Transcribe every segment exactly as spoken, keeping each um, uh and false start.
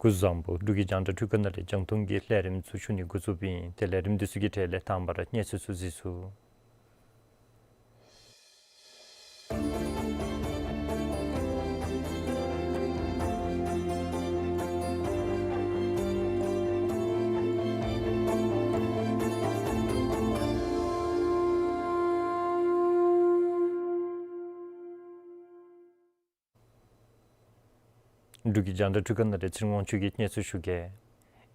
སྐུ་གཟུགས་བཟང་པོ། འབྲུག་གི་རྒྱང་བསྒྲགས་འཕྲུལ་ཁང་ནང་ལས་རྒྱང་མཐོང་གི་ལས་རིམ་ཚུ་ཞུ་ནི་འགོ་བཙུགསཔ་ཨིན། ཏེ་ལས་རིམ་འདི་ཚུ་གི་གྲས་ལས་དང་པ་ར་གནས་ཚུལ་ཚུ་གཟིགས་ཚུགས། འབྲུག་གི་རྒྱང་བསྒྲགས་འཕྲུལ་ཁང་ནང་ལས་ཚེ་རིང་དབང་ཕྱུག་གིས་གནས་ཚུལ་ཞུ་གེ།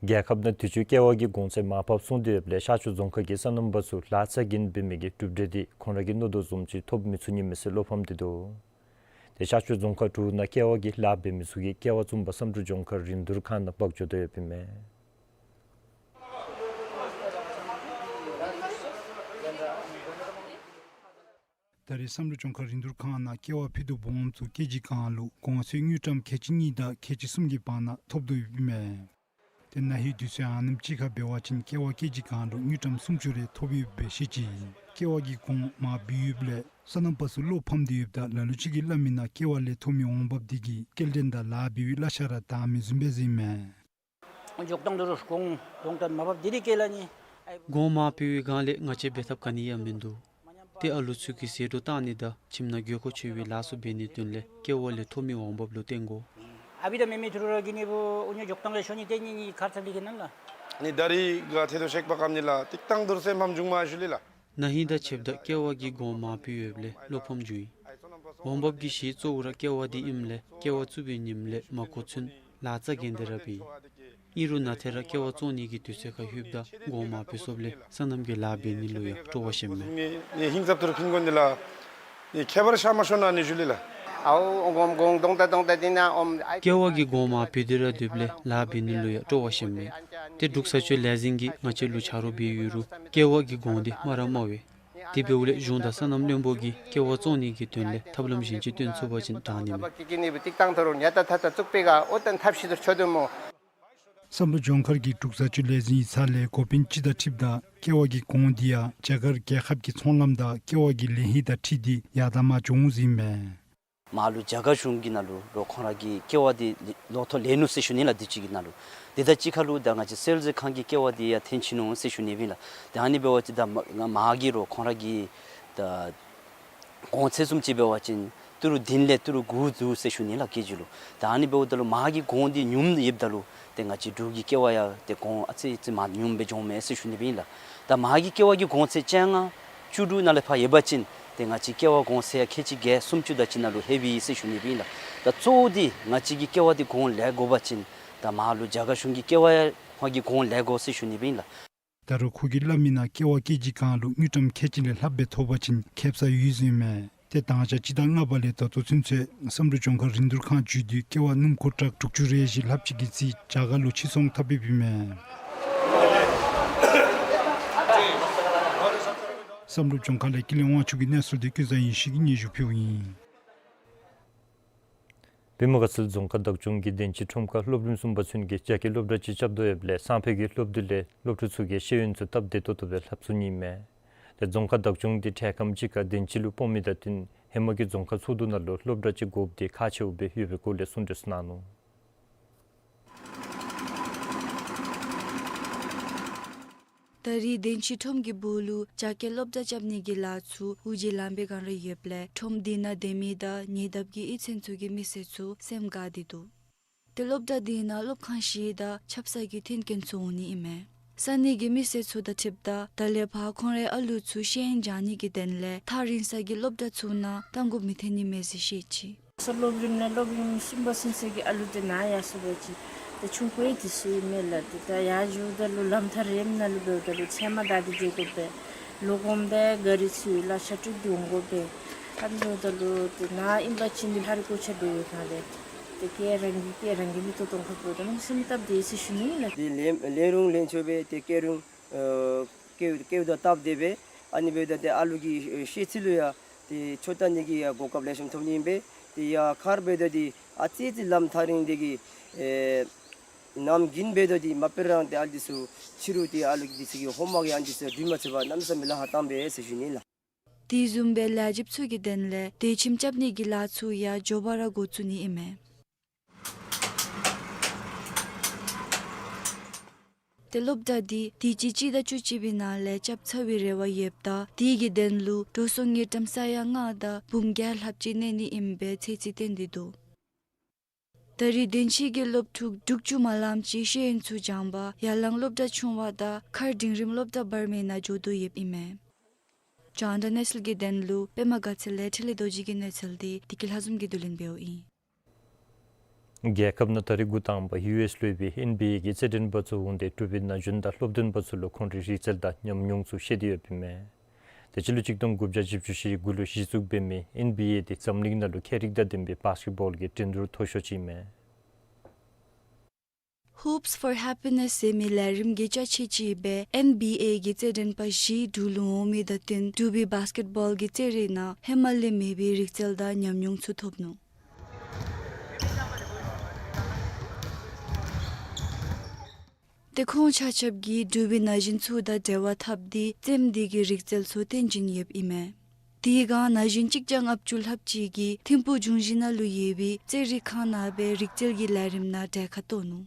རྒྱལ་ཁབ་ནང་དུས་ཅི་ཀེ་བ་གི་གོང་ཚད་མར་ཕབ་སོང་སྟེ་ཡོདཔ་ལས་ཤར་ཕྱོགས་རྫོང་ཁག་གི་སོ་ནམ་པ་ཚུ་ལཱ་རྩ་འགེངས་འབད་མི་གི་གྲུབ་འབྲས་འདི་ཁོང་ར་གིས་མནོ་དོ་བཟུམ་ཅིག་ཐོབ་མི་ཚུགས་ནི་མས་ཟེར་བློ་ཕམ་སྟེ་འདུག། ཏེ་ཤར་ཕྱོགས་རྫོང་ཁག་དྲུག་ནང་ཀེ་བ་གི་ལཱ་འབད་མི་ཚུ་གིས་ཀེ་བ་བཙུན་པ་བསམ་གྲུབ་ལྗོངས་མཁར་རིན་བསྡུར་ཁང་ནང་འབག་འགྱོ་དོ་ཡོདཔ་ཨིན་མས། ད་རེས་བསམ་གྲུབ་ལྗོངས་མཁར་རིན་བསྡུར་ཁང་ནང་ཀེ་བ་ཕུད་རྡོག་སྦོམ་ཚུ་ཀེ་ཇི་གང་ལུ་གོང་ཚད་དངུལ་ཀྲམ་ཁལ་གཅིག་གཉིས་དང་ཁལ་གཅིག་གསུམ་གྱི་བར་ན་ཐོབ་དོ་ཡོདཔ་ཨིན་མས། ཏེ་ན་ཧིང་དུས་ཚོད་ཨ་ནེམ་ཅིག་ཁར་འབད་བ་ཅིན་ཀེ་བ་ཀེ་ཇི་གང་ལུ་དངུལ་ཀྲམ་སུམ་ཅུ་རེ་ཐོབ་ཡོདཔ་སྦེ་བཤད་ཅི། ཀེ་བ་གི་གོང་མར་བུད་ཡོདཔ་ལས་སོ་ནམ་པ་ཚུ་བློ་ཕམ་སྟེ་ཡོདཔ་ད་ལ་ལུ་ཅིག་གིས་སླབ་མི་ནང་ཀེ་བ་ལས་ཐོབ་མི་འོང་འབབ་འདི་གིས་སྐྱེལ་འདྲེན་དང་ལཱ་འབད་བའི་གླ་ཆ་ར་དྲག་མི་བཟུམ་སྦེ་ཟེར་ཨིན་མས། འཇོག་སྟངས་དེ་རུ་གོང་གོང་དང་མར་ཕབ་དེ་རེ་བཀལ་ནི། གོང་མར་ཕབ་པའི་སྒང་ལས་ང་བཅས་འབད་ཐབས་ག་ནི་ཡང་མིན་འདུག། ཏེ་ཨ་ལུ་ཚུ་གི་ཟད་འགྲོ་བཏང་ནི་དང་ཁྱིམ་ནང་དགོས་མཁོ་ཆེ་བའི་ལཱ་ཚུ་འབད་ནིའི་དོན་ལས་ཀེ་བ་ལས་ཐོབ་མི་འོང་འབབ་ལུ་བརྟེན་དགོ། ཨ་བི་དང་མེ་མེ་ཐུ་རུ་ར་གི་ནི་བུ་འུ་ཉོ་འཇོག་སྟངས་ལས་ཤོ་ནི་ཏེ་ནི་ནི་ཁར་ཚབ་ལི་གི་ནང་ལ། ནི་ད་རིས་ག་ཐེ་དོ་ཤེག་པ་ཀམ་ནི་ལ་ཏིག་ཏང་དུར་སེམས་ཕམ་བྱུང་མ་ཞུ་ལི་ལ། ན་ཧིང་དང་ཕྱདཔ་ད་ཀེ་བ་གི་གོང་མར་ཕབ་ཡོདཔ་ལས་བློ་ཕམ་བྱུང་ཡི། འོང་འབབ་ཀྱི་གཞི་གཙོ་བོ་ར་ཀེ་བ་འདི་ཨིནམ་ལས་ཀེ་བ་བཙུགས་པའི་ཉིནམ་ལས་མར་འགོ་ཚུན་ལཱ་རྩ་འགེངས་ཏེ་ར་འབད་ཡི། ཨིན་རུང་ན་ཐེ་ར་ཀེ་བ་བཙོང་ནི་གི་དུས་ཚོད་ཁར་ལྷོདཔ་ད་གོང་མར་ཕབ་སོངམ་ལས་སོ་ནམ་གྱི་ལཱ་འབད་ནི་ལུ་ཡང་སྤྲོ་བ་ཤོརཝ་མས། ནི་ཧིང་ཚབ་ཏུ་རུ་ཕིན་དགོ་ནི་ལ་ནི་ཁྱད་པར་ཤར་མ་ཤོར་ན་ནི་ཞུ་ལི་ལ། ཨའོ་གོང་གོང་གདོང་ད་གདོང་ད་འདི་ན་ཨོམ་ཨའི་ཀེ་བ་གི་གོང་མར་ཕབ་སྟེ་ར་སྡོདཔ་ལས་ལཱ་འབད་ནི་ལུ་ཡང་སྤྲོ་བ་ཤོརཝ་མས། ཏེ་འབྲུག་བཟའ་སྤྱོད་ལས་འཛིན་གྱིས་ང་བཅས་ལུ་ཆ་རོགས་འབད་ཡོད་རུང་ཀེ་བ་གི་གོང་འདི་དམའ་ར་དམའ་བས། དེ་འབདཝ་ལས་གཞུང་དང་སོ་ནམ་བློན་པོ་གིས་ཀེ་བ་བཙོང་ནི་གི་དོན་ལས་ཐབས་ལམ་གཞན་ཅིག་སྟོན་ཚུགས་པ་ཅིན་དྲག་ནི་མས། ཏིག་ཏང་ཐོ་རུ་ཉ་ཏ་ཐ་ཏ་བཙུགས་པའི་ག་ཨོ་ཏན་ཐབས་ཤེས་དུ་ཆོད་དོ་སྨོ། བསམ་གྲུབ་ལྗོངས་མཁར་གྱི་འབྲུག་བཟའ་སྤྱོད་ལས་འཛིན་ཡིག་ཚང་ལས་འགོ་དཔོན་སྤྱི་དང་འཁྲིལཝ་ད་ཀེ་བ་གི་གོང་འདི་ཡང་རྒྱ་གར་རྒྱལ་ཁབ་ཀྱི་ཚོང་ལམ་དང་ཀེ་བ་གི་ལེན་གཡོག་དང་འཁྲིལ་ཏེ་ཡར་དང་མར་འགྱོ་འོང་ཟེར་ཨིན་མས། མར་ལུ་རྒྱ་གར་གཞུང་གི་ནང་ལུ་རོགས་ཁོང་ར་གིས་ཀེ་བ་འདི་ལོག་ཐོག་ལེན་ནུག་ཟེར་ཞུ་ནི་ལགས། དུས་ཅི་གི་ནང་ལུ་དེ་དང་གཅིག་ཁར་ལུ་ད་ང་བཅས་སེལ་ཟེར་ཁང་གི་ཀེ་བ་འདི་ཡང་ཐོན་ཅི་ནུག་ཟེར་ཞུ་ནི་སྦེ་ཨིན་ལགས། ད་ཨ་ནི་འབད་བ་ཅིན་ད་མ་མར་གྱི་རོགས་ཁོང་ར་གི་ད་གོང་ཚད་བཟུམ་ཅིག་འབད་བ་ཅིན་ཏི་རུ་བདུན་ལས་ཏི་རུ་དགུ་འདུག་ཟེར་ཞུ་ནི་ལགས་ཀེ་ཇི་ལུ། ད་ཨ་ནི་འབདཝ་ད་ལུ་མར་གྱི་གོང་འདི་ཉུངམ་ཡོདཔ་ད་ལུ་ཏེ་ང་བཅས་འབྲུག་གི་ཀེ་བ་ཡང་ཏེ་གོང་ཨ་ཙི་ཙི་མར་ཉུངམ་སྦེ་འགྱོཝ་མས་ཟེར་ཞུ་ནི་སྦེ་ཨིན་ལགས། ད་མར་གྱི་ཀེ་བ་གི་གོང་ཚད་བཅོ་ལྔ་བཅུ་དྲུག་ནང་ལས་ཕར་ཡོད་པ་ཅིན་ཏེ་ང་བཅས་ཀེ་བ་གོང་ཚད་ཡང་ཁལ་གཅིག་བརྒྱད་སུམ་ཅུ་དང་གཅིག་ནང་ལུ་ལྷོད་པས་ཟེར་ཞུ་ནི་སྦེ་ཨིན་ལགས། ད་གཙོ་བོ་འདི་ང་བཅས་ཀྱི་ཀེ་བ་འདི་གོང་ལེན་དགོ་པ་ཅིན་ད་མར་ལུ་རྒྱ་གར་གཞུང་གི་ཀེ་བ་ཡང་ཁོང་གིས་གོང་ལེན་དགོ་ཟེར་ཞུ་ནི་སྦེ་ཨིན་ལགས། ད་རུང་ཁོ་གིས་སླབ་མི་ནང་ཀེ་བ་ཀེ་ཇི་གང་ལུ་དངུལ་ཀྲམ་ཁལ་གཅིག་ལས་ལྷགཔ་སྦེ་ཐོབ་པ་ཅིན་ཁེ་སང་ཡོད་ཟེར་ཨིན་མས། ཏེ་ད་ཆ་སྤྱི་ཟླ་ལྔ་པ་ལས་ད་ལྟོ་ཚུན་ཚོད་བསམ་གྲུབ་ལྗོངས་མཁར་རིན་བསྡུར་ཁང་བརྒྱུད་དེ་ཀེ་བ་སྣུམ་འཁོར་ཊཱག་དྲུག་ཅུ་རེ་བཞི་ལྷགཔ་ཅིག་གི་རྩིས་རྒྱ་གར་ལུ་ཕྱིར་ཚོང་འཐབ་འབདཝ་ཨིན་མས། བསམ་གྲུབ་ལྗོངས་མཁར་ལས་ཀུན་ལེགས་དབང་ཕྱུག་གི་གནས་ཚུལ་འདི་ཀུན་བཟང་ཡེ་ཤེས་ཀྱིས་སྙན་ཞུ་ཕུལཝ་ཨིན། བི་མ་དགའ་ཚལ་རྫོང་ཁག་བདག་སྐྱོང་གིས་བདེན་ཅིག་ཁྲོམ་ཁར་སློབ་རིམ་གསུམ་པ་ཚུན་གྱི་རྒྱ་སྐད་སློབ་གྲྭ་ཅིག་རྐྱབ་དོ་ཡོདཔ་ལས་སང་ཕོད་ཀྱི་སློབ་དུས་ལས་སློབ་ཕྲུག་ཚུ་གིས་ཤེས་ཡོན་ཚུ་སྟབས་བདེ་ཏོག་ཏོ་སྦེ་ལྷབ་ཚུགས་ནི་མས། ཏེ་རྫོང་ཁག་བདག་སྐྱོང་འདི་འཕྲལ་ཁམས་ཅིག་ཁར་བདེན་ཅིག་ལུ་སྤོ་མི་དང་བསྟུན་ཧེ་མ་གི་རྫོང་ཁག་ཚོགས་འདུ་ནང་ལུ་སློབ་གྲྭ་ཅིག་དགོཔ་འདི་ཁག་ཆེཝ་སྦེ་ཡོད་པའི་སྐོར་ལས་གསུང་གྲོས་གནང་ནུག། ད་རེས་བདེན་ཅིག་ཁྲོམ་གྱི་སྦུག་ལུ་རྒྱ་སྐད་སློབ་གྲྭ་རྐྱབ་ནི་གི་ལཱ་ཚུ་འུར་ཇེ་ལངམ་སྦེ་གང་ར་ཡོདཔ་ལས་ཁྲོམ་འདི་ནང་སྡོད་མི་དང་ཉེ་འདབས་ཀྱི་གཡུས་ཚན་ཚུ་གི་མི་སེར་ཚུ་སེམས་དགའ་སྟེ་འདུག། ཏེ་སློབ་གྲྭ་འདི་ནང་སློབ་ཁང་བཞི་དང་ཆབ་གསང་གི་མཐུན་རྐྱེན་ཚུ་འོང་ནི་ཨིན་མས། ས་གནས་ཀྱི་མི་སེར་ཚུ་དང་འཁྲིལཝ་ད་ད་ལས་ཕར་ཁོང་རའི་ཨ་ལུ་ཚུ་ཤེས་ཡོན་སྦྱང་ནི་གི་དོན་ལས་ཐག་རིང་ས་གི་སློབ་གྲྭ་ཚུ་ནང་གཏང་དགོཔ་མི་ཐོན་ནི་མས་ཟེར་བཤད་ཅི། སློབ་རིམ་ནང་སློབ་རིམ་གསུམ་པ་ཚུན་ཚོད་ཀྱི་ཨ་ལུ་དེ་ནཱ་ཡར་སོང་པ་ཅིན་ཏེ་ཆུང་ཀུ་ཡང་དེ་ཚུ་ཨིན་མས་ལགས། ཏེ་ད་ཡར་འགྱོཝ་ད་ལུ་ལམ་ཐག་རིངམོ་ནང་ལུ་འབདཝ་ད་ལུ་ཚལ་མ་བདའ་སྟེ་འགྱོ་དགོ་པས། ལོག་འོངམ་ད་ག་རི་ཚུ་ལག་ཆ་སྤྲོད་དེ་འོང་དགོ་པས། ཨ་ནི་འབདཝ་ད་ལུ་ཏེ་ནཱ་ཨིན་པ་ཅིན་ཏེ་ཧ་རི་གོ་ཆ་འབད་བའི་སྒང་ལས་ཏེ་ཀེ་རང་གི་ཀེ་རང་གི་མིག་ཏོ་གཏང་ཁར་འབདཝ་ད་ལུ་སེམས་སྟབས་བདེ་ཟེར་ཞུ་ནི་ལགས། ཏེ་ལེན་ལེན་རུང་ལེན་ཆོག་པས། ཏེ་བཀལ་རུང་ཨ་བཀལ་བཀལཝ་ད་སྟབས་བདེ་པས། ཨ་ནི་འབདཝ་ད་ཏེ་ཨ་ལུ་གི་ཤེས་ཚད་ལུ་ཡང་ཏེ་ཆོས་ལྟ་ནི་གི་ཡང་གོ་སྐབས་ལེགས་ཤོམ་ཐོབ་ནི་ཨིན་པས། ཏེ་ཡར་མཁར་འབདཝ་ད་ཏེ་ཨ་ཙི་ཙི་ལམ་ཐག་རིང་དེ་གིས་ཨེ་ ནམ་རྒྱུན་འབད་དོ་འདི་མ་དཔེར་ན་ཏེ་ཨ་ལུ་འདི་ཚུ་ཕྱི་རུ་ཏེ་ཨ་ལུ་འདི་ཚུ་གི་ཧོམ་ཝརཀ་ཡང་འདི་ཚུ་འགྲིག་མ་ཚུགས་པར་གནམ་མེད་ས་མེད་ལཱ་ཁག་བཏང་པས་ཟེར་ཞུ་ནི་ལགས། དེ་བཟུམ་སྦེ་ལས་བྱེདཔ་ཚུ་གི་དོན་ལས་དེ་ཁྱིམ་རྐྱབ་ནི་གི་ལཱ་ཚུ་ཡང་མགྱོགས་པ་ར་འགོ་བཙུགས་ནི་ཨིན་མས། ཏེ་སློབ་གྲྭ་འདི་དུས་ཅི་སྤྱི་ཟླ་བཅུ་གཅིག་པའི་ནང་ལས་རྐྱབ་ཚར་བའི་རེ་བ་ཡོདཔ་ད་དེ་གི་དོན་ལུ་འགྲོ་སོང་གི་ཀྲམ་ས་ཡ་ལྔ་དང་འབུམ་བརྒྱད་ལྷགཔ་ཅིག་གནས་ནི་ཨིན་པའི་ཚོད་རྩིས་བཏོན་ཏེ་འདུག། ད་རེས་དོན་གཅིག་གི་སློབ་ཕྲུག་དྲུག་ཅུ་མ་ལངམ་ཅིག་ཤེས་ཡོན་ཚུ་སྦྱངས་པར་ཡར་ལངས་སློབ་གྲྭ་ཆུང་བ་དང་མཁར་འབྲིང་རིམ་སློབ་གྲྭ་བར་མའི་ནང་འགྱོ་དོ་ཡོདཔ་ཨིན་མས། རྒྱང་བསྒྲགས་གནས་ཚུལ་གྱི་དོན་ལུ་པདྨ་དགའ་ཚལ་ལས་འཕྲིན་ལས་རྡོ་རྗེ་གི་གནས་ཚུལ་འདི་བདེ་སྐྱིད་ལྷ་འཛོམས་ཀྱིས་བསྡུ་ལེན་འབདཝ་ཨིན། རྒྱལ་ཁབ་ནང་ད་རེས་འགོ་དང་པ་ཡུ་ཨེསི་ལུ་ཡོད་པའི་ཨེན་བི་ཨེ་གི་རྩེད་འགྲན་པ་ཚུ་འོང་སྟེ་འབྲུག་པའི་ན་གཞོན་དང་སློབ་སྟོན་པ་ཚུ་ལུ་ཁོང་རའི་རིག་རྩལ་དང་ཉམས་མྱོང་ཚུ་བཤད་དེ་ཡོདཔ་ཨིན་མས། ཏེ་སྤྱི་ལོ་གཅིག་སྟོང་དགུ་བརྒྱ་བཞི་བཅུ་ཞེ་དགུ་ལུ་གཞི་བཙུགས་འབད་མི་ཨེན་བི་ཨེ་འདི་འཛམ་གླིང་ནང་ལུ་ཁྱད་རིག་དང་ལྡན་པའི་བཱསི་ཀེཊ་བཱོལ་གྱི་འགྲན་བསྡུར་མཐོ་ཤོས་ཅིག་ཨིན་མས། Hoops for Happiness ཟེར་མི་ལས་རིམ་གྱི་ཅ་ཆས་ཅིག་སྦེ་ཨེན་བི་ཨེ་གི་རྩེད་འགྲན་པ་བཞི་འབྲུག་ལུ་འོང་མི་དང་བསྟུན་འབྲུག་པའི་བཱསི་ཀེཊ་བཱོལ་གྱི་རྩེད་རིགས་ནང་ཧེ་མ་ལས་མེད་པའི་རིག་རྩལ་དང་ཉམས་མྱོང་ཚུ་ཐོབ་ནུག། ཏེ་ཁོང་ཆ་ཁྱབ་ཀྱིས་འབྲུག་པའི་ན་གཞོན་ཚུ་དང་འབྲེལ་བ་འཐབ་སྟེ་རྩེདམོ་འདི་གི་རིག་རྩལ་ཚུ་སྟོན་བྱིན་ཡོདཔ་ཨིན་མས། དེ་སྒང་ན་གཞོན་གཅིག་བརྒྱ་ལྔ་བཅུ་ལྷགཔ་ཅིག་གིས་ཐིམ་ཕུག་འབྱུང་བཞི་ནང་ལུ་ཡོད་པའི་རྩེད་རིགས་ཁང་ནང་སྦེ་རིག་རྩལ་གྱི་ལས་རིམ་ནང་གྲལ་ཁར་གཏོགས་ནུག།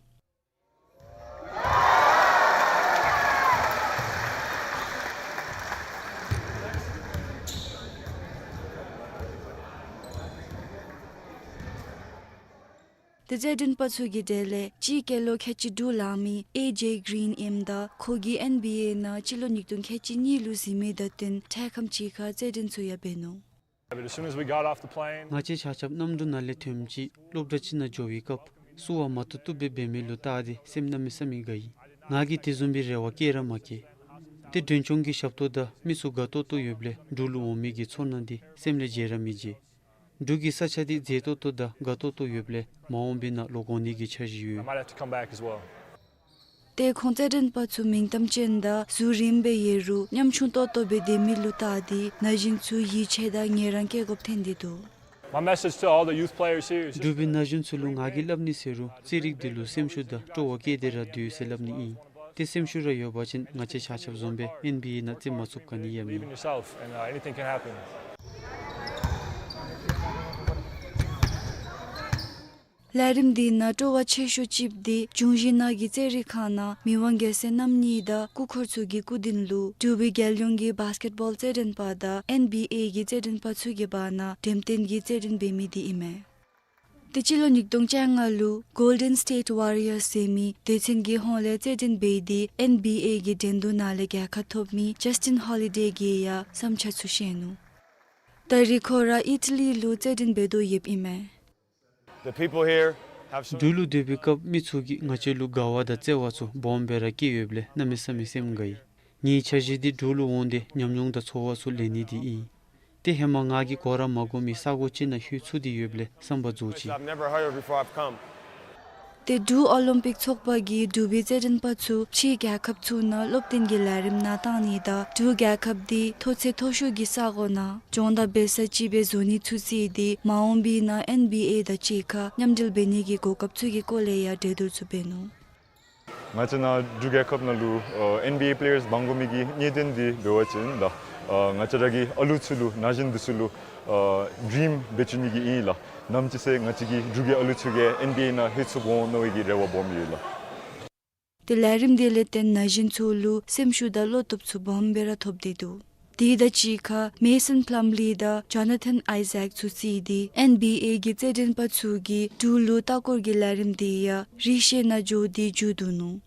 ཏེ་རྩེད་འགྲན་པ་ཚུ་གི་གྲས་ལས་གཅིག་སྐྱེས་ལོ་ཁལ་གཅིག་དྲུག་ལང་མི་ཨེ་ཇེ་གིརིན་ཨིནམ་ད་ཁོ་གིས་ཨེན་བི་ཨེ་ནང་སྤྱི་ལོ་ཉིས་སྟོང་ཁལ་གཅིག་གཉིས་ལུ་གཟིགས་མི་དང་བསྟུན་འཕྲལ་ཁམས་ཅིག་ཁར་རྩེད་འགྲན་ཚུ་ཡང་འབད་ནུག། But as soon as we got off the plane, ང་བཅས་ཆ་ཁྱབ་གནམ་གྲུ་ནང་ལས་ཐོནམ་ཅིག་སློབ་གྲྭ་ཅིག་ནང་འགྱོ་བའི་སྐབས་བསུ་བ་མ་བཏུབ་བཏུབ་སྦེ་འབད་མི་ལུ་བལྟ་སྟེ་སེམས་གནམ་མེད་ས་མེད་དགའ་ཡི། ང་གིས་དེ་བཟུམ་སྦེ་རེ་བ་བསྐྱེད་ར་མ་བསྐྱེད། ཏེ་མགྲོན་སྐྱོང་གི་ཞབས་ཏོག་དང་མི་ཚུ་དགའ་ཏོག་ཏོ་ཡོདཔ་ལས་འབྲུག་ལུ་འོང་མི་གི་ཚོར་སྣང་འདི་སེམས་ལས་བརྗེད་ར་མི་བརྗེད། འབྲུག་གི་ས་ཆ་འདི་མཛེས་ཏོག་ཏོ་དང་དགའ་ཏོག་ཏོ་ཡོདཔ་ལས་མ་འོངས་པའི་ནང་ལོག་འོང་ནི་གི་འཆར་གཞི་ཡོད། I might have to come back as well. ཏེ་ཁོང་རྩེད་འགྲན་པ་ཚུ་མིང་གཏམ་ཅན་དང་གཟུགས་རིངམོ་སྦེ་ཡོད་རུང་ཉམ་ཆུང་ཏོག་ཏོ་སྦེ་སྡོད་མི་ལུ་བལྟ་སྟེ་ན་གཞོན་ཚུ་ཡིད་ཆེས་དང་ངལ་རངས་སྐྱེ་དགོཔ་ཐོན་ཏེ་འདུག། My message to all the youth players here is just འབྲུག་པའི་ན་གཞོན་ཚུ་ལུ་ང་གིས་སླབ་ནི་ཟེར་རུང་རྩེད་རིགས་འདི་ལུ་སེམས་ཤུགས་དང་སྤྲོ་བ་བསྐྱེད་དེ་ར་སྡོད་ཟེར་སླབ་ནི་ཨིན། ཏེ་སེམས་ཤུགས་ར་ཡོད་པ་ཅིན་ང་བཅས་ཆ་ཁྱབ་བཟུམ་སྦེ་ཨེན་བི་ཨེ་ནང་རྩེད་མ་ཚུགསཔ་ག་ནི་ཡང་མིན། Believe in yourself and, uh, anything can happen. ལས་རིམ་འདི་ནང་སྤྲོ་བ་ཆེ་ཤོས་ཅིག་འདི་འབྱུང་བཞི་ནང་གི་རྩེད་རིགས་ཁང་ནང་མི་དབང་རྒྱལ་མཚན་རྣམ་གཉིས་དང་སྐུ་འཁོར་ཚུ་གི་སྐུ་མདུན་ལུ་འབྲུག་པའི་རྒྱལ་ཡོངས་ཀྱི་བཱསི་ཀེཊ་བཱོལ་རྩེད་འགྲན་པ་དང་ཨེན་བི་ཨེ་གི་རྩེད་འགྲན་པ་ཚུ་གི་བར་ན་འགྲེམས་སྟོན་གྱི་རྩེད་འགྲན་འབད་མི་འདི་ཨིན་མས། ཏེ་སྤྱི་ལོ་ཉིས་སྟོང་བཅོ་ལྔ་ལུ་གོལ་ཌེན་སི་ཊེཊ་ཝ་རི་ཡརསི་ཟེར་མི་སྡེ་ཚན་གྱི་ཧོངས་ལས་རྩེད་འགྲན་འབད་དེ་ཨེན་བི་ཨེ་གི་འགྲན་བསྡུར་ནང་ལས་རྒྱལ་ཁ་ཐོབ་མི་ཇཱསི་ཊིན་ཧོ་ལི་ཌེ་གིས་ཡང་བསམ་འཆར་ཚུ་བཤད་ནུག། ད་རེས་ཁོ་ར་ཨི་ཊ་ལི་ལུ་རྩེད་འགྲན་འབད་དོ་ཡོདཔ་ཨིན་མས། The people here have so འབྲུག་ལུ་སྡོད་པའི་སྐབས་མི་ཚུ་གིས་ང་བཅས་ལུ་དགའ་བ་དང་བརྩེ་བ་ཚུ་སྦོམ་སྦེ་ར་བསྐྱེད་ཡོདཔ་ལས་གནམ་མེད་ས་མེད་སེམས་དགའ་ཡི། ངེའི་འཆར་གཞི་འདི་འབྲུག་ལུ་འོང་སྟེ་ཉམས་མྱོང་དང་ཚོར་བ་ཚུ་ལེན་ནི་འདི་ཨིན། ཏེ་ཧེ་མ་ང་གིས་གོ་ར་མ་གོ་མི་ས་གོ་ཅིག་ནང་ལྷོད་ཚུགས་ཏེ་ཡོདཔ་ལས་བསམ་པ་རྫོགས་ཅི། I've never heard of before I've come. ཏེ་འབྲུག་ཨོ་ལིམ་པིག་ཚོགས་པ་གིས་འབྲུག་པའི་རྩེད་འགྲན་པ་ཚུ་ཕྱིའི་རྒྱལ་ཁབ་ཚུ་ནང་སློབ་སྟོན་གྱི་ལས་རིམ་ནང་བཏང་ནི་དང་འབྲུག་རྒྱལ་ཁབ་འདི་མཐོ་ཚད་མཐོ་ཤོས་ཀྱི་ས་གོ་ནང་སྦྱོང་བརྡར་འབད་ས་ཅིག་སྦེ་བཟོ་ནི་ཚུ་བརྩིས་ཏེ་མ་འོངས་པའི་ནང་ཨེན་བི་ཨེ་དང་གཅིག་ཁར་མཉམ་འབྲེལ་འབད་ནི་གི་གོ་སྐབས་ཚུ་གི་སྐོར་ལས་ཡང་གྲོས་བསྡུར་ཚུ་འབད་ནུག། ང་བཅས་ནཱ་འབྲུག་རྒྱལ་ཁབ་ནང་ལུ་ཨ་ཨེན་བི་ཨེ་པི་ལེ་ཡརསི་འབག་དགོ་མི་གི་གནད་དོན་འདི་འབད་བ་ཅིན་ལགས། ཨ་ང་བཅས་ར་གི་ཨ་ལུ་ཚུ་ལུ་ན་གཞོན་འདི་ཚུ་ལུ་ཨ་ཌི་རིམ་འབད་བཅུག་ནི་གི་ཨིན་ལགས། ནམ་ཅིག་ཚེ་ང་བཅས་ཀྱི་འབྲུག་གི་ཨ་ལུ་ཚུ་གིས་ཨེན་བི་ཨེ་ནང་ལྷོད་ཚུགསཔ་འོང་མནོ་བའི་གི་རེ་བ་སྦོམ་ཡོད་ལགས། ཏེ་ལས་རིམ་འདི་ལས་བརྟེན་ན་གཞོན་ཚུ་ལུ་སེམས་ཤུགས་དང་བློ་སྟོབས་ཚུ་སྦོམ་སྦེ་ར་ཐོབ་སྟེ་འདུག། དེ་དང་གཅིག་ཁར་མེ་སཱན་པླམ་ལི་དང་ཇོ་ན་ཐན་ཨའི་ཟེག་ཚུ་བརྩིས་ཏེ་ཨེན་བི་ཨེ་གི་རྩེད་འགྲན་པ་ཚུ་གིས་འབྲུག་ལུ་ལྟ་སྐོར་གྱི་ལས་རིམ་འདི་ཡང་རི་ཤོད་ནང་འགྱོ་སྟེ་མཇུག་བསྡུ་ནུག།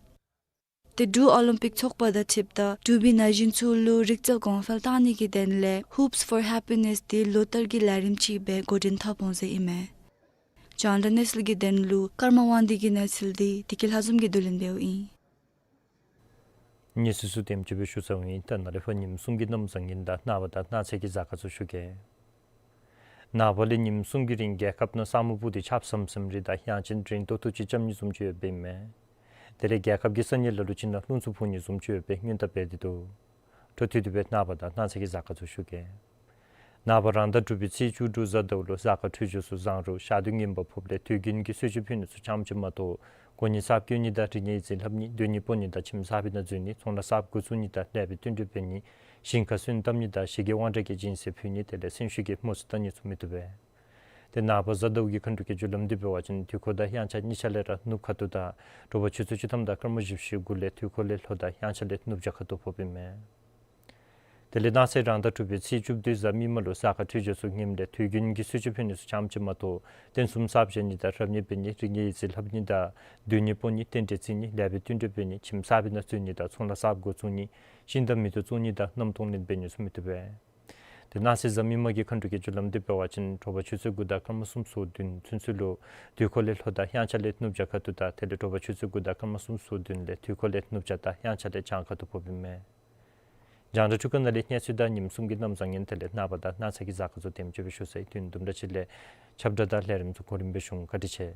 ཏེ་འབྲུག་ཨོ་ལིམ་པིག་ཚོགས་པ་དང་འཁྲིལཝ་ད་འབྲུག་པའི་ན་གཞོན་ཚུ་ལུ་རིག་རྩལ་གོང་འཕེལ་གཏང་ནི་གི་དོན་ལས་Hoops for Happiness འདི་ལོ་བསྟར་གྱི་ལས་རིམ་ཅིག་སྦེ་འགོ་འདྲེན་འཐབ་འོང་ཟེར་ཨིན་མས། རྒྱང་བསྒྲགས་གནས་ཚུལ་གྱི་དོན་ལུ་ཀརྨ་དབང་འདུས་ཀྱི་གནས་ཚུལ་འདི་བདེ་སྐྱིད་ལྷ་འཛོམས་ཀྱིས་བསྡུ་ལེན་འབདཝ་ཨིན། གནས་ཚུལ་ཚུ་དེམ་ཅིག་སྦེ་ཞུ་ཚརཝ་ཨིན། ད་ནཱ་ལས་ཕར་ཉིནམ་གསུམ་གྱི་གནམ་བཟང་ངན་དང་ནངས་པ་དང་གནངས་ཚེ་གི་གཟའ་སྐར་ཚུ་ཞུ་གེ། ནངས་པ་ལས་ཉིནམ་གསུམ་གྱི་རིང་རྒྱལ་ཁབ་ནང་ས་སྨུག་སྤུབས་ཏེ་ཆརཔ་ཟམ་ཟིམ་རེ་དང་ཡང་ཅིན་རེན་ཏོག་ཏོ་ཅིག་རྐྱབ་ནི་བཟུམ་ཅིག་ཡོདཔ་ཨིན་མས། དེ་ལས་རྒྱལ་ཁབ་ཀྱི་ས་གནས་ལ་ལུ་ཅིག་ནང་རླུང་འཚུབ་འཕུ་ནི་བཟུམ་ཅིག་ཡོདཔ་སྦེ་སྔོན་བརྡ་འབད་དེ་འདུག། འཕྲོ་མཐུད་དེ་སྦེ་ནངས་པ་དང་གནངས་ཚེ་གི་གཟའ་སྐར་ཚུ་ཞུ་གེ། ནངས་པ་རང་ཟླ་དྲུག་པའི་ཚེས་བཅུ་དྲུག་གཟའ་ཟླཝ་ལུ་གཟའ་སྐར་འཕྲོད་སྦྱོར་ཚུ་བཟང་རུང་ཞག་དུས་ངན་པ་ཕོགཔ་ལས་དུས་རྒྱུན་གྱི་གསོལ་མཆོད་ཕུལ་ནི་ཚུ་ཙམ་ཅིག་མ་གཏོགས་གོ་གནས་གསརཔ་བསྐོ་ནི་དང་རིག་གནས་ཡིག་རྩིས་ལྷབ་ནི་སྡོད་གནས་སྤོ་ནི་དང་ཁྱིམ་གསར་པའི་ནང་འཛུལ་ནི་ཚོང་ལཱ་གསརཔ་འགོ་བཙུགས་ནི་དང་ལེགས་པའི་བསྟུན་གྲོས་འབད་ནི་ཞིང་ཁར་སོན་བཏབ་ནི་དང་གཞི་གི་དབང་གྲལ་གྱི་སྦྱིན་སྲེག་ཕུལ་ནི་དེ་ལས་སེམས་ཤུགས་ཀྱི་མུ་མཐུད་བཏང་ནི་ཚུ་མི་བཏུབ་པས། ཏེ་ནངས་པ་གཟའ་ཟླཝ་གི་མཁའ་འགྲོ་སྐྱེ་རྒྱུ་ལམ་འདི་འབད་བ་ཅིན་དུས་འཁོར་དང་དབྱངས་འཆར་གཉིས་ཆ་ལས་ར་ནུབ་ཁ་ཐུག་དང་དྲོ་པ་ཆུ་ཚོད་བཅུ་ཐམ་དང་སྐར་མ་བཞི་བཅུ་ཞེ་དགུ་ལས་དུས་འཁོར་ལས་ལྷོ་དང་དབྱངས་འཆར་ལས་ནུབ་བྱང་ཁ་ཐུག་ཕོགཔ་ཨིན་མས། དེ་ལས་གནངས་ཚེ་རང་ཟླ་དྲུག་པའི་ཚེས་བཅུ་བདུན་གཟའ་མིག་དམར་ལུ་གཟའ་སྐར་འཕྲོད་སྦྱོར་ཚུ་ངནམ་ལས་དུས་རྒྱུན་གྱི་གསོལ་མཆོད་ཕུལ་ནི་ཚུ་ཙམ་ཅིག་མ་གཏོགས་རྟེན་གསུམ་གསརཔ་བཞེངས་ནི་དང་རབ་གནས་འབད་ནི་རིག་གནས་ཡིག་རྩིས་ལྷབ་ནི་དང་སྡོད་གནས་སྤོ་ནི་རྟེན་འབྲེལ་བརྩི་ནི་ལེགས་པའི་བསྟུན་གྲོས་འབད་ནི་ཁྱིམ་གསར་པའི་ནང་འཛུལ་ནི་དང་ཚོང་ལཱ་གསརཔ་འགོ་བཙུགས་ནི་ཤིང་དང་མེ་ཏོག་བཙུགས་ནི་དང་གནམ་སྟོང་ལེན་འབད་ནི་ཚུ་མི་བཏུབ་པས། ཏེ་གནངས་ཚེ་གཟའ་མིག་དམར་གྱི་མཁའ་འགྲོ་སྐྱེ་རྒྱུ་ལམ་འདི་འབད་བ་ཅིན་དྲོ་པ་ཆུ་ཚོད་དགུ་དང་སྐར་མ་སུམ་ཅུ་སོ་བདུན་ཚུན་ཚོད་ལུ་དུས་འཁོར་ལས་ལྷོ་དང་དབྱངས་འཆར་ལས་ནུབ་བྱང་ཁ་ཐུག་དང་དེ་ལས་དྲོ་པ་ཆུ་ཚོད་དགུ་དང་སྐར་མ་སུམ་ཅུ་སོ་བདུན་ལས་དུས་འཁོར་ལས་ནུབ་བྱང་དང་དབྱངས་འཆར་ལས་བྱང་ཁ་ཐུག་ཕོགཔ་ཨིན་མས། རྒྱང་བསྒྲགས་འཕྲུལ་ཁང་ནང་ལས་གནས་ཚུལ་དང་ཉིནམ་གསུམ་གྱི་གནམ་བཟང་ངན་དེ་ལས་ནངས་པ་དང་གནངས་ཚེ་གི་གཟའ་སྐར་ཚུ་དེམ་ཅིག་སྦེ་ཞུ་ཚར་ཡི། དུས་ཡུན་དུམ་གྲ་ཅིག་ལས་ཁྱབ་བསྒྲགས་དང་ལས་རིམ་ཚུ་གོ་རིམ་སྦེ་ཞུ་འོང་། བཀའ་དྲིན་ཆེ།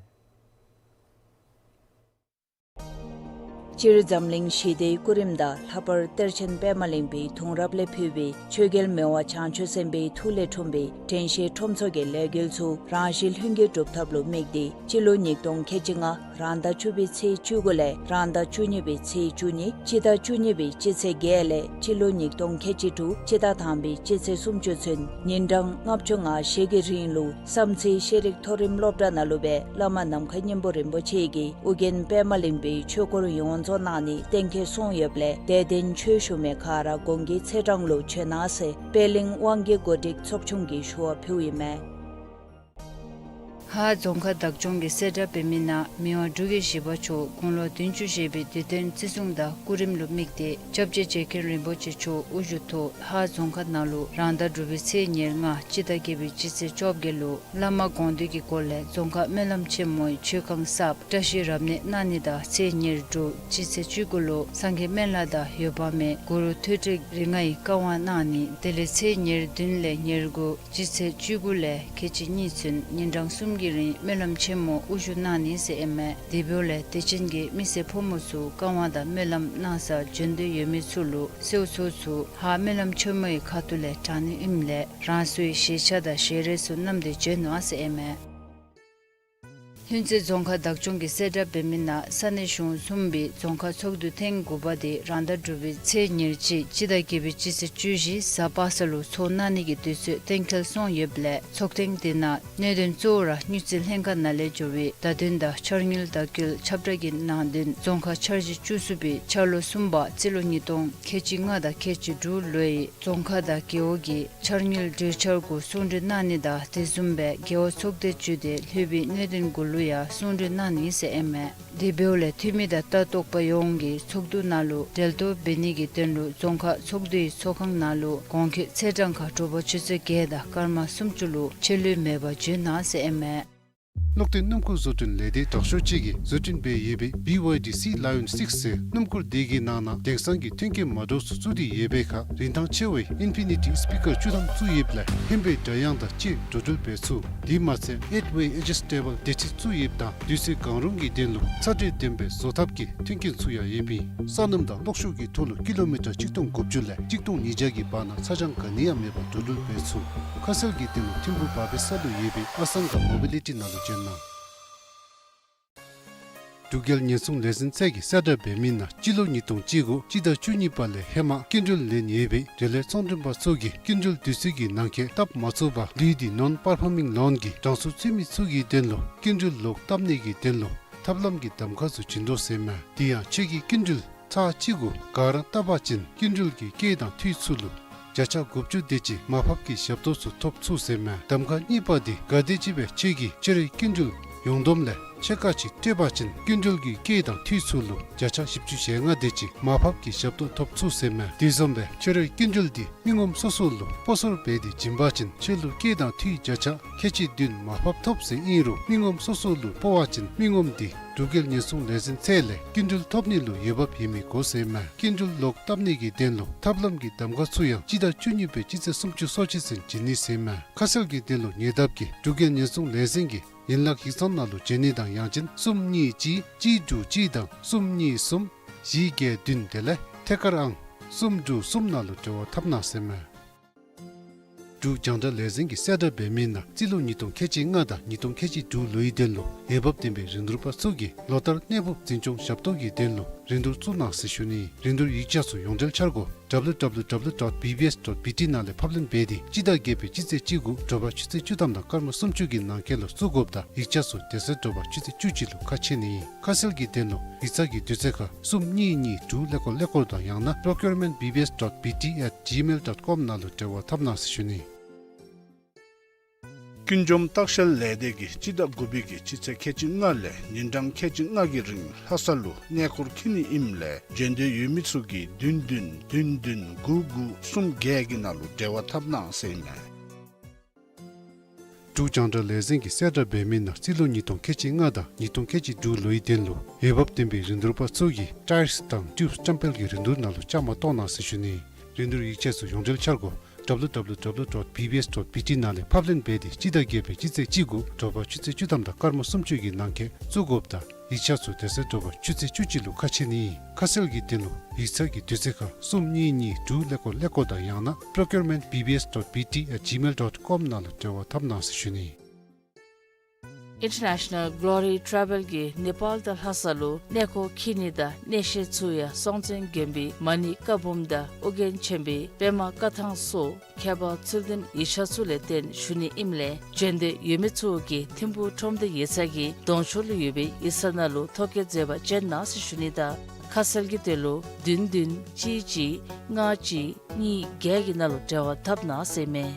སྤྱིར་འཛམ་གླིང་ཞི་བདེའི་སྐུ་རིམ་དང་ལྷག་པར་གཏེར་ཆེན་པདྨ་གླིང་པའི་གདུང་རབས་ལས་ཕུལ་བའི་ཆོས་རྒྱལ་མི་དབང་བྱང་ཆུབ་སེམས་དཔའི་ཐུགས་ལས་འཁྲུངས་པའི་དྲན་ཤེས་ཁྲོམ་ཚོགས་ཀྱི་ལས་འགུལ་ཚུ་རང་ཞི་ལྷུན་གྱིས་གྲུབ་ཐབས་ལུ་དམིགས་ཏེ་སྤྱི་ལོ་ཉིས་སྟོང་ཁལ་གཅིག་ལྔ་རང་ཟླ་བཅུ་པའི་ཚེས་བཅུ་དགུ་ལས་རང་ཟླ་བཅུ་གཉིས་པའི་ཚེས་བཅུ་གཉིས་སྤྱི་ཟླ་བཅུ་གཉིས་པའི་སྤྱི་ཚེས་བརྒྱད་ལས་སྤྱི་ལོ་ཉིས་སྟོང་ཁལ་གཅིག་དྲུག་སྤྱི་ཟླ་དང་པའི་སྤྱི་ཚེས་སུམ་ཅུ་ཚུན་ཉིན་གྲངས་ལྔ་བཅུ་ང་བཞི་གི་རིང་ལུ་བསམ་རྩེ་ཤེས་རིག་མཐོ་རིམ་སློབ་གྲྭ་ནང་ལུ་སྦེ་བླ་མ་ནམ་མཁའི་སྙིང་པོ་རིན་པོ་ཆེ་གིས་ཨོ་རྒྱན་པདྨ་གླིང་པའི་ཆོས་སྐོར་ཡོངས་རྫོགས་གནང་ནི་གཏན་འཁེལ་སོང་ཡོདཔ་ལས་དད་ལྡན་ཆོས་ཞུ་མི་ག་ར་གོང་གི་ཚེས་གྲངས་ལུ་བྱོན་གནང་ཟེར་པད་གླིང་དབང་གི་གོ་སྒྲིག་ཚོགས་ཆུང་གིས་ཞུ་བ་ཕུལཝ་ཨིན་མས། ཧཱ་རྫོང་ཁག་བདག་སྐྱོང་གིས་གསལ་བསྒྲགས་འབད་མི་ནང་མི་དབང་འབྲུག་རྒྱལ་བཞི་པ་མཆོག་དགུང་ལོ་བདུན་ཅུ་བཞེས་པའི་དུས་སྟོན་བརྩི་སྲུང་དང་སྐུ་རིམ་ལུ་དམིགས་ཏེ་སྐྱབས་རྗེ་རྗེ་མཁན་རིན་པོ་ཆེ་མཆོག་དབུ་བཞུགས་ཐོག་ཧཱ་རྫོང་ཁག་ནང་ལུ་རང་ཟླ་དྲུག་པའི་ཚེས་ཉེར་ལྔ་སྤྱི་ཟླ་བརྒྱད་པའི་སྤྱི་ཚེས་བཅོ་བརྒྱད་ལུ་བླ་མ་དགོངས་འདུས་ཀྱི་སྐོར་ལས་རྫོང་ཁག་སྨོན་ལམ་ཆེན་མོའི་མཆོད་ཁང་གསརཔ་བཀྲ་ཤིས་རབ་གནས་གནང་ནི་དང་ཚེས་ཉེར་དྲུག་སྤྱི་ཚེས་བཅུ་དགུ་ལུ་སངས་རྒྱས་སྨན་བླ་དང་འོད་དཔག་མེད་གུ་རུ་ཐོད་ཕྲེང་རིགས་ལྔ་ཡི་བཀའ་དབང་གནང་ནི་དེ་ལས་ཚེས་ཉེར་བདུན་ལས་ཉེར་དགུ་སྤྱི་ཚེས་བཅུ་དགུ་ལས་ཁལ་གཅིག་གཉིས་ཚུན་ཉིན་གྲངས་གསུམ་གྱི་རིང་སྨོན་ལམ་ཆེན་མོ་དབུ་བཞུགས་གནང་ནི་ཟེར་ཨིན་མས། དེ་འབདཝ་ལས་དད་ཅན་གྱི་མི་སེར་ཕོ་མོ་ཚུ་བཀའ་དབང་དང་སྨོན་ལམ་གནང་སར་བྱོན་འདོད་ཡོད་མི་ཚུ་ལུ་གསོལ་ཚོགས་ཚུ་ཧཱ་སྨོན་ལམ་ཆེན་མོའི་ཁ་ཐུག་ལས་དྲང་ནི་ཨིནམ་ལས་རང་སོའི་བཞེས་ཆས་དང་བཞེས་རས་ཚུ་བསྣམས་ཏེ་བྱོན་གནང་ཟེར་ཨིན་མས། ལྷུན་རྩེ་རྫོང་ཁག་བདག་སྐྱོང་གིས་གསལ་བསྒྲགས་འབད་མི་ནང་ས་གནས་གཞུང་གསུམ་པའི་རྫོང་ཁག་ཚོགས་འདུ་ཐེངས་དགུ་པ་དེ་རང་ཟླ་དྲུག་པའི་ཚེས་ཉེར་གཅིག་སྤྱི་ཟླ་བརྒྱད་པའི་སྤྱི་ཚེས་བཅུ་བཞི་གཟའ་པ་སངས་ལུ་ཚོགས་གནང་ནི་གི་དུས་ཚོད་གཏན་འཁེལ་སོང་ཡོདཔ་ལས་ཚོགས་ཐེངས་དེ་ནང་གནད་དོན་གཙོ་བོ་ར་དངུལ་རྩིས་ལྷན་ཁག་ནང་ལས་འབྱོར་བའི་བརྡ་དོན་དང་འཆར་དངུལ་བརྡ་བསྐུལ་ཁྱབ་བསྒྲགས་ཀྱི་ནང་དོན་རྫོང་ཁག་འཆར་གཞི་བཅུ་གསུམ་པའི་འཆར་ལོ་གསུམ་པ་རྩིས་ལོ་ཉིས་སྟོང་ཁལ་གཅིག་ལྔ་དང་ཁལ་གཅིག་དྲུག་ལོའི་རྫོང་ཁག་དང་རྒེད་འོག་གི་འཆར་དངུལ་གྲོས་འཆར་གུ་གསུང་གྲོས་གནང་ནི་དང་དེ་བཟུམ་སྦེ་རྒེད་འོག་ཚོགས་སྡེ་བརྒྱུད་དེ་ལྷོད་པའི་གནད་དོན་གུ་ལུ་ཡང་གསུང་གྲོས་གནང་ནི་ཟེར་ཨིན་མས། དེ་འབདཝ་ལས་འཐུས་མི་དང་ལྟ་རྟོག་པ་ཡོངས་ཀྱིས་ཚོགས་འདུ་ནང་ལུ་གྲལ་གཏོགས་འབད་ནི་གི་དོན་ལུ་རྫོང་ཁག་ཚོགས་འདུའི་ཚོགས་ཁང་ནང་ལུ་གོང་འཁོད་ཚེས་གྲངས་ཁར་དྲོ་པ་ཆུ་ཚོད་བརྒྱད་དང་སྐར་མ་སུམ་ཅུ་ལུ་ཆད་ལུས་མེད་པར་འབྱོན་གནང་ཟེར་ཨིན་མས། གློག་བརྟེན་སྣུམ་འཁོར་བཟོ་སྐྲུན་ལས་སྡེ་དྲག་ཤོས་ཅིག་གིས་བཟོ་སྐྲུན་འབད་ཡོད་པའི་བི་ཝའི་ཌི་སི་ལ་ཡོན་སིགསི་ཟེར་སྣུམ་འཁོར་དེ་གི་ནང་ན་དེང་སང་གི་མཐུན་རྐྱེན་མ་འདྲཝ་ཚུ་བཙུགས་ཏེ་ཡོད་པའི་ཁར་རིན་ཐང་ཆེ་བའི་ཨིན་ཕི་ནི་ཊི་སི་པི་ཀར་བཅུ་ཐམ་བཙུགས་ཡོདཔ་ལས་ཧེང་བའི་སྒྲ་དབྱངས་དང་བཅས་འགྲོ་འགྲུལ་འབད་ཚུགས། དེ་མ་ཚད་ཨེཊ་ཝེ་ཨེ་ཇི་སི་ཊེ་བཱལ་བདེ་ཕྱིར་བཙུགས་ཡོདཔ་དང་དུས་ཚོད་གང་རུང་གི་དོན་ལུ་ཚ་དྲོད་ལྡན་པའི་བཟོ་ཐབས་ཀྱི་མཐུན་རྐྱེན་ཚུ་ཡང་ཡོདཔ་ཨིན། སོ་ནམ་དང་གློག་ཤུགས་ཀྱི་ཐོག་ལུ་ཀི་ལོ་མི་ཊར་གཅིག་སྟོང་དགུ་བཅུ་ལས་གཅིག་སྟོང་ཉིས་བརྒྱ་གི་བར་ན་ཚ་གྱང་ག་ནི་ཡང་མེད་པར་འགྲོ་འགྲུལ་འབད་ཚུགས། ཁ་གསལ་གྱི་དོན་ལུ་ཐིམ་ཕུག་བར་པའི་ས་ལུ་ཡོད་པའི་ཨ་སང་ག་མོ་བི་ལི་ཊི་ནང་ལུ་བྱོན་གནང་། འབྲུག་རྒྱལ་ཉེན་སྲུང་ལས་འཛིན་ཚད་ཀྱིས་གསལ་བསྒྲགས་འབད་མི་ནང་སྤྱི་ལོ་ཉིས་སྟོང་བཅུ་དགུ་སྤྱི་ཟླ་བཅུ་གཉིས་པ་ལས་ཧེ་མ་སྐྱིན་འགྲུལ་ལེན་ཡོད་པའི་འབྲེལ་ཡོད་ཚོང་མགྲོན་པ་ཚུ་གིས་སྐྱིན་འགྲུལ་དུས་ཚོད་ཀྱི་ནང་འཁོད་བཏབ་མ་ཚུགས་པར་due to non-performing loan གི་གྲངས་སུ་ཚུད་མི་ཚུ་གི་དོན་ལུ་སྐྱིན་འགྲུལ་ལོག་བཏབ་ནི་གི་དོན་ལུ་ཐབས་ལམ་གྱི་གདམ་ཁ་ཚུ་བྱིན་དོ་ཟེར་མས། དེ་ཡང་ཁྱོད་ཀྱི་སྐྱིན་འགྲུལ་ཚར་གཅིག་གུ་ག་ར་བཏབ་པ་ཅིན་སྐྱིན་འགྲུལ་གྱི་སྐྱེད་དང་འཐུས་ཚུ་ལུ་བརྒྱ་ཆ་དགུ་བཅུ་དེ་ཅིག་མར་ཕབ་ཀྱི་ཞབས་ཏོག་ཚུ་ཐོབ་ཚུགས་ཟེར་མས། གདམ་ཁ་གཉིས་པ་དེ་གལ་ཏེ་ཅིག་སྦེ་ཁྱོད་ཀྱིས་ཁྱོད་རའི་སྐྱིན་འགྲུལ་ཡོངས་བསྡོམས་ལས་ཕྱེད་ཀ་ཅིག་སྤྲོད་པ་ཅིན་སྐྱིན་འགྲུལ་གྱི་སྐྱེད་དང་འཐུས་ཚུ་ལུ་བརྒྱ་ཆ་བཞི་བཅུ་ཞེ་ལྔ་དེ་ཅིག་མར་ཕབ་ཀྱི་ཞབས་ཏོག་ཐོབ་ཚུགས་ཟེར་མས། དེ་བཟུམ་སྦེ་ཁྱོད་རའི་སྐྱིན་འགྲུལ་དེ་མི་ངོམ་སོ་སོ་ལུ་སྤོ་སོར་འབད་དེ་བྱིན་པ་ཅིན་ཁྱོད་ལུ་སྐྱེད་དང་འཐུས་བརྒྱ་ཆ་ཁལ་གཅིག་བདུན་མར་ཕབ་ཐོབ་ཟེར་ཨིན་རུང་མི་ངོམ་སོ་སོ་ལུ་སྤོ་བ་ཅིན་མི་ངོམ་དེ་འབྲུག་རྒྱལ་ཉེན་སྲུང་ལས་འཛིན་ཚད་ལས་སྐྱིན་འགྲུལ་ཐོབ་ནི་ལུ་འོས་འབབ་ཡོད་མི་དགོ་ཟེར་མས། སྐྱིན་འགྲུལ་ལོག་བཏབ་ནི་གི་དོན་ལུ་ཐབས་ལམ་གྱི་གདམ་ཁ་ཚུ་ཡང་སྤྱི་ཟླ་བཅུ་གཉིས་པའི་སྤྱི་ཚེས་སུམ་ཅུ་སོ་གཅིག་ཚུན་བྱིན་ནི་ཟེར་མས། ཁ་གསལ་གྱི་དོན་ལུ་ཉེ་འདབས་ཀྱི་འབྲུག་རྒྱལ་ཉེན་སྲུང་ལས་འཛིན་གྱི་ཡན་ལག་ཡིག་ཚང་ནང་ལུ་བྱོན་ནི་དང་ཡང་ཅིན་གསུམ་གཉིས་གཅིག་གཅིག་དྲུག་གཅིག་དང་གསུམ་གཉིས་གསུམ་བཞི་བརྒྱད་བདུན་དེ་ལས་ཐད་ཀར་ཨང་གསུམ་དྲུག་གསུམ་ནང་ལུ་འབྲེལ་བ་འཐབ་གནང་ཟེར་མས། འབྲུག་རྒྱང་བསྒྲགས་ལས་འཛིན་གྱིས་གསལ་བསྒྲགས་འབད་མི་ནང་རྩིས་ལོ་ཉིས་སྟོང་ཁལ་གཅིག་ལྔ་དང་ཉིས་སྟོང་ཁལ་གཅིག་དྲུག་ལོའི་དོན་ལུ་འོས་འབབ་ལྡན་པའི་རིན་བསྡུར་པ་ཚུ་གིས་ལོ་ལྟར་གནས་སྤོ་འཛིན་སྐྱོང་ཞབས་ཏོག་གི་དོན་ལུ་རིན་བསྡུར་བཙུགས་གནང་ཟེར་ཞུ་ནི། རིན་བསྡུར་ཡིག་ཆ་ཚུ་ཡོངས་འབྲེལ་འཆར་སྒོ་W W W dot B B S dot B T ནང་ལས་ཕབ་ལེན་འབད་དེ་སྤྱི་ཟླ་བརྒྱད་པའི་སྤྱི་ཚེས་གཅིག་དགུ་དྲོ་པ་ཆུ་ཚོད་བཅུ་ཐམ་དང་སྐར་མ་སུམ་ཅུ་གི་ནང་འཁོད་ལུ་བཙུགས་དགོཔ་དང་ཡིག་ཆ་ཚུ་དེ་ཚེ་དྲོ་པ་ཆུ་ཚོད་བཅུ་གཅིག་ལུ་ཁ་ཕྱེ་ནི་ཨིན། ཁ་གསལ་གྱི་དོན་ལུ་ཡིག་ཚང་གི་དུས་ཚོད་ཁར་གསུམ་གཉིས་གཉིས་དྲུག་ཀླད་ཀོར་ཀླད་ཀོར་དང་ཡང་ན་procurement B B S dot B T at gmail dot com ནང་ལུ་འབྲེལ་བ་འཐབ་གནང་ཟེར་ཞུ་ནི། ཀུན་འཇོམས་ལྟ་བཤལ་ལས་སྡེ་གིས་སྤྱི་ཟླ་དགུ་པའི་གི་སྤྱི་ཚེས་ཁལ་གཅིག་ལྔ་ལས་ཉིན་གྲངས་ཁལ་གཅིག་ལྔ་གི་རིང་ལྷ་ས་ལུ་གནས་སྐོར་འཁྱིད་ནི་ཨིནམ་ལས་འབྱོན་འདོད་ཡོད་མི་ཚུ་གིས་བདུན་བདུན་བདུན་བདུན་དགུ་དགུ་གསུམ་བརྒྱད་ཀྱི་ནང་ལུ་འབྲེལ་བ་འཐབ་གནང་ཟེར་ཨིན་མས། འབྲུག་རྒྱང་བསྒྲགས་ལས་འཛིན་གྱིས་གསལ་བསྒྲགས་འབད་མི་ནང་རྩིས་ལོ་ཉིས་སྟོང་ཁལ་གཅིག་ལྔ་དང་ཉིས་སྟོང་ཁལ་གཅིག་དྲུག་ལོའི་དོན་ལུ་འོས་འབབ་ལྡན་པའི་རིན་བསྡུར་པ་ཚུ་གིས་ཊའིརསི་དང་ཊིའུབསི་བཀྲམ་སྤེལ་གྱི་རིན་བསྡུར་ནང་ལུ་བཅའ་མར་གཏོགས་གནང་ཟེར་ཞུ་ནི། རིན་བསྡུར་ཡིག་ཆ་ཚུ་ཡོངས་འབྲེལ་འཆར་སྒོ་W W W dot B B S dot B T ནང་ལས་ཕབ་ལེན་འབད་དེ་སྤྱི་ཟླ་བརྒྱད་པའི་སྤྱི་ཚེས་གཅིག་དགུ་དྲོ་པ་ཆུ་ཚོད་བཅུ་ཐམ་དང་སྐར་མ་སུམ་ཅུ་གི་ནང་འཁོད་བཙུགས་དགོཔ་དང་ཡིག་ཆ་ཚུ་དེ་ཚེ་དྲོ་པ་ཆུ་ཚོད་བཅུ་གཅིག་ལུ་ཁ་ཕྱེ་ནི་ཨིན། ཁ་གསལ་གྱི་དོན་ལུ་ཡིག་ཚང་གི་དུས་ཚོད་ཁར་གསུམ་གཉིས་གཉིས་དྲུག་ཀླད་ཀོར་ཀླད་ཀོར་དང་ཡང་ན་procurement B B S dot B T at gmail dot com ནང་ལུ་འབྲེལ་བ་འཐབ་གནང་ཟེར་ཞུ་ནི། International Glory Travel གིས་ནེ་པཱལ་དང་ལྷ་ས་ལུ་གནས་སྐོར་འཁྱིད་ནི་དང་གནས་བཤད་ཚུ་ཡང་སྲོང་བཙན་དགོན་པའི་མ་ཎི་བཀའ་འབུམ་དང་ཨོ་རྒྱན་ཆེན་པོའི་པདྨ་བཀའ་ཐང་སོགས་ཁྱད་པར་ཚུལ་ལྡན་ཡིག་ཆ་ཚུ་ལས་བརྟེན་ཞུ་ནི་ཨིནམ་ལས་འབྱོན་འདོད་ཡོད་མི་ཚུ་གིས་ཐིམ་ཕུག་ཁྲོམ་སྡེ་ཡིག་ཚང་གི་གདོང་ཕྱོགས་ལུ་ཡོད་པའི་ཡིག་ཚང་ནང་ལུ་ཐོ་བཀོད་མཛད་པར་བྱོན་གནང་ཟེར་ཞུ་ནི་དང་ཁ་གསལ་གྱི་དོན་ལུ་བདུན་བདུན་གཅིག་གཅིག་ལྔ་གཅིག་གཉིས་བརྒྱད་ཀྱི་ནང་ལུ་འབྲེལ་བ་འཐབ་གནང་ཟེར་ཨིན་མས།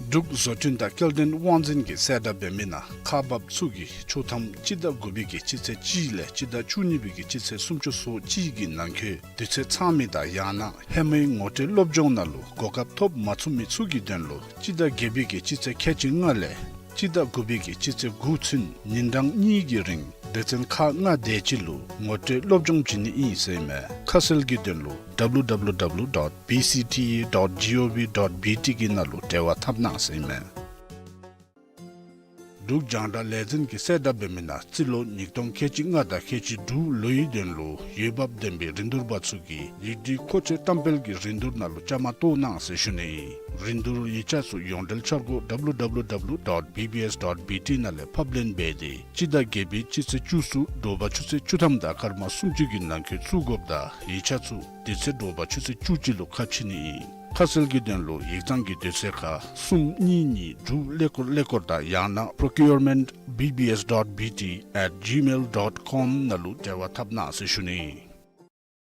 འབྲུག་བཟོ་སྐྲུན་དང་སྐྱེལ་འདྲེན་དབང་འཛིན་གྱིས་གསལ་བསྒྲགས་འབད་མི་ནང་ཁག་འབགཔ་ཚུ་གིས་ཆོག་ཐམ་སྤྱི་ཟླ་དགུ་པའི་གི་སྤྱི་ཚེས་གཅིག་ལས་སྤྱི་ཟླ་བཅུ་གཉིས་པའི་གི་སྤྱི་ཚེས་སུམ་ཅུ་སོ་གཅིག་གི་ནང་འཁོད་དུས་ཚོད་ཚང་མི་དང་ཡང་ན་ཧེ་མའི་ངོ་སྤྲོད་སློབ་སྦྱོང་ནང་ལུ་གོ་སྐབས་ཐོབ་མ་ཚུགས་མི་ཚུ་གི་དོན་ལུ་སྤྱི་ཟླ་བརྒྱད་པའི་གི་སྤྱི་ཚེས་ཁལ་གཅིག་ལྔ་ལས་སྤྱི་ཟླ་དགུ་པའི་གི་སྤྱི་ཚེས་དགུ་ཚུན་ཉིན་གྲངས་གཉིས་ཀྱི་རིང་སྡེ་ཚན་ཁག་ལྔ་དེ་ཅིག་ལུ་ངོ་སྤྲོད་སློབ་སྦྱོང་བྱིན་ནི་ཨིན་ཟེར་ཨིན་མས། ཁ་གསལ་གྱི་དོན་ལུ་W W W dot B C T A dot gov dot B T གི་ནང་ལུ་འབྲེལ་བ་འཐབ་གནང་ཟེར་ཨིན་མས། འབྲུག་རྒྱང་བསྒྲགས་ལས་འཛིན་གྱིས་གསལ་བསྒྲགས་འབད་མི་ནང་རྩིས་ལོ་ཉིས་སྟོང་ཁལ་གཅིག་ལྔ་དང་ཁལ་གཅིག་དྲུག་ལོའི་དོན་ལུ་འོས་འབབ་ལྡན་པའི་རིན་བསྡུར་པ་ཚུ་གིས་ཡིག་སྒྲིག་མཁོ་ཆས་བཀྲམ་སྤེལ་གྱི་རིན་བསྡུར་ནང་ལུ་བཅའ་མར་གཏོགས་གནང་ཟེར་ཞུ་ནི། རིན་བསྡུར་ཡིག་ཆ་ཚུ་ཡོངས་འབྲེལ་འཆར་སྒོ་W W W dot B B S dot B T ནང་ལས་ཕབ་ལེན་འབད་དེ་སྤྱི་ཟླ་བརྒྱད་པའི་སྤྱི་ཚེས་བཅུ་གསུམ་དྲོ་པ་ཆུ་ཚོད་བཅུ་ཐམ་དང་སྐར་མ་སུམ་ཅུ་གི་ནང་འཁོད་བཙུགས་དགོཔ་དང་ཡིག་ཆ་ཚུ་དེ་ཚེ་དྲོ་པ་ཆུ་ཚོད་བཅུ་གཅིག་ལུ་ཁ་ཕྱེ་ནི་ཨིན། ཁ་གསལ་གྱི་དོན་ལུ་ཡིག་ཚང་གི་དུས་ཚོད་ཁར་གསུམ་གཉིས་གཉིས་དྲུག་ཀླད་ཀོར་ཀླད་ཀོར་དང་ཡང་ན་procurement B B S dot B T at gmail dot com ནང་ལུ་འབྲེལ་བ་འཐབ་གནང་ཟེར་ཞུ་ནི།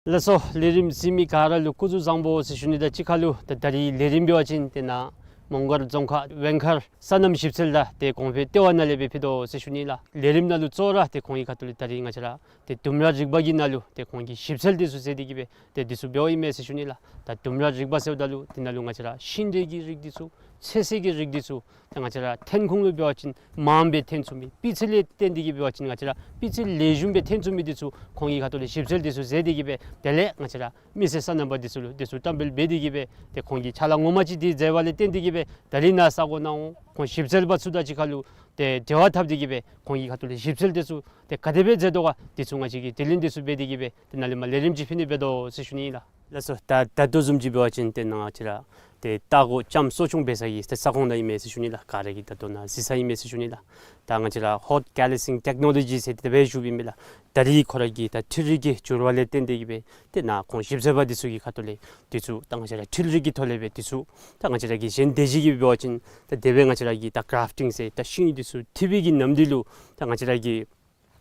ལགས་སོ། ལས་རིམ་གཟིགས་མི་ག་ར་ལུ་སྐུ་གཟུགས་བཟང་པོ་ཟེར་ཞུ་ནི་དང་གཅིག་ཁར་ལུ་ད་ད་རིས་ལས་རིམ་འབད་བ་ཅིན་ཏེ་ནཱ་མོང་སྒར་རྫོང་ཁག་ཝེང་མཁར་སོ་ནམ་ཞིབ་འཚོལ་དང་ཏེ་གོང་འཕེལ་ལྟེ་བ་ནང་ལས་སྦེ་ཕུལ་དོ་ཟེར་ཞུ་ནི་ལགས། ལས་རིམ་ནང་ལུ་གཙོ་བོ་ར་ཏེ་ཁོང་གི་ཁ་ཐུག་ལས་ད་རིས་ང་བཅས་ར་ཏེ་ལྡུམ་ར་རིག་པ་གི་ནང་ལུ་ཏེ་ཁོང་གི་ཞིབ་འཚོལ་འདི་ཚུ་མཛད་དེ་གི་སྦེ་ཏེ་འདི་ཚུ་འབདཝ་ཨིན་མས་ཟེར་ཞུ་ནི་ལགས། ད་ལྡུམ་ར་རིག་པ་ཟེརཝ་ད་ལུ་འདི་ནང་ལུ་ང་བཅས་ར་ཤིང་འབྲས་ཀྱི་རིགས་འདི་ཚུ་ཚོད་བསྲེ་གི་རིགས་འདི་ཚུ་ཏེ་ང་བཅས་ར་ཐོན་ཁུངས་ལུ་འབད་བ་ཅིན་མངམ་སྦེ་ཐོན་ཚུགས་མི་སྤུས་ཚད་ལས་བརྟེན་ཏེ་གི་འབད་བ་ཅིན་ང་བཅས་ར་སྤུས་ཚད་ལེགས་ཤོམ་སྦེ་ཐོན་ཚུགས་མི་འདི་ཚུ་ཁོང་གི་ཁ་ཐུག་ལས་ཞིབ་འཚོལ་འདི་ཚུ་མཛད་དེ་གི་སྦེ་དེ་ལས་ང་བཅས་ར་མི་སེར་སོ་ནམ་པ་འདི་ཚུ་ལུ་འདི་ཚུ་བཀྲམ་སྤེལ་འབད་དེ་གི་སྦེ་ཏེ་ཁོང་གིས་ཕྱག་ལཱ་ངོ་མ་ཅིག་འདི་མཛད་པ་ལས་བརྟེན་ཏེ་གི་སྦེ་ད་རིས་ནཱ་ས་གོ་ནང་འོང་ཁོང་ཞིབ་འཚོལ་པ་ཚུ་དང་གཅིག་ཁར་ལུ་ཏེ་འབྲེལ་བ་འཐབ་སྟེ་གི་སྦེ་ཁོང་གི་ཁ་ཐུག་ལས་ཞིབ་འཚོལ་འདི་ཚུ་ཏེ་ག་དེ་སྦེ་མཛད་དོ་ག་འདི་ཚུ་ང་བཅས་ཀྱིས་དྲི་ལན་འདི་ཚུ་འབད་དེ་གི་སྦེ་ཏེ་ནཱ་ལས་མར་ལས་རིམ་ཅིག་ཕུལ་ནི་འབད་དོ་ཟེར་ཞུ་ནི་ཨིན་ལགས། ལགས་སོ། ད་ད་ལྟོ་བཟུམ་ཅིག་འབད་བ་ཅིན་ཏེ་ནཱ་ང་བཅས་ར་ཏེ་ལྟ་སྒོ་ལྕམ་གསོ་སྐྱོང་འབད་ས་གི་ཏེ་ས་ཁོངས་ནང་ཨིན་མས་ཟེར་ཞུ་ནི་ལགས། ག་ར་གིས་ད་ལྟོ་ནཱ་གཟིགས་ས་ཨིན་མས་ཟེར་ཞུ་ནི་ལགས། ད་ང་བཅས་ར་ཧོཊ་ཀེ་ལི་སིང་ཊེཀ་ནོ་ལོ་ཇི་ཟེར་དེ་སྦེ་ཞུཝ་ཨིན་མས་ལགས། ད་རིས་ཁོ་ར་གི་ད་འཕྲུལ་རིག་གི་འགྱུར་བ་ལས་བརྟེན་ཏེ་གི་སྦེ་ཏེ་ནཱ་ཁོང་ཞིབ་འཚོལ་པ་འདི་ཚུ་གི་ཁ་ཐུག་ལས་འདི་ཚུ་ད་ང་བཅས་ར་འཕྲུལ་རིག་གི་ཐོག་ལས་སྦེ་འདི་ཚུ་ད་ང་བཅས་ར་གི་གཞན་སྡེ་བཞི་གིས་འབད་བ་ཅིན་ད་དེ་སྦེ་ང་བཅས་ར་གི་ད་གྲཱཕ་ཊིང་ཟེར་ད་ཤིང་འདི་ཚུ་འཐུ་བའི་གི་ནམ་དུས་ལུ་ད་ང་བཅས་ར་གི་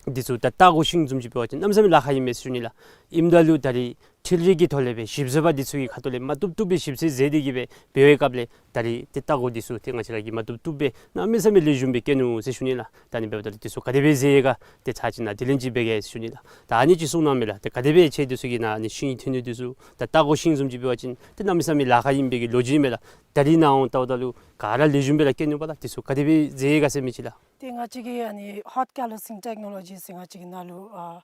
འདི་ཚུ་ད་ལྟ་སྒོ་ཤིང་བཟུམ་ཅིག་འབད་བ་ཅིན་གནམ་མེད་ས་མེད་ལཱ་ཁག་ཨིན་མས་ཟེར་ཞུ་ནི་ལགས། ཨིནམ་ད་ལུ་ད་རིས་འཕྲུལ་རིག་གི་ཐོག་ལས་སྦེ་ཞིབ་འཚོལ་པ་འདི་ཚུ་གི་ཁ་ཐུག་ལས་མ་བཏུབ་བཏུབ་སྦེ་ཞིབ་འཚོལ་མཛད་དེ་གི་སྦེ་འབད་བའི་སྐབས་ལས་ད་རིས་ཏེ་ལྟ་སྒོ་འདི་ཚུ་ཏེ་ང་བཅས་ར་གིས་མ་བཏུབ་བཏུབ་སྦེ་གནམ་མེད་ས་མེད་ལེགས་ཤོམ་སྦེ་བཀོད་ནུག་ཟེར་ཞུ་ནི་ལགས། ད་ཨ་ནི་འབདཝ་ད་ལུ་འདི་ཚུ་ག་དེ་སྦེ་མཛད་ཡི་ག་ཏེ་ཚར་གཅིག་ནཱ་དྲི་ལན་ཅིག་འབད་གེ་ཟེར་ཞུ་ནི་ལགས། ད་ཨ་ནི་ཅིག་གསུང་གནང་མས་ལགས། ཏེ་ག་དེ་སྦེ་ཁྱེད་འདི་ཚུ་གིས་ནཱ་ཨ་ནི་ཤིང་འཐུ་ནི་འདི་ཚུ་ད་ལྟ་སྒོ་ཤིང་བཟུམ་ཅིག་འབད་བ་ཅིན་ཏེ་གནམ་མེད་ས་མེད་ལཱ་ཁག་ཨིན་པའི་གི་ལོ་རྒྱུས་མས་ལགས། ད་རིས་ནཱ་འོང་ལྟཝ་ད་ལུ་ག་ར་ལེགས་ཤོམ་སྦེ་ར་བཀོད་ནུག་པ་ལགས། འདི་ཚུ་ག་དེ་སྦེ་མཛད་ཡི་ག་ཟེར་མི་ཅིག་ལགས། ཏེ་ང་བཅས་ཀྱི་ཨ་ནི་ཧོཊ་ཀེ་ལི་སིང་ཊེཀ་ནོ་ལོ་ཇི་ཟེར་ང་བཅས་ཀྱི་ནང་ལུ་ཨ་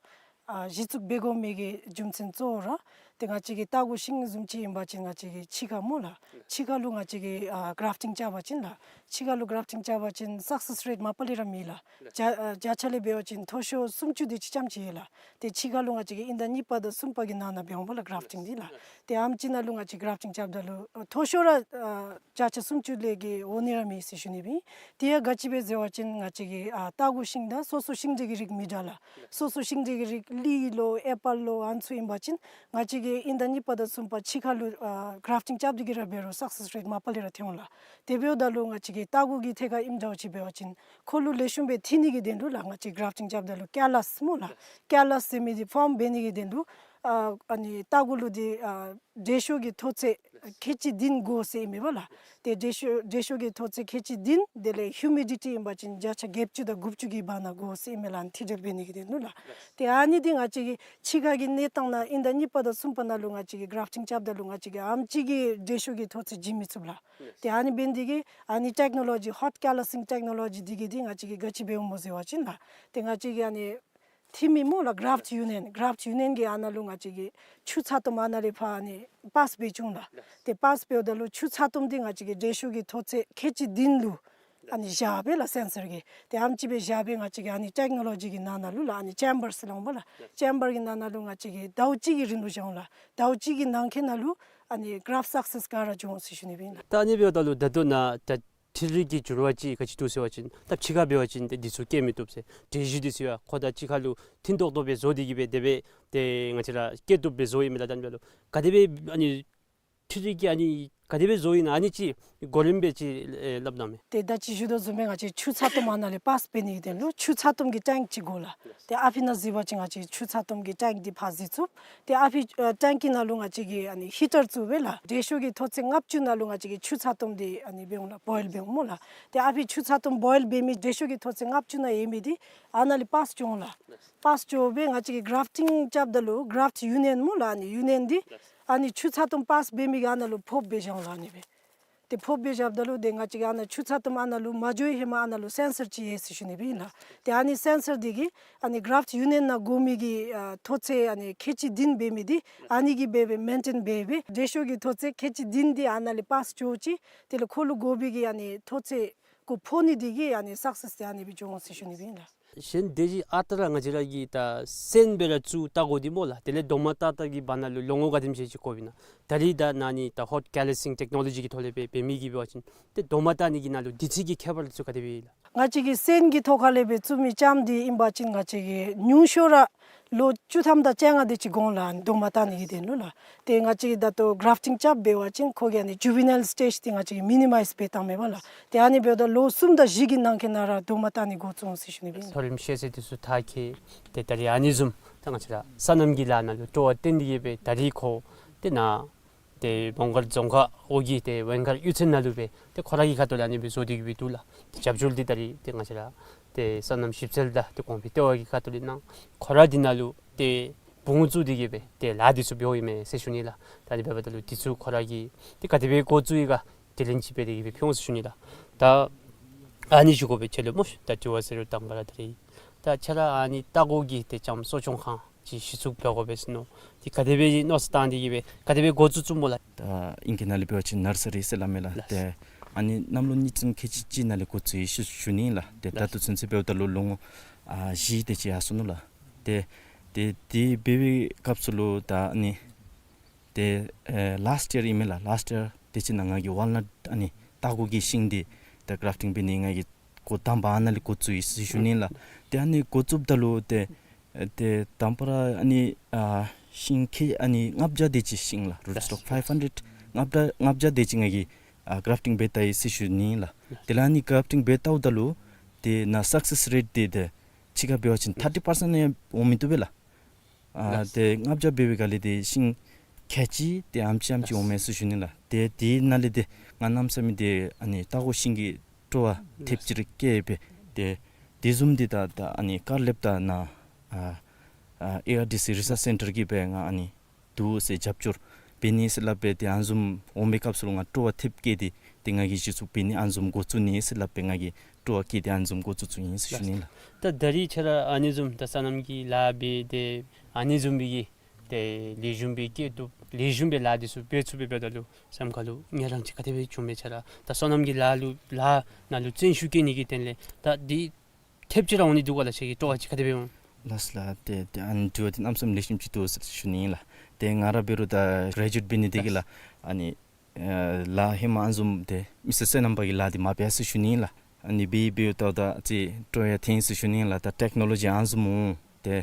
ཨ་གཞི་བཙུགས་འབད་དགོ་མི་གི་རྒྱུ་མཚན་གཙོ་བོ་ར་ ཏེ་ང་བཅས་ཀྱི་སྟག་གོ་ཤིང་བཟུམ་ཅིག་ཨིན་པ་ཅིན་ང་བཅས་ཀྱི་ཕྱི་ཁར་སྨོ་ལགས། ཕྱི་ཁར་ལུ་ང་བཅས་ཀྱིས་ཨ་གརཕ་ཊིང་རྐྱབ་པ་ཅིན་ལགས། ཕྱི་ཁར་ལུ་གརཕ་ཊིང་རྐྱབ་པ་ཅིན་སག་སེསི་རེཊ་མ་པ་ལས་ར་མེད་ལགས། བརྒྱ་ཨ་བརྒྱ་ཆ་ལས་འབད་བ་ཅིན་མཐོ་ཤོས་སུམ་ཅུ་དེ་ཅིག་ཙམ་ཅིག་ཡོད་ལགས། ཏེ་ཕྱི་ཁར་ལུ་ང་བཅས་ཀྱིས་དབྱིན་ཟླ་གཉིས་པ་དང་གསུམ་པ་གི་ནང་ན་འབད་འོང་སྨོ་ལགས་གརཕ་ཊིང་འདི་ལགས། ཏེ་ཨ་ནེམ་ཅིག་ནང་ལུ་ང་བཅས་གརཕ་ཊིང་རྐྱབ་ད་ལུ་ཨ་མཐོ་ཤོས་ར་ཨ་བརྒྱ་ཆ་སུམ་ཅུ་ལས་བརྒལ་འོང་ནི་ར་མེད་ཟེར་ཞུ་ནི་སྦེ་ཨིན། དེ་ཡང་ག་ཅི་སྦེ་ཟེར་བ་ཅིན་ང་བཅས་ཀྱི་ཨ་སྟག་གོ་ཤིང་དང་སོ་སོ་ཤིང་འབྲས་ཀྱི་རིགས་མི་འདྲ་ལགས། སོ་སོ་ཤིང་འབྲས་ཀྱི་རིགས་ལི་ལོ་ཨེ་པཱལ་ལོ་ཨ་ནི་ཚུ་ཨིན་པ་ཅིན་ང་བཅས་ཀྱིས་དབྱིན་ཟླ་གཉིས་པ་དང་གསུམ་པ་ཕྱི་ཁར་ལུ་ཨ་གརཕ་ཊིང་རྐྱབ་སྟེ་གི་ར་འབད་རུང་སག་སེསི་རེཊ་མ་པ་ལས་ར་ཐོན་འོང་ལགས། དེ་འབདཝ་ད་ལུ་ང་བཅས་ཀྱི་སྟག་གོ་གི་ཐད་ཁར་ཨིནམ་འདྲཝ་ཅིག་འབད་བ་ཅིན་ཁོ་ལུ་ལེགས་ཤོམ་སྦེ་ཐོན་ནི་གི་དོན་ལུ་ལགས། ང་བཅས་གརཕ་ཊིང་རྐྱབ་ད་ལུ་ཀེ་ལཱས་སྨོ་ལགས། ཀེ་ལཱས་ཟེར་མི་འདི་ཕོརམ་འབད་ནི་གི་དོན་ལུ་ཨ་ཨ་ནི་སྟག་གོ་ལུ་འདི་ཨ་དྲོད་ཤུགས་ཀྱི་མཐོ་ཚད་ཁལ་གཅིག་བདུན་དགོ་ཟེར་ཨིན་མས་པ་ལགས། ཏེ་དྲོད་ཤུགས་དྲོད་ཤུགས་ཀྱི་མཐོ་ཚད་ཁལ་གཅིག་བདུན་དེ་ལས་ཧིའུ་མི་ཌི་ཊི་ཨིན་པ་ཅིན་བརྒྱ་ཆ་བརྒྱད་ཅུ་དང་དགུ་བཅུ་གི་བར་ན་དགོ་ཟེར་ཨིན་མས་ལགས། ཨ་ནི་མཐིལ་སྒྲིལ་འབད་ནི་གི་དོན་ལུ་ལགས། ཏེ་ཨ་ནི་འདི་ང་བཅས་ཀྱི་ཕྱི་ཁ་གི་གནས་སྟངས་ནང་དབྱིན་ཟླ་གཉིས་པ་དང་གསུམ་པ་ནང་ལུ་ང་བཅས་ཀྱིས་གརཕ་ཊིང་རྐྱབ་ད་ལུ་ང་བཅས་ཀྱིས་ཨ་ནེམ་ཅིག་གི་དྲོད་ཤུགས་ཀྱི་མཐོ་ཚད་བྱིན་མི་ཚུགས་ལགས། ཏེ་ཨ་ནི་འབད་ནི་འདི་གིས་ཨ་ནི་ཊེཀ་ནོ་ལོ་ཇི་ཧོཊ་ཀེ་ལཱསིང་ཊེཀ་ནོ་ལོ་ཇི་འདི་གིས་འདི་ང་བཅས་ཀྱིས་ག་ཅི་འབད་འོང་སྨོ་ཟེར་བ་ཅིན་ལགས། ཏེ་ང་བཅས་ཀྱིས་ཨ་ནི་ཐིམ་མི་སྨོ་ལགས་གརཕ་ཊི་ཡུ་ནི་ཡཱན། གརཕ་ཊི་ཡུ་ནི་ཡཱན་གྱིས་ཨ་ནཱ་ལུ་ང་བཅས་ཀྱི་ཆུ་ཚ་ཏོམ་ཨ་ནཱ་ལས་ཕར་ཨ་ནི་པཱསི་འབད་བཅུག་འོང་ལགས། ཏེ་པཱསི་འབདཝ་ད་ལུ་ཆུ་ཚ་ཏོམ་འདི་ང་བཅས་ཀྱི་དྲོད་ཤུགས་ཀྱི་མཐོ་ཚད་ཁལ་གཅིག་བདུན་ལུ་ཨ་ནི་བཞག་སྦེ་ལགས་སེན་སར་གྱིས། ཏེ་ཨ་ནེམ་ཅིག་སྦེ་བཞག་སྦེ་ང་བཅས་ཀྱིས་ཨ་ནི་ཊེཀ་ནོ་ལོ་ཇི་གི་ནང་ན་ལུ་ལགས་ཨ་ནི་ཅེམ་བརསི་ཟེར་སླབ་འོང་སྨོ་ལགས། ཅེམ་བར་གྱི་ནང་ན་ལུ་ང་བཅས་ཀྱིས་ཟླཝ་གཅིག་གི་རིང་ལུ་བཞག་འོང་ལགས། ཟླཝ་གཅིག་གི་ནང་འཁོད་ནང་ལུ་ཨ་ནི་གརཕ་སག་སེསི་ག་ར་འབྱུང་འོང་ཟེར་ཞུ་ནི་སྦེ་ཨིན་ལགས། ད་ཨ་ནི་འབདཝ་ད་ལུ་ད་ལྟོ་ནཱ་ད་འཕྲུལ་རིག་གི་འགྱུར་བ་ཅིག་ག་ཅི་འདུག་ཟེར་བ་ཅིན་ད་ཕྱི་ཁར་འབད་བ་ཅིན་ད་འདི་ཚུ་སྐྱེ་མི་བཏུབ་ཟེར། དྲོད་གཞི་འདི་ཚུ་ཡང་ཁོ་དང་གཅིག་ཁར་ལུ་མཐུན་ཏོག་ཏོ་སྦེ་བཟོ་སྟེ་གི་སྦེ་དེ་སྦེ་ཏེ་ང་བཅས་ར་སྐྱེ་བཏུབ་སྦེ་བཟོ་ཡི་མས་ལགས། ད་ཨ་ནི་འབདཝ་ད་ལུ་ག་དེ་སྦེ་ཨ་ནི་འཕྲུལ་རིག་གིས་ཨ་ནི་ག་དེ་སྦེ་བཟོ་ཡི་ན་ཨ་ནི་ཅིག་གོ་རིམ་སྦེ་ཅིག་ཨེ་སླབ་གནང་མས། ཏེ་ད་ཅི་ཞུ་དོ་བཟུམ་སྦེ་ང་བཅས་ཆུ་ཚ་ཏོམ་ཨ་ནཱ་ལས་པཱསི་འབད་ནི་གི་དོན་ལུ་ཆུ་ཚ་ཏོམ་གྱི་ཊེངཀ་ཅིག་དགོ་ལགས། ཏེ་ཨ་ཕི་ནང་གཟིགས་པ་ཅིན་ང་བཅས་ཆུ་ཚ་ཏོམ་གྱི་ཊེངཀ་འདི་ཕར་གཟིགས་ཚུགས། ཏེ་ཨ་ཕི་ཨ་ཊེངཀ་གི་ནང་ལུ་ང་བཅས་ཀྱིས་ཨ་ནི་ཧི་ཊར་བཙུགས་སྦེ་ལགས་དྲོད་ཤུགས་ཀྱི་མཐོ་ཚད་ལྔ་བཅུ་ནང་ལུ་ང་བཅས་ཀྱིས་ཆུ་ཚ་ཏོམ་འདི་ཨ་ནི་འབད་འོང་ལགས། བོའིལ་འབད་འོང་སྨོ་ལགས། ཏེ་ཨ་ཕི་ཆུ་ཚ་ཏོམ་བོའིལ་འབད་མི་དྲོད་ཤུགས་ཀྱི་མཐོ་ཚད་ལྔ་བཅུ་ནང་ཡོད་མི་འདི་ཨ་ནཱ་ལས་པཱསི་འགྱོ་འོང་ལགས། པཱསི་འགྱོ་སྦེ་ང་བཅས་ཀྱིས་གརཕ་ཊིང་རྐྱབ་ད་ལུ་གརཕ་ཊི་ཡུ་ནི་ཡཱན་སྨོ་ལགས་ཨ་ནི་ཡུ་ནི་ཡཱན་འདི་ཨ་ནི་ཆུ་ཚ་ཏོམ་པཱསི་འབད་མི་གི་ཨ་ནཱ་ལུ་ཕོགཔ་སྦེ་བཞག་འོང་ལགས། ཨ་ནི་སྦེ་ཏེ་ཕོགཔ་སྦེ་བཞགཔ་ད་ལུ་ཏེ་ང་བཅས་ཀྱིས་ཨ་ནཱ་ཆུ་ཚ་ཏོམ་ཨ་ནཱ་ལུ་མ་འགྱོ་བའི་ཧེ་མ་ཨ་ནཱ་ལུ་སེན་སར་ཅིག་ཡོད་ཟེར་ཞུ་ནི་སྦེ་ཨིན་ལགས། ཏེ་ཨ་ནི་སེན་སར་འདི་གིས་ཨ་ནི་གརཕ་ཊི་ཡུ་ནི་ཡཱན་ནང་དགོ་མི་གི་ཨ་མཐོ་ཚད་ཨ་ནི་ཁལ་གཅིག་བདུན་འབད་མི་འདི་ཨ་ནི་གིས་འབད་སྦེ་མེན་ཊེན་འབད་སྦེ་དྲོད་ཤུགས་ཀྱི་མཐོ་ཚད་ཁལ་གཅིག་བདུན་འདི་ཨ་ནཱ་ལས་པཱསི་འགྱོ་ཅི། དེ་ལས་ཁོ་ལུ་དགོ་པའི་གི་ཨ་ནི་མཐོ་ཚད་ཁོ་ཕོག་ནི་འདི་གིས་ཨ་ནི་སག་སེསི་འདི་ཨ་ནི་སྦེ་འགྱོ་འོང་ཟེར་ཞུ་ནི་སྦེ་ཨིན་ལགས། གཞན་དེ་བཞིན་ཨ་རྟག་ར་ང་བཅས་ར་གིས་ད་སོན་སྦེ་ར་བཙུགས་ལྟ་དགོ་འདི་སྨོ་ལགས། དེ་ལས་རྡོག་མ་བཏགས་བཏགས་ཀྱི་བར་ན་ལུ་ལོ་ངོ་ག་དེམ་ཅིག་ཅིག་འགོར་བའི་ན། ད་རིས་ད་ནཱ་ནི་ད་ཧོཊ་ཀེ་ལཱསིང་ཊེཀ་ནོ་ལོ་ཇི་གི་ཐོག་ལས་སྦེ་འབད་མི་གིས་འབད་བ་ཅིན་ཏེ་རྡོག་མ་བཏགས་ནི་གི་ནང་ལུ་དུས་ཚོད་ཀྱི་ཁྱད་པར་ཚུ་ག་དེ་སྦེ་ལགས། ང་བཅས་ཀྱིས་སོན་གྱི་ཐོག་ཁ་ལས་སྦེ་བཙུགས་མི་ལྕངམ་འདི་ཨིན་པ་ཅིན་ང་བཅས་ཀྱིས་ཉུང་ཤོས་ར་ལོ་བཅུ་ཐམ་དང་བཅོ་ལྔ་དེ་ཅིག་འགོར་འོང་ལགས། རྡོག་མ་བཏགས་ནི་གི་དོན་ལུ་ལགས། ཏེ་ང་བཅས་ཀྱིས་ད་ལྟོ་གརཕ་ཊིང་རྐྱབ་འབད་བ་ཅིན་ཁོ་གི་ཨ་ནི་ཇུ་ཝི་ནཱའིལ་སི་ཊེཇ་འདི་ང་བཅས་ཀྱིས་མི་ནི་མའིཛ་འབད་བཏངམ་མས་པ་ལགས། ཏེ་ཨ་ནི་འབདཝ་ད་ལོ་གསུམ་དང་བཞི་གི་ནང་འཁོད་ནང་ར་རྡོག་མ་བཏགས་ནི་འགོ་བཙུགས་འོང་ཟེར་ཞུ་ནི་སྦེ་ཨིན། མཐོ་རིམ་ཤེས་ཚད་འདི་ཚུ་མཐར་འཁྱོལ། ཏེ་ད་རིས་ཨ་ནི་བཟུམ་ད་ང་བཅས་ར་སོ་ནམ་གྱི་ལཱ་ནང་ལུ་སྤྲོ་བ་བཏོན་ཏེ་གི་སྦེ་ད་རིས་ཁོ་ཏེ་ནཱ་ཏེ་མོང་སྒར་རྫོང་ཁག་འོག་གི་ཏེ་ཝེང་མཁར་གཡུས་ཚན་ནང་ལུ་སྦེ་ཏེ་ཁོ་ར་གི་ཁ་ཐུག་ལས་ཨ་ནི་སྦེ་བཟོ་སྟེ་གི་སྦེ་འདུག་ལགས། ཏེ་རྒྱབ་སྐྱོར་འདི་ད་རིས་ཏེ་ང་བཅས་ར་ཏེ་སོ་ནམ་ཞིབ་འཚོལ་དང་ཏེ་གོང་འཕེལ་ལྟེ་བ་གི་ཁ་ཐུག་ལས་གནང་། ཁོ་ར་འདི་ནང་ལུ་ཏེ་འབུངས་བཙུགས་ཏེ་གི་སྦེ་ཏེ་ལཱ་འདི་ཚུ་འབདཝ་ཨིན་མས་ཟེར་ཞུ་ནི་ལགས། ད་ཨ་ནི་འབདཝ་ད་ལུ་འདི་ཚུ་ཁོ་ར་གིས་ཏེ་ག་དེ་སྦེ་འགོ་བཙུགས་ཡི་ག་དེ་ལན་ཅིག་འབད་དེ་གི་སྦེ་ཕུལ་འོང་ཟེར་ཞུ་ནི་ལགས། ད་ཨ་ནི་ཞུ་དགོ་པའི་ཆེད་ལུ་སྨོ་ཤིག། ད་དྲི་བ་ཟེར་རུང་དང་པ་ར་ད་རིས་ད་ཁྱོད་ར་ཨ་ནི་ལྟ་སྒོ་གི་ཏེ་ལྕངམ་གསོ་སྐྱོང་ཁང་ཅིག་གཞི་བཙུགས་འབད་དགོ་པས་ཟེར་མནོ། ཏེ་ག་དེ་སྦེ་མནོ་བསམ་བཏང་སྟེ་གི་སྦེ་ག་དེ་སྦེ་འགོ་བཙུགས་བཙུགསཔ་སྨོ་ལགས། ད་ཨིང་སྐད་ནང་ལས་འབད་བ་ཅིན་ནར་སི་རི་ཟེར་སླབ་མས་ལགས། ལགས། ཏེ་ཨ་ནི་གནམ་ལོ་གཉིས་སྟོང་ཁལ་གཅིག་གཅིག་ནང་ལས་འགོ་བཙུགས་ཡི་ཟེར་ཞུ་ནི་ལགས། ཏེ་ད་ལྟོ་ཚུན་ཚོད་འབདཝ་ད་ལུ་ལོ་ངོ་ཨ་བཞི་དེ་ཅིག་ཡར་སོ་ནུག་ལགས། ཏེ་ཏེ་དེ་འབད་བའི་སྐབས་སུ་ལུ་ད་ཨ་ནི་ཏེ་ཨེ་ལཱསཊ་ཡར་ཨིན་མས་ལགས། ལཱསཊ་ཡར་དེ་ཅིག་ནང་ང་གིས་ཝཱལ་ནཊ་ཨ་ནི་ལྟ་སྒོ་གི་ཤིང་འདི་ད་གརཕ་ཊིང་འབད་ནི་ང་གིས་འགོ་དང་པ་ཨ་ནཱ་ལས་འགོ་བཙུགས་ཡི་ཟེར་ཞུ་ནི་ལགས། ཏེ་ཨ་ནི་འགོ་བཙུགསཔ་ད་ལུ་ཏེ་ཨེ་ཏེ་དང་པ་ར་ཨ་ནི་ཨ་ཤིང་ཁལ་ཨ་ནི་ལྔ་བརྒྱ་དེ་ཅིག་ཤིང་ལགས། རུཊ་སི་ཊོག་ཕའིབ་ཧན་ཌེཌ་ལྔ་བརྒྱ་ལྔ་བརྒྱ་དེ་ཅིག་ང་གིས་ཨ་གརཕ་ཊིང་འབད་ད་ཡི་ཟེར་ཞུ་ནི་ལགས། དེ་ལས་ཨ་ནི་གརཕ་ཊིང་འབད་ལྟཝ་ད་ལུ་ཏེ་ནཱ་སག་སེསི་རེཊ་འདི་ཏེ་ཕྱི་ཁར་འབད་བ་ཅིན་ཐར་ཊི་པར་སེནཊ་ཡང་འོང་མི་བཏུབ་པས་ལགས། ཨ་ལགས། ཏེ་ལྔ་བརྒྱ་འབད་བའི་སྒང་ལས་ཏེ་ཤིང་ཁལ་གཅིག་ཏེ་ཨ་ནེམ་ཅིག་ཨ་ནེམ་ཅིག་འོང་མས་ཟེར་ཞུ་ནི་ལགས། ཏེ་དེ་ནང་ལས་ཏེ་ང་གནམ་མེད་ས་མེད་ཏེ་ཨ་ནི་ལྟ་སྒོ་ཤིང་གི་སྤྲོ་བ་ཐེབས་ཅིག་ར་སྐྱེས་སྦེ་ཏེ་དེ་བཟུམ་འདི་ད་ད་ཨ་ནི་ཀར་ལེབ་དང་ནཱ་ཨ་ཨ་ཨེ་ཨར་ཌི་སི་རི་སརཆ་སེན་ཊར་གྱིས་སྦེ་ང་ཨ་ནི་འདུག་ཟེར་རྒྱབ་སྐྱོར་འབད་ནི་ཟེར་སླབ་སྦེ་ཏེ་ཨ་ནི་བཟུམ་འོང་པའི་སྐབས་སུ་ལུ་ང་སྤྲོ་བ་ཐེབས་སྐྱེས་ཏེ་ཏེ་ང་གིས་གཞི་བཙུགས་འབད་ནི་ཨ་ནི་བཟུམ་འགོ་བཙུགས་ནི་ཟེར་སླབ་སྦེ་ང་གིས་སྤྲོ་བ་སྐྱེས་ཏེ་ཨ་ནི་བཟུམ་འགོ་བཙུགས་བཙུགས་ཡི་ཟེར་ཞུ་ནི་ལགས། ད་ད་རིས་ཁྱོད་ར་ཨ་ནི་བཟུམ་ད་སོ་ནམ་གྱི་ལཱ་འབད་དེ་ཨ་ནི་བཟུམ་སྦེ་གི་ ཏེ་ལེགས་ཤོམ་སྦེ་སྐྱེ་བཏུབ། ལེགས་ཤོམ་སྦེ་ལཱ་འདི་ཚུ་འབད་ཚུགས་པས། འབདཝ་ད་ལུ་སེམས་ཁ་ལུ་ངལ་རངས་ཅིག་ག་དེ་སྦེ་བྱུང་མས། ཁྱོད་ར་ད་སོ་ནམ་གྱི་ལཱ་ལུ་ལཱ་ནང་ལུ་བརྩོན་ཤུགས་བསྐྱེད་ནི་གི་དོན་ལས་ད་འདི་ཐེབས་ཅིག་ར་འོང་ནི་འདུག་ག་ལགས། ཁྱོད་ཀྱི་སྤྲོ་བ་ཅིག་ག་དེ་སྦེ་འོང་། ལགས་ལགས། ཏེ་ཏེ་ཨ་ནི་དྲི་བ་འདི་གནམ་མེད་ས་མེད་ལེགས་ཤོམ་ཅིག་འདུག་ཟེར་ཞུ་ནི་ཨིན་ལགས། ཏེ་ང་ར་འབད་རུང་ད་གྲེ་ཇུ་ཨེཊ་འབད་ནི་འདི་གིས་ལགས། ཨ་ནི་ཨ་ལཱ་ཧེ་མ་ཨ་ནི་བཟུམ་ཏེ་མི་སེར་སོ་ནམ་པ་གི་ལཱ་འདི་མ་འབད་ཟེར་ཞུ་ནི་ཨིན་ལགས། ཨ་ནི་འབད་འབདཝ་ད་ད་ཅིག་སྤྲོ་ཡང་ཐོན་ཟེར་ཞུ་ནི་ཨིན་ལགས། ད་ཊེཀ་ནོ་ལོ་ཇི་ཨ་ནི་བཟུམ་འོང་། ཏེ་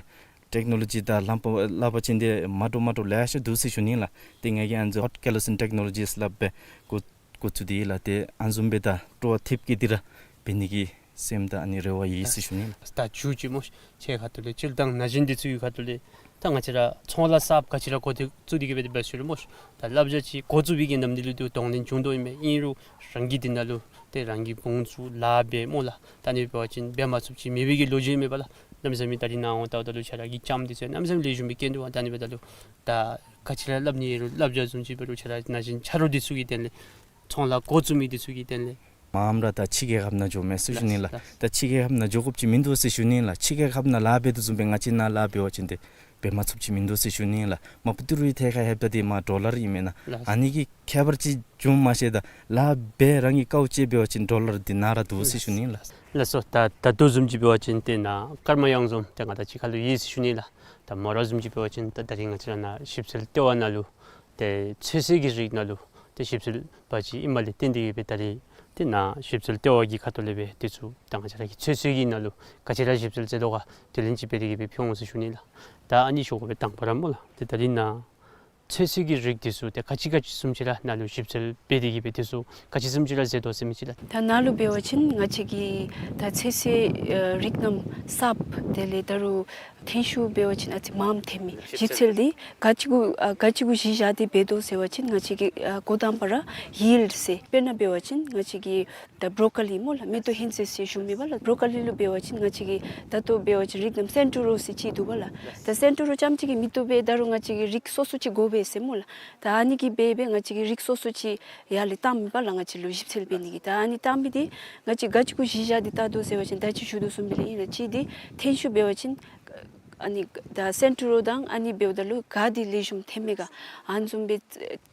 ཊེཀ་ནོ་ལོ་ཇི་དང་ལྷམ་པ་སླབ་པ་ཅིན་ཏེ་མ་འདྲཝ་མ་འདྲཝ་ལེ་ཤ་འདུག་ཟེར་ཞུ་ནི་ཨིན་ལགས། ཏེ་ང་གིས་ཨ་ནི་ཛོ་ཧོཊ་ཀེ་ལོ་སིན་ཊེཀ་ནོ་ལོ་ཇིས་སླབ་སྦེ་འགོ་འགོ་བཙུགས་ཏེ་ལགས། ཏེ་ཨ་ནི་བཟུམ་སྦེ་ད་སྤྲོ་བ་ཐེབས་བསྐྱེད་དེ་ར་འབད་ནི་གི་སེམས་དང་ཨ་ནི་རེ་བ་ཡོད་ཟེར་ཞུ་ནི་ཨིན་ལགས། ད་མཇུག་ཅིག་སྨོ་ཤིག། ཁྱོད་ཁ་ཐུག་ལས་སྤྱིར་བཏང་ན་གཞོན་འདི་ཚུ་གི་ཁ་ཐུག་ལས་ད་ང་བཅས་ར་ཚོང་ལཱ་གསརཔ་ག་ཅི་ར་འགོ་འདི་བཙུགས་ཏེ་གི་སྦེ་འབད་ཞུ་རུང་སྨོ་ཤིག། ད་བསླབ་བྱ་ཅིག་འགོ་བཙུགས་པའི་གི་ནམ་དུས་ལུ་ཏེ་གདོང་ལེན་བྱུང་དོ་ཨིན་མས། ཨིན་རུང་རང་གིས་འདི་ནང་ལུ་ཏེ་རང་གིས་དགོངས་བཙུགས་ལཱ་འབད་སྨོ་ལགས། ད་ཨ་ནི་འབད་བ་ཅིན་འབད་མ་ཚུགསཔ་ཅིག་མེད་པའི་གི་ལོ་རྒྱུས་མེད་པ་ལགས། གནམ་མེད་ས་མེད་ད་རིས་ནཱ་འོང་ལྟཝ་ད་ལུ་ཁྱོད་ར་གི་ལྕམ་འདི་ཚུ་གནམ་མེད་ས་མེད་ལེགས་ཤོམ་སྦེ་སྐྱེས་འདུག་པ། ད་ཨ་ནི་འབདཝ་ད་ལུ་ད་ག་ཅི་ར་སླབ་ནི་ཡོད་རུང་བསླབ་བྱ་བཟུམ་ཅིག་འབད་རུང་ཁྱོད་ར་ན་གཞོན་ཆ་རོགས་འདི་ཚུ་གི་དོན་ལས་ཚོང་ལཱ་འགོ་བཙུགས་མི་འདི་ཚུ་གི་དོན་ལས། མངམ་ར་ད་ཕྱི་རྒྱལ་ཁབ་ནང་འགྱོ་མས་ཟེར་ཞུ་ནི་ལགས། ལགས། ད་ཕྱི་རྒྱལ་ཁབ་ནང་འགྱོ་དགོཔ་ཅིག་མིན་འདུག་ཟེར་ཞུ་ནི་ལགས། ཕྱི་རྒྱལ་ཁབ་ནང་ལཱ་འབད་དོ་བཟུམ་སྦེ་ང་བཅས་ནཱ་ལཱ་འབད་བ་ཅིན་ཏེ་འབད་མ་ཚུགསཔ་ཅིག་མིན་འདུག་ཟེར་ཞུ་ནི་ལགས། མ་པ་ཏི་རུའི་ཐད་ཁར་ལྷོདཔ་ད་འདི་མ་ཌོ་ལར་ཨིན་མེན་ན། ལགས། ཨ་ནི་གི་ཁྱད་པར་ཅིག་འབྱུངམ་མ་ཤེས། ད་ལཱ་འབད་རང་གི་དཀའཝ་སྤྱད་འབད་བ་ཅིན་ཌོ་ལར་འདི་ནཱ་ར་འདུག་ཟེར་ཞུ་ནི་ལགས། ལགས་སོ། ད་ད་ལྟོ་བཟུམ་ཅིག་འབད་བ་ཅིན་ཏེ་ནཱ་ཀརྨ་གཡང་འཛོམས་ཏེ་ང་དང་གཅིག་ཁར་ལུ་ཡོད་ཟེར་ཞུ་ནི་ལགས། ད་མོ་ར་བཟུམ་ཅིག་འབད་བ་ཅིན་ད་ད་རིས་ང་བཅས་ར་ནཱ་ཞིབ་འཚོལ་ལྟེ་བ་ནང་ལུ་ཏེ་ཚོད་བསྲེ་གི་རིགས་ནང་ལུ་ཏེ་ཞིབ་འཚོལ་པ་ཅིག་ཨིནམ་ལས་བརྟེན་ཏེ་གི་སྦེ་ད་རིས་ཏེ་ནཱ་ཞིབ་འཚོལ་ལྟེ་བ་གི་ཁ་ཐུག་ལས་སྦེ་འདི་ཚུ་ད་ང་བཅས་ར་གི་ཚོད་བསྲེ་གི་ནང་ལུ་ག་ཅི་ར་ཞིབ་འཚོལ་མཛད་དོ་ག་དེ་ལན་ཅིག་འབད་དེ་གི་སྦེ་ཕུལ་འོང་ཟེར་ཞུ་ནི་ལགས། ད་ཨ་ནི་ཞུ་དགོ་པའི་དང་པ་ར་སྨོ་ལགས། ཏེ་ད་རིས་ནཱ་ཚོད་བསྲེ་གི་རིགས་འདི་ཚུ་ཏེ་ག་ཅི་ག་ཅི་བཟུམ་ཅིག་ར་ནཱ་ལུ་ཞིབ་འཚོལ་འབད་དེ་གི་སྦེ་འདི་ཚུ་ག་ཅི་བཟུམ་ཅིག་ར་མཛད་དོ་ཟེར་མི་ཅིག་ལགས། ད་ནཱ་ལུ་འབད་བ་ཅིན་ང་བཅས་ཀྱི་ད་ཚོད་བསྲེ་ཨ་རིགས་རྣམས་གསརཔ་དེ་ལས་ད་རུང་ཐོན་ཤུགས་འབད་བ་ཅིན་ཨ་ཙི་མངམ་ཐོན་མི་ཞིབ་འཚོལ་འདི་ག་ཅི་གུ་ཨ་ག་ཅི་གུ་གཞི་བཞག་སྟེ་འབད་དོ་ཟེར་བ་ཅིན་ང་བཅས་ཀྱི་ཨ་འགོ་དང་པ་ར་ཡིལཌ་ཟེར། དཔེར་ན་འབད་བ་ཅིན་ང་བཅས་ཀྱི་ད་བོ་རོ་ཀོ་ལི་སྨོ་ལགས། མེ་ཏོག་ཧིང་ཙེ་ཟེར་ཞུ་མི་པ་ལགས། བོ་རོ་ཀོ་ལི་ལུ་འབད་བ་ཅིན་ང་བཅས་ཀྱི་ད་ལྟོ་འབད་བ་ཅིན་རིགས་རྣམས་སེན་ཊུ་རོ་ཟེར་ཅིག་འདུག་པ་ལགས། ད་སེན་ཊུ་རོ་རྐྱངམ་གཅིག་གིས་མི་བཏུབ་པས། ད་རུང་ང་བཅས་ཀྱི་རིགས་སོ་སོ་ཅིག་དགོ་པས་ཟེར་སྨོ་ལགས། ད་ཨ་ནི་གིས་འབད་འབད་ང་བཅས་ཀྱིས་རིགས་སོ་སོ་ཅིག་ཡར་ལས་བཏང་མི་པ་ལགས། ང་བཅས་ལུ་ཞིབ་འཚོལ་འབད་ནི་གི། ད་ཨ་ནི་བཏང་མི་འདི་ང་བཅས་ག་ཅི་གུ་གཞི་བཞག་སྟེ་བལྟ་དོ་ཟེར་བ་ཅིན་ད་ཅི་ཞུ་དོ་བཟུམ་སྦེ་ལགས། ཨིན་ལགས། གཅིག་འདི་ཐོན་ཤུགས་འབད་བ་ཅིན་ཨ་ནི་ད་སེན་ཊུ་རོ་དང་ཨ་ནི་འབདཝ་ད་ལུ་ག་འདི་ལེགས་ཤོམ་ཐོན་མས་ག་ཨ་ནི་བཟུམ་སྦེ་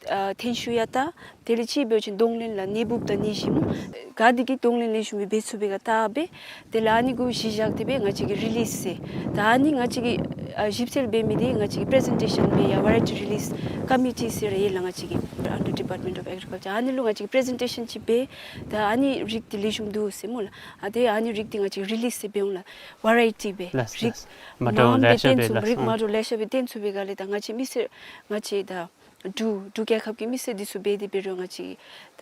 ཨ་ཐོན་ཤུགས་ཡང་བལྟ། དེ་ལས་གཅིག་འབད་བ་ཅིན་གདོང་ལེན་ལགས། ནད་འབུཔ་དང་ནད་གཞི་སྨོ་ག་འདི་གིས་གདོང་ལེན་ལེགས་ཤོམ་སྦེ་འབད་ཚུགས་པས་ག་བལྟ་སྦེ། དེ་ལས་ཨ་ནི་གུ་གཞི་བཞག་སྟེ་སྦེ་ང་བཅས་ཀྱིས་རི་ལིསི་ཟེར། ད་ཨ་ནི་ང་བཅས་ཀྱིས་ཨ་ཞིབ་འཚོལ་འབད་མི་འདི་ང་བཅས་ཀྱིས་པི་རི་ཟེན་ཊེ་ཤཱན་འབད་ཡང་ཝེ་རའི་ཊི་རི་ལིསི་ཀོ་མི་ཊི་ཟེར་ར་ཡོད་ལགས། ང་བཅས་ཀྱི་ཨན་ཌར་ཌི་པཱརཊ་མེནཊ་ཨོཕ་ཨེག་རི་ཀལ་ཅར། ཨ་ནི་ལུ་ང་བཅས་ཀྱིས་པི་རི་ཟེན་ཊེ་ཤཱན་ཅིག་འབད། ད་ཨ་ནི་རིགས་འདི་ལེགས་ཤོམ་འདུག་ཟེར་སྨོ་ལགས། ཨ་ཏེ་ཨ་ནི་རིགས་འདི་ང་བཅས་ཀྱིས་རི་ལིསི་ཟེར་འབད་འོང་ལགས། ཝེ་རའི་ཊི་སྦེ་ལགས། རིགས་ལགས། མ་འདྲཝ་མངམ་ལེ་ཤ་སྦེ་སྦེ་ལགས། རིགས་མ་འདྲཝ་ལེ་ཤ་སྦེ་བཏོན་ཚུགས་པས་ག་ལགས། ད་ང་བཅས་མི་སེར་ང་བཅས་ད་འབྲུག་འབྲུག་རྒྱལ་ཁབ་ཀྱི་མི་སེར་འདི་ཚུ་འབད་དེ་འབད་རུང་ང་བཅས་ད་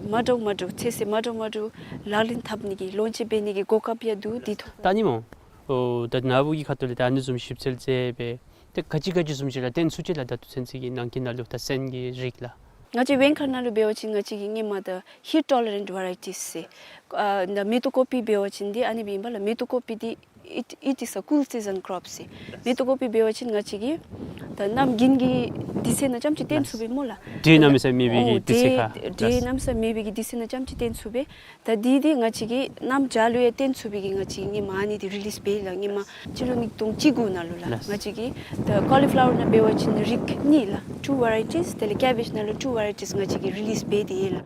མ་འདྲཝ་མ་འདྲཝ་ཚོད་བསྲེ་མ་འདྲཝ་མ་འདྲཝ་ལག་ལེན་འཐབ་ནི་གི་ལོན་ཅིང་འབད་ནི་གི་གོ་སྐབས་ཡང་འདུག། འདི་ཐོག་ད་ཨ་ནི་སྨོ། ཨོ་ད་ནཱ་བུ་གི་ཁ་ཐུག་ལས་ད་ཨ་ནི་བཟུམ་ཞིབ་འཚོལ་མཛད་སྦེ་ཏེ་ག་ཅི་ག་ཅི་བཟུམ་ཅིག་ར་བཏོན་ཚུགས་ཅི་ལགས། ད་ལྟོ་ཚུན་ཚོད་ཀྱི་ནང་འཁོད་ནང་ལུ་ད་སོན་གྱི་རིགས་ལགས། ང་བཅས་བེང་ཁ་ནང་ལུ་འབད་བ་ཅིན་ང་བཅས་ཀྱིས་སྔོན་མ་ད་ཧིཊ་ཊོ་ལེ་རེནཊ་ཝེ་རའི་ཊིས་ཟེར། ཨ་ད་མེ་ཏོག་ཀོ་པི་འབད་བ་ཅིན་འདི་ཨ་ནི་སྦེ་ཨིན་པ་ལགས། མེ་ཏོག་ཀོ་པི་འདི་it, it is a cool season crop ཟེར། མེ་ཏོག་ཀོ་པི་འབད་བ་ཅིན་ང་བཅས་ཀྱིས་ད་གནམ་དགུན་གྱི་དུས་ཚོད་ནང་རྐྱངམ་ཅིག་བཏོན་ཚུགས་པས་སྨོ་ལགས། འདྲེ་གནམ་མེད་ས་མེད་པའི་གི་ཨོ་དུས་ཚོད་ཁར། འདྲེ་གནམ་མེད་ས་མེད་པའི་གི་དུས་ཚོད་ནང་རྐྱངམ་ཅིག་བཏོན་ཚུགས་པས། ད་འདི་འདི་ང་བཅས་ཀྱིས་གནམ་བྱཱར་ལུ་ཡང་བཏོན་ཚུགས་པའི་གི་ང་བཅས་ཀྱིས་སྔོན་མ་ཨ་ནི་འདི་རི་ལིསི་འབད་ཡི་ལགས། སྔོན་མ་སྤྱི་ལོ་ཉིས་སྟོང་བཅུ་དགུ་ནང་ལུ་ལགས། ལགས། ང་བཅས་ཀྱིས་ད་ཀོ་ལི་ཕི་ལ་ཝར་ནང་འབད་བ་ཅིན་རིགས་གཉིས་ལགས། two varieties དེ་ལས་ཀེ་བེཇ་ནང་ལུ་two varieties ང་བཅས་ཀྱིས་རི་ལིསི་འབད་དེ་ཡོད་ལགས།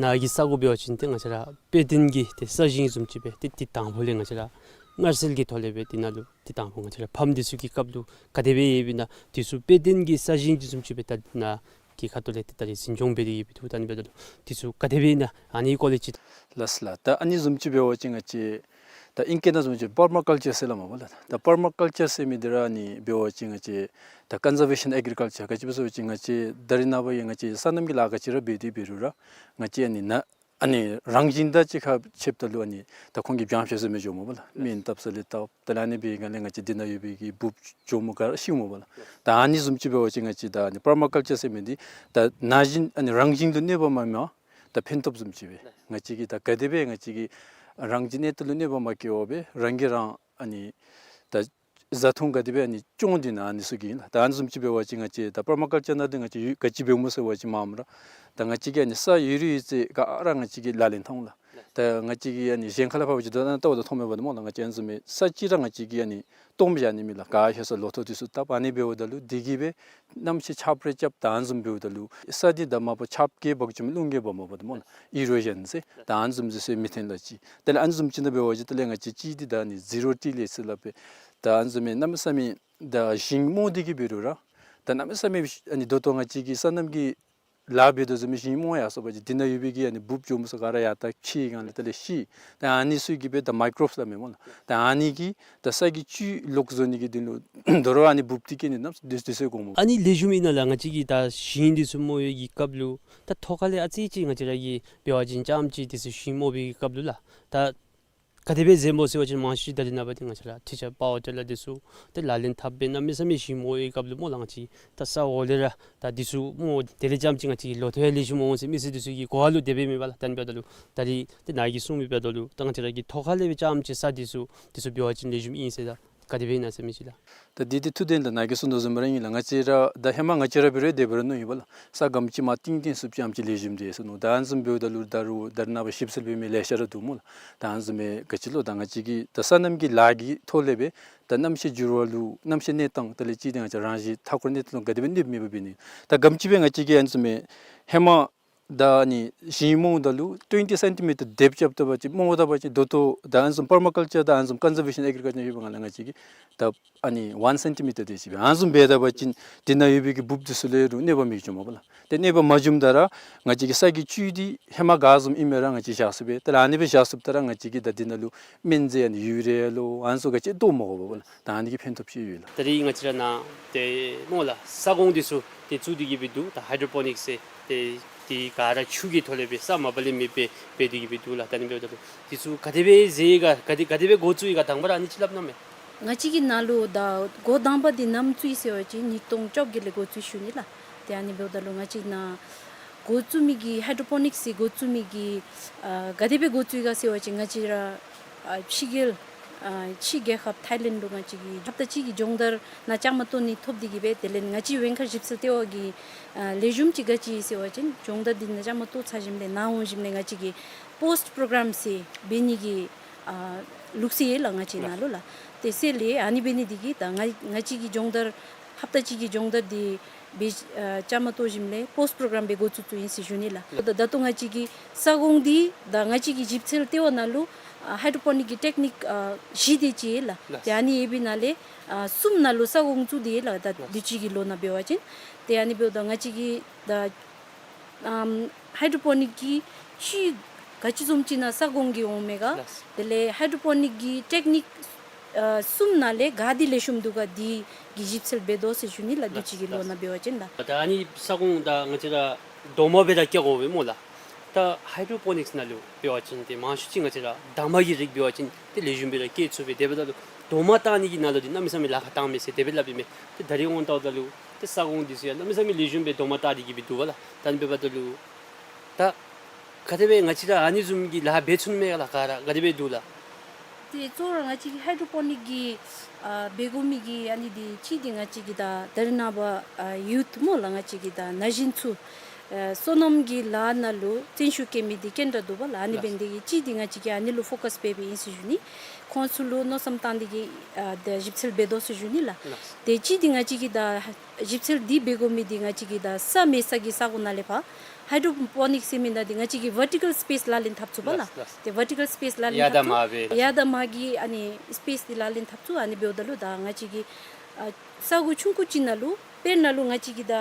ནཱ་གི་ས་གོ་འབད་བ་ཅིན་ཏེ་ང་བཅས་ར་དཔེ་སྟོན་གྱི་ཏེ་ས་ཞིང་བཟུམ་ཅིག་སྦེ་ཏེ་ཏེ་དང་ཕུ་ལས་ང་བཅས་ར་མངར་གསིལ་གྱི་ཐོག་ལས་སྦེ་ཏེ་ནཱ་ལུ་ཏེ་དང་ཕུ་ང་བཅས་ར་ཕམ་འདི་ཚུ་གི་སྐབས་ལུ་ག་དེ་སྦེ་ཡོདཔ་ཨིན་ན་འདི་ཚུ་དཔེ་སྟོན་གྱི་ས་ཞིང་བཟུམ་ཅིག་སྦེ་ད་ནཱ་གི་ཁ་ཐུག་ལས་ཏེ་ད་རིས་འཛིན་སྐྱོང་འབད་དེ་གི་སྦེ་འདུག། ད་ཨ་ནི་འབདཝ་ད་ལུ་འདི་ཚུ་ག་དེ་སྦེ་ཨིན་ན་ཨ་ནི་སྐོར་ལས་ཅིག། ལགས་ལགས། ད་ཨ་ནི་བཟུམ་ཅིག་འབད་བ་ཅིན་ང་བཅས་ད་ཨིང་སྐད་ནང་བཟུམ་ཅིག་པར་མ་ཀལ་ཅར་ཟེར་སླབ་མས་པ་ལགས། ད་པར་མ་ཀལ་ཅར་ཟེར་མི་འདི་ར་ཨ་ནི་འབད་བ་ཅིན་ང་བཅས་ད་ཀོན་ཟར་ཝེ་ཤཱན་ཨེག་རི་ཀལ་ཅར། ག་ཅི་སྦེ་ཟེར་བ་ཅིན་ང་བཅས་ད་རིས་ནངས་པ་ཡང་ང་བཅས་སོ་ནམ་གྱི་ལཱ་ག་ཅི་ར་འབད་དེ་འབད་རུང་ར་ང་བཅས་ཨ་ནི་ནཱ་ཨ་ནི་རང་བཞིན་དང་གཅིག་ཁར་ཕྱདཔ་ད་ལུ་ཨ་ནི་ད་ཁོང་གིས་སྦྱང་བཤལ་ཟེར་མི་འགྱོཝ་མས་པ་ལགས། སྨན་བཏབ་ས་ལས་བཏབ། དེ་ལས་ཨ་ནི་འབད་བའི་སྒང་ལས་ང་བཅས་འདི་ནང་ཡོད་པའི་གི་འབུཔ་གྱོགམོ་ག་ར་ཤིཝ་མས་པ་ལགས། ད་ཨ་ནི་བཟུམ་ཅིག་འབད་བ་ཅིན་ང་བཅས་ད་ཨ་ནི་པར་མ་ཀལ་ཅར་ཟེར་མི་འདི་ད་ན་གཞོན་ཨ་ནི་རང་བཞིན་ལུ་གནོད་པ་མ་མ་ད་ཕན་ཐོགས་བཟུམ་ཅིག་སྦེ་ང་བཅས་ཀྱིས་ད་ག་དེ་སྦེ་ང་བཅས་ཀྱིས་རང་བཞིན་གནས་སྟངས་ལུ་གནོད་པ་མ་བཀལཝ་སྦེ་རང་གིས་རང་ཨ་ནི་ད་བཟའ་འཐུང་ག་དེ་སྦེ་ཨ་ནི་སྐྱོང་སྟེ་ནཱ་ཨ་ནི་ཚུ་གི་ཨིན་ལགས། ད་ཨ་ནི་བཟུམ་ཅིག་འབད་བ་ཅིན་ང་བཅས་ད་པར་མ་ཀལ་ཅར་ནང་འདི་ང་བཅས་ཡོད་ག་ཅི་འབདཝ་སྨོ་ཟེར་བ་ཅིན་མངམ་ར་ད་ང་བཅས་ཀྱིས་ཨ་ནི་ས་ཡོད་རིགས་ཡོད་ཚད་ག་ར་ང་བཅས་ཀྱིས་ལག་ལེན་འཐབ་འོང་ལགས། ད་ང་བཅས་ཀྱིས་ཨ་ནི་གཞན་ཁ་ལས་ཕར་འབད་བ་ཅིན་ད་ལྟོ་ད་མཐོང་མི་འབདཝ་ད་སྨོ་ལགས། ང་བཅས་ཨ་ནི་བཟུམ་མའི་ས་ཅིག་ར་ང་བཅས་ཀྱིས་ཨ་ནི་སྟོངམ་བཞག་ནི་མེད་ལགས། ག་ཧེ་ས་ལོ་ཐོག་འདི་ཚུ་བཏབ། ཨ་ནི་འབདཝ་ད་ལུ་འདི་གིས་སྦེ་གནམ་གཤིས་ཆརཔ་རེ་རྐྱབ་ད་ཨ་ནི་བཟུམ་འབདཝ་ད་ལུ་ས་འདི་ད་མ་པ་ཆརཔ་གིས་འབག་བཅུག་མི་རླུང་གིས་འབག་མ་འབག་ད་སྨོ་ལགས། ཨི་རོ་ཞཱན་ཟེར་ད་ཨ་ནི་བཟུམ་ཅིག་ཟེར་མི་ཐོན་ལགས་ཅིག། དེ་ལས་ཨ་ནི་བཟུམ་ཅིག་ནང་འབད་བ་ཅིན་དེ་ལས་ང་བཅས་ཅིག་འདི་ད་ཨ་ནི་ཟི་རོ་ཊི་ལེསི་སླབ་པས། ད་ཨ་ནི་བཟུམ་མའི་གནམ་མེད་ས་མེད་ད་ཞིང་རྨོ་སྟེ་གིས་འབད་རུང་ར་ད་གནམ་མེད་ས་མེད་ཨ་ནི་ད་ལྟོ་ང་བཅས་ཀྱི་སོ་ནམ་གྱི་ལཱ་འབད་དོ་བཟུམ་མའི་ཞིང་རྨོ་ཡར་སོང་པ་ཅིན་འདི་ནང་ཡོད་པའི་གི་ཨ་ནི་འབུཔ་གྱོགམོ་ཚུ་ག་ར་ཡར་ད་འཁྱིད་ཡར་ལས་དེ་ལས་ཤི། ད་ཨ་ནི་ཚུ་གིས་སྦེ་ད་མའི་ཀོརབསི་སླབ་མས་སྨོ་ལགས། ད་ཨ་ནི་གིས་ད་ས་གི་བཅུད་ལོག་བཟོ་ནི་གི་དོན་ལུ་དོ་རུང་ཨ་ནི་འབུཔ་འདི་སྐྱེ་ནི་ནམ་དེ་དེ་ཚུ་དགོཔ་སྨོ། ཨ་ནི་ལེགས་ཤོམ་ཨིན་ན་ལགས། ང་བཅས་ཀྱིས་ད་ཞིང་འདི་ཚུ་རྨོ་བའི་གི་སྐབས་ལུ་ད་ཐོག་ཁ་ལས་ཨ་ཙི་ཅིག་ང་བཅས་ར་གིས་འབད་བ་ཅིན་རྐྱངམ་ཅིག་དེ་ཚུ་ཞིང་རྨོ་བའི་གི་སྐབས་ལུ་ལགས། ད་ག་དེ་སྦེ་འཛེམ་དགོ་ཟེར་བ་ཅིན་མང་ཤོས་ཅིག་ད་རེས་ནངས་པ་འདི་ང་བཅས་ར་ཊི་ཆར་པ་ཝར་ཊི་ལར་འདི་ཚུ་ཏེ་ལག་ལེན་འཐབ་སྦེ་གནམ་མེད་ས་མེད་ཞིང་རྨོ་བའི་སྐབས་ལུ་སྨོ་ལགས། ང་བཅས་ད་ས་འོག་ལས་ར་ད་འདི་ཚུ་རྨོ་དེ་ལས་རྐྱངམ་ཅིག་ང་བཅས་ལོ་ཐོག་ཡང་ལེགས་ཤོམ་འོང་ཟེར་མི་སེར་འདི་ཚུ་གི་གོ་བ་ལུ་དེ་སྦེ་མེད་པ་ལགས། ད་ཨ་ནི་འབདཝ་ད་ལུ་ད་རེས་ཏེ་ནཱ་གིས་གསུངས་མི་འབདཝ་ད་ལུ་ད་ང་བཅས་ར་གིས་ཐོག་ཁ་ལས་སྦེ་རྐྱངམ་ཅིག་ས་འདི་ཚུ་འདི་ཚུ་འབད་བ་ཅིན་ལེགས་ཤོམ་ཨིན་ཟེར་ད་ག་དེ་སྦེ་ཨིན་ན་ཟེར་མི་ཅིག་ལགས། ད་འདི་འདི་ཐུགས་བདེན་ལགས། ནཱ་གིས་གསུངས་དོ་བཟུམ་ར་ཨིན་ལགས། ང་བཅས་ར་ད་ཧེ་མ་ང་བཅས་ར་འབད་རུང་དེ་འབད་རུང་མནོ་ཡི་པ་ལགས། ས་སྒམ་ཅིག་མར་བཏིང་བཏིང་ཚུགསཔ་ཅིག་ཨ་ནེམ་ཅིག་ལེགས་ཤོམ་འདུག་ཟེར་མནོ། ད་ཨ་ནི་བཟུམ་འབདཝ་ད་ལུ་ད་རུང་ད་རེས་ནངས་པ་ཞིབ་འཚོལ་འབད་མི་ལེ་ཤ་ར་འདུག་སྨོ་ལགས། ད་ཨ་ནི་བཟུམ་མའི་ག་ཅི་ལོ་ད་ང་བཅས་ཀྱིས་ད་སོ་ནམ་གྱི་ལཱ་གི་ཐོག་ལས་སྦེ་ད་གནམ་གཤིས་འགྱུར་བ་ལུ་གནམ་གཤིས་གནས་སྟངས་དེ་ལས་ཅིག་ཏེ་ང་བཅས་རང་བཞིན་མཐའ་འཁོར་གནས་སྟངས་ལུ་ག་དེ་སྦེ་གནོདཔ་མེད་པ་འབད་ནི། ད་སྒམ་ཅིག་སྦེ་ང་བཅས་ཀྱིས་ཨ་ནི་བཟུམ་མའི་ཧེ་མ་ད་ཨ་ནི་ཞིང་རྨོཝ་ད་ལུ་ཊུ་ཝེན་ཊི་སེན་ཊི་མི་ཊར་དེབ་རྐྱབ་ད་པ་ཅིན་རྨོཝ་ད་པ་ཅིན་ད་ལྟོ་ད་ཨ་ནི་བཟུམ་པར་མ་ཀལ་ཅར་དང་ཨ་ནི་བཟུམ་ཀོན་ཛར་བེ་ཤཱན་ཨེག་རི་ཀལ་ཅར་ཡོད་པའི་སྒང་ལས་ང་བཅས་ཀྱིས་ད་ཨ་ནི་ཝན་སེན་ཊི་མི་ཊར་དེ་ཅིག་སྦེ་ཨ་ནི་བཟུམ་འབད་ད་པ་ཅིན་དེ་ནང་ཡོད་པའི་གི་འབུཔ་འདི་ཚུ་ལུ་རུང་གནོད་པ་མི་འབྱུང་པ་ལགས། ཏེ་གནོད་པ་མ་བྱུངམ་ད་ར་ང་བཅས་ཀྱི་ས་གི་བཅུད་འདི་ཧེ་མ་ག་བཟུམ་ཨིན་མི་ར་ང་བཅས་བཞག་ཚུགས་པས། ད་ར་ཨ་ནི་སྦེ་བཞག་ཚུགསཔ་ད་ར་ང་བཅས་ཀྱིས་ད་དེ་ནང་ལུ་སྨན་རྫས་ཨ་ནི་ཡུ་རི་ཡ་ལོ་ཨ་ནི་ཚུ་ག་ཅི་བཏོག་མ་དགོ་པས་ལགས། ད་ཨ་ནི་གི་ཕན་ཐོགས་ཅིག་ཡོད་ལགས། ད་རེས་ང་བཅས་ར་ནཱ་ཏེ་སྨོ་ལགས་ས་སྒོང་འདི་ཚུ་ཏེ་བཙུགས་ཏེ་གི་སྦེ་འདུག། ད་ཧའི་ཌྲོ་པོ་ནིཀསི་ཟེར་ཏེ་དེ་ག་ར་ཆུ་གི་ཐོག་ལས་སྦེ་ས་མ་པ་ལས་མེདཔ་སྦེ་འབད་དེ་གི་སྦེ་འདུག་ལགས། ད་ཨ་ནི་འབདཝ་ད་ལུ་འདི་ཚུ་ག་དེ་སྦེ་མཛད་ཡི་ག་ག་དེ་ག་དེ་སྦེ་འགོ་བཙུགས་ཡི་ག་དང་པ་ར་ཨ་ནི་ཅིག་སླབ་གནང་མས། ང་བཅས་ཀྱི་ནཱ་ལུ་ད་འགོ་དང་པ་འདི་ནམ་བཙུགས་ཡི་ཟེར་བ་ཅིན་ཉིས་སྟོང་བཅོ་བརྒྱད་ལས་འགོ་བཙུགས་ཞུ་ནི་ལགས། ཏེ་ཨ་ནི་འབདཝ་ད་ལུ་ང་བཅས་ནཱ་འགོ་བཙུགས་མི་གི་ཧའི་ཌྲོ་པོ་ནིཀསི་འགོ་བཙུགས་མི་གི་ཨ་ག་དེ་སྦེ་འགོ་བཙུགས་ཡི་ག་ཟེར་བ་ཅིན་ང་བཅས་ར་ཨ་ཕྱི་རྒྱལ་ཨ་ཕྱི་རྒྱལ་ཁབ་ཐཱའི་ལེནཌ་ལུ་ང་བཅས་ཀྱིས་ཧབ་ཏ་གཅིག་གི་སྦྱོང་བརྡར་ནང་བཅའ་མར་གཏོགས་ནི་ཐོབ་སྟེ་གི་སྦེ་དེ་ལས་ང་བཅས་བེང་མཁར་ཞིབ་འཚོལ་ལྟེ་བ་གི་ཨ་ལེགས་ཤོམ་ཅིག་ག་ཅི་ཨིན་ཟེར་བ་ཅིན་སྦྱོང་བརྡར་འདི་ནང་བཅའ་མར་གཏོགས་ཚར་ཞིནམ་ལས་ནཱ་འོང་ཞིནམ་ལས་ང་བཅས་ཀྱིས་པོསཊ་པྲོ་གརམ་ཟེར་འབད་ནི་གི་ཨ་ལུགས་སྲོལ་ཡོད་ལགས་ང་བཅས་ནཱ་ལུ་ལགས། ཏེ་ཟེར་ལས་ཨ་ནི་འབད་ནི་འདི་གིས་ད་ང་ང་བཅས་ཀྱི་སྦྱོང་བརྡར་ཧབ་ཏ་གཅིག་གི་སྦྱོང་བརྡར་འདི་འབད་ཨ་བཅའ་མར་གཏོགས་ཞིནམ་ལས་པོསཊ་པྲོ་གརམ་སྦེ་འགོ་བཙུགས་བཙུགསཔ་ཨིན་ཟེར་ཞུ་ནི་ལགས། ད་ད་ལྟོ་ང་བཅས་ཀྱི་ས་སྒོང་འདི་ད་ང་བཅས་ཀྱི་ཞིབ་འཚོལ་ལྟེ་བ་ནང་ལུ་ཨ་ཧའི་ཌྲོ་པོ་ནིཀ་གི་ཊེཀ་ནིཀ་ཨ་བཞི་དེ་ཅིག་ཡོད་ལགས། ཏེ་ཨ་ནི་ཡོད་པའི་ནང་ལས་ཨ་གསུམ་ནང་ལུ་ས་སྒོང་བཙུགས་ཏེ་ཡོད་ལགས། ད་དུས་ཅི་གི་ལོ་ནང་འབད་བ་ཅིན་ཏེ་ཨ་ནི་འབདཝ་ད་ང་བཅས་ཀྱིས་ད་ཨམ་ཧའི་ཌྲོ་པོ་ནིཀ་གི་ཅིག་ག་ཅི་བཟུམ་ཅིག་ནང་ས་སྒོང་གི་འོང་མས་ག། ལགས། དེ་ལས་ཧའི་ཌྲོ་པོ་ནིཀ་གི་ཊེཀ་ནིཀ་ཨ་གསུམ་ནང་ལས་ག་འདི་ལེགས་ཤོམ་འདུག་ག་འདི་གི་ཞིབ་འཚོལ་འབད་དོ་ཟེར་ཞུ་ནི་ལགས། དུས་ཅི་གི་ལོ་ནང་འབད་བ་ཅིན་ལགས། ད་ཨ་ནི་ས་སྒོང་ད་ང་བཅས་ར་རྡོག་མ་སྦེ་ར་བཀལ་དགོ་པས་སྨོ་ལགས། ད་ཧའི་ཌྲོ་པོ་ནིཀསི་ནང་ལུ་འབད་བ་ཅིན་ཏེ་མང་ཤོས་ཅིག་ང་བཅས་ར་འདབ་མ་གི་རིགས་འབད་བ་ཅིན་ཏེ་ལེགས་ཤོམ་སྦེ་ར་བཀལ་ཚུགས་པས། དེ་འབདཝ་ད་ལུ་རྡོག་མ་བཏགས་ནི་གི་ནང་ལུ་འདི་གནམ་མེད་ས་མེད་ལཱ་ཁག་བཏངམ་མས་ཟེར་དེ་སྦེ་སླབ་ཨིན་མས། ཏེ་ད་རེས་འོང་བལྟཝ་ད་ལུ་ཏེ་ས་སྒོང་འདི་ཚུ་ཡང་གནམ་མེད་ས་མེད་ལེགས་ཤོམ་སྦེ་རྡོག་མ་བཏགས་ཏེ་གི་སྦེ་འདུག་པ་ལགས། ད་ཨ་ནི་འབདཝ་ད་ལུ་ད་ག་དེ་སྦེ་ང་བཅས་ར་ཨ་ནི་བཟུམ་གྱི་ལཱ་འབད་ཚུགས་ནི་མས་ག་ལགས། ག་ར་ག་དེ་སྦེ་འདུག་ལགས། ཏེ་གཙོ་བོ་ར་ང་བཅས་ཀྱི་ཧའི་ཌྲོ་པོ་ནིཀ་གི་ཨ་འབད་དགོ་མི་གི་ཨ་ནི་འདི་ཅིག་འདི་ང་བཅས་ཀྱི་ད་ད་རེས་ནངས་པ་ཨ་ཡུཐ་སྨོ་ལགས། ང་བཅས་ཀྱི་ད་ན་གཞོན་ཚུ་ཨ་སོ་ནམ་གྱི་ལཱ་ནང་ལུ་བརྩོན་ཤུགས་བསྐྱེད་མི་འདི་ག་དེ་དྲག་འདུག་པ་ལགས། ཨ་ནི་འབད་ནི་འདི་གིས་ཅིག་འདི་ང་བཅས་ཀྱིས་ཨ་ནི་ལུ་ཕོ་ཀསི་འབད་འབདཝ་ཨིན་ཟེར་ཞུ་ནི། ཁོང་ཚུ་ལུ་མནོ་བསམ་བཏང་སྟེ་གི་ཨ་ད་ཞིབ་འཚོལ་འབད་དོ་ཟེར་ཞུ་ནི་ལགས། ལགས། ཏེ་ཅིག་འདི་ང་བཅས་ཀྱི་ད་ཞིབ་འཚོལ་འདི་འབད་དགོ་མི་འདི་ང་བཅས་ཀྱི་ད་ས་མེད་ས་གི་ས་སྒོ་ནང་ལས་ཕར་ཧའི་ཌྲོ་པོ་ནིཀསི་ཟེར་མི་ནང་འདི་ང་བཅས་ཀྱིས་ཝར་ཊི་ཀལ་སི་པེསི་ལག་ལེན་འཐབ་ཚུགས་པ་ལགས། ལགས། ཏེ་ཝར་ཊི་ཀལ་སི་པེསི་ལག་ལེན་ཡར་དང་འཐབ་ཚུགས། མར་སྦེ་ཡར་དང་མར་གྱི་ཨ་ནི་སི་པེསི་འདི་ལག་ལེན་འཐབ་ཚུགས། ཨ་ནི་འབདཝ་ད་ལུ་ད་ང་བཅས་ཀྱི་ཨ་ས་སྒོ་ཆུང་ཀུ་ཅིག་ནང་ལུ་དཔེར་ན་ལུ་ང་བཅས་ཀྱི་ད་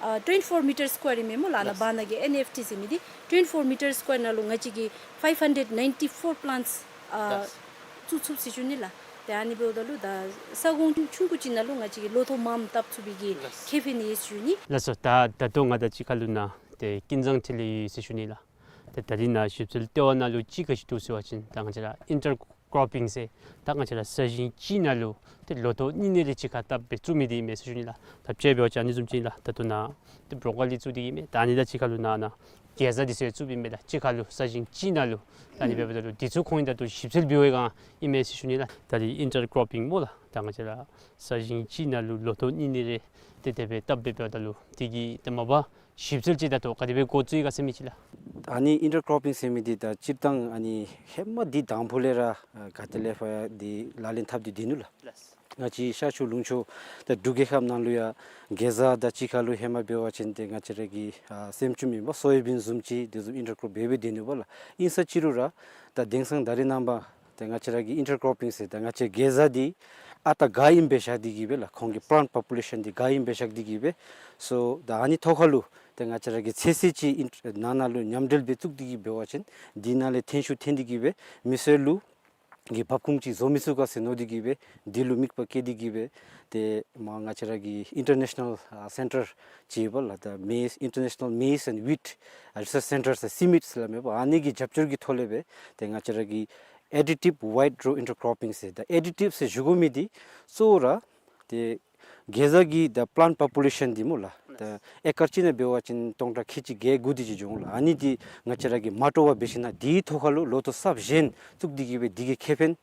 ཨ་ཊུ་ཝེན་ཊི་ཕོར་མི་ཊར་སི་ཀུའར་ཨིན་མས་སྨོ་ལགས། ཨ་ནཱ་ལགས། བར་ན་གི་ཨེན་ཨེཕ་ཊི་ཟེར་མི་འདི་ཊུ་ཝེན་ཊི་ཕོར་མི་ཊར་སི་ཀུའར་ནང་ལུ་ང་བཅས་ཀྱིས་ཕའིབ་ཧན་ཌེཌ་ནའིན་ཊི་ཕོར་པི་ལཱནཊསི་ཨ་ལགས། བཙུགས་ཚུགས་ཟེར་ཞུ་ནི་ལགས། ཏེ་ཨ་ནི་འབདཝ་ད་ལུ་ད་ས་ཁོངས་ཆུང་ཆུང་ཀུ་ཅིག་ནང་ལུ་ང་བཅས་ཀྱིས་ལོ་ཐོག་མངམ་བཏབ་ཚུགས་པའི་གི་ལགས། ཁེ་ཕན་ཡོད་ཟེར་ཞུ་ནི། ལགས་སོ། ད་ད་ལྟོ་ང་དང་གཅིག་ཁར་ལུ་ནཱ་ཏེ་ཀུན་བཟང་འཕྲིན་ལས་ཡོད་ཟེར་ཞུ་ནི་ལགས། ཏེ་ད་རིས་ནཱ་ཞིབ་འཚོལ་ལྟེ་བ་ནང་ལུ་ཅིག་ག་ཅི་འདུག་ཟེར་བ་ཅིན་ད་ང་བཅས་ར་ཨིན་ཊར་ཀོར་པིང་ཟེར་ད་ང་བཅས་ར་ས་ཞིང་གཅིག་ནང་ལུ་ཏེ་ལོ་ཐོག་གཉིས་གཉིས་རེ་གཅིག་ཁར་བཏབ་སྦེ་བཙུགས་མི་འདི་ཨིན་མས་ཟེར་ཞུ་ནི་ལགས། ད་དཔྱེ་འབད་བ་ཅིན་ཨ་ནི་བཟུམ་ཅིག་ཨིན་ལགས། ད་ལྟོ་ནཱ་ཏེ་བྲོ་ཀོ་ལི་བཙུགས་ཏེ་ཨིན་མས། ད་ཨ་ནི་དང་གཅིག་ཁར་ལུ་ནཱ་ནཱ་གེ་ཛར་འདི་ཚུ་ཡང་བཙུགསཔ་ཨིན་མས་ལགས། གཅིག་ཁར་ལུ་ས་ཞིང་གཅིག་ནང་ལུ། ད་ཨ་ནི་འབདཝ་ད་ལུ་འདི་ཚུ་ཁོང་གིས་ད་ལྟོ་ཞིབ་འཚོལ་འབད་བའི་སྒང་ཨིན་མས་ཟེར་ཞུ་ནི་ལགས། ད་རིས་ཨིན་ཊར་ཀོར་པིང་སྨོ་ལགས། ད་ང་བཅས་ར་ས་ཞིང་གཅིག་ནང་ལུ་ལོ་ཐོག་གཉིས་གཉིས་རེ་ཏེ་དེ་སྦེ་བཏབ་སྦེ་འབདཝ་ད་ལུ་འདི་གིས་ཏེ་མ་པ་ ཞིབ་འཚོལ་ཅིག་ད་ལྟོ་ག་དེ་སྦེ་འགོ་བཙུགས་ཡི་ག་ཟེར་མི་ཅིག་ལགས། ཨ་ནི་ཨིན་ཊར་ཀོར་པིང་ཟེར་མི་འདི་ད་སྤྱིར་བཏང་ཨ་ནི་ཧེ་མ་འདི་དང་ཕུ་ལས་ར་ཨ་ག་ཏེ་ལས་ཕར་འདི་ལག་ལེན་འཐབ་སྟེ་སྡོད་ནུག་ལགས། ང་བཅས་ཤར་ཕྱོགས་ལུང་ཕྱོགས་ད་འབྲུག་རྒྱལ་ཁབ་ནང་ལུ་ཡང་གེ་ཛ་དང་གཅིག་ཁར་ལུ་ཧེ་མ་འབད་བ་ཅིན་ཏེ་ང་བཅས་ར་གི་ཨ་སྲནམ་ཅུང་ཨིན་པ་སོ་ཡ་བིན་བཟུམ་ཅིག་དེ་བཟུམ་ཨིན་ཊར་ཀོར་འབད་འབད་སྡོད་ནུག་པ་ལགས། ཨིན་ས་ཅི་རུང་ར་ད་དེང་སང་ད་རེས་ནངས་པ་ཏེ་ང་བཅས་ར་གི་ཨིན་ཊར་ཀོར་པིང་ཟེར་ད་ང་བཅས་གེ་ཛ་འདི་ཨ་རྟག་ག་ཨིནམ་སྦེ་བཞག་སྟེ་གི་སྦེ་ལགས། ཁོང་གི་པ་ལཱནཊ་པོ་པུ་ལེ་ཤཱན་འདི་ག་ཨིནམ་སྦེ་བཞག་སྟེ་གི་སྦེ། སོ་ད་ཨ་ནི་ཐོག་ཁར་ལུ་ཏེ་ང་བཅས་ར་གི་ཚོད་བསྲེ་ཅིག་ཨིན་ནང་ན་ལུ་མཉམ་འབྲེལ་སྦེ་བཙུགས་ཏེ་གི་འབད་བ་ཅིན་འདི་ནང་ལས་ཐོན་ཤུགས་ཐོན་ཏེ་གི་སྦེ་མི་སེར་ལུ་གི་འབབ་ཁུངས་ཅིག་བཟོ་མི་ཚུགས་ག་ཟེར་མནོ་སྟེ་གི་སྦེ་འདི་ལུ་དམིགས་པ་བསྐྱེད་དེ་གི་སྦེ་ཏེ་མར་ང་བཅས་ར་གི་ཨིན་ཊར་ནེ་ཤ་ནཱལ་ཨ་སེན་ཊར་ཅིག་ཡོད་པ་ལགས། ད་མེ་ཛི་ཨིན་ཊར་ནེ་ཤ་ནཱལ་མེ་ཛི་ཨེནཌ་ཝིཊ་ཨ་རི་སརཆ་སེན་ཊར་ཟེར་སི་མིཊ་ཟེར་སླབ་མས་པ། ཨ་ནི་གི་རྒྱབ་སྐྱོར་གྱི་ཐོག་ལས་སྦེ་ཏེ་ང་བཅས་ར་གི་ཨེ་ཌི་ཊིབ་ཝའིཌ་རོ་ཨིན་ཊར་ཀོར་པིང་ཟེར། ད་ཨེ་ཌི་ཊིབ་ཟེར་ཞུ་དགོ་མི་འདི་གཙོ་བོ་ར་ཏེ་གེ་ཛ་གི་ད་པ་ལཱནཊ་པོ་པུ་ལེ་ཤཱན་འདི་སྨོ་ལགས། ད་ཨེ་ཀར་གཅིག་ནང་འབད་བ་ཅིན་སྟོང་ཕྲག་ཁལ་གཅིག་བརྒྱད་དགུ་དེ་ཅིག་འགྱོ་འོང་ལགས། ཨ་ནི་འདི་ང་བཅས་ར་གིས་མ་སྤྲོ་བར་འབད་ཞིན་ན་འདིའི་ཐོག་ཁར་ལུ་ལོ་ཐོག་གསརཔ་གཞན་བཙུགས་ཏེ་གི་སྦེ་འདི་གི་ཁེ་ཕན་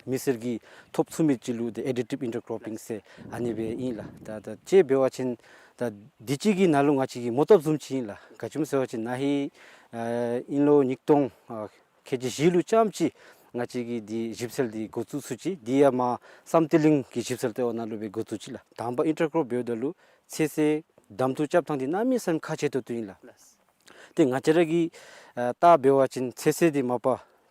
མི་སེར་གྱིས་ཐོབ་ཚུགས་མི་ཅིག་ལུ་ཏེ་ཨེ་ཌི་ཊིབ་ཨིན་ཊར་ཀོར་པིང་ཟེར་ཨ་ནི་སྦེ་ཨིན་ལགས། ད་ད་དཔྱེ་འབད་བ་ཅིན་ད་འདི་གཅིག་གི་ནང་ལུ་ང་བཅས་ཀྱི་མོ་བཏབ་བཟུམ་ཅིག་ཨིན་ལགས། ག་ཅི་སྨོ་ཟེར་བ་ཅིན་ན་ཧིང་ཨ་དབྱིན་ལོ་ཉིས་སྟོང་ཨ་ཁལ་གཅིག་བཞི་ལུ་རྐྱངམ་ཅིག་ང་བཅས་ཀྱིས་འདི་ཞིབ་འཚོལ་འདི་འགོ་བཙུགས་ཚུགས་ཅི། འདི་ཡང་མར་བསམ་གཏན་གླིང་གི་ཞིབ་འཚོལ་ལྟེ་བ་ནང་ལུ་སྦེ་འགོ་བཙུགས་ཅི་ལགས། དང་པ་ཨིན་ཊར་ཀོར་འབདཝ་ད་ལུ་ཚོད་བསྲེ་གདམ་འཐུ་རྐྱབ་ཐངས་འདི་གནམ་མེད་ས་མེད་ཁག་ཆེ་ཏོག་ཏོ་ཨིན་ལགས། ཏེ་ང་བཅས་ར་གིས་ཨ་བལྟ་འབད་བ་ཅིན་ཚོད་བསྲེ་འདི་མ་པ་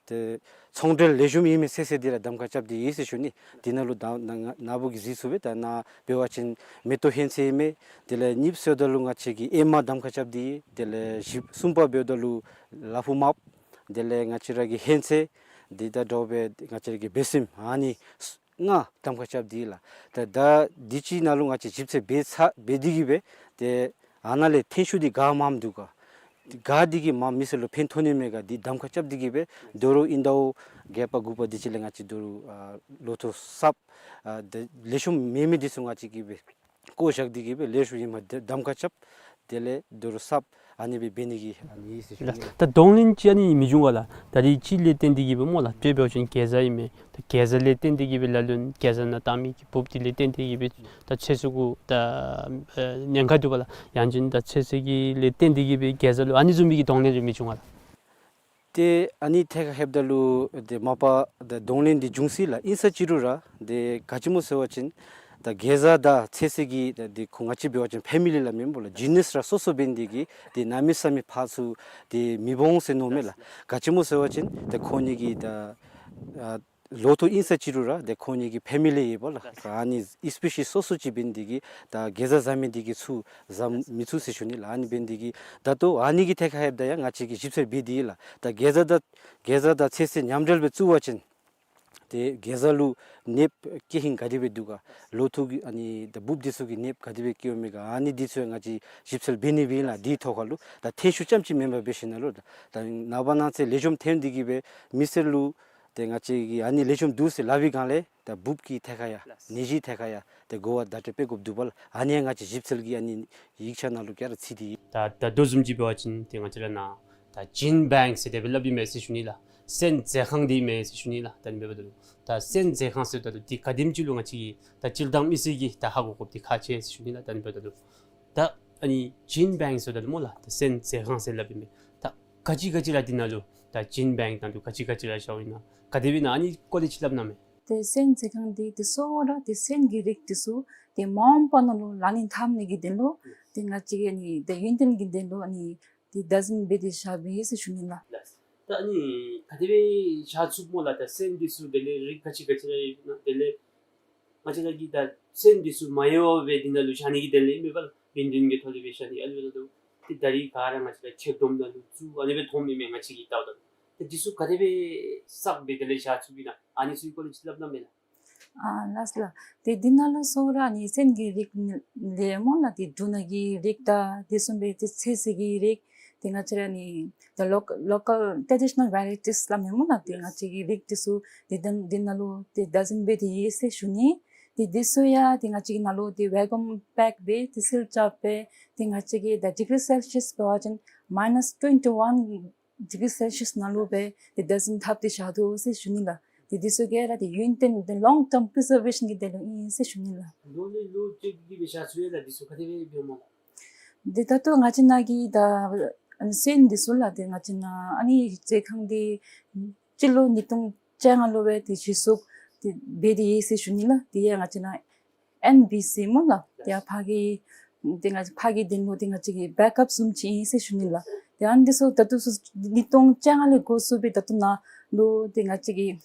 ཏེ་ཚོང་འབྲེལ་ལེགས་ཤོམ་ཨིན་མི་ཚོད་བསྲེ་འདི་ར་གདམ་ཁ་རྐྱབ་སྟེ་ཡོད་ཟེར་ཞུ་ནི། འདི་ནང་ལུ་ད་ན་ང་ན་བུ་གིས་གཟིགས་ཚུགས་པས། ད་ནཱ་འབད་བ་ཅིན་མེ་ཏོག་ཧོན་ཚོད་ཨིན་མས། དེ་ལས་གཉིས་པ་ཟེརཝ་ད་ལུ་ང་བཅས་ཀྱིས་ཨེ་མ་གདམ་ཁ་རྐྱབ་སྟེ་ཡོད། དེ་ལས་བཞི་གསུམ་པ་འབདཝ་ད་ལུ་ལ་ཕུག་མརཔ། དེ་ལས་ང་བཅས་ར་གི་ཧོན་ཚོད་འདི་དང་འདྲཝ་སྦེ་ང་བཅས་ར་གི་སྦེ་སྲནམ་ཨ་ནི་ལྔ་གདམ་ཁ་རྐྱབ་སྟེ་ཡོད་ལགས། ད་ད་འདི་ཅིག་ནང་ལུ་ང་བཅས་ཞིབ་འཚོལ་འབད་ཚར་འབད་དེ་གི་སྦེ་ཏེ་ཨ་ནཱ་ལས་ཐོན་ཤུགས་འདི་ག་མངམ་འདུག་ག། ག་འདི་གིས་མ་མི་སེར་ལུ་ཕན་ཐོགས་ནི་མས་ག་འདི་གདམ་ཁ་རྐྱབ་སྟེ་གི་སྦེ་དོ་རུང་ཨིན་ཟླཝ་བརྒྱད་པ་དགུ་པ་འདི་ཅིག་ལས་ང་བཅས་དོ་རུང་ཨ་ལོ་ཐོག་གསརཔ་ཨ་ཏེ་ལེགས་ཤོམ་མེད་མི་འདི་ཚུ་ང་བཅས་ཀྱིས་སྦེ་བཀོ་བཞག་སྟེ་གི་སྦེ་ལེགས་ཤོམ་ཨིནམ་གདམ་ཁ་རྐྱབ། དེ་ལས་དོ་རུང་གསརཔ་ཨ་ནི་སྦེ་འབད་ནི་གི་ཨ་ནི་ཨིན་ཟེར་ཞུ་ནི། ད་གདོང་ལེན་ཅིག་ཨ་ནི་མི་འབྱུང་ག་ལགས། ད་རེས་ཅིག་ལས་བརྟེན་ཏེ་གི་སྦེ་སྨོ་ལགས། དཔེ་འབད་བ་ཅིན་གེ་ཛ་ཨིན་མས། ད་གེ་ཛ་ལས་བརྟེན་ཏེ་གི་སྦེ་ལ་ལུ་གེ་ཛ་ནང་བཏང་མི་གི་འབུཔ་འདི་ལས་བརྟེན་ཏེ་གི་སྦེ་ད་ཚོད་བསྲེ་གུ་ད་ཨེ་ཉེན་ཁ་འདུག་པ་ལགས། ཡང་ཅིན་ད་ཚོད་བསྲེ་གི་ལས་བརྟེན་ཏེ་གི་སྦེ་གེ་ཛ་ལུ་ཨ་ནི་བཟུམ་མའི་གི་གདོང་ལེན་རེ་མི་འབྱུང་ག་ལགས། ཏེ་ཨ་ནི་ཐད་ཁར་ལྷོདཔ་ད་ལུ་ཏེ་མ་པ་ད་གདོང་ལེན་འདི་འབྱུང་སྲིད་ལགས། ཨིན་ས་ཅི་རུང་ར་ཏེ་ག་ཅི་སྨོ་ཟེར་བ་ཅིན་ད་གེ་ཛ་དང་ཚོད་བསྲེ་གི་ད་འདི་ཁོང་ང་བཅས་འབད་བ་ཅིན་ཕེ་མི་ལི་སླབ་མི་སྨོ་ལགས། ཇི་ནསི་ར་སོ་སོ་འབད་ནི་དེ་གིས་ཏེ་གནམ་མེད་ས་མེད་ཕར་ཚུར་ཏེ་མི་འོང་ཟེར་མནོཝ་མས་ལགས། ག་ཅི་སྨོ་ཟེར་བ་ཅིན་ད་ཁོང་གཉིས་ཀྱི་ད་ཨ་ལོ་ཐོག་ཨིན་ས་ཅི་རུང་ར་ཏེ་ཁོང་གཉིས་ཀྱི་ཕེ་མི་ལི་ཡོད་པ་ལགས། ཨ་ནི་སི་པེ་ཤིས་སོ་སོ་ཅིག་འབད་ནི་དེ་གིས་ད་གེ་ཛ་བཟའ་མི་དེ་གིས་ཚུར་བཟའ་མི་ཚུགས་ཟེར་ཞུ་ནི་ལགས། ཨ་ནི་འབད་ནི་དེ་གིས་ད་ལྟོ་ཨ་ནི་གི་ཐད་ཁར་ལྷོདཔ་ད་ཡང་ང་བཅས་ཀྱིས་ཞིབ་འཚོལ་འབད་དེ་ཡོད་ལགས། ད་གེ་ཛ་དང་གེ་ཛ་དང་ཚོད་བསྲེ་མཉམ་འབྲེལ་སྦེ་བཙུགས་པ་ཅིན་ཏེ་གེ་ཛ་ལུ་ནདཔ་སྐྱེ་ཧིང་ག་དེ་སྦེ་འདུག་ག། ལོ་ཐོག་གི་ཨ་ནི་ད་འབུཔ་འདི་ཚུ་གི་ནདཔ་ག་དེ་སྦེ་སྐྱེཝ་མས་ག། ཨ་ནི་འདི་ཚུ་ཡང་ང་བཅས་ཞིབ་འཚོལ་འབད་ནི་སྦེ་ཨིན་ལགས། འདིའི་ཐོག་ཁར་ལུ་ད་ཐོན་ཤུགས་རྐྱངམ་ཅིག་མེན་པར་འབད་ཞིན་ན་ལུ་ད་ནངས་པ་གནངས་ཚེ་ལེགས་ཤོམ་ཐོན་ཏེ་གི་སྦེ་མི་སེར་ལུ་ཏེ་ང་བཅས་ཀྱིས་ཨ་ནི་ལེགས་ཤོམ་འདུག་ཟེར་སླབ་པའི་སྒང་ལས་ད་འབུཔ་གི་ཐད་ཁར་ཡང་ནད་གཞིའི་ཐད་ཁར་ཡང་ཏེ་གོ་བ་བརྡ་སྤྲོད་འབད་དགོཔ་འདུག་པ་ལགས། ཨ་ནི་ཡང་ང་བཅས་ཞིབ་འཚོལ་གྱི་ཨ་ནི་ཡིག་ཆ་ནང་ལུ་ག་ར་ཚུད་དེ་ཡོད། ད་ད་ལྟོ་བཟུམ་ཅིག་འབད་བ་ཅིན་ཏེ་ང་བཅས་ར་ནཱ་ད་ཇིན་བེངཀ་ཟེར་དེ་སྦེ་སླབ་ཨིན་མས་ཟེར་ཞུ་ནི་ལགས། སོན་མཛོད་ཁང་འདི་ཨིན་མས་ཟེར་ཞུ་ནི་ལགས། ད་ཨ་ནི་འབདཝ་ད་ལུ་ད་སོན་མཛོད་ཁང་ཟེརཝ་ད་ལུ་འདི་ག་དེམ་ཅིག་ལུ་ང་བཅས་ཀྱིས་ད་སྤྱིར་བཏང་མི་སེར་གྱིས་ད་ཧ་གོ་དགོཔ་འདི་ཁག་ཆེ་ཟེར་ཞུ་ནི་ལགས། ད་ཨ་ནི་འབདཝ་ད་ལུ་ད་ཨ་ནི་ཇིན་བེངཀ་ཟེརཝ་ད་ལུ་སྨོ་ལགས། ད་སོན་མཛོད་ཁང་ཟེར་སླབ་ཨིན་མས། ད་ག་ཅི་ག་ཅི་ར་འདི་ནང་ལུ་ད་ཇིན་བེངཀ་ནང་ལུ་ག་ཅི་ག་ཅི་ར་བཞགཔ་ཨིན་ན་ག་དེ་སྦེ་ཨིན་ན་ཨ་ནི་སྐོར་ལས་ཅིག་སླབ་གནང་མས། ཏེ་སོན་མཛོད་ཁང་འདི་ཏེ་གཙོ་བོ་ར་ཏེ་སོན་གྱི་རིགས་འདི་ཚུ་ཏེ་མ་འོངས་པ་ནང་ལུ་ལག་ལེན་འཐབ་ནི་གི་དོན་ལུ་ཏེ་ང་བཅས་ཀྱི་ཨ་ནི་ཏེ་ཡུན་བརྟན་གྱི་དོན་ལུ་ཨ་ནི་ཏེ་བདག་འཛིན་འབད་དེ་བཞག་པས་ཟེར་ཞུ་ནི་ལགས། ད་ཨ་ནི་ག་དེ་སྦེ་བཞག་ཚུགས་སྨོ་ལགས། ད་སོན་འདི་ཚུ་དེ་ལས་རིགས་ག་ཅི་ག་ཅི་ར་ཡོད་ན་དེ་ལས་ང་བཅས་ར་གིས་ད་སོན་འདི་ཚུ་མ་ཡལ་བར་སྦེ་འདི་ནང་ལུ་བཞག་ནི་གི་དོན་ལས་ཨིན་མས་པ་ལགས། ཡུན་བརྟན་གྱི་ཐོག་ལས་སྦེ་བཞག་ནི་ཨ་ནི་འབདཝ་ད་ལུ་ཏེ་ད་རིས་ག་ར་ང་བཅས་ར་ཕྱིར་བསྡོམས་ནང་ལུ་བཙུགས་ཨ་ནི་སྦེ་མཐོངམ་ཨིན་མས། ང་བཅས་ཀྱིས་བལྟཝ་ད་ལུ་ཏེ་འདི་ཚུ་ག་དེ་སྦེ་བསགས་སྦེ་དེ་ལས་བཞག་ཚུགསཔ་ཨིན་ན་ཨ་ནི་ཚུ་གི་སྐོར་ལས་ཅིག་སླབ་གནང་མས་ལགས། ཨ་ལགས་ལགས། ཏེ་འདི་ནང་ལུ་གཙོ་བོ་ར་ཨ་ནི་སོན་གྱི་རིགས་ལས་སྨོ་ལགས། ཏེ་འབྲུ་སྣ་གི་རིགས་དང་དེ་བཟུམ་སྦེ་ཏེ་ཚོད་བསྲེ་གི་རིགས་ཏེ་ང་བཅས་ར་ཨ་ནི་the local, local traditional varieties སླབ་མས་སྨོ་ལགས། ཏེ་ང་བཅས་ཀྱི་རིགས་འདི་ཚུ་ཏེ་འདི་འདི་ནང་ལུ་ཏེ་བདག་འཛིན་འབད་དེ་ཡོད་ཟེར་ཞུ་ནི། ཏེ་འདི་ཚུ་ཡང་ཏེ་ང་བཅས་ཀྱི་ནང་ལུ་ཏེ་ཝེ་ཀུམ་པེཀ་སྦེ་ཏེ་སིལ་རྐྱབ་སྦེ་ཏེ་ང་བཅས་ཀྱི་ད་ཌིག་རི་སེལ་སི་ཡས་འབད་བ་ཅིན་མའི་ནས་ཊུ་ཝེན་ཊི་ཝན་ཌིག་རི་སེལ་སི་ཡས་ནང་ལུ་སྦེ་ཏེ་བདག་འཛིན་འཐབ་སྟེ་བཞག་དོ་ཟེར་ཞུ་ནི་ལགས། ཏེ་འདི་ཚུ་ག་ར་ཏེ་ཡུན་བརྟན་ཏེ་ལོང་ཊརམ་པི་རི་ཛར་ཝེ་ཤཱན་གྱི་དོན་ལུ་ཨིན་ཟེར་ཞུ་ནི་ལགས། ལོ་ལས་ལོ་བཅད་དེ་སྦེ་བཞག་ཚུགས་ཡོད་ལགས། འདི་ཚུ་ག་དེ་སྦེ་འབདཝ་སྨོ་ལགས། ཏེ་ད་ལྟོ་ང་བཅས་ནང་གི་ད་ཨ་ནི་སོན་འདི་ཚུ་ལགས། ཏེ་ང་བཅས་ནང་ཨ་ནི་རྩེད་ཁང་འདི་སྤྱི་ལོ་ཉིས་སྟོང་བཅོ་ལྔ་ལུ་སྦེ་ཏེ་གཞི་བཙུགས་ཏེ་འབད་དེ་ཡོད་ཟེར་ཞུ་ནི་ལགས། དེ་ཡང་ང་བཅས་ནང་ཨེན་བི་སི་སྨོ་ལགས། ཏེ་ཡང་ཕར་གྱི་ཏེ་ང་ཕར་གྱི་དོན་ལུ་ཏེ་ང་བཅས་ཀྱི་བེཀ་ཨཔ་བཟུམ་ཅིག་ཨིན་ཟེར་ཞུ་ནི་ལགས། ཏེ་ཨ་ནི་འདི་ཚུ་ད་ལྟོ་ཚུ་ཉིས་སྟོང་བཅོ་ལྔ་ལས་འགོ་བཙུགས་སྦེ་ད་ལྟོ་ནཱ་ལུ་ཏེ་ང་བཅས་ཀྱིས་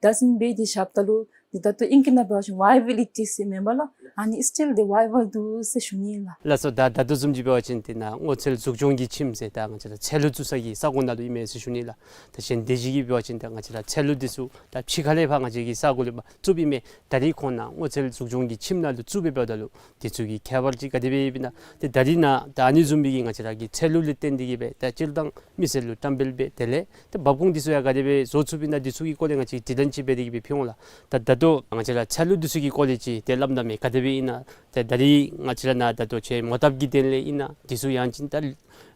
བདག་འཛིན་འབད་དེ་བཞགཔ་ད་ལུ་ཏེ་ད་ལྟོ་ཨིང་སྐད་ནང་འབད་བ་ཅིན་ཝའི་བི་ལི་ཊི་ཟེར་མེན་པ་ལགས། ཨ་ནི་སི་ཊིལ་ཏེ་ཝའི་བཱལ་འདུག་ཟེར་ཞུ་ནི་ལགས། ལགས་སོ། ད་ད་ལྟོ་བཟུམ་ཅིག་འབད་བ་ཅིན་ཏེ་ནཱ་སྔོ་ཚལ་འཛུགས་སྐྱོང་གི་ཁྱིམ་ཟེར་ད་ང་བཅས་ར་ཚལ་ལུ་བཙུགས་ས་གི་ས་གོ་ནང་ལུ་ཨིན་མས་ཟེར་ཞུ་ནི་ལགས། ད་གཞན་དེ་ཅིག་གིས་འབད་བ་ཅིན་ད་ང་བཅས་ར་ཚལ་ལུ་འདི་ཚུ་ད་ཕྱི་ཁ་ལས་ཕར་ང་བཅས་ཀྱི་ས་གོ་ལས་ཕར་བཙུགསཔ་ཨིན་མས། ད་རིས་ཁོང་ནཱ་སྔོ་ཚལ་འཛུགས་སྐྱོང་གི་ཁྱིམ་ནང་ལུ་བཙུགས་སྦེ་འབདཝ་ད་ལུ་དེ་ཚུ་གི་ཁྱད་པར་ཅིག་ག་དེ་སྦེ་ཡོདཔ་ཨིན་ན། ཏེ་ད་རིས་ནཱ་ད་ཨ་ནི་བཟུམ་སྦེ་གི་ང་བཅས་ར་གི་ཚལ་ལུ་ལས་བརྟེན་ཏེ་གི་སྦེ་ད་སྤྱིར་བཏང་མི་སེར་ལུ་བཀྲམ་སྤེལ་འབད་དེ་ལས་ཏེ་འབབ་ཁུངས་འདི་ཚུ་ཡང་ག་དེ་སྦེ་བཟོ་ཚུགསཔ་ཨིན་ན། འདི་ཚུ་གི་སྐོར་ལས་ང་བཅས་དྲི་ལན་ཅིག་འབད་དེ་གི་སྦེ་ཕུལ་འོང་ལགས། ད་ད་ལྟོ་ང་བཅས་ར་ཚལ་ལུ་འདི་ཚུ་གི་སྐོར་ལས་ཅིག་ཏེ་སླབ་གནང་མས། ག་དེ་སྦེ་ཨིན་ན། ཏེ་ད་རིས་ང་བཅས་ར་ནཱ་ད་ལྟོ་ཁྱོད་མོ་བཏབ་ཀྱི་དོན་ལས་ཨིན་ན། འདི་ཚུ་ཡང་ཅིན་ད་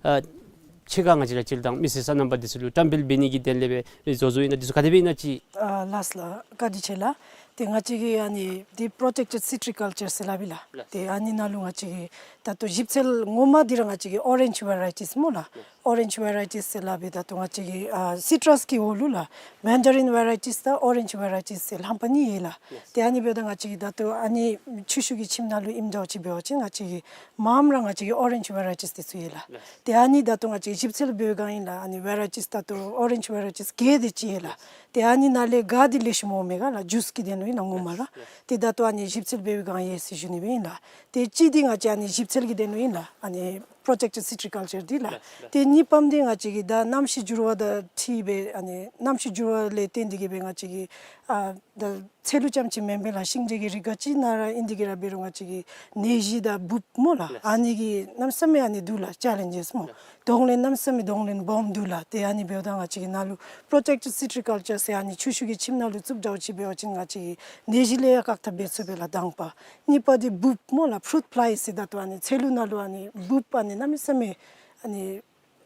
ཨ་ཕྱི་ཁར་ང་བཅས་ར་སྤྱིར་བཏང་མི་སེར་སོ་ནམ་པ་འདི་ཚུ་ལུ་བཀྲམ་སྤེལ་འབད་ནི་གི་དོན་ལས་སྦེ་བཟོ་བཟོཝ་ཨིན་ན། འདི་ཚུ་ག་དེ་སྦེ་ཨིན་ན་ཅིག། ཨ་ལགས་ལགས། བཀའ་དྲིན་ཆེ་ལགས། ཏེ་ང་བཅས་ཀྱིས་ཨ་ནི་འདི་པྲོ་ཊེཀ་ཊེཌ་སི་ཊི་རི་ཀལ་ཅར་ཟེར་སླབ་ཨིན་ལགས། ལགས། ཏེ་ཨ་ནི་ནང་ལུ་ང་བཅས་ཀྱིས་ད་ལྟོ་ཞིབ་འཚོལ་ངོ་མ་འདི་ར་ང་བཅས་ཀྱིས་ཨོ་རེནཇ་ཝེ་རའི་ཊིས་སྨོ་ལགས། ལགས། ཨོ་རེནཇ་ཝེ་རའི་ཊིས་ཟེར་སླབ་སྦེ་ད་ལྟོ་ང་བཅས་ཀྱིས་ཨ་སི་ཊྲས་ཀྱི་འོག་ལུ་ལགས། མེན་ཌ་རིན་ཝེ་རའི་ཊིས་དང་ཨོ་རེནཇ་ཝེ་རའི་ཊིས་ཟེར་རྣམ་པ་གཉིས་ཡོད་ལགས། ལགས། ཏེ་ཨ་ནི་འབདཝ་ད་ང་བཅས་ཀྱིས་ད་ལྟོ་ཨ་ནི་ཆུ་ཤུགས་ཀྱི་ཁྱིམ་ནང་ལུ་ཨིནམ་འདྲཝ་ཅིག་འབད་བ་ཅིན་ང་བཅས་ཀྱིས་མངམ་ར་ང་བཅས་ཀྱིས་ཨོ་རེནཇ་ཝེ་རའི་ཊིས་འདི་ཚུ་ཡོད་ལགས། ལགས། ཏེ་ཨ་ནི་ད་ལྟོ་ང་བཅས་ཞིབ་འཚོལ་འབད་བའི་སྒང་ཨིན་ལགས། ཨ་ནི་ཝེ་རའི་ཊིས་ད་ལྟོ་ཨོ་རེནཇ་ཝེ་རའི་ཊིས་བརྒྱད་དེ་ཅིག་ཡོད་ལགས། ཏེ་ཨ་ནི་ནང་ལས་ག་འདི་ལེགས་ཤོམ་འོང་མས་ག་ལགས། ཇུས་ཀྱི་དོན་ལུ་ཨིན་ལགས། ངོ་མ་ར། ལགས། ཏེ་ད་ལྟོ་ཨ་ནི་ཞིབ་འཚོལ་འབད་བའི་སྒང་ཡོད་ཟེར་ཞུ་ནི་སྦེ་ཨིན་ལགས། ཏེ་གཅིག་འདི་ང་བཅས་ཨ་ནི་ཞིབ་འཚོལ་གྱི་དོན་ལུ་ཨིན་ལགས། ཨ་ནི་པྲོ་ཊེཀ་ཊེཌ་སི་ཊི་རི་ཀལ་ཅར་འདི་ལགས། ལགས། ལགས། ཏེ་གཉིས་པམ་འདི་ང་བཅས་ཀྱིས་ད་གནམ་གཤིས་འགྱུར་བ་དང་འཁྲིལ་སྦེ་ཨ་ནི་གནམ་གཤིས་འགྱུར་བ་ལས་བརྟེན་ཏེ་གི་སྦེ་ང་བཅས་ཀྱིས་ཨ་ད་ཚལ་ལུ་རྐྱངམ་ཅིག་མེན་པར་ལགས། ཤིང་འབྲས་ཀྱི་རིགས་ག་ཅི་ནང་ར་ཨིན་ཏེ་གི་ར་འབད་རུང་ང་བཅས་ཀྱིས་ནད་གཞི་དང་འབུཔ་སྨོ་ལགས། ལགས། ཨ་ནི་གི་གནམ་མེད་ས་མེད་ཨ་ནི་འདུག་ལགས། ཅེ་ལེནཇེས་སྨོ། ལགས། གདོང་ལེན་གནམ་མེད་ས་མེད་གདོང་ལེན་སྦོམ་འདུག་ལགས། ཏེ་ཨ་ནི་འབདཝ་ད་ང་བཅས་ཀྱིས་ནཱ་ལུ་པྲོ་ཊེཀ་ཊེཌ་སི་ཊི་རི་ཀལ་ཅར་ཟེར་ཨ་ནི་ཆུ་ཤུགས་ཀྱི་ཁྱིམ་ནང་ལུ་བཙུགསཔ་འདྲཝ་ཅིག་འབད་བ་ཅིན་ང་བཅས་ཀྱིས་ནད་གཞི་ལས་ཡང་བཀག་ཐབས་འབད་ཚུགས་པས་ལགས། དང་པ། གཉིས་པ་འདི་འབུཔ་སྨོ་ལགས། ཕུ་རུཊ་ཕླའི་ཟེར་ད་ལྟོ་ཨ་ནི་ཚལ་ལུ་ནང་ལུ་ཨ་ནི་འབུཔ་ཨ་ནི་གནམ་མེད་ས་མེད་ཨ་ནི་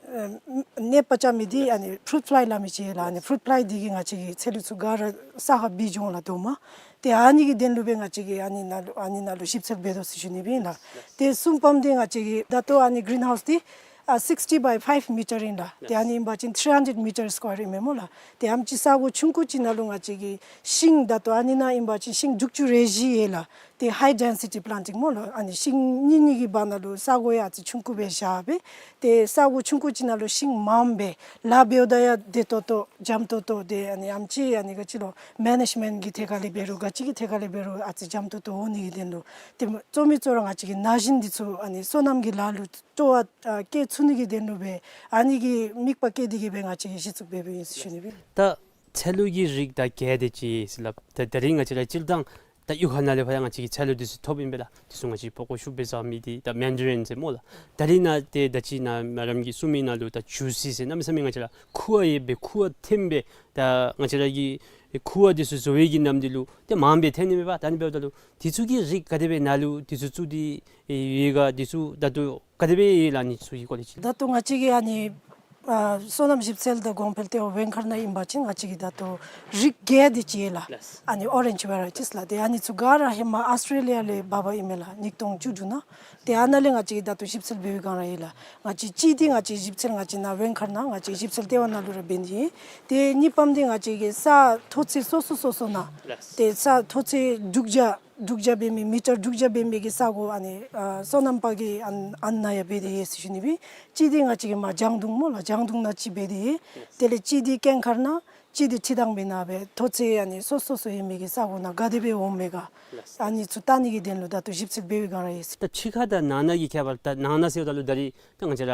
ཨ་ནད་པ་རྐྱབ་མི་འདི་ཨ་ནི་ཕུ་རུཊ་ཕླའི་སླབ་མི་ཅིག་ཡོད་ལགས། ཨ་ནི་ཕུ་རུཊ་ཕླའི་འདི་གིས་ང་བཅས་ཀྱི་ཚལ་ལུ་ཚུ་ག་ར་ས་ཁར་འབུད་འགྱོ་འོང་ལགས་རྡོག་མ། ཏེ་ཨ་ནི་གི་དོན་ལུ་སྦེ་ང་བཅས་ཀྱིས་ཨ་ནི་ནང་ལུ་ཨ་ནི་ནང་ལུ་ཞིབ་འཚོལ་འབད་དོ་ཟེར་ཞུ་ནི་སྦེ་ཨིན་ལགས། ཏེ་གསུམ་པམ་འདི་ང་བཅས་ཀྱི་ད་ལྟོ་ཨ་ནི་གི་རིན་ཧའུསི་འདི་ཨ་སིགསི་ཊི་བའི་ཕའིབ་མི་ཊར་ཨིན་ལགས། ཏེ་ཨ་ནི་ཨིན་པ་ཅིན་ཐིརི་ཧན་ཌེཌ་མི་ཊར་སི་ཀོ་ཡར་ཨིན་མས་སྨོ་ལགས། ཏེ་ཨ་ནེམ་ཅིག་ས་གོ་ཆུང་ཀུ་ཅིག་ནང་ལུ་ང་བཅས་ཀྱིས་ཤིང་ད་ལྟོ་ཨ་ནི་ནང་ཨིན་པ་ཅིན་ཤིང་དྲུག་ཅུ་རེ་བཞི་ཡོད་ལགས། ཏེ་ཧའི་ཌེན་སི་ཊི་པི་ལཱན་ཊིང་སྨོ་ལགས། ཨ་ནི་ཤིང་གཉིས་གཉིས་ཀྱི་བར་ན་ལུ་ས་གོ་ཡང་ཨ་ཙི་ཆུང་ཀུ་སྦེ་བཞག་སྦེ། ཏེ་ས་གོ་ཆུང་ཀུ་ཅིག་ནང་ལུ་ཤིང་མངམ་སྦེ་ལཱ་འབདཝ་ད་ཡང་བདེ་ཏོག་ཏོ་འཇམ་ཏོང་ཏོ་ཏེ་ཨ་ནི་ཨ་ནེམ་ཅིག་ཨ་ནི་ག་ཅི་ལོ་མེ་ནེཇ་མེནཊ་གི་ཐད་ཁར་ལས་འབད་རུང་ག་ཅི་གི་ཐད་ཁར་ལས་འབད་རུང་ཨ་ཙི་འཇམ་ཏོང་ཏོ་འོང་ནི་གི་དོན་ལུ། ཏེ་གཙོ་མི་གཙོ་ར་ང་བཅས་ཀྱིས་ན་གཞོན་འདི་ཚུ་ཨ་ནི་སོ་ནམ་གྱི་ལཱ་ལུ་སྤྲོ་བ་ཨ་བསྐྱེད་ཚུགས་ནི་གི་དོན་ལུ་སྦེ་ཨ་ནི་གི་དམིགས་པ་བསྐྱེད་དེ་གི་སྦེ་ང་བཅས་ཀྱིས་གཞི་བཙུགས་འབད་འབདཝ་ཨིན་ཟེར་ཞུ་ནི་སྦེ། ད་ཚལ་ལུ་གི་རིགས་ད་བརྒྱད་དེ་ཅིག་ཟེར་སླབ། ད་ད་རིས་ང་བཅས་ར་སྤྱིར་བཏང་ད་གཡུས་ཁ་ནང་ལས་ཕར་ཡང་ང་བཅས་ཀྱིས་ཚལ་ལུ་འདི་ཚུ་ཐོབ་ཨིན་པས་ལགས། འདི་ཚུ་ང་བཅས་ཕོ་ཁོ་ཤུགས་སྦེ་བཟའ་མི་འདི་ད་མེན་ཌ་རིན་ཟེར་སྨོ་ལགས། ད་རིས་ནཱ་ཏེ་ད་ཅི་ནཱ་མེ་ཌམ་གྱིས་གསུངས་མི་ནང་ལུ་ད་ཇུ་སི་ཟེར་གནམ་མེད་ས་མེད་ང་བཅས་ར་ཁུ་བ་ཡོད་སྦེ་ཁུ་བ་ཐེམ་སྦེ་ད་ང་བཅས་ར་གི་ཁུ་བ་འདི་ཚུ་བཟོ་བའི་གི་ནམ་འདི་ལུ་ཏེ་མངམ་སྦེ་ཐོན་ནི་མས་པ། ད་ཨ་ནི་འབདཝ་ད་ལུ་འདི་ཚུ་གི་རིགས་ག་དེ་སྦེ་ནཱ་ལུ་འདི་ཚུ་བཙུགས་ཏེ་ཡོད་ག། འདི་ཚུ་ད་ལྟོ་ག་དེ་སྦེ་ཡོད་ལགས། ཨ་ནི་ཚུ་གི་སྐོར་ལས་ཅིག། ད་ལྟོ་ང་བཅས་ཀྱི་ཨ་ནི་ཨ་སོ་ནམ་ཞིབ་འཚོལ་དང་གོང་འཕེལ་ལྟེ་བ་ཝེང་མཁར་ནང་ཨིན་པ་ཅིན་ང་བཅས་ཀྱི་ད་ལྟོ་རིགས་བརྒྱད་དེ་ཅིག་ཡོད་ལགས། ལགས། ཨ་ནི་ཨོ་རེནཇ་ཝེ་རའི་ཊིས་ལགས། ཏེ་ཨ་ནི་ཚུ་ག་ར་ཧེ་མ་ཨཱོས་ཊེ་ལི་ཡ་ལས་འབག་འབགཔ་ཨིན་མས་ལགས། ཉིས་སྟོང་བཅུ་དྲུག་ནང་། ཏེ་ཨ་ནཱ་ལས་ང་བཅས་ཀྱིས་ད་ལྟོ་ཞིབ་འཚོལ་འབད་བའི་སྒང་ར་ཡོད་ལགས། ང་བཅས་གཅིག་འདི་ང་བཅས་ཞིབ་འཚོལ་ང་བཅས་ནཱ་ཝེང་མཁར་ནང་ང་བཅས་ཞིབ་འཚོལ་ལྟེ་བ་ནང་ལུ་ར་འབད་ནི་ཨིན། ཏེ་གཉིས་པམ་འདི་ང་བཅས་ཀྱི་ས་མཐོ་ཚད་སོ་སོ་སོ་སོ་ནང་། ལགས། ཏེ་ས་མཐོ་ཚད་དྲུག་བརྒྱ་དྲུག་བརྒྱ་འབད་མི་མི་ཊར་དྲུག་བརྒྱ་འབད་མི་གི་ས་གོ་ཨ་ནི་ཨ་སོ་ནམ་པ་གིས་ཨ་ཨ་ནཱ་ཡང་འབད་དེ་ཡོད་ཟེར་ཞུ་ནི་སྦེ། གཅིག་འདི་ང་བཅས་ཀྱི་མར་ལྗང་གདུང་སྨོ་ལགས། ལྗང་གདུང་ནང་གཅིག་འབད་དེ་ཡོད། དེ་ལས་གཅིག་འདི་ཀེང་མཁར་ནང་གཅིག་འདི་ཁྲི་ཐང་པའི་ནང་སྦེ་མཐོ་ཚད་ཨ་ནི་སོ་སོ་སོ་ཡོད་མི་གི་ས་གོ་ནང་ག་དེ་སྦེ་འོང་མས་ག། ལགས། ཨ་ནི་ཚུ་བལྟ་ནི་གི་དོན་ལུ་ད་ལྟོ་ཞིབ་འཚོལ་འབད་བའི་སྒང་ར་ཡོད་ཟེར། ད་ཕྱི་ཁ་དང་ནང་ན་གི་ཁྱད་པར། ད་ནང་ན་ཟེརཝ་ད་ལུ་ད་རིས་ད་ང་བཅས་ར་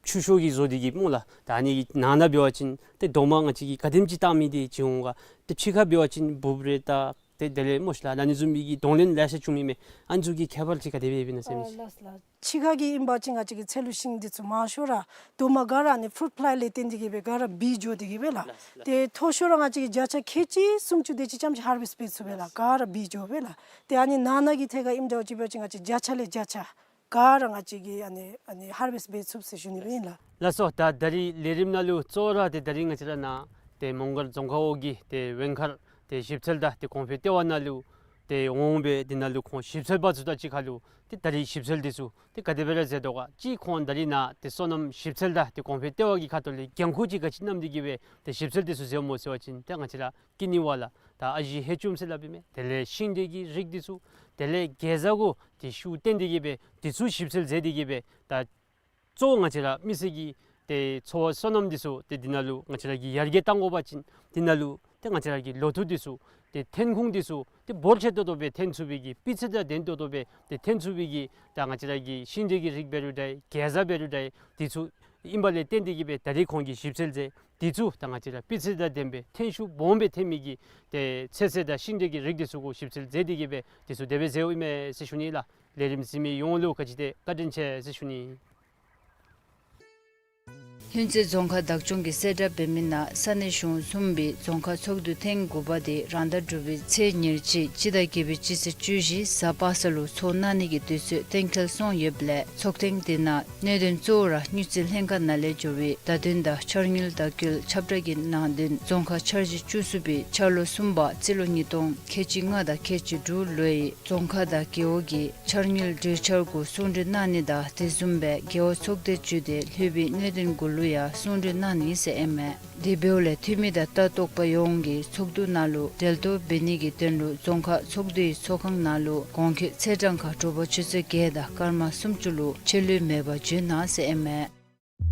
ཆུ་ཤོག་གི་བཟོ་སྟེ་གི་སྨོ་ལགས། ད་ཨ་ནི་གི་ནང་ན་འབད་བ་ཅིན་ཏེ་རྡོག་མ་ང་བཅས་ཀྱིས་ག་དེམ་ཅིག་བཏགས་མི་འདི་ཅིག་འོང་ག། ཏེ་ཕྱི་ཁ་འབད་བ་ཅིན་འབུཔ་རེ་ད་ཏེ་དེ་ལས་སྨོ་ཤིག་ལགས། ཨ་ནི་བཟུམ་མའི་གི་གདོང་ལེན་ལེ་ཤ་བྱུང་མི་མས། ཨ་ནི་ཚུ་གི་ཁྱད་པར་ཅིག་ག་དེ་སྦེ་ཡོདཔ་ཨིན་ན་ཟེར་མི་ཅིག། ཨ་ལགས་ལགས། ཕྱི་ཁ་གི་ཨིན་པ་ཅིན་ང་བཅས་ཀྱི་ཚལ་ལུ་ཤིང་འདི་ཚུ་མང་ཤོས་ར་རྡོག་མ་ག་ར་ཨ་ནི་ཕུ་རུཊ་ཕླའི་ལས་བརྟེན་ཏེ་གི་སྦེ་ག་ར་འབུད་འགྱོ་སྟེ་གི་སྦེ་ལགས། ལགས་ལགས། ཏེ་མཐོ་ཤོས་ར་ང་བཅས་ཀྱིས་བརྒྱ་ཆ་ཁལ་གཅིག་སུམ་ཅུ་དེ་ཅིག་ཙམ་ཅིག་ཧར་ཝེསཊ་འབད་ཚུགས་པས་ལགས། ག་ར་འབུད་འགྱོ་སྦེ་ལགས། ཏེ་ཨ་ནི་ནང་ན་གི་ཐད་ཁར་ཨིནམ་འདྲཝ་ཅིག་འབད་བ་ཅིན་ང་བཅས་བརྒྱ་ཆ་ལས་བརྒྱ་ཆ་ག་ར་ང་བཅས་ཀྱིས་ཨ་ནི་ཨ་ནི་ཧར་ཝེསཊ་འབད་ཚུགས་ཟེར་ཞུ་ནི་སྦེ་ཨིན་ལགས། ལགས་སོ། ད་ད་རིས་ལས་རིམ་ནང་ལུ་གཙོ་བོ་ར་ཏེ་ད་རིས་ང་བཅས་ར་ནཱ་ཏེ་མོང་སྒར་རྫོང་ཁག་འོག་གི་ཏེ་ཝེང་མཁར་ཏེ་ཞིབ་འཚོལ་དང་ཏེ་གོང་འཕེལ་ལྟེ་བ་ནང་ལུ་ ཏེ་འོང་སྦེ་འདི་ནང་ལུ་ཁོང་ཞིབ་འཚོལ་པ་ཚུ་དང་གཅིག་ཁར་ལུ་ཏེ་ད་རིས་ཞིབ་འཚོལ་འདི་ཚུ་ཏེ་ག་དེ་སྦེ་ར་མཛད་དོ་ག། གཅིག་ཁོང་ད་རིས་ནཱ་ཏེ་སོ་ནམ་ཞིབ་འཚོལ་དང་ཏེ་གོང་འཕེལ་ལྟེ་བ་གི་ཁ་ཐུག་ལས་འགན་ཁུར་ཅིག་ག་ཅི་བསྣམས་ཏེ་གི་སྦེ་ཏེ་ཞིབ་འཚོལ་འདི་ཚུ་མཛདཔ་སྨོ་ཟེར་བ་ཅིན་ཏེ་ང་བཅས་ར་ཀི་ནི་བ་ལ་ད་ཨ་ཞེ་ཧེ་ཅུམ་ཟེར་སླབ་ཨིན་མས། དེ་ལས་ཤིང་འབྲས་ཀྱི་རིགས་འདི་ཚུ་དེ་ལས་གེ་ཛ་གུ་ཏེ་ཤུགས་བཏོན་ཏེ་གི་སྦེ་འདི་ཚུ་ཞིབ་འཚོལ་མཛད་དེ་གི་སྦེ་ད་གཙོ་བོ་ང་བཅས་ར་མི་སེར་གྱི་ཏེ་འཚོ་བ་སོ་ནམ་འདི་ཚུ་ཏེ་འདི་ནང་ལུ་ང་བཅས་ར་གིས་ཡར་རྒྱས་གཏང་དགོ་པ་ཅིན་འདི་ནང་ལུ་ཏེ་ང་བཅས་ར་གི་ལོ་ཐོག་འདི་ཚུ་ཏེ་ཐོན་ཁུངས་འདི་ཚུ་ཏེ་འབོར་ཆེ་ཏོག་ཏོ་སྦེ་ཐོན་ཚུགས་པའི་གི་སྤུས་ཚད་དང་ལྡན་ཏོག་ཏོ་སྦེ་ཏེ་ཐོན་ཚུགས་པའི་གི་ད་ང་བཅས་ར་གི་ཤིང་འབྲས་ཀྱི་རིགས་འབད་རུང་འདྲ་གེ་ཛ་འབད་རུང་འདྲ་འདི་ཚུ་ཨིན་པ་ལས་བརྟེན་ཏེ་གི་སྦེ་ད་རིས་ཁོང་གིས་ཞིབ་འཚོལ་མཛད། འདི་ཚུ་ད་ང་བཅས་ར་སྤུས་ཚད་དང་ལྡན་པའི་ཐོན་ཤུགས་སྦོམ་སྦེ་ཐོན་མི་གི་ཏེ་ཚོད་བསྲེ་དང་ཤིང་འབྲས་ཀྱི་རིགས་འདི་ཚུ་གུ་ཞིབ་འཚོལ་མཛད་དེ་གི་སྦེ་འདི་ཚུ་དེ་སྦེ་མཛདཔ་ཨིན་མས་ཟེར་ཞུ་ནི་ལགས། ལས་རིམ་གཟིགས་མི་ཡོངས་ལུ་ག་ཅི་དེ་བཀའ་དྲིན་ཆེ་ཟེར་ཞུ་ནི། ལྷུན་རྩེ་རྫོང་ཁག་བདག་སྐྱོང་གིས་གསལ་བསྒྲགས་འབད་མི་ནང་ས་གནས་གཞུང་གསུམ་པའི་རྫོང་ཁག་ཚོགས་འདུ་ཐེངས་དགུ་པ་དེ་རང་ཟླ་དྲུག་པའི་ཚེས་ཉེར་གཅིག་སྤྱི་ཟླ་བརྒྱད་པའི་སྤྱི་ཚེས་བཅུ་བཞི་གཟའ་པ་སངས་ལུ་ཚོགས་གནང་ནི་གི་དུས་ཚོད་གཏན་འཁེལ་སོང་ཡོདཔ་ལས་ཚོགས་ཐེངས་དེ་ནང་གནད་དོན་གཙོ་བོ་ར་དངུལ་རྩིས་ལྷན་ཁག་ནང་ལས་འབྱོར་བའི་བརྡ་དོན་དང་འཆར་དངུལ་བརྡ་བསྐུལ་ཁྱབ་བསྒྲགས་ཀྱི་ནང་དོན་རྫོང་ཁག་འཆར་གཞི་བཅུ་གསུམ་པའི་འཆར་ལོ་གསུམ་པ་རྩིས་ལོ་ཉིས་སྟོང་ཁལ་གཅིག་ལྔ་དང་ཁལ་གཅིག་དྲུག་ལོའི་རྫོང་ཁག་དང་རྒེད་འོག་གི་འཆར་དངུལ་གྲོས་འཆར་གུ་གསུང་གྲོས་གནང་ནི་དང་དེ་བཟུམ་སྦེ་རྒེད་འོག་ཚོགས་སྡེ་བཅུ་དེ་ལྷོད་པའི་གནད་དོན་གུ་ལུ་ཡང་གསུང་གྲོས་གནང་ནི་ཟེར་ཨིན་མས། དེ་འབདཝ་ལས་འཐུས་མི་དང་ལྟ་རྟོག་པ་ཡོངས་ཀྱིས་ཚོགས་འདུ་ནང་ལུ་གྲལ་གཏོགས་འབད་ནི་གི་དོན་ལུ་རྫོང་ཁག་ཚོགས་འདུའི་ཚོགས་ཁང་ནང་ལུ་གོང་འཁོད་ཚེས་གྲངས་ཁར་དྲོ་པ་ཆུ་ཚོད་བརྒྱད་དང་སྐར་མ་སུམ་ཅུ་ལུ་ཕྱི་ལུས་མེད་པར་འབྱོན་གནང་ཟེར་ཨིན་མས།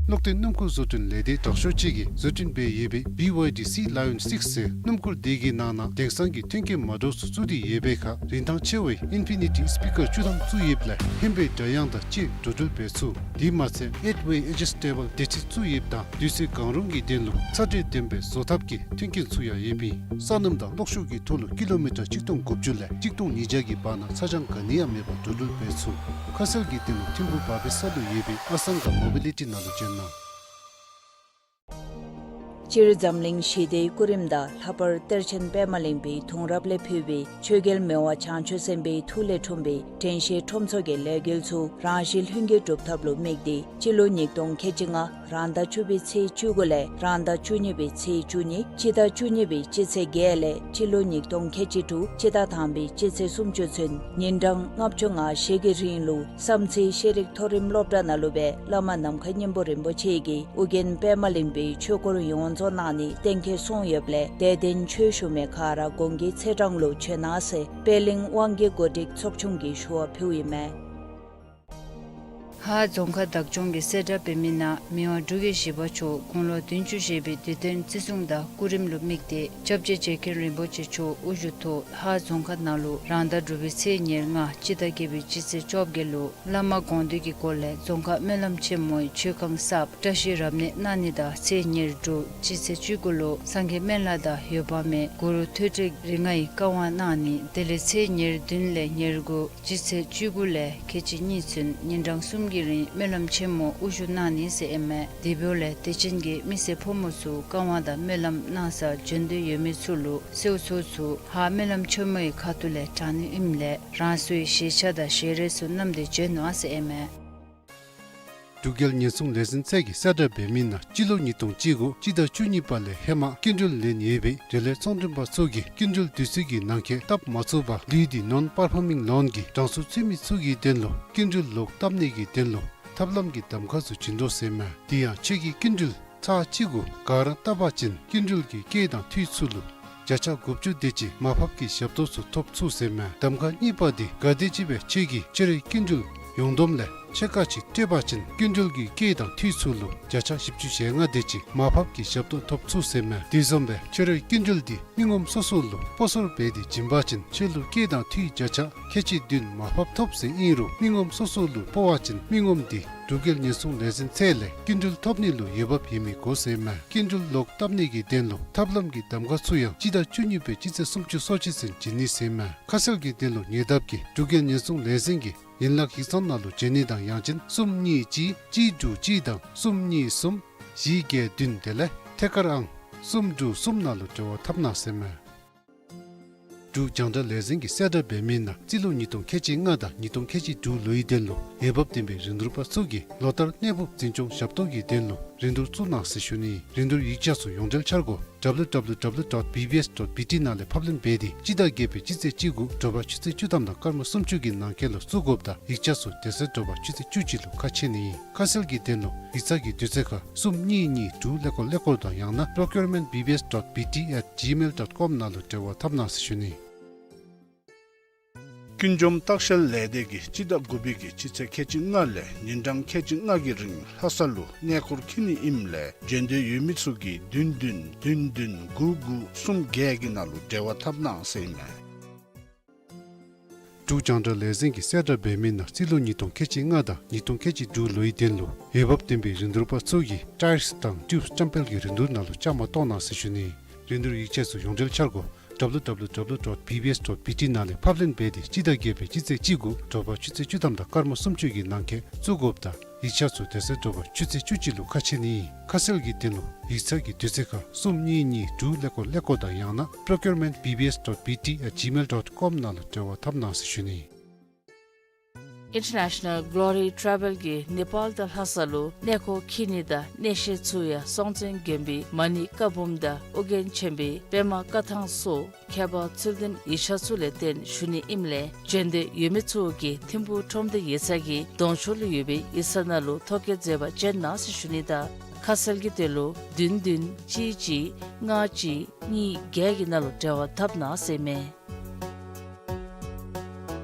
གློག་འདོན་སྣུམ་འཁོར་བཟོ་སྐྲུན་ལས་སྡེ་དྲག་ཤོས་ཅིག་གིས་བཟོ་སྐྲུན་འབད་ཡོད་པའི་བི་ཝའི་ཌི་སི་ལ་ཡོན་སིགསི་ཟེར་སྣུམ་འཁོར་དེ་གི་ནང་ན་དེང་སང་གི་མཐུན་རྐྱེན་མ་འདྲཝ་ཚུ་བཙུགས་ཏེ་ཡོད་པའི་ཁར་རིན་ཐང་ཆེ་བའི་ཨིན་ཕི་ནི་ཊི་སི་པི་ཀར་བཅུ་ཐམ་བཙུགས་ཡོདཔ་ལས་ཧེང་བའི་སྒྲ་དབྱངས་དང་བཅས་འགྲོ་འགྲུལ་འབད་ཚུགས། དེ་མ་ཚད་ཨེཊ་ཝེ་ཨེ་ཇི་སི་ཊེ་བཱལ་སྡེར་ཁྲི་བཙུགས་ཡོདཔ་དང་དུས་ཚོད་གང་རུང་གི་དོན་ལུ་ཚ་དྲོད་ལྡན་པའི་བཟོ་ཐབས་ཀྱི་མཐུན་རྐྱེན་ཚུ་ཡང་ཡོདཔ་ཨིན། སོ་ནམ་དང་གློག་ཤུགས་ཀྱི་ཐོག་ལུ་ཀི་ལོ་མི་ཊར་གཅིག་སྟོང་དགུ་བཅུ་ལས་གཅིག་སྟོང་ཉིས་བརྒྱ་གི་བར་ན་ཚ་གྱང་ག་ནི་ཡང་མེད་པར་འགྲོ་འགྲུལ་འབད་ཚུགས། ཁ་གསལ་གྱི་དོན་ལུ་ཐིམ་ཕུག་བ་པའི་ས་ལུ་ཡོད་པའི་ཨ་སང་ག་མོ་བི་ལི་ཊི་ནང་ལུ་བྱོན་གནང་། སྤྱིར་འཛམ་གླིང་ཞི་བདེའི་སྐུ་རིམ་དང་ལྷག་པར་གཏེར་ཆེན་པདྨ་གླིང་པའི་གདུང་རབས་ལས་ཕུལ་བའི་ཆོས་རྒྱལ་མི་དབང་བྱང་ཆུབ་སེམས་དཔའི་ཐུགས་ལས་འཁྲུངས་པའི་དྲན་ཤེས་ཁྲོམ་ཚོགས་ཀྱི་ལས་འགུལ་ཚུ་རང་བཞིན་ལྷུན་གྱིས་གྲུབ་ཐབས་ལུ་དམིགས་ཏེ་སྤྱི་ལོ་ཉིས་སྟོང་ཁལ་གཅིག་ལྔ་རང་ཟླ་བཅུ་པའི་ཚེས་བཅུ་དགུ་ལས་རང་ཟླ་བཅུ་གཉིས་པའི་ཚེས་བཅུ་གཉིས་སྤྱི་ཟླ་བཅུ་གཉིས་པའི་སྤྱི་ཚེས་བརྒྱད་ལས་སྤྱི་ལོ་ཉིས་སྟོང་ཁལ་གཅིག་དྲུག་སྤྱི་ཟླ་དང་པའི་སྤྱི་ཚེས་སུམ་ཅུ་ཚུན་ཉིན་གྲངས་ལྔ་བཅུ་ང་བཞི་གི་རིང་ལུ་བསམ་རྩེ་ཤེས་རིག་མཐོ་རིམ་སློབ་གྲྭ་ནང་ལུ་སྦེ་བླ་མ་ནམ་མཁའི་སྙིང་པོ་རིན་པོ་ཆེ་གིས་ཨོ་རྒྱན་པདྨ་གླིང་པའི་ཆོས་སྐོར་ཡོངས་རྫོགས་གནང་ནི་གཏན་འཁེལ་སོང་ཡོདཔ་ལས་དད་ལྡན་ཆོས་ཞུ་མི་ག་ར་གོང་གི་ཚེས་གྲངས་ལུ་བྱོན་གནང་ཟེར་པད་གླིང་དབང་གི་གོ་སྒྲིག་ཚོགས་ཆུང་གིས་ཞུ་བ་ཕུལཝ་ཨིན་མས། ཧཱ་རྫོང་ཁག་བདག་སྐྱོང་གིས་གསལ་བསྒྲགས་འབད་མི་ནང་མི་དབང་འབྲུག་རྒྱལ་བཞི་པ་མཆོག་དགུང་ལོ་བདུན་ཅུ་བཞེས་པའི་དུས་སྟོན་བརྩི་སྲུང་དང་སྐུ་རིམ་ལུ་དམིགས་ཏེ་སྐྱབས་རྗེ་རྗེ་མཁན་རིན་པོ་ཆེ་མཆོག་དབུ་བཞུགས་ཐོག་ཧཱ་རྫོང་ཁག་ནང་ལུ་རང་ཟླ་དྲུག་པའི་ཚེས་ཉེར་ལྔ་སྤྱི་ཟླ་བརྒྱད་པའི་སྤྱི་ཚེས་བཅོ་བརྒྱད་ལུ་བླ་མ་དགོངས་འདུས་ཀྱི་སྐོར་ལས་རྫོང་ཁག་སྨོན་ལམ་ཆེན་མོའི་མཆོད་ཁང་གསརཔ་བཀྲ་ཤིས་རབ་གནས་གནང་ནི་དང་ཚེས་ཉེར་དྲུག་སྤྱི་ཚེས་བཅུ་དགུ་ལུ་སངས་རྒྱས་སྨན་བླ་དང་འོད་དཔག་མེད་གུ་རུ་ཐོད་ཕྲེང་རིགས་ལྔ་ཡི་བཀའ་དབང་གནང་ནི་དེ་ལས་ཚེས་ཉེར་བདུན་ལས་ཉེར་དགུ་སྤྱི་ཚེས་བཅུ་དགུ་ལས་ཁལ་གཅིག་གཉིས་ཚུན་ཉིན་གྲངས་གསུམ་གྱི་རིང་སྨོན་ལམ་ཆེན་མོ་དབུ་བཞུགས་གནང་ནི་ཟེར་ཨིན་མས། དེ་འབདཝ་ལས་དད་ཅན་གྱི་མི་སེར་ཕོ་མོ་ཚུ་བཀའ་དབང་དང་སྨོན་ལམ་གནང་སར་འབྱོན་འདོད་ཡོད་མི་ཚུ་ལུ་གསོལཝ་ཚོགས་ཚུ་ཧཱ་སྨོན་ལམ་ཆེན་མོའི་ཁ་ཐུག་ལས་དྲང་ནི་ཨིནམ་ལས་རང་སོའི་ཞལ་ཆས་དང་ཞལ་རས་ཚུ་བསྣམས་ཏེ་འབྱོན་གནང་ཟེར་ཨིན་མས། འབྲུག་རྒྱལ་ཉེན་སྲུང་ལས་འཛིན་ཚད་ཀྱིས་གསལ་བསྒྲགས་འབད་མི་ནང་སྤྱི་ལོ་ཉིས་སྟོང་བཅུ་དགུ་སྤྱི་ཟླ་བཅུ་གཉིས་པ་ལས་ཧེ་མ་སྐྱིན་འགྲུལ་ལེན་ཡོད་པའི་འབྲེལ་ཡོད་ཚོང་མགྲོན་པ་ཚུ་གིས་སྐྱིན་འགྲུལ་དུས་ཚོད་ཀྱི་ནང་འཁོད་བཏབ་མ་ཚུགས་པར་ལུས་ཏེ་ནོན་པར་ཕོ་མིང་ལོན་གྱི་གྲངས་སུ་ཚུད་མི་ཚུ་གི་དོན་ལུ་སྐྱིན་འགྲུལ་ལོག་བཏབ་ནི་གི་དོན་ལུ་ཐབས་ལམ་གྱི་གདམ་ཁ་ཚུ་བྱིན་དོ་ཟེར་མས། དེ་ཡང་ཁྱོད་ཀྱིས་སྐྱིན་འགྲུལ་ཚར་གཅིག་གུ་ག་ར་བཏབ་པ་ཅིན་སྐྱིན་འགྲུལ་གྱི་སྐྱེད་དང་འཐུས་ཚུ་ལུ་བརྒྱ་ཆ་དགུ་བཅུ་དེ་ཅིག་མར་ཕབ་ཀྱི་ཞབས་ཏོག་ཚུ་ཐོབ་ཚུགས་ཟེར་མས། གདམ་ཁ་གཉིས་པ་དེ་གལ་ཏེ་ཅིག་སྦེ་ཁྱོད་ཀྱིས་ཁྱོད་རའི་སྐྱིན་འགྲུལ་ཡོངས་བསྡོམས་ལས་ཕྱེད་ཀ་ཅིག་སྤྲོད་པ་ཅིན་སྐྱིན་འགྲུལ་གྱི་སྐྱེད་དང་འཐུས་ཚུ་ལུ་བརྒྱ་ཆ་བཞི་བཅུ་ཞེ་ལྔ་དེ་ཅིག་མར་ཕབ་ཀྱི་ཞབས་ཏོག་ཐོབ་ཚུགས་ཟེར་མས། དེ་བཟུམ་སྦེ་ཁྱོད་རའི་སྐྱིན་འགྲུལ་དེ་མི་ངོམ་སོ་སོ་ལུ་སྤོ་སོར་འབད་དེ་བྱིན་པ་ཅིན་ཁྱོད་ལུ་སྐྱེད་དང་འཐུས་བརྒྱ་ཆ་ཁལ་གཅིག་བདུན་མར་ཕབ་ཐོབ་ཟེར་ཨིན་རུང་མི་ངོམ་སོ་སོ་ལུ་སྤོ་བ་ཅིན་མི་ངོམ་དེ་འབྲུག་རྒྱལ་ཉེན་སྲུང་ལས་འཛིན་ཚད་ལས་སྐྱིན་འགྲུལ་ཐོབ་ནི་ལུ་འོས་འབབ་ཡོད་མི་དགོ་ཟེར་མས། སྐྱིན་འགྲུལ་ལོག་བཏབ་ནི་གི་དོན་ལུ་ཐབས་ལམ་གྱི་གདམ་ཁ་ཚུ་ཡང་སྤྱི་ཟླ་བཅུ་གཉིས་པའི་སྤྱི་ཚེས་སུམ་ཅུ་སོ་གཅིག་ཚུན་བྱིན་ནི་ཟེར་མས། ཁ་གསལ་གྱི་དོན་ལུ་ཉེ་འདབས་ཀྱི་འབྲུག་རྒྱལ་ཉེན་སྲུང་ལས་འཛིན་གྱི་ཡན་ལག་ཡིག་ཚང་ནང་ལུ་བྱོན་ནི་དང་ཡང་ཅིན་གསུམ་གཉིས་གཅིག་གཅིག་དྲུག་གཅིག་དང་གསུམ་གཉིས་གསུམ་བཞི་བརྒྱད་བདུན་དེ་ལས་ཐད་ཀར་ཨང་གསུམ་དྲུག་གསུམ་ནང་ལུ་འབྲེལ་བ་འཐབ་གནང་ཟེར་མས། འབྲུག་རྒྱང་བསྒྲགས་ལས་འཛིན་གྱིས་གསལ་བསྒྲགས་འབད་མི་ནང་སྤྱི་ལོ་ཉིས་སྟོང་ཁལ་གཅིག་ལྔ་དང་ཉིས་སྟོང་ཁལ་གཅིག་དྲུག་ལོའི་དོན་ལུ་འོས་འབབ་ལྡན་པའི་རིན་བསྡུར་པ་ཚུ་གིས་ལོ་ལྟར་གནས་ཕུགས་འཛིན་སྐྱོང་ཞབས་ཏོག་གི་དོན་ལུ་ རིན་བསྡུར་བཙུགས་གནང་ཟེར་ཞུ་ནི། རིན་བསྡུར་ཡིག་ཆ་ཚུ་ཡོངས་འབྲེལ་འཆར་སྒོ་W W W dot B B S dot B T ནང་ལས་ཕབ་ལེན་འབད་དེ་སྤྱི་ཟླ་བརྒྱད་པའི་སྤྱི་ཚེས་གཅིག་དགུ་དྲོ་པ་ཆུ་ཚོད་བཅུ་ཐམ་དང་སྐར་མ་སུམ་ཅུ་གི་ནང་འཁོད་ལུ་བཙུགས་དགོཔ་དང་ཡིག་ཆ་ཚུ་དེ་ཚེ་དྲོ་པ་ཆུ་ཚོད་བཅུ་གཅིག་ལུ་ཁ་ཕྱེ་ནི་ཨིན། ཁ་གསལ་གྱི་དོན་ལུ་ཡིག་ཚང་གི་དུས་ཚོད་ཁར་གསུམ་གཉིས་གཉིས་དྲུག་ཀླད་ཀོར་ཀླད་ཀོར་དང་ཡང་ན་procurement B B S dot B T at gmail dot com ནང་ལུ་འབྲེལ་བ་འཐབ་གནང་ཟེར་ཞུ་ནི། ཀུན་འཇོམས་ལྟ་བཤལ་ལས་སྡེ་གིས་སྤྱི་ཟླ་དགུ་པའི་གི་སྤྱི་ཚེས་ཁལ་གཅིག་ལྔ་ལས་ཉིན་གྲངས་ཁལ་གཅིག་ལྔ་གི་རིང་ལྷ་ས་ལུ་གནས་སྐོར་འཁྱིད་ནི་ཨིནམ་ལས་འབྱོན་འདོད་ཡོད་མི་ཚུ་གིས་བདུན་བདུན་བདུན་བདུན་དགུ་དགུ་གསུམ་བརྒྱད་ཀྱི་ནང་ལུ་འབྲེལ་བ་འཐབ་གནང་ཟེར་ཨིན་མས། འབྲུག་རྒྱང་བསྒྲགས་ལས་འཛིན་གྱིས་གསལ་བསྒྲགས་འབད་མི་ནང་རྩིས་ལོ་ཉིས་སྟོང་ཁལ་གཅིག་ལྔ་དང་ཉིས་སྟོང་ཁལ་གཅིག་དྲུག་ལོའི་དོན་ལུ་འོས་འབབ་ལྡན་པའི་རིན་བསྡུར་པ་ཚུ་གིས་ཊའིརསི་དང་ཊིའུབསི་བཀྲམ་སྤེལ་གྱི་རིན་བསྡུར་ནང་ལུ་བཅའ་མར་གཏོགས་གནང་ཟེར་ཞུ་ནི། རིན་བསྡུར་ཡིག་ཆ་ཚུ་ཡོངས་འབྲེལ་འཆར་སྒོ་W W W dot B B S dot B T ནང་ལས་ཕབ་ལེན་འབད་དེ་སྤྱི་ཟླ་བརྒྱད་པའི་སྤྱི་ཚེས་གཅིག་དགུ་དྲོ་པ་ཆུ་ཚོད་བཅུ་ཐམ་དང་སྐར་མ་སུམ་ཅུ་གི་ནང་འཁོད་བཙུགས་དགོཔ་དང་ཡིག་ཆ་ཚུ་དེ་ཚེ་དྲོ་པ་ཆུ་ཚོད་བཅུ་གཅིག་ལུ་ཁ་ཕྱེ་ནི་ཨིན། ཁ་གསལ་གྱི་དོན་ལུ་ཡིག་ཚང་གི་དུས་ཚོད་ཁར་གསུམ་གཉིས་གཉིས་དྲུག་ཀླད་ཀོར་ཀླད་ཀོར་དང་ཡང་ན་procurement B B S dot B T at gmail dot com ནང་ལུ་འབྲེལ་བ་འཐབ་གནང་ཟེར་ཞུ་ནི། International Glory Travel གིས་ནེ་པཱལ་དང་ལྷ་ས་ལུ་གནས་སྐོར་འཁྱིད་ནི་དང་གནས་བཤད་ཚུ་ཡང་སྲོང་བཙན་དགོན་པའི་མ་ཎི་བཀའ་འབུམ་དང་ཨོ་རྒྱན་ཆེན་པོའི་པདྨ་བཀའ་ཐང་སོགས་ཁྱད་པར་ཚུལ་ལྡན་ཡིག་ཆ་ཚུ་ལས་བརྟེན་ཞུ་ནི་ཨིནམ་ལས་འབྱོན་འདོད་ཡོད་མི་ཚུ་གིས་ཐིམ་ཕུག་ཁྲོམ་སྡེ་ཡིག་ཚང་གི་གདོང་ཕྱོགས་ལུ་ཡོད་པའི་ཡིག་ཚང་ནང་ལུ་ཐོ་བཀོད་མཛད་པར་བྱོན་གནང་ཟེར་ཞུ་ནི་དང་ཁ་གསལ་གྱི་དོན་ལུ་བདུན་བདུན་གཅིག་གཅིག་ལྔ་གཅིག་གཉིས་བརྒྱད་ཀྱི་ནང་ལུ་འབྲེལ་བ་འཐབ་གནང་ཟེར་ཨིན་མས།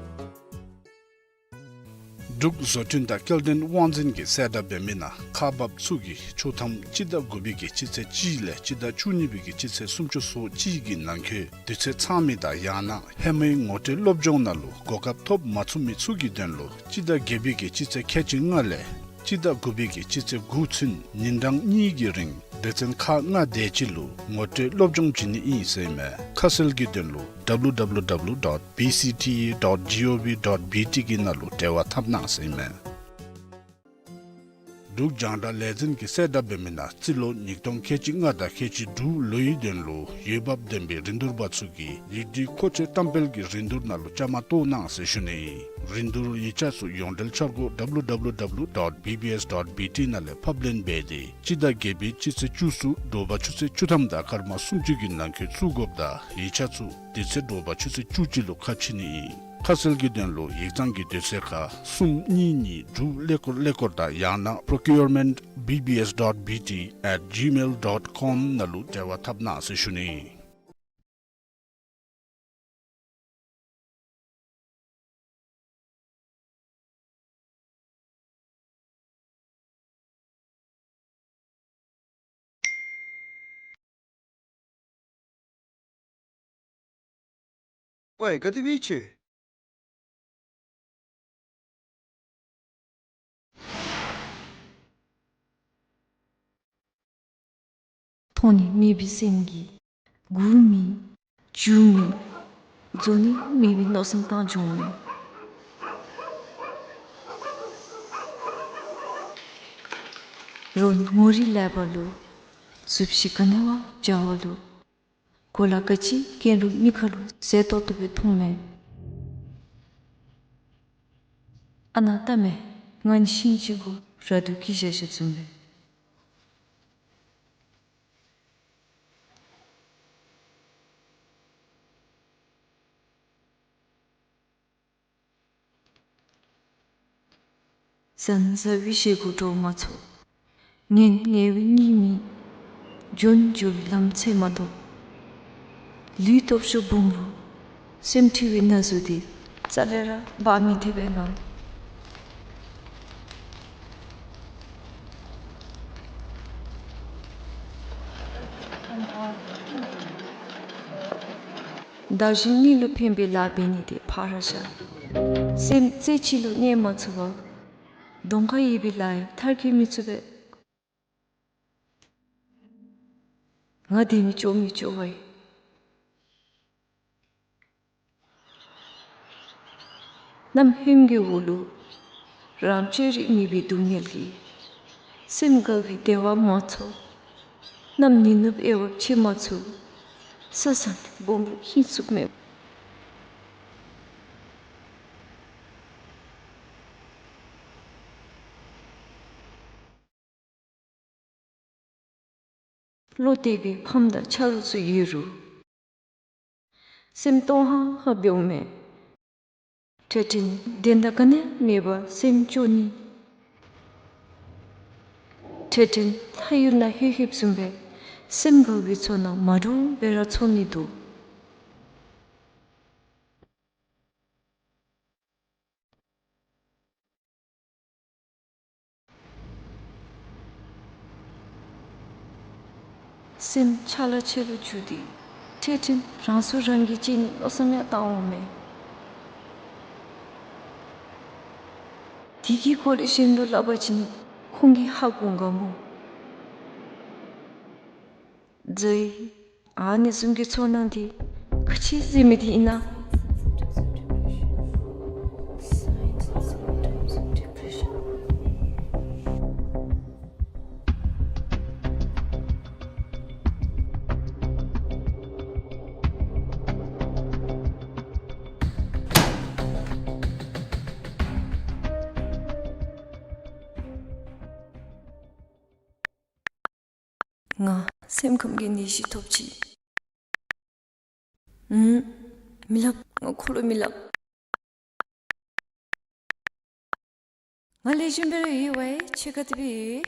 འབྲུག་བཟོ་སྐྲུན་དང་སྐྱེལ་འདྲེན་དབང་འཛིན་གྱིས་གསལ་བསྒྲགས་འབད་མི་ནང་ཁག་འབགཔ་ཚུ་གིས་ཆོག་ཐམ་སྤྱི་ཟླ་དགུ་པའི་གི་སྤྱི་ཚེས་གཅིག་ལས་སྤྱི་ཟླ་བཅུ་གཉིས་པའི་གི་སྤྱི་ཚེས་སུམ་ཅུ་སོ་གཅིག་གི་ནང་འཁོད་དུས་ཚོད་ཚང་མི་དང་ཡང་ན་ཧེ་མའི་ངོ་སྤྲོད་སློབ་སྦྱོང་ནང་ལུ་གོ་སྐབས་ཐོབ་མ་ཚུགས་མི་ཚུ་གི་དོན་ལུ་སྤྱི་ཟླ་བརྒྱད་པའི་གི་སྤྱི་ཚེས་ཁལ་གཅིག་ལྔ་ལས་སྤྱི་ཟླ་དགུ་པའི་གི་སྤྱི་ཚེས་དགུ་ཚུན་ཉིན་གྲངས་གཉིས་ཀྱི་རིང་སྡེ་ཚན་ཁག་ལྔ་དེ་ཅིག་ལུ་ངོ་སྤྲོད་སློབ་སྦྱོང་བྱིན་ནི་ཨིན་ཟེར་ཨིན་མས། ཁ་གསལ་གྱི་དོན་ལུ་W W W dot B C T A dot gov dot B T གི་ནང་ལུ་འབྲེལ་བ་འཐབ་གནང་ཟེར་ཨིན་མས། འབྲུག་རྒྱང་བསྒྲགས་ལས་འཛིན་གྱིས་གསལ་བསྒྲགས་འབད་མི་ནང་རྩིས་ལོ་ཉིས་སྟོང་ཁལ་གཅིག་ལྔ་དང་ཁལ་གཅིག་དྲུག་ལོའི་དོན་ལུ་འོས་འབབ་ལྡན་པའི་རིན་བསྡུར་པ་ཚུ་གིས་ཡིག་སྒྲིག་མཁོ་ཆས་བཀྲམ་སྤེལ་གྱི་རིན་བསྡུར་ནང་ལུ་བཅའ་མར་གཏོགས་གནང་ཟེར་ཞུ་ནི། རིན་བསྡུར་ཡིག་ཆ་ཚུ་ཡོངས་འབྲེལ་འཆར་སྒོ་W W W dot B B S dot B T ནང་ལས་ཕབ་ལེན་འབད་དེ་སྤྱི་ཟླ་བརྒྱད་པའི་སྤྱི་ཚེས་བཅུ་གསུམ་དྲོ་པ་ཆུ་ཚོད་བཅུ་ཐམ་དང་སྐར་མ་སུམ་ཅུ་གི་ནང་འཁོད་བཙུགས་དགོཔ་དང་ཡིག་ཆ་ཚུ་དེ་ཚེ་དྲོ་པ་ཆུ་ཚོད་བཅུ་གཅིག་ལུ་ཁ་ཕྱེ་ནི་ཨིན། ཁ་གསལ་གྱི་དོན་ལུ་ཡིག་ཚང་གི་དུས་ཚོད་ཁར་གསུམ་གཉིས་གཉིས་དྲུག་ཀླད་ཀོར་ཀླད་ཀོར་དང་ཡང་ན་procurement B B S dot B T at gmail dot com ནང་ལུ་འབྲེལ་བ་འཐབ་གནང་ཟེར་ཞུ་ནི། ཝའི་ག་དེ་སྦེ་ཡོད་ཅི། མཐོང་ནི་མེད་པའི་སེམས་ཀྱིས་སྒུག་མི་འགྱོ་མི་རྫོགས་ནི་མེད་པའི་མནོ་བསམ་བཏང་འགྱོ་མི་རོགས་ངོ་རིས་ལེགས་པ་ལུ་གཟུགས་གཞི་ག་ནི་བ་འཇའ་བ་ལུ་གོ་ལ་ག་ཅི་གྱོན་རུང་མི་ཁ་ལུ་ཟེར་ཏོག་ཏོ་སྦེ་མཐོང་མས། ཨ་ནཱ་ལྟ་མས། ང་ནི་ཤིང་གཅིག་གུ་ར་དུ་སྐྱེས་བཞག་བཞགཔ་བཟུམ་སྦེ། ཟ་ན་ཟ་བའི་བཞེས་སྒོ་འགྲོ་མ་ཚུགས། ངལ་ངལ་བའི་གཉིད་མི་འབྱོན་འགྱོ་བའི་ལམ་ཚད་མ་གཏོགས། ལུས་སྟོབས་ཤུགས་སྦོམ་རུང་སེམས་འཁྲུལ་བའི་ན་ཟུག་དེ་རྩ་ལས་ར་འབག་མི་ཐེག་པས་ང་། བདག་གཞན་གཉིས་ལུ་ཕན་པའི་ལཱ་འབད་ནི་དེ་ཕར་བཞག། སེམས་རྩེ་གཅིག་ལུ་གནས་མ་ཚུགས་པར་གདོང་ཁར་ཡོད་པའི་ལཱ་ཡང་མཐར་འཁྱོལ་མི་ཚུགས་པས། ང་དེ་ནི་སྐྱོ་མི་སྐྱོ་བ་ཡིན། གནམ་ཧོནམ་གྱི་འོག་ལུ་རང་བཅོས་རིག་མེད་པའི་སྡུག་བསྔལ་གྱིས་སེམས་དགའ་བའི་བདེ་བ་མ་ཚོར། གནམ་ཉི་ནུབ་དབྱེ་བ་ཕྱེ་མ་ཚུགས། ས་སང་སྦོམ་པོ་ཧིང་ཚུགས་མེད། བློ་གཏད་པའི་ཕམ་དང་ཆ་རོགས་ཚུ་ཡོད་རུང་སེམས་སྟོང་ཧ་ཧ་འབདཝ་མས། འཕྲལ་འཕྲལ་དོན་དག་ག་ནི་མེད་པར་སེམས་སྐྱོ་ནི། འཕྲལ་འཕྲལ་ལྷ་ཡུལ་ནང་ལྷོད་ལྷོདཔ་བཟུམ་སྦེ་སེམས་དགའ་བའི་ཚོར་སྣང་མ་འདྲཝ་སྦེ་ར་ཚོར་ནི་འདུག། སེམས་ཆ་ལ་ཆེ་ལུ་འགྱུར་ཏེ་འཕྲལ་འཕྲལ་རང་སྲོག་རང་གིས་བཅད་ནི་མནོ་བསམ་ཡང་བཏང་འོང་མས། དེ་གི་སྐོར་ལས་གཞན་ལུ་སླབ་པ་ཅིན་ཁོང་གིས་ཧ་གོ་ག་སྨོ། ཛའི། ཨ་ནི་བཟུམ་གྱི་ཚོར་སྣང་འདི་ག་ཅི་ཟེར་མི་འདི་ཨིན་ན། ང་སེམས་ཁམས་ཀྱི་ནད་གཞི་ཐོབ་ཅི། ཨུམ། མི་སླབ། ང་ཁོ་ལུ་མི་སླབ། ང་ལེགས་ཤོམ་སྦེ་ར་ཡོད་པས། ཁྱོད་ག་དེ་སྦེ་ཡོད།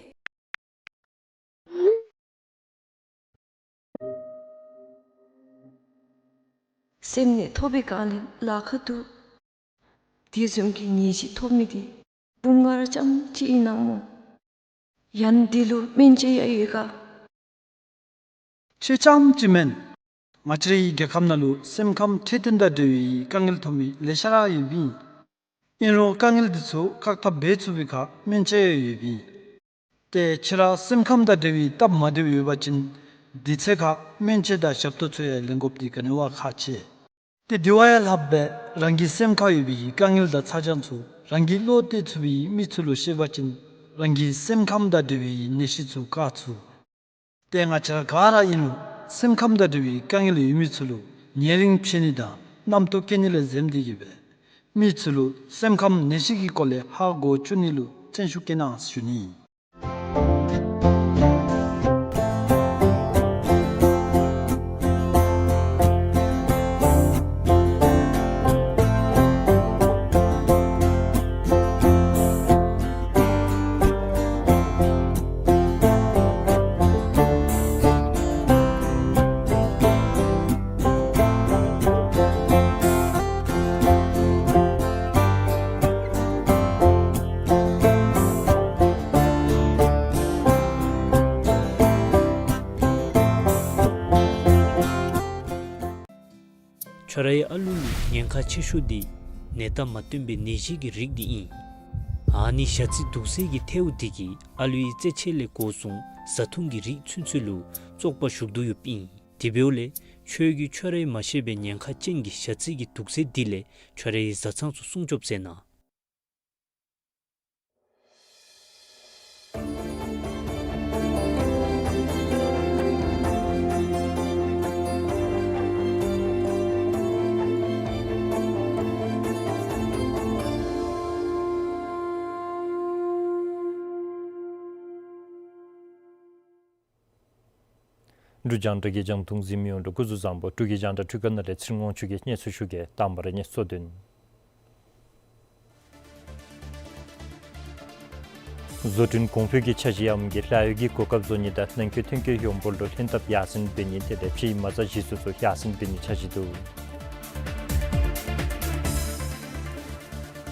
སེམས་ནད་ཐོབ་པའི་སྒང་ལས་ལཱ་ཁག་འདུག། དེ་བཟུམ་གྱི་ནད་གཞི་ཐོབ་མི་འདི་བུམོ་ང་ར་རྐྱངམ་གཅིག་ཨིན་ན་སྨོ། ཡང་འདི་ལུ་སྨན་དཔྱད་ཡང་ཡོད་ག། ཁྱོད་རྐྱངམ་གཅིག་མེན། ང་བཅས་རའི་རྒྱལ་ཁབ་ནང་ལུ་སེམས་ཁམས་འཕྲོད་བསྟེན་དང་འབྲེལ་བའི་དཀའ་ངལ་ཐོན་མི་ལེ་ཤ་ར་ཡོདཔ་ཨིན། ཨིན་རུང་དཀའ་ངལ་འདི་ཚུ་བཀག་ཐབས་འབད་ཚུགས་པའི་ཁར་སྨན་དཔྱད་ཡང་ཡོདཔ་ཨིན། ཏེ་ཁྱོད་ར་སེམས་ཁམས་དང་འབྲེལ་བའི་སྟབས་མ་བདེཝ་ཡོད་པ་ཅིན་དུས་ཚོད་ཁར་སྨན་དཔྱད་དང་ཞབས་ཏོག་ཚུ་ཡང་ལེན་དགོཔ་འདི་ག་ནི་བ་ཁག་ཆེ། ཏེ་དེ་བ་ཡང་ལྷགཔ་སྦེ་རང་གི་སེམས་ཁར་ཡོད་པའི་དཀའ་ངལ་དང་ཚ་གྱང་ཚུ་རང་གིས་བློ་གཏད་ཚུགས་པའི་མི་ཚུ་ལུ་བཤད་པ་ཅིན་རང་གི་སེམས་ཁམས་དང་འབྲེལ་བའི་ནད་གཞི་ཚུ་བཀག་ཚུགས། ཏེ་ང་བཅས་ར་ག་ར་ཨིན་རུང་སེམས་ཁམས་དང་འབྲེལ་བའི་དཀའ་ངལ་ཡོད་མི་ཚུ་ལུ་ཉེ་རིང་ཕྱད་ནི་དང་རྣམ་རྟོག་སྐྱེ་ནི་ལས་འཛེམ་སྟེ་གི་སྦེ་མི་ཚུ་ལུ་སེམས་ཁམས་ནད་གཞི་གི་སྐོར་ལས་ཧ་གོ་བཅུག་ནི་ལུ་བརྩོན་ཤུགས་བསྐྱེད་གནང་ཞུ་ནི། ཁྱོད་རའི་ཨ་ལུ་ལུ་ཉེན་ཁ་ཆེ་ཤོས་འདི་ནད་རྟགས་མ་སྟོན་པའི་ནད་གཞི་གི་རིགས་འདི་ཨིན། ཨ་ནི་ཞ་རྩི་དུག་རྫས་ཀྱི་ཐལཝ་འདི་གིས་ཨ་ལུའི་རྩེད་ཆས་ལས་འགོ་བཟུང་བཟའ་འཐུང་གི་རིགས་ཚུན་ཚོད་ལུ་བཙོག་པ་ཞུགས་དོ་ཡོདཔ་ཨིན། དེ་འབདཝ་ལས་ཁྱོད་ཀྱིས་ཁྱོད་རའི་མ་ཤེས་པའི་ཉེན་ཁ་ཅན་གྱི་ཞ་རྩི་གི་དུག་རྫས་འདི་ལས་ཁྱོད་རའི་བཟའ་ཚང་ཚུ་སྲུང་སྐྱོབ་མཛད་གནང་། འབྲུག་རྒྱང་བསྒྲགས་ཀྱི་རྒྱང་མཐོང་གཟིགས་མི་ཡོངས་ལུ་སྐུ་གཟུགས་བཟང་པོ། འབྲུག་གི་རྒྱང་བསྒྲགས་འཕྲུལ་ཁང་ནང་ལས་ཚེ་རིང་དབང་ཕྱུག་གིས་སྙན་སེང་ཞུ་གེ། དང་པ་ར་གནས་ཚུལ་དོན། བཟོ་སྐྲུན་གོང་འཕེལ་གྱི་འཆར་གཞིའམ་གྱི་ལཱ་གཡོག་གི་གོ་སྐབས་བཟོ་ནི་དང་ནང་འཁོད་ཐོན་སྐྱེད་ཡོང་འབོར་ལུ་ལྷན་ཐབས་ཡར་སེང་འབད་ནི་དེ་ལས་ཕྱིའི་མ་རྩ་གཞི་བཙུགས་ཚུ་ཡར་སེང་འབད་ནིའི་འཆར་གཞི་འདུག།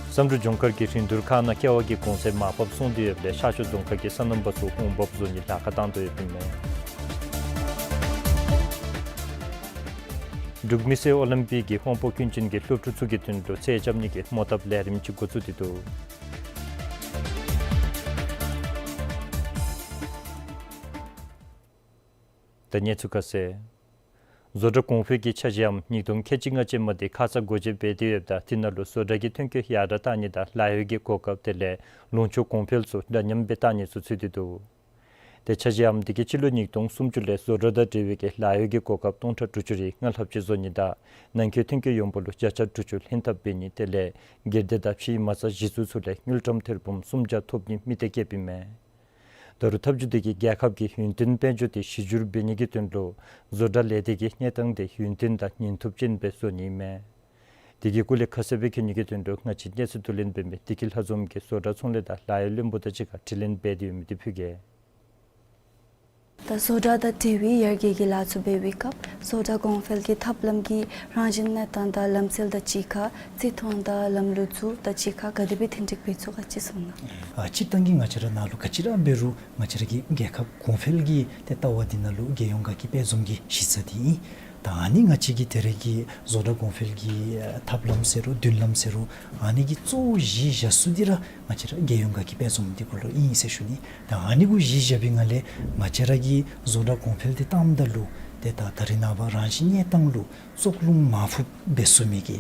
བསམ་གྲུབ་ལྗོངས་མཁར་གྱི་རིན་བསྡུར་ཁང་ནང་ཀེ་བ་གི་གོང་ཚད་མར་ཕབ་སོང་སྟེ་ཡོདཔ་ལས་ཤར་ཕྱོགས་རྫོང་ཁག་གི་སོ་ནམ་པ་ཚུ་འོང་འབབ་བཟོ་ནིའི་ལཱ་ཁག་བཏང་དོ་ཡོདཔ་ཨིན་མས། འབྲུག་མི་སེར་ཨོ་ལིམ་པིག་གི་དཔང་པོ་ཀུན་མཁྱེན་གྱིས་སློབ་ཕྲུག་ཚུ་གི་དོན་ལུ་རྩེད་རྐྱབ་ནི་གི་རྨོ་བཏབ་ལས་རིམ་ཅིག་འགོ་བཙུགས་ཏེ་འདུག། ད་གནས་ཚུལ་ཁ་གསལ། བཟོ་གྲྭ་གོང་འཕེལ་གྱི་འཆར་གཞིའམ་ཉིས་སྟོང་ཁལ་གཅིག་ལྔ་ཅན་མ་འདི་ཁ་ཙ་སྒོ་འབྱེད་འབད་དེ་ཡོདཔ་ད་དེ་ནང་ལུ་བཟོ་གྲྭ་གི་ཐོན་སྐྱེད་ཡར་དྲགས་གཏང་ནི་དང་ལཱ་གཡོག་གི་གོ་སྐབས་དེ་ལས་ལུང་ཕྱོགས་གོང་འཕེལ་ཚུ་འདྲ་མཉམ་སྦེ་གཏང་ནི་ཚུ་ཚུད་དེ་འདུག། ཏེ་འཆར་གཞིའམ་འདི་གིས་སྤྱི་ལོ་ཉིས་སྟོང་སུམ་ཅུ་ལས་བཟོ་གྲྭ་དང་འབྲེལ་བའི་གི་ལཱ་གཡོག་གི་གོ་སྐབས་སྟོང་ཕྲག་དྲུག་ཅུ་རེ་ལྔ་ལྷགཔ་ཅིག་བཟོ་ནི་དང་ནང་འཁོད་ཐོན་སྐྱེད་ཡོང་འབོར་ལུ་བརྒྱ་ཆ་དྲུག་ཅུ་ལྷན་ཐབས་འབད་ནི་དེ་ལས་སྒེར་སྡེ་དང་ཕྱིའི་མ་རྩ་གཞི་བཙུགས་ཚུ་ལས་དངུལ་ཀྲམ་ཐེར་འབུམ་སུམ་བརྒྱ་ཐོབ་ནིའི་དམིགས་གཏད་བསྐྱེདཔ་ཨིན་མས། ད་རུང་ཐབས་བྱུས་འདི་གིས་རྒྱལ་ཁབ་ཀྱི་ཡུན་བརྟན་དཔལ་འབྱོར་འདི་གཞི་འགྱུར་འབད་ནི་གི་དོན་ལུ་བཟོ་གྲྭ་ལས་སྡེ་གི་གནས་སྟངས་འདི་ཡུན་བརྟན་དང་ཉེན་ཐུབ་ཅན་སྦེ་བཟོ་ནི་ཨིན་མས། དེ་གི་སྐོར་ལས་ཁ་གསལ་སྦེ་མཁྱེན་ནི་གི་དོན་ལུ་ང་བཅས་གནས་ཚུལ་བསྡུ་ལེན་འབད་མི་བདེ་སྐྱིད་ལྷ་འཛོམས་ཀྱིས་བཟོ་གྲྭ་ཚོང་ལས་དང་ལཱ་གཡོག་བློན་པོ་དང་གཅིག་ཁར་དྲི་ལན་འབད་དེ་ཡོད་མི་འདི་ཕུལ་གེ། ད་བཟོ་གྲྭ་དང་འབྲེལ་བའི་ཡར་རྒྱས་ཀྱི་ལཱ་ཚུ་འབད་བའི་སྐབས་བཟོ་གྲྭ་གོང་འཕེལ་གྱི་ཐབས་ལམ་གྱིས་རང་བཞིན་གནས་སྟངས་དང་ལམ་སྲོལ་དང་གཅིག་ཁར་རྩིས་མཐོང་དང་ལམ་ལུགས་ཚུ་དང་གཅིག་ཁར་ག་དེ་སྦེ་མཐུན་འགྲིག་འབད་ཚུགས་ག་ཅི་གསུང་གནང་། ཨ་སྤྱིར་བཏང་གི་ང་བཅས་ར་ནང་ལུ་ག་ཅི་ར་འབད་རུང་ང་བཅས་ར་གི་རྒྱལ་ཁབ་གོང་འཕེལ་གྱི་ཏེ་ལྟ་བ་འདི་ནང་ལུ་རྒྱལ་ཡོངས་དགའ་སྐྱིད་དཔལ་འཛོམས་ཀྱི་གཞི་རྩ་འདི་ཨིན། ད་ཨ་ནི་ང་བཅས་ཀྱི་ད་རེས་ཀྱི་བཟོ་གྲྭ་གོང་འཕེལ་གྱི་ཨ་ཐབས་ལམ་ཟེར་རུང་མདུན་ལམ་ཟེར་རུང་ཨ་ནི་གི་གཙོ་བོ་གཞི་བཞག་ས་འདི་ར་ང་བཅས་ར་རྒྱལ་ཡོངས་དགའ་སྐྱིད་དཔལ་འཛོམས་འདི་གུ་ལུ་ཨིན་ཟེར་ཞུ་ནི། ད་ཨ་ནི་གུ་གཞི་བཞག་པའི་ངང་ལས་ང་བཅས་ར་གིས་བཟོ་གྲྭ་གོང་འཕེལ་འདི་བཏངམ་ད་ལུ་ཏེ་ད་ད་རེས་ནངས་པ་རང་བཞིན་གནས་སྟངས་ལུ་བཙོག་རླུང་མ་ཕོགཔ་འབད་ཚུགས་མི་གི་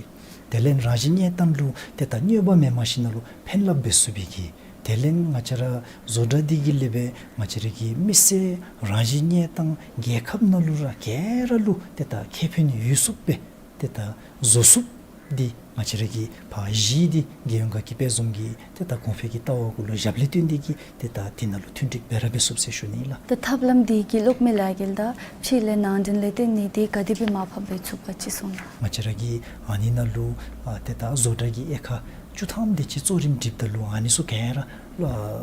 དེ་ལས་རང་བཞིན་གནས་སྟངས་ལུ་ཏེ་ད་གནོད་པ་མེནམ་ཞིནམ་ལས་ཕན་རླབས་འབད་ཚུགས་པའི་གི་དེ་ལས་ང་བཅས་ར་བཟོ་གྲྭ་འདི་གིས་ལས་སྦེ་ང་བཅས་ར་གི་མི་སེར་རང་བཞིན་གནས་སྟངས་རྒྱལ་ཁབ་ནང་ལུ་ར་ག་ར་ལུ་ཏེ་ད་ཁེ་ཕན་ཡོད་ཚུགསཔ་སྦེ་ཏེ་ད་བཟོ་ཚུགསཔ་འདི་ང་བཅས་ར་གི་ཕར་གཞི་འདི་རྒྱལ་ཡོངས་དགའ་སྐྱིད་དཔལ་འཛོམས་ཀྱི་ཏེ་ད་གོང་འཕེལ་གྱི་ལྟ་བ་གུ་ལུ་ཞབས་ལས་བརྟེན་ཏེ་གིས་ཏེ་ད་འདི་ནང་ལུ་མཐུན་འགྲིག་འབད་ར་འབད་ཚུགས་ཟེར་ཞུ་ནི་ལགས། ད་ཐབས་ལམ་འདི་གིས་གློག་མེ་ལས་རྒྱལ་དང་ཕྱེ་ལས་ནང་འདྲེན་ལས་བརྟེན་ནི་འདི་ག་དེ་སྦེ་མར་ཕབ་འབད་ཚུགས་ག་ཅི་གསུང་གནང་། ང་བཅས་ར་གིས་ཨ་ནི་ནང་ལུ་ཨ་ཏེ་ད་བཟོ་གྲྭ་གི་དབྱེ་ཁག་བཅུ་ཐམ་དེ་ཅིག་གཙོ་རིམ་སྒྲིགཔ་ད་ལུ་ཨ་ནི་ཚུ་ག་ར་ཨ་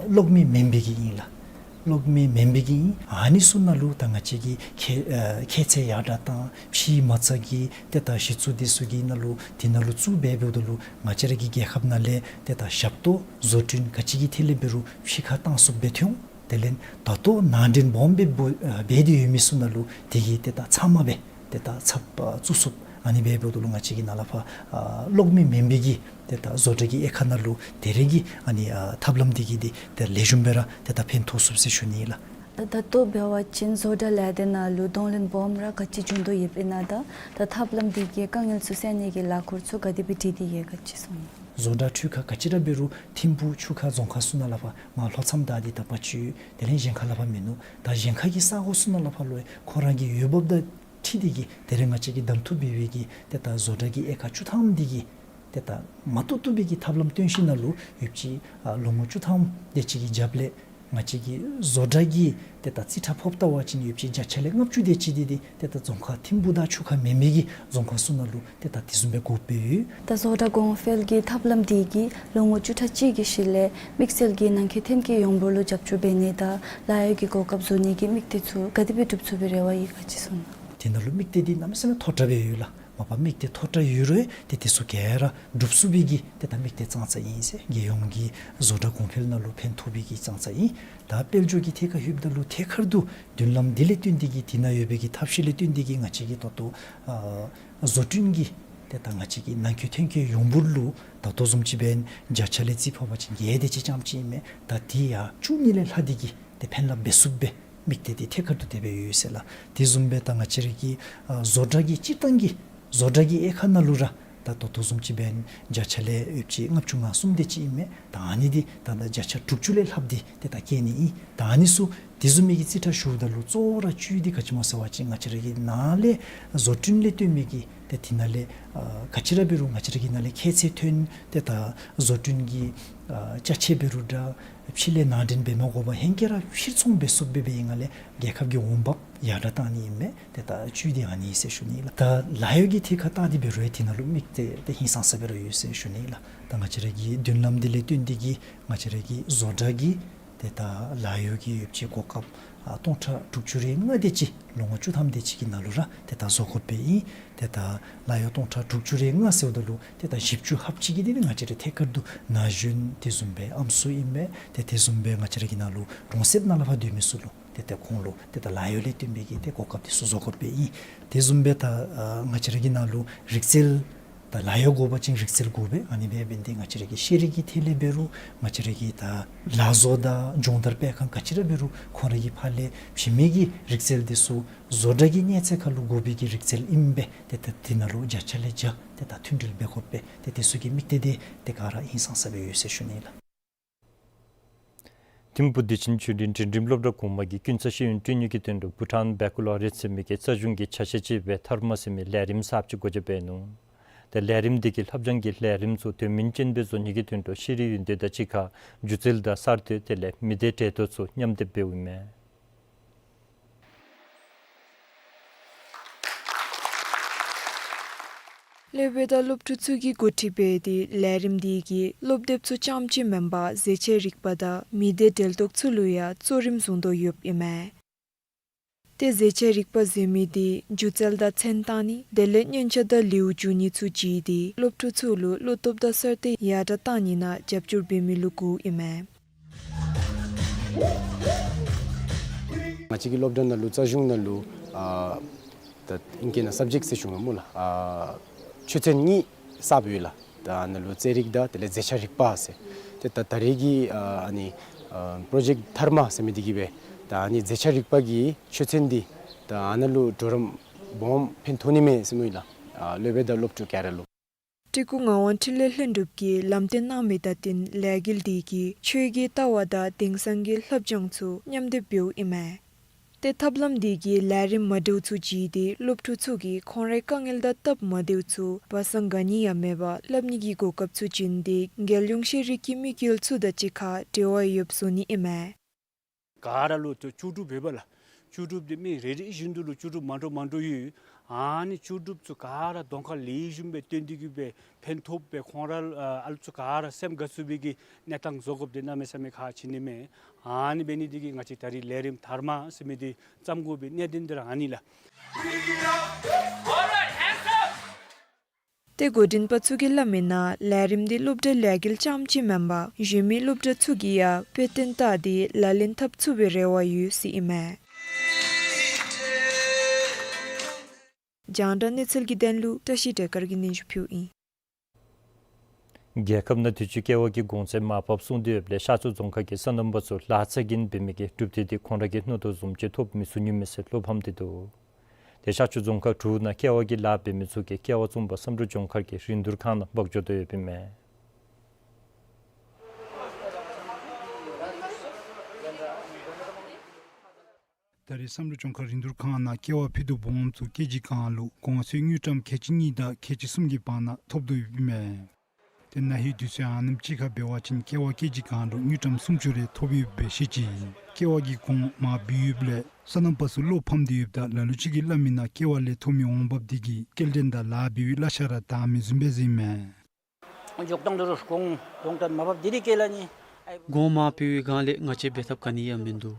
གློག་མེ་མེན་པའི་གི་ཨིན་ལགས། གློག་མེ་མེན་པའི་གི་ཨིན། ཨ་ནི་ཚུ་ནང་ལུ་ད་ང་བཅས་ཀྱི་ཁྱད་ཨ་ཁྱད་ཚད་ཡར་དྲག་དང་ཕྱེ་མ་རྩ་གི་ཏེ་ད་གཞི་བཙུགས་འདི་ཚུ་གི་ནང་ལུ་འདི་ནང་ལུ་བཙུགས་འབད་འབདཝ་ད་ལུ་ང་བཅས་ར་གི་རྒྱལ་ཁབ་ནང་ལས་ཏེ་ད་ཞབས་ཏོག་བཟོ་སྐྲུན་ག་ཅི་གི་ཐད་ལས་འབད་རུང་ཕྱི་ཁར་བཏང་ཚུགསཔ་སྦེ་ཐོན། དེ་ལས་ད་ལྟོ་ནང་འདྲེན་སྦོམ་སྦེ་འབད་ཨ་འབད་དེ་ཡོད་མི་ཚུ་ནང་ལུ་དེ་གིས་ཏེ་ད་ཚབ་མ་སྦེ་ཏེ་ད་ཚབ་ཨ་བཙུགས་ཚུགསཔ་ཨ་ནི་འབད་འབདཝ་ད་ལུ་ང་བཅས་ཀྱི་ནཱ་ལས་ཕར་ཨ་གློག་མེ་མེན་པའི་གི་ཏེ་ད་བཟོ་གྲྭ་གི་དབྱེ་ཁག་ནང་ལུ་ད་རེས་ཀྱི་ཨ་ནི་ཨ་ཐབས་ལམ་འདི་གིས་འདི་ཏེ་ལེགས་ཤོམ་སྦེ་ར་ཏེ་ད་ཕན་ཐོགས་ཚུགས་ཟེར་ཞུ་ནི་ལགས། ད་ད་ལྟོ་འབད་བ་ཅིན་བཟོ་གྲྭ་ལས་སྡེ་ནང་ལུ་གདོང་ལེན་སྦོམ་ར་ག་ཅི་བྱུང་དོ་ཡོདཔ་ཨིན་ན་དང་ད་ཐབས་ལམ་འདི་གིས་དཀའ་ངལ་ཚུ་སེལ་ནི་གི་ལཱ་ཁུར་ཚུ་ག་དེ་སྦེ་སྒྲིག་སྟེ་ཡོད་ག་ཅི་གསུང་གནང་། བཟོ་གྲྭ་འཕྲུལ་ཁང་ག་ཅི་ར་འབད་རུང་ཐིམ་ཕུག་ཆུ་ཁ་རྫོང་ཁག་ཚུ་ནང་ལས་ཕར་མར་ལྷོ་མཚམས་ད་འདི་ད་པ་ཅུ་དེ་ལས་གཞན་ཁར་ལས་ཕར་མིན་ནུག། ད་གཞན་ཁ་གི་ས་གོ་ཚུ་ནང་ལས་ཕར་ལུ་ཁོང་ར་གི་འོས་འབབ་དང་འཁྲིལ་ཏེ་གིས་ད་རེས་ང་བཅས་ཀྱིས་གདམ་འཐུ་འབད་བའི་གི་ཏེ་ད་བཟོ་གྲྭ་གི་དབྱེ་ཁག་བཅུ་ཐམ་འདི་གིས་ཏེ་ད་མ་བཏུབ་བཏུབ་པའི་གི་ཐབས་ལམ་སྟོན་ཞིནམ་ལས་ཡོདཔ་ཅིག་ཨ་ལོ་ངོ་བཅུ་ཐམ་དེ་ཅིག་གི་རྒྱབ་ལས་ང་བཅས་ཀྱི་བཟོ་གྲྭ་གི་ཏེ་ད་རྩིས་ཁྲ་ཕབ་བལྟ་བ་ཅིན་ཡོདཔ་ཅིག་བརྒྱ་ཆ་ལས་ལྔ་བཅུ་དེ་ཅིག་འདི་འདི་ཏེ་ད་རྫོང་ཁག་ཐིམ་ཕུག་དང་ཆུ་ཁ་མེན་པའི་གི་རྫོང་ཁག་ཚུ་ནང་ལུ་ཏེ་ད་དེ་བཟུམ་སྦེ་དགོཔ་སྦེ་ཡོད། ད་བཟོ་གྲྭ་གོང་འཕེལ་གྱི་ཐབས་ལམ་འདི་གིས་ལོ་ངོ་བཅུ་ཕྲག་གཅིག་གི་ཤུལ་ལས་དམིགས་བསལ་གྱི་ནང་འཁོད་ཐོན་སྐྱེད་ཡོངས་འབོར་ལུ་རྒྱབ་སྐྱོར་འབད་ནི་དང་ལཱ་གཡོག་གི་གོ་སྐབས་བཟོ་ནི་གི་དམིགས་གཏད་ཚུ་ག་དེ་སྦེ་འགྲུབ་ཚུགས་པའི་རེ་བ་ཡོད་ག་ཅི་གསུང་གནང་། དེ་ནང་ལུ་དམིགས་གཏད་འདི་གནམ་མེད་ས་མེད་མཐོ་དྲགས་སྦེ་ཡོད་ལགས། མ་པ་དམིགས་གཏད་མཐོ་དྲགས་ཡོད་རུང་ཏེ་དེ་ཚུ་ག་ར་འགྲུབ་ཚུགས་པའི་གི་ཏེ་ད་དམིགས་གཏད་ཙང་ཙ་ཨིན་ཟེར། རྒྱལ་ཡོངས་ཀྱི་བཟོ་གྲྭ་གོང་འཕེལ་ནང་ལུ་ཕན་ཐོགས་པའི་གི་ཙང་ཙ་ཨིན། ད་དཔལ་འབྱོར་གྱི་ཐད་ཁར་ལྷོདཔ་ད་ལུ་ཐད་ཀར་དུ་མདུན་ལམ་འདི་ལས་བརྟེན་ཏེ་གིས་དེ་ནང་ཡོད་པའི་གི་ཐབས་ཤེས་ལས་བརྟེན་ཏེ་གིས་ང་བཅས་ཀྱི་ད་ལྟོ་ཨ་བཟོ་སྐྲུན་གྱི་ཏེ་ད་ང་བཅས་ཀྱི་ནང་འཁོད་ཐོན་སྐྱེད་ཡོངས་འབོར་ལུ་ད་ལྟོ་བཟུམ་ཅིག་འབདན་བརྒྱ་ཆ་ལས་རྩིས་ཕབ་པ་ཅིན་བརྒྱད་དེ་ཅིག་རྐྱངམ་ཅིག་ཨིན་མས། ད་དེ་ཡང་བཅུ་གཉིས་ལས་ལྷག་སྟེ་གིས་ཏེ་ཕན་རླབས་འབད་ཚུགསཔ་སྦེ་དམིགས་གཏད་འདི་ཐད་ཀར་དུ་དེ་སྦེ་ཡོད་ཟེར་ལགས། དེ་བཟུམ་སྦེ་ད་ང་བཅས་ར་གི་ཨ་བཟོ་གྲྭ་གི་སྤྱིར་བཏང་གི་བཟོ་གྲྭ་གི་དབྱེ་ཁག་ནང་ལུ་ར་ད་ད་ལྟོ་བཟུམ་ཅིག་འབདན་བརྒྱ་ཆ་ལས་ཡོདཔ་ཅིག་ལྔ་བཅུ་ང་གསུམ་དེ་ཅིག་ཨིན་མས། ད་ཨ་ནི་འདི་ད་ད་བརྒྱ་ཆ་དྲུག་ཅུ་ལས་ལྷགཔ་འདི་ཏེ་ད་བཀལ་ནི་ཨིན། ད་ཨ་ནི་ཚུ་དེ་བཟུམ་མའི་གི་རྩིས་ཁྲ་ཞུཝ་ད་ལུ་གཙོ་བོ་ར་བཅུད་འདི་ག་ཅི་སྨོ་ཟེར་བ་ཅིན་ང་བཅས་ར་གི་ནཱ་ལས་བཟོ་སྐྲུན་ལས་བརྟེན་མི་གི་ཏེ་དེ་ནང་ལས་ཨ་ག་ཅི་ར་འབད་རུང་ང་བཅས་ར་གི་ནཱ་ལས་ཁྱད་ཚད་ཐོན་ཏེ་ད་བཟོ་སྐྲུན་གྱི་ཨ་ཅ་ཆས་འབད་རུང་འདྲ་ཕྱི་ལས་ནང་འདྲེན་འབད་མ་དགོ་པར་ཧེང་སྐལ་ར་ཕྱིར་ཚོང་འབད་ཚུགསཔ་འབད་བའི་ངང་ལས་རྒྱལ་ཁབ་ཀྱི་འོང་འབབ་ཡར་དྲགས་གཏང་ནི་ཨིན་མས། ཏེ་ད་བཅུད་འདི་ཨ་ནི་ཨིན་ཟེར་ཞུ་ནི་ལགས། ད་ལཱ་གཡོག་གི་ཐད་ཁར་བལྟ་སྟེ་འབད་རུང་ཡང་དེ་ནང་ལུ་དམིགས་གཏད་དེ་ཧིང་སངས་ས་སྦེ་ར་ཡོད་ཟེར་ཞུ་ནི་ལགས། ད་ང་བཅས་ར་གི་མདུན་ལམ་འདི་ལས་བརྟེན་ཏེ་གིས་ང་བཅས་ར་གི་བཟོ་གྲྭ་གི་ཏེ་ད་ལཱ་གཡོག་གི་ཡོདཔ་ཅིག་གོ་སྐབས་ཨ་སྟོང་ཕྲག་དྲུག་ཅུ་རེ་ལྔ་དེ་ཅིག་ལོ་ངོ་བཅུ་ཐམ་དེ་ཅིག་གི་ནང་ལུ་ར་ཏེ་ད་བཟོ་དགོཔ་སྦེ་ཨིན། ཏེ་ད་ལཱ་གཡོག་སྟོང་ཕྲག་དྲུག་ཅུ་རེ་ལྔ་ཟེརཝ་ད་ལུ་ཏེ་ད་བཞི་བཅུ་ལྷགཔ་ཅིག་གི་འདི་ནི་ང་བཅས་ར་ཐད་ཀར་དུ་ན་གཞོན་དེ་བཟུམ་སྦེ་ཨམ་སྲུ་ཨིན་མས། ཏེ་དེ་བཟུམ་སྦེ་ང་བཅས་ར་གི་ནང་ལུ་གྲོང་གསེབ་ནང་ལས་ཕར་སྡོད་མི་ཚུ་ལུ་ཏེ་ད་ཁོང་ལུ་ཏེ་ད་ལཱ་གཡོག་ལས་བརྟེན་པའི་གི་ཏེ་གོ་སྐབས་དེ་ཚུ་བཟོ་དགོཔ་སྦེ་ཨིན། དེ་བཟུམ་སྦེ་ད་ཨ་ང་བཅས་ར་གི་ནང་ལུ་རིག་རྩལ་ད་ལཱ་གཡོག་དགོ་པ་ཅིན་རིག་རྩལ་དགོ་པས། ཨ་ནི་འབད་བ་ཅིན་ང་བཅས་ར་གི་ཤེས་རིག་གི་ཐད་ལས་འབད་རུང་ང་བཅས་ར་གི་ད་ལག་བཟོ་དང་སྦྱོང་བརྡར་སྤེལ་ཁང་ག་ཅི་ར་འབད་རུང་ཁོང་ར་གི་ཕར་ལས་བྱིན་མི་གི་རིག་རྩལ་དེ་ཚུ་བཟོ་གྲྭ་གི་གནས་ཚད་ཁར་ལུ་དགོ་པའི་གི་རིག་རྩལ་ཨིན་པས། ཏེ་ད་དེ་ནང་ལུ་བརྒྱ་ཆ་ལས་བརྒྱ་ཏེ་ད་མཐུན་སྒྲིལ་འབད་དགོ་པས། ཏེ་དེ་ཚུ་གི་དམིགས་གཏད་དེ་ཏེ་ག་ར་ཧིང་སངས་ས་སྦེ་ཡོད་ཟེར་ཞུ་ནི་ལགས། ཐིམ་ཕུག་བདེ་ཆེན་ཆོས་སྒྲོན་འབྲིང་རིམ་སློབ་གྲྭ་གོང་མ་གིས་ཀུན་བཟང་ཤེས་ཡོན་བསྐྲུན་ནི་གི་དོན་ལུ་བྷུ་ཊཱན་བྷེ་ཀུ་ལོར་རེད་ཟེར་མི་གི་རྩ་གཞུང་གི་ཆ་ཤས་ཅིག་སྦེ་དྷརྨ་ཟེར་མི་ལས་རིམ་གསརཔ་ཅིག་སྒོ་འབྱེད་འབད་ནུག། ཏེ་ལས་རིམ་འདི་གིས་ལྷབ་སྦྱང་གི་ལས་རིམ་ཚུ་དོན་སྨིན་ཅན་སྦེ་བཟོ་ནི་གི་དོན་ལུ་ཤེས་རིག་ཡོན་ཏན་དང་གཅིག་ཁར་སྒྱུ་རྩལ་དང་གསར་གཏོད་དེ་ལས་མི་སྡེ་གྲལ་གཏོགས་ཚུ་མཉམ་སྡེབ་འབདཝ་ཨིན་མས། སློབ་དཔོན་དང་སློབ་ཕྲུག་ཚུ་གིས་འགོ་ཁྲིད་འབད་དེ་ལས་རིམ་འདི་གིས་སློབ་དེབ་ཚུ་རྐྱངམ་ཅིག་མེན་པར་ཟས་བཅད་རིག་པ་དང་མི་སྡེ་གྲལ་གཏོགས་ཚུ་ལུ་ཡང་གཙོ་རིམ་བཟུང་དོ་ཡོདཔ་ཨིན་མས། ཏེ་ཟས་བཅད་རིག་པ་ཟེར་མི་འདི་སྒྱུ་རྩལ་དང་མཚན་བཏགས་ནི་དེ་ལས་མཉེན་ཆས་དང་ལེའུ་བསྒྱུར་ནི་ཚུ་བྱིན་ཏེ་སློབ་ཕྲུག་ཚུ་ལུ་བློ་སྟོབས་དང་གསར་གཏོད་ཡར་དྲག་བཏང་ནི་ནང་རྒྱབ་སྐྱོར་འབད་མི་ལུ་གོཝ་ཨིན་མས། ང་བཅས་ཀྱི་སློབ་གྲྭ་ནང་ལུ་རྩ་གཞུང་ནང་ལུ་ཨ་ད་ཨིང་སྐད་ནང་སབ་ཇེཀཊ་ཟེར་ཞུ་འོང་སྨོ་ལགས། ཨ་ཆོས་ཚན་གཉིས་གསརཔ་ཡོད་ལགས། ད་ཨ་ནཱ་ལུ་རྩེད་རིགས་དང་དེ་ལས་རྫས་ཆ་རིག་པ་ཟེར། ཏེ་ད་ད་རེས་ཀྱི་ཨ་ཨ་ནི་ཨ་པྲོ་ཇེཀཊ་དྷརྨ་ཟེར་མི་འདི་གིས་སྦེ་ད་ཨ་ནི་རྫས་ཆ་རིག་པ་གི་ཆོས་ཚན་འདི་ད་ཨ་ནཱ་ལུ་གྲོགས་རམ་སྦོམ་ཕན་ཐོགས་ནི་མས་ཟེར་སྨོ་ལགས། ཨ་སློབ་དཔོན་དང་སློབ་ཕྲུག་ག་ར་ལུ། སྤྲུལ་སྐུ་ངག་དབང་འཕྲིན་ལས་ལྷུན་གྲུབ་ཀྱིས་ལམ་སྟོན་གནང་མི་དང་བསྟུན་ལས་འགུལ་འདི་གིས་ཆོས་ཀྱི་ལྟ་བ་དང་དེང་སང་གི་ལྷབ་སྦྱང་ཚུ་མཉམ་སྡེབ་འབདཝ་ཨིན་མས། ཏེ་ཐབས་ལམ་འདི་གིས་ལས་རིམ་མ་འདྲཝ་ཚུ་བརྩིས་ཏེ་སློབ་ཕྲུག་ཚུ་གིས་ཁོང་རའི་དཀའ་ངལ་དང་སྟབས་མ་བདེཝ་ཚུ་སྦ་གསང་ག་ནི་ཡང་མེད་པར་སླབ་ནི་གི་གོ་སྐབས་ཚུ་བྱིན་ཏེ་རྒྱལ་ཡོངས་ཤེས་རིག་གི་དམིགས་ཡུལ་ཚུ་དང་གཅིག་ཁར་འབྲེལ་བ་ཡོདཔ་བཟོ་ནི་ཨིན་མས། ག་ར་ལུ་ཏེ་ལྕོགས་གྲུབ་ཡོདཔ་ལགས། ལྕོགས་གྲུབ་འདི་མི་རེ་རེ་བཞིན་དུ་ལུ་ལྕོགས་གྲུབ་མ་འདྲཝ་མ་འདྲཝ་ཡོད། ཨ་ནི་ལྕོགས་གྲུབ་ཚུ་ག་ར་གདོང་ཁར་ལེགས་ཤོམ་སྦེ་སྟོན་ཏེ་གིས་སྦེ་ཕན་ཐོགས་སྦེ་ཁོང་ར་ཨ་ལུ་ཚུ་ག་ར་སེམས་དགའ་ཚུགས་པའི་གི་གནས་སྟངས་བཟོ་དགོཔ་འདི་གནམ་མེད་ས་མེད་ཁག་ཆེ་ནི་མས། ཨ་ནི་འབད་ནི་འདི་གིས་ང་བཅས་ད་རིས་ལས་རིམ་དྷརྨ་ཟེར་མི་འདི་བརྩམ་དགོ་པའི་གནད་དོན་འདི་ར་ཨ་ནི་ལགས། ཏེ་འགོ་འདྲེན་པ་ཚུ་གིས་སླབ་མིའི་ནང་ལས་རིམ་འདི་སློབ་གྲྭའི་ལས་འགུལ་རྐྱངམ་ཅིག་མེན་པར་གཞན་མི་སློབ་གྲྭ་ཚུ་གིས་ཡང་དཔེ་སྟོན་བལྟ་སྟེ་ལག་ལེན་འཐབ་ཚུགས་པའི་རེ་བ་ཡོད་ཟེར་ཨིན་མས། རྒྱང་བསྒྲགས་གནས་ཚུལ་གྱི་དོན་ལུ་བཀྲ་ཤིས་བདེ་དཀར་གྱིས་སྙན་ཞུ་ཕུལཝ་ཨིན། རྒྱལ་ཁབ་ནང་དུས་ཅི་ཀེ་བ་གི་གོང་ཚད་མར་ཕབ་སོང་སྟེ་ཡོདཔ་ལས་ཤར་ཕྱོགས་རྫོང་ཁག་གི་སོ་ནམ་པ་ཚུ་ལཱ་རྩ་འགེངས་འབད་མི་གི་གྲུབ་འབྲས་འདི་ཁོང་ར་གིས་མནོ་དོ་བཟུམ་ཅིག་ཐོབ་མི་ཚུགས་ནི་མས་ཟེར་བློ་ཕམ་སྟེ་འདུག། ཏེ་ཤར་ཕྱོགས་རྫོང་ཁག་དྲུག་ནང་ཀེ་བ་གི་ལཱ་འབད་མི་ཚུ་གིས་ཀེ་བ་བཙོང་པར་བསམ་གྲུབ་ལྗོངས་མཁར་གྱི་རིན་བསྡུར་ཁང་ནང་འབག་འགྱོ་དོ་ཡོདཔ་ཨིན་མས། ད་རེས་བསམ་གྲུབ་ལྗོངས་མཁར་རིན་བསྡུར་ཁང་ནང་ཀེ་བ་ཕུད་རྡོག་སྦོམ་ཚུ་ཀེ་ཇི་གང་ལུ་གོང་ཚད་དངུལ་ཀྲམ་ཁལ་གཅིག་གཉིས་དང་ཁལ་གཅིག་གསུམ་གྱི་བར་ན་ཐོབ་དོ་ཡོདཔ་ཨིན་མས། ཏེ་ན་ཧིང་དུས་ཚོད་ཨ་ནེམ་ཅིག་ཁར་འབད་བ་ཅིན་ཀེ་བ་ཀེ་ཇི་གང་ལུ་དངུལ་ཀྲམ་སུམ་ཅུ་རེ་ཐོབ་ཡོདཔ་སྦེ་བཤད་ཅི། ཀེ་བ་གི་གོང་མར་བུད་ཡོདཔ་ལས་སོ་ནམ་པ་ཚུ་བློ་ཕམ་སྟེ་ཡོདཔ་ད་ལ་ལུ་ཅིག་གིས་སླབ་མིའི་ནང་ཀེ་བ་ལས་ཐོབ་མི་འོང་འབབ་འདི་གིས་སྐྱེལ་འདྲེན་དང་ལཱ་འབད་བའི་གླ་ཆ་ར་དྲག་མི་བཟུམ་སྦེ་ཟེར་ཨིན་མས། འཇོག་ཐངས་འདི་རུ་གོང་གོང་ད་མར་ཕབ་འདི་རེ་བཀལ་ནི། གོང་མར་བུད་པའི་སྒང་ལས་ང་བཅས་འབད་ཐབས་ག་ནི་ཡང་མིན་འདུག།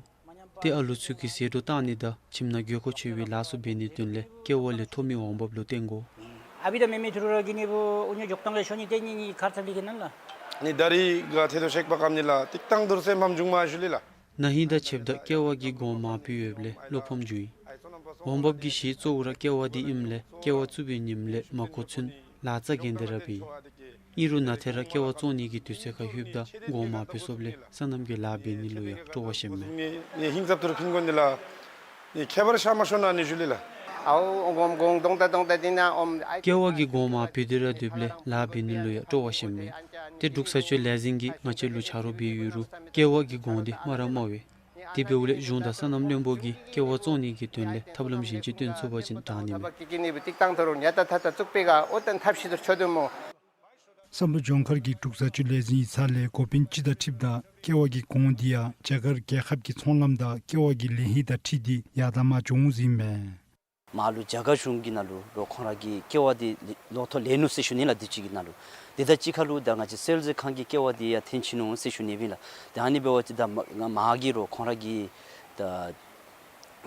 ཏེ་ཨ་ལུ་ཚུ་གི་ཟད་འགྲོ་བཏང་ནི་དང་ཁྱིམ་ནང་དགོས་མཁོ་ཆེ་བའི་ལཱ་ཚུ་འབད་ནིའི་དོན་ལས་ཀེ་བ་ལས་ཐོབ་མི་འོང་འབབ་ལུ་བརྟེན་དགོ། ཨ་བི་ད་མེ་མེ་ཐུ་རུ་ར་གི་ནི་བུ་ཨུ་ཉོ་འཇོག་ཐངས་ལས་ཤོ་ནི་ཏེ་ནི་ནི་ཁར་ཚབ་ལི་གི་ནང་ལགས། ནི་ད་རིས་ག་ཐེ་དོ་ཤེག་པ་ཀམ་ནི་ལགས་ཏིག་ཏང་དུར་སེམས་ཕམ་བྱུང་མ་ཞུ་ལེ་ལགས། ན་ཧིང་དང་ཕྱདཔ་ད་ཀེ་བ་གི་གོང་མར་བུད་ཡོདཔ་ལས་བློ་ཕམ་བྱུང་ཡི། འོང་འབབ་ཀྱི་གཞི་གཙོ་བོ་ར་ཀེ་བ་འདི་ཨིནམ་ལས་ཀེ་བ་བཙུགས་པའི་ཉིནམ་ལས་མ་འགོ་ཚུན་ལཱ་རྩ་འགེངས་ཏེ་ར་འབད་ཡི། ཨིན་རུང་ན་ཏེ་ར་ཀེ་བ་བཙོང་ནི་གི་དུས་ཚོད་ཁར་ལྷོདཔ་ད་གོང་མར་བུད་སོཔ་ལས་སོ་ནམ་གྱི་ལཱ་འབད་ནི་ལུ་ཡང་སྤྲོ་བ་ཞན་མས། ནི་ཧིང་ཚབ་ཐུར་ཕིན་གོ་ནི་ལགས། ནི་ཁྱད་པར་ཤར་མ་ཤོར་ན་ནི་ཞུ་ལེ་ལགས། ཨའོ་གོང་གོང་གདོང་ད་གདོང་ད་འདི་ན་ཨོམ་ཨའི་ཀེ་བ་གི་གོང་མར་བུད་དེ་ར་སྡོདཔ་ལས་ལཱ་འབད་ནི་ལུ་ཡང་སྤྲོ་བ་ཞན་མས། ཏེ་འབྲུག་བཟའ་སྤྱོད་ལས་འཛིན་གྱིས་ང་བཅས་ལུ་ཆ་རོགས་འབད་ཡོད་རུང་ཀེ་བ་གི་གོང་འདི་མར་ར་དམའ་བས། དེ་འབདཝ་ལས་གཞུང་དང་སོ་ནམ་བློན་པོ་གིས་ཀེ་བ་བཙོང་ནི་གི་དོན་ལས་ཐབས་ལམ་གཞན་ཅིག་སྟོན་ཚུགས་པ་ཅིན་དྲག་ནི་མས། ཏིག་ཏང་ཐོ་རུ་ཉ་ཏ་ཐ་ཏ་བཙུགས་པེ་ག་ཨོ་ཏན་ཐབས་ཤེས་ཐུར་ཆོ་དོ་སྨོ། བསམ་གྲུབ་ལྗོངས་མཁར་གྱི་འབྲུག་བཟའ་སྤྱོད་ལས་འཛིན་ཡིག་ཚང་ལས་འགོ་དཔོན་སྤྱི་དང་འཁྲིལཝ་ད་ཀེ་བ་གི་གོང་འདི་ཡང་རྒྱ་གར་རྒྱལ་ཁབ་ཀྱི་ཚོང་ལམ་དང་ཀེ་བ་གི་ལེན་ཧིང་དང་འཁྲིལ་ཏེ་ཡར་དང་མར་འགྱོ་འོང་ཟེར་ཨིན་མས། མར་ལུ་རྒྱ་གར་གཞུང་གི་ནང་ལུ་རོགས་ཁོང་ར་གིས་ཀེ་བ་འདི་ལོ་ཐོག་ལེན་ནུག་ཟེར་ཞུ་ནི་ལགས། དུས་ཅི་གི་ནང་ལུ་དེ་དང་གཅིག་ཁར་ལུ་ད་ང་བཅས་སེལ་ཟེར་ཁང་གི་ཀེ་བ་འདི་ཡང་འཐོན་ཅི་ནུག་ཟེར་ཞུ་ནི་སྦེ་ཨིན་ལགས། ད་ཨ་ནི་འབད་བ་ཅིན་ད་མ་མར་གྱི་རོགས་ཁོང་ར་གི་ད་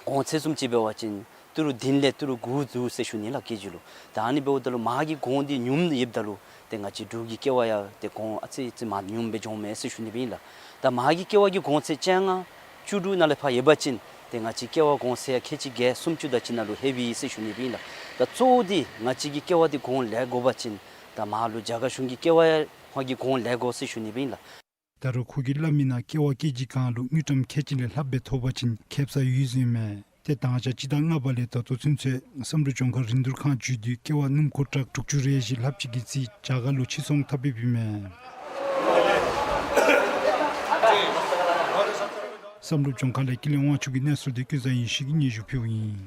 གོང་ཚད་བཟུམ་ཅིག་འབད་བ་ཅིན་ཏི་རུ་བདུན་ལས་ཏི་རུ་དགུ་འདུག་ཟེར་ཞུ་ནི་ལགས་ཀེ་ཇི་ལུ། ད་ཨ་ནི་འབདཝ་ད་ལུ་མར་གྱི་གོང་འདི་ཉུངམ་ཡོདཔ་ད་ལུ་ཏེ་ང་བཅས་འབྲུག་གི་ཀེ་བ་ཡང་ཏེ་གོང་ཨ་ཙི་ཙི་མར་ཉུངམ་སྦེ་འགྱོཝ་མས་ཟེར་ཞུ་ནི་སྦེ་ཨིན་ལགས། ད་མར་གྱི་ཀེ་བ་གི་གོང་ཚད་བཅོ་ལྔ་བཅུ་དྲུག་ནང་ལས་ཕར་ཡོད་པ་ཅིན་ཏེ་ང་བཅས་ཀེ་བ་གོང་ཚད་ཡང་ཁལ་གཅིག་བརྒྱད་སུམ་ཅུ་དང་ཅིག་ནང་ལུ་ལྷོད་པས་ཟེར་ཞུ་ནི་སྦེ་ཨིན་ལགས། ད་གཙོ་བོ་འདི་ང་བཅས་ཀྱི་ཀེ་བ་འདི་གོང་ལེགས་དགོ་པ་ཅིན་ད་མར་ལུ་རྒྱ་གར་གཞུང་གི་ཀེ་བ་ཡང་ཁོང་གི་གོང་ལེགས་དགོ་ཟེར་ཞུ་ནི་སྦེ་ཨིན་ལགས། ད་རུང་ཁོ་གིས་སླབ་མིའི་ནང་ཀེ་བ་ཀེ་ཇི་གང་ལུ་དངུལ་ཀྲམ་ཁལ་གཅིག་ལས་ལྷགཔ་སྦེ་ཐོབ་པ་ཅིན་ཁེ་སང་ཡོད་ཟེར་ཨིན་མས། ཏེ་ད་ཆ་སྤྱི་ཟླ་ལྔ་པ་ལས་ད་ལྟོ་ཚུན་ཚོད་བསམ་གྲུབ་ལྗོངས་མཁར་རིན་བསྡུར་ཁང་བརྒྱུད་དེ་ཀེ་བ་སྣུམ་འཁོར་ཊཱག་དྲུག་ཅུ་རེ་བཞི་ལྷགཔ་ཅིག་གི་རྩིས་རྒྱ་གར་ལུ་ཕྱིར་ཚོང་འཐབ་ཡོདཔ་ཨིན་མས། བསམ་གྲུབ་ལྗོངས་མཁར་ལས་ཀུན་ལེགས་དབང་ཕྱུག་གི་གནས་ཚུལ་འདི་ཀུན་བཟང་ཡེ་ཤེས་ཀྱིས་སྙན་ཞུ་ཕུལཝ་ཨིན།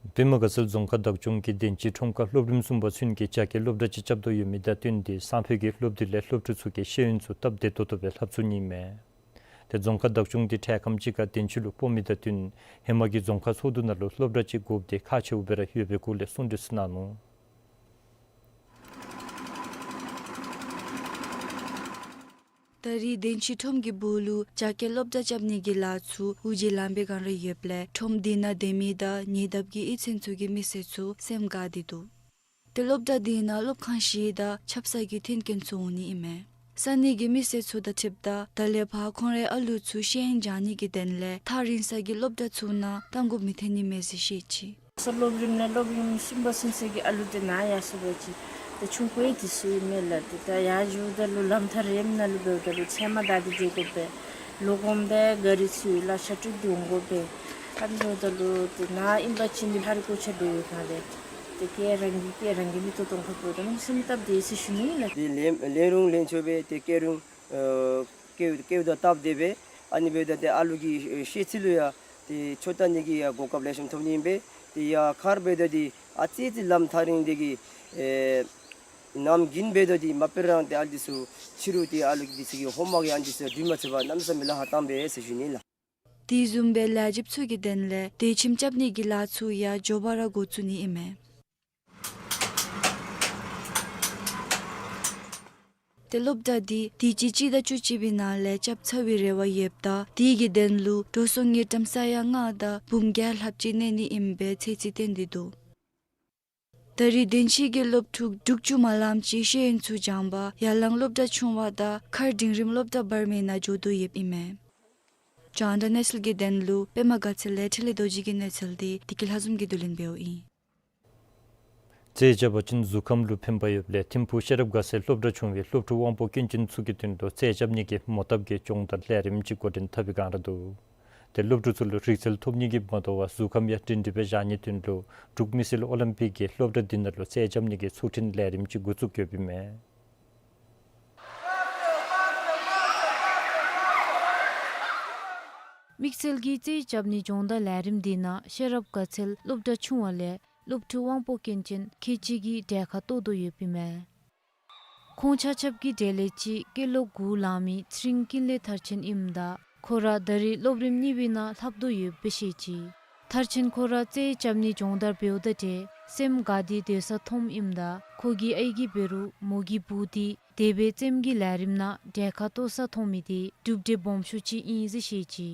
པདྨ་དགའ་ཚལ་རྫོང་ཁག་བདག་སྐྱོང་གིས་བདེན་ཅིག་ཁྲོམ་ཁར་སློབ་རིམ་གསུམ་པ་ཚུན་གྱི་བྱ་དགའི་སློབ་གྲྭ་ཅིག་རྐྱབ་དོ་ཡོད་མི་དང་བསྟུན་ཏེ་སང་ཕོད་ཀྱི་སློབ་དུས་ལས་སློབ་ཕྲུག་ཚུ་གིས་ཤེས་ཡོན་ཚུ་སྟབས་བདེ་ཏོག་ཏོ་སྦེ་ལྷབ་ཚུགས་ནི་ཨིན་མས། ཏེ་རྫོང་ཁག་བདག་སྐྱོང་འདི་འཕྲལ་ཁམས་ཅིག་ཁར་བདེན་ཅིག་ལུ་སྤོ་མི་དང་བསྟུན་ཧེ་མ་གི་རྫོང་ཁག་ཚོགས་འདུ་ནང་ལུ་སློབ་གྲྭ་ཅིག་དགོཔ་འདི་ཁག་ཆེཝ་སྦེ་ར་ཡོད་པའི་སྐོར་ལས་གསུང་གྲོས་ཚུ་གནང་ནུག། ད་རེས་བདེན་ཅིག་ཁྲོམ་གྱི་སྦུག་ལུ་བྱ་དགའི་སློབ་གྲྭ་རྐྱབ་ནི་གི་ལཱ་ཚུ་འུ་ཅག་ལམ་པའི་སྒང་ར་ཡོདཔ་ལས་ཁྲོམ་འདི་ནང་སྡོད་མི་དང་ཉེ་འདབས་ཀྱི་གཡུས་ཚན་ཚུ་གི་མི་སེར་ཚུ་སེམས་དགའ་སྟེ་འདུག། ཏེ་སློབ་གྲྭ་འདི་ནང་སློབ་ཁང་བཞི་དང་ཆབ་གསང་གི་མཐུན་རྐྱེན་ཚུ་འོང་ནི་ཨིན་མས། ས་གནས་ཀྱི་མི་སེར་ཚུ་དང་འཁྲིལཝ་ད་ད་ལས་ཕར་ཁོང་རའི་ཨ་ལུ་ཚུ་ཤེས་ཡོན་སྦྱང་ནི་གི་དོན་ལས་ཐག་རིང་ས་གི་སློབ་གྲྭ་ཚུ་ནང་གཏང་དགོཔ་མི་ཐོན་ནི་མས་ཟེར་བཤད་ཅི། སློབ་རིམ་ནང་སློབ་རིམ་གསུམ་པ་ཚུན་ཚོད་ཀྱི་ཨ་ལུ་དེ་ནཱ་ཡར་སོང་པ་ཅིན་ཏེ་ཆུང་ཀུ་ཡང་དེ་ཚུ་ཨིན་མས་ལགས། ཏེ་ད་ཡར་འགྱོཝ་ད་ལུ་ལམ་ཐག་རིངམ་ནང་ལུ་འབདཝ་ད་ལུ་ཚལ་མ་བདའ་སྟེ་འགྱོ་དགོ་པས། ལོག་འོངམ་ད་ག་རི་ཚུ་ལག་ཆ་སྤྲོད་དེ་འོང་དགོ་པས། ཨ་ནི་འབདཝ་ད་ལུ་ཏེ་ནཱ་ཨིན་པ་ཅིན་ཧ་རི་ཀོ་ཆ་འབད་བའི་སྒང་ལས་ཏེ་ཁྱེད་རང་གིས་ཁྱེད་རང་གི་མིག་ཏོ་གཏོང་ཁ་ཕོགཔ་ད་ནི་སེམས་སྟབས་བདེ་ཟེར་ཞུ་ནི་ལགས། ཏེ་ལེན་ལེན་རུང་ལེན་ཆོག་པས། ཏེ་བཀལ་རུང་ཨ་བཀལ་བཀལཝ་ད་སྟབས་བདེ་པས། ཨ་ནི་འབདཝ་ད་ཏེ་ཨ་ལུ་གི་ཨེ་ཤེས་ཚད་ལུ་ཡང་ཏེ་ཆོས་ལྟ་ནི་གི་ཡང་གོ་སྐབས་ལེགས་ཤོམ་ཐོབ་ནི་ཨིན་པས། ཏེ་ཡར་མཁར་འབདཝ་ད་ཏེ་ཨ་ཙི་ཙི་ལམ་ཐག་རིང་དེ་གིས་ཨེ་གནམ་དགུན་འབདཝ་ད་ཏེ་མ་དཔེ་རང་ཏེ་ཨ་ལུ་དེ་ཚུ་ཕྱི་རུ་ཏེ་ཨ་ལུ་གི་དེ་ཚུ་གི་ཧོམ་ཝརཀ་ཡང་ཨ་ནི་དེ་ཚུ་འགྲུལ་མ་ཚུགས་པར་གནམ་མེད་ས་མེད་ལཱ་ཁག་བཏངམ་པས་ཟེར་ཞུ་ནི་ལགས། དེ་བཟུམ་སྦེ་ལས་བྱེདཔ་ཚུ་གི་དོན་ལས་དེ་ཁྱིམ་རྐྱབ་ནི་གི་ལཱ་ཚུ་ཡང་མགྱོགས་པ་ར་འགོ་བཙུགས་ནི་ཨིན་མས། ཏེ་སློབ་གྲྭ་འདི་དུས་ཅི་སྤྱི་ཟླ་བཅུ་གཅིག་པའི་ནང་ལས་རྐྱབ་ཚར་བའི་རེ་བ་ཡོདཔ་ད་དེ་གི་དོན་ལུ་འགྲོ་སོང་དངུལ་ཀྲམ་ས་ཡ་ལྔ་དང་འབུམ་བརྒྱད་ལྷགཔ་ཅིག་གནས་ནི་ཨིན་པའི་ཚོད་རྩིས་བཏོན་ཏེ་འདུག། ད་རེས་བདེན་ཅིག་གི་སློབ་ཕྲུག་དྲུག་ཅུ་མ་ལངམ་ཅིག་ཤེས་ཡོན་ཚུ་སྦྱངས་པར་ཡར་ལངས་སློབ་གྲྭ་ཆུང་བ་དང་མཁར་འབྲིང་རིམ་སློབ་གྲྭ་བར་མའི་ནང་འགྱོ་དོ་ཡོདཔ་ཨིན་མས། རྒྱང་བསྒྲགས་གནས་ཚུལ་གྱི་དོན་ལུ་པདྨ་དགའ་ཚལ་ལས་འཕྲིན་ལས་རྡོ་རྗེ་གི་གནས་ཚུལ་འདི་བདེ་སྐྱིད་ལྷ་འཛོམས་ཀྱིས་བསྡུ་ལེན་འབདཝ་ཨིན། རྩེད་རྐྱབ་པ་ཅིན་གཟུགས་ཁམས་ལུ་ཕན་པ་ཡོདཔ་ལས་ཐིམ་ཕུག་ཤེས་རབ་དགའ་ཚལ་སློབ་གྲྭ་ཆུང་བའི་སློབ་ཕྲུག་དབང་པོ་སྐྱོན་ཅན་ཚུ་གི་དོན་ལུ་རྩེད་རྐྱབ་ནི་གི་མོ་བཏབ་ཀྱི་སྦྱོང་བརྡར་ལས་རིམ་ཅིག་འགོ་འདྲེན་འཐབ་པའི་སྒང་ར་འདུག། ཏེ་སློབ་ཕྲུག་ཚུ་ལུ་རིག་རྩལ་ཐོབ་ནི་གིས་མ་དོ་བར་གཟུགས་ཁམས་ཡང་སྒྲིང་སྒྲིང་སྦེ་བཞག་ནིའི་དོན་ལུ་འབྲུག་དམིགས་བསལ་ཨོ་ལིམ་པིག་གིས་སློབ་གྲྭ་འདི་ནང་ལུ་རྩེད་རྐྱབ་ནི་གི་ཚུགས་ཕྲེང་ལས་རིམ་ཅིག་འགོ་བཙུགས་ཡོདཔ་ཨིན་མས། དམིགས་བསལ་གྱི་རྩེད་རྐྱབ་ནི་སྦྱོང་བརྡར་ལས་རིམ་འདི་ནང་ཤེས་རབ་དགའ་ཚལ་སློབ་གྲྭ་ཆུང་བ་ལས་སློབ་ཕྲུག་དབང་པོ་སྐྱོན་ཅན་ཁལ་གཅིག་གིས་གྲལ་ཁར་གཏོགས་དོ་ཡོདཔ་ཨིན་མས། ཁོང་ཆ་ཁྱབ་ཀྱི་གྲས་ལས་གཅིག་སྐྱེས་ལོ་དགུ་ལང་མི་ཚེ་རིང་ཀུན་ལེགས་མཐར་ཕྱིན་ཨིནམ་ད་ཁོ་ར་ད་རེས་སློབ་རིམ་གཉིས་པའི་ནང་ལྷབ་དོ་ཡོདཔ་སྦེ་བཤད་ཅི། མཐར་ཕྱིན་ཁོ་ར་རྩེད་རྐྱབ་ནི་སྦྱོང་བརྡར་འབདཝ་ད་ཏེ་སེམས་དགའ་སྟེ་སྡོད་ས་མཐོངམ་ཨིནམ་ད་ཁོ་གི་ཨའི་གིས་འབད་རུང་མོ་གི་བུ་འདི་དེ་སྦེ་རྩེདམོ་གི་ལས་རིམ་ནང་གྲལ་ཁར་གཏོགས་ས་མཐོང་མི་འདི་གྲུབ་འབྲས་སྦོམ་ཤོས་ཅིག་ཨིན་ཟེར་བཤད་ཅི།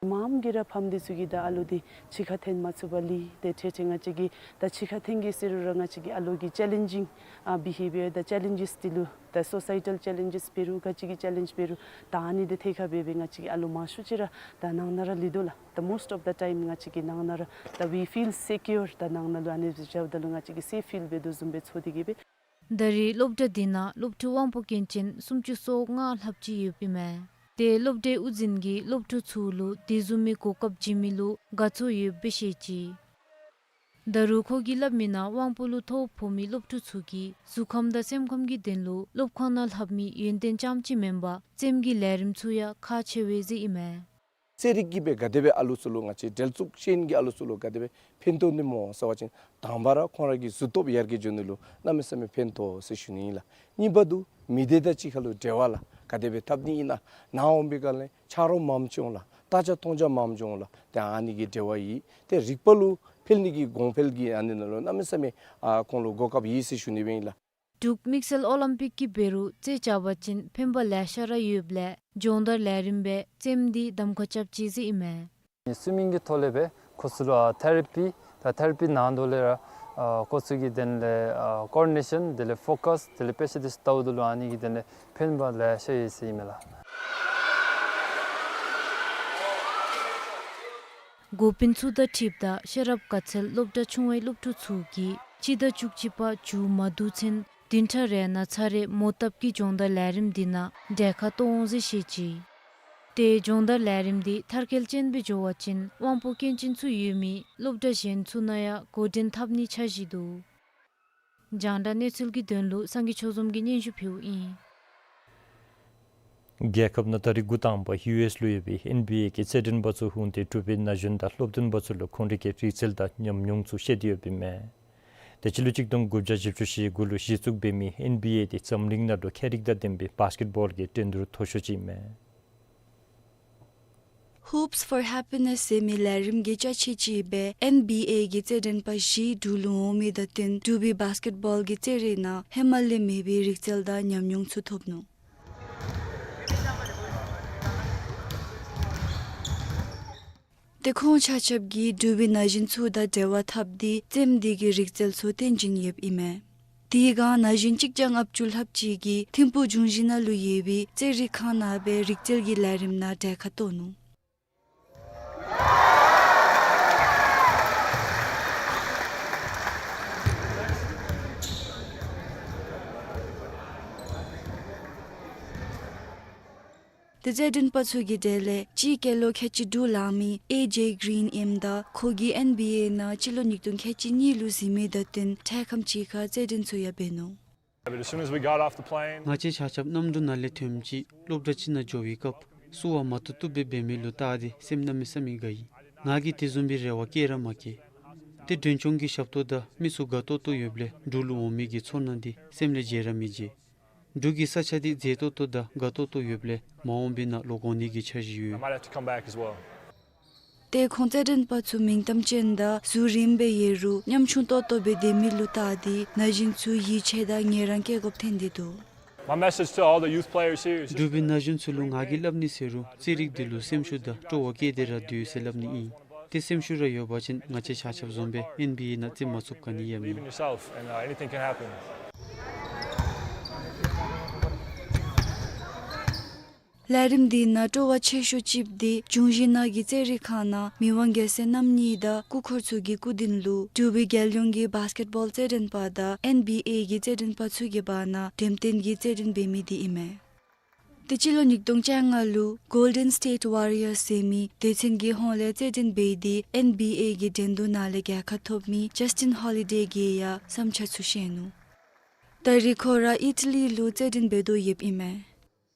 མངམ་གིས་ར་ཕམ་འདི་ཚུ་གིས་ད་ཨ་ལོ་འདི་ཕྱི་ཁར་འཐོན་མ་ཚུགས་པར་ལུས་ཏེ་ཏེ་ཏེ་ང་བཅས་ཀྱིས་ད་ཕྱི་ཁར་འཐོན་གེ་ཟེར་རུང་ར་ང་བཅས་ཀྱི་ཨ་ལོ་གི་ཅེ་ལེན་ཇིང་ཨ་བི་ཧེ་བི་ཡར་དང་ཅེ་ལེན་ཇེས་འདི་ལུ་ད་སོ་སའི་ཊལ་ཅེ་ལེན་ཇེས་འབད་རུང་ག་ཅི་གི་ཅེ་ལེནཇ་འབད་རུང་ད་ཨ་ནི་འདི་ཐད་ཁར་འབད་སྦེ་ང་བཅས་ཀྱི་ཨ་ལོ་མང་ཤོས་ཅིག་ར་ད་ནང་ན་ར་ལུས་དོ་ལགས། ད་most of the time ང་བཅས་ཀྱིས་ནང་ན་ར་ད་we feel secure ད་ནང་ན་ལུ་ཨ་ནི་སྦེ་འབདཝ་ད་ལུ་ང་བཅས་ཀྱིས་སེཕ་ཕིལ་འབད་དོ་བཟུམ་སྦེ་ཚོར་ཏེ་གིས་སྦེ། ད་རེས་སློབ་གྲྭ་འདི་ནང་སློབ་ཕྲུག་དབང་པོ་སྐྱོན་ཅན་སུམ་ཅུ་སོ་ལྔ་ལྷགཔ་ཅིག་ཡོདཔ་ཨིན་མས། ཏེ་སློབ་གྲྭའི་དབུ་འཛིན་གྱིས་སློབ་ཕྲུག་ཚུ་ལུ་དེ་བཟུམ་མའི་གོ་སྐབས་བྱིན་མི་ལུ་དགའ་ཚོར་ཡོདཔ་སྦེ་བཤད་ཅི། ད་རུང་ཁོ་གིས་སླབ་མི་ནང་དབང་པོ་ལུ་ཐོ་ཕོག་མི་སློབ་ཕྲུག་ཚུ་གིས་གཟུགས་ཁམས་དང་སེམས་ཁམས་ཀྱི་དོན་ལུ་སློབ་ཁང་ནང་ལྷབ་མི་ཡོན་ཏན་རྐྱངམ་ཅིག་མེན་པར་རྩེདམོ་གི་ལས་རིམ་ཚུ་ཡང་ཁག་ཆེ་བས་ཟེར་ཨིན་མས། རྩེད་རིགས་ཀྱིས་སྦེ་ག་དེ་སྦེ་ཨ་ལུ་ཚུ་ལུ་ང་བཅས་འབྲེལ་གཏུག་ཅན་གྱི་ཨ་ལུ་ཚུ་ལུ་ག་དེ་སྦེ་ཕན་ཐོགས་ནི་སྨོ་ཟེར་བ་ཅིན་དང་པ་ར་ཁོང་ར་གི་གཟུགས་སྟོབས་ཡར་རྒྱས་འགྱོ་ནི་ལུ་གནམ་མེད་ས་མེད་ཕན་ཐོགས་ཟེར་ཞུ་ནི་ཨིན་ལགས། གཉིས་པ་འདི་མི་སྡེ་དང་གཅིག་ཁར་ལུ་འབྲེལ་བ་ལགས་ག་དེ་སྦེ་འཐབ་ནི་ཨིན་ན་ནཱ་འོང་པའི་སྒང་ལས་ཆ་རོགས་མངམ་ཅིག་འོང་ལགས། བལྟ་བྱ་མཐོང་བྱ་མངམ་ཅིག་འོང་ལགས། ཏེ་ཨ་ནི་གི་འབྲེལ་བ་ཡོད། ཏེ་རིག་པ་ལུ་འཕེལ་ནི་གི་གོང་འཕེལ་གྱི་ཨ་ནི་ནང་ལུ་གནམ་མེད་ས་མེད་ཨ་ཁོང་ལུ་གོ་སྐབས་ཡོད་ཟེར་ཞུ་ནི་སྦེ་ཨིན་ལགས། འབྲུག་དམིགས་བསལ་ཨོ་ལིམ་པིག་གིས་འབད་རུང་རྩེད་རྐྱབ་པ་ཅིན་ཕན་པ་ལེ་ཤ་ར་ཡོདཔ་ལས་སྦྱོང་བརྡར་ལས་རིམ་སྦེ་རྩེདམོ་འདི་གདམ་ཁ་རྐྱབ་ཅི་ཟེར་ཨིན་མས། སུའི་མིང་གི་ཐོག་ལས་སྦེ་ཁོ་ཚུ་ལུ་ཨ་ཐེ་ར་པི་ད་ཐེ་ར་པི་ནང་དོ་ལས་ར་ཨ་ཁོ་ཚུ་གི་དོན་ལས་ཨ་ཀོ་ཨོར་ཌི་ནེ་ཤཱན་དེ་ལས་ཕོ་ཀཱས་དེ་ལས་དཔེ་ཆ་དེ་ཚུ་ལྟཝ་ད་ལུ་ཨ་ནི་གི་དོན་ལས་ཕན་པ་ལེ་ཤ་ཡོད་ཟེར་ཨིན་མས་ལགས། འགོ་དཔོན་ཚུ་དང་འཁྲིལཝ་ད་ཤེས་རབ་དགའ་ཚལ་སློབ་གྲྭ་ཆུང་བའི་སློབ་ཕྲུག་ཚུ་གིས་སྤྱི་ཟླ་བཅུ་གཅིག་པ་མཇུག་མ་བསྡུ་ཚུན་བདུན་ཕྲག་རེ་ནང་ཚར་རེ་མོ་བཏབ་ཀྱི་སྦྱོང་བརྡར་ལས་རིམ་འདི་ནང་གྲལ་ཁར་གཏོགས་འོང་ཟེར་བཤད་ཅི། ཏེ་སྦྱོང་བརྡར་ལས་རིམ་འདི་མཐར་འཁྱོལ་ཅན་སྦེ་འགྱོ་བ་ཅིན་དབང་པོ་སྐྱོན་ཅན་ཚུ་ཡོད་མི་སློབ་གྲྭ་གཞན་ཚུ་ནང་ཡང་འགོ་འདྲེན་འཐབ་ནིའི་འཆར་གཞི་འདུག། རྒྱང་བསྒྲགས་གནས་ཚུལ་གྱི་དོན་ལུ་སངས་རྒྱས་ཆོས་འཛོམས་ཀྱིས་སྙན་ཞུ་ཕུལཝ་ཨིན། རྒྱལ་ཁབ་ནང་ད་རིས་འགོ་དང་པ་ཡུ་ཨེསི་ལུ་ཡོད་པའི་ཨེན་བི་ཨེ་གི་རྩེད་འགྲན་པ་ཚུ་འོང་སྟེ་འབྲུག་པའི་ན་གཞོན་དང་སློབ་སྟོན་པ་ཚུ་ལུ་ཁོང་རའི་གི་རིག་རྩལ་དང་ཉམས་མྱོང་ཚུ་བཤད་དེ་ཡོདཔ་ཨིན་མས། དེ་སྤྱི་ལོ་གཅིག་སྟོང་དགུ་བརྒྱ་བཞི་བཅུ་ཞེ་དགུ་ལུ་གཞི་བཙུགས་འབད་མི་ཨེན་བི་ཨེ་དེ་འཛམ་གླིང་ནང་ལུ་ཁྱད་རིག་དང་ལྡན་པའི་བཱསི་ཀེཊ་བཱོལ་གྱི་འགྲན་བསྡུར་མཐོ་ཤོས་ཅིག་ཨིན་མས། Hoops for Happiness ཟེར་མི་ལས་རིམ་གྱི་ཅ་ཆས་ཅིག་སྦེ་ཨེན་བི་ཨེ་གི་རྩེད་འགྲན་པ་བཞི་འབྲུག་ལུ་འོང་མི་དང་བསྟུན་འབྲུག་པའི་བཱསི་ཀེཊ་བཱོལ་གྱི་རྩེད་རིགས་ནང་ཧེ་མ་ལས་མེད་པའི་རིག་རྩལ་དང་ཉམས་མྱོང་ཚུ་ཐོབ་ནུག། དེ་ཁོང་ཆ་ཁྱབ་ཀྱིས་འབྲུག་པའི་ན་གཞོན་ཚུ་དང་འབྲེལ་བ་འཐབ་སྟེ་རྩེདམོ་དེ་གི་རིག་རྩལ་ཚུ་སྟོན་བྱིན་ཡོདཔ་ཨིན་མས། དེ་སྒང་ན་གཞོན་གཅིག་བརྒྱ་ལྔ་བཅུ་ལྷགཔ་ཅིག་གིས་ཐིམ་ཕུག་འབྱུང་བཞི་ནང་ལུ་ཡོད་པའི་རྩེད་རིགས་ཁང་ནང་སྦེ་རིག་རྩལ་གྱི་ལས་རིམ་ནང་གྲལ་ཁར་གཏོགས་ནུག། དེ་རྩེད་འགྲན་པ་ཚུ་གི་གྲས་ལས་གཅིག་སྐྱེས་ལོ་ཁལ་གཅིག་དྲུག་ལང་མི་ཨེ་ཇེ་གིརིན་ཨིནམ་ད་ཁོ་གིས་ཨེན་བི་ཨེ་ནང་སྤྱི་ལོ་ཉིས་སྟོང་ཁལ་གཅིག་གཉིས་ལུ་གཟིགས་མི་དང་བསྟུན་འཕྲལ་ཁམས་ཅིག་ཁར་རྩེད་འགྲན་ཚུ་ཡང་འབད་ནུག། But as soon as we got off the plane, ང་བཅས་ཆ་ཁྱབ་གནམ་གྲུ་ནང་ལས་ཐོནམ་ཅིག་སློབ་གྲྭ་ཅིག་ནང་འགྱོ་བའི་སྐབས་བསུ་བ་མ་བཏུབ་བཏུབ་སྦེ་འབད་མི་ལུ་བལྟ་སྟེ་སེམས་གནམ་མེད་ས་མེད་དགའ་ཡི། ང་གིས་དེ་བཟུམ་སྦེ་རེ་བ་བསྐྱེད་ར་མ་བསྐྱེད། ཏེ་མགྲོན་སྐྱོང་གི་ཞབས་ཏོག་དང་མི་ཚུ་དགའ་ཏོག་ཏོ་ཡོདཔ་ལས་འབྲུག་ལུ་འོང་མི་གི་ཚོར་སྣང་འདི་སེམས་ལས་བརྗེད་ར་མི་བརྗེད། འབྲུག་གི་ས་ཆ་འདི་མཛེས་ཏོག་ཏོ་དང་དགའ་ཏོག་ཏོ་ཡོདཔ་ལས་མ་འོངས་པའི་ནང་ལོག་འོང་ནི་གི་འཆར་གཞི་ཡོད། I might have to come back as well. ཏེ་ཁོང་རྩེད་འགྲན་པ་ཚུ་མིང་གཏམ་ཅན་དང་གཟུགས་རིངམོ་སྦེ་ཡོད་རུང་ཉམ་ཆུང་ཏོག་ཏོ་སྦེ་སྡོད་མི་ལུ་བལྟ་སྟེ་ན་གཞོན་ཚུ་ཡིད་ཆེས་དང་ངལ་རངས་སྐྱེ་དགོཔ་ཐོན་ཏེ་འདུག། My message to all the youth players here is འབྲུག་པའི་ན་གཞོན་ཚུ་ལུ་ང་གིས་སླབ་ནི་ཟེར་རུང་རྩེད་རིགས་འདི་ལུ་སེམས་ཤུགས་དང་སྤྲོ་བ་བསྐྱེད་དེ་ར་སྡོད་ཟེར་སླབ་ནི་ཨིན། ཏེ་སེམས་ཤུགས་ར་ཡོད་པ་ཅིན་ང་བཅས་ཆ་ཁྱབ་བཟུམ་སྦེ་ཨེན་བི་ཨེ་ནང་རྩེད་མ་ཚུགསཔ་ག་ནི་ཡང་མེད། Believe in yourself and, uh, anything can happen. ལས་རིམ་འདི་ནང་སྤྲོ་བ་ཆེ་ཤོས་ཅིག་འདི་འབྱུང་བཞི་ནང་གི་རྩེད་རིགས་ཁང་ནང་མི་དབང་རྒྱལ་མཚན་རྣམ་གཉིས་དང་སྐུ་འཁོར་ཚུ་གི་སྐུ་མདུན་ལུ་འབྲུག་པའི་རྒྱལ་ཡོངས་ཀྱི་བཱསི་ཀེཊ་བཱོལ་རྩེད་འགྲན་པ་དང་ཨེན་བི་ཨེ་གི་རྩེད་འགྲན་པ་ཚུ་གི་བར་ན་འགྲེམས་སྟོན་གྱི་རྩེད་འགྲན་འབད་མི་འདི་ཨིན་མས། ཏེ་སྤྱི་ལོ་ཉིས་སྟོང་བཅོ་ལྔ་ལུ་གོལ་ཌེན་སི་ཊེཊ་ཝ་རི་ཡར་ཟེར་མི་སྡེ་ཚན་གྱི་ཧོངས་ལས་རྩེད་འགྲན་འབད་དེ་ཨེན་བི་ཨེ་གི་འགྲན་བསྡུར་ནང་ལས་རྒྱལ་ཁ་ཐོབ་མི་ཇཱས་ཊིན་ཧོ་ལི་ཌེ་གིས་ཡང་བསམ་འཆར་ཚུ་བཤད་ནུག། ད་རིས་ཁོ་ར་ཨི་ཊ་ལི་ལུ་རྩེད་འགྲན་འབད་དོ་ཡོདཔ་ཨིན་མས།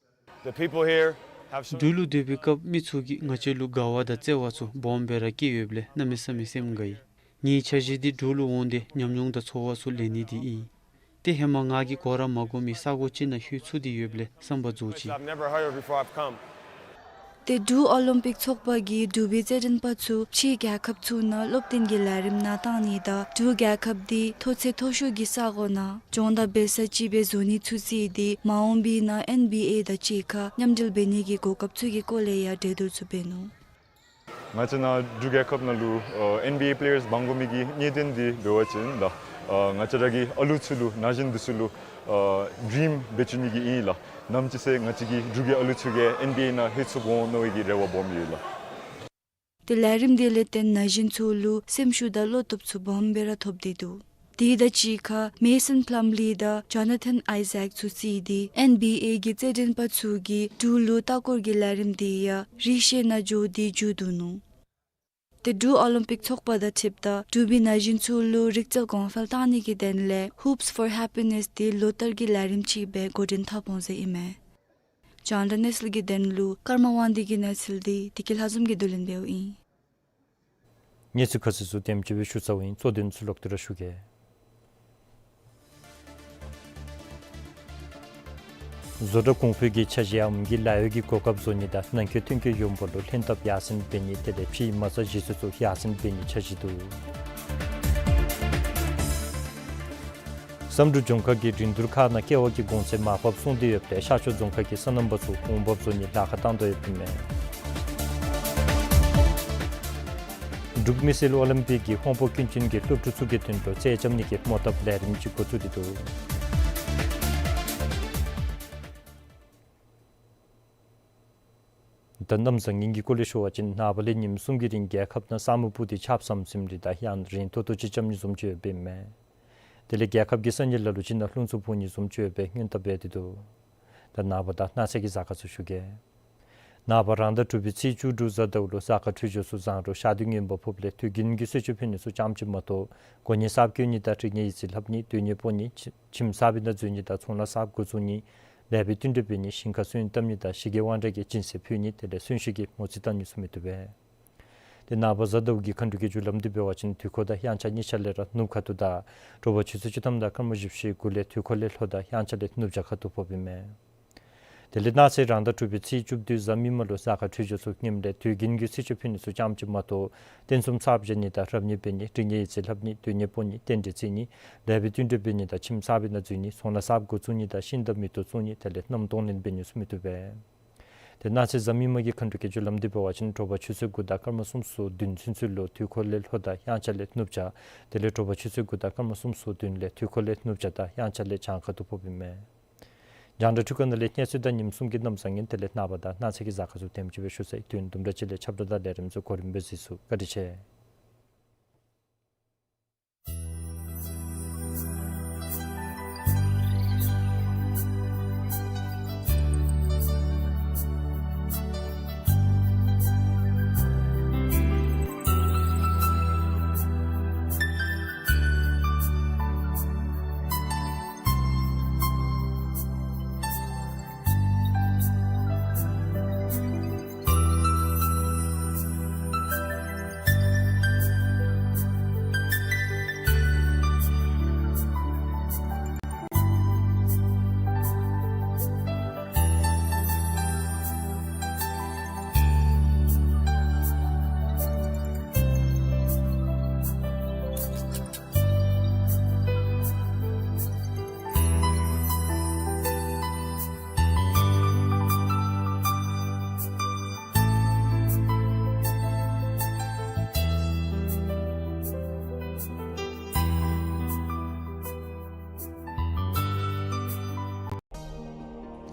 The people here have shown འབྲུག་ལུ་སྡོད་པའི་སྐབས་མི་ཚུ་གིས་ང་བཅས་ལུ་དགའ་བ་དང་བརྩེ་བ་ཚུ་སྦོམ་སྦེ་ར་བསྐྱེད་ཡོདཔ་ལས་གནམ་མེད་ས་མེད་སེམས་དགའ་ཡི། ངེའི་འཆར་གཞི་འདི་འབྲུག་ལུ་འོང་སྟེ་ཉམས་མྱོང་དང་ཚོར་བ་ཚུ་ལེན་ནི་འདི་ཨིན། ཏེ་ཧེ་མ་ང་གིས་གོ་ར་མ་གོ་མི་ས་གོ་ཅིག་ནང་ལྷོད་ཚུགས་ཏེ་ཡོདཔ་ལས་བསམ་པ་རྫོགས་ཅི། I've never heard of before I've come. ཏེ་འབྲུག་ཨོ་ལིམ་པིག་ཚོགས་པ་གིས་འབྲུག་པའི་རྩེད་འགྲན་པ་ཚུ་ཕྱིའི་རྒྱལ་ཁབ་ཚུ་ནང་སློབ་སྟོན་གྱི་ལས་རིམ་ནང་གཏང་ནི་དང་འབྲུག་རྒྱལ་ཁབ་འདི་མཐོ་ཚད་མཐོ་ཤོས་ཀྱི་ས་གོ་ནང་སྦྱོང་བརྡར་འབད་ས་ཅིག་སྦེ་བཟོ་ནི་ཚུ་བརྩིས་ཏེ་མ་འོངས་པའི་ནང་ཨེན་བི་ཨེ་དང་གཅིག་ཁར་མཉམ་འབྲེལ་འབད་ནི་གི་གོ་སྐབས་ཚུ་གི་སྐོར་ལས་ཡང་གྲོས་བསྡུར་ཚུ་འབད་ནུག། ང་བཅས་ནཱ་འབྲུག་རྒྱལ་ཁབ་ནང་ལུ་ཨ་ཨེན་བི་ཨེ་པི་ལེ་ཡརསི་འབག་དགོ་མི་གི་གནད་དོན་འདི་འབད་བ་ཅིན་ད་ཨ་ང་བཅས་ར་གི་ཨ་ལུ་ཚུ་ལུ་ན་གཞོན་འདི་ཚུ་ལུ་ཨ་ཌི་རིམ་འབད་བཅུག་ནི་གི་ཨིན་ལགས། ནམ་ཅིག་ཚེ་ང་བཅས་ཀྱི་འབྲུག་གི་ཨ་ལུ་ཚུ་གིས་ཨེན་བི་ཨེ་ནང་ལྷོད་ཚུགས་འོང་མནོ་བའི་གི་རེ་བ་སྦོམ་ཡོད་ལགས། ཏེ་ལས་རིམ་འདི་ལས་བརྟེན་ན་གཞོན་ཚུ་ལུ་སེམས་ཤུགས་དང་བློ་སྟོབས་ཚུ་སྦོམ་སྦེ་ར་ཐོབ་སྟེ་འདུག། དེ་དང་གཅིག་ཁར་མེ་སཱན་ཕླམ་ལི་དང་ཇོ་ན་ཐཱན་ཨའི་ཟེཀ་ཚུ་བརྩིས་ཏེ་ཨེན་བི་ཨེ་གི་རྩེད་འགྲན་པ་ཚུ་གིས་འབྲུག་ལུ་ལྟ་སྐོར་གྱི་ལས་རིམ་འདི་ཡང་རི་ཤོད་ནང་འགྱོ་སྟེ་མཇུག་བསྡུ་ནུག། ཏེ་འབྲུག་ཨོ་ལིམ་པིག་ཚོགས་པ་དང་འཁྲིལཝ་ད་འབྲུག་པའི་ན་གཞོན་ཚུ་ལུ་རིག་རྩལ་གོང་འཕེལ་གཏང་ནི་གི་དོན་ལས་Hoops for Happiness འདི་ལོ་ལྟར་གྱི་ལས་རིམ་ཅིག་སྦེ་འགོ་འདྲེན་འཐབ་འོང་ཟེར་ཨིན་མས། རྒྱང་བསྒྲགས་གནས་ཚུལ་གྱི་དོན་ལུ་ཀརྨ་དབང་འདུས་ཀྱི་གནས་ཚུལ་འདི་བདེ་སྐྱིད་ལྷ་འཛོམས་ཀྱིས་བསྡུ་ལེན་འབདཝ་ཨིན། གནས་ཚུལ་ཁ་གསལ་ཚུ་དེམ་ཅིག་སྦེ་ཞུ་ཚརཝ་ཨིན། གཙོ་དོན་ཚུ་ལོག་སྟེ་ར་ཞུ་གེ། བཟོ་གྲྭ་གོང་འཕེལ་གྱི་འཆར་གཞི་ཨམ་གྱི་ལཱ་གཡོག་གི་གོ་སྐབས་བཟོ་ནི་དང་ནང་འཁོད་ཐོན་སྐྱེད་ཡོན་པོ་ལུ་ལྷན་ཐབས་ཡར་སེང་འབད་ནི་དེ་ལས་ཕྱིའི་མ་རྩ་གཞི་རྩ་ཚུ་ཡར་སེང་འབད་ནིའི་འཆར་གཞི་འདུག། བསམ་གྲུབ་ལྗོངས་མཁར་གྱི་རིན་བསྡུར་ཁང་ནང་ཀེ་བ་གི་གོང་ཚད་མར་ཕབ་སོང་སྟེ་ཡོདཔ་ལས་ཤར་ཕྱོགས་རྫོང་ཁག་གི་སོ་ནམ་པ་ཚུ་འོང་འབབ་བཟོ་ནི་ལཱ་ཁག་བཏང་དོ་ཡོདཔ་ཨིན་མས། འབྲུག་མི་སེར་ཨོ་ལིམ་པིག་གིས་ཧོང་པོ་ཀུན་མཁྱེན་གྱི་སློབ་ཕྲུག་ཚུ་གི་དོན་ལུ་རྩེད་རྐྱབ་ནི་གི་རྨོ་བཏབ་ལས་རིམ་ཅིག་འགོ་བཙུགས་ཏེ་འདུག། ད་གནམ་བཟང་ངན་གྱི་སྐོར་ལས་ཞུ་བ་ཅིན་ནངས་པ་ལས་ཉིནམ་གསུམ་གྱི་རིང་རྒྱལ་ཁབ་ནང་ས་སྨུག་སྤུབས་ཏེ་ཆརཔ་ཟམ་ཟིམ་རེ་དང་ཡང་རིང་ཏོག་ཏོ་ཅིག་རྐྱབ་ནི་བཟུམ་ཅིག་ཡོདཔ་ཨིན་མས། དེ་ལས་རྒྱལ་ཁབ་ཀྱི་ས་གནས་ལ་ལུ་ཅིག་ནང་རླུང་འཚུབ་འོང་ནི་བཟུམ་ཅིག་ཡོདཔ་སྦེ་སྔོན་བརྡ་འབད་དེ་འདུག། ད་ནངས་པ་དང་གནངས་ཚེ་གི་གཟའ་སྐར་ཚུ་ཞུ་གེ། ནངས་པ་རང་ཟླ་དྲུག་པའི་ཚེས་བཅུ་དྲུག་གཟའ་ཟླཝ་ལུ་གཟའ་སྐར་འཕྲོད་སྦྱོར་ཚུ་བཟང་རུང་ཤར་དུས་ངན་པ་ཕོགཔ་ལས་དུས་རྒྱུན་གྱི་གསོལ་མཆོད་ཕུལ་ནི་ཚུ་ཙམ་ཅིག་མ་གཏོགས་གོ་གནས་གསརཔ་བསྐོ་ནི་དང་རིག་གནས་ཡིག་རྩིས་ལྷབ་ནི་སྡོད་གནས་སྤོ་ནི་ཁྱིམ་གསརཔ་ནང་འཛུལ་ནི་དང་ཚོང་ལཱ་གསརཔ་འགོ་བཙུགས་ནི་ ལེགས་པའི་བསྟུན་གྲོས་འབད་ནི། ཞིང་ཁར་སོན་བཏབ་ནི་དང་ཞི་རྒྱས་དབང་དྲག་གི་སྦྱིན་སྲེག་ཕུལ་ནི། དེ་ལས་གསོན་གཤིན་གྱི་མོ་རྩིས་བཏང་ནི་ཚུ་མི་བཏུབ་པས། ཏེ་ནངས་པ་གཟའ་ཟླཝ་གི་མཁའ་འགྲོ་གི་རྒྱུ་ལམ་འདི་འབད་བ་ཅིན་དུས་འཁོར་དང་དབྱངས་འཆར་གཉིས་ཆ་ལས་ར་ནུབ་ཁ་ཐུག་དང་དྲོ་པ་ཆུ་ཚོད་བཅུ་ཐམ་དང་སྐར་མ་བཞི་བཅུ་ཞེ་དགུ་ལས་དུས་འཁོར་ལས་ལྷོ་དང་དབྱངས་འཆར་ལས་ནུབ་བྱང་ཁ་ཐུག་ཕོགཔ་ཨིན་མས། དེ་ལས་གནངས་ཚེ་རང་ཟླ་དྲུག་པའི་ཚེས་བཅུ་བདུན་གཟའ་མིག་དམར་ལུ་གཟའ་སྐར་འཕྲོད་སྦྱོར་ཚུ་ངནམ་ལས་དུས་རྒྱུན་གྱི་ཚེས་བཅུ་ཕུལ་ནི་ཚུ་ཙམ་ཅིག་མ་གཏོགས་རྟེན་གསུམ་གསརཔ་བཞེངས་ནི་དང་རབ་གནས་འབད་ནི། འབྲིང་གཉེན་ཡིག་རྩིས་ལྷབ་ནི། སྡོད་གནས་སྤོ་ནི། རྟེན་འབྲེལ་བརྩི་ནི། ལེགས་པའི་བསྟུན་གྲོས་འབད་ནི་དང་ཁྱིམ་གསར་པའི་ནང་འཛུལ་ནི། ཚོང་ལཱ་གསརཔ་འགོ་བཙུགས་ནི་དང་ཤིང་རྟ་མེ་ཏོག་བཙུགས་ནི། དེ་ལས་གནམ་གཏོང་ལེན་འབད་ནི་ཚུ་མི་བཏུབ་པས། ཏེ་གནངས་ཚེ་གཟའ་མིག་དམར་གྱི་མཁའ་འགྲོ་གི་རྒྱུ་ལམ་འདི་འབད་བ་ཅིན་དྲོ་པ་ཆུ་ཚོད་དགུ་དང་སྐར་མ་སུམ་ཅུ་སོ་བདུན་ཚུན་ཚོད་ལུ་དུས་འཁོར་ལས་ལྷོ་དང་དབྱངས་འཆར་ལས་ནུབ་བྱང་། དེ་ལས་དྲོ་པ་ཆུ་ཚོད་དགུ་དང་སྐར་མ་སུམ་ཅུ་སོ་བདུན་ལས་དུས་འཁོར་ལས་ནུབ་བྱང་དང་དབྱངས་འཆར་ལས་བྱང་ཁ་ཐུག་ཕོགཔ་ཨིན་མས། རྒྱང་བསྒྲགས་འཕྲུལ་ཁང་ནང་ལས་གནས་ཚུལ་དང་ཉིནམ་གསུམ་གྱི་གནམ་བཟང་ངན་དེ་ལས་ནངས་པ་དང་གནངས་ཚེ་གི་གཟའ་སྐར་ཚུ་དེམ་ཅིག་སྦེ་ཞུ་ཚར་ཡི། དུས་དུམ་གྲ་ཅིག་ལས་ཁྱབ་བསྒྲགས་དང་ལས་རིམ་ཚུ་གོ་རིམ་སྦེ་གཟིགས་ཚུགས། བཀའ་དྲིན་ཆེ།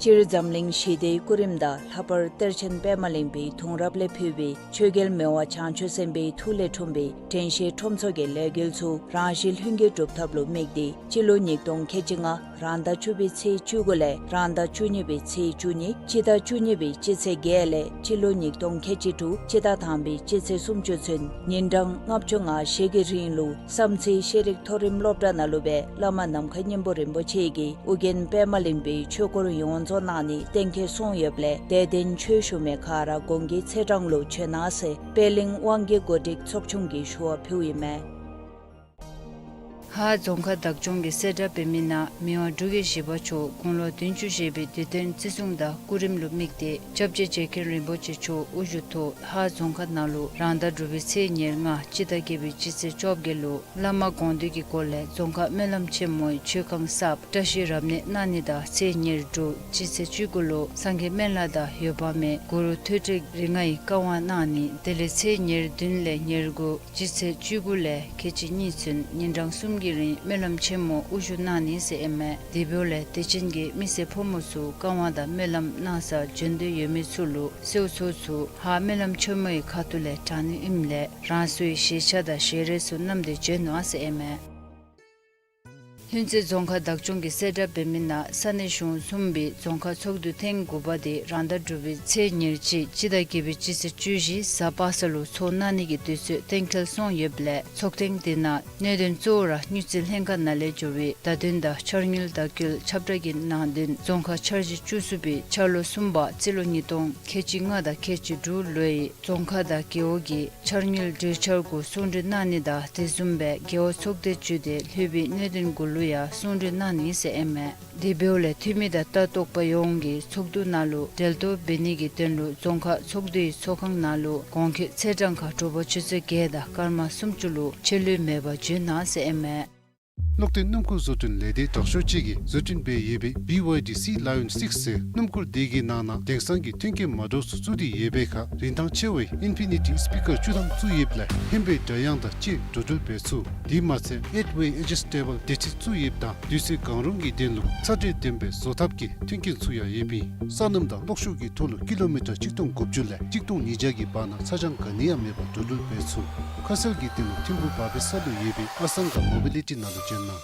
སྤྱིར་འཛམ་གླིང་ཞི་བདེའི་སྐུ་རིམ་དང་ལྷག་པར་གཏེར་ཆེན་པདྨ་གླིང་པའི་གདུང་རབས་ལས་ཕུལ་བའི་ཆོས་རྒྱལ་མི་དབང་བྱང་ཆུབ་སེམས་དཔའི་ཐུགས་ལས་འཁྲུངས་པའི་དྲན་ཤེས་ཁྲོམ་ཚོགས་ཀྱི་ལས་འགུལ་ཚུ་རང་བཞིན་ལྷུན་གྱིས་གྲུབ་ཐབས་ལུ་དམིགས་ཏེ་སྤྱི་ལོ་ཉིས་སྟོང་ཁལ་གཅིག་ལྔ་རང་ཟླ་བཅུ་པའི་ཚེས་བཅུ་དགུ་ལས་རང་ཟླ་བཅུ་གཉིས་པའི་ཚེས་བཅུ་གཉིས་སྤྱི་ཟླ་བཅུ་གཉིས་པའི་སྤྱི་ཚེས་བརྒྱད་ལས་སྤྱི་ལོ་ཉིས་སྟོང་ཁལ་གཅིག་དྲུག་སྤྱི་ཟླ་དང་པའི་སྤྱི་ཚེས་སུམ་ཅུ་ཚུན་ཉིན་གྲངས་ལྔ་བཅུ་ང་བཞི་གི་རིང་ལུ་བསམ་རྩེ་ཤེས་རིག་མཐོ་རིམ་སློབ་གྲྭ་ནང་ལུ་སྦེ་བླ་མ་ནམ་མཁའི་སྙིང་པོ་རིན་པོ་ཆེ་གིས་ཨོ་རྒྱན་པདྨ་གླིང་པའི་ཆོས་སྐོར་ཡོངས་རྫོགས་གནང་ནི་གཏན་འཁེལ་སོང་ཡོདཔ་ལས་དད་ལྡན་ཆོས་ཞུ་མི་ག་ར་གོང་གི་ཚེས་གྲངས་ལུ་བྱོན་གནང་ཟེར་པད་གླིང་དབང་གི་གོ་སྒྲིག་ཚོགས་ཆུང་གིས་ཞུ་བ་ཕུལཝ་ཨིན་མས། ཧཱ་རྫོང་ཁག་བདག་སྐྱོང་གི་གསལ་བསྒྲགས་འབད་མི་ནང་མི་དབང་འབྲུག་རྒྱལ་བཞི་པ་མཆོག་དགུང་ལོ་བདུན་ཅུ་བཞེས་པའི་དུས་སྟོན་བརྩི་སྲུང་དང་སྐུ་རིམ་ལུ་དམིགས་ཏེ་སྐྱབས་རྗེ་རྗེ་མཁན་རིན་པོ་ཆེ་མཆོག་དབུ་བཞུགས་ཐོག་ཧཱ་རྫོང་ཁག་ནང་ལུ་རང་ཟླ་དྲུག་པའི་ཚེས་ཉེར་ལྔ་སྤྱི་ཟླ་བརྒྱད་པའི་སྤྱི་ཚེས་བཅོ་བརྒྱད་ལུ་བླ་མ་དགོངས་འདུས་ཀྱི་སྐོར་ལས་རྫོང་ཁག་སྨོན་ལམ་ཆེན་མོའི་མཆོད་ཁང་གསརཔ་བཀྲ་ཤིས་རབ་གནས་གནང་ནི་དང་ཚེས་ཉེར་དྲུག་སྤྱི་ཚེས་བཅུ་དགུ་ལུ་སངས་རྒྱས་སྨན་བླ་དང་འོད་དཔག་མེད་གུ་རུ་ཐོད་ཕྲེང་རིགས་ལྔ་ཡི་བཀའ་དབང་གནང་ནི། དེ་ལས་ཚེས་ཉེར་བདུན་ལས་ཉེར་དགུ་སྤྱི་ཚེས་བཅུ་དགུ་ལས་ཁལ་གཅིག་གཉིས་ཚུན་ཉིན་གྲངས་གསུམ་གྱི་རིང་སྨོན་ལམ་ཆེན་མོ་དབུ་བཞུགས་གནང་ནི་ཟེར་ཨིན་མས། དེ་འབདཝ་ལས་དད་ཅན་གྱི་མི་སེར་ཕོ་མོ་ཚུ་བཀའ་དབང་དང་སྨོན་ལམ་གནང་སར་འབྱོན་འདོད་ཡོད་མི་ཚུ་ལུ་གསོལ་ཚོགས་ཚུ་ཧཱ་སྨོན་ལམ་ཆེན་མོའི་ཁ་ཐུག་ལས་དྲང་ནི་ཨིནམ་ལས་རང་སོའི་བཞེས་ཆ་དང་བཞེས་རས་ཚུ་བསྣམས་ཏེ་འབྱོན་གནང་ཟེར་ཨིན་མས། ལྷུན་རྩེ་རྫོང་ཁག་བདག་སྐྱོང་གི་གསལ་བསྒྲགས་འབད་མི་ནང་ས་གནས་གཞུང་གསུམ་པའི་རྫོང་ཁག་ཚོགས་འདུ་ཐེངས་དགུ་པ་དེ་རང་ཟླ་དྲུག་པའི་ཚེས་ཉེར་གཅིག་སྤྱི་ཟླ་བརྒྱད་པའི་སྤྱི་ཚེས་བཅུ་བཞི་གཟའ་པ་སངས་ལུ་ཚོགས་གནང་ནི་གི་དུས་ཚོད་གཏན་འཁེལ་སོང་ཡོདཔ་ལས་ཚོགས་ཐེངས་དེ་ནང་གནད་དོན་གཙོ་བོ་ར་དངུལ་རྩིས་ལྷན་ཁག་ནང་ལས་འབྱོར་བའི་བརྡ་དོན་དང་འཆར་དངུལ་བརྡ་བསྐུལ་ཁྱབ་བསྒྲགས་ཀྱི་ནང་དོན་རྫོང་ཁག་འཆར་གཞི་བཅུ་གསུམ་པའི་འཆར་ལོ་གསུམ་པ་རྩིས་ལོ་ཉིས་སྟོང་ཁལ་གཅིག་ལྔ་དང་ཁལ་གཅིག་དྲུག་ལོའི་རྫོང་ཁག་དང་རྒེད་འོག་གི་འཆར་དངུལ་གྲོས་འཆར་གུ་གསུང་གྲོས་གནང་ནི་དང་དེ་བཟུམ་སྦེ་རྒེད་འོག་ཚོགས་སྡེ་བརྒྱུད་དེ་ལྷོད་པའི་གནད་དོན་གུ་ལུ་ཡང་གསུང་གྲོས་གནང་ནི་ཟེར་ཨིན་མས། དེ་འབདཝ་ལས་འཐུས་མི་དང་ལྟ་རྟོག་པ་ཡོངས་ཀྱིས་ཚོགས་འདུ་ནང་ལུ་གྲལ་གཏོགས་འབད་ནི་གི་དོན་ལུ་རྫོང་ཁག་ཚོགས་འདུའི་ཚོགས་ཁང་ནང་ལུ་གོང་འཁོད་ཚེས་གྲངས་ཁར་དྲོ་པ་ཆུ་ཚོད་བརྒྱད་དང་སྐར་མ་སུམ་ཅུ་ལུ་ཆད་ལུས་མེད་པར་འབྱོན་གནང་ཟེར་ཨིན་མས། གློག་འདོན་སྣུམ་འཁོར་བཟོ་སྐྲུན་ལས་སྡེ་དྲག་ཤོས་ཅིག་གིས་བཟོ་སྐྲུན་འབད་ཡོད་པའི་བི་ཝའི་ཌི་སི་ལ་ཡོན་སིགསི་ཟེར་སྣུམ་འཁོར་དེ་གི་ནང་ན་དེང་སང་གི་མཐུན་རྐྱེན་མ་འདྲཝ་ཚུ་བཙུགས་ཏེ་ཡོད་པའི་ཁར་རིན་ཐང་ཆེ་བའི་ཨིན་ཕི་ནི་ཊི་སི་པི་ཀར་བཅུ་ཐམ་བཙུགས་ཡོདཔ་ལས་ཧེ་མའི་སྒྲ་དབྱངས་དང་བཅས་འགྲོ་འགྲུལ་འབད་ཚུགས། དེ་མ་ཚད་ཨེཊ་ཝེ་ཨེ་ཇི་སི་ཊེ་བཱལ་བདེ་ཁྲིད་བཙུགས་ཡོདཔ་ད་དུས་ཚོད་གང་རུང་གི་དོན་ལུ་ཚ་དྲོད་ལྡན་པའི་བཟོ་ཐབས་ཀྱི་མཐུན་རྐྱེན་ཚུ་ཡང་ཡོདཔ་ཨིན། སོ་ནམ་དང་གློག་ཤུགས་ཀྱི་ཐོག་ལུ་ཀི་ལོ་མི་ཊར་གཅིག་སྟོང་དགུ་བཅུ་ལས་གཅིག་སྟོང་ཉིས་བརྒྱ་གི་བར་ན་ཚ་གྱང་ག་ནི་ཡང་མེད་པར་འགྲོ་འགྲུལ་འབད་ཚུགས། ཁ་གསལ་གྱི་དོན་ལུ་ཐིམ་ཕུ་བར་པའི་ས་ལུ་ཡོད་པའི་ཨ་སང་ག་མོ་བི་ལི་ཊི་ནང་ལུ་བྱོན་གནང་།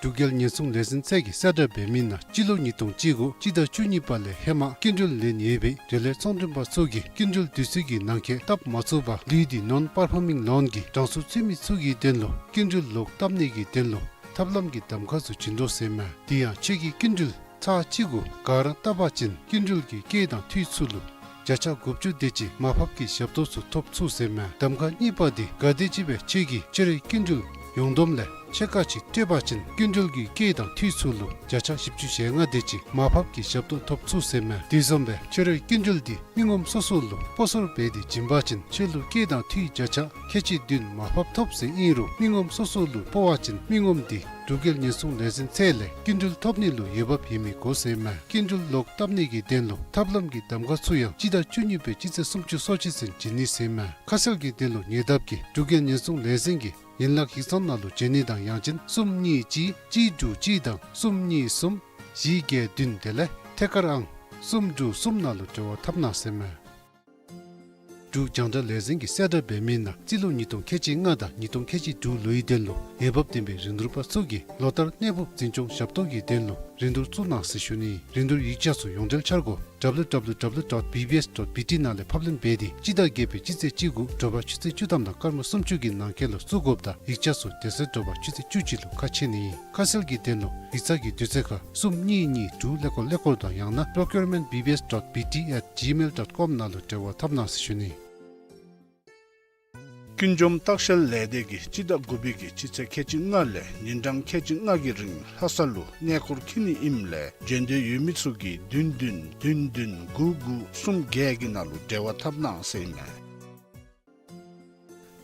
འབྲུག་རྒྱལ་ཉེན་སྲུང་ལས་འཛིན་ཚད་ཀྱིས་གསལ་བསྒྲགས་འབད་མི་ནང་སྤྱི་ལོ་ཉིས་སྟོང་བཅུ་དགུ་སྤྱི་ཟླ་བཅུ་གཉིས་པ་ལས་ཧེ་མ་སྐྱིན་འགྲུལ་ལེན་ཡོད་པའི་འབྲེལ་ཡོད་ཚོང་མགྲོན་པ་ཚུ་གིས་སྐྱིན་འགྲུལ་དུས་ཚོད་ཀྱི་ནང་འཁོད་བཏབ་མ་ཚུགས་པར་ལུས་ཏེ་ནོན་པར་ཕོ་མིང་ལོན་གྱི་གྲངས་སུ་ཚུད་མི་ཚུ་གི་དོན་ལུ་སྐྱིན་འགྲུལ་ལོག་བཏབ་ནི་གི་དོན་ལུ་ ཐབས་ལམ་གྱི་གདམ་ཁ་ཚུ་བྱིན་དོ་ཟེར་མས། དེ་ཡང་ཁྱོད་ཀྱིས་སྐྱིན་འགྲུལ་ཚར་གཅིག་གུ་ག་ར་བཏབ་པ་ཅིན་སྐྱིན་འགྲུལ་གྱི་སྐྱེད་དང་འཐུས་ཚུ་ལུ་བརྒྱ་ཆ་དགུ་བཅུ་དེ་ཅིག་མར་ཕབ་ཀྱི་ཞབས་ཏོག་ཚུ་ཐོབ་ཚུགས་ཟེར་མས། གདམ་ཁ་གཉིས་པ་འདི་གལ་ཏེ་ཅིག་སྦེ་ཁྱོད་ཀྱིས་ཁྱོད་རའི་སྐྱིན་འགྲུལ་ཡོངས་བསྡོམས་ལས་ཕྱེད་ཀ་ཅིག་སྤྲོད་པ་ཅིན་སྐྱིན་འགྲུལ་གྱི་སྐྱེད་དང་འཐུས་ཚུ་ལུ་བརྒྱ་ཆ་བཞི་བཅུ་ཞེ་ལྔ་དེ་ཅིག་མར་ཕབ་ཀྱི་ཞབས་ཏོག་ཐོབ་ཚུགས་ཟེར་མས། དེ་བཟུམ་སྦེ་ཁྱོད་རའི་སྐྱིན་འགྲུལ་འདི་མི་ངོམ་སོ་སོ་ལུ་སྤོ་སོར་འབད་དེ་བྱིན་པ་ཅིན་ཁྱོད་ལུ་སྐྱེད་དང་འཐུས་བརྒྱ་ཆ་ཁལ་གཅིག་བདུན་མར་ཕབ་ཐོབ་ཟེར་ཨིན་རུང་མི་ངོམ་སོ་སོ་ལུ་སྤོ་བ་ཅིན་མི་ངོམ་འདི་འབྲུག་རྒྱལ་ཉེན་སྲུང་ལས་འཛིན་ཚད་ལས་སྐྱིན་འགྲུལ་ཐོབ་ནི་ལུ་འོས་འབབ་ཡོད་མི་དགོ་ཟེར་མས། སྐྱིན་འགྲུལ་ལོག་བཏབ་ནི་གི་དོན་ལུ་ཐབས་ལམ་གྱི་གདམ་ཁ་ཚུ་ཡང་སྤྱི་ཟླ་བཅུ་གཉིས་པའི་སྤྱི་ཚེས་སུམ་ཅུ་སོ་གཅིག་ཚུན་བྱིན་ནི་ཟེར་མས། ཁ་གསལ་གྱི་དོན་ལུ་ཉེ་འདབས་ཀྱི་འབྲུག་རྒྱལ་ཉེན་སྲུང་ལས་འཛིན་གྱི་ཡན་ལག་ཡིག་ཚང་ནང་ལུ་བྱོན་ནི་དང་ཡང་ཅིན་གསུམ་གཉིས་གཅིག་གཅིག་དྲུག་གཅིག་དང་གསུམ་གཉིས་གསུམ་བཞི་བརྒྱད་བདུན་དེ་ལས་ཐད་ཀར་ཨང་གསུམ་དྲུག་གསུམ་ནང་ལུ་འབྲེལ་བ་འཐབ་གནང་ཟེར་མས། འབྲུག་རྒྱང་བསྒྲགས་ལས་འཛིན་གྱིས་གསལ་བསྒྲགས་འབད་མི་ནང་རྩིས་ལོ་ཉིས་སྟོང་ཁལ་གཅིག་ལྔ་དང་ཉིས་སྟོང་ཁལ་གཅིག་དྲུག་ལོའི་དོན་ལུ་འོས་འབབ་ལྡན་པའི་རིན་བསྡུར་པ་ཚུ་གིས་ལོ་ལྟར་གནས་སྤོ་འཛིན་སྐྱོང་ཞབས་ཏོག་གི་དོན་ལུ་རིན་བསྡུར་བཙུགས་གནང་ཟེར་ཞུ་ནི། རིན་བསྡུར་ཡིག་ཆ་ཚུ་ཡོངས་འབྲེལ་འཆར་སྒོ་W W W dot B B S dot B T ནང་ལས་ཕབ་ལེན་འབད་དེ་སྤྱི་ཟླ་བརྒྱད་པའི་སྤྱི་ཚེས་གཅིག་དགུ་དྲོ་པ་ཆུ་ཚོད་བཅུ་ཐམ་དང་སྐར་མ་སུམ་ཅུ་གི་ནང་འཁོད་ལུ་བཙུགས་དགོཔ་དང་ཡིག་ཆ་ཚུ་དེ་ཚེ་དྲོ་པ་ཆུ་ཚོད་བཅུ་གཅིག་ལུ་ཁ་ཕྱེ་ནི་ཨིན། ཁ་གསལ་གྱི་དོན་ལུ་ཡིག་ཚང་གི་དུས་ཚོད་ཁར་གསུམ་གཉིས་གཉིས་དྲུག་ཀླད་ཀོར་ཀླད་ཀོར་དང་ཡང་ན་procurement B B S dot B T at gmail dot com ནང་ལུ་འབྲེལ་བ་འཐབ་གནང་ཟེར་ཞུ་ནི། ཀུན་འཇོམས་ལྟ་བཤལ་ལས་སྡེ་གིས་སྤྱི་ཟླ་དགུ་པའི་གི་སྤྱི་ཚེས་ཁལ་གཅིག་ལྔ་ལས་ཉིན་གྲངས་ཁལ་གཅིག་ལྔ་གི་རིང་ལྷ་ས་ལུ་གནས་སྐོར་འཁྱིད་ནི་ཨིནམ་ལས་བྱོན་འདོད་ཡོད་མི་ཚུ་གིས་བདུན་བདུན་བདུན་བདུན་དགུ་དགུ་གསུམ་བརྒྱད་ཀྱི་ནང་ལུ་འབྲེལ་བ་འཐབ་གནང་ཟེར་ཨིན་མས།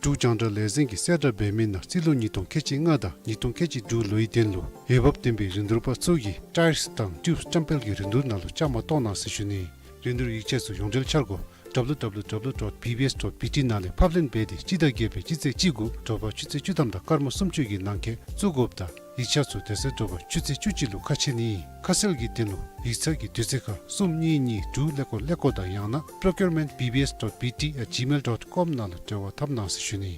འབྲུག་རྒྱང་བསྒྲགས་ལས་འཛིན་གྱིས་གསལ་བསྒྲགས་འབད་མི་ནང་རྩིས་ལོ་ཉིས་སྟོང་ཁལ་གཅིག་ལྔ་དང་ཉིས་སྟོང་ཁལ་གཅིག་དྲུག་ལོའི་དོན་ལུ་འོས་འབབ་ལྡན་པའི་རིན་བསྡུར་པ་ཚུ་གིས་ཊའིརསི་དང་ཊིའུབསི་བཀྲམ་སྤེལ་གྱི་རིན་བསྡུར་ནང་ལུ་བཅའ་མར་གཏོགས་གནང་ཟེར་ཞུ་ནི། རིན་བསྡུར་ཡིག་ཆ་ཚུ་ཡོངས་འབྲེལ་འཆར་སྒོ་W W W dot B B S dot B T ནང་ལས་ཕབ་ལེན་འབད་དེ་སྤྱི་ཟླ་བརྒྱད་པའི་སྤྱི་ཚེས་གཅིག་དགུ་དྲོ་པ་ཆུ་ཚོད་བཅུ་ཐམ་དང་སྐར་མ་སུམ་ཅུ་གི་ནང་འཁོད་བཙུགས་དགོཔ་དང་ཡིག་ཆ་ཚུ་དེ་ཚེ་དྲོ་པ་ཆུ་ཚོད་བཅུ་གཅིག་ལུ་ཁ་ཕྱེ་ནི་ཨིན། ཁ་གསལ་གྱི་དོན་ལུ་ཡིག་ཚང་གི་དུས་ཚོད་ཁར་གསུམ་གཉིས་གཉིས་དྲུག་ཀླད་ཀོར་ཀླད་ཀོར་དང་ཡང་ན་procurement B B S dot B T at gmail dot com ནང་ལུ་འབྲེལ་བ་འཐབ་གནང་ཟེར་ཞུ་ནི།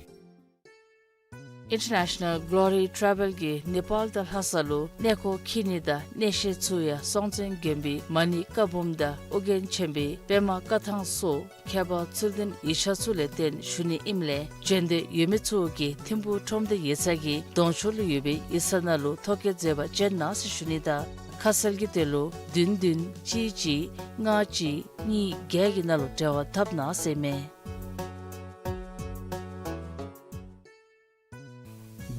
International Glory Travel གིས་ནེ་པཱལ་དང་ལྷ་ས་ལུ་གནས་སྐོར་འཁྱིད་ནི་དང་གནས་བཤད་ཚུ་ཡང་སྲོང་བཙན་དགོན་པའི་མ་ཎི་བཀའ་འབུམ་དང་ཨོ་རྒྱན་ཆེན་པོའི་པདྨ་བཀའ་ཐང་སོགས་ཁྱད་པར་ཚུལ་ལྡན་ཡིག་ཆ་ཚུ་ལས་བརྟེན་ཞུ་ནི་ཨིནམ་ལས་བྱོན་འདོད་ཡོད་མི་ཚུ་གིས་ཐིམ་ཕུག་ཁྲོམ་སྡེ་ཡིག་ཚང་གི་གདོང་ཕྱོགས་ལུ་ཡོད་པའི་ཡིག་ཚང་ནང་ལུ་ཐོ་བཀོད་མཛད་པར་བྱོན་གནང་ཟེར་ཞུ་ནི་དང་ཁ་གསལ་གྱི་དོན་ལུ་བདུན་བདུན་གཅིག་གཅིག་ལྔ་གཅིག་གཉིས་བརྒྱད་ཀྱི་ནང་ལུ་འབྲེལ་བ་འཐབ་གནང་ཟེར་ཨིན་མས།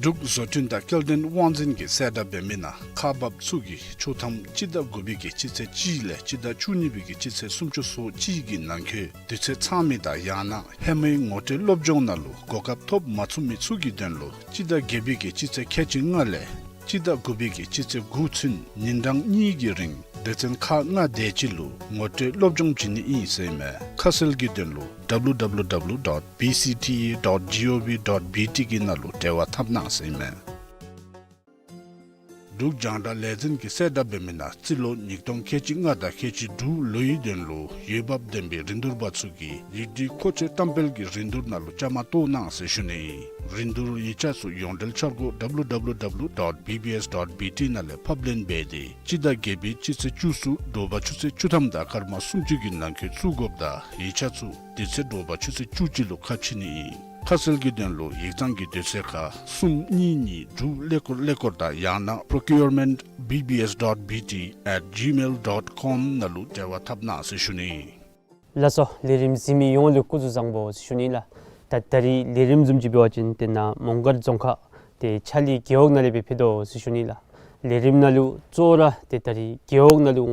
འབྲུག་བཟོ་སྐྲུན་དང་སྐྱེལ་འདྲེན་དབང་འཛིན་གྱིས་གསལ་བསྒྲགས་འབད་མི་ནང་ཁག་འབགཔ་ཚུ་གིས་ཆོག་ཐམ་སྤྱི་ཟླ་དགུ་པའི་གི་སྤྱི་ཚེས་གཅིག་ལས་སྤྱི་ཟླ་བཅུ་གཉིས་པའི་གི་སྤྱི་ཚེས་སུམ་ཅུ་སོ་གཅིག་གི་ནང་འཁོད་དུས་ཚོད་ཚང་མི་དང་ཡང་ན་ཧེ་མའི་ངོ་སྤྲོད་སློབ་སྦྱོང་ནང་ལུ་གོ་སྐབས་ཐོབ་མ་ཚུགས་མི་ཚུ་གི་དོན་ལུ་སྤྱི་ཟླ་བརྒྱད་པའི་གི་སྤྱི་ཚེས་ཁལ་གཅིག་ལྔ་ལས་སྤྱི་ཟླ་དགུ་པའི་གི་སྤྱི་ཚེས་དགུ་ཚུན་ཉིན་གྲངས་གཉིས་ཀྱི་རིང་སྡེ་ཚན་ཁག་ལྔ་དེ་ཅིག་ལུ་ངོ་སྤྲོད་སློབ་སྦྱོང་བྱིན་ནི་ཨིན་ཟེར་ཨིན་མས། ཁ་གསལ་གྱི་དོན་ལུ W W W dot B C T A dot gov dot B T གི་ནང་ལུ་འབྲེལ་བ་འཐབ་གནང་ཟེར་ཨིན་མས། འབྲུག་རྒྱང་བསྒྲགས་ལས་འཛིན་གྱིས་གསལ་བསྒྲགས་འབད་མི་ནང་རྩིས་ལོ་ཉིས་སྟོང་ཁལ་གཅིག་ལྔ་དང་ཁལ་གཅིག་དྲུག་ལོའི་དོན་ལུ་འོས་འབབ་ལྡན་པའི་རིན་བསྡུར་པ་ཚུ་གིས་ཡིག་སྒྲིག་མཁོ་ཆས་བཀྲམ་སྤེལ་གྱི་རིན་བསྡུར་ནང་ལུ་བཅའ་མར་གཏོགས་གནང་ཟེར་ཞུ་ནི་ཨིན། རིན་བསྡུར་ཡིག་ཆ་ཚུ་ཡོངས་འབྲེལ་འཆར་སྒོ་W W W dot B B S dot B T ནང་ལས་ཕབ་ལེན་འབད་དེ་སྤྱི་ཟླ་བརྒྱད་པའི་སྤྱི་ཚེས་བཅུ་གསུམ་དྲོ་པ་ཆུ་ཚོད་བཅུ་ཐམ་དང་སྐར་མ་སུམ་ཅུ་གི་ནང་འཁོད་བཙུགས་དགོཔ་དང་ཡིག་ཆ་ཚུ་དེ་ཚེ་དྲོ་པ་ཆུ་ཚོད་བཅུ་གཅིག་ལུ་ཁ་ཕྱེ་ནི་ཨིན། ཁ་གསལ་གྱི་དོན་ལུ་ཡིག་ཚང་གི་དུས་ཚོད་ཁར་གསུམ་གཉིས་གཉིས་དྲུག་ཀླད་ཀོར་ཀླད་ཀོར་དང་ཡང་ན་procurement B B S dot B T at gmail dot com ནང་ལུ་འབྲེལ་བ་འཐབ་གནང་ཟེར་ཞུ་ནི་ཨིན། ལགས་སོ། ལས་རིམ་གཟིགས་མི་ཡོངས་ལུ་སྐུ་གཟུགས་བཟང་པོ་ཟེར་ཞུ་ནི་ལགས། ད་ད་རིས་ལས་རིམ་བཟུམ་ཅིག་འབད་བ་ཅིན་ཏེ་ནཱ་མོང་སྒར་རྫོང་ཁག་ཏེ་ཆ་ལི་རྒེད་འོག་ནང་ལས་སྦེ་ཕུལ་དོ་ཟེར་ཞུ་ནི་ལགས། ལས་རིམ་ནང་ལུ་གཙོ་བོ་ར་ཏེ་ད་རིས་རྒེད་འོག་ནང་ལུ་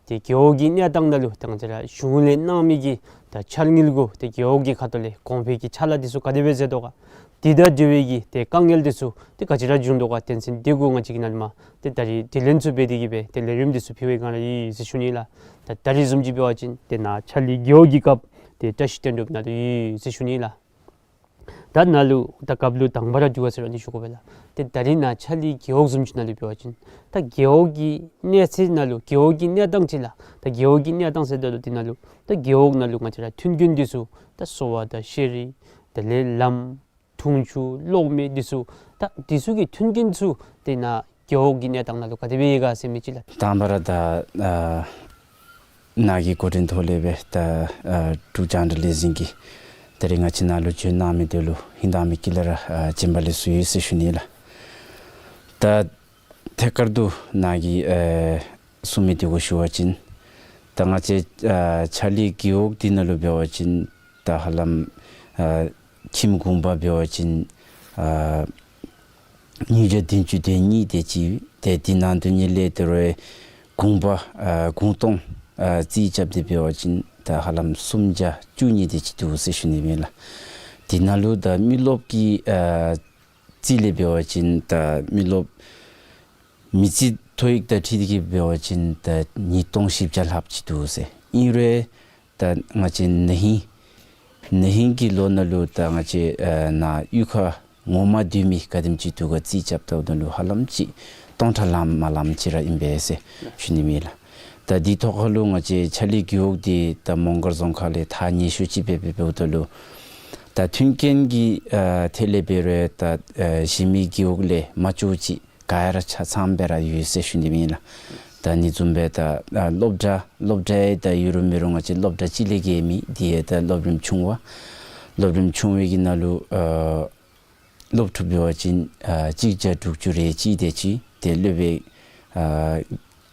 ཏེ་རྒེད་འོག་གི་གནས་སྟངས་ནང་ལུ་ཏེ་ང་བཅས་ར་གཞུང་ལས་གནང་མི་གི་ད་འཆར་དངུལ་གུ་ཏེ་རྒེད་འོག་གི་ཁ་ཐུག་ལས་གོང་འཕེལ་གྱི་ཕྱག་ལཱ་འདི་ཚུ་ག་དེ་སྦེ་མཛད་དོ་ག། དེ་དང་འབྲེལ་བའི་གི་ཏེ་དཀའ་ངལ་འདི་ཚུ་ཏེ་ག་ཅི་ར་བྱུང་དོ་ག་དོན་ཚན་འདི་གུ་ང་བཅས་ཀྱིས་ནཱ་ལས་མར་ཏེ་ད་རིས་དྲི་ལན་ཚུ་འབད་དེ་གི་སྦེ་ཏེ་ལས་རིམ་འདི་ཚུ་ཕུལ་བའི་སྒང་ར་ཨིན་ཟེར་ཞུ་ནི་ལགས། ད་ད་རིས་བཟུམ་ཅིག་འབད་བ་ཅིན་ཏེ་ནཱ་ཆ་ལི་རྒེད་འོག་གི་སྐབས་ཏེ་བཀྲ་ཤིས་དོན་གྲུབ་ནཱ་ལུ་ཡོད་ཟེར་ཞུ་ནི་ལགས། ད་ནཱ་ལུ་ད་སྐབས་ལུ་དང་པ་ར་འདི་ག་ཟེར་རུང་ཨ་ནི་ཞུ་དགོ་པས་ལགས། ཏེ་ད་རིས་ནཱ་ཆ་ལི་རྒེད་འོག་བཟུམ་ཅིག་ནང་ལུ་འབད་བ་ཅིན་ད་རྒེད་འོག་གི་གནས་ཚད་ནང་ལུ་རྒེད་འོག་གི་གནས་སྟངས་ཅིག་ལགས། ད་རྒེད་འོག་གི་གནས་སྟངས་ཟེརཝ་ད་ལུ་འདི་ནང་ལུ་ད་རྒེད་འོག་ནང་ལུ་ང་བཅས་ར་མཐུན་རྐྱེན་འདི་ཚུ་ད་གསོ་བ་དང་ཤེས་རིག་དེ་ལས་ལམ་འཐུང་ཆུ་གློག་མེ་འདི་ཚུ་ད་འདི་ཚུ་གི་མཐུན་རྐྱེན་ཚུ་ཏེ་ནཱ་རྒེད་འོག་གི་གནས་སྟངས་ནང་ལུ་ག་དེ་སྦེ་ཡོད་ག་ཟེར་མི་ཅིག་ལགས། དང་པ་ར་ད་ཨ་ནཱ་གི་འགོ་འདྲེན་ཐོག་ལས་སྦེ་ད་ཨ་འབྲུག་རྒྱང་བསྒྲགས་ལས་འཛིན་གྱིས་ད་རིས་ང་བཅས་ནཱ་ལུ་བྱོན་གནང་མི་འདི་ལུ་ཧིང་དྭངས་མའི་དཀྱིལ་ལས་ར་ཨ་བྱོན་པ་ལེགས་སོ་ཡོད་ཟེར་ཞུ་ནི་ལགས། ད་ཐད་ཀར་དུ་ནཱ་གིས་ཨེ་གསུང་མི་འདི་གུ་ཞུ་བ་ཅིན་ད་ང་བཅས་ཨེ་ཕྱག་ལེན་རྒེད་འོག་འདི་ནང་ལུ་འབད་བ་ཅིན་ད་ཧ་ལམ་ཨེ་ཁྱིམ་གུང་པ་འབད་བ་ཅིན་ཨེ་ཉིས་བརྒྱ་བདུན་ཅུ་དོན་གཉིས་དེ་ཅིག་ཡོད། ཏེ་འདི་ནང་དོན་གཉིས་ལས་དེ་རུང་གུང་པ་ཨེ་གུང་སྟོང་ཨེ་རྩིས་རྐྱབ་སྟེ་འབད་བ་ཅིན་ད་ཧ་ལམ་སུམ་བརྒྱ་བཅུ་གཉིས་དེ་ཅིག་འདུག་ཟེར་ཞུ་ནི་ཨིན་ལགས། འདི་ནང་ལུ་ད་མི་རློབས་ཀྱི་ཨེ་རྩིས་ལས་འབད་བ་ཅིན་ད་མི་རློབས་མི་རྩིས་ཐོ་ཡིག་དང་འཁྲིལ་ཏེ་གིས་འབད་བ་ཅིན་ད་ཉིས་སྟོང་བཞི་བརྒྱ་ལྷགཔ་ཅིག་འདུག་ཟེར། ཨིན་རུང་ད་ང་བཅས་ན་ཧིང་ན་ཧིང་གི་ལོ་ནང་ལུ་ད་ང་བཅས་ཨེ་ནཱ་གཡུས་ཁར་ངོ་མ་སྡོད་མི་ག་དེམ་ཅིག་འདུག་ག་རྩིས་རྐྱབ་ད་ནང་ལུ་ཧ་ལམ་ཅིག་སྟོང་ཕྲག་ལངམ་མ་ལངམ་ཅིག་ར་ཨིན་པས་ཟེར་ཞུ་ནི་ཨིན་ལགས། ད་འདི་ཐོག་ཁར་ལུ་ང་བཅས་ཕྱག་ལེན་རྒེད་འོག་འདི་ད་མོང་སྒར་རྫོང་ཁག་ལས་ཐག་ཉེ་ཤོས་ཅིག་སྦེ་འབདཝ་ད་ལུ་ད་མཐུན་རྐྱེན་གྱི་ཨེ་ཐད་ལས་འབད་རུང་ད་ཨེ་གཞན་མི་རྒེད་འོག་ལས་མ་ལྕོགས་ཅིག་ག་ར་ཆ་ཚངམ་སྦེ་ར་ཡོད་ཟེར་ཞུ་ནི་ཨིན་ལགས། ད་ཨ་ནི་བཟུམ་སྦེ་ད་ཨ་སློབ་གྲྭ་སློབ་གྲྭ་ཡང་ད་ཡོད་རུང་མེད་རུང་ང་བཅས་སློབ་གྲྭ་གཅིག་ལས་བརྒལ་མེད། དེ་ཡང་ད་སློབ་རིམ་ཆུང་བ་སློབ་རིམ་ཆུང་བའི་གི་ནང་ལུ་ཨ་སློབ་ཕྲུག་འབད་བ་ཅིན་ཨ་གཅིག་བརྒྱ་དྲུག་ཅུ་རེ་གཅིག་དེ་ཅིག་ཏེ་སློབ་དཔོན་ཨ་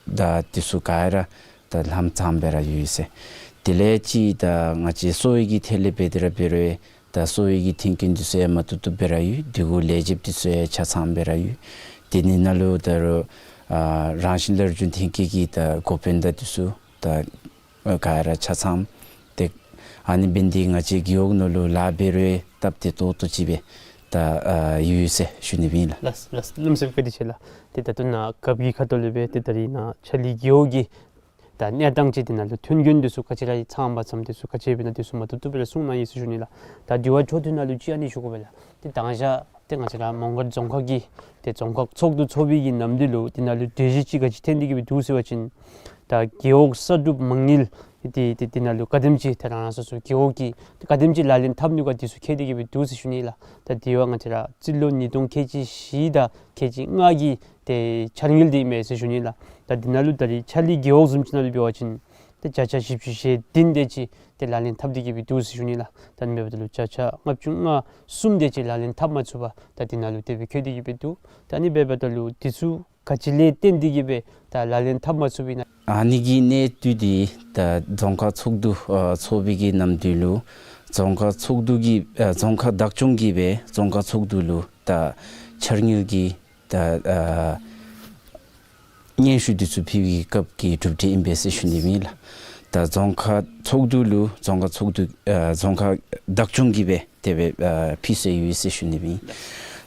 ད་འདི་ཚུ་ག་ར་ད་ལངམ་ཚངམ་སྦེ་ར་ཡོད་ཟེར། དེ་ལས་ཅིག་ད་ང་བཅས་གསོ་བའི་གི་ཐད་ལས་འབད་དེ་ར་འབད་རུང་ད་གསོ་བའི་གི་མཐུན་རྐྱེན་འདི་ཚུ་ཡང་མ་བཏུབ་བཏུབ་སྦེ་ར་ཡོད། དེ་གུ་ལས་བྱེདཔ་འདི་ཚུ་ཡང་ཆ་ཚངམ་སྦེ་ར་ཡོད། དེ་ནི་ནང་ལུ་ད་རུང་ཨ་རང་བཞིན་སླར་འབྱུང་མཐུན་རྐྱེན་གྱི་ད་འགོ་དཔོན་དང་འདི་ཚུ་ད་ཨ་ག་ར་ཆ་ཚངམ་སྟེ་ཨ་ནི་འབད་ནི་འདི་ང་བཅས་རྒེད་འོག་ནང་ལུ་ལཱ་འབད་རུང་སྟབས་བདེ་ཏོག་ཏོ་ཅིག་སྦེ་ད་ཨ་ཡོད་ཟེར་ཞུ་ནི་ཨིན་ལགས། ལགས་ལགས། གནམ་མེད་ས་མེད་བཀའ་དྲིན་ཆེ་ལགས། ཏེ་ད་ལྟོ་ནཱ་རྒཔོ་གི་ཁ་ཐུག་ལས་སྦེ་ཏེ་ད་རིས་ནཱ་ཕྱག་ལེན་རྒེད་འོག་གི་ད་གནས་སྟངས་ཅིག་འདི་ནང་ལུ་མཐུན་རྐྱེན་འདི་ཚུ་ག་ཅི་ར་ཡོད་ཚངམ་མ་ཚངམ་འདི་ཚུ་ག་ཅི་འབད་ན་འདི་ཚུ་མ་བཏུབ་བཏུབ་སྦེ་ར་གསུངས་གནང་ཡི་ཟེར་ཞུ་ནི་ལགས། ད་དེ་བ་འཕྲོ་མཐུད་ནང་ལུ་ཅིག་ཨ་ནི་ཞུ་དགོ་པས་ལགས། ཏེ་དང་ཞག་ཏེ་ང་བཅས་ར་མོང་སྒར་རྫོང་ཁག་གི་ཏེ་རྫོང་ཁག་ཚོགས་འདུ་ཚོགས་པའི་གི་ནམ་དུས་ལུ་འདི་ནང་ལུ་གྲོས་གཞི་ཅིག་ག་ཅི་ཐོན་ཏེ་གི་སྦེ་འདུག་ཟེར་བ་ཅིན་ད་རྒེད་འོག་གསར་སྒྲུབ་མ་དངུལ་འདི་ཏེ་འདི་ནང་ལུ་ག་དེམ་ཅིག་ཏེ་རང་རང་སོ་སོ་རྒེད་འོག་གིས་ག་དེམ་ཅིག་ལག་ལེན་འཐབ་ནུག་ག་འདི་ཚུ་འཁོད་དེ་གི་སྦེ་འདུག་ཟེར་ཞུ་ནི་ལགས། ད་དེ་བ་ང་བཅས་ར་རྩིས་ལོ་ཉིས་སྟོང་ཁལ་གཅིག་བཞི་དང་ཁལ་གཅིག་ལྔ་གི་ཏེ་འཆར་དངུལ་འདི་ཨིན་མས་ཟེར་ཞུ་ནི་ལགས། ད་འདི་ནང་ལུ་ད་རིས་ཕྱག་ལེན་རྒེད་འོག་བཟུམ་ཅིག་ནང་ལུ་འབད་བ་ཅིན་ཏེ་བརྒྱ་ཆ་བཞི་བཅུ་ཞེ་བདུན་དེ་ཅིག་ཏེ་ལག་ལེན་འཐབ་སྟེ་གི་སྦེ་འདུག་ཟེར་ཞུ་ནི་ལགས། ད་ཨ་ནི་འབདཝ་ད་ལུ་བརྒྱ་ཆ་ལྔ་བཅུ་ང་གསུམ་དེ་ཅིག་ལག་ལེན་འཐབ་མ་ཚུགས་པར་ད་འདི་ནང་ལུ་དེ་སྦེ་འཁོད་དེ་གི་སྦེ་འདུག། ད་ཨ་ནི་འབདཝ་ད་ལུ་འདི་ཚུ་ག་ཅི་ལས་བརྟེན་ཏེ་གི་སྦེ་ད་ལག་ལེན་འཐབ་མ་ཚུགསཔ་ཨིན་ན། ཨ་ནི་གི་གནད་དོན་འདི་ད་རྫོང་ཁག་ཚོགས་འདུ་ཨ་ཚོགས་པའི་གི་ནམ་དུས་ལུ་རྫོང་ཁག་ཚོགས་འདུ་གི་ཨ་རྫོང་ཁག་བདག་སྐྱོང་གིས་སྦེ་རྫོང་ཁག་ཚོགས་འདུ་ལུ་ད་འཆར་དངུལ་གྱི་ད་ཨ་སྙན་ཞུ་འདི་ཚུ་ཕུལ་བའི་སྐབས་ཀྱི་གྲུབ་འབྲས་ཨིན་པས་ཟེར་ཞུ་ནི་ཨིན་ལགས། ད་རྫོང་ཁག་ཚོགས་འདུ་ལུ་རྫོང་ཁག་ཚོགས་འདུ་ཨ་རྫོང་ཁག་བདག་སྐྱོང་གིས་སྦེ་དེ་སྦེ་ཨ་ཕུལ་སོ་ཡི་ཟེར་ཞུ་ནི་ཨིན།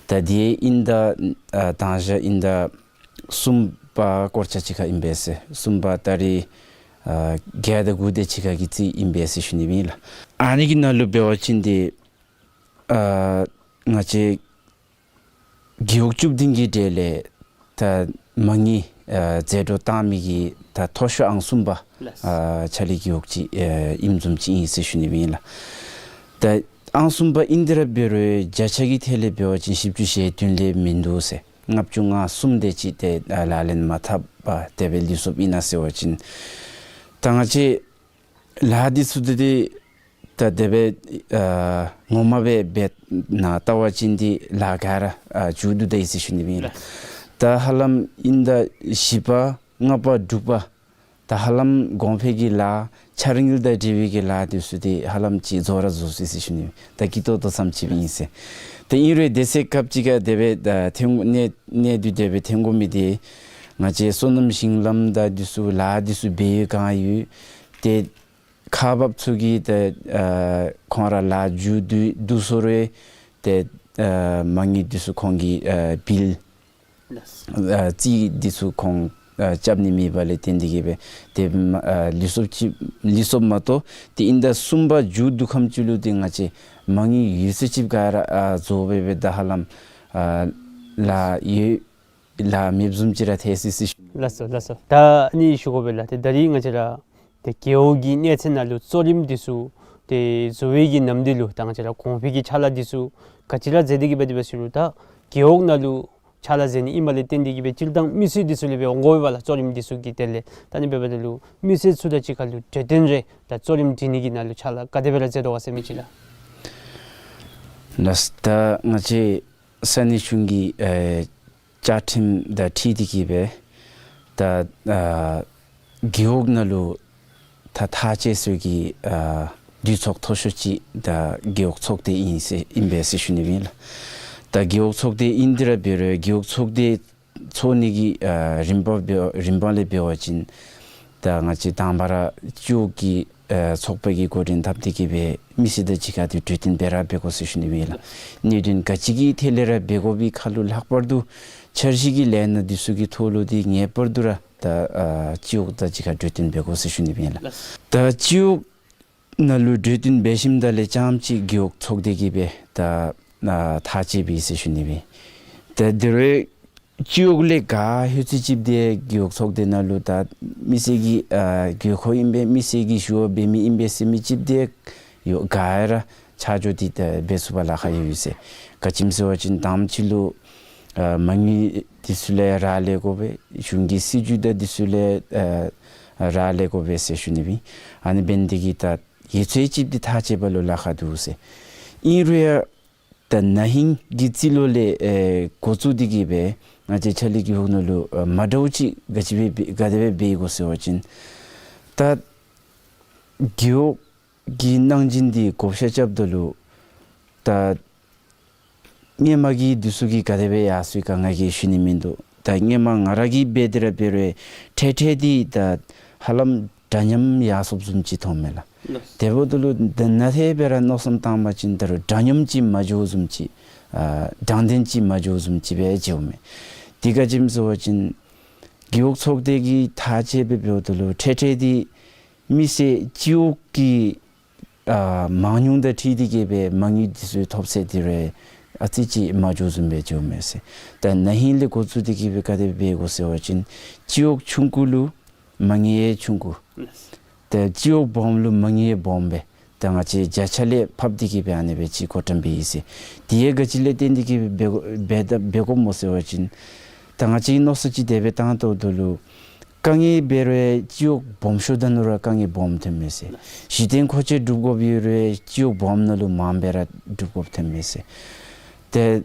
ད་དེ་ཨིན་ད་ཨ་དང་ཞག་ཨིན་ད་གསུམ་པ་སྐོར་ཅིག་ཁར་ཨིན་པས་ཟེར། གསུམ་པ་ཏ་རིག་ཨ་བརྒྱད་དང་དགུ་དེ་ཅིག་ཁར་གྱི་རྩིས་ཨིན་པས་ཟེར་ཞུ་ནི་ཨིན་ལགས། ཨ་ནི་གི་ནང་ལུ་འབད་བ་ཅིན་ཏེ་ཨ་ང་བཅས་རྒེད་འོག་བཅུ་བདུན་གྱི་གྲས་ལས་ད་མ་དངུལ་ཨ་ཟད་འགྲོ་བཏང་མི་གི་ད་མཐོ་ཤོས་ཨང་གསུམ་པ་ལགས། ཨ་ཕྱག་ལེན་རྒེད་འོག་ཅིག་ཨ་ཨིནམ་བཟུམ་ཅིག་ཨིན་ཟེར་ཞུ་ནི་ཨིན་ལགས། ད་ཨང་གསུམ་པ་ཨིན་ཏེ་ར་འབད་རུང་བརྒྱ་ཆ་གི་ཐད་ལས་འབད་བ་ཅིན་བཞི་བཅུ་ཞེ་བདུན་ལས་མིན་འདུག་ཟེར། ལྔ་བཅུ་ང་གསུམ་དེ་ཅིག་ཏེ་ཨ་ལག་ལེན་མ་འཐབ་པར་དེ་སྦེ་ལུས་སོཔ་ཨིན་ན་ཟེར་བ་ཅིན་ད་ང་བཅས་ལཱ་འདི་ཚུ་འདི་ཏེ་ད་དེ་སྦེ་ཨ་ངོ་མ་སྦེ་འབད་ནཱ་བལྟ་བ་ཅིན་འདི་ལཱ་ག་ར་ཨ་མཇུག་བསྡུ་ད་ཡི་ཟེར་ཞུ་ནི་ཨིན་ལགས། ད་ཧ་ལམ་ཨིན་ད་བཞི་པ་ལྔ་པ་དྲུག་པ་ད་ཧ་ལམ་གོང་འཕེལ་གྱི་ལཱ་འཆར་དངུལ་དང་འབྲེལ་བའི་གི་ལཱ་འདི་ཚུ་འདི་ཧ་ལམ་ཅིག་རྫོགས་ར་རྫོགས་སོ་ཡི་ཟེར་ཞུ་ནི་ཨིན། ད་སྐྱིད་ཏོག་ཏོ་ཙམ་ཅིག་ཨིན་ཟེར། ད་ཨིན་རུང་དེ་ཚེ་སྐབས་ཅིག་ཁར་དེ་སྦེ་ད་ཐོན་གནད་གནད་དུ་དེ་སྦེ་ཐོན་དགོ་མི་འདི་ང་བཅས་སོ་ནམ་ཞིང་ལམ་དང་འདི་ཚུ་ལཱ་འདི་ཚུ་འབད་ཡོད་གང་ཡོད་ཏེ་ཁག་འབགཔ་ཚུ་གིས་ད་ཨ་ཁོང་ར་ལཱ་མཇུག་བསྡུ་བསྡུ་སོང་རུང་ཏེ་ཨ་མ་དངུལ་འདི་ཚུ་ཁོང་གིས་ཨ་བིལ་ཨ་རྩིས་འདི་ཚུ་ཁོང་ཨ་རྐྱབ་ནི་མེད་པ་ལས་བརྟེན་ཏེ་གི་སྦེ་དེ་མ་ཨ་ལུས་སོཔ་ཅིག་ལུས་སོཔ་མ་གཏོགས་ཏེ་ཨིན་ད་གསུམ་པ་མཇུག་བསྡུ་ཁམས་ཅིག་ལུ་ཏེ་ང་བཅས་མ་དངུལ་ཡོད་ཚད་ཅིག་ག་ར་ཨ་རྫོགས་སྦེ་སྦེ་ད་ཧ་ལམ་ཨ་ལཱ་ཡོད་ལཱ་མེདཔ་བཟུམ་ཅིག་ར་ཐལ་སོ་ཡི་ཟེར་ཞུ། ལགས་སོ་ལགས་སོ། ད་ཨ་ནི་ཞུ་དགོ་པས་ལགས། ཏེ་ད་རིས་ང་བཅས་ར་ཏེ་རྒེད་འོག་གི་གནས་ཚད་ནང་ལུ་གཙོ་རིམ་འདི་ཚུ་ཏེ་བཟོ་བའི་གི་ནམ་དུས་ལུ་ད་ང་བཅས་ར་གོང་འཕེལ་གྱི་ཕྱག་ལཱ་འདི་ཚུ་ག་ཅི་ར་མཛད་དེ་གི་སྦེ་འདི་སྦེ་ཟེར་རུང་ད་རྒེད་འོག་ནང་ལུ་ཕྱག་ལཱ་མཛད་ནི་ཨིནམ་ལས་བརྟེན་ཏེ་གི་སྦེ་སྤྱིར་བཏང་མི་སེར་འདི་ཚུ་ལས་སྦེ་འོང་དགོ་པས་ལགས། གཙོ་རིམ་འདི་ཚུ་གི་དེ་ལས་ད་ཨ་ནི་འབདཝ་ད་ལུ་མི་སེར་ཚུ་དང་གཅིག་ཁར་ལུ་གྲོས་བསྟུན་རེ་ད་གཙོ་རིམ་སྒྲིག་ནི་གི་ནང་ལུ་ཕྱག་ལཱ་ག་དེ་སྦེ་ར་མཛད་དོ་ག་ཟེར་མི་ཅིག་ལགས། ལགས། ད་ང་བཅས་ས་གནས་གཞུང་གི་ཨེ་ བཅའ་ཁྲིམས་དང་འཁྲིལ་ཏེ་གི་སྦེ་ད་ཨ་རྒེད་འོག་ནང་ལུ་ད་ཐག་བཅད་སའི་གི་ཨ་དུས་ཚོད་མཐོ་ཤོས་ཅིག་ད་རྒེད་འོག་ཚོགས་སྡེ་ཨིན་ཟེར་ཨིན་པས་ཟེར་ཞུ་ནི་ཨིན་ལགས། ད་རྒེད་འོག་ཚོགས་སྡེ་ཨིན་ཏེ་ར་འབད་རུང་རྒེད་འོག་ཚོགས་སྡེ་ཚོགས་ནི་གི་ཨ་རིམ་པ་འབད་རིམ་པ་ལས་འབད་བ་ཅིན་ད་ང་བཅས་དང་པ་ར་སྤྱི་འོག་གི་ཨ་ཚོགས་པ་གིས་འགོ་འདྲེན་འཐབ་སྟེ་གི་སྦེ་མི་སེར་དང་གཅིག་ཁར་ཏེ་གྲོས་བསྟུན་འབད་ར་འབད་དགོ་ཟེར་ཞུ་ནི་ཨིན་ལགས། གནད་དོན་ག་ཅི་གི་ཐད་ལས་ར་འབད་དགོ་པའི་ཁར་ལུ་ལྷག་པར་དུ་འཆར་གཞི་གི་ལས་སྣ་འདི་ཚུ་གི་ཐོག་ལུ་ཏེ་ངེས་པར་དུ་ར་ད་ཨ་སྤྱི་འོག་དང་གཅིག་ཁར་གྲོས་བསྟུན་འབད་དགོ་ཟེར་ཞུ་ནི་ཨིན་ལགས། ད་སྤྱི་འོག་ནང་ལུ་གྲོས་བསྟུན་འབད་ཞིནམ་ད་ལས་རྐྱངམ་ཅིག་རྒེད་འོག་ཚོགས་སྡེ་གིས་སྦེ་ད་ཨ་ཐག་བཅད་པས་ཟེར་ཞུ་ནི་ཨིན། ད་དེ་རུང་སྤྱི་འོག་ལས་ག་ཧུ་ཙི་ཅིག་འདི་རྒེད་འོག་ཚོགས་སྡེ་ནང་ལུ་ད་མི་སེར་གྱིས་ཨ་དགོས་མཁོ་ཨིན་པས་མི་སེར་གྱིས་ཞུ་བ་འབད་མི་ཨིན་པས་ཟེར་མི་ཅིག་འདི་ཡོད་ག་ར་ཆ་འཇོག་འདི་ད་འབད་ཚུགས་པར་ལཱ་ཁག་ཡོད་ཡོད་ཟེར། ག་ཅི་སྨོ་ཟེར་བ་ཅིན་དང་པ་ཅིག་ལུ་ཨ་མ་དངུལ་འདི་ཚུ་ལས་རག་ལས་དགོ་པས། གཞུང་གི་སྲིད་བྱུས་དང་འདི་ཚུ་ལས་ཨ་རག་ལས་དགོ་པས་ཟེར་ཞུ་ནི་ཨིན། ཨ་ནི་འབད་ནི་དེ་གིས་ད་ཡིག་ཚང་ཅིག་འདི་ཐག་བཅད་པ་ལུ་ལཱ་ཁག་འདུག་ཟེར། ཨིན་རུང་ཡང་ད་ན་ཧིང་གི་རྩིས་ལོ་ལས་ཨེ་འགོ་བཙུགས་ཏེ་གི་སྦེ་ང་བཅས་ཕྱག་ལཱ་རྒེད་འོག་ནང་ལུ་ཨ་མ་འདྲཝ་ཅིག་ག་ཅི་སྦེ་ག་དེ་སྦེ་འབད་དགོ་ཟེར་བ་ཅིན་ད་རྒེད་འོག་གི་གནང་སྦྱིན་འདི་བགོ་བཤའ་རྐྱབ་ད་ལུ་ད་སྔོན་མ་གི་འདི་ཚུ་གིས་ག་དེ་སྦེ་ཡར་སོང་ཡི་ག་ང་གིས་ཞུ་ནི་མིན་འདུག། ད་སྔོན་མ་ང་ར་གིས་འབད་དེ་ར་འབད་རུང་འཕྲལ་འཕྲལ་འདི་ད་ཧ་ལམ་འདྲ་མཉམ་ཡར་སོངམ་བཟུམ་ཅིག་མཐོངམ་མས་ལགས། ལགས། དེ་འབདཝ་ད་ལུ་ད་ནཱ་ལས་འབད་ར་མནོ་བསམ་བཏང་བ་ཅིན་ད་རུང་འདྲ་མཉམ་ཅིག་མ་འགྱོཝ་བཟུམ་ཅིག་ཨ་དྲང་བདེན་ཅིག་མ་འགྱོཝ་བཟུམ་ཅིག་སྦེ་མཇལཝ་མས། དེ་ག་ཅི་སྨོ་ཟེར་བ་ཅིན་རྒེད་འོག་ཚོགས་སྡེ་གིས་ཐག་བཅད་སྦེ་འབདཝ་ད་ལུ་འཕྲལ་འཕྲལ་འདི་མི་སེར་སྤྱི་འོག་གི་ཨ་མང་ཉུང་དང་འཁྲིལ་ཏེ་གི་སྦེ་མ་དངུལ་འདི་ཚུ་ཐོབ་ཚད་འདི་ར་ཨ་ཙི་ཅིག་མ་འགྱོཝ་བཟུམ་སྦེ་འགྱོཝ་མས་ཟེར། ད་ན་ཧིང་ལས་འགོ་བཙུགས་ཏེ་གི་སྦེ་ག་དེ་སྦེ་འབད་དགོ་ཟེར་བ་ཅིན་སྤྱི་འོག་ཆུང་ཀུ་ལུ་མ་དངུལ་ཡང་ཆུང་ཀུ། ལགས། ད་སྤྱི་འོག་སྦོམ་ལུ་མ་དངུལ་ཡང་སྦོམ་སྦེ་ད་ང་བཅས་བརྒྱ་ཆ་ལས་ཕབ་སྟེ་གི་སྦེ་ཨ་ནི་སྦེ་ཅིག་བཀོད་གཏམ་འབད་ཡི་ཟེར། དེ་ཡང་ག་ཅི་ལས་བརྟེན་ཏེ་གི་སྦེ་འབད་འབད་འབད་དགོཔ་སྨོ་ཟེར་བ་ཅིན་ད་ང་བཅས་ཀྱིས་མནོ་བསམ་ཅིག་དེ་སྦེ་བཏང་ད་ལུ་དཀའ་ངལ་འབད་རུང་སྤྱི་འོག་སྦོམ་ཤོས་དང་ནང་ར་དཀའ་ངལ་སྦོམ་ཐོནམ་མས་ཟེར། གཞི་རྟེན་མཁོ་ཆས་སྒྲུབ་དགོཔ་ཡོད་རུང་སྤྱི་འོག་སྦོམ་ནང་ལུ་མངམ་སྦེ་ར་སྒྲུབ་དགོཔ་ཐོནམ་མས་ཟེར། ཏེ་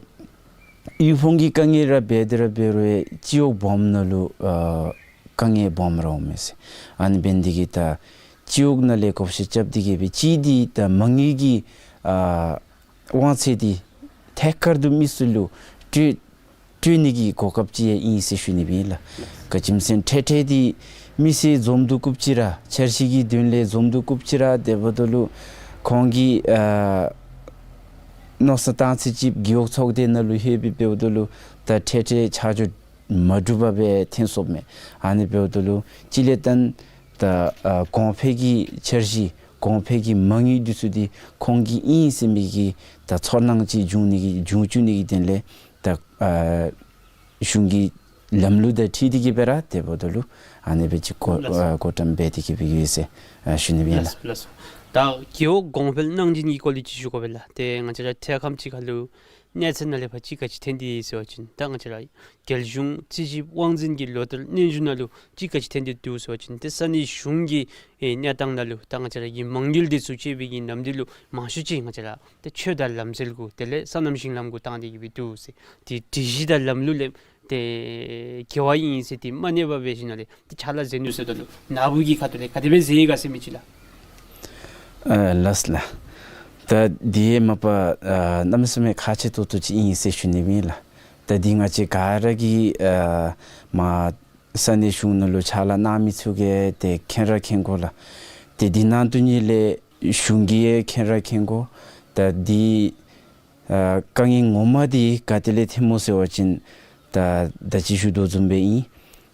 དབུལ་ཕོངས་ཀྱི་དཀའ་ངལ་ར་འབད་དེ་ར་འབད་རུང་སྤྱི་འོག་སྦོམ་ནང་ལུ་ཨ་དཀའ་ངལ་སྦོམ་ར་འོང་མས་ཟེར། ཨ་ནི་འབད་ནི་དེ་གིས་ད་སྤྱི་འོག་ནང་ལས་བགོ་བཤའ་རྐྱབ་སྟེ་གི་སྦེ་གཅིག་འདི་ད་མ་དངུལ་གྱི་ཨ་དབང་ཚད་འདི་ཐད་ཀར་དུ་མི་སེར་ལུ་སྤྲོད་སྤྲོད་ནི་གི་གོ་སྐབས་ཅིག་ཡང་ཨིན་ཟེར་ཞུ་ནི་ཨིན་ལགས། ག་ཅི་སྨོ་ཟེར་བ་ཅིན་འཕྲལ་འཕྲལ་འདི་མི་སེར་འཛོམས་འདུ་བཀུག་ཅི་ར་འཆར་གཞི་གི་དོན་ལས་འཛོམས་འདུ་བཀུག་ཅི་ར་དེ་འབདཝ་ད་ལུ་ཁོང་གིས་ཨ་མནོ་བསམ་བཏང་ཚད་ཅིག་རྒེད་འོག་ཚོགས་སྡེ་ནང་ལུ་ལྷོད་སྦེ་འབདཝ་ད་ལུ་ད་འཕྲལ་འཕྲལ་ཆ་འཇོག་མ་གྲུབ་པར་སྦེ་ཐོན་སོངམ་མས། ཨ་ནི་འབདཝ་ད་ལུ་གཅིག་ལས་བརྟེན་ད་ཨ་གོང་འཕེལ་གྱི་འཆར་གཞི་གོང་འཕེལ་གྱི་མ་དངུལ་འདི་ཚུ་འདི་ཁོང་གི་ཨིན་ཟེར་མི་གི་ད་ཚོར་སྣང་ཅིག་འབྱུང་ནི་གི་འབྱུང་བཅུག་ནི་གི་དོན་ལས་ད་ཨ་གཞུང་གི་ལམ་ལུགས་དང་འཁྲིལ་ཏེ་གི་སྦེ་ར་དེ་འབདཝ་ད་ལུ་ཨ་ནི་སྦེ་ཅིག་བཀོད་ལགས། ཨ་བཀོད་གཏམ་འབད་དེ་གི་སྦེ་ཡོད་ཟེར་ཨ་ཞུ་ནི་ཨིན་ལགས། ལགས་ལགས། ད་རྒེད་འོག་གོང་འཕེལ་གནང་སྦྱིན་གྱི་སྐོར་ལས་ཅིག་ཞུ་དགོ་པས་ལགས། ཏེ་ང་བཅས་ར་ཐད་ཁམས་ཅིག་ཁར་ལུ་གནས་ཚད་ནང་ལས་ཕར་ཅིག་ག་ཅི་ཐོན་ཏེ་ཡོད་ཟེར་བ་ཅིན་ད་ང་བཅས་ར་རྒྱལ་གཞུང་རྩིས་ཞིབ་དབང་འཛིན་གྱི་ལོ་བསྟར་སྙན་ཞུ་ནང་ལུ་ཅིག་ག་ཅི་ཐོན་ཏེ་འདུག་ཟེར་བ་ཅིན་ཏེ་ས་གནས་གཞུང་གི་ཨེ་གནས་སྟངས་ནང་ལུ་ད་ང་བཅས་ར་གི་མ་དངུལ་འདི་ཚུ་སྤྱོད་པའི་གི་ནམ་དུས་ལུ་མང་ཤོས་ཅིག་ང་བཅས་ར་ཏེ་ཆོས་དང་ལམ་སྲོལ་གུ་དེ་ལས་སོ་ནམ་ཞིང་ལམ་གུ་བཏང་སྟེ་གི་སྦེ་འདུག་ཟེར། ཏེ་སྒྲིག་གཞི་དང་ལམ་ལུགས་ལས་ཏེ་འགལ་བ་ཨིན་ཟེར་ཏེ་མ་གནས་པར་སྦེ་ཞིནམ་ལས་ཏེ་ཕྱག་ལཱ་མཛད་ནུག་ཟེརཝ་ད་ལུ་ནཱ་བུ་གི་ཁ་ཐུག་ལས་ག་དེ་སྦེ་མཇལ་ཡི་ག་ཟེར་མི་ཅིག་ལགས། ཨ་ལགས་ལགས། ད་འདི་མ་པ་ཨ་གནམ་མེད་ས་མེད་ཁག་ཆེ་ཏོག་ཏོ་ཅིག་ཨིན་ཟེར་ཞུ་ནི་ཨིན་ལགས། ད་འདི་ང་བཅས་ག་ར་གིས་ཨ་མ་ས་གནས་གཞུང་ནང་ལུ་ཕྱག་ལཱ་གནང་མི་ཚུ་གིས་ཏེ་མཁྱེན་ར་མཁྱེན་དགོ་ལགས། ཏེ་འདི་ནང་དོན་ཉིད་ལས་གཞུང་གིས་ཡང་མཁྱེན་ར་མཁྱེན་དགོ། ད་འདི་ཨ་དཀའ་ངལ་ངོ་མ་འདི་ག་ཏེ་ལས་ཐོནམ་སྨོ་ཟེར་བ་ཅིན་ད་ད་ཅི་ཞུ་དོ་བཟུམ་སྦེ་ཨིན།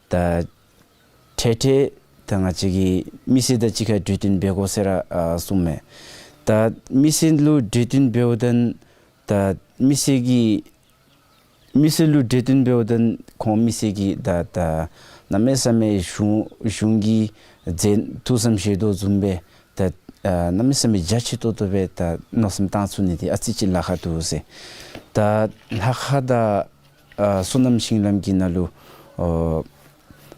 ད་འཕྲལ་འཕྲལ་ད་ང་བཅས་ཀྱིས་མི་སེར་དང་གཅིག་ཁར་གྲོས་བསྟུན་འབད་དགོ་ཟེར་ར་ཨ་གསུངམ་མས། ད་མི་སེར་ལུ་གྲོས་བསྟུན་འབདཝ་ད་ད་མི་སེར་གྱིས་མི་སེར་ལུ་གྲོས་བསྟུན་འབདཝ་ད་ཁོང་མི་སེར་གྱིས་ད་ད་གནམ་མེད་ས་མེད་གཞུང་གཞུང་གིས་མཛད་ཐུགས་བསམ་བཞེས་དོ་བཟུམ་སྦེ་ད་ཨ་གནམ་མེད་ས་མེད་རྒྱ་ཆེ་ཏོག་ཏོ་སྦེ་ད་མནོ་བསམ་བཏང་ཚུགས་ནི་འདི་ཨ་ཙི་ཅིག་ལཱ་ཁག་འདུག་ཟེར། ད་ལྷ་ཁང་དང་ཨ་སོ་ནམ་ཞིང་ལམ་གྱི་ནང་ལུ་ཨོ་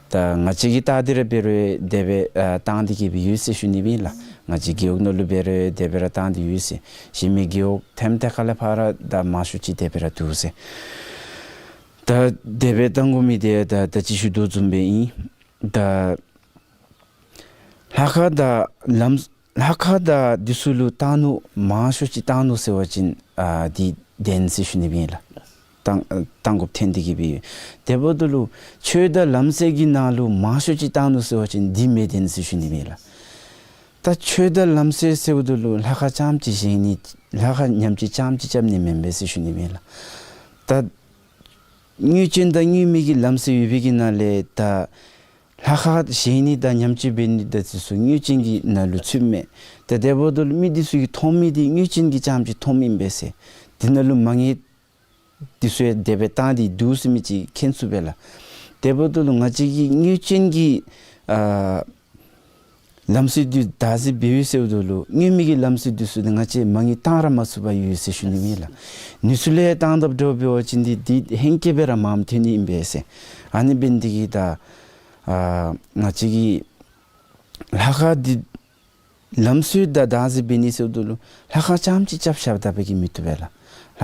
ད་ང་བཅས་ཀྱིས་བལྟ་སྟེ་ར་འབད་རུང་དེ་སྦེ་ཨ་བཏང་སྟེ་གི་སྦེ་ཡོད་ཟེར་ཞུ་ནི་ཨིན་ལགས། ང་བཅས་རྒེད་འོག་ནང་ལུ་འབད་རུང་དེ་སྦེ་ར་བཏང་སྟེ་ཡོད་ཟེར། གཞན་མི་རྒེད་འོག་ཐེམ་ཐེ་ཁ་ལས་ཕར་ར་ད་མང་ཤོས་ཅིག་དེ་སྦེ་ར་འདུག་ཟེར། ད་དེ་སྦེ་བཏང་དགོ་མི་དེ་ད་ད་ཅི་ཞུ་དོ་བཟུམ་སྦེ་ཨིན། ད་ལྷ་ཁང་དང་ལམ་ལྷ་ཁང་དང་འདི་ཚུ་ལུ་བཏང་ནུག་མང་ཤོས་ཅིག་བཏང་ནུག་ཟེར་བ་ཅིན་ཨ་འདི་བདེན་ཟེར་ཞུ་ནི་ཨིན་ལགས། བཏང་བཏང་དགོཔ་ཐོན་ཏེ་གི་སྦེ་ཡོད། དེ་འབདཝ་ད་ལུ་ཆོས་དང་ལམ་སྲོལ་གྱི་ནང་ལུ་མང་ཤོས་ཅིག་བཏང་ནུག་ཟེར་བ་ཅིན་འདི་མི་བདེན་ཟེར་ཞུ་ནི་ཨིན་ལགས། ད་ཆོས་དང་ལམ་སྲོལ་ཟེརཝ་ད་ལུ་ལྷ་ཁང་རྐྱངམ་ཅིག་བཞེངས་ནི་ལྷ་ཁང་ཉམས་བཅོས་རྐྱངམ་ཅིག་རྐྱབ་ནི་མེན་པས་ཟེར་ཞུ་ནི་ཨིན་ལགས། ད་དངོས་བྱོན་དང་དངོས་མེད་ཀྱི་ལམ་སྲོལ་ཡོད་པའི་གི་ནང་ལས་ད་ལྷ་ཁང་བཞེངས་ནི་དང་ཉམས་བཅོས་འབད་ནི་དང་འདི་ཚུ་དངོས་བྱོན་གྱི་ནང་ལུ་ཚུདཔ་མས། ད་དེ་འབདཝ་ད་ལུ་མི་འདི་ཚུ་གིས་མཐོང་མི་འདི་དངོས་བྱོན་གྱི་རྐྱངམ་ཅིག་མཐོངམ་ཨིན་པས་ཟེར། འདི་ནང་ལུ་མ་ངེས་འདི་ཚུ་ཡང་དེ་སྦེ་བཏང་སྟེ་འདུག་ཟེར་མི་ཅིག་མཁྱེན་ཚུགས་པས་ལགས། དེ་འབདཝ་ད་ལུ་ང་བཅས་ཀྱིས་དངོས་བྱོན་གྱི་ཨ་ལམ་སྲོལ་འདི་བདག་འཛིན་འབད་ཡོད་ཟེརཝ་ད་ལུ་དངོས་མེད་ཀྱི་ལམ་སྲོལ་འདི་ཚུ་འདི་ང་བཅས་མ་ངེས་བཏང་ར་མ་ཚུགས་པར་ཡོད་ཟེར་ཞུ་ནི་ཨིན་ལགས། ནུས་ཚུལ་ལས་བཏང་དཔ་འདྲཝ་འབད་བ་ཅིན་འདི་འདི་ཧེང་སྐལ་སྦེ་ར་མངམ་ཐོན་ནི་ཨིན་པས་ཟེར། ཨ་ནི་འབད་ནི་འདི་གིས་ད་ཨ་ང་བཅས་ཀྱིས་ལྷ་ཁང་འདི་ལམ་སྲོལ་དང་བདག་འཛིན་འབད་ནི་ཟེརཝ་ད་ལུ་ལྷ་ཁང་རྐྱངམ་ཅིག་རྐྱབ་བཞག་ད་འབད་གིས་མི་བཏུབ་པས་ལགས།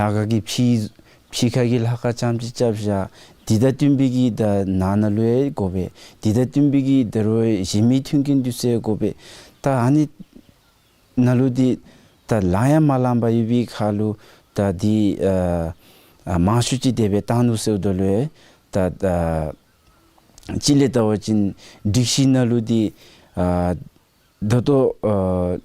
ལྷ་ཁང་གི་ཕྱི་ཕྱི་ཁ་གི་ལྷ་ཁང་རྐྱངམ་ཅིག་རྐྱབ་བཞག། འདི་དང་བསྟུན་པའི་གི་ད་ནང་ན་ལུ་ཡང་དགོ་པས། འདི་དང་བསྟུན་པའི་གི་ད་རུང་གཞན་མི་མཐུན་རྐྱེན་འདི་ཚུ་ཡང་དགོ་པས། ད་ཨ་ནི་ནང་ལུ་འདི་ད་ལང་ཡང་མ་ལངམ་ཡོད་པའི་ཁར་ལུ་ད་འདི་ཨ་ཨ་མང་ཤོས་ཅིག་དེ་སྦེ་བཏང་ནུག་ཟེརཝ་ད་ལུ་ཡང་ད་ཨ་གཅིག་ལས་བལྟ་བ་ཅིན་སྒྲིག་གཞི་ནང་ལུ་འདི་ཨ་ད་ལྟོ་ཨ་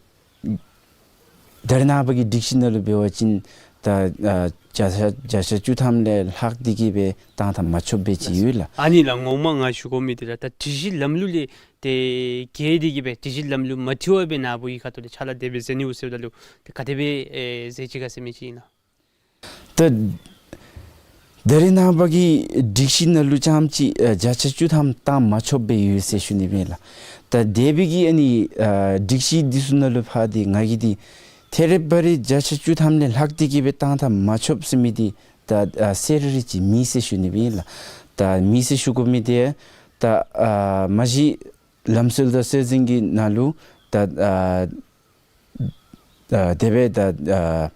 ད་རེས་ནངས་པ་གི་སྒྲིག་གཞི་ནང་ལུ་འབད་བ་ཅིན་ད་ཨ་བརྒྱ་ཆ་བརྒྱ་ཆ་བཅུ་ཐམ་ལས་ལྷག་སྟེ་གི་སྦེ་བཏང་ཐངས་མ་ཆོགཔ་སྦེ་ཅིག་ཡོད་ལགས། ཨ་ནི་ལགས་ངོ་མ་ང་ཞུ་དགོ་མི་འདི་ར་ད་སྒྲིག་གཞི་ལམ་ལུགས་ལས་ཏེ་འགལ་ཏེ་གི་སྦེ་སྒྲིག་གཞི་ལམ་ལུགས་མ་འཁྲིལ་བར་སྦེ་ནཱ་བུ་གི་ཁ་ཐུག་ལས་ཕྱག་ལཱ་དེ་སྦེ་མཛད་ནི་འོང་ཟེརཝ་ད་ལུ་ཏེ་ག་དེ་སྦེ་ཨེ་མཛད་ཅི་ག་ཟེར་མི་ཅིག་ཨིན་ན། ད་ད་རེས་ནངས་པ་གི་སྒྲིག་གཞི་ནང་ལུ་རྐྱངམ་ཅིག་ཨ་བརྒྱ་ཆ་བཅུ་ཐམ་བཏང་མ་ཆོགཔ་སྦེ་ཡོད་ཟེར་ཞུ་ནི་ཨིན་ལགས། ད་དེ་སྦེ་གི་ཨ་ནི་ཨ་སྒྲིག་གཞི་འདི་ཚུ་ནང་ལུ་ཕར་འདི་ང་གིས་འདི་ཐད་རི་བ་རི་བརྒྱ་ཆ་བཅུ་ཐམ་ལས་ལྷག་སྟེ་གི་སྦེ་བཏང་ཐངས་མ་ཆོགཔ་ཟེར་མི་འདི་ད་ཨ་གསལ་རི་རི་ཅིག་མེད་ཟེར་ཞུ་ནི་ཨིན་ལགས། ད་མེད་ཟེར་ཞུ་དགོ་མི་འདི་ད་ཨ་མ་གཞི་ལམ་སྲོལ་དང་སྲོལ་འཛིན་གྱི་ནང་ལུ་ད་ཨ་ཨ་དེ་སྦེ་ད་ཨ་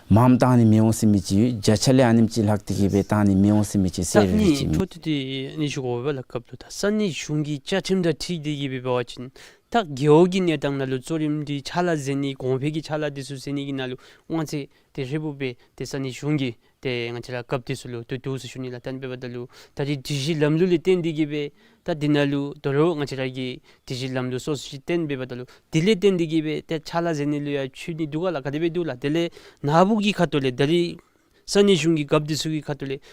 མངམ་བཏང་ནི་མི་འོང་ཟེར་མི་ཅིག་ཡོད། བརྒྱ་ཆ་ལས་ཨ་ནེམ་ཅིག་ལྷག་སྟེ་གི་སྦེ་བཏང་ནི་མི་འོང་ཟེར་མི་ཅིག་གསལ་རི་རི་ཅིག་མེད། ད་ཨ་ནི་འཕྲོ་མཐུད་དེ་ཨ་ནི་ཞུ་དགོ་པས་ལགས། སྐབས་ལུ་ད་ས་གནས་གཞུང་གི་བཅའ་ཁྲིམས་དང་འཁྲིལ་ཏེ་གི་སྦེ་འབད་བ་ཅིན་ད་རྒེད་འོག་གི་གནས་སྟངས་ནང་ལུ་གཙོ་རིམ་འདི་ཕྱག་ལཱ་མཛད་ནི་གོང་འཕེལ་གྱི་ཕྱག་ལཱ་འདི་ཚུ་མཛད་ནི་གི་ནང་ལུ་དབང་ཚད་དེ་ཧྲིལ་བུམ་སྦེ་ཏེ་ས་གནས་གཞུང་གི་ཏེ་ང་བཅས་ར་རྒཔོ་འདི་ཚུ་ལུ་ཏེ་འདུག་ཟེར་ཞུ་ནི་ལགས། ད་ཨ་ནི་འབདཝ་ད་ལུ་ད་རེས་སྒྲིག་གཞི་ལམ་ལུགས་ལས་བརྟེན་ཏེ་གི་སྦེ་ད་འདི་ནང་ལུ་དོ་རུང་ང་བཅས་ར་གི་སྒྲིག་གཞི་ལམ་ལུགས་སོ་སོ་ཅིག་བཏོན་འབདཝ་ད་ལུ་དེ་ལས་བརྟེན་ཏེ་གི་སྦེ་ཏེ་ཕྱག་ལཱ་མཛད་ནི་ལུ་ཡང་འཆུག་ནི་འདུག་ག་ལགས། ག་དེ་སྦེ་འདུག་ལགས། དེ་ལས་ནཱ་བུ་གི་ཁ་ཐུག་ལས་ད་རེས་ས་གནས་གཞུང་གི་རྒཔོ་འདི་ཚུ་གི་ཁ་ཐུག་ལས་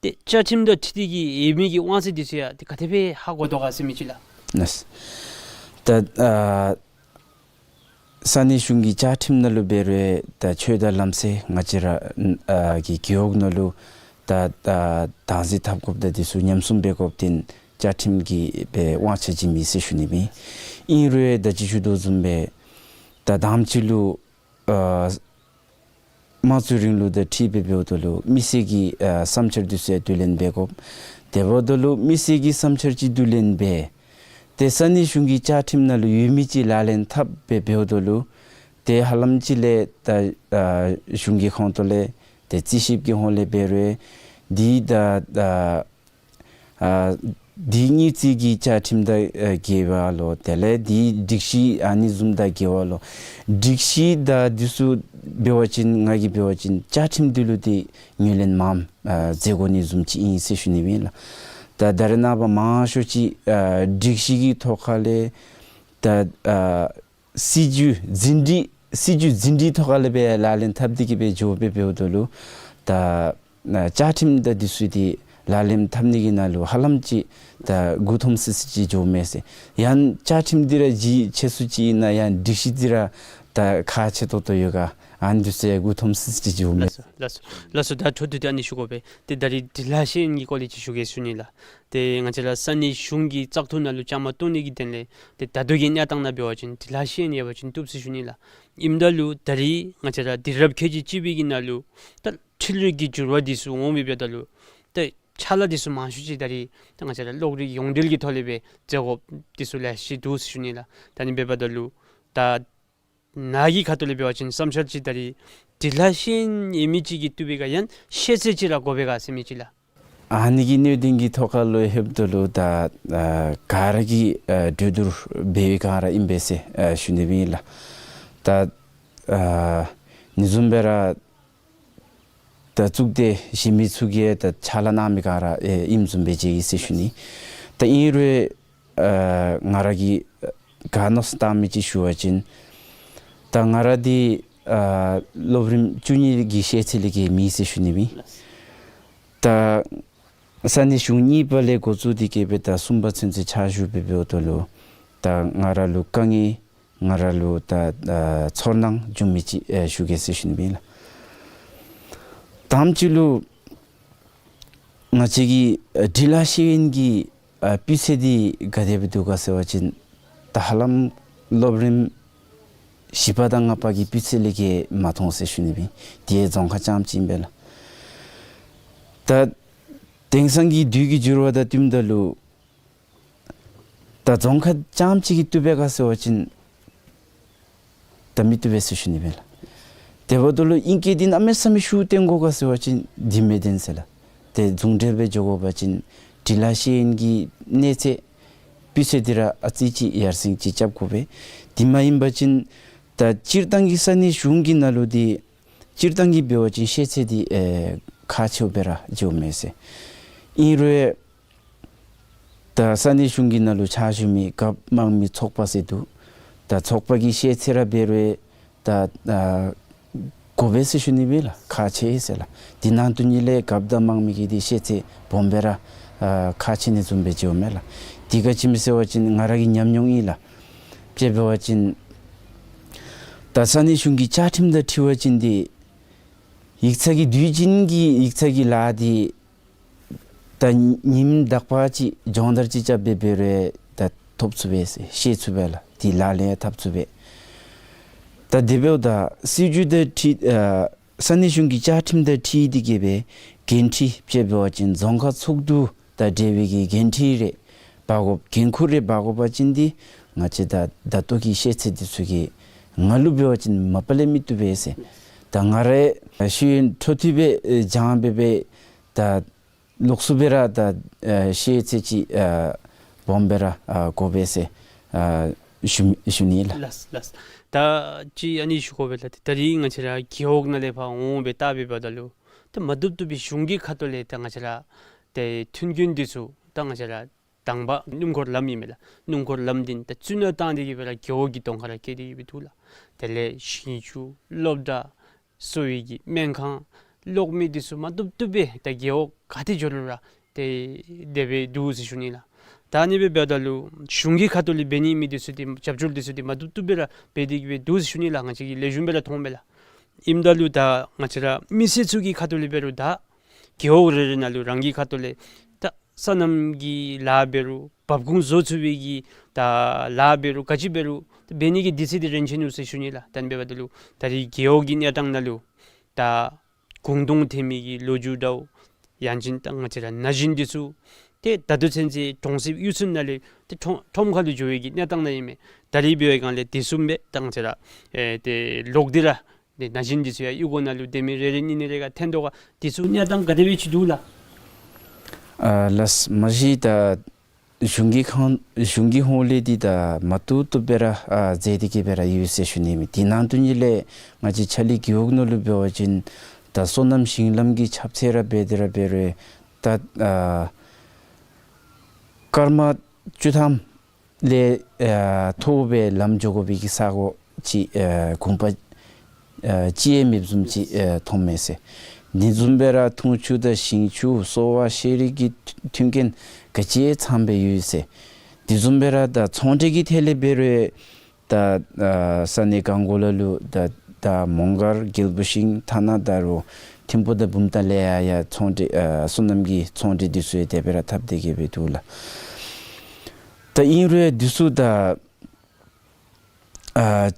ཏེ་བཅའ་ཁྲིམས་དང་འཁྲིལ་ཏེ་གི་ཡོད་མི་གི་དབང་ཚད་འདི་ཚུ་ཡང་ཏེ་ག་དེ་སྦེ་ཧ་གོ་དོ་ག་ཟེར་མི་ཅིག་ལགས། ལགས། ད་ཨ་ས་གནས་གཞུང་གི་བཅའ་ཁྲིམས་ནང་ལུ་འབད་རུང་ད་ཆོས་དང་ལམ་སྲོལ་ང་བཅས་ར་ཨ་གི་རྒེད་འོག་ནང་ལུ་ད་ཨ་བདག་འཛིན་འཐབ་དགོཔ་དང་འདི་ཚུ་ཉམས་སྲུང་འབད་དགོཔ་འདི་བཅའ་ཁྲིམས་ཀྱི་སྦེ་དབང་ཆ་ཅིག་མེད་ཟེར་ཞུ་ནི་ཨིན། ཨིན་རུང་ད་ཅི་ཞུ་དོ་བཟུམ་སྦེ་ད་དང་པ་ཅིག་ལུ་ཨ་དམངས་གཙོའི་རིང་ལུགས་དང་འཁྲིལ་སྦེ་འབདཝ་ད་ལུ་མི་སེར་གྱི་ཨ་བསམ་འཆར་འདི་ཚུ་ཡང་བསྡུ་ལེན་འབད་དགོ། དེ་འབདཝ་ད་ལུ་མི་སེར་གྱི་བསམ་འཆར་ཅིག་བསྡུ་ལེན་འབད་དེ་ས་གནས་གཞུང་གི་བཅའ་ཁྲིམས་ནང་ལུ་ཡོད་མི་ཅིག་ལག་ལེན་འཐབ་སྦེ་འབདཝ་ད་ལུ་ཏེ་ཧ་ལམ་ཅིག་ལས་ད་ཨ་གཞུང་གི་ཁོངས་གཏོགས་ལས་ཏེ་རྩིས་ཞིབ་ཀྱི་ཧོང་ལས་འབད་རུང་འདི་ད་ཨ་ཨ་འདི་དངུལ་རྩིས་ཀྱི་བཅའ་ཁྲིམས་དང་ཨ་འགལ་བ་ལོ། དེ་ལས་འདི་སྒྲིག་གཞི་ཨ་ནི་བཟུམ་དང་འགལ་བ་ལོ། སྒྲིག་གཞི་དང་འདི་ཚུ་འབད་བ་ཅིན་ང་གིས་འབད་བ་ཅིན་བཅའ་ཁྲིམས་འདི་ལུ་འདི་ངོས་ལེན་མངམ་ཨ་མཛད་དགོ་ནི་བཟུམ་ཅིག་ཨིན་ཟེར་ཞུ་ནི་ཨིན་ལགས། ད་ད་རེས་ནངས་པ་མང་ཤོས་ཅིག་ཨ་སྒྲིག་གཞི་གི་ཐོག་ཁ་ལས་ད་ཨ་སྲིད་བྱུས་འཛིན་སྒྲིག་སྲིད་བྱུས་འཛིན་སྒྲིག་ཐོག་ཁ་ལས་སྦེ་ལག་ལེན་འཐབ་སྟེ་གི་སྦེ་འགྱོ་སྦེ་འབདཝ་ད་ལུ་ད་ཨ་བཅའ་ཁྲིམས་དང་འདི་ཚུ་འདི་ལག་ལེན་འཐབ་ནི་གི་ནང་ལུ་ཧ་ལམ་ཅིག་ད་མགུ་འཐོམ་སི་སི་ཅིག་འགྱོཝ་མས་ཟེར། ཡང་བཅའ་ཁྲིམས་འདི་ར་ལྗིད་ཆེ་སུ་ཅིག་ཨིན་ན་ཡང་སྒྲིག་གཞི་འདི་ར་ད་ཁག་ཆེ་ཏོག་ཏོ་ཡོད་ག། ཨ་ནི་འདི་ཚུ་ཡང་མགུ་འཐོམ་སི་སི་ཅིག་འགྱོཝ་མས། ལགས་སོ་ལགས་སོ་ལགས་སོ། ད་འཕྲོ་མཐུད་དེ་ཨ་ནི་ཞུ་དགོ་པས། ཏེ་ད་རེས་འབྲི་ལྷག་ཤེས་ཡོན་གྱི་སྐོར་ལས་ཅིག་ཞུ་གེ་ཞུ་ནི་ལགས། ཏེ་ང་བཅས་ར་ས་གནས་གཞུང་གི་བཙག་འཐུ་ནང་ལུ་བཅའ་མར་གཏོགས་ནི་གི་དོན་ལས་ཏེ་ད་ལྟོ་གི་གནས་སྟངས་ནང་འབད་བ་ཅིན་འབྲི་ལྷག་ཤེས་ཡོན་ཡོད་པ་ཅིན་བཏུབ་ཟེར་ཞུ་ནི་ལགས། ཨིནམ་ད་ལུ་ད་རེས་ང་བཅས་ར་དུས་རབས་ཁལ་གཅིག་གཅིག་པའི་གི་ནང་ལུ་ད་འཕྲུལ་རིག་གི་འགྱུར་བ་འདི་ཚུ་འོང་སྦེ་འབདཝ་ད་ལུ་ད་ཕྱག་ལཱ་འདི་ཚུ་མང་ཤོས་ཅིག་ད་རེས་ད་ང་བཅས་ར་གློག་རིག་ཡོངས་འབྲེལ་གྱི་ཐོག་ལས་སྦེ་མཛད་དགོཔ་འདི་ཚུ་ལེ་ཤ་ཅིག་འདུག་ཟེར་ཞུ་ནི་ལགས། ད་ཨ་ནི་འབདཝ་ད་ལུ་ད་ ནཱ་གི་ཁ་ཐུག་ལས་འབད་བ་ཅིན་བསམ་འཆར་ཅིག་ད་རིས་འབྲི་ལྷག་ཤེས་ཡོན་ཡོད་མི་ཅིག་གིས་བཏུབ་པས་ག་ཡང་ཤེས་ཚད་ཅིག་ར་དགོ་པས་ག་ཟེར་མི་ཅིག་ལགས། ཨ་ནི་གི་གནད་དོན་གྱི་ཐོག་ཁ་ལུ་ལྷོདཔ་ད་ལུ་ད་ཨ་ག་ར་གིས་ཨ་གྲོས་བསྡུར་འབད་བའི་སྒང་ར་ཨིན་པས་ཟེར་ཨ་ཞུ་ནི་ཨིན་ལགས། ད་ཨ་ཨ་ནི་བཟུམ་སྦེ་ར་ད་གཙུག་སྡེ་གཞན་མི་ཚུ་གིས་ད་ཕྱག་ལཱ་གནང་མི་སྒང་ར་ཨེ་ཨིནམ་བཟུམ་སྦེ་མཇལ་ཡི་ཟེར་ཞུ་ནི། ད་ཨིན་རུང་ཨ་ང་ར་གིས་ཨ་ག་མནོ་བསམ་བཏང་མི་ཅིག་ཞུ་བ་ཅིན་ད་ང་ར་འདི་ཨ་སློབ་རིམ་བཅུ་གཉིས་ཀྱི་ཤེས་ཚད་ལས་བརྒལ་མེད་ཟེར་ཞུ་ནི་ཨིན། ད་ས་གནས་གཞུང་གཉིས་པ་ལས་འགོ་བཙུགས་ཏེ་གི་སྦེ་ད་གསུམ་པ་ཚུན་ཚོད་ཕྱག་ཞུ་སྦེ་འབདཝ་ད་ལུ་ད་ང་ར་ལུ་དཀའ་ངལ་ང་ར་ལུ་ད་ཨ་ཚོར་སྣང་བྱུང་མི་ཅིག་ཨེ་ཞུ་གེ་ཟེར་ཞུ་ནི་ཨིན་ལགས། དང་པ་ཅིག་ལུ་ང་བཅས་ཀྱི་ཨ་འབྲི་ལྷག་ཤེས་ཡོན་གྱི་ཨ་སྤུས་ཚད་འདི་ག་དེ་སྦེ་འདུག་ག་ཟེར་བ་ཅིན་ད་ཧ་ལམ་སློབ་རིམ་བཞི་པ་དང་ལྔ་པ་གི་སྤུས་ཚད་ལས་བརྒལ་མ་མཐོང་ཟེར་ཞུ་ནི་ཨིན། དེ་རྫོང་ཁག་རྐྱངམ་ཅིག་ཨིན་པས་ལགས། ད་དེང་སང་གི་དུས་ཀྱི་འགྱུར་བ་དང་བསྟུནམ་ད་ལུ་ད་རྫོང་ཁག་རྐྱངམ་ཅིག་གིས་བཏུབ་པས་ག་ཟེར་བ་ཅིན་ད་མི་བཏུབ་པས་ཟེར་ཞུ་ནི་ཨིན་ལགས། དེ་འབདཝ་ད་ལུ་ཨིང་སྐད་འདི་གནམ་མེད་ས་མེད་ཤུགས་བཏོན་དགོ་ག་ཟེར་བ་ཅིན་འདི་མི་བཏུབ་ཟེར་ལགས། དེ་ཟུང་འབྲེལ་སྦེ་འགྱོ་དགོ་པ་ཅིན་འབྲི་ལྷག་ཤེས་ཡོན་གྱི་གནས་ཚད་སྤུས་ཚད་འདི་ར་ཨ་ཙི་ཅིག་ཡར་སེང་ཅིག་རྐྱབ་དགོ་པས། དེ་མ་ཡིན་པ་ཅིན་ད་སྤྱིར་བཏང་གི་ས་གནས་གཞུང་གི་ནང་ལུ་འདི་སྤྱིར་བཏང་གི་འབད་བ་ཅིན་ཤེས་ཚད་འདི་ཨེ་ཁག་ཆེཝ་སྦེ་ར་འགྱོཝ་མས་ཟེར། ཨིན་རུང་ད་ས་གནས་གཞུང་གི་ནང་ལུ་ཕྱག་ཞུ་མི་རྒཔོ་དམངས་མི་ཚོགས་པ་ཟེར་འདུག། ད་ཚོགས་པ་གི་ཤེས་ཚད་ར་འབད་རུང་ད་ཨ་དགོ་པས་ཟེར་ཞུ་ནི་ཨིན་ལགས། ཁག་ཆེ་ཟེར་ལགས། དེ་ནང་དོན་ཉིད་ལས་རྒཔོ་དང་དམངས་མི་གི་འདི་ཤེས་ཚད་སྦོམ་སྦེ་ར་ཨ་ཁག་ཆེ་ནི་བཟུམ་སྦེ་འགྱོཝ་མས་ལགས། དེ་ག་ཅི་སྨོ་ཟེར་བ་ཅིན་ང་ར་གི་ཉམས་མྱོང་ཨིན་ལགས། དཔྱེ་འབད་བ་ཅིན་ད་ས་གནས་གཞུང་གི་བཅའ་ཁྲིམས་དང་འཁྲིལ་བ་ཅིན་འདི་ཡིག་ཚང་གི་དུས་རྒྱུན་གྱི་ཡིག་ཚང་གི་ལཱ་འདི་ད་ཉིནམ་དག་པ་ཅིག་སྦྱོང་བརྡར་ཅིག་རྐྱབ་སྦེ་འབད་རུང་ད་ཐོབ་ཚུགས་པས་ཟེར། ཤེས་ཚུགས་པས་ལགས། དེ་ལག་ལེན་འཐབ་ཚུགས་པས། ད་དེ་འབདཝ་ད་སྲིད་བྱུས་དང་འཁྲིལ་ཨ་ས་གནས་གཞུང་གི་བཅའ་ཁྲིམས་དང་འཁྲིལ་ཏེ་གི་སྦེ་འགན་འཁྲི་དཔྱེ་འབད་བ་ཅིན་རྫོང་ཁག་ཚོགས་འདུ་དང་འབྲེལ་བའི་གི་འགན་འཁྲི་རེ་འབག་དགོ་འགན་ཁུར་རེ་འབག་དགོ་པ་ཅིན་འདི་ང་བཅས་ད་ད་ལྟོ་གི་ཤེས་ཚད་འདི་ཚུ་གིས་ང་ལུ་འབད་བ་ཅིན་མ་པ་ལས་མི་བཏུབ་པས་ཟེར། ད་ང་ར་ཤེས་ཡོན་འཕྲོ་མཐུད་སྦེ་ཨེ་སྦྱང་སྦེ་སྦེ་ད་ལོགས་སུ་སྦེ་ར་ད་ཨ་ཤེས་ཚད་ཅིག་ཨ་སྦོམ་སྦེ་ར་ཨ་དགོ་པས་ཟེར་ཨ་ཞུ་ཞུ་ནི་ལགས། ལགས་ལགས། ད་ཅི་ཨ་ནི་ཞུ་དགོ་པས་ལགས། ད་རིས་ང་བཅས་ར་རྒེད་འོག་ནང་ལས་ཕར་འོང་སྦེ་བལྟ་སྦེ་འབདཝ་ད་ལུ་ད་མ་བཏུབ་བཏུབ་པའི་གཞུང་གི་ཁ་ཐུག་ལས་ད་ང་བཅས་ར་ཏེ་མཐུན་རྐྱེན་འདི་ཚུ་ད་ང་བཅས་ར་དང་པ་སྣུམ་འཁོར་ལམ་ཨིན་མས་ལགས། སྣུམ་འཁོར་ལམ་འདི་ད་རྩི་ནག་བཏང་སྟེ་གི་སྦེ་ར་རྒེད་འོག་གི་གདོང་ཁར་ར་བཀལ་ཏེ་གི་སྦེ་འདུག་ལགས། དེ་ལས་ཞིང་ཆུ་སློབ་གྲྭ་གསོ་བའི་གི་སྨན་ཁང་གློག་མེ་འདི་ཚུ་མ་བཏུབ་བཏུབ་སྦེ་ད་རྒེད་འོག་ག་ཏེ་འགྱོ་རུང་ར་ཏེ་དེ་སྦེ་འདུག་ཟེར་ཞུ་ནི་ལགས། ད་ཨ་ནི་སྦེ་འབདཝ་ད་ལུ་གཞུང་གི་ཁ་ཐུག་ལས་འབད་ནི་མི་འདི་ཚུ་འདི་རྒྱབ་སྐྱོར་འདི་ཚུ་འདི་མ་བཏུབ་བཏུབ་སྦེ་ར་འབད་དེ་གི་སྦེ་འདུག་ཟེར་ཞུ་ནི་ལགས། ང་བཅས་ཀྱིས་ལེགས་ཤོམ་སྦེ་ར་མཐོངམ་མས་ལགས། ཨིནམ་ད་ལུ་ད་ང་བཅས་ར་མི་སེར་ཚུ་གི་ཁ་ཐུག་ལས་འབད་རུང་ད་རྒེད་འོག་རེ་རེ་ནང་ལུ་རང་གི་ཁ་ཐུག་ལས་ད་སོ་ནམ་གྱི་ལཱ་འབད་རུང་འབབ་ཁུངས་བཟོ་ཚུགས་པའི་གི་ད་ལཱ་འབད་རུང་ག་ཅི་འབད་རུང་ད་འབད་ནི་གི་དུས་ཚོད་འདི་རན་ཆི་ནུག་ཟེར་ཞུ་ནི་ལགས། ད་ཨ་ནི་འབདཝ་ད་ལུ་ད་རིས་རྒེད་འོག་གི་གནས་སྟངས་ནང་ལུ་ད་གུང་སྟོང་ཐོན་མི་གི་ལོ་རྒྱུས་འདྲཝ་ཡང་ཅིན་ད་ང་བཅས་ར་ན་གཞོན་འདི་ཚུ་ཏེ་ད་ལྟོ་ཚུན་ཚོད་གྲོང་གསེབ་གཡུས་ཚན་ནང་ལས་ཏེ་ཁྲོམ་ཁྲོམ་ཁ་ལུ་འགྱོ་བའི་གི་གནས་སྟངས་ནང་ཨིན་མས། ད་རིས་འབད་བའི་སྒང་ལས་དེ་ཚུ་མེད། ད་ང་བཅས་ར་ཨེ་ཏེ་ལོག་སྟེ་ར་ཏེ་ན་གཞོན་འདི་ཚུ་ཡང་གཡུས་སྒོ་ནང་ལུ་སྡོད་མི་རེ་རེ་གཉིས་གཉིས་རེ་ག་འཐོན་དོ་ག། དེ་ཚུ་གནས་སྟངས་ག་དེ་སྦེ་ཅིག་འདུག་ལགས། ཨ་ལགས། མ་གཞི་ད་གཞུང་གི་ཁང་གཞུང་གི་ཧོངས་ལས་འདི་ད་མ་བཏུབ་བཏུབ་སྦེ་ར་ཨ་མཛད་དེ་གི་སྦེ་ར་ཡོད་ཟེར་ཞུ་ནི་མས། དེ་ནང་དོན་ཉིད་ལས་ང་བཅས་ཆ་ལི་རྒེད་འོག་ནང་ལུ་འབད་བ་ཅིན་ད་སོ་ནམ་ཞིང་ལམ་གྱི་ཁྱབ་ཚད་ར་འབད་དེ་ར་འབད་རུང་ད་ཨ་སྐར་མ་བཅུ་ཐམ་ལས་ཨ་མཐོ་སྦེ་ལམ་འགྱོ་དགོ་པའི་གི་ས་གོ་ཅིག་ཨ་གུང་པ་ཨ་ཅིག་ཡང་མེདཔ་བཟུམ་ཅིག་ཨ་མཐོངམ་མས་ཟེར། དེ་བཟུམ་སྦེ་ར་འཐུང་ཆུ་དང་ཞིང་ཆུ་གསོ་བ་ཤེས་རིག་གི་མཐུན་རྐྱེན་ག་ཅི་ཡང་ཚངམ་སྦེ་ཡོད་ཟེར། དེ་བཟུམ་སྦེ་ར་ད་ཚོང་འབྲེལ་གྱི་ཐད་ལས་འབད་རུང་ད་ཨ་ས་གནས་གང་གོ་ལ་ལུ་ད་ད་མོང་སྒར་རྒྱལ་པོ་ཤིང་ཐ་ན་ད་རུང་ཐིམ་ཕུ་དང་བུམ་ཐང་ལས་ཡང་ཡང་ཚོང་འབྲེལ་ཨ་སོ་ནམ་གྱི་ཚོང་འབྲེལ་འདི་ཚུ་ཡང་དེ་སྦེ་ར་འཐབ་སྟེ་གི་སྦེ་འདུག་ལགས། ད་ཨིན་རུང་འདི་ཚུ་ད་ཨ་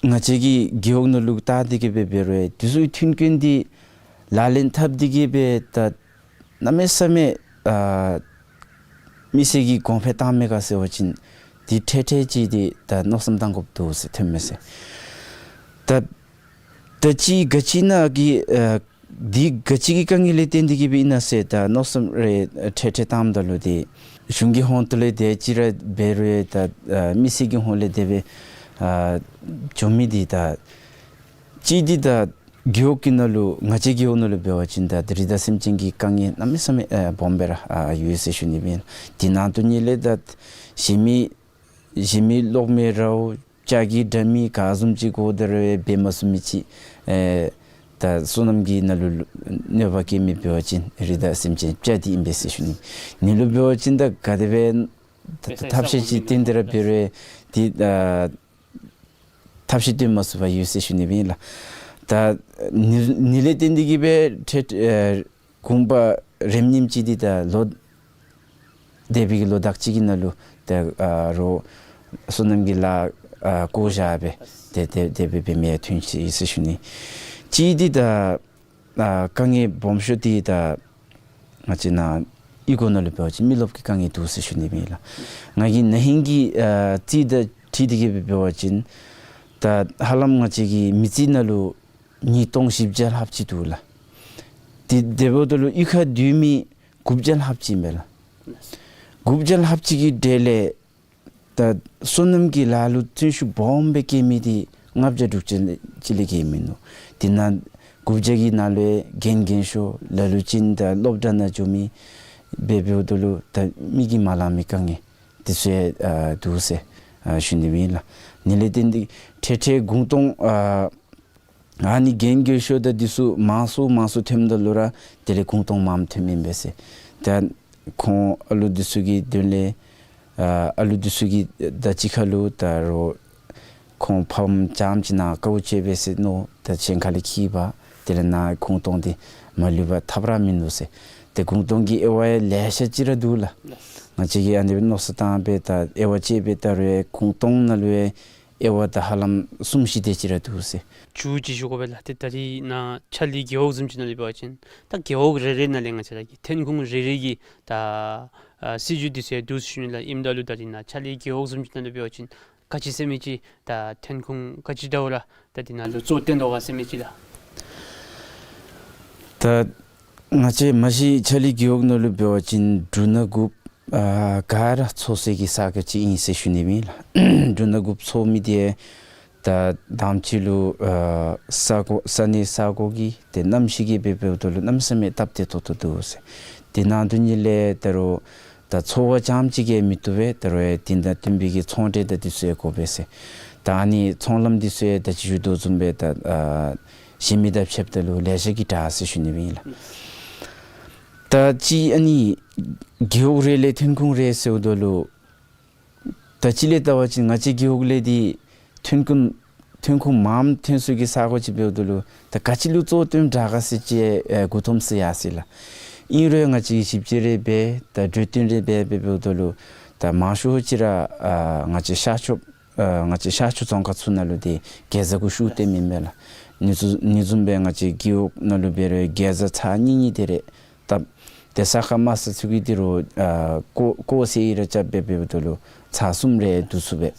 ང་བཅས་ཀྱི་རྒེད་འོག་ནང་ལུ་བལྟ་སྟེ་གི་སྦེ་འབད་རུང་འདི་ཚུ་མཐུན་རྐྱེན་འདི་ལག་ལེན་འཐབ་སྟེ་གི་སྦེ་ད་གནམ་མེད་ས་མེད་ཨ་མི་སེར་གྱི་གོང་འཕེལ་བཏང་མས་ག་ཟེར་བ་ཅིན་ འདི་འཕྲལ་འཕྲལ་ཅིག་འདི་ད་མནོ་བསམ་བཏང་དགོཔ་འདུག་ཟེར་ཐོནམ་མས་ཟེར། ད་ད་ཅི་ག་ཅི་ནང་གི་ཨ་འདི་ག་ཅི་གི་དཀའ་ངལ་ལས་བརྟེན་ཏེ་གིས་སྦེ་ཨིན་ན་ཟེར་ད་མནོ་བསམ་རེ་འཕྲལ་འཕྲལ་བཏངམ་ད་ལུ་འདི་གཞུང་གི་ཧོངས་ལས་དེ་ཅིག་ར་འབད་རུང་ད་ཨ་མི་སེར་གྱི་ཧོངས་ལས་དེ་སྦེ་ཨ་འགྱོ་མི་འདི་ད་ཅིག་འདི་ད་རྒེད་འོག་གི་ནང་ལུ་ང་བཅས་རྒེད་འོག་ནང་ལུ་འབད་བ་ཅིན་ད་རི་དྭགས་སེམས་ཅན་གྱི་དཀའ་ངལ་གནམ་མེད་ས་མེད་ཨ་སྦོམ་སྦེ་ར་ཨ་ཡོད་ཟེར་ཞུ་ནི་ཨིན། དེ་ནང་དོན་ཉིད་ལས་ད་གཞན་མི་གཞན་མི་གློག་མེ་ར་ལྕགས་ཀྱི་དྲ་མིག་ག་བཟུམ་ཅིག་དགོ་ད་རུང་འབད་མ་ཚུགས་མི་ཅིག་ཨེ་ད་སོ་ནམ་གྱི་ནང་ལུ་གནོད་པ་བཀལ་མི་འབད་བ་ཅིན་རི་དྭགས་སེམས་ཅན་ལྕགས་འདི་ཨིན་པས་ཟེར་ཞུ་ནི། ཨ་ནི་ལུ་འབད་བ་ཅིན་ད་ག་དེ་སྦེ་ད་ཐབས་ཤེས་ཅིག་བཏོན་ཏེ་ར་འབད་རུང་འདི་ཨ་ཐབས་ཤེས་བཏོན་མ་ཚུགས་པར་ཡོད་ཟེར་ཞུ་ནི་ཨིན་ལགས། ད་ཨ་ནི་ལས་བརྟེན་ཏེ་གིས་སྦེ་ཏེ་ཨེ་གུང་པ་རེམ་ཉིམ་ཅིག་འདི་ད་ལོ་འདས་པའི་གི་ལོ་དག་ཅིག་གི་ནང་ལུ་ད་ཨ་རོགས་སོ་ནམ་གྱི་ལཱ་ཨ་བཀོ་བཞག་སྦེ་ཏེ་ཏེ་དེ་སྦེ་འབད་མི་ཐོན་ཅི་ཟེར་ཞུ་ནི། གཅིག་འདི་ད་ཨ་དཀའ་ངལ་སྦོམ་ཤོས་འདི་ད་ང་བཅས་ནཱ་གཡུས་སྒོ་ནང་ལུ་འབད་བ་ཅིན་མི་རློབས་ཀྱི་དཀའ་ངལ་འདུག་ཟེར་ཞུ་ནི་ཨིན་ལགས། ང་གིས་ན་ཧིང་གི་ཨ་རྩིས་དང་འཁྲིལ་ཏེ་གིས་འབད་བ་ཅིན་ད་ཧ་ལམ་ང་བཅས་ཀྱི་མི་རྩིས་ནང་ལུ་ཉིས་སྟོང་བཞི་བརྒྱ་ལྷགཔ་ཅིག་འདུག་ལགས། དེ་དེ་འབདཝ་ད་ལུ་གཡུས་ཁར་སྡོད་མི་དགུ་བརྒྱ་ལྷགཔ་ཅིག་ཨིན་པས་ལགས། དགུ་བརྒྱ་ལྷགཔ་ཅིག་གི་གྲས་ལས་ད་སོ་ནམ་གྱི་ལཱ་ལུ་བརྩོན་ཤུགས་སྦོམ་སྦེ་བསྐྱེད་མི་འདི་ལྔ་བརྒྱ་དྲུག་ཅུ་ཅིག་ལས་བརྒལ་མིན་ནུག། དེ་ནང་དགུ་བརྒྱ་གི་ནང་ལུ་རྒན་རྒན་ཤོས་ལ་ལུ་ཅིག་ད་སློབ་གྲྭ་ནང་འགྱོ་མི་འབད་འབདཝ་ད་ལུ་ད་མི་གིས་མ་ལང་མི་དཀའ་ངལ་འདི་ཚུ་ཡང་ཨ་འདུག་ཟེར་ཨ་ཞུ་ནི་ཨིན་ལགས། ཨ་ནི་ལས་བརྟེན་ཏེ་ཏེ་ཏེ་དགུང་སྟོང་ཨ་ཨ་ནི་རྒན་རྒས་ཤོས་དང་འདི་ཚུ་མང་སུ་མང་སུ་ཐོནམ་ད་ལུ་ར་དེ་ལས་གུང་སྟོང་མངམ་ཐོནམ་ཨིན་པས་ཟེར། ད་ཁོང་ཨ་ལུ་འདི་ཚུ་གི་དོན་ལས་ཨ་ཨ་ལུ་འདི་ཚུ་གིས་ད་ཅི་ཁ་ལུ་ད་རོགས་ཁོང་ཕམ་རྐྱངམ་ཅིག་ནཱ་དཀའཝ་སྤྱད་པས་ཟེར་མནོ་ད་གཞན་ཁ་ལས་འཁྱིད་པ་དེ་ལས་ནཱ་གུང་སྟོང་འདི་མ་ལུས་པར་ཐབས་ར་མིན་འདུག་ཟེར། ཏེ་གུང་སྟོང་གི་དབྱེ་བ་ཡང་ལེ་ཤ་ཅིག་ར་འདུག་ལགས། ང་བཅས་ཀྱིས་ཨ་ནི་སྦེ་མནོ་བསམ་བཏང་སྦེ་ད་དབྱེ་བ་དཔྱད་སྦེ་ད་རུང་གུང་སྟོང་ནང་ལུ་ཡང་དབྱེ་བ་ད་ཧ་ལམ་གསུམ་བཞི་དེ་ཅིག་ར་འདུག་ཟེར། མཇུག་ཅིག་ཞུ་དགོ་པས་ལགས། ཏེ་ད་རིས་ནཱ་ཕྱག་ལས་རྒེད་འོག་བཟུམ་ཅིག་ནང་ལུ་འབད་བ་ཅིན་ད་རྒེད་འོག་རེ་རེ་ནང་ལས་ང་བཅས་ར་གི་ཐོན་ཁུངས་རེ་རེ་གི་ད་ཨ་སྲིད་བྱུས་འདི་ཚུ་ཡང་འདུག་ཟེར་ཞུ་ནི་ལགས། ཨིནམ་ད་ལུ་ད་རིས་ནཱ་ཕྱག་ལས་རྒེད་འོག་བཟུམ་ཅིག་ནང་ལུ་འབད་བ་ཅིན་ག་ཅི་ཟེར་མི་ཅིག་ད་ཐོན་ཁུངས་ག་ཅི་འདྲཝ་ར་ད་འདི་ནང་ལུ་གཙོ་བཏོན་དོ་ག་ཟེར་མི་ཅིག་ལགས། ད་ང་བཅས་མ་གཞི་ཕྱག་ལས་རྒེད་འོག་ནང་ལུ་འབད་བ་ཅིན་འབྲུ་སྣ་དགུཔ་ཨ་ག་ར་འཚོ་སའི་གི་ས་གོ་ཅིག་ཨིན་ཟེར་ཞུ་ནི་ཨིན་ལགས། འབྲུ་སྣ་དགུཔ་འཚོ་མི་འདི་ད་དང་པ་ཅིག་ལུ་ཨ་ས་གོ་ས་གནས་ས་གོ་གི་ཏེ་གནམ་གཤིས་ཀྱིས་འབད་འབདཝ་ད་ལུ་གནམ་མེད་ས་མེད་སྟབས་བདེ་ཏོག་ཏོ་འདུག་ཟེར། དེ་ནང་དོན་ཉིད་ལས་ད་རུང་ད་འཚོ་བ་རྐྱངམ་ཅིག་གིས་མི་བཏུབ་པས། ད་རུང་ཡང་དེ་དང་བསྟུན་པའི་གི་ཚོང་འབྲེལ་དང་འདི་ཚུ་ཡང་དགོ་པས་ཟེར། ད་ཨ་ནི་ཚོང་ལམ་འདི་ཚུ་ཡང་ད་ཅི་ཞུ་དོ་བཟུམ་སྦེ་ད་ཨ་གཞན་མི་དང་ཕྱདཔ་ད་ལུ་ལེ་ཤ་གིས་དྲག་ཟེར་ཞུ་ནི་ཨིན་ལགས། ད་ཅི་ཨ་ནི་རྒེད་འོག་རེ་ལས་ཐོན་ཁུངས་རེ་ཟེརཝ་ད་ལུ་ད་ཅི་ལས་བལྟ་བ་ཅིན་ང་བཅས་རྒེད་འོག་ལས་འདི་ཐོན་ཁུངས་ཐོན་ཁུངས་མངམ་ཐོན་སའི་གི་ས་གོ་ཅིག་འབདཝ་ད་ལུ་ད་ག་ཅི་ལུ་གཙོ་བཏོན་དྲག་ག་ཟེར་ཅིག་ཨེ་མགུ་འཐོམ་ས་ཡར་སོ་ཡི་ལགས། ཨིན་རུང་ང་བཅས་ཞིབ་དཔྱད་རེ་འབད་ད་གྲོས་བསྟུན་རེ་འབད་འབད་འབདཝ་ད་ལུ་ད་མང་ཤོས་ཅིག་ར་ཨ་ང་བཅས་ཤར་ཕྱོགས་ཨ་ང་བཅས་ཤར་ཕྱོགས་རྫོང་ཁག་ཚུ་ནང་ལུ་འདི་གེ་ཛ་གུ་ཤུགས་བཏོན་མི་མས་ལགས། ཨ་ནི་བཟུམ་ཨ་ནི་བཟུམ་སྦེ་ང་བཅས་རྒེད་འོག་ནང་ལུ་འབད་རུང་གེ་ཛ་ཚར་གཉིས་གཉིས་དེ་རེ་བཏབ། ཏེ་ས་ཁ་དམའ་ས་ཚུ་གི་འདི་རུ་ཨ་ཀོ་ཀོ་ཟེར་ཡི་ར་རྐྱབ་འབད་འབདཝ་ད་ལུ་ཚར་གསུམ་རེ་བསྡུ་ཚུགས་པས།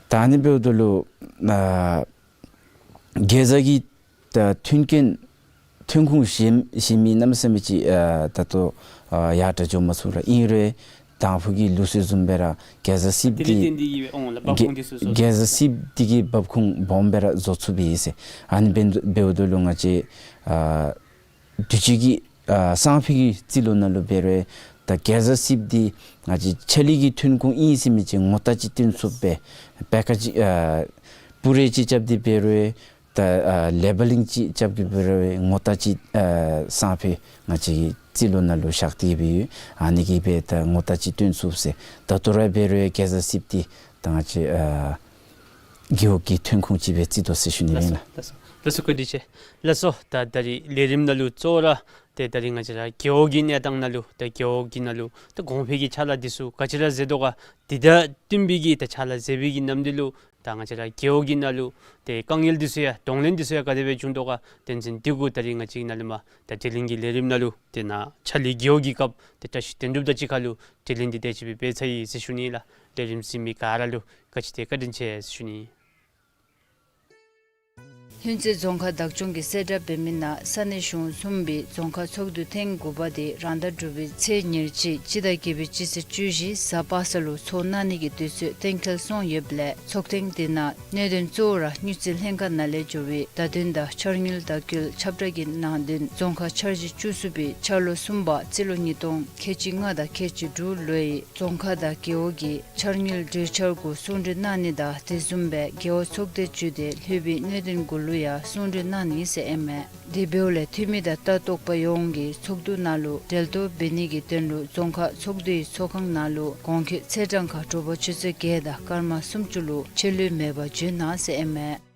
ད་ཨ་ནི་འབདཝ་ད་ལུ་ཨ་གེ་ཛ་གི་ད་ཐོན་སྐྱེད་ཐོན་ཁུངས་གཞན་གཞན་མི་གནམ་མེད་ས་མེད་ཅིག་ཨ་ད་ལྟོ་ཨ་ཡར་དྲག་འགྱོ་མ་ཚུགས་ར། ཨིན་རུང་དང་ཕུ་གི་ལུགས་སྲོལ་བཟུམ་སྦེ་ར་གེ་ཛ་སིབ་དེ་ལས་འདི་བརྟེན་ཏེ་གིས་འབད་འོང་ལགས། འབབ་གེ་ཁུངས་འདི་ཚུ་བཟོ་གེ་ཚུགས། ཛ་སིབ་འདི་གིས་འབབ་ཁུངས་སྦོམ་སྦེ་ར་བཟོ་ཚུགས་པས་ཟེར། ཨ་ནི་འབད་འབདཝ་ད་ལུ་ང་བཅས་ཨ་དུས་ཅི་གི་ཨ་སང་ཕོད་ཀྱི་རྩིས་ལོ་ནང་ལུ་འབད་རུང་ད་གེ་ཛ་སིབ་འདི་ང་བཅས་ཕྱག་ལས་ཀྱི་ཐོན་ཁུངས་ཨིན་ཟེར་མི་ཅིག་ངོ་རྟགས་ཅིག་སྟོན་ཚུགས་པས། པེ་ཀེཇ་ཨ་པུ་རེ་ཅིག་རྐྱབ་སྟེ་འབད་རུང་ད་ཨ་ལེ་བཱ་ལིང་ཅིག་རྐྱབ་སྟེ་འབད་རུང་ངོ་རྟགས་ཅིག་ཨ་སང་ཕོད་ང་བཅས་ཀྱི་རྩིས་ལོ་ནང་ལུ་བཞག་སྟེ་འབད་ཡོད། ཨ་ནི་གིས་འབད་ད་ངོ་རྟགས་ཅིག་སྟོན་ཚུགས་ཟེར། ད་ལྟོ་ར་འབད་རུང་གེ་ཛ་སིབ་འདི་ད་ང་བཅས་ཨ་རྒེད་འོག་གི་ཐོན་ཁུངས་ཅིག་སྦེ་བརྩི་དོ་ཟེར་ཞུ་ནི་ཨིན་ལགས། ལགས་སོ་ལགས་སོ་བཀའ་དྲིན་ཆེ། ལགས་སོ་ད་ད་རིས་ལས་རིམ་ནང་ལུ་གཙོ་བོ་ར་ཏེ་ད་རིས་ང་བཅས་ར་རྒེད་འོག་གི་གནས་སྟངས་ནང་ལུ་ད་རྒེད་འོག་གི་ནང་ལུ་ད་གོང་འཕེལ་གྱི་ཕྱག་ལཱ་འདི་ཚུ་ག་ཅི་ར་མཛད་དོ་ག། དེ་དང་བསྟུན་པའི་གི་ད་ཕྱག་ལཱ་མཛད་པའི་གི་ནམ་དུས་ལུ་ ད་ང་བཅས་ར་རྒེད་འོག་གི་ནང་ལུ་ཏེ་དཀའ་ངལ་འདི་ཚུ་ཡང་གདོང་ལེན་འདི་ཚུ་ཡང་ག་དེ་སྦེ་བྱུང་དོ་ག་དོན་ཚན་འདི་གུ་ད་རིས་ང་བཅས་ནཱ་ལས་མར་ད་དྲི་ལན་གྱི་ལས་རིམ་ནང་ལུ་ཏེ་ནཱ་ཕྱག་ལས་རྒེད་འོག་གི་སྐབས་ཏེ་བཀྲ་ཤིས་དོན་གྲུབ་དང་གཅིག་ཁར་ལུ་དྲི་ལན་འདི་དེ་ཅིག་སྦེ་འབད་ཚར་ཡི་ཟེར་ཞུ་ནི་ལགས། ལས་རིམ་གཟིགས་མི་ག་ར་ལུ་ག་ཅི་དེ་བཀའ་དྲིན་ཆེ་ཟེར་ཞུ་ནི། ལྷུན་རྩེ་རྫོང་ཁག་བདག་སྐྱོང་གིས་གསལ་བསྒྲགས་འབད་མི་ནང་ས་གནས་གཞུང་གསུམ་པའི་རྫོང་ཁག་ཚོགས་འདུ་ཐེངས་དགུ་པ་དེ་རང་ཟླ་དྲུག་པའི་ཚེས་ཉེར་གཅིག་སྤྱི་ཟླ་བརྒྱད་པའི་སྤྱི་ཚེས་བཅུ་བཞི་གཟའ་པ་སངས་ལུ་ཚོགས་གནང་ནི་གི་དུས་ཚོད་གཏན་འཁེལ་སོང་ཡོདཔ་ལས་ཚོགས་ཐེངས་དེ་ནང་གནད་དོན་གཙོ་བོ་ར་དངུལ་རྩིས་ལྷན་ཁག་ནང་ལས་འབྱོར་བའི་བརྡ་དོན་དང་འཆར་དངུལ་བརྡ་བསྐུལ་ཁྱབ་བསྒྲགས་ཀྱི་ནང་དོན་རྫོང་ཁག་འཆར་གཞི་བཅུ་གསུམ་པའི་འཆར་ལོ་གསུམ་པ་རྩིས་ལོ་ཉིས་སྟོང་ཁལ་གཅིག་ལྔ་དང་ཁལ་གཅིག་དྲུག་ལོའི་རྫོང་ཁག་དང་རྒེད་འོག་གི་འཆར་དངུལ་གྲོས་འཆར་གུ་གསུང་གྲོས་གནང་ནི་དང་དེ་བཟུམ་སྦེ་རྒེད་འོག་ཚོགས་སྡེ་བརྒྱུད་དེ་ལྷོད་པའི་གནད་དོན་གུ་ལུ་ཡང་གསུང་གྲོས་གནང་ནི་ཟེར་ཨིན་མས། དེ་འབདཝ་ལས་འཐུས་མི་དང་ལྟ་རྟོག་པ་ཡོངས་ཀྱིས་ཚོགས་འདུ་ནང་ལུ་གྲལ་གཏོགས་འབད་ནི་གི་དོན་ལུ་རྫོང་ཁག་ཚོགས་འདུའི་ཚོགས་ཁང་ནང་ལུ་གོང་འཁོད་ཚེས་གྲངས་ཁར་དྲོ་པ་ཆུ་ཚོད་བརྒྱད་དང་སྐར་མ་སུམ་ཅུ་ལུ་ཕྱི་ལུས་མེད་པར་འབྱོན་གནང་ཟེར་ཨིན་མས།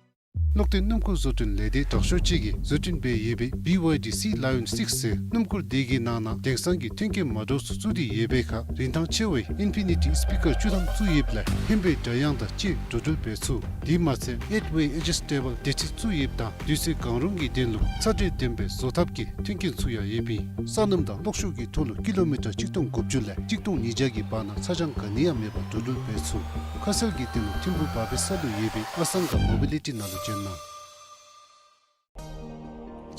ལུང་བསྟན་སྣུམ་འཁོར་བཟོ་སྐྲུན་ལས་སྡེ་དྲག་ཤོས་ཅིག་གིས་བཟོ་སྐྲུན་འབད་ཡོད་པའི་བི་ཝའི་ཌི་སི་ལ་ཡོན་སིགསི་ཟེར་སྣུམ་འཁོར་དེ་གི་ནང་ན་དེང་སང་གི་མཐུན་རྐྱེན་མ་འདྲཝ་ཚུ་བཙུགས་ཏེ་ཡོད་པའི་ཁར་རིན་ཐང་ཆེ་བའི་ཨིན་ཕི་ནི་ཊི་སི་པི་ཀར་བཅུ་ཐམ་བཙུགས་ཡོདཔ་ལས་ཧིམ་པའི་སྒྲ་དབྱངས་དང་བཅས་འགྲོ་འགྲུལ་འབད་ཚུགས། དེ་མ་ཚད་ཨེཊ་ཝེ་ཨེ་ཇི་སི་ཊེ་བཱལ་བདེ་ཁྲིད་བཙུགས་ཡོདཔ་ད་དུས་ཚོད་གང་རུང་གི་དོན་ལུ་ཚ་དྲོད་ལྡན་པའི་བཟོ་ཐབས་ཀྱི་མཐུན་རྐྱེན་ཚུ་ཡང་ཡོདཔ་ཨིན། ས་སྣུམ་དང་གློག་ཤུགས་ཀྱི་ཐོག་ལུ་ཀི་ལོ་མི་ཊར་གཅིག་སྟོང་དགུ་བཅུ་ལས་གཅིག་སྟོང་ཉིས་བརྒྱ་གི་བར་ན་ཚ་གྱང་ག་ནི་ཡང་མེད་པར་འགྲོ་འགྲུལ་འབད་ཚུགས། ཁ་གསལ་གྱི་དོན་ལུ་ཐིམ་ཕུག་བར་པའི་ས་ལུ་ཡོད་པའི་ཨ་སང་ག་མོ་བི་ལི་ཊི་ནང་ལུ་བྱོན་གནང་།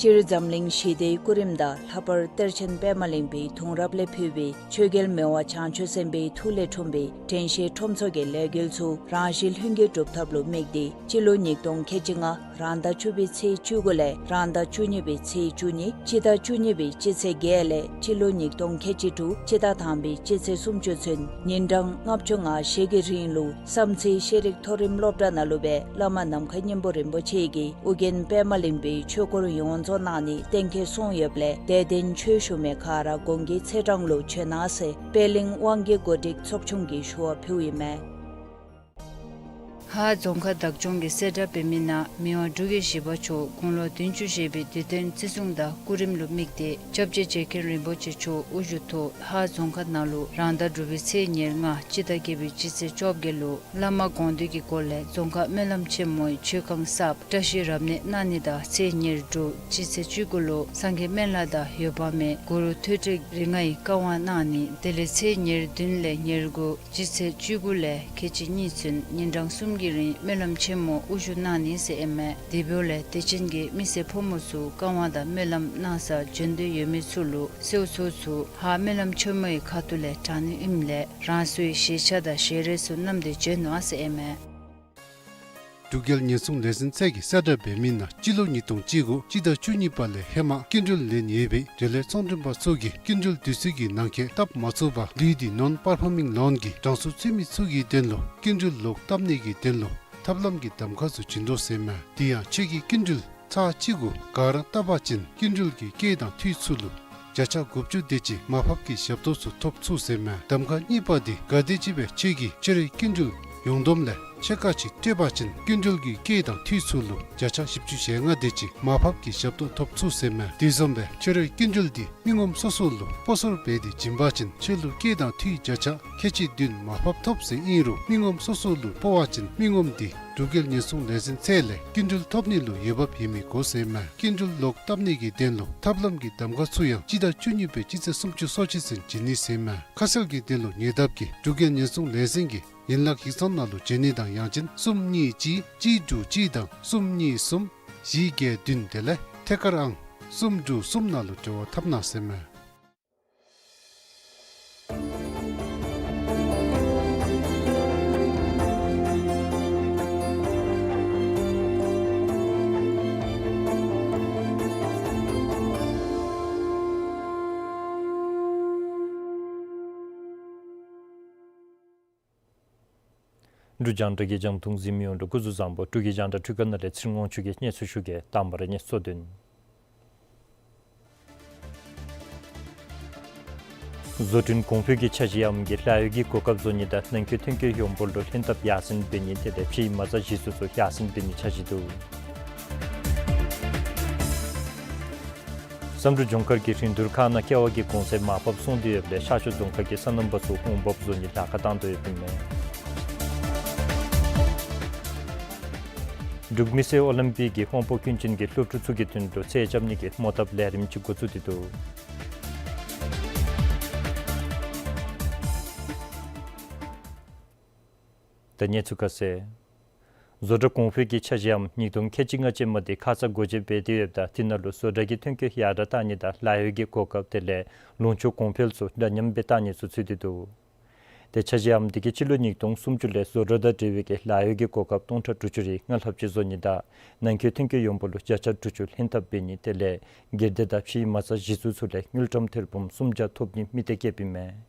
སྤྱིར་འཛམ་གླིང་ཞི་བདེའི་སྐུ་རིམ་དང་ལྷག་པར་གཏེར་ཆེན་པདྨ་གླིང་པའི་གདུང་རབས་ལས་ཕུལ་བའི་ཆོས་རྒྱལ་མི་དབང་བྱང་ཆུབ་སེམས་དཔའི་ཐུགས་ལས་འཁྲུངས་པའི་དྲན་ཤེས་ཁྲོམ་ཚོགས་ཀྱི་ལས་འགུལ་ཚུ་རང་བཞིན་ལྷུན་གྱིས་གྲུབ་ཐབས་ལུ་དམིགས་ཏེ་སྤྱི་ལོ་ཉིས་སྟོང་ཁལ་གཅིག་ལྔ་རང་ཟླ་བཅུ་པའི་ཚེས་བཅུ་དགུ་ལས་རང་ཟླ་བཅུ་གཉིས་པའི་ཚེས་བཅུ་གཉིས་སྤྱི་ཟླ་བཅུ་གཉིས་པའི་སྤྱི་ཚེས་བརྒྱད་ལས་སྤྱི་ལོ་ཉིས་སྟོང་ཁལ་གཅིག་དྲུག་སྤྱི་ཟླ་དང་པའི་སྤྱི་ཚེས་སུམ་ཅུ་ཚུན་ཉིན་གྲངས་ལྔ་བཅུ་ང་བཞི་གི་རིང་ལུ་བསམ་རྩེ་ཤེས་རིག་མཐོ་རིམ་སློབ་གྲྭ་ནང་ལུ་སྦེ་བླ་མ་ནམ་མཁའི་སྙིང་པོ་རིན་པོ་ཆེ་གིས་ཨོ་རྒྱན་པདྨ་གླིང་པའི་ཆོས་སྐོར་ཡོངས་རྫོགས་གནང་ནི་གཏན་འཁེལ་སོང་ཡོདཔ་ལས་དད་ལྡན་ཆོས་ཞུ་མི་ག་ར་དགུང་གི་ཚེས་གྲངས་ལུ་བྱོན་གནང་ཟེར་པད་གླིང་དབང་གི་གོ་སྒྲིག་ཚོགས་ཆུང་གིས་ཞུ་བ་ཕུལཝ་ཨིན་མས། ཧཱ་རྫོང་ཁག་བདག་སྐྱོང་གིས་གསལ་བསྒྲགས་འབད་མི་ནང་མི་དབང་འབྲུག་རྒྱལ་བཞི་པ་མཆོག་དགུང་ལོ་བདུན་ཅུ་བཞེས་པའི་དུས་སྟོན་བརྩི་སྲུང་དང་སྐུ་རིམ་ལུ་དམིགས་ཏེ་སྐྱབས་རྗེ་རྗེ་མཁན་རིན་པོ་ཆེ་མཆོག་དབུ་བཞུགས་ཐོག་ཧཱ་རྫོང་ཁག་ནང་ལུ་རང་ཟླ་དྲུག་པའི་ཚེས་ཉེར་ལྔ་སྤྱི་ཟླ་བརྒྱད་པའི་སྤྱི་ཚེས་བཅོ་བརྒྱད་ལུ་བླ་མ་དགོངས་འདུས་ཀྱི་སྒོ་ལས་རྫོང་ཁག་སྨོན་ལམ་ཆེན་མོའི་མཆོད་ཁང་གསརཔ་བཀྲ་ཤིས་རབ་གནས་གནང་ནི་དང་ཚེས་ཉེར་དྲུག་སྤྱི་ཚེས་བཅུ་དགུ་ལུ་སངས་རྒྱས་སྨན་བླ་དང་འོད་དཔག་མེད་གུ་རུ་ཐོད་ཕྲེང་རིགས་ལྔ་ཡི་བཀའ་དབང་གནང་ནི་དེ་ལས་ཚེས་ཉེར་བདུན་ལས་ཉེར་དགུ་སྤྱི་ཚེས་བཅུ་དགུ་ལས་ཁལ་གཅིག་གཉིས་ཚུན་ཉིན་གྲངས་གསུམ་གྱི་རིང་སྨོན་ལམ་ཆེན་མོ་དབུ་བཞུགས་གནང་ནི་ཟེར་ཨིན་མས། དེ་འབདཝ་ལས་དད་ཅན་གྱི་མི་སེར་ཕོ་མོ་ཚུ་བཀའ་དབང་དང་སྨོན་ལམ་གནང་སར་བྱོན་འདོད་ཡོད་མི་ཚུ་ལུ་གསོལ་ཚོགས་ཚུ་ཧཱ་སྨོན་ལམ་ཆེན་མོའི་ཁ་ཐུག་ལས་དྲང་ནི་ཨིནམ་ལས་རང་སོའི་ཞལ་ཆས་དང་ཞལ་རས་ཚུ་བསྣམས་ཏེ་བྱོན་གནང་ཟེར་ཨིན་མས། འབྲུག་རྒྱལ་ཉེན་སྲུང་ལས་འཛིན་ཚད་ཀྱིས་གསལ་བསྒྲགས་འབད་མི་ནང་སྤྱི་ལོ་ཉིས་སྟོང་གཅིག་དགུ་སྤྱི་ཟླ་བཅུ་གཉིས་པ་ལས་ཧེ་མ་སྐྱིན་འགྲུལ་ལེན་ཡོད་པའི་འབྲེལ་ཡོད་ཚོང་མགྲོན་པ་ཚུ་གིས་སྐྱིན་འགྲུལ་དུས་ཚོད་ཀྱི་ནང་འཁོད་བཏབ་མ་ཚུགས་པར་ལུས་ཏེ་ནོན་པར་ཕ་མིང་ལོན་གྱི་གྲངས་སུ་ཚུད་མི་ཚུ་གི་དོན་ལུ་སྐྱིན་འགྲུལ་ལོག་བཏབ་ནི་གི་དོན་ལུ་ཐབས་ལམ་གྱི་གདམ་ཁ་ཚུ་བྱིན་དོ་ཟེར་མས། དེ་ཡང་ཁྱོད་ཀྱིས་སྐྱིན་འགྲུལ་ཚར་གཅིག་གུ་ག་ར་བཏབ་པ་ཅིན་སྐྱིན་འགྲུལ་གྱི་སྐྱེད་དང་འཐུས་ཚུ་ལུ་བརྒྱ་ཆ་དགུ་བཅུ་དེ་ཅིག་མར་ཕབ་ཀྱི་ཞབས་ཏོག་ཚུ་ཐོབ་ཚུགས་ཟེར་མས། གདམ་ཁ་གཉིས་པ་དེ་གལ་ཏེ་ཅིག་སྦེ་ཁྱོད་ཀྱིས་ཁྱོད་རའི་སྐྱིན་འགྲུལ་ཡོངས་བསྡོམས་ལས་ཕྱེད་ཀ་ཅིག་སྤྲོད་པ་ཅིན་སྐྱིན་འགྲུལ་གྱི་སྐྱེད་དང་འཐུས་ཚུ་ལུ་བརྒྱ་ཆ་བཞི་བཅུ་ཞེ་ལྔ་དེ་ཅིག་མར་ཕབ་ཀྱི་ཞབས་ཏོག་ཐོབ་ཚུགས་ཟེར་མས། དེ་བཟུམ་སྦེ་ཁྱོད་རའི་སྐྱིན་འགྲུལ་དེ་མི་ངོམ་སོ་སོ་ལུ་སྤོ་སོར་འབད་དེ་བྱིན་པ་ཅིན་ཁྱོད་ལུ་སྐྱེད་དང་འཐུས་བརྒྱ་ཆ་ཁལ་གཅིག་བདུན་མར་ཕབ་ཐོབ་ཟེར་ཨིན་རུང་མི་ངོམ་སོ་སོ་ལུ་སྤོ་བ་ཅིན་མི་ངོམ་དེ་འབྲུག་རྒྱལ་ཉེན་སྲུང་ལས་འཛིན་ཚད་ལས་སྐྱིན་འགྲུལ་ཐོབ་ནི་ལུ་འོས་འབབ་ཡོད་མི་དགོ་ཟེར་མས། སྐྱིན་འགྲུལ་ལོག་བཏབ་ནི་གི་དོན་ལུ་ཐབས་ལམ་གྱི་གདམ་ཁ་ཚུ་ཡང་སྤྱི་ཟླ་བཅུ་གཉིས་པའི་སྤྱི་ཚེས་སུམ་ཅུ་སོ་གཅིག་ཚུན་བྱིན་ནི་ཟེར་མས། ཁ་གསལ་གྱི་དོན་ལུ་ཉེ་འདབས་ཀྱི་འབྲུག་རྒྱལ་ཉེན་སྲུང་ལས་འཛིན་གྱི་ཡན་ལག་ཡིག་ཚང་ནང་ལུ་བྱོན་ནི་དང་ཡང་ཅིན་གསུམ་གཉིས་གཅིག་གཅིག་དྲུག་གཅིག་དང་གསུམ་གཉིས་གསུམ་བཞི་བརྒྱད་བདུན་དེ་ལས་ཐད་ཀར་ཨང་གསུམ་དྲུག་གསུམ་ནང་ལུ་འབྲེལ་བ་འཐབ་གནང་ཟེར་མས། འབྲུག་རྒྱང་བསྒྲགས་ཀྱི་རྒྱང་མཐོང་གཟིགས་མི་ཡོངས་ལུ་སྐུ་གཟུགས་བཟང་པོ། འབྲུག་གི་རྒྱང་བསྒྲགས་འཕྲུལ་ཁང་ནང་ལས་ཚེ་རིང་དབང་ཕྱུག་གིས་སྙན་སེང་ཞུ་གེ། དང་པ་ར་གནས་ཚུལ་དོན། བཟོ་སྐྲུན་གོང་འཕེལ་གྱི་འཆར་གཞི་ཡང་གི་ལྷ་ཡུལ་གྱི་གོ་སྐབས་བཟོ་ནི་དང་ནང་འཁོད་ཐོན་སྐྱེད་ཡོང་འབོར་ལུ་ལྷན་ཐབས་ཡར་སེང་འབད་ནི་དེ་ལས་ཕྱིའི་མ་རྩ་གཞི་བཙུགས་ཚུ་ཡར་སེང་འབད་ནི་འཆར་གཞི་འདུག། བསམ་གྲུབ་ལྗོངས་མཁར་གྱི་རིན་བསྡུར་ཁང་ནང་ཀེ་བ་གི་གོང་ཚད་མར་ཕབ་སོང་སྟེ་ཡོདཔ་ལས་ཤར་ཕྱོགས་རྫོང་ཁག་གི་སོ་ནམ་པ་ཚུ་འོང་འབབ་བཟོ་ནི་ལཱ་ཁག་བཏང་དོ་ཡོདཔ་ཨིན་མས། འབྲུག་མི་སེར་ཨོ་ལིམ་པིག་གིས་དབང་པོ་སྐྱོན་ཅན་གྱི་སློབ་ཕྲུག་ཚུ་གི་དོན་ལུ་ཚེ་རྐྱབ་ནི་གི་རྨོ་བཏབ་ལས་རིམ་ཅིག་འགོ་བཙུགས་ཏེ་འདུག། ད་གནས་ཚུལ་ཁ་གསལ། བཟོ་གྲྭ་གོང་འཕེལ་གྱི་འཆར་གཞིའམ་ཉིས་སྟོང་ཁལ་གཅིག་ལྔ་ཅན་མ་འདི་ཁ་ཙ་སྒོ་འབྱེད་འབད་དེ་ཡོདཔ་ད་དེ་ནང་ལུ་བཟོ་གྲྭ་གི་ཐོན་སྐྱེད་ཡར་དྲག་བཏང་ནི་དང་ལཱ་གཡོག་གི་གོ་སྐབས་དེ་ལས་ལུང་ཕྱོགས་གོང་འཕེལ་ཚུ་འདྲ་མཉམ་སྦེ་བཏང་ནི་ཚུ་ཚུད་དེ་འདུག། ཏེ་འཆར་གཞིའམ་འདི་གིས་སྤྱི་ལོ་ཉིས་སྟོང་སུམ་ཅུ་ལས་བཟོ་གྲྭ་དང་འབྲེལ་བའི་གི་ལཱ་གཡོག་གི་གོ་སྐབས་སྟོང་ཕྲག་དྲུག་ཅུ་རེ་ལྔ་ལྷགཔ་ཅིག་བཟོ་ནི་དང་ནང་འཁོད་ཐོན་སྐྱེད་ཡོངས་འབོར་ལུ་བརྒྱ་ཆ་དྲུག་ཅུ་ལྷན་ཐབས་འབད་ནི་དེ་ལས་སྒེར་སྡེ་དང་ཕྱིའི་མ་རྩ་གཞི་བཙུགས་ཚུ་ལས་དངུལ་ཀྲམ་ཐེར་འབུམ་སུམ་བརྒྱ་ཐོབ་ནི་དམིགས་གཏད་བསྐྱེདཔ་ཨིན་མས།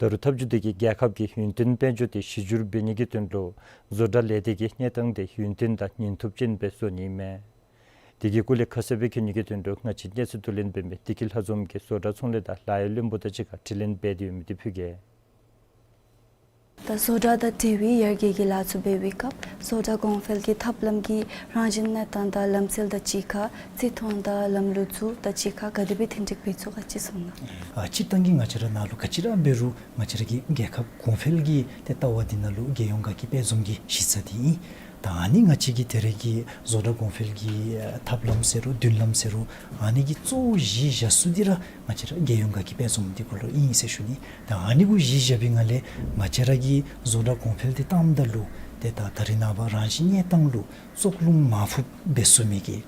ད་རུང་ཐབས་བྱུས་འདི་གིས་རྒྱལ་ཁབ་ཀྱི་ཡུན་བརྟན་དཔལ་འབྱོར་འདི་གཞི་བསྒྱུར་འབད་ནི་གི་དོན་ལུ་བཟོ་གྲྭ་ལས་སྡེ་གི་གནས་སྟངས་འདི་ཡུན་བརྟན་དང་ཉེན་ཐུབ་ཅན་སྦེ་བཟོ་ནི་ཨིན་མས། དེ་གི་སྐོར་ལས་ཁ་གསལ་སྦེ་མཁྱེན་ནི་གི་དོན་ལུ་ང་བཅས་གནས་ཚུལ་བསྡུ་ལེན་འབད་མི་བདེ་སྐྱིད་ལྷ་འཛོམས་ཀྱིས་བཟོ་གྲྭ་ཚོང་ལས་དང་ལཱ་གཡོག་བློན་པོ་དང་གཅིག་ཁར་དྲི་ལན་འབད་དེ་ཡོད་མི་འདི་ཕུལ་གེ། ད་བཟོ་གྲྭ་དང་འབྲེལ་བའི་ཡར་རྒྱས་ཀྱི་ལཱ་ཚུ་འབད་བའི་སྐབས་བཟོ་གྲྭ་གོང་འཕེལ་གྱི་ཐབས་ལམ་གྱི་རང་བཞིན་གནས་སྟངས་དང་ལམ་སྲོལ་དང་གཅིག་ཁར་བརྩི་མཐོང་དང་ལམ་ལུགས་ཚུ་དང་གཅིག་ཁར་ག་དེ་སྦེ་མཐུན་འགྲིག་འབད་ཚུགས་ག་ཅི་གསུང་གནང་། ཨ་སྤྱིར་བཏང་གི་ང་བཅས་ར་ནང་ལུ་ག་ཅི་ར་འབད་རུང་ང་བཅས་ར་གི་རྒྱལ་ཁབ་གོང་འཕེལ་གྱི་ཏེ་ལྟ་བ་འདི་ནང་ལུ་རྒྱལ་ཡོངས་དགའ་སྐྱིད་དཔལ་འཛོམས་ཀྱི་གཞི་རྩ་འདི་ཨིན། ད་ཨ་ནི་ང་བཅས་ཀྱི་ད་རེས་ཀྱི་བཟོ་གྲྭ་གོང་འཕེལ་གྱི་ཨ་ཐབས་ལམ་ཟེར་རུང་མདུན་ལམ་ཟེར་རུང་ཨ་ནི་གི་གཙོ་བོ་གཞི་བཞག་ས་འདི་ར་ང་བཅས་ར་རྒྱལ་ཡོངས་དགའ་སྐྱིད་དཔལ་འཛོམས་འདི་གུ་ལུ་ཨིན་ཟེར་ཞུ་ནི། ད་ཨ་ནི་གུ་གཞི་བཞག་པའི་ངང་ལས་ང་བཅས་ར་གི་བཟོ་གྲྭ་གོང་འཕེལ་འདི་བཏངམ་ད་ལུ་ཏེ་ད་ད་རེས་ནངས་པ་རང་བཞིན་གནས་སྟངས་ལུ་བཙོག་རླུང་མ་ཕོགཔ་འབད་ཚུགས་མི་གི་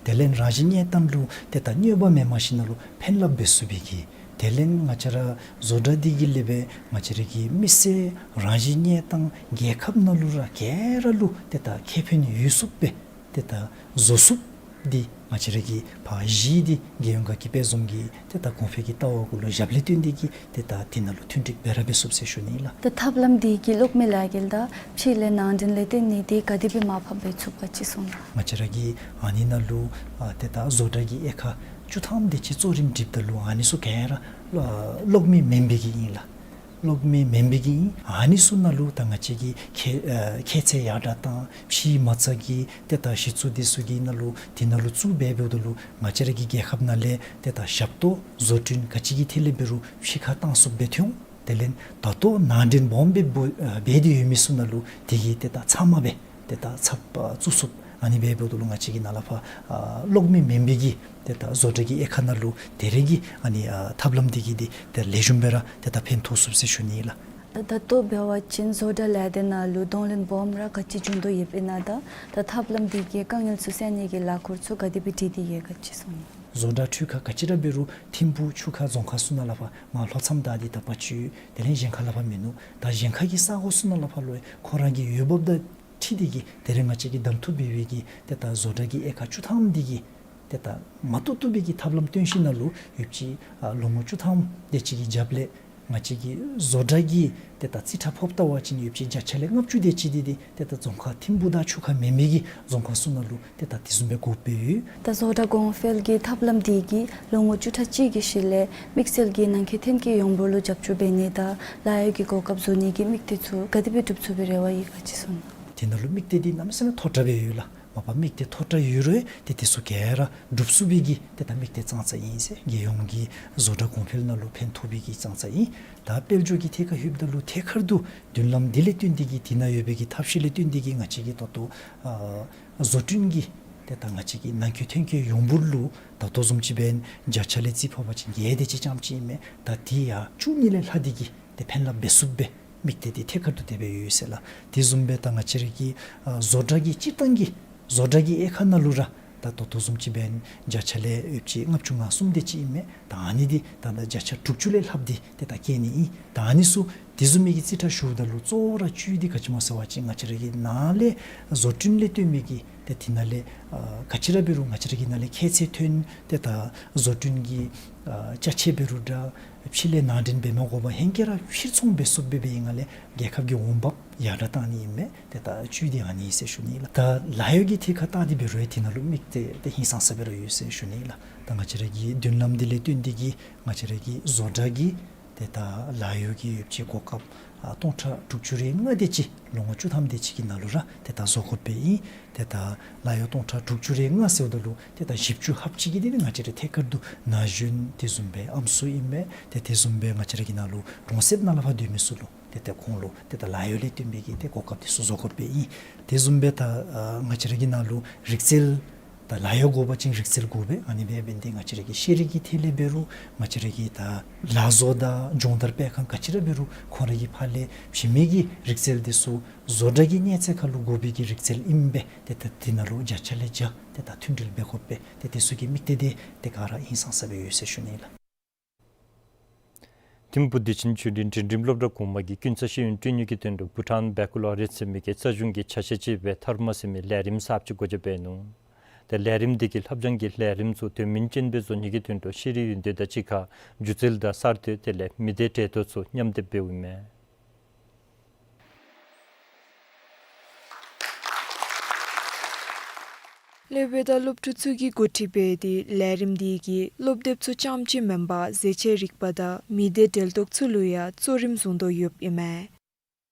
དེ་ལས་རང་བཞིན་གནས་སྟངས་ལུ་ཏེ་ད་གནོད་པ་མེནམ་ཞིནམ་ལས་ཕན་རླབས་འབད་ཚུགས་པའི་གི་དེ་ལས་ང་བཅས་ར་བཟོ་གྲྭ་འདི་གིས་ལས་སྦེ་ང་བཅས་ར་གི་མི་སེར་རང་བཞིན་གནས་སྟངས་རྒྱལ་ཁབ་ནང་ལུ་ར་ག་ར་ལུ་ཏེ་ད་ཁེ་ཕན་ཡོད་ཚུགསཔ་སྦེ་ཏེ་ད་བཟོ་ཚུགསཔ་འདི་ང་བཅས་ར་གི་ཕར་གཞི་འདི་རྒྱལ་ཡོངས་དགའ་སྐྱིད་དཔལ་འཛོམས་ཀྱི་ཏེ་ད་གོང་འཕེལ་གྱི་ལྟ་བ་གུ་ལུ་ཞབས་ལས་བརྟེན་ཏེ་གིས་ཏེ་ད་འདི་ནང་ལུ་མཐུན་འགྲིག་འབད་ར་འབད་ཚུགས་ཟེར་ཞུ་ནི་ལགས། ད་ཐབས་ལམ་འདི་གིས་གློག་མེ་ལས་རྒྱལ་དང་ཕྱི་ལས་ནང་འདྲེན་ལས་བརྟེན་ནི་འདི་ག་དེ་སྦེ་མར་ཕབ་འབད་ཚུགས་ག་ཅི་གསུང་གནང་། ང་བཅས་ར་གིས་ཨ་ནི་ནང་ལུ་ཨ་ཏེ་ད་བཟོ་གྲྭ་གི་དབྱེ་ཁག་བཅུ་ཐམ་དེ་ཅིག་གཙོ་རིམ་སྒྲིགཔ་ད་ལུ་ཨ་ནི་ཚུ་ག་ར་གློག་མེ་མེན་པའི་གི་ཨིན་ལགས། གློག་མེ་མེན་པའི་གི་ཨིན། ཨ་ནི་ཚུ་ནང་ལུ་ད་ང་བཅས་ཀྱི་ཁྱད་ཨ་ཁྱད་ཚད་ཡར་དྲག་དང་ཕྱིའི་མ་རྩ་གི་ཏེ་ད་གཞི་བཙུགས་འདི་ཚུ་གི་ནང་ལུ་འདི་ནང་ལུ་བཙུགས་འབད་འབདཝ་ད་ལུ་ང་བཅས་ར་གི་རྒྱལ་ཁབ་ནང་ལས་ཏེ་ད་ཞབས་ཏོག་བཟོ་སྐྲུན་ག་ཅི་གི་ཐད་ལས་འབད་རུང་ཕྱི་ཁར་བཏང་ཚུགསཔ་སྦེ་ཐོན། དེ་ལས་ད་ལྟོ་ནང་འདྲེན་སྦོམ་སྦེ་འབད་འབད་དེ་ཡོད་མི་ཚུ་ནང་ལུ་དེ་གི་ཏེ་ད་ཚབ་མ་སྦེ་ཏེ་ད་ཚབ་ཨ་བཙུགས་ཚུགསཔ་ཨ་ནི་འབད་འབདཝ་ད་ལུ་ང་བཅས་ཀྱི་ནཱ་ལས་ཕར་ཨ་གློག་མེ་མེན་པའི་གི་ཏེ་ད་བཟོ་གྲྭ་གི་དབྱེ་ཁག་ནང་ལུ་ད་རེས་ཀྱི་ཨ་ནི་ཨ་ཐབས་ལམ་འདི་གིས་འདི་ཏེ་ལེགས་ཤོམ་སྦེ་ར་ཏེ་ད་ཕན་ཐོགས་ཚུགས་ཟེར་ཞུ་ནི་ལགས། ད་ལྟོ་འབད་བ་ཅིན་བཟོ་གྲྭ་ལས་སྡེ་ནང་ལུ་གདོང་ལེན་སྦོམ་ར་ག་ཅི་བྱུང་དོ་ཡོདཔ་ཨིན་ན་དང་ད་ཐབས་ལམ་འདི་གིས་དཀའ་ངལ་ཚུ་སེལ་ནི་གི་ལཱ་འཁོར་ཚུ་ག་དེ་སྦེ་སྒྲིག་སྟེ་ཡོད་ག་ཅི་གསུང་གནང་། བཟོ་གྲྭ་འཕྲུལ་ཁང་ག་ཅི་ར་འབད་རུང་ཐིམ་ཕུག་ཆུ་ཁ་རྫོང་ཁག་ཚུ་ནང་ལས་ཕར་མར་ལྷོ་མཚམས་བདའ་སྟེ་ད་ཕར་ཚུར་དེ་ལས་གཞན་ཁར་ལས་ཕར་མིན་ནུག། ད་གཞན་ཁ་གི་ས་གོ་ཚུ་ནང་ལས་ཕར་ལུ་ཁོ་ར་གི་འོས་འབབ་དང་འཁྲིལ་ཏེ་གིས་ད་རེས་ང་བཅས་ཀྱིས་གདམ་འཐུ་འབད་བའི་གི་ཏེ་ད་བཟོ་གྲྭ་གི་དབྱེ་ཁག་བཅུ་ཐམ་འདི་གིས་ཏེ་ད་མ་བཏུབ་བཏུབ་པའི་གི་ཐབས་ལམ་སྟོན་ཞིནམ་ལས་ཡོདཔ་ཅིག་ཨ་ལོ་ངོ་བཅུ་ཐམ་དེ་ཅིག་གི་རྒྱབ་ལས་ང་བཅས་ཀྱི་བཟོ་གྲྭ་གི་ཏེ་ད་རྩིས་ཁྲ་ཕབ་བལྟ་བ་ཅིན་ཡོདཔ་ཅིག་བརྒྱ་ཆ་ལས་ལྔ་བཅུ་དེ་ཅིག་འདི་འདི་ཏེ་ད་རྫོང་ཁག་ཐིམ་ཕུག་དང་ཆུ་ཁ་མེན་པའི་གི་རྫོང་ཁག་ཚུ་ནང་ལུ་ཏེ་ད་དེ་བཟུམ་སྦེ་དགོཔ་སྦེ་ཡོད། ད་བཟོ་གྲྭ་གོང་འཕེལ་གྱི་ཐབས་ལམ་འདི་གིས་ལོ་ངོ་བཅུ་ཕྲག་གཅིག་གི་ཤུལ་ལས་དམིགས་བསལ་གྱི་ནང་འཁོད་ཐོན་སྐྱེད་ཡོངས་འབོར་ལུ་རྒྱབ་སྐྱོར་འབད་ནི་དང་ལཱ་གཡོག་གི་གོ་སྐབས་བཟོ་ནི་གི་དམིགས་གཏད་ཚུ་ག་དེ་སྦེ་འགྲུབ་ཚུགས་པའི་རེ་བ་ཡོད་ག་ཅི་གསུང་གནང་། དེ་ནང་ལུ་དམིགས་གཏད་འདི་གནམ་མེད་ས་མེད་མཐོ་དྲགས་སྦེ་ཡོད་ལགས། མ་པ་དམིགས་གཏད་མཐོ་དྲགས་ཡོད་རུང་ཏེ་དེ་ཚུ་ག་ར་འགྲུབ་ཚུགས་པའི་གི་ཏེ་ད་དམིགས་གཏད་ཙང་ཙ་ཨིན་ཟེར། རྒྱལ་ཡོངས་ཀྱི་བཟོ་གྲྭ་གོང་འཕེལ་ནང་ལུ་ཕན་ཐོགས་པའི་གི་ཙང་ཙ་ཨིན། ད་དཔལ་འབྱོར་གྱི་ཐད་ཁར་ལྷོདཔ་ད་ལུ་ཐད་ཀར་དུ་མདུན་ལམ་འདི་ལས་བརྟེན་ཏེ་གིས་དེ་ནང་ཡོད་པའི་གི་ཐབས་ཤེས་ལས་བརྟེན་ཏེ་གིས་ང་བཅས་ཀྱི་ད་ལྟོ་ཨ་བཟོ་སྐྲུན་གྱི་ཏེ་ད་ང་བཅས་ཀྱི་ནང་འཁོད་ཐོན་སྐྱེད་ཡོངས་འབོར་ལུ་ད་ལྟོ་བཟུམ་ཅིག་འབདན་བརྒྱ་ཆ་ལས་རྩིས་ཕབ་པ་ཅིན་བརྒྱད་དེ་ཅིག་རྐྱངམ་ཅིག་ཨིན་མས། ད་དེ་ཡང་བཅུ་གཉིས་ལས་ལྷག་སྟེ་གིས་ཏེ་ཕན་རླབས་འབད་ཚུགསཔ་སྦེ་དམིགས་གཏད་འདི་ཐད་ཀར་དུ་དེ་སྦེ་ཡོད་ཟེར་ལགས། དེ་བཟུམ་སྦེ་ད་ང་བཅས་ར་གི་ཨ་བཟོ་གྲྭ་གི་སྤྱིར་བཏང་གི་བཟོ་གྲྭ་གི་དབྱེ་ཁག་ནང་ལུ་ར་ད་ད་ལྟོ་བཟུམ་ཅིག་འབདན་བརྒྱ་ཆ་ལས་ཡོདཔ་ཅིག་ལྔ་བཅུ་ང་གསུམ་དེ་ཅིག་ཨིན་མས། ད་ཨ་ནི་འདི་ད་ད་བརྒྱ་ཆ་དྲུག་ཅུ་ལས་ལྷགཔ་འདི་ཏེ་ད་སྐྱེལ་ནི་ཨིན། ད་ཨ་ནི་ཚུ་དེ་བཟུམ་མའི་གི་རྩིས་ཁྲ་ཞུཝ་ད་ལུ་གཙོ་བོ་ར་བཅུད་འདི་ག་ཅི་སྨོ་ཟེར་བ་ཅིན་ང་བཅས་ར་གི་ནཱ་ལས་བཟོ་སྐྲུན་ལས་བརྟེན་མི་གི་ཏེ་དེ་ནང་ལས་ཨ་ག་ཅི་ར་འབད་རུང་ང་བཅས་ར་གི་ནཱ་ལས་ཁྱད་ཚད་ཐོན་ཏེ་ད་བཟོ་སྐྲུན་གྱི་ཨ་ཅ་ཆས་འབད་རུང་འདྲ་ཕྱི་ལས་ནང་འདྲེན་འབད་མ་དགོ་པར་ཧེང་སྐལ་ར་ཕྱིར་ཚོང་འབད་ཚུགསཔ་སྦེ་འབད་བའི་ངང་ལས་རྒྱལ་ཁབ་ཀྱི་འོང་འབབ་ཡར་དྲག་བཏང་ནི་ཨིན་མས། ཏེ་ད་བཅུད་འདི་ཨ་ནི་ཨིན་ཟེར་ཞུ་ནི་ལགས། ད་ལཱ་གཡོག་གི་ཐད་ཁར་བལྟ་སྟེ་འབད་རུང་ཡང་དེ་ནང་ལུ་དམིགས་གཏད་དེ་ཧིང་སངས་ས་སྦེ་ར་ཡོད་ཟེར་ཞུ་ནི་ལགས། ད་ང་བཅས་ར་གི་མདུན་ལམ་འདི་ལས་བརྟེན་ཏེ་གིས་ང་བཅས་ར་གི་བཟོ་གྲྭ་གི་ ཏེ་ད་ལཱ་གཡོག་གི་ཡོདཔ་ཅིག་གོ་སྐབས་ཨ་སྟོང་ཕྲག་དྲུག་ཅུ་རེ་ལྔ་དེ་ཅིག་ལོ་ངོ་བཅུ་ཐམ་དེ་ཅིག་གི་ནང་ལུ་ར་ཏེ་ད་བཟོ་དགོཔ་སྦེ་ཨིན། ཏེ་ད་ལཱ་གཡོག་སྟོང་ཕྲག་དྲུག་ཅུ་རེ་ལྔ་ཟེརཝ་ད་ལུ་ཏེ་ད་བཞི་བཅུ་ཧབ་ཅིག་གི་དེ་ནི་ང་བཅས་ར་ཐད་ཀར་དུ་ན་གཞོན་དེ་བཟུམ་སྦེ་ཨམ་སྲུ་ཨིན་མས། ཏེ་དེ་བཟུམ་སྦེ་ང་བཅས་ར་གི་ནང་ལུ་གྲོང་གསེབ་ནང་ལས་ཕར་སྡོད་མི་ཚུ་ལུ་ཏེ་ད་ཁོང་ལུ་ཏེ་ད་ལཱ་གཡོག་ལས་བརྟེན་པའི་གི་ཏེ་གོ་སྐབས་དེ་ཚུ་བཟོ་དགོཔ་སྦེ་ཨིན། དེ་བཟུམ་སྦེ་ད་ཨ་ང་བཅས་ར་གི་ནང་ལུ་རིག་རྩལ་ད་ལཱ་གཡོག་དགོ་པ་ཅིན་རིག་རྩལ་དགོ་པས། ཨ་ནི་འབད་འབད་ནི་དེ་ང་བཅས་ར་གི་ཤེས་རིག་གི་ཐད་ལས་འབད་རུང་ང་བཅས་ར་གི་ད་ལག་བཟོ་དང་སྦྱོང་བརྡར་སྤེལ་ཁང་ག་ཅི་ར་འབད་རུང་ཁོང་ར་གི་ཕར་ལས་བྱིན་མི་གི་རིག་རྩལ་དེ་ཚུ་བཟོ་གྲྭ་གི་གནས་ཚད་ཁར་ལུ་དགོ་པའི་གི་རིག་རྩལ་ཨིན་པས། ཏེ་ད་དེ་ནང་ལུ་བརྒྱ་ཆ་ལས་བརྒྱ་ཏེ་ད་མཐུན་སྒྲིལ་འབད་དགོ་པས། ཏེ་དེ་ཚུ་གི་དམིགས་གཏད་དེ་ཏེ་ག་ར་ཧིང་སངས་ས་སྦེ་ཡོད་ཟེར་ཞུ་ནི་ལགས། ཐིམ་ཕུག་བདེ་ཆེན་ཆོས་སྡིངས་འབྲིང་རིམ་སློབ་གྲྭ་གོང་མ་གིས་ཀུན་གསལ་ཤེས་ཡོན་སྤྲོད་ནི་གི་དོན་ལུ་བྷུ་ཊཱན་བྷེ་ཀུ་ལོ་རི་ཟེར་མི་གི་རྩ་གཞུང་གི་ཆ་ཤས་ཅིག་སྦེ་དྷརྨ་ཟེར་མི་ལས་རིམ་གསརཔ་ཅིག་སྒོ་འབྱེད་འབད་ནུག། ཏེ་ལས་རིམ་འདི་གིས་ལྷབ་སྦྱང་གི་ལས་རིམ་ཚུ་དོན་སྨིན་ཅན་སྦེ་བཟོ་ནི་གི་དོན་ལུ་ཤེས་རིག་ཡོན་ཏན་དང་གཅིག་ཁར་སྒྱུ་རྩལ་དང་གསར་གཏོད་དེ་ལས་མི་སྡེ་གྲལ་གཏོགས་ཚུ་མཉམ་སྡེབ་འབདཝ་ཨིན་མས། སློབ་དཔོན་དང་སློབ་ཕྲུག་ཚུ་གིས་འགོ་ཁྲིད་འབད་དེ་ལས་རིམ་འདི་གིས་སློབ་དེབ་ཚུ་རྐྱངམ་ཅིག་མེན་པར་ཟས་བཅད་རིག་པ་དང་མི་སྡེ་གྲལ་གཏོགས་ཚུ་ལུ་ཡང་གཙོ་རིམ་བཟུང་དོ་ཡོདཔ་ཨིན་མས།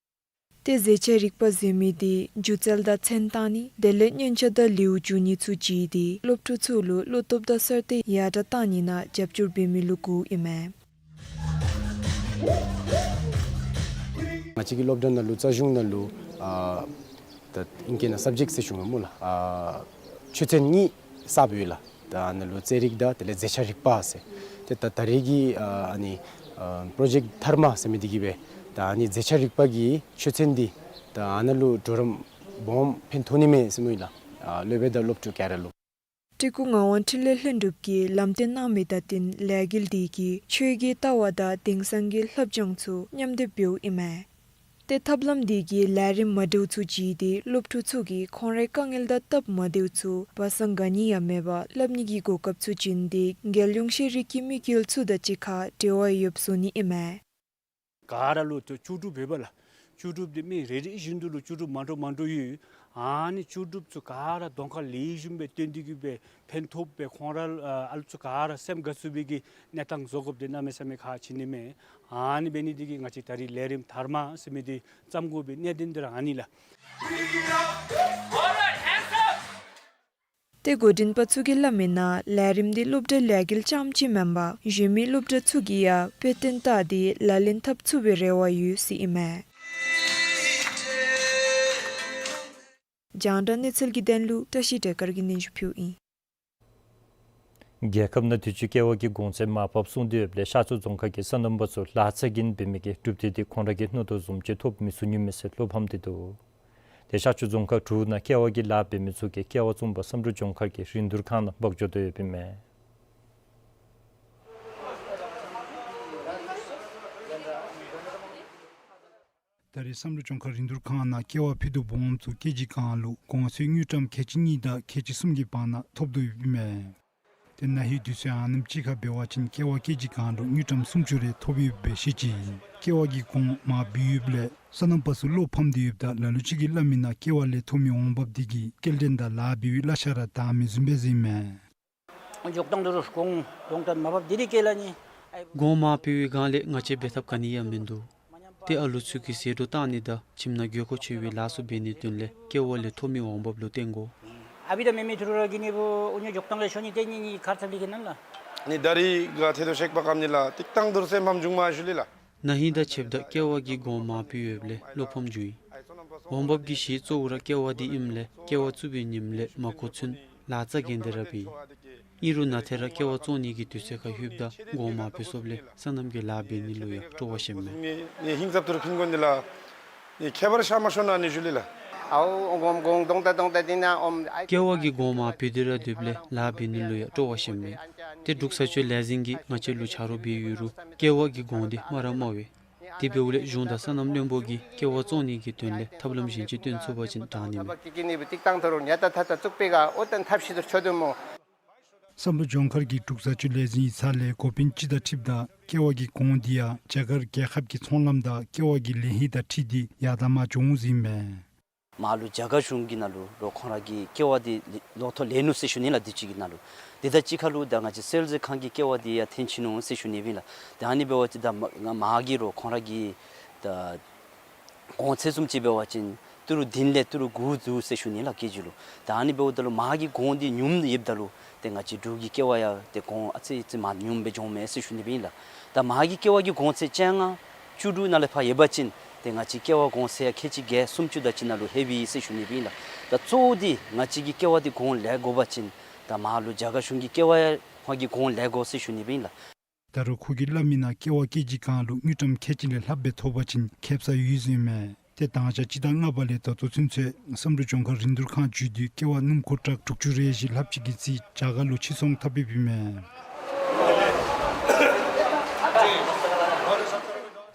ཏེ་ཟས་བཅད་རིག་པ་ཟེར་མི་འདི་སྒྱུ་རྩལ་དང་མཚན་བཏགས་ནི་དེ་ལས་མཉེན་ཆས་དང་ལེའུ་བསྒྱུར་ནི་ཚུ་བྱིན་ཏེ་སློབ་ཕྲུག་ཚུ་ལུ་བློ་སྟོབས་དང་གསར་གཏོད་ཡར་དྲག་གཏང་ནི་ནང་རྒྱབ་སྐྱོར་འབད་མི་ལུ་གོཝ་ཨིན་མས། ང་བཅས་ཀྱི་སློབ་གྲྭ་ནང་ལུ་རྩ་གཞུང་ནང་ལུ་ཨ་ད་ཨིང་སྐད་ནང་སབ་ཇེཀཊ་ཟེར་ཞུ་འོང་སྨོ་ལགས། ཨ་ཆོས་ཚན་གཉིས་གསརཔ་ཡོད་ལགས། ད་ཨ་ནཱ་ལུ་རྩེད་རིགས་དང་དེ་ལས་རྫས་ཆ་རིག་པ་ཟེར། ཏེ་ད་ད་རེས་ཀྱི་ཨ་ཨ་ནི་ཨ་པྲོ་ཇེཀཊ་དྷརྨ་ཟེར་མི་འདི་གིས་སྦེ་ད་ཨ་ནི་རྫས་ཆ་རིག་པ་གི་ཆོས་ཚན་འདི་ད་ཨ་ནཱ་ལུ་གྲོགས་རམ་སྦོམ་ཕན་ཐོགས་ནི་མས་ཟེར་སྨོ་ལགས། ཨ་སློབ་དཔོན་དང་སློབ་ཕྲུག་ག་ར་ལུ། སྤྲུལ་སྐུ་ངག་དབང་འཕྲིན་ལས་ལྷུན་གྲུབ་ཀྱིས་ལམ་སྟོན་གནང་མི་དང་བསྟུན་ལས་འགུལ་འདི་གིས་ཆོས་ཀྱི་ལྟ་བ་དང་དེང་སང་གི་ལྷབ་སྦྱང་ཚུ་མཉམ་སྡེབ་འབདཝ་ཨིན་མས། ཏེ་ཐབས་ལམ་འདི་གིས་ལས་རིམ་མ་འདྲཝ་ཚུ་བརྒྱུད་དེ་སློབ་ཕྲུག་ཚུ་གིས་ཁོང་རའི་དཀའ་ངལ་དང་སྟབས་མ་བདེཝ་ཚུ་བ་སང་ག་ནི་ཡང་མེད་པར་སླབ་ནི་གི་གོ་སྐབས་ཚུ་བྱིན་ཏེ་རྒྱལ་ཡོངས་ཤེས་རིག་གི་དམིགས་ཡུལ་ཚུ་དང་གཅིག་ཁར་འབྲེལ་བ་ཡོདཔ་བཟོ་ནི་ཨིན་མས། ག་ར་ལུ་ལྕོགས་གྲུབ་ཡོདཔ་ལགས། ལྕོགས་གྲུབ་འདི་མི་རེ་རེ་བཞིན་དུ་ལུ་ལྕོགས་གྲུབ་མ་འདྲཝ་མ་འདྲཝ་ཡོད། ཨ་ནི་ལྕོགས་གྲུབ་ཚུ་ག་ར་གདོང་ཁར་ལེགས་ཤོམ་སྦེ་སྟོན་ཏེ་གིས་སྦེ་ཕན་ཐོགས་སྦེ་ཁོང་ར་ཨ་ལུ་ཚུ་ག་ར་སེམས་དགའ་ཚུགས་པའི་གི་གནས་སྟངས་བཟོ་དགོཔ་འདི་གནམ་མེད་ས་མེད་ཁག་ཆེ་ནི་མས། ཨ་ནི་འབད་ནི་འདི་གིས་ང་བཅས་ད་རིས་ལས་རིམ་དྷརྨ་ཟེར་མི་འདི་བརྩམ་དགོ་པའི་གནད་དོན་འདི་ར་ཨ་ནི་ལགས། ཏེ་འགོ་འདྲེན་པ་ཚུ་གིས་སླབ་མིའི་ནང་ལས་རིམ་འདི་སློབ་གྲྭའི་ལས་འགུལ་རྐྱངམ་ཅིག་མེན་པར་གཞན་མི་སློབ་གྲྭ་ཚུ་གིས་ཡང་དཔེ་སྟོན་བལྟ་སྟེ་ལག་ལེན་འཐབ་ཚུགས་པའི་རེ་བ་ཡོད་ཟེར་ཨིན་མས། རྒྱང་བསྒྲགས་གནས་ཚུལ་གྱི་དོན་ལུ་བཀྲ་ཤིས་བདེ་སྐར་གྱིས་སྙན་ཞུ་ཕུལཝ་ཨིན། རྒྱལ་ཁབ་ནང་དུས་ཅི་ཀེ་བ་གི་གོང་ཚད་མར་ཕབ་སོང་སྟེ་ཡོདཔ་ལས་ཤར་ཕྱོགས་རྫོང་ཁག་གི་སོ་ནམ་པ་ཚུ་ལཱ་རྩ་འགེངས་འབད་མི་གི་གྲུབ་འབྲས་འདི་ཁོང་ར་གིས་མནོ་དོ་བཟུམ་ཅིག་ཐོབ་མི་ཚུགས་ནི་མས་ཟེར་བློ་ཕམ་སྟེ་འདུག། ཏེ་ཤར་ཕྱོགས་རྫོང་ཁག་དྲུག་ནང་ཀེ་བ་གི་ལཱ་འབད་མི་ཚུ་གིས་ཀེ་བ་ཙོང་པ་བསམ་གྲུབ་ལྗོངས་མཁར་གྱི་རིན་བསྡུར་ཁང་ནང་འབག་འགྱོ་དོ་ཡོདཔ་ཨིན་མས། ད་རེས་བསམ་གྲུབ་ལྗོངས་མཁར་རིན་བསྡུར་ཁང་ནང་ཀེ་བ་ཕུད་རྡོག་སྦོམ་ཚུ་ཀེ་ཇི་གང་ལུ་གོང་ཚད་དངུལ་ཀྲམ་ཁལ་གཅིག་གཉིས་དང་ཁལ་གཅིག་གསུམ་གྱི་བར་ན་ཐོབ་དོ་ཡོདཔ་ཨིན་མས། ཏེ་ན་ཧིང་དུས་ཚོད་ཨ་ནེམ་ཅིག་ཁར་འབད་བ་ཅིན་ཀེ་བ་ཀེ་ཇི་གང་ལུ་དངུལ་ཀྲམ་སུམ་ཅུ་རེ་ཐོབ་ཡོདཔ་སྦེ་བཤད་ཅི། ཀེ་བ་གི་གོང་མར་བུད་ཡོདཔ་ལས་སོ་ནམ་པ་ཚུ་བློ་ཕམ་སྟེ་ཡོདཔ་ད་ལ་ལུ་ཅིག་གིས་སླབ་མིའི་ནང་ཀེ་བ་ལས་ཐོབ་མི་འོང་འབབ་འདི་གིས་སྐྱེལ་འདྲེན་དང་ལཱ་འབད་བའི་གླ་ཆ་ར་དྲག་མི་བཟུམ་སྦེ་ཟེར་ཨིན་མས། འཇོག་སྟངས་འདི་རུ་གོང་གོང་དང་མར་ཕབ་འདི་རེ་བཀལ་ལ་ནི། གོང་མར་ཕབ་པའི་སྒང་ལས་ང་བཅས་འབད་ཐབས་ག་ནི་ཡང་མིན་འདུག། ཏེ་ཨ་ལུ་ཚུ་གི་ཟད་འགྲོ་བཏང་ནི་དང་ཁྱིམ་ནང་དགོས་མཁོ་ཆེ་བའི་ལཱ་ཚུ་འབད་ནིའི་དོན་ལས་ཀེ་བ་ལས་ཐོབ་མི་འོང་འབབ་ལུ་བརྟེན་དགོ། ཨ་བི་དང་མེ་མེ་ཐུ་རུ་ར་གི་ནི་བུ་འུ་ནི་འཇོག་སྟངས་ལས་ཤོ་ནི་ཏེ་ནི་ནི་ཁར་ཚབ་ལི་གི་ནང་ལགས། ནི་ད་རིས་ག་ཐེ་དོ་ཤེག་པ་ཀམ་ནི་ལགས་ཏིག་ཏང་དུར་སེམས་ཕམ་འབྱུང་མ་ཞུ་ལི་ལགས། ན་ཧིང་དང་ཕྱདཔ་ད་ཀེ་བ་གི་གོང་མར་ཕབ་ཡོདཔ་ལས་བློ་ཕམ་བྱུང་ཡི། འོང་འབབ་ཀྱི་གཞི་གཙོ་བོ་ར་ཀེ་བ་འདི་ཨིནམ་ལས་ཀེ་བ་བཙུགས་པའི་ཉིནམ་ལས་མར་གོ་ཚུན་ལཱ་རྩ་འགེངས་ཏེ་ར་འབད་ཡི། ཨིན་རུང་ན་ཏེ་ར་ཀེ་བ་བཙོང་ནི་གི་དུས་ཚོད་ཁར་ལྷོདཔ་ད་གོང་མར་ཕབ་སོངམ་ལས་སོ་ནམ་གྱི་ལཱ་འབད་ནི་ལུ་ཡང་སྤྲོ་བ་ཞན་མས། ནི་ཧིང་ཚབ་ཏུ་ར་ཕིན་དགོ་ནི་ལགས། ནི་ཁྱད་པར་ཤར་མ་ཤོར་ན་ནི་ཞུ་ལི་ལགས། ཨའོ་གོང་གོང་གདོང་ད་གདོང་ད་འདི་ན་ཨོམ་ཨའི། ཀེ་བ་གི་གོང་མར་ཕབ་སྟེ་ར་སྡོདཔ་ལས་ལཱ་འབད་ནི་ལུ་ཡང་སྤྲོ་བ་ཞན་མས། ཏེ་འབྲུག་བཟའ་སྤྱོད་ལས་འཛིན་གྱིས་ང་བཅས་ལུ་ཆ་རོགས་འབད་ཡོད་རུང་ཀེ་བ་གི་གོང་འདི་དམའ་ར་དམའ་བས། དེ་འབདཝ་ལས་གཞུང་དང་སོ་ནམ་བློན་པོ་གིས་ཀེ་བ་བཙོང་ནི་གི་དོན་ལས་ཐབས་ལམ་གཞན་ཅིག་སྟོན་ཚུགས་པ་ཅིན་དྲག་ནི་མས། ཏིག་ཏང་དུར་ཉ་ཏ་ཐ་ཏ་བཙུགས་པའི་ག་ཨོ་ཏན་ཐབས་ཤེས་དུར་ཆོད་དོ་སྨོ། བསམ་གྲུབ་ལྗོངས་མཁར་གྱི་འབྲུག་བཟའ་སྤྱོད་ལས་འཛིན་ཡིག་ཚང་ལས་འགོ་དཔོན་ཅིག་དང་འཁྲིལཝ་ད་ཀེ་བ་གི་གོང་འདི་ཡང་རྒྱ་གར་རྒྱལ་ཁབ་ཀྱི་ཚོང་ལམ་དང་ཀེ་བ་གི་ལེན་ལྷད་དང་འཁྲིལ་ཏེ་ཡར་དང་མར་འགྱོ་འོང་ཟེར་ཨིན་མས། མར་ལུ་རྒྱ་གར་གཞུང་གི་ནང་ལུ་ལོག་ཁོང་ར་གི་ཀེ་བ་འདི་ལོག་ཐོབ་ལེན་ནུག་ཟེར་ཞུ་ནི་ལགས། དུས་ཅི་གི་ནང་ལུ། དེ་དང་གཅིག་ཁར་ལུ་ད་ང་བཅས་སེལ་ཟེར་ཁང་གི་ཀེ་བ་འདི་ཡང་འཐོན་ཅི་ནུག་ཟེར་ཞུ་ནི་ཨིན་ལགས། ད་ཨ་ནི་འབད་བ་ཅིན་ད་མ་མར་གྱི་ལོག་ཁོང་ར་གི་ད་གོང་ཚད་བཟུམ་ཅིག་འབད་བ་ཅིན་ཏི་རུ་བདུན་ལས་ཏི་རུ་དགུ་འདུག་ཟེར་ཞུ་ནི་ལགས་ཀེ་ཇི་ལུ། ད་ཨ་ནི་འབདཝ་ད་ལུ་མར་གྱི་གོང་འདི་ཉུངམ་ཡོདཔ་ད་ལུ་ཏེ་ང་བཅས་འབྲུག་གི་ཀེ་བ་ཡང་ཏེ་གོང་ཨ་ཙི་ཙི་མར་ཉུངམ་སྦེ་འགྱོཝ་མས་ཟེར་ཞུ་ནི་སྦེ་ཨིན་ལགས། ད་མར་གྱི་ཀེ་བ་གི་གོང་ཚད་བཅོ་ལྔ་བཅུ་དྲུག་ནང་ལས་ཕར་ཡོད་པ་ཅིན་ཏེ་ང་བཅས་ཀེ་བ་གོང་ཚད་ཡང་ཁལ་གཅིག་བརྒྱད་སུམ་ཅུ་དེ་ཅིག་ནང་ལུ་ལྷོད་པས་ཟེར་ཞུ་ནི་སྦེ་ཨིན་ལགས། ད་གཙོ་བོ་འདི་ང་བཅས་ཀྱི་ཀེ་བ་འདི་གོང་ལེན་དགོ་པ་ཅིན་ད་མར་ལུ་རྒྱ་གར་གཞུང་གི་ཀེ་བ་ཡང་ཁོང་གིས་གོང་ལེན་དགོ་ཟེར་ཞུ་ནི་སྦེ་ཨིན་ལགས། ད་རུང་ཁོ་གིས་སླབ་མི་ནང་ཀེ་བ་སྐྱེལ་རྒྱུའི་སྒང་ལུ་དངུལ་ཀྲམ་ཁལ་གཅིག་ལས་ལྷགཔ་སྦེ་ཐོབ་པ་ཅིན་ཁེ་སང་ཡོད་ཟེར་ཨིན་མས། ཏེ་དང་ཞག་སྤྱི་ཟླ་ལྔ་པ་ལས་ད་ལྟོ་ཚུན་ཚོད་བསམ་གྲུབ་ལྗོངས་མཁར་རིན་བསྡུར་ཁང་བརྒྱུད་དེ་ཀེ་བ་སྣུམ་འཁོར་ཊག་དྲུག་ཅུ་རེ་བཞི་ལྷགཔ་ཅིག་གི་རྩིས་རྒྱ་གར་ལུ་ཕྱིར་ཚོང་འཐབ་འབདཝ་ཨིན་མས།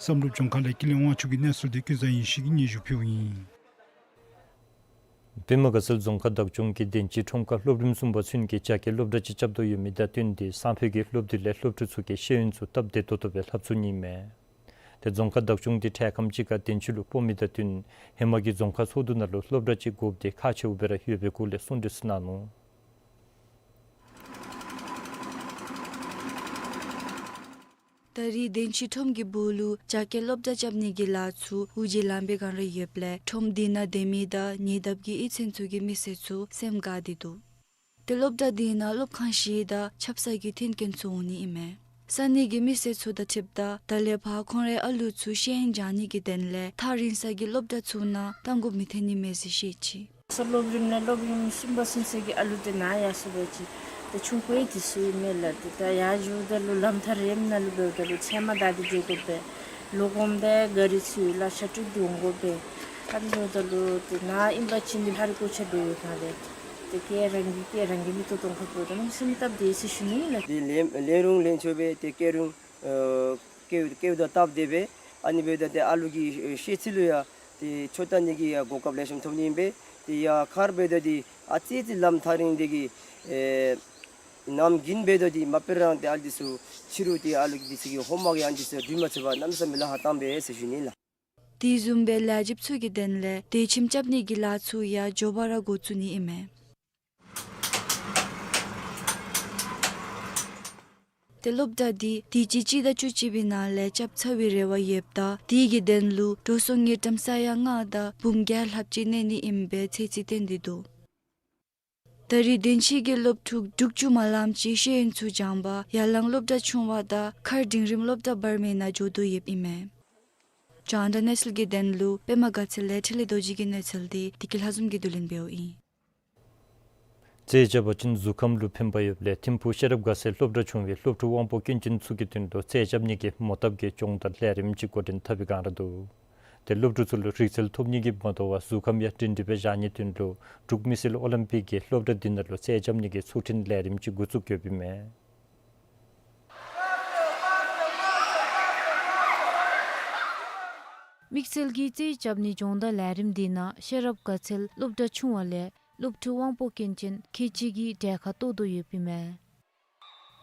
བསམ་གྲུབ་ལྗོངས་མཁར་ལས་ཀུན་ལེགས་དབང་ཕྱུག་གི་གནས་ཚུལ་འདི་ཀུན་བཟང་ཡེ་ཤེས་ཀྱིས་སྙན་ཞུ་ཕུལཝ་ཨིན། པདྨ་དགའ་ཚལ་རྫོང་ཁག་བདག་སྐྱོང་གིས་དན་ཅི་ཁྲོམ་ཁར་སློབ་རིམ་གསུམ་པ་ཚུན་གྱི་རྒྱ་སྐད་སློབ་གྲྭ་ཅིག་རྐྱབ་དོ་ཡོད་མི་དང་བསྟུན་ཏེ་སང་ཕོད་ཀྱི་སློབ་དུས་ལས་སློབ་ཕྲུག་ཚུ་གིས་ཤེས་ཡོན་ཚུ་སྟབས་བདེ་ཏོག་ཏོ་སྦེ་ལྷབ་ཚུགས་ནི་མས། ཏེ་རྫོང་ཁག་བདག་སྐྱོང་འདི་འཕྲལ་ཁམས་ཅིག་ཁར་དན་ཅི་ལུ་སྤོ་མི་དང་བསྟུན་ཧེ་མ་གི་རྫོང་ཁག་ཚོགས་འདུ་ནང་ལུ་སློབ་གྲྭ་ཅིག་དགོཔ་འདི་ཁག་ཆེཝ་སྦེ་ར་ཡོད་པའི་སྐོར་ལས་གསུང་གྲོས་ཚུ་གནང་ནུག། ད་རེས་དན་ཅི་ཁྲོམ་གྱི་སྦུག་ལུ་རྒྱ་སྐད་སློབ་གྲྭ་རྐྱབ་ནི་གི་ལཱ་ཚུ་འུར་བརྗིད་ལངམ་སྦེ་གང་ར་ཡོདཔ་ལས་ཁྲོམ་འདི་ནང་སྡོད་མི་དང་ཉེ་འདབས་ཀྱི་གཡུས་ཚན་ཚུ་གི་མི་སེར་ཚུ་སེམས་དགའ་སྟེ་འདུག། ཏེ་སློབ་གྲྭ་འདི་ནང་སློབ་ཁང་བཞི་དང་ཆབ་གསང་གི་མཐུན་རྐྱེན་ཚུ་འོང་ནི་ཨིན་མས། ས་གནས་ཀྱི་མི་སེར་ཚུ་དང་འཁྲིལཝ་ད་ད་ལས་ཕར་ཁོང་རའི་ཨ་ལུ་ཚུ་ཤེས་ཡོན་སྦྱང་ནི་གི་དོན་ལས་ཐག་རིང་ས་གི་སློབ་གྲྭ་ཚུ་ནང་གཏང་དགོཔ་མི་འཐོན་ནི་མས་ཟེར་བཤད་ཅི། སློབ་རིམ་ནང་སློབ་རིམ་གསུམ་པ་ཚུན་ཚོད་ཀྱི་ཨ་ལུ་འདི་ནཱ་ཡར་སོང་པ་ཅིན་ཏེ་ཆུང་ཀུ་ཡང་འདི་ཚུ་ཨིན་མས་ལགས། ཏེ་ད་ཡར་འགྱོཝ་ད་ལུ་ལམ་ཐག་རིངམོ་ནང་ལུ་འབདཝ་ད་ལུ་ཚལ་མ་བདའ་སྟེ་འགྱོ་དགོ་པས། ལོག་འོངམ་ད་ག་རི་ཚུ་ལག་ཆ་སྤྲོད་དེ་འོང་དགོ་པས། ཨ་ནི་འབདཝ་ད་ལུ་ཏེ་ནཱ་ཨིན་པ་ཅིན་ཏེ་ལྷ་རི་གོ་ཆ་འབད་ཡོད་ག་ལས་ཏེ་ཀེ་རང་གི་ཀེ་རང་གི་མིག་ཏོ་མཐོང་ཁར་འབདཝ་ད་ནང་སེམས་སྟབས་བདེ་ཟེར་ཞུ་ནི་ལགས། ཏེ་ལེན་ལེན་རུང་ལེན་ཆོག་པས། ཏེ་སྐྱེལ་རུང་ཨ་སྐྱེལ་སྐྱེལཝ་ད་སྟབས་བདེ་པས། ཨ་ནི་འབདཝ་ད་ཏེ་ཨ་ལུ་གི་ཤེས་ཚད་ལུ་ཡང་ཏེ་ཆོས་ལྟ་ནི་གི་ཡང་གོ་སྐབས་ལེགས་ཤོམ་ཐོབ་ནི་ཨིན་པས། ཏེ་ཡར་མཁར་འབདཝ་ད་འདི་ཨ་ཙི་ཙི་ལམ་ཐག་རིང་འདི་གིས་ཨེ་གནམ་དགུན་འབདཝ་ད་འདི་མ་དཔེར་ན་ཏེ་ཨ་ལུ་འདི་ཚུ་ཕྱི་རུ་ཏེ་ཨ་ལུ་གི་འདི་ཚུ་གི་ཧོམ་ཝརཀ་ཡང་འདི་ཚུ་འགྲུལ་མ་ཚུགས་པར་གནམ་མེད་ས་མེད་ལཱ་ཁག་བཏངམ་མས་ཟེར་ཞུ་ནི་ལགས། དེ་བཟུམ་སྦེ་ལས་བྱེདཔ་ཚུ་གི་དོན་ལས་དེ་ཁྱིམ་རྐྱབ་ནི་གི་ལཱ་ཚུ་ཡང་མགྱོགས་པ་ར་འགོ་བཙུགས་ནི་ཨིན་མས། ཏེ་སློབ་གྲྭ་འདི་དུས་ཅི་སྤྱི་ཟླ་བཅུ་གཅིག་པའི་ནང་ལས་རྐྱབ་ཚར་བའི་རེ་བ་ཡོདཔ་ད་དེ་གི་དོན་ལུ་འགྲོ་སོང་དངུལ་ཀྲམ་ས་ཡ་ལྔ་དང་འབུམ་བརྒྱད་ལྷགཔ་ཅིག་གནས་ནི་ཨིན་པའི་ཚོད་རྩིས་བཏོན་ཏེ་འདུག། ད་རེས་དན་ཅི་གི་སློབ་ཕྲུག་དྲུག་ཅུ་མ་ལངམ་ཅིག་ཤེས་ཡོན་ཚུ་སྦྱངས་པར་ཡར་ལངས་སློབ་གྲྭ་ཆུང་བ་དང་མཁར་འབྲིང་རིམ་སློབ་གྲྭ་བར་མའི་ནང་འགྱོ་དོ་ཡོདཔ་ཨིན་མས། རྒྱང་བསྒྲགས་གནས་ཚུལ་གྱི་དོན་ལུ་པདྨ་དགའ་ཚལ་ལས་འཕྲིན་ལས་རྡོ་རྗེ་གི་གནས་ཚུལ་འདི་བདེ་སྐྱིད་ལྷ་འཛོམས་ཀྱིས་བསྡུ་ལེན་འབདཝ་ཨིན། རྩེད་རྐྱབ་པ་ཅིན་གཟུགས་ཁམས་ལུ་ཕན་པ་ཡོདཔ་ལས་ཐིམ་ཕུག་ཤེས་རབ་དགའ་ཚལ་སློབ་གྲྭ་ཆུང་བའི་སློབ་ཕྲུག་དབང་པོ་སྐྱོན་ཅན་ཚུ་གི་དོན་ལུ་རྩེད་རྐྱབ་ནི་གི་མོ་བཏབ་ཀྱི་སྦྱོང་བརྡར་ལས་རིམ་ཅིག་འགོ་འདྲེན་འཐབ་པའི་བསྒང་ར་འདུག། ཏེ་སློབ་ཕྲུག་ཚུ་ལུ་རིག་རྩལ་ཐོབ་ནི་གིས་མ་དོ་བར་གཟུགས་ཁམས་ཡང་སྒྲིང་སྒྲིང་སྦེ་བཞག་ནིའི་དོན་ལུ་འབྲུག་མི་སེར་ཨོ་ལིམ་པིག་གིས་སློབ་གྲྭ་འདི་ནང་ལུ་རྩེད་རྐྱབ་ནི་གི་ཚོགས་ཐེངས་ལས་རིམ་ཅིག་འགོ་བཙུགས་ཡོདཔ་ཨིན་མས། དམིགས་བསལ་གྱི་རྩེད་རྐྱབ་ནི་སྦྱོང་བརྡར་ལས་རིམ་འདི་ནང་ཤེས་རབ་དགའ་ཚལ་སློབ་གྲྭ་ཆུང་བ་ལས་སློབ་ཕྲུག་དབང་པོ་སྐྱོན་ཅན་ཁལ་གཅིག་གིས་གྲལ་ཁར་གཏོགས་དོ་ཡོདཔ་ཨིན་མས།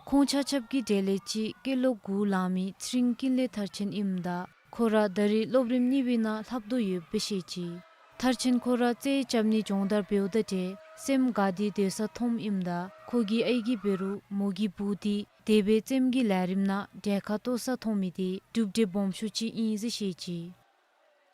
ཁོང་ཆ་ཁྱབ་ཀྱི་གྲས་ལས་གཅིག་སྐྱེས་ལོ་དགུ་ལང་མི་ཚེ་རིང་ཀུན་ལེགས་མཐར་ཕྱིན་ཨིནམ་ད་ཁོ་ར་ད་རེས་སློབ་རིམ་གཉིས་པའི་ནང་ལྷབ་དོ་ཡོདཔ་སྦེ་བཤད་ཅི། མཐར་ཕྱིན་ཁོ་ར་རྩེད་རྐྱབ་ནི་སྦྱོང་བརྡར་འབདཝ་དང་འབྲེལ་སེམས་དགའ་སྟེ་སྡོད་ས་མཐོངམ་ཨིནམ་ད་ཁོ་གི་ཨའི་གིས་འབད་རུང་མོ་གི་བུ་འདི་དེ་སྦེ་རྩེདམོ་གི་ལས་རིམ་ནང་གྲལ་ཁར་གཏོགས་ས་མཐོང་མི་འདི་གྲུབ་འབྲས་སྦོམ་ཤོས་ཅིག་ཨིན་ཟེར་བཤད་ཅི།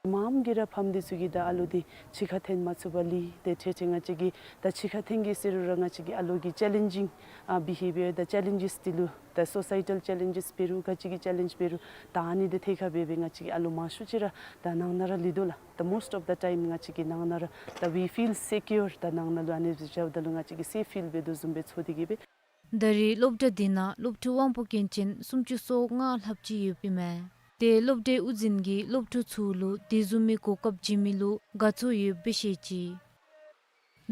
མངམ་གིས་ར་ཕམ་འདི་ཚུ་གིས་ད་ཨ་ལོ་འདི་ཕྱི་ཁར་འཐོན་མ་ཚུགས་པར་ལུས། ཏེ་ཏེ་ཏེ་ང་བཅས་ཀྱིས་ད་ཕྱི་ཁར་འཐོན་གེ་ཟེར་རུང་ར་ང་བཅས་ཀྱི་ཨ་ལོ་གི་ཅེ་ལེན་ཇིང་ཨ་བི་ཧེ་བི་ཡར་དང་ཅེ་ལེན་ཇེས་འདི་ལུ་ད་སོ་སའི་ཊལ་ཅེ་ལེན་ཇེས་འབད་རུང་ག་ཅི་གི་ཅེ་ལེན་ཇི་འབད་རུང་ད་ཨ་ནི་འདི་ཐད་ཁར་འབད་འབད་ང་བཅས་ཀྱི་ཨ་ལོ་མང་ཤོས་ཅིག་ར་ད་ནང་ན་ར་ལུས་དོ་ལགས། ད་most of the time ང་བཅས་ཀྱིས་ནང་ན་ར་ད་we feel secure། ད་ནང་ན་ལུ་ཨ་ནི་སྦེ་འགྱོཝ་ད་ལུ་ང་བཅས་ཀྱིས་སེཕ་ཕིལ་འབད་དོ་བཟུམ་སྦེ་ཚོར་ཏེ་གིས་སྦེ། ད་རེས་སློབ་གྲྭ་འདི་ནང་སློབ་ཕྲུག་དབང་པོ་སྐྱོན་ཅན་སུམ་ཅུ་སོ་ལྔ་ལྷགཔ་ཅིག་ཡོདཔ་ཨིན་མས། ཏེ་སློབ་གྲྭའི་དབུ་འཛིན་གྱིས་སློབ་ཕྲུག་ཚུ་ལུ་དེ་བཟུམ་མའི་གོ་སྐབས་བྱིན་མི་ལུ་དགའ་ཚོར་ཡོདཔ་སྦེ་བཤད་ཅི།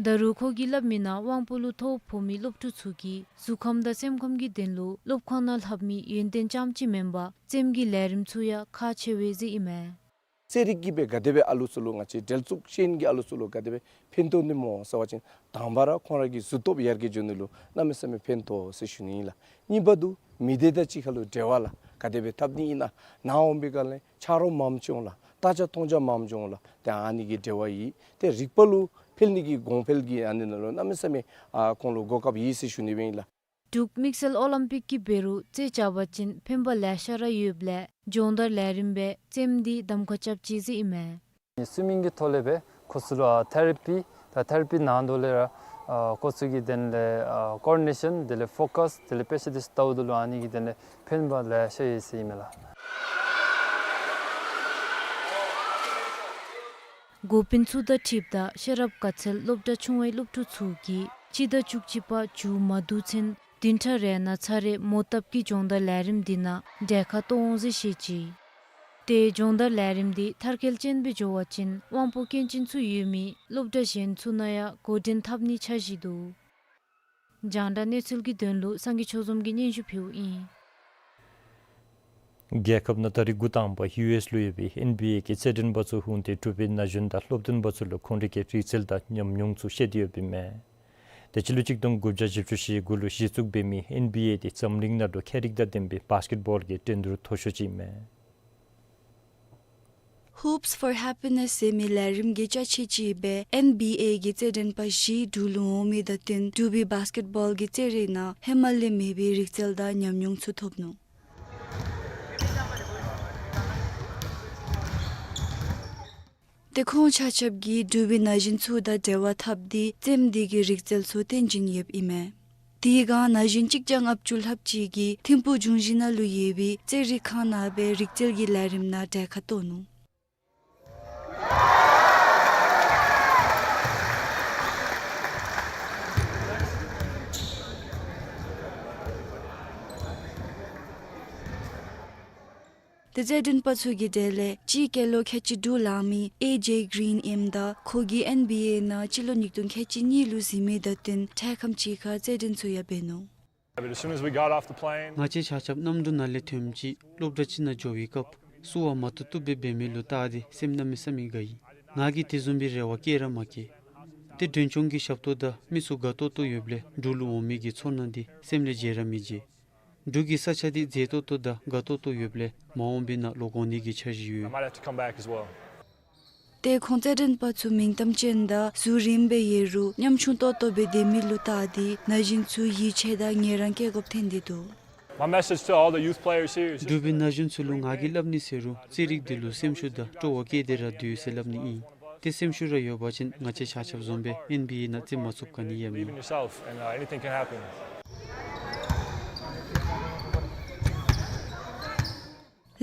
ད་རུང་ཁོ་གིས་སླབ་མི་ནང་དབང་པོ་ལུ་ཐོ་ཕོག་མི་སློབ་ཕྲུག་ཚུ་གིས་གཟུགས་ཁམས་དང་སེམས་ཁམས་ཀྱི་དོན་ལུ་སློབ་ཁང་ནང་ལྷབ་མི་ཡོན་ཏན་རྐྱངམ་ཅིག་མེན་པར་རྩེདམོ་གི་ལས་རིམ་ཚུ་ཡང་ཁག་ཆེ་བས་ཟེར་ཨིན་མས། རྩེད་རིགས་ཀྱིས་སྦེ་ག་དེ་སྦེ་ཨ་ལུ་ཚུ་ལུ་ང་བཅས་འབྲེལ་གཏུག་ཅན་གྱི་ཨ་ལུ་ཚུ་ལུ་ག་དེ་སྦེ་ཕན་ཐོགས་ནི་སྨོ་ཟེར་བ་ཅིན་དང་པ་ར་ཁོང་ར་གི་གཟུགས་སྟོབས་ཡར་རྒྱས་འགྱོ་ནི་ལུ་གནམ་མེད་ས་མེད་ཕན་ཐོགས་ཟེར་ཞུ་ནི་ཨིན་ལགས། གཉིས་པ་འདི་མི་སྡེ་དང་གཅིག་ཁར་ལུ་འབྲེལ་བ་ལགས་ག་དེ་སྦེ་འཐབ་ནི་ཨིན་ན། ནཱ་འོང་པའི་སྒང་ལས་ཆ་རོགས་མངམ་ཅིག་འོང་ལགས། ལྟ་རྒྱ་མཐོང་རྒྱ་མངམ་འགྱོ་འོང་ལགས། ཏེ་ཨ་ནི་གི་འབྲེལ་བ་ཡོད། ཏེ་རིག་པ་ལུ་འཕེལ་ནི་གི་གོང་འཕེལ་གྱི་ཨ་ནི་ནང་ལུ་གནམ་མེད་ས་མེད་ཨ་ཁོང་ལུ་གོ་སྐབས་ཡོད་ཟེར་ཞུ་ནི་སྦེ་ཨིན་ལགས། འབྲུག་དམིགས་བསལ་ཨོ་ལིམ་པིག་གི་འབད་རུང་རྩེད་རྐྱབ་པ་ཅིན་ཕན་པ་ལེ་ཤ་ར་ཡོདཔ་ལས་སྦྱོང་བརྡར་ལས་རིམ་སྦེ་རྩེདམོ་འདི་གདམ་ཁ་རྐྱབ་ཅི་ཟེར་ཨིན་མས། སུའི་མིང་གི་ཐོག་ལས་སྦེ་ཁོ་ཚུ་ལུ་ཨ་ཐེ་ར་པི་དང་ཐེ་ར་པི་ནང་དོ་ལས་ར་ཨ་ཁོ་ཚུ་གི་དོན་ལས་ཨ་ཀོ་ཨོར་ཌི་ནེ་ཤཱན་དེ་ལས་ཕོ་ཀཱས་དེ་ལས་དཔེ་ཆ་འདི་ཚུ་ལྟཝ་ད་ལུ་ཨ་ནི་གི་དོན་ལས་ཕན་པ་ལེ་ཤ་ཡོད་ཟེར་ཨིན་མས་ལགས། འགོ་དཔོན་ཚུ་དང་འཁྲིལཝ་ད་ཤེས་རབ་དགའ་ཚལ་སློབ་གྲྭ་ཆུང་བའི་སློབ་ཕྲུག་ཚུ་གིས་སྤྱི་ཟླ་བཅུ་གཅིག་པ་མཇུག་མ་བསྡུ་ཚུན་བདུན་ཕྲག་རེ་ནང་ཚར་རེ་མོ་བཏབ་ཀྱི་སྦྱོང་བརྡར་ལས་རིམ་འདི་ནང་གྲལ་ཁར་གཏོགས་འོང་ཟེར་བཤད་ཅི། ཏེ་སྦྱོང་བརྡར་ལས་རིམ་འདི་མཐར་འཁྱོལ་ཅན་སྦེ་འགྱོ་བ་ཅིན་དབང་པོ་སྐྱོན་ཅན་ཚུ་ཡོད་མི་སློབ་གྲྭ་གཞན་ཚུ་ནང་ཡང་འགོ་འདྲེན་འཐབ་ནིའི་འཆར་གཞི་འདུག། རྒྱང་བསྒྲགས་གནས་ཚུལ་གྱི་དོན་ལུ་སངས་རྒྱས་ཆོས་འཛོམས་ཀྱིས་སྙན་ཞུ་ཕུལཝ་ཨིན། རྒྱལ་ཁབ་ནང་ད་རིས་འགོ་དང་པ་ཡུ་ཨེསི་ལུ་ཡོད་པའི་ཨེན་བི་ཨེ་གི་རྩེད་འགྲན་པ་ཚུ་ཧུང་སྟེ་འབྲུག་པའི་ན་གཞོན་དང་སློབ་སྟོན་པ་ཚུ་ལུ་ཁོང་རའི་གི་རིག་རྩལ་དང་ཉམས་མྱོང་ཚུ་བཤད་དེ་ཡོདཔ་ཨིན་མས། ཏེ་སྤྱི་ལོ་གཅིག་སྟོང་དགུ་བརྒྱ་བཞི་བཅུ་ཞེ་དགུ་ལུ་གཞི་བཙུགས་འབད་མི་ཨེན་བི་ཨེ་འདི་འཛམ་གླིང་ནང་ལུ་ཁྱད་རིག་དང་ལྡན་པའི་བཱསི་ཀེཊ་བཱོལ་གྱི་འགྲན་བསྡུར་མཐོ་ཤོས་ཅིག་ཨིན་མས། Hoops for Happiness ཟེར་མི་ལས་རིམ་གྱི་ཅ་ཆས་ཅིག་སྦེ་ཨེན་བི་ཨེ་གི་རྩེད་འགྲན་པ་བཞི་འབྲུག་ལུ་འོང་མི་དང་བསྟུན་འབྲུག་པའི་བཱསི་ཀེཊ་བཱོལ་གྱི་རྩེད་རིགས་ནང་ཧེ་མ་ལས་མེད་པའི་རིག་རྩལ་དང་ཉམས་མྱོང་ཚུ་ཐོབ་ནུག། ཏེ་ཁོང་ཆ་ཁྱབ་ཀྱིས་འབྲུག་པའི་ན་གཞོན་ཚུ་དང་འབྲེལ་བ་འཐབ་སྟེ་རྩེདམོ་འདི་གི་རིག་རྩལ་ཚུ་སྟོན་བྱིན་ཡོདཔ་ཨིན་མས། དེ་སྒང་ན་གཞོན་གཅིག་བརྒྱ་ལྔ་བཅུ་ལྷགཔ་ཅིག་གིས་ཐིམ་ཕུག་འབྱུང་བཞི་ནང་ལུ་ཡོད་པའི་རྩེད་རིགས་ཁང་ནང་སྦེ་རིག་རྩལ་གྱི་ལས་རིམ་ནང་གྲལ་ཁར་གཏོགས་ནུག། ཏེ་རྩེད་འགྲན་པ་ཚུ་གི་གྲས་ལས་སྤྱིའི་སྐྱེས་ལོ་ཁལ་གཅིག་དྲུག་ལང་མི་ཨེ་ཇེ་གིརིན་ཨིནམ་ད་ཁོ་གིས་ཨེན་བི་ཨེ་ནང་སྤྱི་ལོ་ཉིས་སྟོང་ཁལ་གཅིག་གཉིས་ལུ་གཟིགས་མི་དང་བསྟུན་འཕྲལ་ཁམས་ཅིག་ཁར་རྩེད་འགྲན་ཚུ་ཡང་འབད་ནུག། But as soon as we got off the plane, ང་བཅས་ཆ་ཁྱབ་གནམ་གྲུ་ནང་ལས་ཐོནམ་ཅིག་སློབ་གྲྭ་ཅིག་ནང་འགྱོ་བའི་སྐབས་བསུ་བ་མ་བཏུབ་བཏུབ་སྦེ་འབད་མི་ལུ་བལྟ་སྟེ་སེམས་གནམ་མེད་ས་མེད་དགའ་ཡི། ང་གིས་དེ་བཟུམ་སྦེ་རེ་བ་བསྐྱེད་ར་མ་བསྐྱེད། ཏེ་མགྲོན་ཆུང་གི་ཞབས་ཏོག་དང་མི་ཚུ་དགའ་ཏོག་ཏོ་ཡོདཔ་ལས་འབྲུག་ལུ་འོང་མི་གི་ཚོར་སྣང་འདི་སེམས་ལས་བརྗེད་ར་མི་བརྗེད། འབྲུག་གི་ས་ཆ་འདི་མཛེས་ཏོག་ཏོ་དང་དགའ་ཏོག་ཏོ་ཡོདཔ་ལས་མ་འོངས་པའི་ནང་ལོག་འོང་ནི་གི་འཆར་གཞི་ཡོད། I might have to come back as well. ཏེ་ཁོང་རྩེད་འགྲན་པ་ཚུ་མིང་གཏམ་ཅན་དང་གཟུགས་རིངམོ་སྦེ་ཡོད་རུང་ཉམ་ཆུང་ཏོག་ཏོ་སྦེ་སྡོད་མི་ལུ་བལྟ་སྟེ་ན་གཞོན་ཚུ་ཡིད་ཆེས་དང་ངལ་རངས་སྐྱེ་དགོཔ་ཐོན་ཏེ་འདུག། My message to all the youth players here is just འབྲུག་པའི་ན་གཞོན་ཚུ་ལུ་ང་གིས་སླབ་ནི་ཟེར་རུང་རྩེད་རིགས་འདི་ལུ་སེམས་ཤུགས་དང་སྤྲོ་བ་བསྐྱེད་དེ་ར་སྡོད་ཟེར་སླབ་ནི་ཨིན། ཏེ་སེམས་ཤུགས་ར་ཡོད་པ་ཅིན་ང་བཅས་ཆ་ཁྱབ་བཟུམ་སྦེ་ཨེན་བི་ཨེ་ནང་རྩེད་མ་ཚུགསཔ་ག་ནི་ཡང་མེད། Believe in yourself and, uh, anything can happen.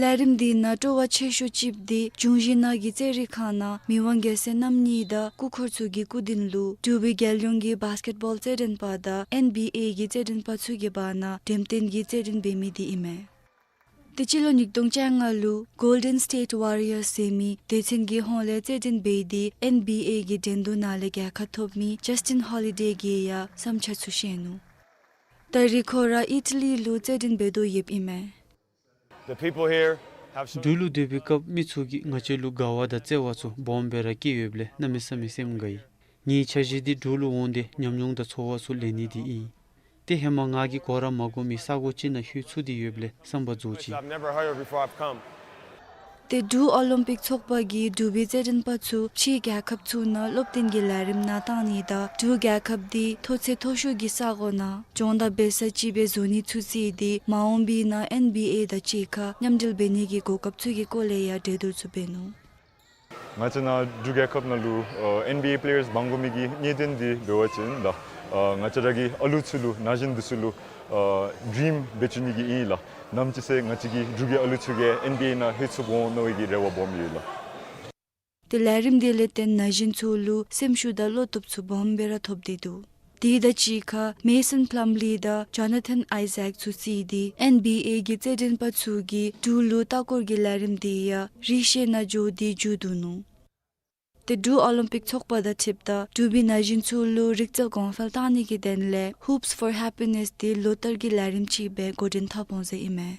ལས་རིམ་འདི་ནང་སྤྲོ་བ་ཆེ་ཤོས་ཅིག་འདི་འབྱུང་བཞི་ནང་གི་རྩེད་རིགས་ཁང་ནང་མི་དབང་རྒྱལ་མཚན་རྣམ་གཉིས་དང་སྐུ་འཁོར་ཚུ་གི་སྐུ་མདུན་ལུ་འབྲུག་པའི་རྒྱལ་ཡོངས་ཀྱི་བཱསི་ཀེཊ་བཱོལ་རྩེད་འགྲན་པ་དང་ཨེན་བི་ཨེ་གི་རྩེད་འགྲན་པ་ཚུ་གི་བར་ན་འགྲེམས་སྟོན་གྱི་རྩེད་འགྲན་འབད་མི་འདི་ཨིན་མས། ཏེ་སྤྱི་ལོ་ཉིས་སྟོང་བཅོ་ལྔ་ལུ་གོལ་ཌེན་སི་ཊེཊ་ཝ་རི་ཡར་ཟེར་མི་སྡེ་ཚན་གྱི་ཧོངས་ལས་རྩེད་འགྲན་འབད་དེ་ཨེན་བི་ཨེ་གི་འགྲན་བསྡུར་ནང་ལས་རྒྱལ་ཁ་ཐོབ་མི་ཇཱསི་ཊིན་ཧོ་ལི་ཌེ་གིས་ཡང་བསམ་འཆར་ཚུ་བཤད་ནུག། ད་རེས་ཁོ་ར་ཨི་ཊ་ལི་ལུ་རྩེད་འགྲན་འབད་དོ་ཡོདཔ་ཨིན་མས། The people here have some འབྲུག་ལུ་སྡོད་པའི་སྐབས་མི་ཚུ་གིས་ང་བཅས་ལུ་དགའ་བ་དང་བརྩེ་བ་ཚུ་སྦོམ་སྦེ་ར་བསྐྱེད་ཡོདཔ་ལས་གནམ་མེད་ས་མེད་སེམས་དགའ་ཡི། ངེའི་འཆར་གཞི་འདི་འབྲུག་ལུ་འོང་སྟེ་ཉམས་མྱོང་དང་ཚོར་བ་ཚུ་ལེན་ནི་འདི་ཨིན། ཏེ་ཧེ་མ་ང་གིས་གོ་ར་མ་གོ་མི་ས་གོ་ཅིག་ནང་ལྷོད་ཚུགས་ཏེ་ཡོདཔ་ལས་བསམ་པ་རྫོགས་ཅི། I've never heard of before I've come. ཏེ་འབྲུག་ཨོ་ལིམ་པིག་ཚོགས་པ་གིས་འབྲུག་པའི་རྩེད་འགྲན་པ་ཚུ་ཕྱིའི་རྒྱལ་ཁབ་ཚུ་ནང་སློབ་སྟོན་གྱི་ལས་རིམ་ནང་གཏང་ནི་དང་འབྲུག་རྒྱལ་ཁབ་འདི་མཐོ་ཚད་མཐོ་ཤོས་ཀྱི་ས་གོ་ནང་སྦྱོང་བརྡར་འབད་ས་ཅིག་སྦེ་བཟོ་ནི་ཚུ་བརྩིས་ཏེ་མ་འོངས་པའི་ནང་ཨེན་བི་ཨེ་དང་གཅིག་ཁར་མཉམ་འབྲེལ་འབད་ནི་གི་གོ་སྐབས་ཚུ་གི་སྐོར་ལས་ཡང་གྲོས་བསྡུར་ཚུ་འབད་ནུག། ང་བཅས་ནཱ་འབྲུག་རྒྱལ་ཁབ་ནང་ལུ་ཨ་ཨེན་བི་ཨེ་པི་ལེ་ཡརསི་འབག་དགོ་མི་གི་གནད་དོན་འདི་འབད་བ་ཅིན་ད་ཨ་ང་བཅས་ར་གི་ཨ་ལུ་ཚུ་ལུ་ན་གཞོན་འདི་ཚུ་ལུ་ཨ་ཌི་རིམ་འབད་བཅུག་ནི་གི་ཨིན་ལགས། ནམ་ཅིག་ཚེ་ང་བཅས་ཀྱི་འབྲུག་གི་ཨ་ལུ་ཚུ་གིས་ཨེན་བི་ཨེ་ནང་ལྷོད་ཚུགས་འོང་མནོ་བའི་གི་རེ་བ་སྦོམ་ཡོད་ལགས། ཏེ་ལས་རིམ་འདི་ལས་བརྟེན་ན་གཞོན་ཚུ་ལུ་སེམས་ཤུགས་དང་བློ་སྟོབས་ཚུ་སྦོམ་སྦེ་ར་ཐོབ་སྟེ་འདུག། དེ་དང་གཅིག་ཁར་མེ་སཱན་ཕ་ལམ་ལི་དང་ཇོ་ན་ཐན་ཨའི་ཟེག་ཚུ་བརྩིས་ཏེ་ཨེན་བི་ཨེ་གི་རྩེད་འགྲན་པ་ཚུ་གིས་འབྲུག་ལུ་ལྟ་སྐོར་གྱི་ལས་རིམ་འདི་ཡང་རི་ཤོད་ནང་འགྱོ་སྟེ་མཇུག་བསྡུ་ནུག། ཏེ་འབྲུག་ཨོ་ལིམ་པིག་ཚོགས་པ་དང་འཁྲིལཝ་ད་འབྲུག་པའི་ན་གཞོན་ཚུ་ལུ་རིག་རྩལ་གོང་འཕེལ་གཏང་ནི་གི་དོན་ལས་Hoops for Happiness འདི་ལོ་ལྟར་གྱི་ལས་རིམ་ཅིག་སྦེ་འགོ་འདྲེན་འཐབ་འོང་ཟེར་ཨིན་མས།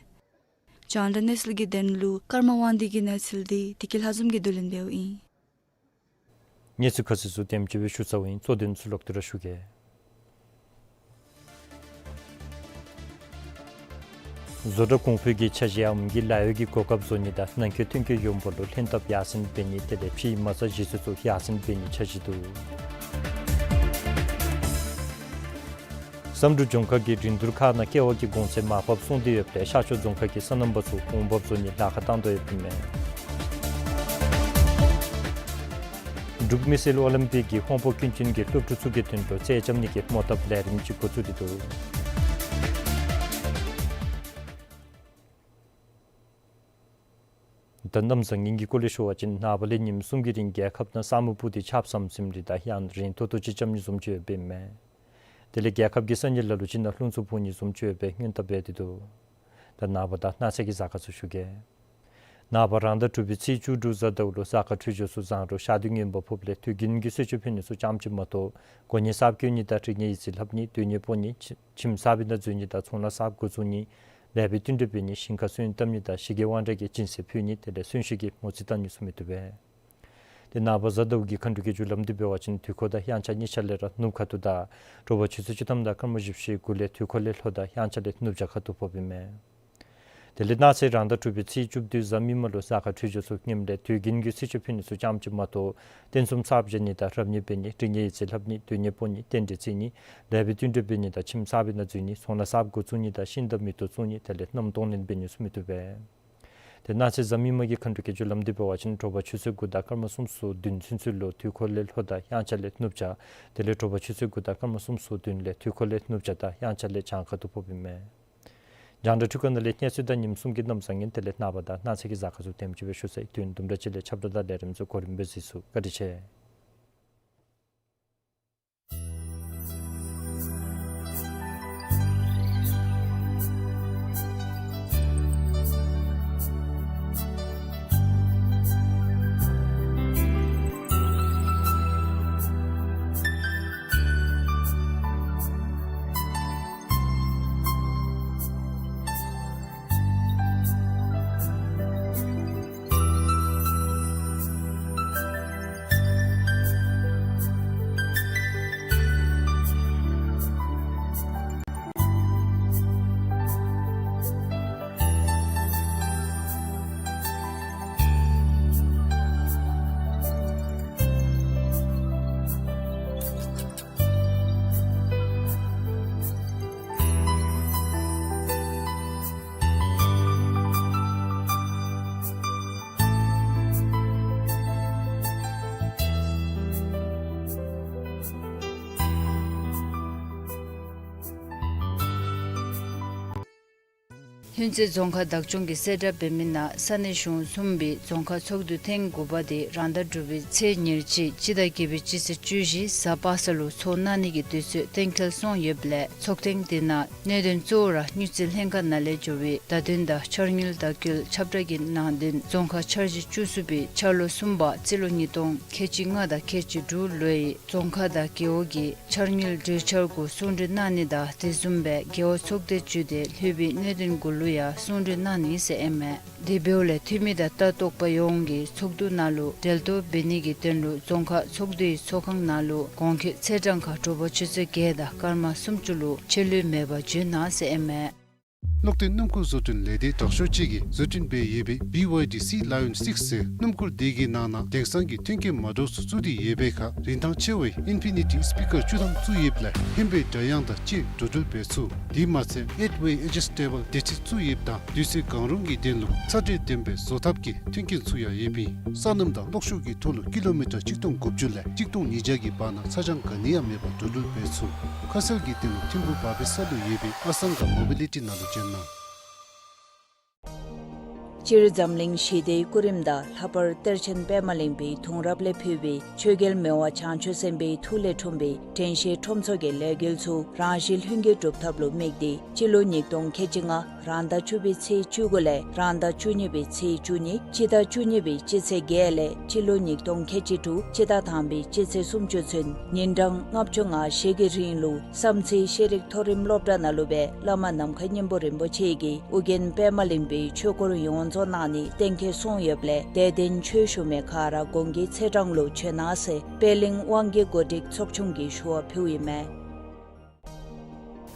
རྒྱང་བསྒྲགས་གནས་ཚུལ་གྱི་དོན་ལུ་ཀརྨ་དབང་འདུས་ཀྱི་གནས་ཚུལ་འདི་བདེ་སྐྱིད་ལྷ་འཛོམས་ཀྱིས་བསྡུ་ལེན་འབདཝ་ཨིན། གནས་ཚུལ་ཁ་གསལ་ཚུ་དེམ་ཅིག་སྦེ་ཞུ་ཚརཝ་ཨིན། གཙོ་དོན་ཚུ་ལོག་སྟེ་ར་ཞུ་གེ། བཟོ་གྲྭ་གོང་འཕེལ་གྱི་འཆར་གཞི་ཨམ་གྱི་ལཱ་གཡོག་གི་གོ་སྐབས་བཟོ་ནི་དང་ནང་འཁོད་ཐོན་སྐྱེད་ཡོང་འབབ་ལུ་ལྷན་ཐབས་ཡར་སེང་འབད་ནི་དེ་ལས་ཕྱིའི་མ་རྩ་གཞི་རྩའི་ཚུ་ཡར་སེང་འབད་ནི་འཆར་གཞི་འདུག། བསམ་གྲུབ་ལྗོངས་མཁར་གྱི་རིན་བསྡུར་ཁང་ནང་ཀེ་བ་གི་གོང་ཚད་མར་ཕབ་སོང་སྟེ་ཡོདཔ་ལས་ཤར་ཕྱོགས་རྫོང་ཁག་གི་སོ་ནམ་པ་ཚུ་གོང་འབབ་བཟོ་ནི་ལཱ་ཁག་བཏང་དོ་ཡོདཔ་ཨིན་མས། འབྲུག་མི་སེར་ཨོ་ལིམ་པིག་གི་ཧོང་པོ་ཀུན་མཁྱེན་གྱིས་སློབ་ཕྲུག་ཚུ་གི་དོན་ལུ་རྩེད་འགྲན་གྱི་རྨོ་བཏབ་ལས་རིམ་ཅིག་འགོ་བཙུགས་ཏེ་འདུག། ད་གནམ་བཟང་ངན་གྱི་སྐོར་ལས་ཞུ་བ་ཅིན་ནངས་པ་ལས་ཉིནམ་གསུམ་གྱི་རིང་རྒྱལ་ཁབ་ནང་ས་སྨུག་སྤུབས་ཏེ་ཆརཔ་ཟམ་ཟིམ་རེ་དང་ཡང་རན་ཏོག་ཏོ་ཅིག་རྐྱབ་ནི་བཟུམ་ཅིག་ཡོདཔ་ཨིན་མས། དེ་ལས་རྒྱལ་ཁབ་ཀྱི་ས་གནས་ལ་ལུ་ཅིག་ནང་རླུང་འཚུབ་འཕུ་ནི་བཟུམ་ཅིག་ཡོད་པའི་སྔོན་བརྡ་འབད་དེ་འདུག། ད་ནངས་པ་དང་གནངས་ཚེ་གི་གཟའ་སྐར་ཚུ་ཞུ་གེ། ནངས་པ་རང་ཟླ་དྲུག་པའི་ཚེས་བཅུ་དྲུག་གཟའ་ཟླཝ་ལུ་གཟའ་སྐར་འཕྲོད་སྦྱོར་ཚུ་བཟང་རུང་ཤར་དུས་ངན་པ་ཕོགཔ་ལས་དུས་རྒྱུན་གྱི་གསོལ་མཆོད་ཕུལ་ནི་ཚུ་ཙམ་ཅིག་མ་གཏོགས་གོ་གནས་གསརཔ་བསྐོ་ནི་དང་འབྲི་གནས་ཡིག་རྩིས་ལྷབ་ནི་སྡོད་གནས་སྤོ་ནི་ཁྱིམ་གསརཔ་ནང་འཛུལ་ནི་དང་ཚོང་ལཱ་གསརཔ་འགོ་བཙུགས་ནི་ལེགས་པའི་བསྟུན་གྲོས་འབད་ནི་ཞིང་ཁར་སོན་བཏབ་ནི་དང་ཞི་རྒོལ་དབང་གྲགས་ཀྱི་སྦྱིན་སྲེག་ཕུལ་ནི་དེ་ལས་གསོན་གཤིན་གྱི་མོ་རྩིས་བཏང་ནི་ཚུ་མི་བཏུབ་པས། དེ་ནངས་པ་གཟའ་ཟླཝ་གི་མཁའ་འགྲོ་སྐྱེ་རྒྱུ་ལམ་དུ་འབད་བ་ཅིན་དུས་འཁོར་དང་དབྱངས་འཆར་གཉིས་ཆ་ལས་ར་ནུབ་ཁ་ཐུག་དང་དྲོ་པ་ཆུ་ཚོད་བཅུ་ཐམ་དང་སྐར་མ་བཞི་བཅུ་ཞེ་དགུ་ལས་དུས་འཁོར་ལས་ལྷོ་དང་དབྱངས་འཆར་ལས་ནུབ་བྱང་ཁ་ཐུག་ཕོགཔ་ཨིན་མས། དེ་ལས་གནངས་ཚེ་རང་ཟླ་དྲུག་པའི་ཚེས་བཅུ་བདུན་གཟའ་མིག་དམར་ལུ་གཟའ་སྐར་འཕྲོད་སྦྱོར་ཚུ་ངནམ་ལས་དུས་རྒྱུན་གྱི་གསོལ་མཆོད་ཕུལ་ནི་ཚུ་ཙམ་ཅིག་མ་གཏོགས་རྟེན་གསུམ་གསརཔ་བཞེངས་ནི་དང་རབ་གནས་འབད་ནི་འབྲི་གནས་ཡིག་རྩིས་ལྷབ་ནི་སྡོད་གནས་སྤོ་ནི་རྟེན་འབྲེལ་བརྩི་ནི་ལེགས་པའི་བསྟུན་གྲོས་འབད་ནི་དང་ཁྱིམ་གསརཔ་ནང་འཛུལ་ནི་ཚོང་ལཱ་གསརཔ་འགོ་བཙུགས་ནི་དང་ཤིང་རྟ་མེ་ཏོག་བཙུགས་ནི་དེ་ལས་གནམ་གཏོང་ལེན་འབད་ནི་ཚུ་མི་བཏུབ་པས། དེ་གནངས་ཚེ་གཟའ་མིག་དམར་གྱི་མཁའ་འགྲོ་སྐྱེ་རྒྱུ་ལམ་དུ་འབད་བ་ཅིན་དྲོ་པ་ཆུ་ཚོད་དགུ་དང་སྐར་མ་སུམ་ཅུ་སོ་བདུན་ཚུན་ཚོད་ལུ་དུས་འཁོར་ལས་ལྷོ་དང་དབྱངས་འཆར་ལས་ནུབ་བྱང་དེ་ལས་དྲོ་པ་ཆུ་ཚོད་དགུ་དང་སྐར་མ་སུམ་ཅུ་སོ་བདུན་ལས་དུས་འཁོར་ལས་ནུབ་བྱང་དང་དབྱངས་འཆར་ལས་བྱང་ཁ་ཐུག་ཕོགཔ་ཨིན་མས། རྒྱང་བསྒྲགས་འཕྲུལ་ཁང་ནང་ལས་གནས་ཚུལ་དང་ཉིནམ་གསུམ་གྱི་གནམ་བཟང་ངན་དེ་ལས་ནངས་པ་དང་གནངས་ཚེ་གི་གཟའ་སྐར་ཚུ་དེམ་ཅིག་སྦེ་ཞུ་ཚར་ཡི། དུས་ཡུན་དུམ་གྲ་ཅིག་ལས་ཁྱབ་བསྒྲགས་དང་ལས་རིམ་ཚུ་གོ་རིམ་སྦེ་གཟིགས་ཚུགས། བཀའ་དྲིན་ཆེ། ལྷུན་རྩེ་རྫོང་ཁག་བདག་སྐྱོང་གིས་གསལ་བསྒྲགས་འབད་མི་ནང་ས་གནས་གཞུང་གསུམ་པའི་རྫོང་ཁག་ཚོགས་འདུ་ཐེངས་དགུ་པ་དེ་རང་ཟླ་དྲུག་པའི་ཚེས་ཉེར་གཅིག་སྤྱི་ཟླ་བརྒྱད་པའི་སྤྱི་ཚེས་བཅུ་བཞི་གཟའ་པ་སངས་ལུ་ཚོགས་གནང་ནི་གི་དུས་ཚོད་གཏན་འཁེལ་སོང་ཡོདཔ་ལས་ཚོགས་ཐེངས་དེ་ནང་གནད་དོན་གཙོ་བོ་ར་དངུལ་རྩིས་ལྷན་ཁག་ནང་ལས་འབྱོར་བའི་བརྡ་དོན་དང་འཆར་དངུལ་བརྡ་བསྐུལ་ཁྱབ་བསྒྲགས་ཀྱི་ནང་དོན་རྫོང་ཁག་འཆར་གཞི་བཅུ་གསུམ་པའི་འཆར་ལོ་གསུམ་པ་རྩིས་ལོ་ཉིས་སྟོང་ཁལ་གཅིག་ལྔ་དང་ཁལ་གཅིག་དྲུག་ལོའི་རྫོང་ཁག་དང་རྒེད་འོག་གི་འཆར་དངུལ་གྲོས་འཆར་གུ་གསུང་གྲོས་གནང་ནི་དང་དེ་བཟུམ་སྦེ་རྒེད་འོག་ཚོགས་སྡེ་བརྒྱུད་དེ་ལྷོད་པའི་གནད་དོན་གུ་ལུ་ཡང་གསུང་གྲོས་གནང་ནི་ཟེར་ཨིན་མས། དེ་འབདཝ་ལས་འཐུས་མི་དང་ལྟ་རྟོག་པ་ཡོངས་ཀྱིས་ཚོགས་འདུ་ནང་ལུ་གྲལ་གཏོགས་འབད་ནི་གི་དོན་ལུ་རྫོང་ཁག་ཚོགས་འདུའི་ཚོགས་ཁང་ནང་ལུ་གོང་འཁོད་ཚེས་གྲངས་ཁར་དྲོ་པ་ཆུ་ཚོད་བརྒྱད་དང་སྐར་མ་སུམ་ཅུ་ལུ་ཆད་ལུས་མེད་པར་འབྱོན་གནང་ཟེར་ཨིན་མས། གློག་བརྟེན་སྣུམ་འཁོར་བཟོ་སྐྲུན་ལས་སྡེ་དྲག་ཤོས་ཅིག་གིས་བཟོ་སྐྲུན་འབད་ཡོད་པའི་བི་ཝའི་ཌི་སི་ལ་ཡོན་སིཀསི་ཟེར་སྣུམ་འཁོར་དེ་གི་ནང་ན་དེང་སང་གི་མཐུན་རྐྱེན་མ་འདྲཝ་ཚུ་བཙུགས་ཏེ་ཡོད་པའི་ཁར་རིན་ཐང་ཆེ་བའི་ཨིན་ཕི་ནི་ཊི་སི་པི་ཀར་བཅུ་ཐམ་བཙུགས་ཡོདཔ་ལས་ཧན་པའི་སྒྲ་དབྱངས་དང་བཅས་འགྲོ་འགྲུལ་འབད་ཚུགས། དེ་མ་ཚད་ཨེཊ་ཝེ་ཨེ་ཇི་སི་ཊེ་བཱལ་བདེ་ཁྲིད་བཙུགས་ཡོདཔ་དང་དུས་ཚོད་གང་རུང་གི་དོན་ལུ་ཚ་དྲོད་ལྡན་པའི་བཟོ་ཐབས་ཀྱི་མཐུན་རྐྱེན་ཚུ་ཡང་ཡོདཔ་ཨིན། སོ་ནམ་དང་གློག་ཤུགས་ཀྱི་ཐོག་ལུ་ཀི་ལོ་མི་ཊར་གཅིག་སྟོང་དགུ་བཅུ་ལས་གཅིག་སྟོང་ཉིས་བརྒྱ་གི་བར་ན་ཚ་གྱང་ག་ནི་ཡང་མེད་པར་འགྲོ་འགྲུལ་འབད་ཚུགས། ཁ་གསལ་གྱི་དོན་ལུ་ཐིམ་ཕུ་བ་པི་ས་ལུ་ཡོད་པའི་ཨ་སང་ག་མོ་བི་ལི་ཊི་ནང་ལུ་བྱོན་གནང་། སྤྱིར་འཛམ་གླིང་ཞི་བདེའི་སྐུ་རིམ་དང་ལྷག་པར་གཏེར་ཆེན་པདྨ་གླིང་པའི་དུང་རབས་ལས་ཕུལ་བའི་ཆོས་རྒྱལ་མི་དབང་བྱང་ཆུབ་སེམས་དཔའི་ཐུགས་ལས་འཁྲུངས་པའི་དྲན་ཤེས་ཁྲོམ་ཚོགས་ཀྱི་ལས་འགུལ་ཚུ་རང་བཞིན་ལྷུན་གྱིས་གྲུབ་ཐབས་ལུ་དམིགས་ཏེ་སྤྱི་ལོ་ཉིས་སྟོང་ཁལ་གཅིག་ལྔ་རང་ཟླ་བཅུ་པའི་ཚེས་བཅུ་དགུ་ལས་རང་ཟླ་བཅུ་གཉིས་པའི་ཚེས་བཅུ་གཉིས་སྤྱི་ཟླ་བཅུ་གཉིས་པའི་སྤྱི་ཚེས་བརྒྱད་ལས་སྤྱི་ལོ་ཉིས་སྟོང་ཁལ་གཅིག་དྲུག་སྤྱི་ཟླ་དང་པའི་སྤྱི་ཚེས་སུམ་ཅུ་ཚུན་ཉིན་གྲངས་ལྔ་བཅུ་ང་བཞི་གི་རིང་ལུ་བསམ་རྩེ་ཤེས་རིག་མཐོ་རིམ་སློབ་གྲྭ་ནང་ལུ་སྦེ་བླ་མ་ནམ་མཁའི་སྙིང་པོ་རིན་པོ་ཆེ་གིས་ཨོ་རྒྱན་པདྨ་གླིང་པའི་ཆོས་སྐོར་ཡོངས་རྫོགས་གནང་ནི་གཏན་འཁེལ་སོང་ཡོདཔ་ལས་དད་ལྡན་ཆོས་ཞུ་མི་ག་ར་གོང་གི་ཚེས་གྲངས་ལུ་བྱོན་གནང་ཟེར་པད་གླིང་དབང་གི་གོ་སྒྲིག་ཚོགས་ཆུང་གིས་ཞུ་བ་ཕུལཝ་ཨིན་མས།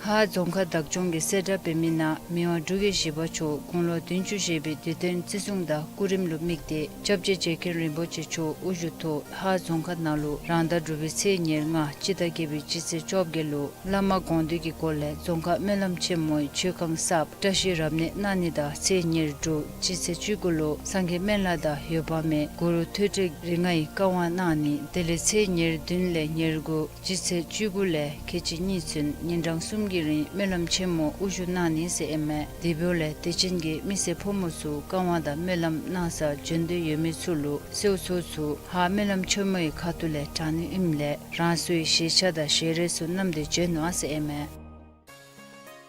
ཧཱ་རྫོང་ཁག་བདག་སྐྱོང་གིས་གསལ་བསྒྲགས་འབད་མི་ནང་མི་དབང་འབྲུག་རྒྱལ་བཞི་པ་མཆོག་དགུང་ལོ་བདུན་ཅུ་བཞེས་པའི་དུས་སྟོན་བརྩི་སྲུང་དང་སྐུ་རིམ་ལུ་དམིགས་ཏེ་སྐྱབས་རྗེ་རྗེ་མཁན་རིན་པོ་ཆེ་མཆོག་དབུ་བཞུགས་ཐོག་ཧཱ་རྫོང་ཁག་ནང་ལུ་རང་ཟླ་དྲུག་པའི་ཚེས་ཉེར་ལྔ་སྤྱི་ཟླ་བརྒྱད་པའི་སྤྱི་ཚེས་བཅོ་བརྒྱད་ལུ་བླ་མ་དགོངས་འདུས་ཀྱི་སྒོ་ལས་རྫོང་ཁག་སྨོན་ལམ་ཆེན་མོའི་མཆོད་ཁང་གསརཔ་བཀྲ་ཤིས་རབ་གནས་གནང་ནི་དང་ཚེས་ཉེར་དྲུག་སྤྱི་ཚེས་བཅུ་དགུ་ལུ་སངས་རྒྱས་སྨན་བླ་དང་འོད་དཔག་མེད་གུ་རུ་ཐོད་ཕྲེང་རིགས་ལྔ་ཡི་བཀའ་དབང་གནང་ནི་དེ་ལས་ཚེས་ཉེར་བདུན་ལས་ཉེར་དགུ་སྤྱི་ཚེས་བཅུ་དགུ་ལས་ཁལ་གཅིག་གཉིས་ཚུན་ཉིན་གྲངས་གསུམ་གྱི་རིང་སྨོན་ལམ་ཆེན་མོ་དབུ་བཞུགས་གནང་ནི་ཟེར་ཨིན་མས། དེ་འབདཝ་ལས་དད་ཅན་གྱི་མི་སེར་ཕོ་མོ་ཚུ་བཀའ་དབང་དང་སྨོན་ལམ་གནང་སར་བྱོན་འདོད་ཡོད་མི་ཚུ་ལུ་གསོལ་ཚོགས་ཚུ་ཧཱ་སྨོན་ལམ་ཆེན་མོའི་ཁ་ཐུག་ལས་དྲང་ནི་ཨིནམ་ལས་རང་སོའི་བཞེས་ཆ་དང་བཞེས་རས་ཚུ་བསྣམས་ཏེ་བྱོན་གནང་ཟེར་ཨིན་མས།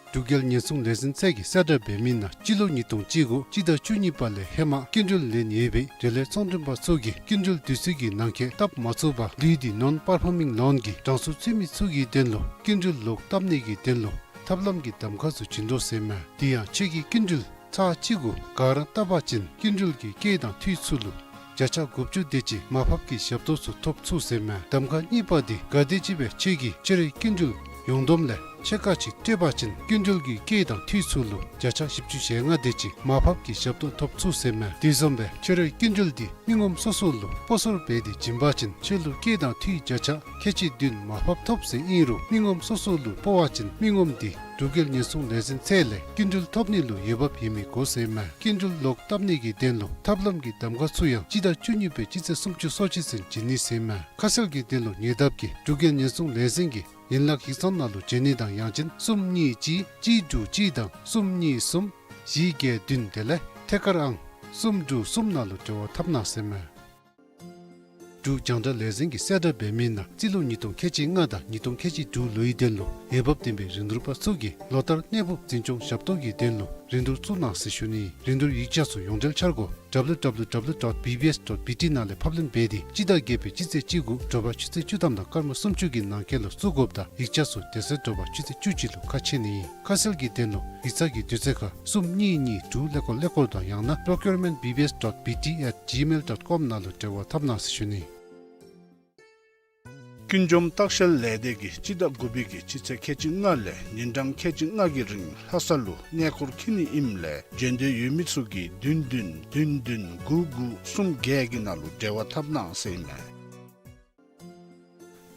འབྲུག་རྒྱལ་ཉེན་སྲུང་ལས་འཛིན་ཚད་ཀྱིས་གསལ་བསྒྲགས་འབད་མི་ནང་སྤྱི་ལོ་ཉིས་སྟོང་བཅུ་དགུ་སྤྱི་ཟླ་བཅུ་གཉིས་པ་ལས་ཧེ་མ་སྐྱིན་འགྲུལ་ལེན་ཡོད་པའི་འབྲེལ་ཡོད་ཚོང་མགྲོན་པ་ཚུ་གིས་སྐྱིན་འགྲུལ་དུས་ཚོད་ཀྱི་ནང་འཁོད་བཏབ་མ་ཚུགས་པར་ལུས་ཏེ་ནོན་པར་ཕོ་མིང་ལོན་གྱི་གྲངས་སུ་ཚུད་མི་ཚུ་གི་དོན་ལུ་སྐྱིན་འགྲུལ་ལོག་བཏབ་ནི་གི་དོན་ལུ་ཐབས་ལམ་གྱི་གདམ་ཁ་ཚུ་བྱིན་དོ་ཟེར་མས། དེ་ཡང་ཁྱོད་ཀྱིས་སྐྱིན་འགྲུལ་ཚར་གཅིག་གུ་ག་ར་བཏབ་པ་ཅིན་སྐྱིན་འགྲུལ་གྱི་སྐྱེད་དང་འཐུས་ཚུ་ལུ་བརྒྱ་ཆ་དགུ་བཅུ་དེ་ཅིག་མར་ཕབ་ཀྱི་ཞབས་ཏོག་ཚུ་ཐོབ་ཚུགས་ཟེར་མས། གདམ་ཁ་གཉིས་པ་འདི་ག་དེམ་ཅིག་སྦེ་ཁྱོད་ཀྱིས་ཁྱོད་རའི་སྐྱིན་འགྲུལ་ཡོངས་བསྡོམས་ལས་ཕྱེད་ཀ་ཅིག་སྤྲོད་པ་ཅིན་སྐྱིན་འགྲུལ་གྱི་སྐྱེད་དང་འཐུས་ཚུ་ལུ་བརྒྱ་ཆ་བཞི་བཅུ་ཞེ་ལྔ་དེ་ཅིག་མར་ཕབ་ཀྱི་ཞབས་ཏོག་ཐོབ་ཚུགས་ཟེར་མས། དེ་བཟུམ་སྦེ་ཁྱོད་རའི་སྐྱིན་འགྲུལ་འདི་མི་ངོམ་སོ་སོ་ལུ་སྤོ་སོར་འབད་དེ་བྱིན་པ་ཅིན་ཁྱོད་ལུ་སྐྱེད་དང་འཐུས་བརྒྱ་ཆ་ཁལ་གཅིག་བདུན་མར་ཕབ་ཐོབ་ཟེར་ཨིན་རུང་མི་ངོམ་སོ་སོ་ལུ་སྤོ་བ་ཅིན་མི་ངོམ་འདི་འབྲུག་རྒྱལ་ཉེན་སྲུང་ལས་འཛིན་ཚད་ལས་སྐྱིན་འགྲུལ་ཐོབ་ནི་ལུ་འོས་འབབ་ཡོད་མི་དགོ་ཟེར་མས། སྐྱིན་འགྲུལ་ལོག་བཏབ་ནི་གི་དོན་ལུ་ཐབས་ལམ་གྱི་གདམ་ཁ་ཚུ་ཡང་སྤྱི་ཟླ་བཅུ་གཉིས་པའི་སྤྱི་ཚེས་སུམ་ཅུ་སོ་གཅིག་ཚུན་བྱིན་ནི་ཟེར་མས། ཁ་གསལ་གྱི་དོན་ལུ་ཉེ་འདབས་ཀྱི་འབྲུག་རྒྱལ་ཉེན་སྲུང་ལས་འཛིན་གྱི་ཡན་ལག་ཡིག་ཚང་ནང་ལུ་བྱོན་ནི་དང་ཡང་ཅིན་གསུམ་གཉིས་གཅིག་གཅིག་དྲུག་གཅིག་དང་གསུམ་གཉིས་གསུམ་བཞི་བརྒྱད་བདུན་དེ་ལས་ཐད་ཀར་ཨང་གསུམ་དྲུག་གསུམ་ནང་ལུ་འབྲེལ་བ་འཐབ་གནང་ཟེར་མས། འབྲུག་རྒྱང་བསྒྲགས་ལས་འཛིན་གྱིས་གསལ་བསྒྲགས་འབད་མི་ནང་རྩིས་ལོ་ཉིས་སྟོང་ཁལ་གཅིག་ལྔ་དང་ཉིས་སྟོང་ཁལ་གཅིག་དྲུག་ལོའི་དོན་ལུ་འོས་འབབ་ལྡན་པའི་རིན་བསྡུར་པ་ཚུ་གིས་ལོ་ལྟར་གནས་སྤོ་འཛིན་སྐྱོང་ཞབས་ཏོག་གི་དོན་ལུ་རིན་བསྡུར་བཙུགས་གནང་ཟེར་ཞུ་ནི། རིན་བསྡུར་ཡིག་ཆ་ཚུ་ཡོངས་འབྲེལ་འཆར་སྒོ་W W W dot B B S dot B T ནང་ལས་ཕབ་ལེན་འབད་དེ་སྤྱི་ཟླ་བརྒྱད་པའི་སྤྱི་ཚེས་གཅིག་དགུ་དྲོ་པ་ཆུ་ཚོད་བཅུ་ཐམ་དང་སྐར་མ་སུམ་ཅུ་གི་ནང་འཁོད་ལུ་བཙུགས་དགོཔ་དང་ཡིག་ཆ་ཚུ་དེ་ཚེ་དྲོ་པ་ཆུ་ཚོད་བཅུ་གཅིག་ལུ་ཁ་ཕྱེ་ནི། ཁ་གསལ་གྱི་དོན་ལུ་ཡིག་ཚང་གི་དུས་ཚོད་ཁར་གསུམ་གཉིས་གཉིས་དྲུག་ཀླད་ཀོར་ཀླད་ཀོར་དང་ཡང་ན་procurement B B S dot B T at gmail dot com ནང་ལུ་འབྲེལ་བ་འཐབ་གནང་ཟེར་ཞུ་ནི། ཀུན་འཇོམས་ལྟ་བཤལ་ལས་སྡེ་གིས་སྤྱི་ཟླ་དགུ་པའི་གི་སྤྱི་ཚེས་ཁལ་གཅིག་ལྔ་ལས་ཉིན་གྲངས་ཁལ་གཅིག་ལྔ་གི་རིང་ལྷ་ས་ལུ་གནས་སྐོར་འཁྱིད་ནི་ཨིནམ་ལས་བྱོན་འདོད་ཡོད་མི་ཚུ་གིས་བདུན་བདུན་བདུན་བདུན་དགུ་དགུ་གསུམ་བརྒྱད་ཀྱི་ནང་ལུ་འབྲེལ་བ་འཐབ་གནང་ཟེར་ཨིན་མས།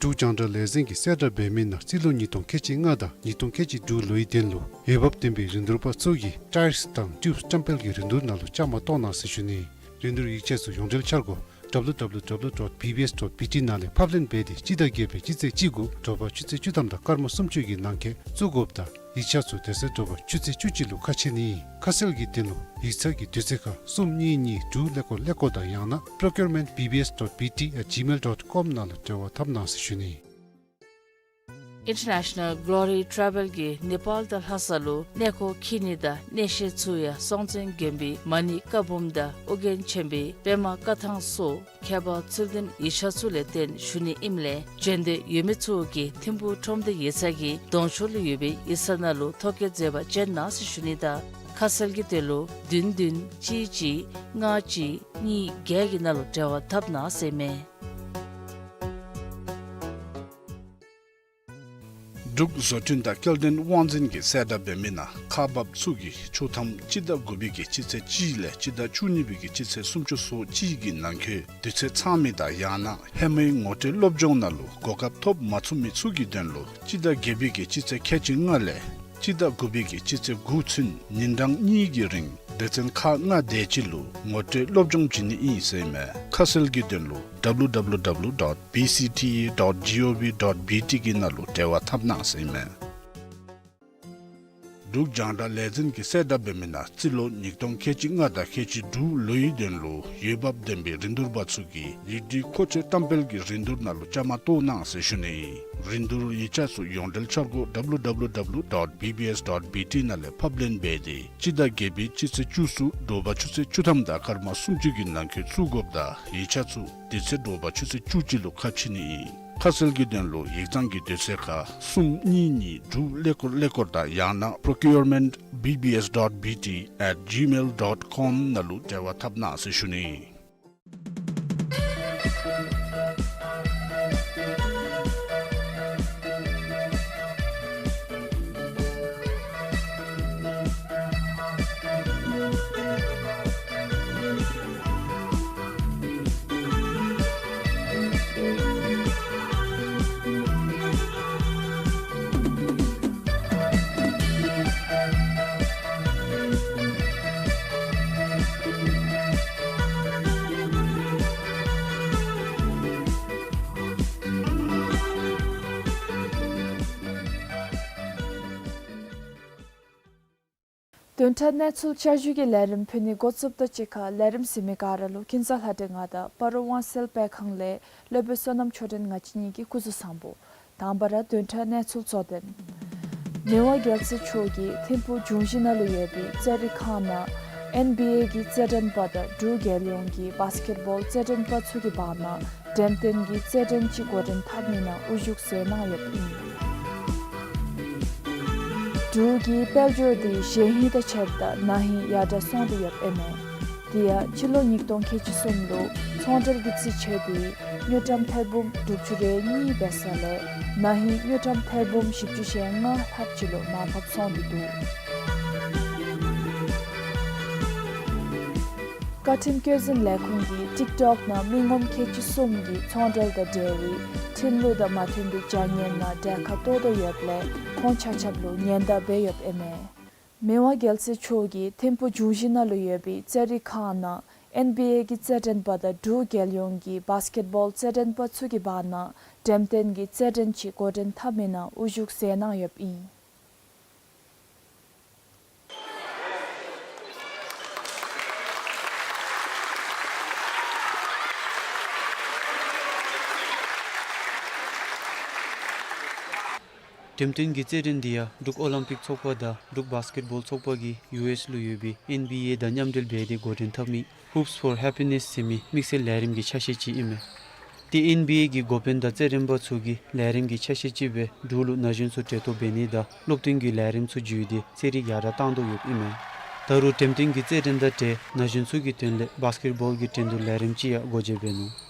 འབྲུག་རྒྱང་བསྒྲགས་ལས་འཛིན་གྱིས་གསལ་བསྒྲགས་འབད་མི་ནང་རྩིས་ལོ་ཉིས་སྟོང་ཁལ་གཅིག་ལྔ་དང་ཉིས་སྟོང་ཁལ་གཅིག་དྲུག་ལོའི་དོན་ལུ་འོས་འབབ་ལྡན་པའི་རིན་བསྡུར་པ་ཚུ་གིས་ཊའིརསི་དང་ཊིའུབསི་བཀྲམ་སྤེལ་གྱི་རིན་བསྡུར་ནང་ལུ་བཅའ་མར་གཏོགས་གནང་ཟེར་ཞུ་ནི། རིན་བསྡུར་ཡིག་ཆ་ཚུ་ཡོངས་འབྲེལ་འཆར་སྒོ་W W W dot B B S dot B T ནང་ལས་ཕབ་ལེན་འབད་དེ་སྤྱི་ཟླ་བརྒྱད་པའི་སྤྱི་ཚེས་གཅིག་དགུ་དྲོ་པ་ཆུ་ཚོད་བཅུ་ཐམ་དང་སྐར་མ་སུམ་ཅུ་གི་ནང་འཁོད་བཙུགས་དགོཔ་དང་ཡིག་ཆ་ཚུ་དེ་ཚེ་དྲོ་པ་ཆུ་ཚོད་བཅུ་གཅིག་ལུ་ཁ་ཕྱེ་ནི། ཁ་གསལ་གྱི་དོན་ལུ་ཡིག་ཚང་གི་དུས་ཚོད་ཁར་གསུམ་གཉིས་གཉིས་དྲུག་ཀླད་ཀོར་ཀླད་ཀོར་དང་ཡང་ན་procurement B B S dot B T at gmail dot com ནང་ལུ་འབྲེལ་བ་འཐབ་གནང་ཟེར་ཞུ་ནི། International Glory Travel གིས་ནེ་པཱལ་དང་ལྷ་ས་ལུ་གནས་སྐོར་འཁྱིད་ནི་དང་གནས་བཤད་ཚུ་ཡང་སྲོང་བཙན་དགོན་པའི་མ་ཎི་བཀའ་འབུམ་དང་ཨོ་རྒྱན་ཆེན་པོའི་པདྨ་བཀའ་ཐང་སོགས་ཁྱད་པར་ཚུལ་ལྡན་ཡིག་ཆ་ཚུ་ལས་བརྟེན་ཞུ་ནི་ཨིནམ་ལས་བྱོན་འདོད་ཡོད་མི་ཚུ་གིས་ཐིམ་ཕུག་ཁྲོམ་སྡེ་ཡིག་ཚང་གི་གདོང་ཕྱོགས་ལུ་ཡོད་པའི་ཡིག་ཚང་ནང་ལུ་ཐོ་བཀོད་མཛད་པར་བྱོན་གནང་ཟེར་ཞུ་ནི་དང་ཁ་གསལ་གྱི་དོན་ལུ་བདུན་བདུན་གཅིག་གཅིག་ལྔ་གཅིག་གཉིས་བརྒྱད་ཀྱི་ནང་ལུ་འབྲེལ་བ་འཐབ་གནང་ཟེར་ཨིན་མས། འབྲུག་བཟོ་སྐྲུན་དང་སྐྱེལ་འདྲེན་དབང་འཛིན་གྱིས་གསལ་བསྒྲགས་འབད་མི་ནང་ཁག་འབགཔ་ཚུ་གིས་ཆོག་ཐམ་སྤྱི་ཟླ་དགུ་པའི་གི་སྤྱི་ཚེས་གཅིག་ལས་སྤྱི་ཟླ་བཅུ་གཉིས་པའི་གི་སྤྱི་ཚེས་སུམ་ཅུ་སོ་གཅིག་གི་ནང་འཁོད་དུས་ཚོད་ཚང་མི་དང་ཡང་ན་ཧེ་མའི་ངོ་སྤྲོད་སློབ་སྦྱོང་ནང་ལུ་གོ་སྐབས་ཐོབ་མ་ཚུགས་མི་ཚུ་གི་དོན་ལུ་སྤྱི་ཟླ་བརྒྱད་པའི་གི་སྤྱི་ཚེས་ཁལ་གཅིག་ལྔ་ལས་སྤྱི་ཟླ་དགུ་པའི་གི་སྤྱི་ཚེས་དགུ་ཚུན་ཉིན་གྲངས་གཉིས་ཀྱི་རིང་སྡེ་ཚན་ཁག་ལྔ་དེ་ཅིག་ལུ་ངོ་སྤྲོད་སློབ་སྦྱོང་བྱིན་ནི་ཨིན་ཟེར་ཨིན་མས། ཁ་གསལ་གྱི་དོན་ལུ W W W dot B C T A dot gov dot B T གི་ནང་ལུ་འབྲེལ་བ་འཐབ་གནང་ཟེར་ཨིན་མས། འབྲུག་རྒྱང་བསྒྲགས་ལས་འཛིན་གྱིས་གསལ་བསྒྲགས་འབད་མི་ནང་རྩིས་ལོ་ཉིས་སྟོང་ཁལ་གཅིག་ལྔ་དང་ཁལ་གཅིག་དྲུག་ལོའི་དོན་ལུ་འོས་འབབ་ལྡན་པའི་རིན་བསྡུར་པ་ཚུ་གིས་ཡིག་སྒྲིག་མཁོ་ཆས་བཀྲམ་སྤེལ་གྱི་རིན་བསྡུར་ནང་ལུ་བཅའ་མར་གཏོགས་གནང་ཟེར་ཞུ་ནི། རིན་བསྡུར་ཡིག་ཆ་ཚུ་ཡོངས་འབྲེལ་འཆར་སྒོ་W W W dot B B S dot B T ནང་ལས་ཕབ་ལེན་འབད་དེ་སྤྱི་ཟླ་བརྒྱད་པའི་སྤྱི་ཚེས་བཅུ་གསུམ་དྲོ་པ་ཆུ་ཚོད་བཅུ་ཐམ་དང་སྐར་མ་སུམ་ཅུ་གི་ནང་འཁོད་བཙུགས་དགོཔ་དང་ཡིག་ཆ་ཚུ་དེ་ཚེ་དྲོ་པ་ཆུ་ཚོད་བཅུ་གཅིག་ལུ་ཁ་ཕྱེ་ནི་ཨིན། ཁ་གསལ་གྱི་དོན་ལུ་ཡིག་ཚང་གི་དུས་ཚོད་ཁར་གསུམ་གཉིས་གཉིས་དྲུག་ཀླད་ཀོར་ཀླད་ཀོར་དང་ཡང་ན་procurement B B S dot B T at gmail dot com ནང་ལུ་འབྲེལ་བ་འཐབ་གནང་ཟེར་ཞུ་ནི། བདུན་ཕྲག་གནས་ཚུལ་བསྐྱར་ཞུའི་ལས་རིམ་ཕུལ་ནི་འགོ་བཙུགསཔ་དང་གཅིག་ཁར་ལས་རིམ་གཟིགས་མི་ག་ར་ལུ་ཀུན་བཟང་ལྷ་སྒྲོན་ང་དང་སྤ་རོ་ཝང་སེལ་དཔེ་ཁང་ལས་སློབ་དཔོན་བསོད་ནམས་ཆོས་སྒྲོན་ང་བཅས་གཉིས་ཀྱིས་སྐུ་གཟུགས་བཟང་པོ། དང་པ་ར་བདུན་ཕྲག་གནས་ཚུལ་གཙོ་དོན། མི་དབང་རྒྱལ་སྲས་མཆོག་གིས་ཐིམ་ཕུག་འབྱུང་བཞི་ནང་ལུ་ཡོད་པའི་རྩེད་རིགས་ཁང་ནང་ཨེན་བི་ཨེ་གི་རྩེད་འགྲན་པ་དང་འབྲུག་རྒྱལ་ཡོངས་ཀྱི་བཱས་ཀེཊ་བཱོལ་རྩེད་འགྲན་པ་ཚུ་གི་བར་ན་འགྲེམས་སྟོན་གྱི་རྩེད་འགྲན་ཅིག་འགོ་འདྲེན་འཐབ་ནི་ནང་དབུ་བཞུགས་མཛད་གནང་ཡོདཔ་ཨིན། འབྲུག་གི་དཔལ་འབྱོར་འདི་གཞེས་ཧིང་དང་ཕྱདཔ་ད་ན་ཧིང་ཡར་དྲག་སོང་སྟེ་ཡོདཔ་ཨིན་མས། དེ་ཡང་སྤྱི་ལོ་ཉིས་སྟོང་ཁལ་གཅིག་གསུམ་ལུ་ཚོང་འབྲེལ་གྱི་རྩིས་ཆད་འདི་དངུལ་ཀྲམ་ཐེར་འབུམ་དྲུག་ཅུ་རེ་གཉིས་འབད་ས་ལས་ན་ཧིང་དངུལ་ཀྲམ་ཐེར་འབུམ་བཞི་བཅུ་ཞེ་ལྔ་ལྷགཔ་ཅིག་ལུ་མར་ཕབ་སོང་སྟེ་འདུག། བཀའ་ཁྲིམས་བཀོད་འཛིན་ལས་ཁུངས་ཀྱིས་ཊིཀ་ཊོཀ་ནང་མི་ངོམ་ཁལ་གཅིག་གསུམ་གྱིས་ཚོང་འབྲེལ་དང་འབྲེལ་བའི་ཁྲིམས་ལུགས་དང་མ་མཐུན་པའི་བྱ་ངན་ནང་གྲལ་ཁར་གཏོགས་དོ་ཡོདཔ་ལས་ཁོང་ཆ་ཁྱབ་ལུ་ཉེན་བརྡ་འབད་ཡོདཔ་ཨིན་མས། མི་དབང་རྒྱལ་སྲས་མཆོག་གིས་ཐིམ་ཕུག་འབྱུང་བཞི་ནང་ལུ་ཡོད་པའི་རྩེད་རིགས་ཁང་ནང་ཨེན་བི་ཨེ་གི་རྩེད་འགྲན་པ་དང་འབྲུག་རྒྱལ་ཡོངས་ཀྱི་བཱས་ཀེཊ་བཱོལ་རྩེད་འགྲན་པ་ཚུ་གི་བར་ན་འགྲེམས་སྟོན་གྱི་རྩེད་འགྲན་ཅིག་འགོ་འདྲེན་འཐབ་མི་ནང་དབུ་བཞུགས་མཛད་གནང་ཡོདཔ་ཨིན། འགྲེམས་སྟོན་གྱི་རྩེད་འགྲན་འདི་ཡང་འབྲུག་ཨོ་ལིམ་པིག་ཚོགས་པ་དང་འབྲུག་བཱས་ཀེཊ་བཱོལ་ཚོགས་པ་གིས་ཡུ་ཨེསི་ལུ་ཡོད་པའི་ཨེན་བི་ཨེ་དང་མཉམ་འབྲེལ་འབད་དེ་འགོ་འདྲེན་འཐབ་མི་Hoops for Happiness ཟེར་མི་དམིགས་བསལ་ལས་རིམ་གྱི་ཆ་ཤས་ཅིག་ཨིན་མས། དེ་ཨེན་བི་ཨེ་གི་འགོ་དཔོན་དང་རྩེད་འགྲན་པ་ཚུ་གིས་ལས་རིམ་གྱི་ཆ་ཤས་ཅིག་སྦེ་འབྲུག་ལུ་ན་གཞོན་ཚུ་གྲལ་གཏོགས་འབད་ནི་དང་སློབ་སྟོན་གྱི་ལས་རིམ་ཚུ་བརྒྱུད་དེ་རྩེད་རིགས་ཡར་དྲག་བཏང་དོ་ཡོདཔ་ཨིན་མས། ད་རུང་འགྲེམས་སྟོན་གྱི་རྩེད་འགྲན་དང་འབྲེལ་ན་གཞོན་ཚུ་གི་དོན་ལས་བཱས་ཀེཊ་བཱོལ་གྱི་འགྲན་བསྡུར་ལས་རིམ་ཅིག་ཡང་སྒོ་འབྱེད་འབད་ནུག།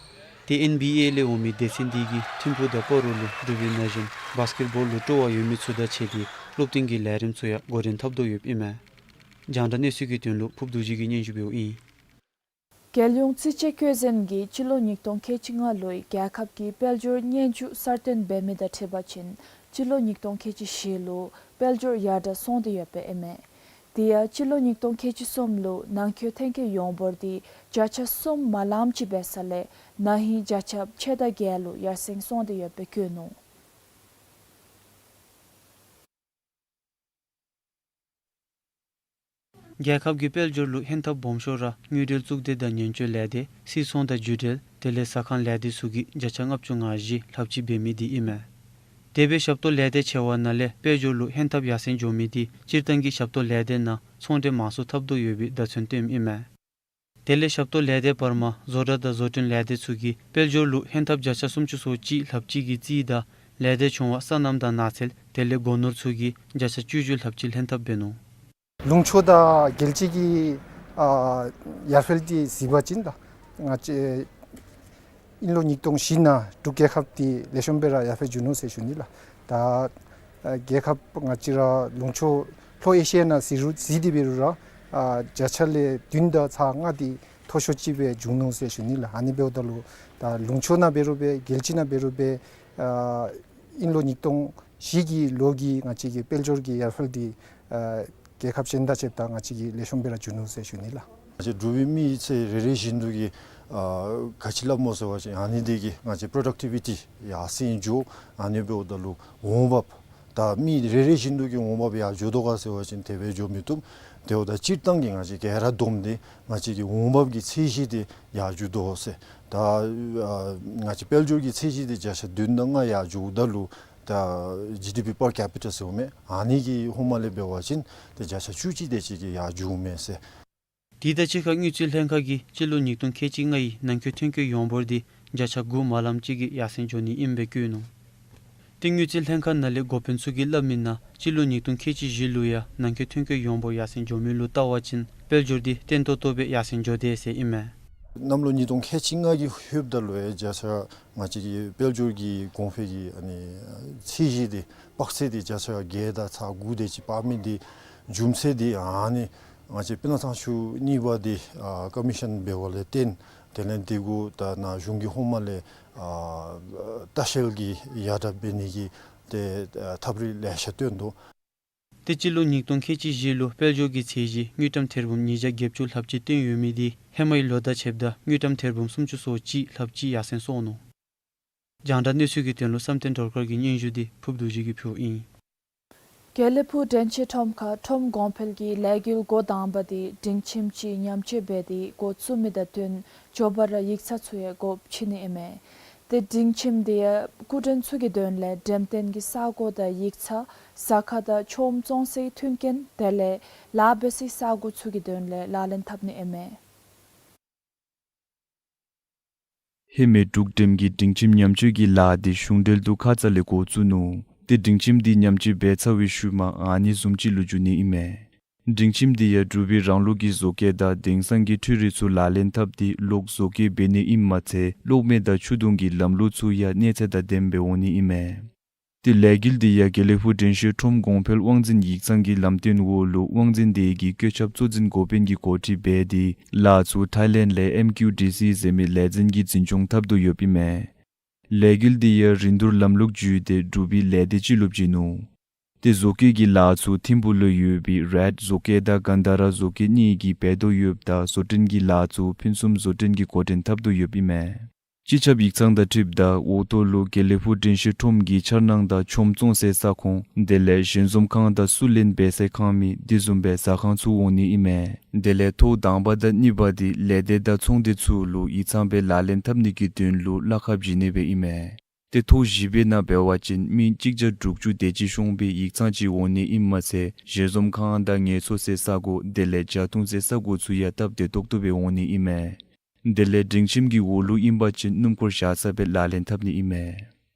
དེ་ཨེན་བི་ཨེ་ལས་འོང་མི་སྡེ་ཚན་འདི་གིས་ཐིམ་ཕུག་དང་སྤ་རོ་ལུ་འབྲུག་པའི་ན་གཞོན་བཱས་ཀེཊ་བཱོལ་ལུ་སྤྲོ་བ་ཡོད་མི་ཚུ་དང་ཕྱད་དེ་སློབ་སྟོན་གྱི་ལས་རིམ་ཚུ་ཡང་འགོ་འདྲེན་འཐབ་དོ་ཡོདཔ་ཨིན་མས། རྒྱང་བསྒྲགས་གནས་ཚུལ་གྱི་དོན་ལུ་ཕུརབ་རྡོ་རྗེ་གིས་སྙན་ཞུ་འབདཝ་ཨིན། རྒྱལ་ཡོངས་རྩིས་དཔྱད་བཀོད་འཛིན་གྱིས་སྤྱི་ལོ་ཉིས་སྟོང་ཁལ་གཅིག་ལྔ་ལོའི་རྒྱལ་ཁབ་ཀྱི་དཔལ་འབྱོར་སྙན་ཞུ་གསར་བཏོན་འབད་མི་དང་འཁྲིལ་བ་ཅིན་སྤྱི་ལོ་ཉིས་སྟོང་ཁལ་གཅིག་བཞི་ལུ་དཔལ་འབྱོར་ཡར་དྲག་སོང་སྟེ་ཡོདཔ་ཨིན་མས། དེ་ཡང་སྤྱི་ལོ་ཉིས་སྟོང་ཁལ་གཅིག་གསུམ་ལུ་ནང་འཁོད་ཐོན་སྐྱེད་ཡོངས་འབོར་འདི་བརྒྱ་ཆ་གསུམ་མ་ལངམ་ཅིག་འབད་ས་ལས་ན་ཧིང་བརྒྱ་ཆ་ཕྱེད་དང་བརྒྱད་ལུ་ཡར་སེང་སོང་སྟེ་ཡོདཔ་སྦེ་བཀོད་ནུག། རྒྱལ་ཁབ་ཀྱི་དཔལ་འབྱོར་ལུ་ཧན་ཐབས་སྦོམ་ཤོས་ར་དངུལ་འབྲེལ་གཙུག་སྡེ་དང་ཉེན་བཅོལ་ལས་སྡེ་སིལ་ཚོང་དང་བརྒྱུད་འབྲེལ་དེ་ལས་ཟ་ཁང་ལས་སྡེ་ཚུ་གིས་བརྒྱ་ཆ་ལྔ་བཅུ་ང་བཞི་ལྷགཔ་ཅིག་འབད་མི་འདི་ཨིན་མས། དེ་སྦེ་ཞབས་ཏོག་ལས་སྡེ་ཆེ་བ་ནང་ལས་དཔལ་འབྱོར་ལུ་ཧན་ཐབས་ཡར་སེང་འགྱོ་མི་འདི་སྤྱིར་བཏང་གི་ཞབས་ཏོག་ལས་སྡེ་ནང་ཚོང་འབྲེལ་མང་སུ་འཐབ་དོ་ཡོད་པའི་བརྡ་མཚོན་སྟོནམ་ཨིན་མས། དེ་ལས་ཞབས་ཏོག་ལས་སྡེ་བར་མ་བཟོ་གྲྭ་དང་བཟོ་སྐྲུན་ལས་སྡེ་ཚུ་གིས་དཔལ་འབྱོར་ལུ་ཧན་ཐབས་བརྒྱ་ཆ་སུམ་ཅུ་སོ་གཅིག་ལྷགཔ་ཅིག་གི་རྩིས་དང་ལས་སྡེ་ཆུང་བ་སོ་ནམ་དང་ནགས་ཚལ་དེ་ལས་སྒོ་ནོར་ཚུ་གིས་བརྒྱ་ཆ་བཅུ་བཞི་ལྷགཔ་ཅིག་ལྷན་ཐབས་འབད་ནུག། ལུང་ཕྱོགས་དང་རྒྱལ་སྤྱི་གི་ཨ་ཡར་འཕེལ་འདི་གཟིགས་པ་ཅིན་ད་ང་བཅས་ཨིན་ལོ་ཉིས་སྟོང་བཞི་ནང་འབྲུག་རྒྱལ་ཁབ་འདི་ལེགས་ཤོམ་སྦེ་ར་ཡར་འཕེལ་འགྱོ་ནུག་ཟེར་ཞུ་ནི་ལགས། ད་ཨ་རྒྱལ་ཁབ་ང་བཅས་ར་ལུང་ཕྱོགས་ལྷོ་ཨེ་ཤི་ཡ་ནང་གཟིགས་རུང་གཟིགས་ཏེ་འབད་རུང་ར་ཨ་བརྒྱ་ཆ་ལས་བདུན་དང་ཚག་ལྔ་འདི་མཐོ་ཤོས་ཅིག་སྦེ་བྱུང་ནུག་ཟེར་ཞུ་ནི་ལགས། ཨ་ནི་འབདཝ་ད་ལུ་ད་ལུང་ཕྱོགས་ནང་འབད་རུང་སྦེ་རྒྱལ་སྤྱི་ནང་འབད་རུང་སྦེ་ཨ་ཨིན་ལོ་ཉིས་སྟོང་བཞི་གི་ལོ་གི་ང་བཅས་ཀྱི་དཔལ་འབྱོར་གྱི་ཡར་འཕེལ་འདི་ཨ་རྒྱལ་ཁབ་གཞན་དང་ཕྱདཔ་ད་ང་བཅས་ཀྱི་ལེགས་ཤོམ་སྦེ་ར་འགྱོ་ནུག་ཟེར་ཞུ་ནི་ལགས། ང་བཅས་འབྲུག་པའི་མི་སེར་རེ་རེ་བཞིན་དུ་གིས་ཨ་ག་ཅི་སླབ་སྨོ་ཟེར་བ་ཅིན་ཨ་ནི་འདི་གིས་ང་བཅས་པོ་རོ་ཌག་ཊི་བི་ཊི་ཡར་སེང་འགྱོ། ཨ་ནི་འབདཝ་ད་ལུ་འོང་འབབ་ད་མི་རེ་རེ་བཞིན་དུ་གིས་འོང་འབབ་ཡར་འགྱོ་དོ་ག་ཟེར་བ་ཅིན་དེ་སྦེ་འགྱོ་མི་བཏུབ། དེ་འབདཝ་ད་སྤྱིར་བཏང་གི་ང་བཅས་ག་ར་བསྡོམས་ཏེ་ང་བཅས་ཀྱི་འོང་འབབ་ཀྱི་ཚད་གཞི་འདི་ཡར་འགྱོ་དོ་ཟེར། ད་ཨ་ང་བཅས་དཔལ་འབྱོར་གྱི་ཚད་གཞི་འདི་བརྒྱ་ཆ་བདུན་དང་ལྔ་ཡར་འགྱོཝ་ད་ལུ་ད་ཇི་ཌི་པི་པར་ཀེ་པི་ཊ་ཟེརཝ་མས། ཨ་ནི་གི་ཧོངས་མ་ལས་འབད་བ་ཅིན་ཏེ་བརྒྱ་ཆ་བཅུ་གཅིག་དེ་ཅིག་གིས་ཡར་འགྱོཝ་མས་ཟེར། དེ་དང་གཅིག་ཁར་དངུལ་རྩིས་ལྷན་ཁག་གིས་སྤྱི་ལོ་ཉིས་སྟོང་ཁལ་གཅིག་ལྔའི་ནང་འཁོད་ཐོན་སྐྱེད་ཡོངས་འབོར་འདི་བརྒྱ་ཆ་དགུ་མ་ལངམ་ཅིག་གིས་ཡར་སེང་འགྱོ་ནི་ཨིནམ་སྦེ་བཀོད་ནུག། ཏེ་དངུལ་རྩིས་ལྷན་ཁག་ནང་ལས་འགོ་དཔོན་ཚུ་གིས་སླབ་མི་ནང་སྤྱི་ལོ་ཉིས་སྟོང་ཁལ་གཅིག་བཞི་ལུ་ཡང་ནང་འཁོད་ཐོན་སྐྱེད་ཡོངས་འབོར་ཡར་སེང་འགྱོ་མི་ལུ་བལྟ་བ་ཅིན་དཔལ་འབྱོར་འདི་བརྟན་ཏོག་ཏོ་སྦེ་ཡར་སེང་འགྱོ་དེས་ཟེར་ཨིན་མས། གནམ་ལོ་ཉིས་སྟོང་ཁལ་གཅིག་ལྔ་གི་ཧོངས་ད་ལུ་ཡང་བརྒྱ་ཆ་ང་བཅས་ཀྱི་དཔལ་འབྱོར་གྱི་གོང་འཕེལ་གྱི་ཨ་ནི་ཚད་གཞི་འདི་དཔག་ཚད་འདི་བརྒྱ་ཆ་བརྒྱད་དང་ཚག་དགུ་དེ་ཅིག་འབག་མི་འདི་རྒྱུ་མཚན་འདི་ཨ་ནི་ང་བཅས་སྤུ་ན་ཐང་ཆུ་གཉིས་པ་འདི་ཨ་ཀོ་མི་ཤཱན་འབད་བ་ལས་བརྟེན་དེ་ལས་འདི་གུ་ད་ནཱ་གཞུང་གི་ཧོངས་མ་ལས་ཨ་ལྟ་བཤལ་གྱི་ཡར་དྲག་འབད་ནི་གི་ཏེ་ཨ་ཐབས་རིག་ལེ་ཤ་བཏོན་དོ། ཏེ་སྤྱི་ལོ་ཉིས་སྟོང་ཁལ་གཅིག་བཞི་ལུ་དཔལ་འབྱོར་གྱི་ཚད་གཞི་དངུལ་ཀྲམ་ཐེར་འབུམ་ཉིས་བརྒྱ་བརྒྱད་ཅུ་ལྷགཔ་ཅིག་བཏོན་ཡོད་མི་འདི་ཧེ་མའི་ལོ་དང་ཕྱདཔ་ད་དངུལ་ཀྲམ་ཐེར་འབུམ་སུམ་ཅུ་སོ་གཅིག་ལྷགཔ་ཅིག་ཡར་སེང་སོང་ནུག། རྒྱང་བསྒྲགས་གནས་ཚུལ་གྱི་དོན་ལུ་བསམ་གཏན་སྒྲོལ་དཀར་གྱི་སྙན་ཞུ་འདི་ཕུརབ་རྡོ་རྗེ་གིས་ཕུལཝ་ཨིན། དགེ་ལེགས་ཕུག་དྲན་ཤེས་ཁྲོམ་ཁར་ཁྲོམ་གོང་འཕེལ་གྱི་ལས་འགུལ་འགོ་དང་པ་དེ་སྒྲིང་ཁྱིམ་ཅིག་ཉམས་བཅོས་འབད་དེ་འགོ་བཙུགས་མི་དང་བསྟུན་མགྱོགས་པ་ར་ཡིག་ཚང་ཚུ་ཡང་སྒོ་ཕྱེ་ནི་ཨིན་མས། ཏེ་སྒྲིང་ཁྱིམ་དེ་ཡང་སྐུ་མགྲོན་ཚུ་གི་དོན་ལས་འགྲེམས་སྟོན་གྱི་ས་གོ་དང་ཡིག་ཚང་ཟ་ཁང་དང་ཆོས་བཙོང་སའི་མཐུན་རྐྱེན་དེ་ལས་ལཱ་འབད་སའི་ས་གོ་ཚུ་གི་དོན་ལས་ལག་ལེན་འཐབ་ནི་ཨིན་མས། ཧེ་མའི་འབྲུག་འགྲེམས་ཀྱི་སྒྲིང་ཁྱིམ་ཉམས་བཅོས་ཀྱི་ལཱ་དེ་གཞུང་འབྲེལ་དུ་ཁ་ཙ་ལས་འགོ་བཙུགས་ནུག། ཏེ་སྒྲིང་ཁྱིམ་དེ་ཉམས་བཅོས་འབད་ཚར་བའི་ཤུལ་མ་ཨ་ནི་བཟུམ་ཅིག་ལུ་འགྱུར་ནི་ཨིན་མས། སྒྲིང་ཁྱིམ་དེ་ཡང་འབྲུག་པའི་རང་ལུགས་ཀྱི་བཟོ་བཀོད་དང་དེང་སང་གི་འཕྲུལ་རིག་ཚུ་ལག་ལེན་འཐབ་སྟེ་གློག་བཟོ་བཀོད་འབད་ནི་ཨིནམ་མ་ཚད་གློག་མེ་དང་ཆུ་དུང་གི་ལམ་ལུགས་ཚུ་ཡང་གནས་ཚད་དང་ལྡནམ་སྦེ་འོང་ནི་ཨིན་མས། ཏེ་ལས་འགུལ་དེ་ཡང་དགེ་ལེགས་ཕུག་དྲན་ཤེས་ཁྲོམ་གོང་འཕེལ་དབང་འཛིན་ཡིག་ཚང་གི་ལམ་སྟོན་འོག་ལུ་དབང་འཛིན་སྡེ་གི་བཀོད་ཁྱབ་གཙོ་འཛིན་འགོ་དཔོན་གྱིས་གོ་སྒྲིག་འབད་དེ་ལཱ་ཚུ་ཐཱའི་ལེནཌ་ལས་ཨེམ་ཀིའུ་ཌི་སི་ཟེར་མི་ལས་འཛིན་གྱིས་འཛིན་སྐྱོང་འཐབ་དོ་ཡོདཔ་ཨིན་མས། ལས་འགུལ་དེ་ཡང་རིན་བསྡུར་ལམ་ལུགས་བརྒྱུད་དེ་འབྲུག་པའི་ལས་སྡེ་ཅིག་ལུ་བྱིན་ནུག། ཏེ་བཟོ་བཀོད་ཀྱི་ལཱ་ཚུ་ཐིམ་ཕུག་ལུ་ཡོད་པའི་རེཌ་བཟོ་བཀོད་དང་གན་དྷ་ར་བཟོ་བཀོད་གཉིས་ཀྱིས་འབད་དོ་ཡོདཔ་ད་བཟོ་སྐྲུན་གྱི་ལཱ་ཚུ་ཕུན་སུམ་བཟོ་སྐྲུན་གྱིས་འགོ་འདྲེན་འཐབ་དོ་ཡོདཔ་ཨིན་མས། སྤྱི་ཁྱབ་ཡིག་ཚང་དང་འཁྲིལཝ་ད་འོག་ཐོག་ལུ་དགེ་ལེགས་ཕུག་དྲན་ཤེས་ཁྲོམ་གྱི་འཆར་སྣང་དང་ཆོས་བཙོང་སའི་ས་ཁོངས་དེ་ལས་ཞལ་འཛོམས་ཁང་དང་བསུ་ལེན་འབད་སའི་ཁང་མིག་དེ་བཟུམ་སྦེ་ཟ་ཁང་ཚུ་འོང་ནི་ཨིན་མས། དེ་ལས་ཐོག་དང་པ་དང་གཉིས་པ་དེ་ལས་སྡེ་དང་ཚོང་སྡེ་ཚུ་ལུ་ཡིག་ཚང་སྦེ་ལག་ལེན་འཐབ་ནི་གི་དོན་ལུ་གླ་ཁར་བྱིན་ནི་སྦེ་ཨིན་མས། ཏེ་ཐོག་བཞི་པའི་ནང་འབད་བ་ཅིན་མི་གཅིག་བརྒྱ་དྲུག་ཅུ་དེ་ཅིག་ཤོང་པའི་ཡིག་ཚང་ཅིག་འོང་ནི་ཨིནམ་མ་ཚད་ཞལ་འཛོམས་ཁང་དང་ངལ་གསོ་སའི་ས་གོ་དེ་ལས་ཇ་འཐུང་སའི་ས་གོ་ཚུ་ཡང་སྟབས་བདེ་ཏོག་ཏོ་སྦེ་འོང་ནི་ཨིན་མས། དེ་ལས་སྒྲིང་ཁྱིམ་གྱི་འོག་ལུ་ཨིན་པ་ཅིན་སྣུམ་འཁོར་བཞག་ས་སྦེ་ལག་ལེན་འཐབ་ནི་ཨིན་མས།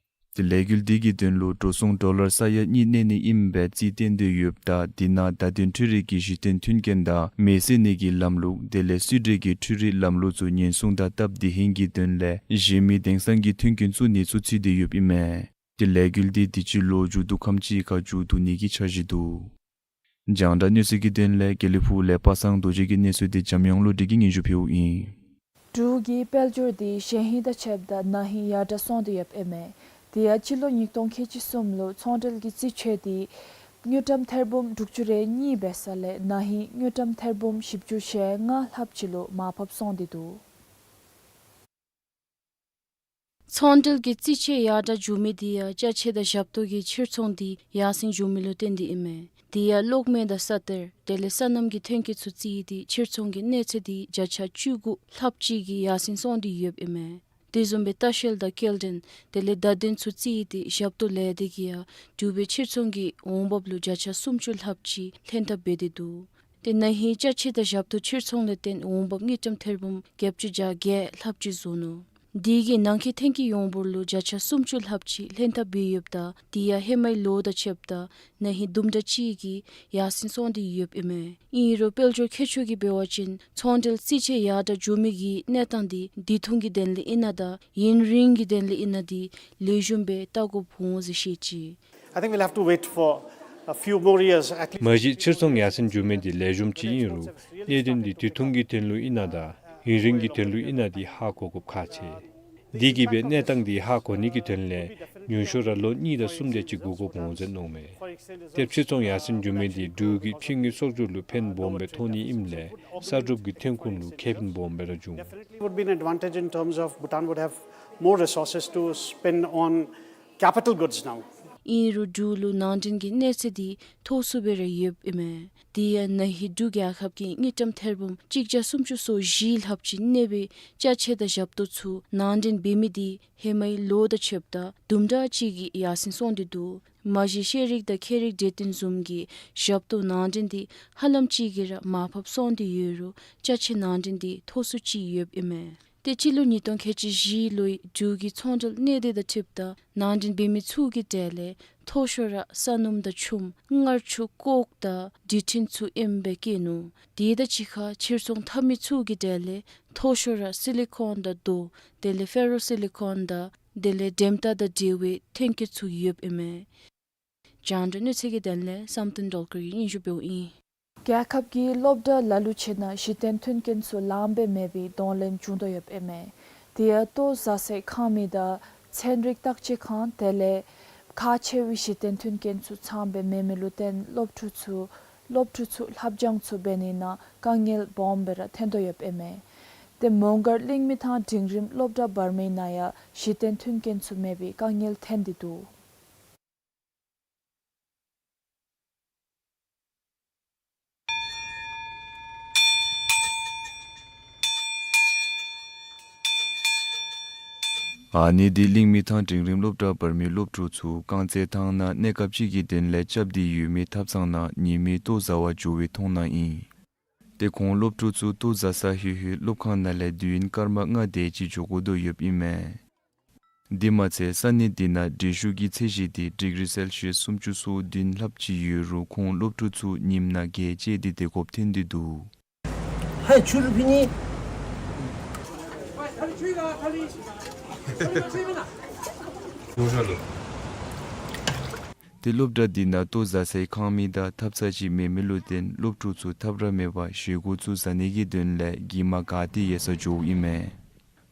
ཏེ་ལས་འགུལ་འདི་གི་དོན་ལུ་འགྲོ་སོང་ཌོ་ལར་ས་ཡ་གཉིས་གནས་ནི་ཨིནམ་སྦེ་རྩིས་བཏོན་ཏེ་ཡོདཔ་ད་དེ་ནང་བརྡ་དོན་འཕྲུལ་རིག་གི་གཞི་རྟེན་མཐུན་རྐྱེན་དང་མེ་བསད་ནི་གི་ལམ་ལུགས་དེ་ལས་སུད་ཊེག་གི་འཕྲུལ་རིག་ལམ་ལུགས་ཚུ་ཉེན་སྲུང་དང་སྟབས་བདེ་ཧིང་གི་དོན་ལས་གཞན་མི་དེང་སང་གི་མཐུན་རྐྱེན་བཙུགས་ནི་ཚུ་ཚུད་དེ་ཡོདཔ་ཨིན་མས། ཏེ་ལས་འགུལ་འདི་དུས་ཅི་ལོ་མཇུག་བསྡུ་ཁམས་ཅིག་ཁར་མཇུག་བསྡུ་ནི་གི་འཆར་གཞི་འདུག། རྒྱང་བསྒྲགས་གནས་ཚུལ་གྱི་དོན་ལས་དགེ་ལེགས་ཕུག་ལས་པ་སངས་རྡོ་རྗེ་གི་གནས་ཚུལ་འདི་འཇམ་དབྱངས་བློ་གྲོས་ཀྱིས་སྙན་ཞུ་ཕུལཝ་ཨིན། འབྲུག་གི་དཔལ་འབྱོར་འདི་གཞེས་ཧིང་དང་ཕྱདཔ་ད་ན་ཧིང་ཡར་དྲག་སོང་སྟེ་ཡོདཔ་ཨིན་མས། དེ་ཡང་སྤྱི་ལོ་ཉིས་སྟོང་ཁལ་གཅིག་གསུམ་ལུ་ཚོང་འབྲེལ་གྱི་རྩིས་ཆད་འདི་དངུལ་ཀྲམ་ཐེར་འབུམ་དྲུག་ཅུ་རེ་གཉིས་འབད་ས་ལས་ན་ཧིང་དངུལ་ཀྲམ་ཐེར་འབུམ་བཞི་བཅུ་ཞེ་ལྔ་ལྷགཔ་ཅིག་ལུ་མར་ཕབ་སོང་སྟེ་འདུག། ཚོང་འབྲེལ་གྱི་རྩིས་ཆད་ཡར་དྲག་འགྱོ་མི་དེ་ཡང་ཅ་ཆས་དང་ཞབས་ཏོག་གི་ཕྱིར་ཚོང་འདི་ཡར་སེང་འགྱོ་མི་ལུ་བརྟེན་ཏེ་ཨིན་མས། དེ་ཡང་གློག་མེ་དང་ས་གཏེར་དེ་ལས་སོ་ནམ་གྱི་ཐོན་སྐྱེད་ཚུ་རྩིས་ཏེ་ཕྱིར་ཚོང་གི་གནས་ཚད་འདི་བརྒྱ་ཆ་བཅུ་དགུ་ལྷགཔ་ཅིག་གིས་ཡར་སེང་སོང་སྟེ་ཡོདཔ་ཨིན་མས། དེ་བཟུམ་སྦེ་ལྟ་བཤལ་དང་སྐྱེལ་འདྲེན་དེ་ལས་བརྡ་དོན་ཚུ་རྩིས་ཏེ་ཞབས་ཏོག་ལས་སྡེ་གིས་ཡང་འབྲུག་པའི་ཕྱིར་ཚོང་གི་འོང་འབབ་ལུ་བརྒྱ་ཆ་སུམ་ཅུ་ལྷགཔ་ཅིག་ལྷན་ཐབས་འབད་དེ་འདུག། ཏེ་ན་ཧིང་ཅ་ཆས་དང་ཞབས་ཏོག་ཕྱིར་ཚོང་ལས་བརྟེན་འོང་འབབ་དངུལ་ཀྲམ་ཐེར་འབུམ་བརྒྱད་ཅུ་གྱ་བརྒྱད་ལྷགཔ་ཅིག་བཟོ་ནུག། དེ་གིས་ནང་འཁོད་ཐོན་སྐྱེད་ཡོངས་འབོར་ལུ་བརྒྱ་ཆ་སུམ་ཅུ་ལྷགཔ་ཅིག་ལྷན་ཐབས་འབད་ཡོདཔ་ད་དེ་ཡང་ཧེ་མའི་ལོ་དང་ཕྱདཔ་ད་ན་ཧིང་དུམ་གྲ་ཅིག་གིས་ཡར་སེང་སོང་སྟེ་ཡོདཔ་ཨིན་མས། ཨིན་རུང་དཔལ་འབྱོར་མཁས་མཆོག་གིས་འབད་བ་ཅིན་ཚོང་འབྲེལ་རྩིས་ཆད་ཡར་དྲག་འགྱོ་མི་གི་གནས་སྟངས་འདི་དུས་ཐུང་གི་དོན་ལས་ཨིན་ན་དང་ཡུན་རིང་གི་དོན་ལས་ཨིན་ན་འདི་ལེགས་ཤོམ་སྦེ་བལྟ་དགོཔ་འོང་ཟེར་བཤད་ཅི། I think we'll have to wait for a few more years at least. མ་གཞི་ཕྱིར་ཚོང་ཡར་སེང་འགྱོ་མི་འདི་ལེགས་ཤོམ་ཅིག་ཨིན་རུང་གནད་དོན་འདི་དུས་ཐུང་གི་དོན་ལུ་ཨིན་ན་དང་ཡུན་རིང་གི་དོན་ལུ་ཨིན་ན་འདི་ཧ་གོ་དགོཔ་ཁག་ཆེ། དེ་གིས་སྦེ་གནས་སྟངས་འདི་ཧ་གོ་ནི་གི་དོན་ལས་ཉུང་ཤོས་ར་ལོ་གཉིས་དང་གསུམ་དེ་ཅིག་འགོར་དགོཔ་འོང་ཟེར་མནོཝ་མས། ཏེ་ཕྱིར་ཚོང་ཡར་སེང་འགྱོ་མི་འདི་འབྲུག་གི་ཕྱི་དངུལ་གསོག་འཇོག་ལུ་ཕན་སྦོམ་སྦེ་ཐོགས་ནི་ཨིནམ་ལས་གསར་སྒྲུབ་ཀྱི་ཐོན་ཁུངས་ལུ་ཁེ་ཕན་སྦོམ་སྦེ་ར་འབྱུང་། Definitely would be an advantage in terms of Bhutan would have more resources to spend on capital goods now. ཨིན་རུང་འབྲུག་ལུ་ནང་འདྲེན་གྱི་གནས་ཚད་འདི་མཐོ་སུ་སྦེ་ར་ཡོདཔ་ཨིན་མས། དེ་ཡང་ན་ཧིང་འབྲུག་རྒྱལ་ཁབ་ཀྱིས་དངུལ་ཀྲམ་ཐེར་འབུམ་གཅིག་བརྒྱ་སུམ་ཅུ་སོ་བཞི་ལྷགཔ་ཅིག་གནས་པའི་ཅ་ཆས་དང་ཞབས་ཏོག་ཚུ་ནང་འདྲེན་འབད་མི་འདི་ཧེ་མའི་ལོ་དང་ཕྱདཔ་ད་དུམ་གྲ་ཅིག་གིས་ཡར་སེང་སོང་སྟེ་འདུག། མ་གཞི་ཤེས་རིག་དང་ཁྱད་རིག་འབྲེལ་ལྡན་བཟུམ་གྱི་ཞབས་ཏོག་ནང་འདྲེན་འདི་ཧ་ལམ་ཅིག་གིས་ར་མར་ཕབ་སོང་སྟེ་ཡོད་རུང་ཅ་ཆས་ནང་འདྲེན་འདི་མཐོ་སུ་ཅིག་ཡོདཔ་ཨིན་མས། ཏེ་སྤྱི་ལོ་ཉིས་སྟོང་ཁལ་གཅིག་བཞི་ལོའི་འབྲུག་གི་ཚོང་འབྲེལ་གནད་སྡེ་དང་འཁྲིལཝ་ད་ནང་འདྲེན་འབད་མི་ཚུ་གི་གྲས་ལས་མཐོ་ཤོས་ར་ས་སྣུམ་དང་ཆུམ་མངར་ཆུ་ཀོག་དང་འབྲས་ཕྲན་ཚུ་ཨིནམ་སྦེ་བཀོད་ནུག། དེ་དང་གཅིག་ཁར་ཕྱིར་ཚོང་འཐབ་མི་ཚུ་གི་གྲས་ལས་མཐོ་ཤོས་ར་སི་ལི་ཀོན་དང་རྡོ་དེ་ལས་ཕེ་རོ་སི་ལི་ཀོན་དང་དེ་ལས་འགྲེམས་ཐག་དང་འབྲེལ་བའི་ཐོན་སྐྱེད་ཚུ་ཡོདཔ་ཨིན་མས། རྒྱང་བསྒྲགས་གནས་ཚུལ་གྱི་དོན་ལས་བསམ་གཏན་སྒྲོལ་དཀར་གྱིས་སྙན་ཞུ་འབདཝ་ཨིན། རྒྱལ་ཁབ་ཀྱི་སློབ་གྲྭ་ལ་ལུ་ཆ་མཉམ་གཞི་རྟེན་མཐུན་རྐྱེན་ཚུ་ལངམ་སྦེ་མེད་པའི་གདོང་ལེན་བྱུང་དོ་ཡོདཔ་ཨིན་མས། དེ་ཡང་ལྟོ་བཟའ་སའི་ཁང་མིག་དང་ཚན་རིག་བརྟག་དཔྱད་ཁང་དེ་ལས་ཁག་ཆེ་བའི་གཞི་རྟེན་མཐུན་རྐྱེན་ཚུ་ཚངམ་སྦེ་མེད་མི་ལུ་བརྟེན་སློབ་ཕྲུག་ཚུ་སློབ་ཕྲུག་ཚུ་ལྷབ་སྦྱང་ཚུ་འབད་ནི་ནང་དཀའ་ངལ་སྦོམ་སྦེ་ར་ཐོན་དོ་ཡོདཔ་ཨིན་མས། ཏེ་མོང་སྒར་གླིང་མི་ཐང་འབྲིང་རིམ་སློབ་གྲྭ་བར་མའི་ནང་ཡང་གཞི་རྟེན་མཐུན་རྐྱེན་ཚུ་མེད་པའི་དཀའ་ངལ་ཐོན་ཏེ་འདུག། ཨ་ནི་འདི་གླིང་མི་དང་འབྲིང་རིམ་སློབ་གྲྭ་བར་མའི་སློབ་ཕྲུག་ཚུ་རྐང་རྩེད་ཐང་ནང་གནས་སྐབས་ཅིག་གི་དོན་ལས་རྐྱབ་སྟེ་ཡོད་མི་ཐབ་ཚང་ནང་ཉིན་མའི་ལྟོ་བཟའ་བར་འགྱོ་བའི་མཐོང་སྣང་ཨིན། ཏེ་ཁོང་སློབ་ཕྲུག་ཚུ་ལྟོ་བཟའ་ས་ལྷོད་ལྷོད་སློབ་ཁང་ནང་ལས་དུས་ཡུན་སྐར་མ་ལྔ་དེ་ཅིག་འགྱོ་དགོ་དོ་ཡོདཔ་ཨིན་མས། དེ་མ་ཚད་ས་གནས་འདི་ནང་དྲོད་ཤུགས་ཀྱི་ཚད་གཞི་འདི་ཌིག་རི་སེལ་ཤི་ཡས་སུམ་ཅུ་སོ་བདུན་ལྷགཔ་ཅིག་ཡོད་རུང་ཁོང་སློབ་ཕྲུག་ཚུ་ཉིམ་ནང་གྱེས་བཅད་དེ་སྡོད་དགོཔ་ཐོན་ཏེ་འདུག། ཧའི་ཆུ་རུ་ཕི་ནི། ཏེ་སློབ་གྲྭ་འདི་ནང་ལྟོ་བཟའ་སའི་ཁང་མིག་དང་ཐབ་ཚང་ཅིག་མེད་མི་ལུ་བརྟེན་སློབ་ཕྲུག་ཚུ་ཐབས་ར་མེད་པར་བཞེས་སྒོ་ཚུ་བཟའ་ནི་གི་དོན་ལས་གྱིབ་མ་ག་ཏེ་ཡལ་སར་འགྱོཝ་ཨིན་མས།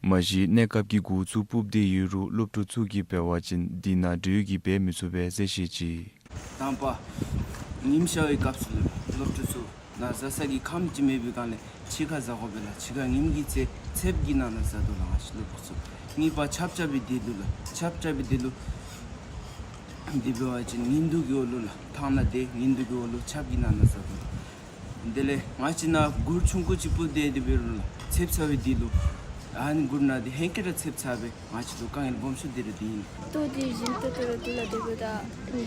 མ་གཞི་གནས་སྐབས་ཀྱི་འགོ་ཚུགས་སྤུབས་ཏེ་ཡོད་རུང་སློབ་ཕྲུག་ཚུ་གིས་འབད་བ་ཅིན་འདི་ནང་དྲོད་ཀྱིས་འབད་མི་ཚུགས་པས་ཟེར་བཤད་ཅི། དང་པ་ཉིམ་ཤར་བའི་སྐབས་སུ་ལུ་སློབ་ཕྲུག་ཚུ་ནང་བཟའ་ས་གི་ཁང་མིག་ཅིག་མེད་པའི་སྒང་ལས་ཕྱི་ཁར་བཟའ་དགོ་པས་ལགས། ཕྱི་ཁར་ཉིམ་གྱིས་བཅད་ཚདཔ་གི་ནང་ན་བཟའ་དོ་ལགས་ང་བཅས་སློབ་ཕྲུག་ཚུ། གཉིས་པ་ཆརཔ་རྐྱབ་པའི་དེ་ལུ་ལགས། ཆརཔ་རྐྱབ་པའི་དེ་ལུ་འདི་འབད་བ་ཅིན་ཉིན་དུ་གི་འོག་ལུ་ལགས། ཐང་ནང་དེ་ཉིན་དུ་གི་འོག་ལུ་ཆརཔ་གི་ནང་ན་བཟའ་དོ་ལགས། དེ་ལས་ང་བཅས་ནཱ་གུར་ཆུང་ཀུ་ཅིག་སྤུབས་ཏེ་དེ་འབད་རུང་ལགས། ཚདཔ་ཚ་བའི་དེ་ལུ་ཨ་ནི་གུར་ནང་དེ་ཧེང་སྐལ་ར་ཚདཔ་ཚ་བས། ང་བཅས་ལུ་དཀའ་ངལ་སྦོམ་ཤོས་དེ་ར་དེ་ཨིན། ལྟོ་འདི་བཞིན་ཏོག་ཏོ་ར་འདུག་ལགས། དེ་འབདཝ་ད་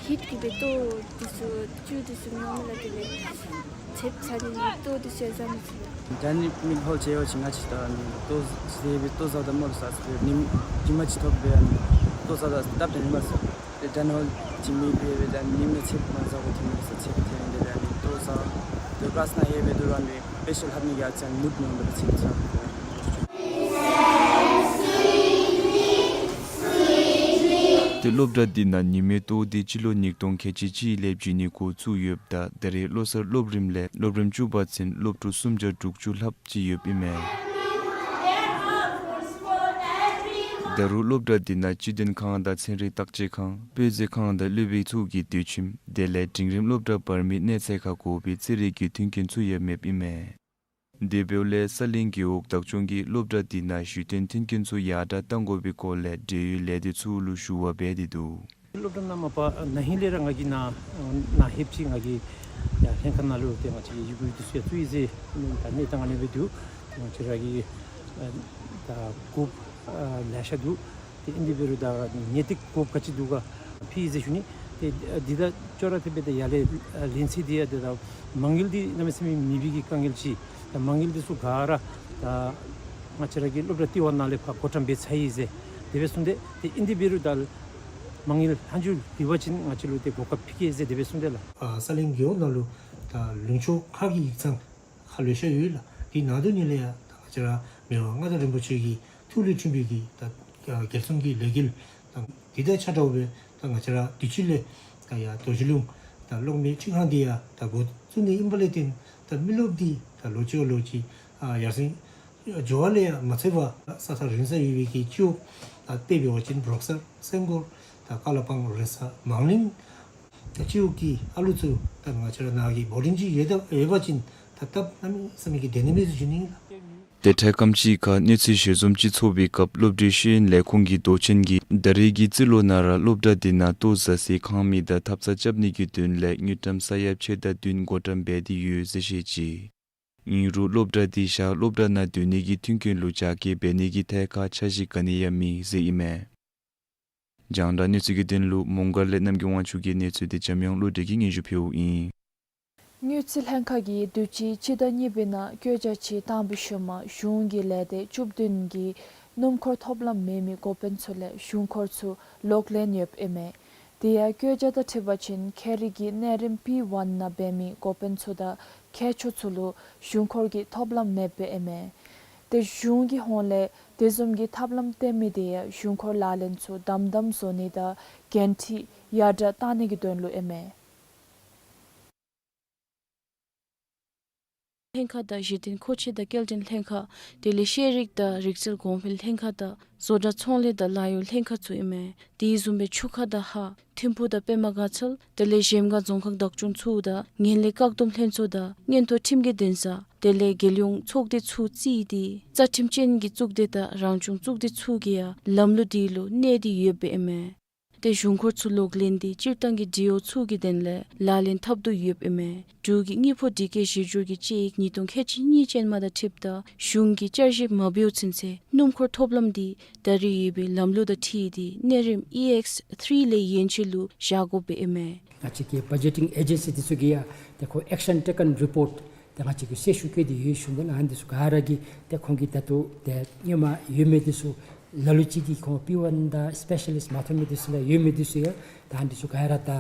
ཧིཊ་གིས་སྦེ་ལྟོ་འདི་ཚུ་བཅུད་འདི་ཚུ་མི་འོང་ལགས། དེ་ལས་ཚདཔ་ཚ་ནི་ལྟོ་འདི་ཚུ་ཡང་བཟའ་མི་ཚུགས་ལགས། ཌའི་ནེ་མིག་ཧོལ་ཟེར་བ་ཅིན་ང་བཅས་ད་ལྟོ་ཟེར་བའི་ལྟོ་བཟའཝ་ད་མོ་ལུ་ཟ་ཚུགས་པས། ཉིམ་གྱིབ་མ་ཅིག་ཐོབ་སྦེ་ལྟོ་བཟའཝ་ད་སྟབས་བདེ་ནི་མས་ཟེར། ཏེ་ཌའི་ནེ་ཧོལ་ཅིག་མེད་པར་སྦེ་ད་ཉིམ་ནང་ཚདཔ་མ་བཟའ་དགོ་ཐོན་མས་ཟེར། ཚདཔ་ཐོན་ཏེ་ད་ལྟོ་བཟའ་ཏེ་ཀི་ལཱསི་ནང་ཡོད་པའི་དུས་ར་མི་དཔེ་ཤོག་ལྷབ་ནི་གི་ཨ་ཙི་ནུབ་ནུབ་སྦེ་ཚིག་ཚང་། ཏེ་སློབ་གྲྭ་འདི་ནང་ཉིན་མའི་ལྟོ་འདི་སྤྱི་ལོ་ཉིས་སྟོང་ཁལ་གཅིག་གཅིག་ལས་བྱིན་ནི་འགོ་བཙུགས་ཡོདཔ་ད་ད་རེས་བློ་གསར་སློབ་རིམ་ལས་སློབ་རིམ་བཅུ་པ་ཚུན་སློབ་ཕྲུག་སུམ་བརྒྱ་དྲུག་ཅུ་ལྷགཔ་ཅིག་ཡོདཔ་ཨིན་མས། ད་རུང་སློབ་གྲྭ་འདི་ནང་སྤྱི་དོན་ཁང་དང་ཚན་རིག་བརྟག་དཔྱད་ཁང་དཔེ་མཛོད་ཁང་དང་སློབ་དཔོན་ཚུ་གི་སྡོད་ཁྱིམ་དེ་ལས་འབྲིང་རིམ་སློབ་གྲྭ་བར་མའི་གནས་ཚད་ཁར་དགོ་པའི་རྩེད་རིགས་ཀྱི་མཐུན་རྐྱེན་ཚུ་ཡང་མེདཔ་ཨིན་མས། དེ་འབདཝ་ལས་ས་གླིང་རྒེད་འོག་བདག་སྐྱོང་གིས་སློབ་གྲྭ་འདི་ནང་ཞུས་སྟོན་མཐུན་རྐྱེན་ཚུ་ཡར་དྲག་གཏང་དགོ་པའི་སྐོར་ལས་འབྲེལ་ཡོད་ལས་སྡེ་ཚུ་ལུ་ཞུ་བ་འབད་དེ་འདུག། སློབ་གྲྭ་ནང་མ་པ་ན་ཧིང་ལས་ར་ང་གིས་ནཱ་ནཱ་ལྷོདཔ་ཅིག་ང་གིས་ཡར་ལྷན་ཁག་ནང་ལུ་ཏེ་ང་བཅས་ཀྱི་ཡི་གུ་འདི་ཚུ་ཡང་བཙུགས་ཡི་ཟེར་ད་གནས་སྟངས་ཨ་ནི་སྦེ་འདུག། ང་བཅས་ར་གི་ད་དགོཔ་ལེ་ཤ་འདུག། ཏེ་ཨིན་དེ་འབད་རུང་ད་ངེ་གི་དགོཔ་ག་ཅི་འདུག་ག་ཕུལ་ཡི་ཟེར་ཞུ་ནི། ཏེ་འདི་དང་ཅོག་ར་འཐདཔ་སྦེ་ད་ཡར་ལས་ལེན་ཚད་འདི་ཡང་ཏེ་ད་མ་དངུལ་འདི་གནམ་མེད་ས་མེད་མེད་པའི་གི་དཀའ་ངལ་ཅིག། ད་མ་དངུལ་འདི་ཚུ་ག་ར་ད་ང་བཅས་ར་གི་སློབ་གྲྭ་ལྟེ་བ་ནང་ལས་ཕར་བགོ་བཀྲམ་འབད་ཚར་ཡི་ཟེར་དེ་སྦེ་གསུངས་ཏེ། ཏེ་ཨིན་དེ་འབད་རུང་ད་མ་དངུལ་ལྷག་མཇུག་ལུས་པ་ཅིན་ང་བཅས་ལུ་ཏེ་གོ་སྐབས་ཕུལ་གེ་ཟེར་དེ་སྦེ་གསུངས་ཏེ་ལགས། ཨ་ས་གླིང་རྒེད་འོག་ནང་ལུ་ད་ལུང་ཕྱོགས་ཁག་གི་ཡིག་ཚང་ཁག་ལེ་ཤ་ཡོད་ལགས། དེ་ནང་དོག་ཉིད་ལས་ཡང་ད་ང་བཅས་ར་མི་དབང་མངའ་བདག་རིན་པོ་ཆེ་གི་ཐུགས་ལས་འཁྲུངས་པའི་གི་ད་རྒྱལ་སྲུང་གི་ལས་འགུལ་དང་དེ་དང་ཆ་འདྲཝ་སྦེ་ད་ང་བཅས་ར་དུས་ཅི་ལས་ད་ཡར་རྡོ་རྗེ་ལུང་ད་གློག་མེ་འཕྲུལ་ཁང་འདི་ཡང་ད་འགོ་བཙུགས་ནི་ཨིན་པ་ལས་བརྟེན་ད་མི་རློབས་འདི་ད་ལོ་གཅིག་ལོ་གཅིག་ཨ་ཡར་སེང་འགྱོ་བ་ལས་ཡང་མ་ཚད་པར་ས་ཐག་རིང་སར་ཡོད་པའི་གི་སྤྱི་འོག་ད་དཔེ་འབད་བ་ཅིན་འབྲོག་སར་སེང་སྐོར་ད་ཀ་ལ་པང་རེ་ས་མང་གླིང་ད་སྤྱི་འོག་གི་ཨ་ལུ་ཚུ་ད་ང་བཅས་ར་ནཱ་གི་བོར་ཌིང་ཅིག་ཡོད་ད་ཡོད་པ་ཅིན་ད་སྟབས་གནམ་མེད་ས་མེད་ཀྱི་བདེ་ནི་མས་ཟེར་ཞུ་ནི་ཨིན་ལགས། ཏེ་འཕྲལ་ཁམས་ཅིག་ཁར་གནས་ཚུལ་ཞལ་འཛོམས་ཅིག་ཚོགས་པའི་སྐབས་སློབ་གྲྭའི་ཤེས་ཡོན་ལས་ཁུངས་ཀྱི་མདོ་ཆེན་གྱིས་ད་རེས་ཀྱི་རྩིས་ལོ་ནང་ར་སློབ་གྲྭ་འདི་ནང་ལྟོ་བཟའ་སའི་ཁང་མིག་དང་ཐབ་ཚང་རྐྱབ་ནི་གི་དོན་ལས་དངུལ་ཀྲམ་ས་ཡ་ཕྱེད་དང་བདུན་བགོ་བཀྲམ་འབད་དེ་ཡོད་ཟེར་བཤད་ཅི། ཨིན་རུང་སློབ་གྲྭ་འདི་ཞག་སློབ་གྲྭ་ནང་སྡོད་ནི་གི་མཐུན་རྐྱེན་ལུ་རྒྱ་སྐྱེད་འབད་ནི་གི་ཐད་ཁར་འཆར་གཞི་ག་ནི་ཡང་མེད་ཟེར་ཨིན་མས། རྒྱང་བསྒྲགས་གནས་ཚུལ་གྱི་དོན་ལུ་མོང་སྒར་ལས་རྣམ་རྒྱལ་དབང་ཕྱུག་གི་གནས་ཚུལ་འདི་འཇམ་དབྱངས་བློ་གྲོས་ཀྱིས་སྙན་ཞུ་ཕུལཝ་ཨིན། དངུལ་རྩིས་ལྷན་ཁག་གིས་དུས་ཅི་སྤྱི་ཟླ་གཉིས་པའི་ནང་བཀོད་རྒྱ་ཆེ་བཏང་བའི་ཤུལ་མ་གཞུང་གི་ལས་སྡེ་བཅུ་བདུན་གྱི་སྣུམ་འཁོར་ཐོབ་ལམ་མེད་མི་འགོ་དཔོན་ཚུ་ལས་གཞུང་འཁོར་ཚུ་ལོག་ལེན་ཡོདཔ་ཨིན་མས། དེ་ཡང་བཀོད་རྒྱ་དང་འཁྲིལ་བ་ཅིན་ཁྱད་རིག་གི་གནས་རིམ་པི་ཝན་ནང་འབད་མི་འགོ་དཔོན་ཚུ་དང་མཁས་མཆོག་ཚུ་ལུ་གཞུང་འཁོར་གྱི་ཐོབ་ལམ་མེདཔ་ཨིན་མས། ཏེ་གཞུང་གི་ཧོངས་ལས་དེ་བཟུམ་གྱི་ཐབས་ལམ་སྟོན་མི་དེ་ཡང་གཞུང་འཁོར་ལག་ལེན་ཚུ་དམ་དམ་བཟོ་ནི་དང་འགན་འཁྲི་ཡར་དྲག་བཏང་ནི་གི་དོན་ལུ་ཨིན་མས། ལྷན་ཁག་དང་གཞི་རྟེན་མཁོ་ཆས་དང་སྐྱེལ་འདྲེན་ལྷན་ཁག་དེ་ལས་ཤེས་རིག་དང་རིག་རྩལ་གོང་འཕེལ་ལྷན་ཁག་དང་བཟོ་གྲྭ་ཚོང་ལས་དང་ལཱ་གཡོག་ལྷན་ཁག་ཚུ་ཨིན་མས། དེ་བཟུམ་སྦེ་ཆུ་ཁ་དང་ཧཱ་ཐིམ་ཕུག་དང་པདྨ་དགའ་ཚལ་དེ་ལས་གཞལམ་སྒང་རྫོང་ཁག་བདག་སྐྱོང་ཚུ་དང་ངན་ལྷད་བཀག་སྡོམ་ལྷན་ཚོགས་དང་མངོན་མཐོ་ཁྲིམས་ཀྱི་འདུན་ས་དེ་ལས་རྒྱལ་ཡོངས་ཚོགས་སྡེ་ཚུ་བརྩིས་ཏེ་རྩ་ཁྲིམས་ཅན་གྱི་གཙུག་སྡེ་དང་རང་བྱུང་གཙུག་སྡེ་ཚུ་གིས་ཡང་ལམ་ལུགས་དེ་ལུ་གནས་ཏེ་ཡོདཔ་ཨིན་མས། ཏེ་གཞུང་འཁོར་ཚུ་ལོག་ལེན་འདི་སྤྱིར་བཏང་གི་འབྲེལ་ཡོད་ཚུ་གི་དོན་ལས་ལག་ལེན་འཐབ་དོ་ཡོདཔ་ཨིན་མས། འབྲུག་གི་དངུལ་ཕོགས་སྒྲིག་བཀོད་བཞི་འགྱུར་གྱི་དཔྱད་ཡིག་ཉིས་སྟོང་ཁལ་གཅིག་གཉིས་ཅན་མ་དང་འཁྲིལཝ་ད་གཞུང་གིས་བསྐྱར་ཞིབ་མ་འབད་བའི་ཚུན་ཚོད་སྣུམ་འཁོར་ཐོབ་ལམ་འདི་ད་རེས་ཡོད་པའི་ལམ་ལུགས་དང་འཁྲིལ་ཏེ་གནས་རིམ་ཨི་ཨེགསི་ཐི་རི་ལས་ཡན་ཆད་ལུ་བཞག་དགོཔ་ཨིན་མས། ང་བཅས་ཀྱི་བ་ཇེ་ཊིང་ཨེ་ཇེན་སི་འདི་ཚུ་གིས་ཡང་ཏེ་ཁོང་ཨེག་ཤན་ཊེ་ཀེན་རི་པོརཊ་ཏེ་ང་བཅས་ཀྱིས་གསལ་ཞུ་བཀོད་དེ་ཡོད་ཞུ་ནི་ལགས། ཨ་ནི་འདི་ཚུ་ག་ར་གིས་ཏེ་ཁོང་གིས་ད་ལྟོ་ཏེ་སྔོན་མ་ཡོད་མི་འདི་ཚུ་ལ་ལུ་ཅིག་གིས་ཁོང་པི་ཝན་དང་སི་པེ་ཤ་ལིསཊ་མ་ཐོབ་མི་འདི་ཚུ་ལགས། ཡོད་མི་འདི་ཚུ་ཡང་ད་ཨ་ནི་འདི་ཚུ་ག་ར་ད་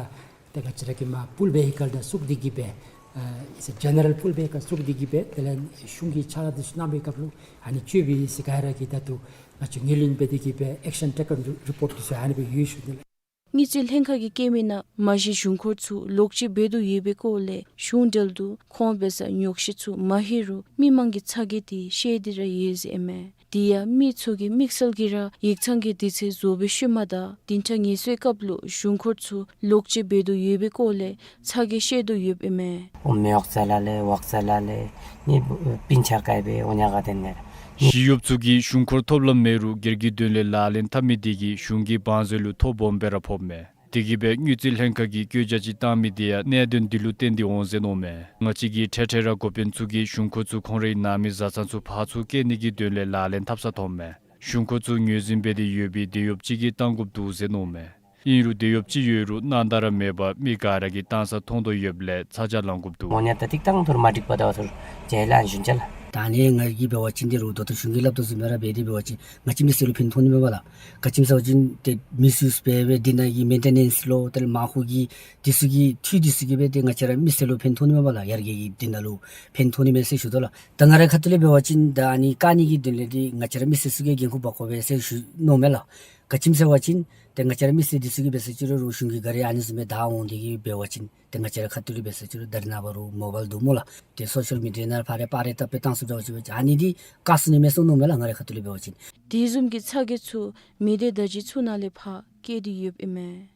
ཏེ་ང་བཅས་ར་གི་མར་པུལ་བེ་ཧི་ཀལ་དང་བཙུགས་ཏེ་གིས་སྦེ་ཨ་ཨིས་ཇེ་ནེ་རལ་པུལ་བེ་ཧི་ཀལ་བཙུགས་ཏེ་གིས་སྦེ་དེ་ལས་གཞུང་གི་ཕྱག་ལཱ་འདི་ཚུ་གནང་བའི་སྐབས་ལུ་ཨ་ནི་སྤྱོད་པའི་ཟེར་ག་ར་གིས་ད་ལྟོ་ང་བཅས་ངོས་ལེན་འབད་དེ་གིས་སྦེ་ཨེག་ཤན་ཊེ་ཀེན་རི་པོརཊ་འདི་ཚུ་ཨ་ནི་སྦེ་ཡོད་ཞུ་ནི་ལགས། དངུལ་རྩིས་ལྷན་ཁག་གིས་བཀོད་མི་ནང་མ་གཞི་གཞུང་འཁོར་ཚུ་ལོག་སྤྱོད་འབད་དོ་ཡོད་པའི་སྐོར་ལས་གཞུང་འབྲེལ་དུ་ཁོང་འབད་ས་ཉོགས་བཤད་ཚུ་མ་ལྷོད་རུང་མི་མང་གིས་ཚ་གྱང་འདི་བཤད་དེ་ར་ཡོད་ཟེར་ཨིན་མས། དེ་ཡང་མི་ཚུ་གིས་དམིགས་བསལ་གྱིས་ར་ཡིག་ཚང་གི་དུས་ཚོད་རྫོགས་པའི་ཤུལ་མ་དང་བདུན་ཕྲག་ངལ་གསོའི་སྐབས་ལུ་གཞུང་འཁོར་ཚུ་ལོག་སྤྱོད་འབད་དོ་ཡོད་པའི་སྐོར་ལས་ཚ་གྱང་བཤད་དོ་ཡོདཔ་ཨིན་མས། 我没有在那里，我在那里，你不，并且改变我那个的呢。 ཞི་གཡོགཔ་ཚུ་གིས་གཞུང་འཁོར་ཐོབ་ལམ་མེད་རུང་སྒེར་གྱི་དོན་ལས་ལག་ལེན་འཐབ་མི་དེ་གིས་གཞུང་གི་བང་མཛོད་ལུ་ཐོ་སྦོམ་སྦེ་ར་ཕོགཔ་མས། དེ་གིས་སྦེ་དངུལ་རྩིས་ལྷན་ཁག་གིས་བཀོད་རྒྱ་ཅིག་བཏང་མི་དེ་ཡང་གནད་དོན་འདི་ལུ་བརྟེན་ཏེ་འོང་ཟེར་མནོཝ་མས། ང་བཅས་ཀྱིས་འཕྲལ་འཕྲལ་ར་འགོ་དཔོན་ཚུ་གིས་གཞུང་འཁོར་ཚུ་ཁོང་རའི་ནང་མི་བཟའ་ཚང་ཚུ་ཕར་ཚུར་བསྐྱལ་ནི་གི་དོན་ལས་ལག་ལེན་འཐབ་ས་མཐོངམ་མས། གཞུང་འཁོར་ཚུ་ངོས་འཛིན་འབད་དེ་ཡོད་པའི་དེད་གཡོགཔ་ཅིག་གིས་བཏང་དགོཔ་འདུག་ཟེར་མནོཝ་མས། ཨིན་རུང་དེད་གཡོགཔ་ཅིག་ཡོད་རུང་སྣང་དག་ར་མེད་པར་མི་ག་ར་གིས་བཏང་ས་མཐོང་དོ་ཡོདཔ་ལས་ཚ་གྱང་ལང་དགོཔ་འདུག། 我呢，ད་ཏིག་ཏང་ཐུར་མ་འགྲིག་པ་ད་ཐུར་ཇ་ལ་ཞུན་ཅ་ལ། ད་ནི་ང་གིས་འབད་བ་ཅིན་འདི་རུ་ད་ལྟོ་གཞུང་གིས་སླབ་དོ་བཟུམ་སྦེ་ར་འབད་དེ་འབད་བ་ཅིན་ང་བཅས་མི་སེར་ལུ་ཕན་ཐོགས་ནི་མས་པ་ལགས། ག་ཅི་སྨོ་ཟེར་བ་ཅིན་ཏེ་མིས་ཡུསི་འབད་སྦེ་འདི་ནང་གི་མེན་ཊེ་ནེནསི་ལོ་དེ་ལས་མ་ཧོ་གི་འདི་ཚུ་གི་འཐུས་འདི་ཚུ་གིས་སྦེ་ཏེ་ང་བཅས་ར་མི་སེར་ལུ་ཕན་ཐོགས་ནི་མས་པ་ལགས། ཡར་རྒྱས་ཀྱི་འདི་ནང་ལུ་ཕན་ཐོགས་ནི་མས་ཟེར་ཞུ་དོ་ལགས། ད་ང་རའི་ཁ་ཐུག་ལས་འབད་བ་ཅིན་ད་ཨ་ནི་བཀག་ནི་གི་དོན་ལས་འདི་ང་བཅས་ར་མི་སེར་ཚུ་གིས་འགན་ཁུར་འབག་དགོ་པས་ཟེར་ཞུ་མནོཝ་མས་ལགས། ག་ཅི་སྨོ་ཟེར་བ་ཅིན་ཏེ་ང་བཅས་ར་མི་སེར་འདི་ཚུ་གིས་འབད་ས་ཅིག་རུང་རུང་གཞུང་གི་ག་ར་ཨ་ནི་བཟུམ་སྦེ་བདའ་འོང་དེ་གིས་འབད་བ་ཅིན་ཏེ་ང་བཅས་ར་ཁ་ཐུག་ལས་འབད་ས་ཅིག་རུང་ད་རེས་ནངས་པ་རུང་མོ་བཱའིལ་འདུག་སྨོ་ལགས། ཏེ་སོ་ཤལ་མི་ཌི་ཡ་ནང་ཕར་རེ་ཕར་རེ་བཏབ་སྦེ་བཏང་ཚུགས་འདྲཝ་ཅིག་འབད་བ་ཅིན་ཨ་ནི་འདི་བཀག་ཚུགས་ནི་མས་ཟེར་མནོཝ་མས་ལགས། ང་རའི་ཁ་ཐུག་ལས་འབད་བ་ཅིན། དེ་བཟུམ་གྱི་ཚ་གྱང་ཚུ་མི་སྡེ་བརྡ་བརྒྱུད་ཚུ་ནང་ལས་ཕར་བཀལ་ཏེ་ཡོདཔ་ཨིན་མས།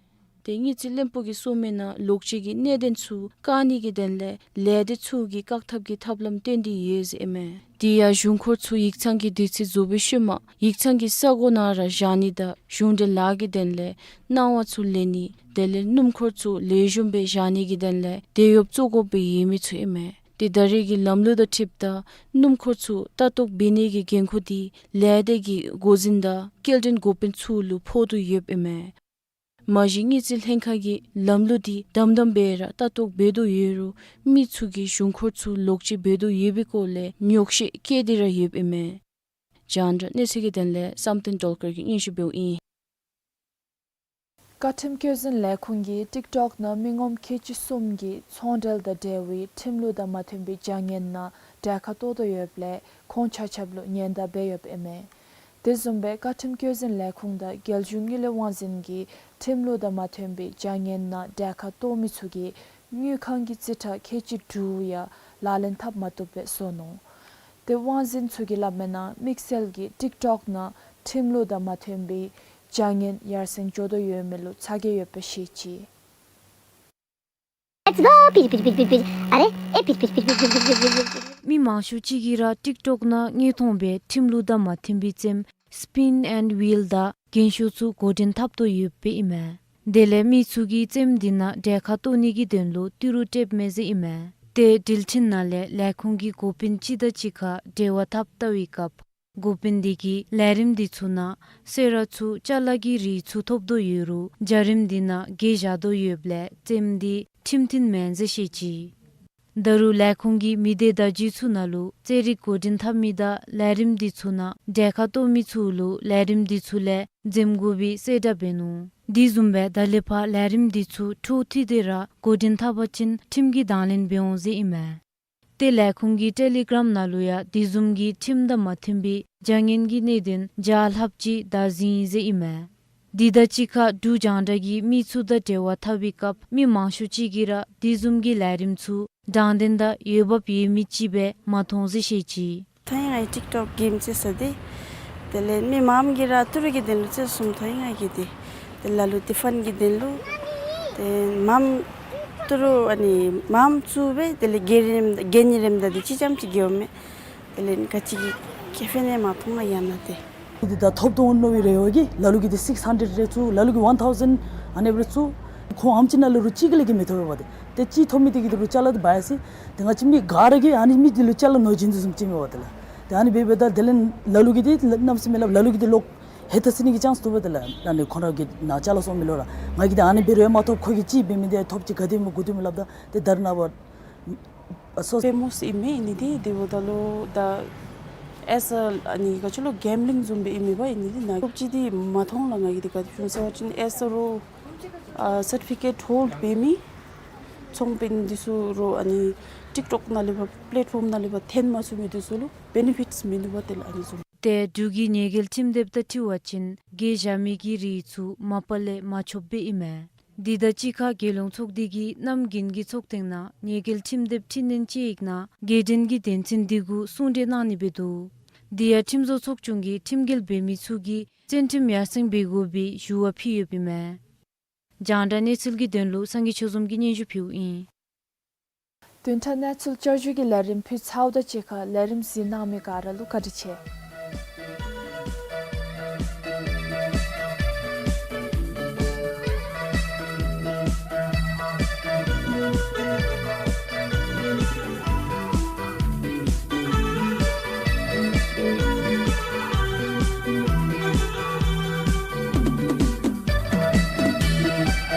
ཏེ་དངུལ་རྩིས་བློན་པོ་གིས་གསུངས་མི་ནང་ལོག་སྤྱོད་ཀྱི་གནད་དོན་ཚུ་བཀག་ནི་གི་དོན་ལས་ལས་སྡེ་ཚུ་གིས་བཀག་ཐབས་ཀྱི་ཐབས་ལམ་བཏོན་ཏེ་ཡོད་ཟེར་ཨིན་མས། དེ་ཡང་གཞུང་འཁོར་ཚུ་ཡིག་ཚང་གི་དུས་ཚོད་རྫོགས་པའི་ཤུལ་མ་ཡིག་ཚང་གི་ས་གོ་ནང་ར་བཞག་ནི་དང་གཞུང་འབྲེལ་ལཱ་གི་དོན་ལས་སྣང་བ་ཚུ་ལེན་ནི་དེ་ལས་སྣུམ་འཁོར་ཚུ་ལེགས་ཤོམ་སྦེ་བཞག་ནི་གི་དོན་ལས་དེད་གཡོགཔ་བཙུགས་དགོཔ་སྦེ་ཡོད་མི་ཚུ་ཨིན་མས། ཏེ་ད་རེས་ཀྱི་ལམ་ལུགས་དང་འཁྲིལཝ་ད་སྣུམ་འཁོར་ཚུ་ལྟ་རྟོག་འབད་ནི་གི་འགན་ཁུར་འདི་ལས་སྡེ་གི་འགོ་འཛིན་དང་སྐྱེལ་འདྲེན་འགོ་དཔོན་ཚུ་ལུ་ཕོག་དོ་ཡོདཔ་ཨིན་མས། མ་གཞི་དངུལ་རྩིས་ལྷན་ཁག་གིས་ལམ་ལུགས་འདི་དམ་དམ་སྦེ་ར་ལྟ་རྟོག་འབད་དོ་ཡོད་རུང་མི་ཚུ་གིས་གཞུང་འཁོར་ཚུ་ལོག་སྤྱོད་འབད་དོ་ཡོད་པའི་སྐོར་ལས་ཉོགས་བཤད་བཀལ་ཏེ་ར་ཡོདཔ་ཨིན་མས། རྒྱང་བསྒྲགས་གནས་ཚུལ་གྱི་དོན་ལས་བསམ་གཏན་སྒྲོལ་དཀར་གྱིས་སྙན་ཞུ་འབདཝ་ཨིན། བཀའ་ཁྲིམས་བཀོད་འཛིན་ལས་ཁུངས་ཀྱིས་ཊིག་ཊོག་ནང་མི་ངོམ་ཁལ་གཅིག་གསུམ་གྱིས་ཚོང་འབྲེལ་དང་འབྲེལ་བའི་ཁྲིམས་ལུགས་དང་མ་མཐུན་པའི་བྱ་ངན་ནང་གྲལ་ཁར་གཏོགས་དོ་ཡོདཔ་ལས་ཁོང་ཆ་ཁྱབ་ལུ་ཉེན་བརྡ་འབད་ཡོདཔ་ཨིན་མས། དེ་བཟུམ་སྦེ་བཀའ་ཁྲིམས་བཀོད་འཛིན་ལས་ཁུངས་དང་རྒྱལ་གཞུང་དངུལ་ལས་དབང་འཛིན་གྱིས་ཁྲིམས་ལུགས་དང་མ་མཐུན་པའི་བྱ་ངན་ནང་གྲལ་ཁར་གཏོགས་མི་ཚུ་གི་དངུལ་ཁང་གི་རྩིས་ཁྲ་ཁལ་གཅིག་དྲུག་ཡང་ལག་ལེན་འཐབ་མ་བཏུབ་པར་བཟོ་ནུག། ཏེ་དབང་འཛིན་ཚུ་གིས་སླབ་མིའི་ནང་དམིགས་བསལ་གྱིས་ཊིག་ཊོག་ནང་ཁྲིམས་ལུགས་དང་མ་མཐུན་པའི་བྱ་ངན་ཡར་སེང་འགྱོ་དོ་ཡོད་མི་ལུ་ཚ་གྱང་ཡོདཔ་བཤད་ཅི། ཨ་རེ་ཨེ་པིར་པིར་པིར་པིར། མི་མང་ཤོས་ཅིག་གིས་ར་ཊིག་ཊོག་ནང་དངོས་མཐོང་སྦེ་ཁྲིམས་ལུགས་དང་མ་མཐུན་པའི་རྩེདམོ་སི་པིན་ཨེནཌ་ཝིལ་དང་རྒན་ཤོས་ཚུ་འགོ་འདྲེན་འཐབ་དོ་ཡོདཔ་ཨིན་མས། དེ་ལས་མི་ཚུ་གིས་རྩེདམོ་འདི་ནང་གྲལ་ཁར་གཏོགས་ནི་གི་དོན་ལུ་ཏི་རུ་སྤྲོདཔ་མས་ཟེར་ཨིན་མས། ཏེ་འགྲུལ་འཕྲིན་ནང་ལས་ལས་ཁུངས་ཀྱི་འགོ་དཔོན་ཅིག་དང་གཅིག་ཁར་འབྲེལ་བ་འཐབ་བལྟ་བའི་སྐབས་འགོ་དཔོན་དེ་གིས་ལས་རིམ་འདི་ཚུ་ནང་གསོལ་རས་ཚུ་ཅ་ལ་གི་རིགས་ཚུ་ཐོབ་དོ་ཡོད་རུང་བྱ་རིམ་འདི་ནང་གིས་བཞག་དོ་ཡོདཔ་ལས་རྩེདམོ་འདི་ཁྲིམས་མཐུན་མེན་ཟེར་བཤད་ཅི། ད་རུང་ལས་ཁུངས་ཀྱིས་མི་སྡེ་བརྡ་བརྒྱུད་ཚུ་ནང་ལུ་རྩེད་རིགས་འགོ་འདྲེན་འཐབ་མི་དང་ལས་རིམ་འདི་ཚུ་ནང་གྲལ་ཁར་གཏོགས་མི་ཚུ་ལུ་ལས་རིམ་འདི་ཚུ་ལས་འཛེམ་དགོ་པའི་གསལ་བསྒྲགས་འབད་ནུག། དེ་བཟུམ་སྦེ་ད་ལས་ཕར་ལས་རིམ་འདི་ཚུ་འཕྲོ་མཐུད་དེ་ར་འགོ་འདྲེན་འཐབ་པ་ཅིན་ཁྲིམས་ཀྱི་དང་ལེན་འབད་འོང་ཟེར་ཨིན་མས། ཏེ་ལས་ཁུངས་ཀྱི་ཊེ་ལི་གརམ་ནང་ལུ་ཡང་དེ་བཟུམ་གྱི་ཁྲིམས་དང་མ་མཐུན་པའི་བྱ་ངན་གྱི་གནད་དོན་བརྒྱ་ལྷགཔ་ཅིག་བདའ་ཟུན་ཡི་ཟེར་ཨིན་མས། དེ་དང་གཅིག་ཁར་འབྲུག་རྒྱང་བསྒྲགས་ཀྱིས་མི་ཚུ་དང་འབྲེལ་བ་འཐབ་པའི་སྐབས་མི་མང་ཤོས་ཅིག་གིས་ར་དེ་བཟུམ་གྱི་ལས་རིམ་ཚུ་དྲང་བདེན་དང་འོས་འབབ་ཡོད་མི་ཅིག་སྦེ་མ་མཐོང་ཟེར་བཤད་ཅི། ཐང་ཡང་ཨའི་ཊིག་ཊོག་གེམ་རྩེད་ས་འདི་དེ་ལས་མི་མངམ་གིས་ར་ཏི་རུ་གི་དོན་ལུ་རྩེད་སོངམ་ཐང་ཡང་ཨའི་གི་འདི་དེ་ལ་ལུ་ཏེ་ཕཱན་གྱི་དོན་ལུ་ཏེ་མངམ་ཏི་རུ་ཨ་ནི་མངམ་བཙུགས་སྦེ་དེ་ལས་གྱེན་རིམ་གྱེན་རིམ་དང་འདི་ཅིག་རྐྱངམ་ཅིག་གྱེསཔ་མས། དེ་ལས་ག་ཅི་གི་ཁེ་ཕན་ཡང་མ་མཐོང་ང་ཡང་ན་ཏེ་ འདི་ད་ཐོབ་དོ་མནོ་བའི་རེ་བ་གིས་ལ་ལུ་གིས་འདི་སིགསི་ཧན་ཌེཌ་རེ་བཙུགས། ལ་ལུ་གིས་ཝན་ཐའུ་ཟེནཌ་ཨ་ནི་སྦེ་རེ་བཙུགས། ཁོང་ཨམ་ཅིག་ནང་ལུ་རུང་གཅིག་གི་ལས་ཀྱི་མི་ཐོབ་པས་པ། ཏེ་ཏེ་གཅིག་ཐོབ་མི་འདི་གིས་འདི་རུང་ཅ་ལ་འདི་འབག་ཡར་སོ་ཡི། ཏེ་ང་བཅས་མི་ག་ར་གིས་ཨ་ནི་མི་འདི་ལུ་ཅ་ལ་ནོར་བྱིན་དོ་བཟུམ་ཅིག་མས་པ་ཏེ་ལགས། ཏེ་ཨ་ནི་འབདཝ་ད་དེ་ལས་ལ་ལུ་གིས་འདི་གནམ་མེད་ས་མེད་སླབ། ལ་ལུ་གིས་འདི་ལོག་ཧེ་ད་ཟེར་ནི་གི་ཅཱནསི་འདུག་པ་ཏེ་ལགས། ཨ་ནི་ཁོང་ར་གིས་ནཱ་ཅ་ལ་སོང་མི་ལོ་ར་ང་གིས་འདི་ཨ་ནི་འབད་རུང་ཡང་མ་ཐོབ། ཁོ་གིས་ཅིག་འབད་མི་འདི་ཐོབ་ཅི། ག་དེ་སྨོ་གུ་དེ་སྨོ་སླབ་ད་ཏེ་ད་རེས་ནངས་པ་ཨ་སོ་ཕེ་མོས་ཨིན་མས། ཨ་ནི་འདི་འདི་འབདཝ་ད་ལུ་ད་ཨེས་ཨ་ཨ་ནི་ག་ཅི་ལོ་གེམ་བླིང་བཟུམ་སྦེ་ཨིན་མས་པ། ཨ་ནི་འདི་ནཱ་ཐོབ་ཅི་འདི་མ་མཐོང་ལགས། ང་གིས་འདི་ག་དེ་སྦེ་ཟེར་བ་ཅིན་ཨེས་ཨ་རོ་ཨ་སར་ཊི་ཕི་ཀེཊ་ཧོལཌ་འབད་མི་ཚོང་དཔོན་འདི་ཚུ་རོགས་ཨ་ནི་ཊིཀ་ཊོཀ་ནང་ལས་ཕར་པེ་ལེཊ་ཕོམ་ནང་ལས་ཕར་འཐོན་མ་ཚུགས་མི་འདི་ཚུ་ལུ་བེ་ནི་ཕིཊསི་མིན་འདུག་པ་ཏེ་ལགས། ཨ་ནི་བཟུམ། ཏེ་འབྲུག་གི་ཉེས་འགེལ་ཁྲིམས་དེབ་དང་འཁྲིལ་བ་ཅིན་གྱོང་བཞག་མི་གི་རིགས་ཚུ་མ་པ་ལས་མ་ཆོདཔ་སྦེ་ཨིན་མས། འདི་དང་གཅིག་ཁར་རྒྱལ་ཡོངས་ཚོགས་སྡེ་གིས་གནམ་དགུན་གྱི་ཚོགས་ཐེངས་ནང་ཉེས་འགེལ་ཁྲིམས་དེབ་འཕྲི་སྣོན་ཅིག་ནང་རྒྱལ་ཕྲན་གྱི་དོན་ཚན་འདི་གུ་གསུང་གྲོས་གནང་ནི་སྦེ་འདུག། འདི་ཡང་ཁྲིམས་བཟོ་ཚོགས་ཆུང་གིས་ཁྲིམས་འགལ་འབད་མི་ཚུ་གིས་བཙོན་ཁྲིམས་ཡར་སེང་འབད་དགོ་པའི་ཞུ་བ་ཕུལ་ཡོདཔ་ཨིན་མས། རྒྱང་བསྒྲགས་གནས་ཚུལ་གྱི་དོན་ལུ་སངས་རྒྱས་ཆོས་འཛོམས་ཀྱིས་སྙན་ཞུ་ཕུལཝ་ཨིན། བདུན་ཕྲག་གནས་ཚུལ་བསྐྱར་ཞུ་གི་ལས་རིམ་ཕུལ་ཚརཝ་དང་གཅིག་ཁར་ལས་རིམ་གཟིགས་གནང་མི་ག་ར་ལུ་བཀའ་དྲིན་ཆེ།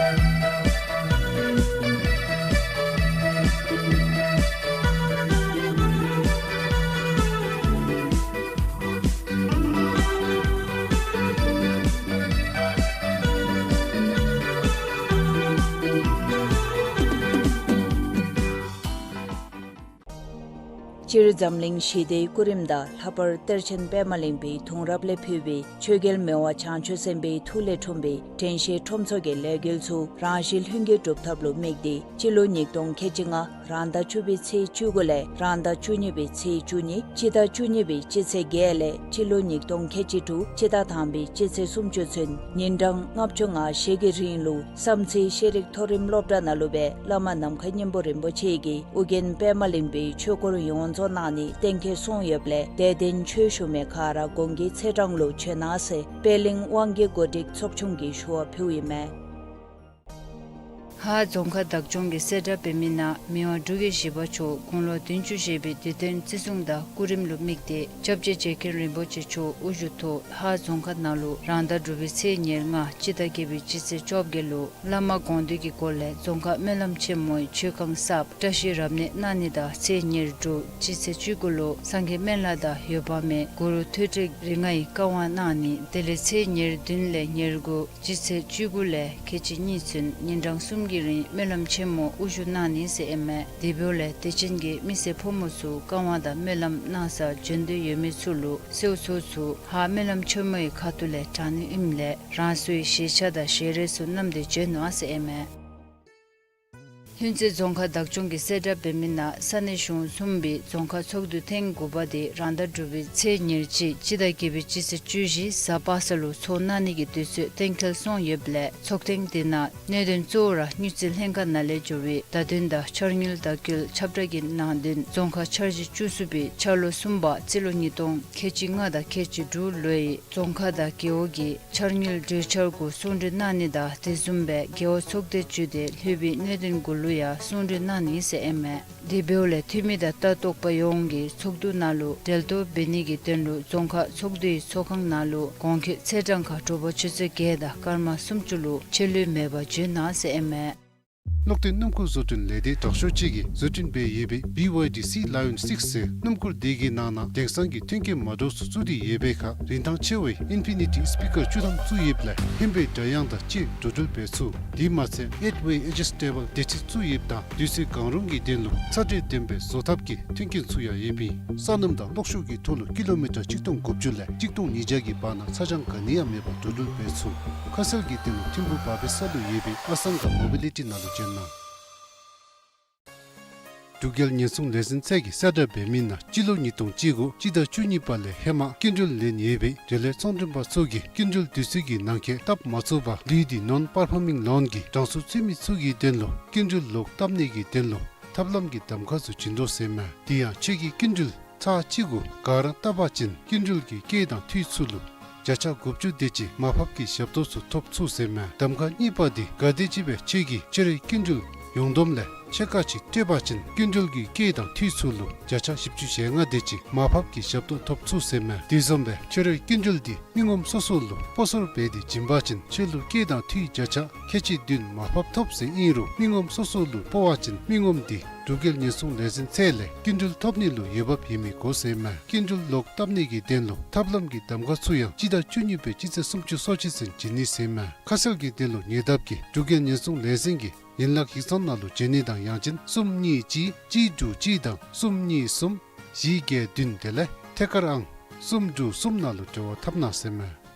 སྤྱིར་འཛམ་གླིང་ཞི་བདེའི་སྐུ་རིམ་དང་ལྷག་པར་གཏེར་ཆེན་པདྨ་གླིང་པའི་གདུང་རབས་ལས་ཕུལ་བའི་ཆོས་རྒྱལ་མི་དབང་བྱང་ཆུབ་སེམས་དཔའི་ཐུགས་ལས་འཁྲུངས་པའི་དྲན་ཤེས་ཁྲོམ་ཚོགས་ཀྱི་ལས་འགུལ་ཚུ་རང་བཞིན་ལྷུན་གྱིས་གྲུབ་ཐབས་ལུ་དམིགས་ཏེ་སྤྱི་ལོ་ཉིས་སྟོང་ཁལ་གཅིག་ལྔ་རང་ཟླ་བཅུ་པའི་ཚེས་བཅུ་དགུ་ལས་རང་ཟླ་བཅུ་གཉིས་པའི་ཚེས་བཅུ་གཉིས་སྤྱི་ཟླ་བཅུ་གཉིས་པའི་སྤྱི་ཚེས་བརྒྱད་ལས་སྤྱི་ལོ་ཉིས་སྟོང་ཁལ་གཅིག་དྲུག་སྤྱི་ཟླ་དང་པའི་སྤྱི་ཚེས་སུམ་ཅུ་ཚུན་ཉིན་གྲངས་ལྔ་བཅུ་ང་བཞི་གི་རིང་ལུ་བསམ་རྩེ་ཤེས་རིག་མཐོ་རིམ་སློབ་གྲྭ་ནང་ལུ་སྦེ་བླ་མ་ནམ་མཁའི་སྙིང་པོ་རིན་པོ་ཆེ་གིས་ཨོ་རྒྱན་པདྨ་གླིང་པའི་ཆོས་སྐོར་ཡོངས་རྫོགས་གནང་ནི་གཏན་འཁེལ་སོང་ཡོདཔ་ལས་དད་ལྡན་ཆོས་ཞུ་མི་ག་ར་གོང་གི་ཚེས་གྲངས་ལུ་བྱོན་གནང་ཟེར་པད་གླིང་དབང་གི་གོ་སྒྲིག་ཚོགས་ཆུང་གིས་ཞུ་བ་ཕུལཝ་ཨིན་མས། ལྷ་རྫོང་ཁག་བདག་སྐྱོང་གིས་གསལ་བསྒྲགས་འབད་མི་ནང་མི་དབང་འབྲུག་རྒྱལ་བཞི་པ་མཆོག་དགུང་ལོ་བདུན་ཅུ་བཞེས་པའི་དུས་སྟོན་བརྩི་སྲུང་དང་སྐུ་རིམ་ལུ་དམིགས་ཏེ་སྐྱབས་རྗེ་རྗེ་མཁན་རིན་པོ་ཆེ་མཆོག་དབུ་བཞུགས་ཐོག་ལྷ་རྫོང་ཁག་ནང་ལུ་རང་ཟླ་དྲུག་པའི་ཚེས་ཉེར་ལྔ་སྤྱི་ཟླ་བརྒྱད་པའི་སྤྱི་ཚེས་བཅོ་བརྒྱད་ལུ་བླ་མ་དགོངས་འདུས་ཀྱི་སྒོ་ལས་རྫོང་ཁག་སྨོན་ལམ་ཆེན་མོའི་མཆོད་ཁང་གསརཔ་བཀྲ་ཤིས་རབ་གནས་གནང་ནི་དང་ཚེས་ཉེར་དྲུག་སྤྱི་ཚེས་བཅུ་དགུ་ལུ་སངས་རྒྱས་སྨན་བླ་དང་འོད་དཔག་མེད་གུ་རུ་ཐོད་ཕྲེང་རིགས་ལྔ་ཡི་བཀའ་དབང་གནང་ནི། དེ་ལས་ཚེས་ཉེར་བདུན་ལས་ཉེར་དགུ་སྤྱི་ཚེས་བཅུ་དགུ་ལས་ཁལ་གཅིག་གཉིས་ཚུན་ཉིན་གྲངས་གསུམ་གྱི་རིང་སྨོན་ལམ་ཆེན་མོ་དབུ་བཞུགས་གནང་ནི་ཟེར་ཨིན་མས། དེ་འབདཝ་ལས་དད་ཅན་གྱི་མི་སེར་ཕོ་མོ་ཚུ་བཀའ་དབང་དང་སྨོན་ལམ་གནང་སར་འབྱོན་འདོད་ཡོད་མི་ཚུ་ལུ་གསོལ་ཚོགས་ཚུ་ལྷ་སྨོན་ལམ་ཆེན་མོའི་ཁ་ཐུག་ལས་དྲང་ནི་ཨིནམ་ལས་རང་སོའི་ཞལ་ཆས་དང་ཞལ་རས་ཚུ་བསྣམས་ཏེ་འབྱོན་གནང་ཟེར་ཨིན་མས། ལྷུན་རྩེ་རྫོང་ཁག་བདག་སྐྱོང་གིས་གསལ་བསྒྲགས་འབད་མི་ནང་ས་གནས་གཞུང་གསུམ་པའི་རྫོང་ཁག་ཚོགས་འདུ་ཐེངས་དགུ་པ་དེ་རང་ཟླ་དྲུག་པའི་ཚེས་ཉེར་གཅིག་སྤྱི་ཟླ་བརྒྱད་པའི་སྤྱི་ཚེས་བཅུ་བཞི་གཟའ་པ་སངས་ལུ་ཚོགས་གནང་ནི་གི་དུས་ཚོད་གཏན་འཁེལ་སོང་ཡོདཔ་ལས་ཚོགས་ཐེངས་དེ་ནང་གནད་དོན་གཙོ་བོ་ར་དངུལ་རྩིས་ལྷན་ཁག་ནང་ལས་འབྱོར་བའི་བརྡ་དོན་དང་འཆར་དངུལ་བརྡ་བསྐུལ་ཁྱབ་བསྒྲགས་ཀྱི་ནང་དོན་རྫོང་ཁག་འཆར་གཞི་བཅུ་གསུམ་པའི་འཆར་ལོ་གསུམ་པ་རྩིས་ལོ་ཉིས་སྟོང་ཁལ་གཅིག་ལྔ་དང་ཁལ་གཅིག་དྲུག་ལོའི་རྫོང་ཁག་དང་རྒེད་འོག་གི་འཆར་དངུལ་གྲོས་འཆར་གུ་གསུང་གྲོས་གནང་ནི་དང་དེ་བཟུམ་སྦེ་རྒེད་འོག་ཚོགས་སྡེ་བརྒྱུད་དེ་ལྷོད་པའི་གནད་དོན་གུ་ལུ་ཡང་གསུང་གྲོས་གནང་ནི་ཟེར་ཨིན་མས། དེ་འབདཝ་ལས་འཐུས་མི་དང་ལྟ་རྟོག་པ་ཡོངས་ཀྱིས་ཚོགས་འདུ་ནང་ལུ་གྲལ་གཏོགས་འབད་ནི་གི་དོན་ལུ་རྫོང་ཁག་ཚོགས་འདུའི་ཚོགས་ཁང་ནང་ལུ་གོང་འཁོད་ཚེས་གྲངས་ཁར་དྲོ་པ་ཆུ་ཚོད་བརྒྱད་དང་སྐར་མ་སུམ་ཅུ་ལུ་ཕྱི་ལུས་མེད་པར་འབྱོན་གནང་ཟེར་ཨིན་མས། གློག་འདོན་སྣུམ་འཁོར་བཟོ་སྐྲུན་ལས་སྡེ་དྲག་ཤོས་ཅིག་གིས་བཟོ་སྐྲུན་འབད་ཡོད་པའི་བི་ཝའི་ཌི་སི་ལ་ཡོན་སིགསི་ཟེར་སྣུམ་འཁོར་དེ་གི་ནང་ན་དེང་སང་གི་མཐུན་རྐྱེན་མ་འདྲཝ་ཚུ་བཙུགས་ཏེ་ཡོད་པའི་ཁར་རིན་ཐང་ཆེ་བའི་ཨིན་ཕི་ནི་ཊི་སི་པི་ཀར་བཅུ་ཐམ་བཙུགས་ཡོདཔ་ལས་ཧེ་མའི་སྒྲ་དབྱངས་དང་བཅས་འགྲོ་འགྲུལ་འབད་ཚུགས། དེ་མ་ཚད་ཨེཊ་ཝེ་ཨེ་ཇི་སི་ཊེ་བཱལ་བདེ་ཁྲིད་བཙུགས་ཡོདཔ་དང་དུས་ཚོད་གང་རུང་གི་དོན་ལུ་ཚ་དྲོད་ལྡན་པའི་བཟོ་ཐབས་ཀྱི་མཐུན་རྐྱེན་ཚུ་ཡང་ཡོདཔ་ཨིན། སོ་ནམ་དང་གློག་ཤུགས་ཀྱི་ཐོག་ལུ་ཀི་ལོ་མི་ཊར་གཅིག་སྟོང་དགུ་བཅུ་ལས་གཅིག་སྟོང་ཉིས་བརྒྱ་གི་བར་ན་ཚ་གྱང་ག་ནི་ཡང་མེད་པར་འགྲོ་འགྲུལ་འབད་ཚུགས། ཁ་གསལ་གྱི་དོན་ལུ་ཐིམ་ཕུག་བར་པའི་ས་ལུ་ཡོད་པའི་ཨ་སང་ག་མོ་བི་ལི་ཊི་ནང་ལུ་བྱོན་གནང་། འབྲུག་རྒྱལ་ཉེན་སྲུང་ལས་འཛིན་ཚད་ཀྱིས་གསལ་བསྒྲགས་འབད་མི་ནང་སྤྱི་ལོ་ཉིས་སྟོང་བཅུ་དགུ་སྤྱི་ཟླ་བཅུ་གཉིས་པ་ལས་ཧེ་མ་སྐྱིན་འགྲུལ་ལེན་ཡོད་པའི་འབྲེལ་ཡོད་ཚོང་མགྲོན་པ་ཚུ་གིས་སྐྱིན་འགྲུལ་དུས་ཚོད་ཀྱི་ནང་འཁོད་བཏབ་མ་ཚུགས་པར་ལུས་འདི་ནོན་པར་ཕ་མིང་ལོན་གྱི་གྲངས་སུ་ཚུད་མི་ཚུ་གི་དོན་ལུ་སྐྱིན་འགྲུལ་ལོག་བཏབ་ནི་གི་དོན་ལུ་ཐབས་ལམ་གྱི་གདམ་ཁ་ཚུ་བྱིན་དོ་ཟེར་མས། དེ་ཡང་ཁྱོད་ཀྱིས་སྐྱིན་འགྲུལ་ཚར་གཅིག་གུ་ག་ར་བཏབ་པ་ཅིན་སྐྱིན་འགྲུལ་གྱི་སྐྱེད་དང་འཐུས་ཚུ་ལུ་ བརྒྱ་ཆ་དགུ་བཅུ་དེ་ཅིག་མར་ཕབ་ཀྱི་ཞབས་ཏོག་ཚུ་ཐོབ་ཚུགས་ཟེར་མས། གདམ་ཁ་གཉིས་པ་འདི་ག་དེམ་ཅིག་སྦེ་ཁྱོད་ཀྱིས་ཁྱོད་རའི་སྐྱིན་འགྲུལ་ཡོངས་བསྡོམས་ལས་ཕྱེད་ཀ་ཅིག་སྤྲོད་པ་ཅིན་སྐྱིན་འགྲུལ་གྱི་སྐྱེད་དང་འཐུས་ཚུ་ལུ་བརྒྱ་ཆ་བཞི་བཅུ་ཞེ་ལྔ་དེ་ཅིག་མར་ཕབ་ཀྱི་ཞབས་ཏོག་ཐོབ་ཚུགས་ཟེར་མས། དེ་བཟུམ་སྦེ་ཁྱོད་རའི་སྐྱིན་འགྲུལ་འདི་མི་ངོམ་སོ་སོ་ལུ་སྤོ་སོར་འབད་དེ་བྱིན་པ་ཅིན་ཁྱོད་ལུ་སྐྱེད་དང་འཐུས་བརྒྱ་ཆ་ཁལ་གཅིག་བདུན་མར་ཕབ་ཐོབ་ཟེར་ཨིན་རུང་མི་ངོམ་སོ་སོ་ལུ་སྤོ་བ་ཅིན་མི་ངོམ་འདི་འབྲུག་རྒྱལ་ཉེན་སྲུང་ལས་འཛིན་ཚད་ལས་སྐྱིན་འགྲུལ་ཐོབ་ནི་ལུ་འོས་འབབ་ཡོད་མི་དགོ་ཟེར་མས། སྐྱིན་འགྲུལ་ལོག་བཏབ་ནི་གི་དོན་ལུ་ཐབས་ལམ་གྱི་གདམ་ཁ་ཚུ་ཡང་སྤྱི་ཟླ་བཅུ་གཉིས་པའི་སྤྱི་ཚེས་སུམ་ཅུ་སོ་གཅིག་ཚུན་བྱིན་ནི་ཟེར་མས། ཁ་གསལ་གྱི་དོན་ལུ་ཉེ་འདབས་ཀྱི་འབྲུག་རྒྱལ་ཉེན་སྲུང་ལས་འཛིན་གྱི་ཡན་ལག་ཡིག་ཚང་ནང་ལུ་བྱོན་ནི་དང་ཡང་ཅིན་གསུམ་གཉིས་གཅིག་གཅིག་དྲུག་གཅིག་དང་གསུམ་གཉིས་གསུམ་བཞི་བརྒྱད་བདུན་དེ་ལས་ཐད་ཀར་ཨང་གསུམ་དྲུག་གསུམ་ནང་ལུ་འབྲེལ་བ་འཐབ་གནང་ཟེར་མས།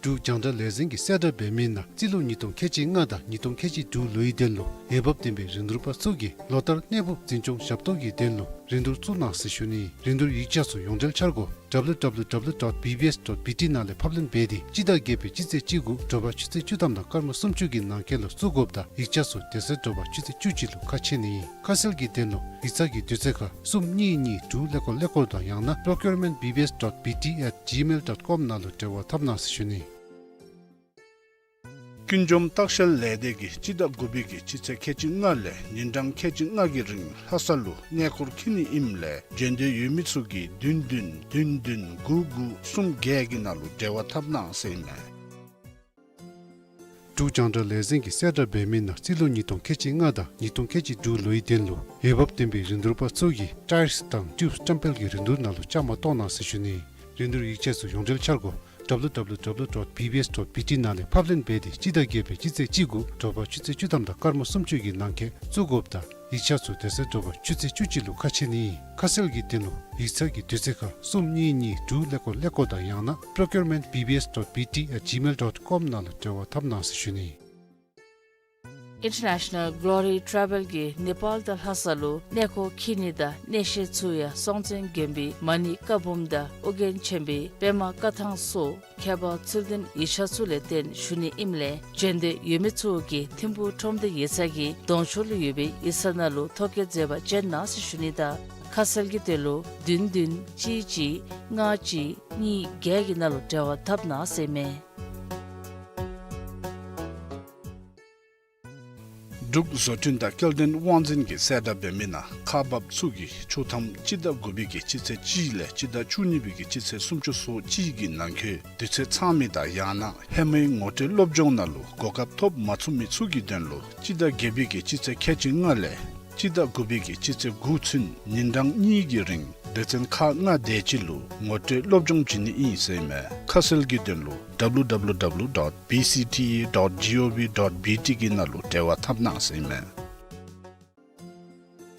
འབྲུག་རྒྱང་བསྒྲགས་ལས་འཛིན་གྱིས་གསལ་བསྒྲགས་འབད་མི་ནང་རྩིས་ལོ་ཉིས་སྟོང་ཁལ་གཅིག་ལྔ་དང་ཉིས་སྟོང་ཁལ་གཅིག་དྲུག་ལོའི་དོན་ལུ་འོས་འབབ་ལྡན་པའི་རིན་བསྡུར་པ་ཚུ་གིས་ལོ་ལྟར་གནས་སྤོ་འཛིན་སྐྱོང་ཞབས་ཏོག་གི་དོན་ལུ་རིན་བསྡུར་བཙུགས་གནང་ཟེར་ཞུ་ནི། རིན་བསྡུར་ཡིག་ཆ་ཚུ་ཡོངས་འབྲེལ་འཆར་སྒོ་W W W dot B B S dot B T ནང་ལས་ཕབ་ལེན་འབད་དེ་སྤྱི་ཟླ་བརྒྱད་པའི་སྤྱི་ཚེས་བཅུ་དགུ་དྲོ་པ་ཆུ་ཚོད་བཅུ་ཐམ་དང་སྐར་མ་སུམ་ཅུ་གི་ནང་འཁོད་ལུ་བཙུགས་དགོཔ་དང་ཡིག་ཆ་ཚུ་དེ་ཚེ་དྲོ་པ་ཆུ་ཚོད་བཅུ་གཅིག་ལུ་ཁ་ཕྱེ་ནི་ཨིན། ཁ་གསལ་གྱི་དོན་ལུ་ཡིག་ཚང་གི་དུས་ཚོད་ཁར་གསུམ་གཉིས་གཉིས་དྲུག་ཀླད་ཀོར་ཀླད་ཀོར་དང་ཡང་ན་procurement B B S dot B T at gmail dot com ནང་ལུ་འབྲེལ་བ་འཐབ་གནང་ཟེར་ཞུ་ནི། ཀུན་འཇོམས་ལྟ་བཤལ་ལས་སྡེ་གིས་སྤྱི་ཟླ་དགུ་པའི་གི་སྤྱི་ཚེས་ཁལ་གཅིག་ལྔ་ལས་ཉིན་གྲངས་ཁལ་གཅིག་ལྔ་གི་རིང་ལྷ་ས་ལུ་གནས་སྐོར་འཁྱིད་ནི་ཨིནམ་ལས་འབྱོན་འདོད་ཡོད་མི་ཚུ་གིས་བདུན་བདུན་བདུན་བདུན་དགུ་དགུ་གསུམ་བརྒྱད་ཀྱི་ནང་ལུ་འབྲེལ་བ་འཐབ་གནང་ཟེར་ཨིན་མས། འབྲུག་རྒྱང་བསྒྲགས་ལས་འཛིན་གྱིས་གསལ་བསྒྲགས་འབད་མི་ནང་རྩིས་ལོ་ཉིས་སྟོང་ཁལ་གཅིག་ལྔ་དང་ཉིས་སྟོང་ཁལ་གཅིག་དྲུག་ལོའི་དོན་ལུ་འོས་འབབ་ལྡན་པའི་རིན་བསྡུར་པ་ཚུ་གིས་ཊའིརསི་དང་ཊིའུབསི་བཀྲམ་སྤེལ་གྱི་རིན་བསྡུར་ནང་ལུ་བཅའ་མར་གཏོགས་གནང་ཟེར་ཞུ་ནི། རིན་བསྡུར་ཡིག་ཆ་ཚུ་ཡོངས་འབྲེལ་འཆར་སྒོ་W W W dot B B S dot B T ནང་ལས་ཕབ་ལེན་འབད་དེ་སྤྱི་ཟླ་བརྒྱད་པའི་སྤྱི་ཚེས་བཅུ་དགུ་དྲོ་པ་ཆུ་ཚོད་བཅུ་ཐམ་དང་སྐར་མ་སུམ་ཅུ་གི་ནང་འཁོད་བཙུགས་དགོཔ་དང་ཡིག་ཆ་ཚུ་དེ་ཚེ་དྲོ་པ་ཆུ་ཚོད་བཅུ་གཅིག་ལུ་ཁ་ཕྱེ་ནི་ཨིན། ཁ་གསལ་གྱི་དོན་ལུ་ཡིག་ཚང་གི་དུས་ཚོད་ཁར་གསུམ་གཉིས་གཉིས་དྲུག་ཀླད་ཀོར་ཀླད་ཀོར་དང་ཡང་ན་procurement B B S dot B T at gmail dot com ནང་ལུ་འབྲེལ་བ་འཐབ་གནང་ཟེར་ཞུ་ནི། International Glory Travel གིས་ནེ་པཱལ་དང་ལྷ་ས་ལུ་གནས་སྐོར་འཁྱིད་ནི་དང་གནས་བཤད་ཚུ་ཡང་སྲོང་བཙན་དགོན་པའི་མ་ཎི་བཀའ་འབུམ་དང་ཨོ་རྒྱན་ཆེན་པོའི་པདྨ་བཀའ་ཐང་སོགས་ཁྱད་པར་ཚུལ་ལྡན་ཡིག་ཆ་ཚུ་ལས་བརྟེན་ཞུ་ནི་ཨིནམ་ལས་འབྱོན་འདོད་ཡོད་མི་ཚུ་གིས་ཐིམ་ཕུག་ཁྲོམ་སྡེ་ཡིག་ཚང་གི་གདོང་ཕྱོགས་ལུ་ཡོད་པའི་ཡིག་ཚང་ནང་ལུ་ཐོ་བཀོད་མཛད་པར་བྱོན་གནང་ཟེར་ཞུ་ནི་དང་ཁ་གསལ་གྱི་དོན་ལུ་བདུན་བདུན་གཅིག་གཅིག་ལྔ་གཅིག་གཉིས་བརྒྱད་ཀྱི་ནང་ལུ་འབྲེལ་བ་འཐབ་གནང་ཟེར་མས། འབྲུག་བཟོ་སྐྲུན་དང་སྐྱེལ་འདྲེན་དབང་འཛིན་གྱིས་གསལ་བསྒྲགས་འབད་མི་ནང་ཁག་འབགཔ་ཚུ་གིས་ཆུ་ཐམ་སྤྱི་ཟླ་དགུ་པའི་གི་སྤྱི་ཚེས་གཅིག་ལས་སྤྱི་ཟླ་བཅུ་གཉིས་པའི་གི་སྤྱི་ཚེས་སུམ་ཅུ་སོ་གཅིག་གི་ནང་འཁོད་དུས་ཚོད་ཚང་མི་དང་ཡང་ན་ཧེ་མའི་ངོ་སྤྲོད་སློབ་སྦྱོང་ནང་ལུ་གོ་སྐབས་ཐོབ་མ་ཚུགས་མི་ཚུ་གི་དོན་ལུ་སྤྱི་ཟླ་བརྒྱད་པའི་གི་སྤྱི་ཚེས་ཁལ་གཅིག་ལྔ་ལས་སྤྱི་ཟླ་དགུ་པའི་གི་སྤྱི་ཚེས་དགུ་ཚུན་ཉིན་གྲངས་གཉིས་ཀྱི་རིང་སྡེ་ཚན་ཁག་ལྔ་དེ་ཅིག་ལུ་ངོ་སྤྲོད་སློབ་སྦྱོང་བྱིན་ནི་ཨིན་ཟེར་མས། ཁ་གསལ་གྱི་དོན་ལུ་W W W dot B C T A dot gov dot B T གི་ནང་ལུ་འབྲེལ་བ་འཐབ་གནང་ཟེར་མས།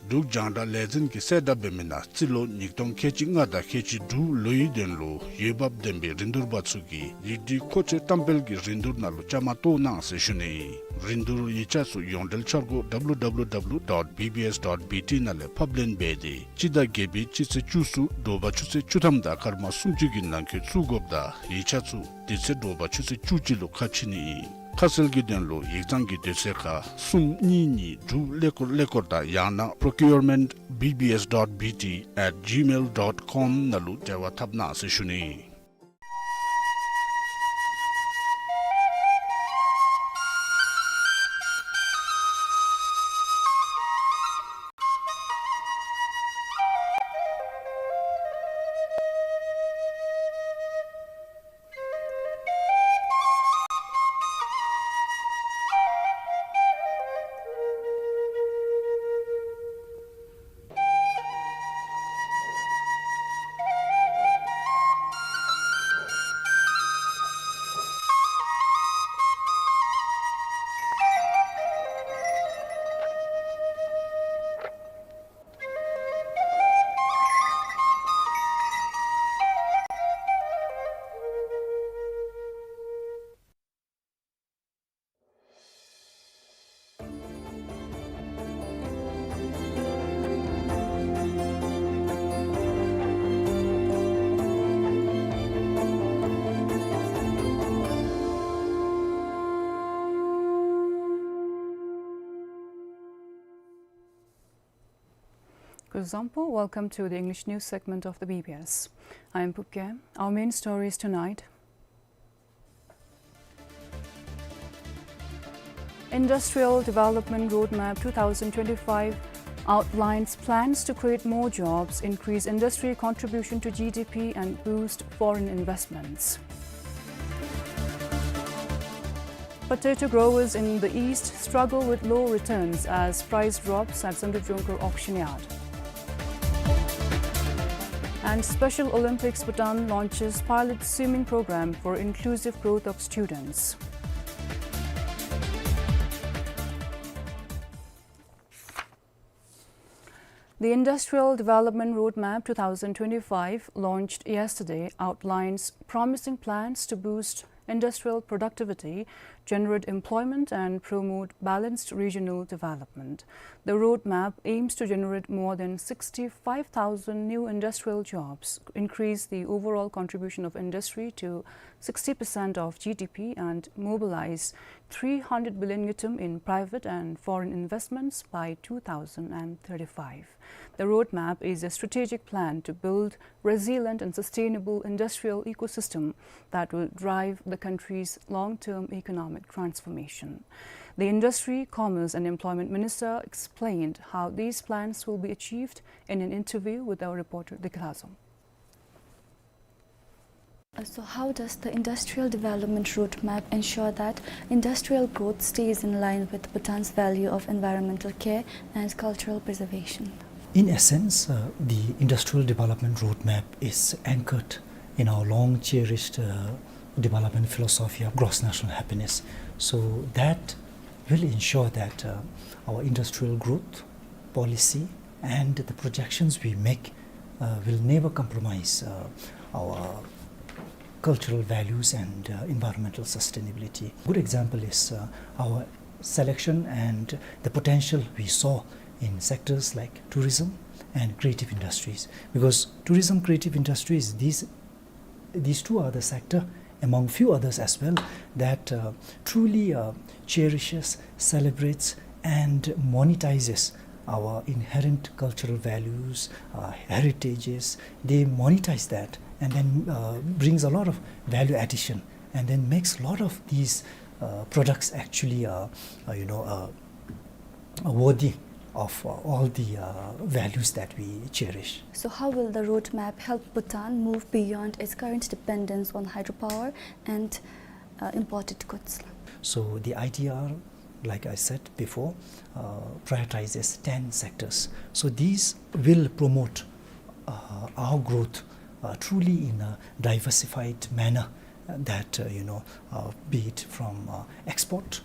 འབྲུག་རྒྱང་བསྒྲགས་ལས་འཛིན་གྱིས་གསལ་བསྒྲགས་འབད་མི་ནང་རྩིས་ལོ་ཉིས་སྟོང་ཁལ་གཅིག་ལྔ་དང་ཁལ་གཅིག་དྲུག་ལོའི་དོན་ལུ་འོས་འབབ་ལྡན་པའི་རིན་བསྡུར་པ་ཚུ་གིས་ཡིག་སྒྲིག་མཁོ་ཆས་བཀྲམ་སྤེལ་གྱི་རིན་བསྡུར་ནང་ལུ་བཅའ་མར་གཏོགས་གནང་ཟེར་ཞུ་ནི་ཨིན། རིན་བསྡུར་ཡིག་ཆ་ཚུ་ཡོངས་འབྲེལ་འཆར་སྒོ་W W W dot B B S dot B T ནང་ལས་ཕབ་ལེན་འབད་དེ་སྤྱི་ཟླ་བརྒྱད་པའི་སྤྱི་ཚེས་བཅུ་གསུམ་དྲོ་པ་ཆུ་ཚོད་བཅུ་ཐམ་དང་སྐར་མ་སུམ་ཅུ་གི་ནང་འཁོད་བཙུགས་དགོཔ་དང་ཡིག་ཆ་ཚུ་དེ་ཚེ་དྲོ་པ་ཆུ་ཚོད་བཅུ་གཅིག་ལུ་ཁ་ཕྱེ་ནི་ཨིན། ཁ་གསལ་གྱི་དོན་ལུ་ཡིག་ཚང་གི་དུས་ཚོད་ཁར་གསུམ་གཉིས་གཉིས་དྲུག་ཀླད་ཀོར་ཀླད་ཀོར་དང་ཡང་ན་procurement B B S dot B T at gmail dot com ནང་ལུ་འབྲེལ་བ་འཐབ་གནང་ཟེར་ཞུ་ནི། Zampo, welcome to the English news segment of the B B S. I am Pupke. Our main stories tonight. Industrial Development Roadmap two thousand twenty-five outlines plans to create more jobs, increase industry contribution to G D P, and boost foreign investments. Potato growers in the east struggle with low returns as price drops at Samdrup Jongkhar auction yard. And Special Olympics Bhutan launches pilot swimming program for inclusive growth of students. The Industrial Development Roadmap two thousand twenty-five, launched yesterday, outlines promising plans to boost industrial productivity, generate employment, and promote balanced regional development. The roadmap aims to generate more than sixty-five thousand new industrial jobs, increase the overall contribution of industry to sixty percent of G D P, and mobilize three hundred billion ngultrum in private and foreign investments by two thousand and thirty-five. The roadmap is a strategic plan to build resilient and sustainable industrial ecosystem that will drive the country's long-term economic transformation. The Industry, Commerce and Employment Minister explained how these plans will be achieved in an interview with our reporter Dikhlazo. Uh, so how does the Industrial Development Roadmap ensure that industrial growth stays in line with Bhutan's value of environmental care and cultural preservation? In essence, uh, the Industrial Development Roadmap is anchored in our long cherished, uh, development philosophy of gross national happiness. So that will ensure that, uh, our industrial growth policy and the projections we make, uh, will never compromise, uh, our cultural values and, uh, environmental sustainability. Good example is, uh, our selection and the potential we saw in sectors like tourism and creative industries. Because tourism, creative industries, these these two are the sector, among few others as well, that, uh, truly, uh, cherishes, celebrates, and monetizes our inherent cultural values, uh, heritages. They monetize that and then, uh, brings a lot of value addition and then makes a lot of these, uh, products actually, uh, uh, you know, uh, worthy of, uh, all the, uh, values that we cherish. So how will the roadmap help Bhutan move beyond its current dependence on hydropower and, uh, imported goods? So the I D R, like I said before, uh, prioritizes ten sectors. So these will promote, uh, our growth, uh, truly in a diversified manner, uh, that, uh, you know, uh, be it from, uh, export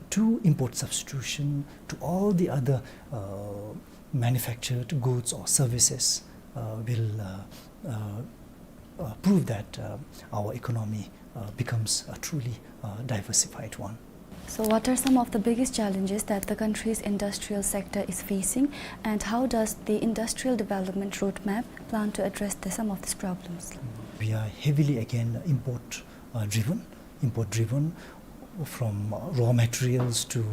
to import substitution, to all the other, uh, manufactured goods or services, uh, will, uh, uh, uh, prove that, uh, our economy, uh, becomes a truly, uh, diversified one. So what are some of the biggest challenges that the country's industrial sector is facing, and how does the Industrial Development Roadmap plan to address the, some of these problems? We are heavily, again, import, uh, driven, import driven from, uh, raw materials to,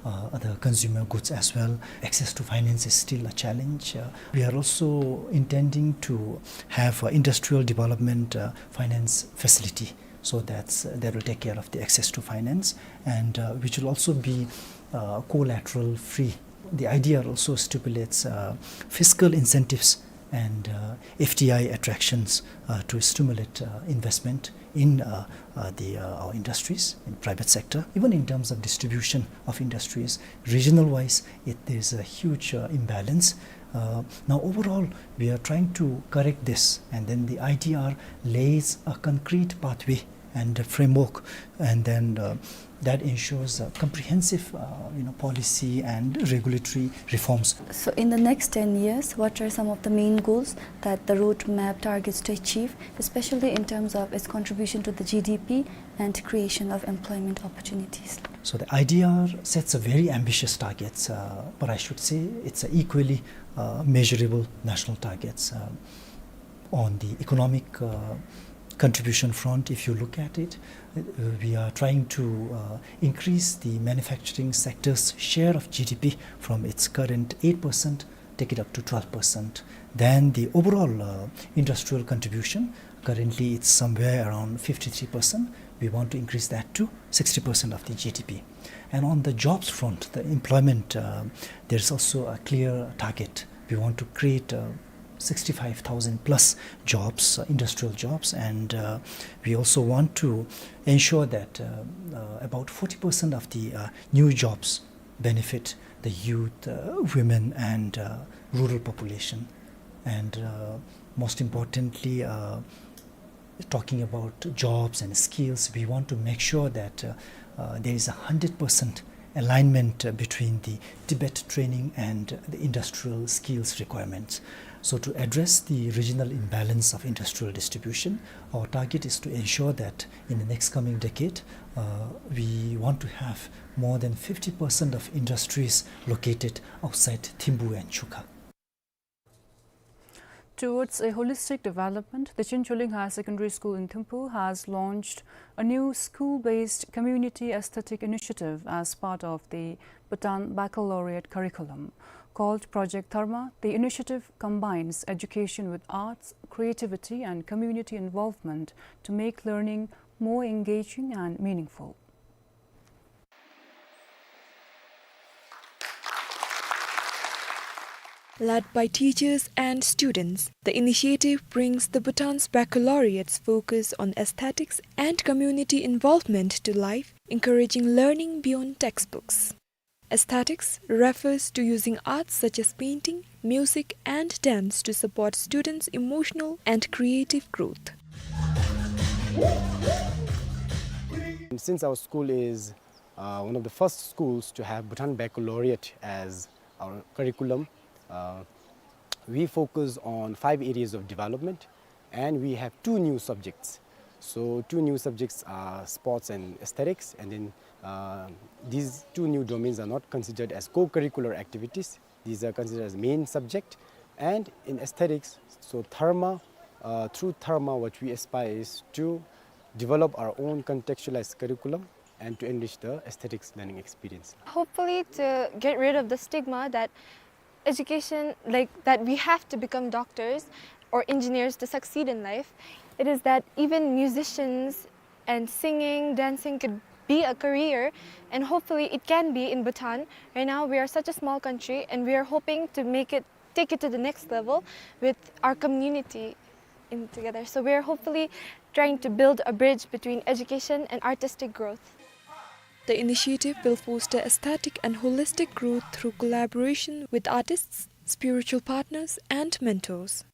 uh, other consumer goods as well. Access to finance is still a challenge. Uh, we are also intending to have, uh, industrial development, uh, finance facility. So that's, uh, that will take care of the access to finance and, uh, which will also be, uh, collateral free. The I D R also stipulates, uh, fiscal incentives and, uh, F D I attractions, uh, to stimulate, uh, investment in, uh, uh, the, uh, our industries, in private sector. Even in terms of distribution of industries, regional wise, it, there's a huge, uh, imbalance. Uh, now, overall, we are trying to correct this, and then the I D R lays a concrete pathway and a framework, and then, uh, that ensures, uh, comprehensive, uh, you know, policy and regulatory reforms. So in the next ten years, what are some of the main goals that the roadmap targets to achieve, especially in terms of its contribution to the G D P and creation of employment opportunities? So the I D R sets a very ambitious targets, uh, but I should say it's a equally, uh, measurable national targets. Uh, on the economic, uh, contribution front, if you look at it, uh, we are trying to, uh, increase the manufacturing sector's share of G D P from its current eight percent take it up to twelve percent. Then the overall, uh, industrial contribution, currently it's somewhere around fifty-three percent. We want to increase that to sixty percent of the G D P. And on the jobs front, the employment, uh, there's also a clear target. We want to create, uh, sixty-five thousand plus jobs, uh, industrial jobs, and, uh, we also want to ensure that, uh, uh, about forty percent of the, uh, new jobs benefit the youth, uh, women, and, uh, rural population. And, uh, most importantly, uh, talking about jobs and skills, we want to make sure that, uh, uh, there is a hundred percent alignment, uh, between the TVET training and the industrial skills requirements. So to address the regional imbalance of industrial distribution, our target is to ensure that in the next coming decade, uh, we want to have more than fifty percent of industries located outside Thimphu and Chukha. Towards a holistic development, the Chincholing Higher Secondary School in Thimphu has launched a new school-based community aesthetic initiative as part of the Bhutan Baccalaureate curriculum. Called Project Dharma, the initiative combines education with arts, creativity, and community involvement to make learning more engaging and meaningful. Led by teachers and students, the initiative brings the Bhutan's baccalaureate's focus on aesthetics and community involvement to life, encouraging learning beyond textbooks. Aesthetics refers to using arts such as painting, music, and dance to support students' emotional and creative growth. Since our school is, uh, one of the first schools to have Bhutan Baccalaureate as our curriculum, uh, we focus on five areas of development, and we have two new subjects. So two new subjects are sports and aesthetics, and then, uh, these two new domains are not considered as co-curricular activities. These are considered as main subject. And in aesthetics, so dharma, uh, through dharma, what we aspire is to develop our own contextualized curriculum and to enrich the aesthetics learning experience. Hopefully to get rid of the stigma that education, like, that we have to become doctors or engineers to succeed in life. It is that even musicians and singing, dancing could be a career, and hopefully it can be in Bhutan. Right now, we are such a small country, and we are hoping to make it, take it to the next level with our community in together. So we are hopefully trying to build a bridge between education and artistic growth. The initiative will foster aesthetic and holistic growth through collaboration with artists, spiritual partners, and mentors.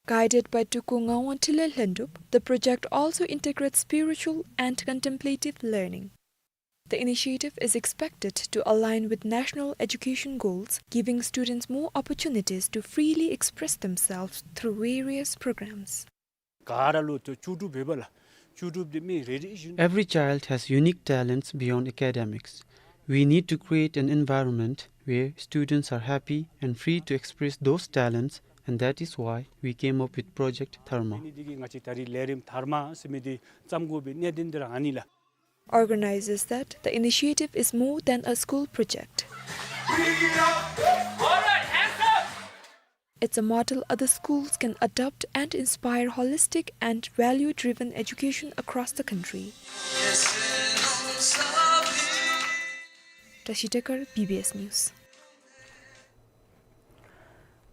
Guided by Teku Ngawang Tile Lhendup, the project also integrates spiritual and contemplative learning. The initiative is expected to align with national education goals, giving students more opportunities to freely express themselves through various programs. ག་ར་ལུ་ཏེ་ལྕོགས་གྲུབ་འབད་བ་ལ་ལྕོགས་གྲུབ་འདི་མི་རེ་རེ་བཞིན། Every child has unique talents beyond academics. We need to create an environment where students are happy and free to express those talents, and that is why we came up with Project Dharma. ཨ་ནི་འདི་གིས་ང་བཅས་ད་རིས་ལས་རིམ་དྷརྨ་ཟེར་མི་འདི་བརྩམ་དགོ་པའི་གནད་དོན་འདི་ར་ཨ་ནི་ལགས། Organizers said the initiative is more than a school project. It's a model other schools can adopt and inspire holistic and value-driven education across the country. Tashi Dekar, B B S News.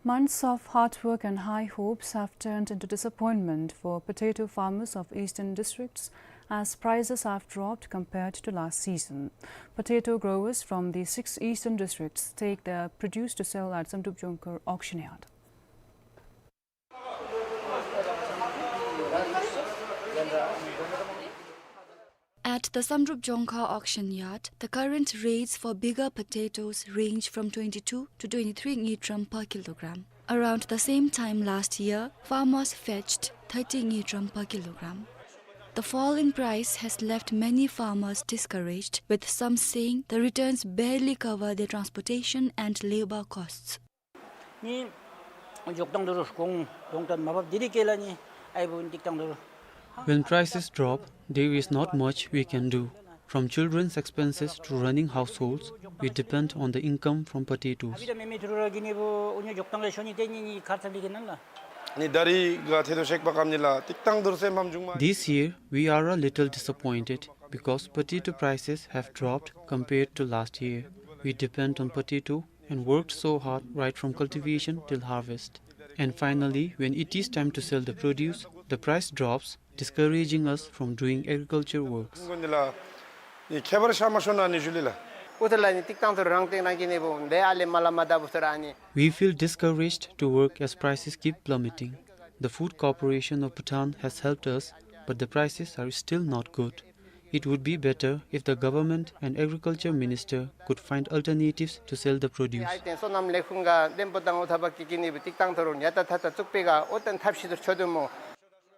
Months of hard work and high hopes have turned into disappointment for potato farmers of eastern districts as prices have dropped compared to last season. Potato growers from the six eastern districts take their produce to sell at Samdrup Jongkhar auction yard. At the Samdrup Jongkhar auction yard, the current rates for bigger potatoes range from twenty-two to twenty-three ngultrum per kilogram. Around the same time last year, farmers fetched thirty ngultrum per kilogram. The fall in price has left many farmers discouraged, with some saying the returns barely cover their transportation and labor costs. ནི་འཇོག་དང་དུ་རུ་གོང་ཡོང་དང་མ་བབ་དེ་རིགས་སྐལ་ལ་ནི་ཨའི་བུ་འདིག་དང་དུ་རུ། When prices drop, there is not much we can do. From children's expenses to running households, we depend on the income from potatoes. This year, we are a little disappointed because potato prices have dropped compared to last year. We depend on potato and worked so hard right from cultivation till harvest. And finally, when it is time to sell the produce, the price drops, discouraging us from doing agriculture works. We feel discouraged to work as prices keep plummeting. The Food Corporation of Bhutan has helped us, but the prices are still not good. It would be better if the government and agriculture minister could find alternatives to sell the produce.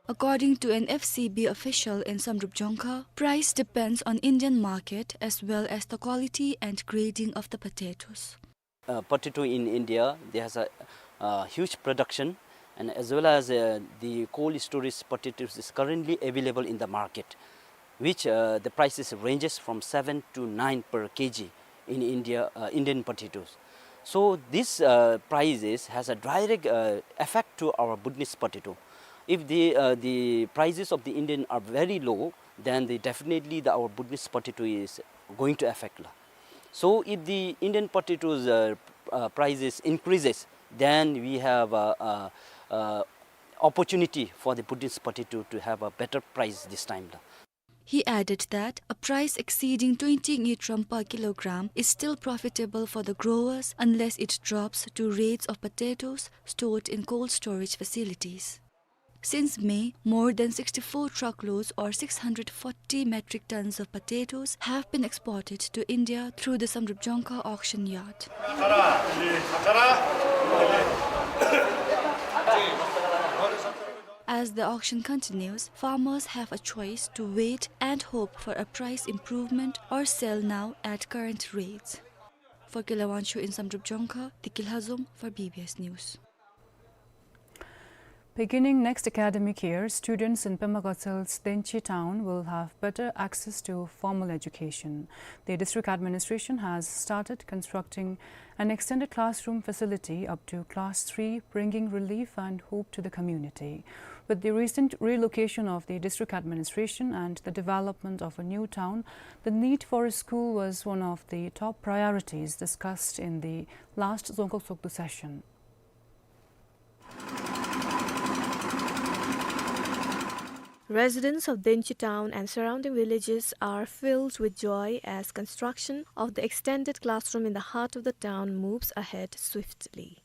According to an F C B official in Samdrup Jongkha, price depends on Indian market as well as the quality and grading of the potatoes. Uh, potato in India, there has a, uh, huge production, and as well as, uh, the cold storage potatoes is currently available in the market, which, uh, the prices ranges from seven to nine per K G in India, uh, Indian potatoes. So this, uh, prices has a direct, uh, effect to our Bhutanese potato. If the, uh, the prices of the Indian are very low, then the, definitely the, our Bhutanese potato is going to affect la. So if the Indian potatoes, uh, uh, prices increases, then we have a, a, a opportunity for the Bhutanese potato to have a better price this time la. He added that a price exceeding twenty ngultrum per kilogram is still profitable for the growers unless it drops to rates of potatoes stored in cold storage facilities. Since May, more than sixty-four truckloads or six hundred forty metric tons of potatoes have been exported to India through the Samdrup Jongkha auction yard. As the auction continues, farmers have a choice to wait and hope for a price improvement or sell now at current rates. For Kila Wangchuk in Samdrup Jongkha, Diki Lhazom for B B S News. Beginning next academic year, students in Pema Gatsel's Denchi town will have better access to formal education. The district administration has started constructing an extended classroom facility up to class three, bringing relief and hope to the community. With the recent relocation of the district administration and the development of a new town, the need for a school was one of the top priorities discussed in the last Dzongkhag Tshogdu session. Residents of Denchi town and surrounding villages are filled with joy as construction of the extended classroom in the heart of the town moves ahead swiftly.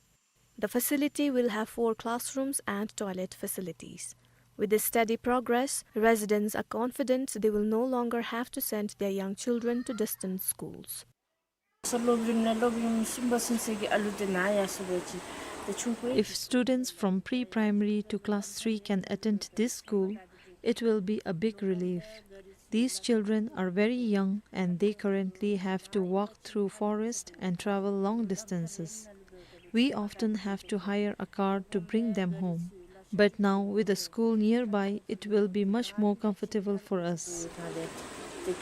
The facility will have four classrooms and toilet facilities. With this steady progress, residents are confident they will no longer have to send their young children to distant schools. If students from pre-primary to class three can attend this school, it will be a big relief. These children are very young and they currently have to walk through forest and travel long distances. We often have to hire a car to bring them home. But now, with a school nearby, it will be much more comfortable for us. This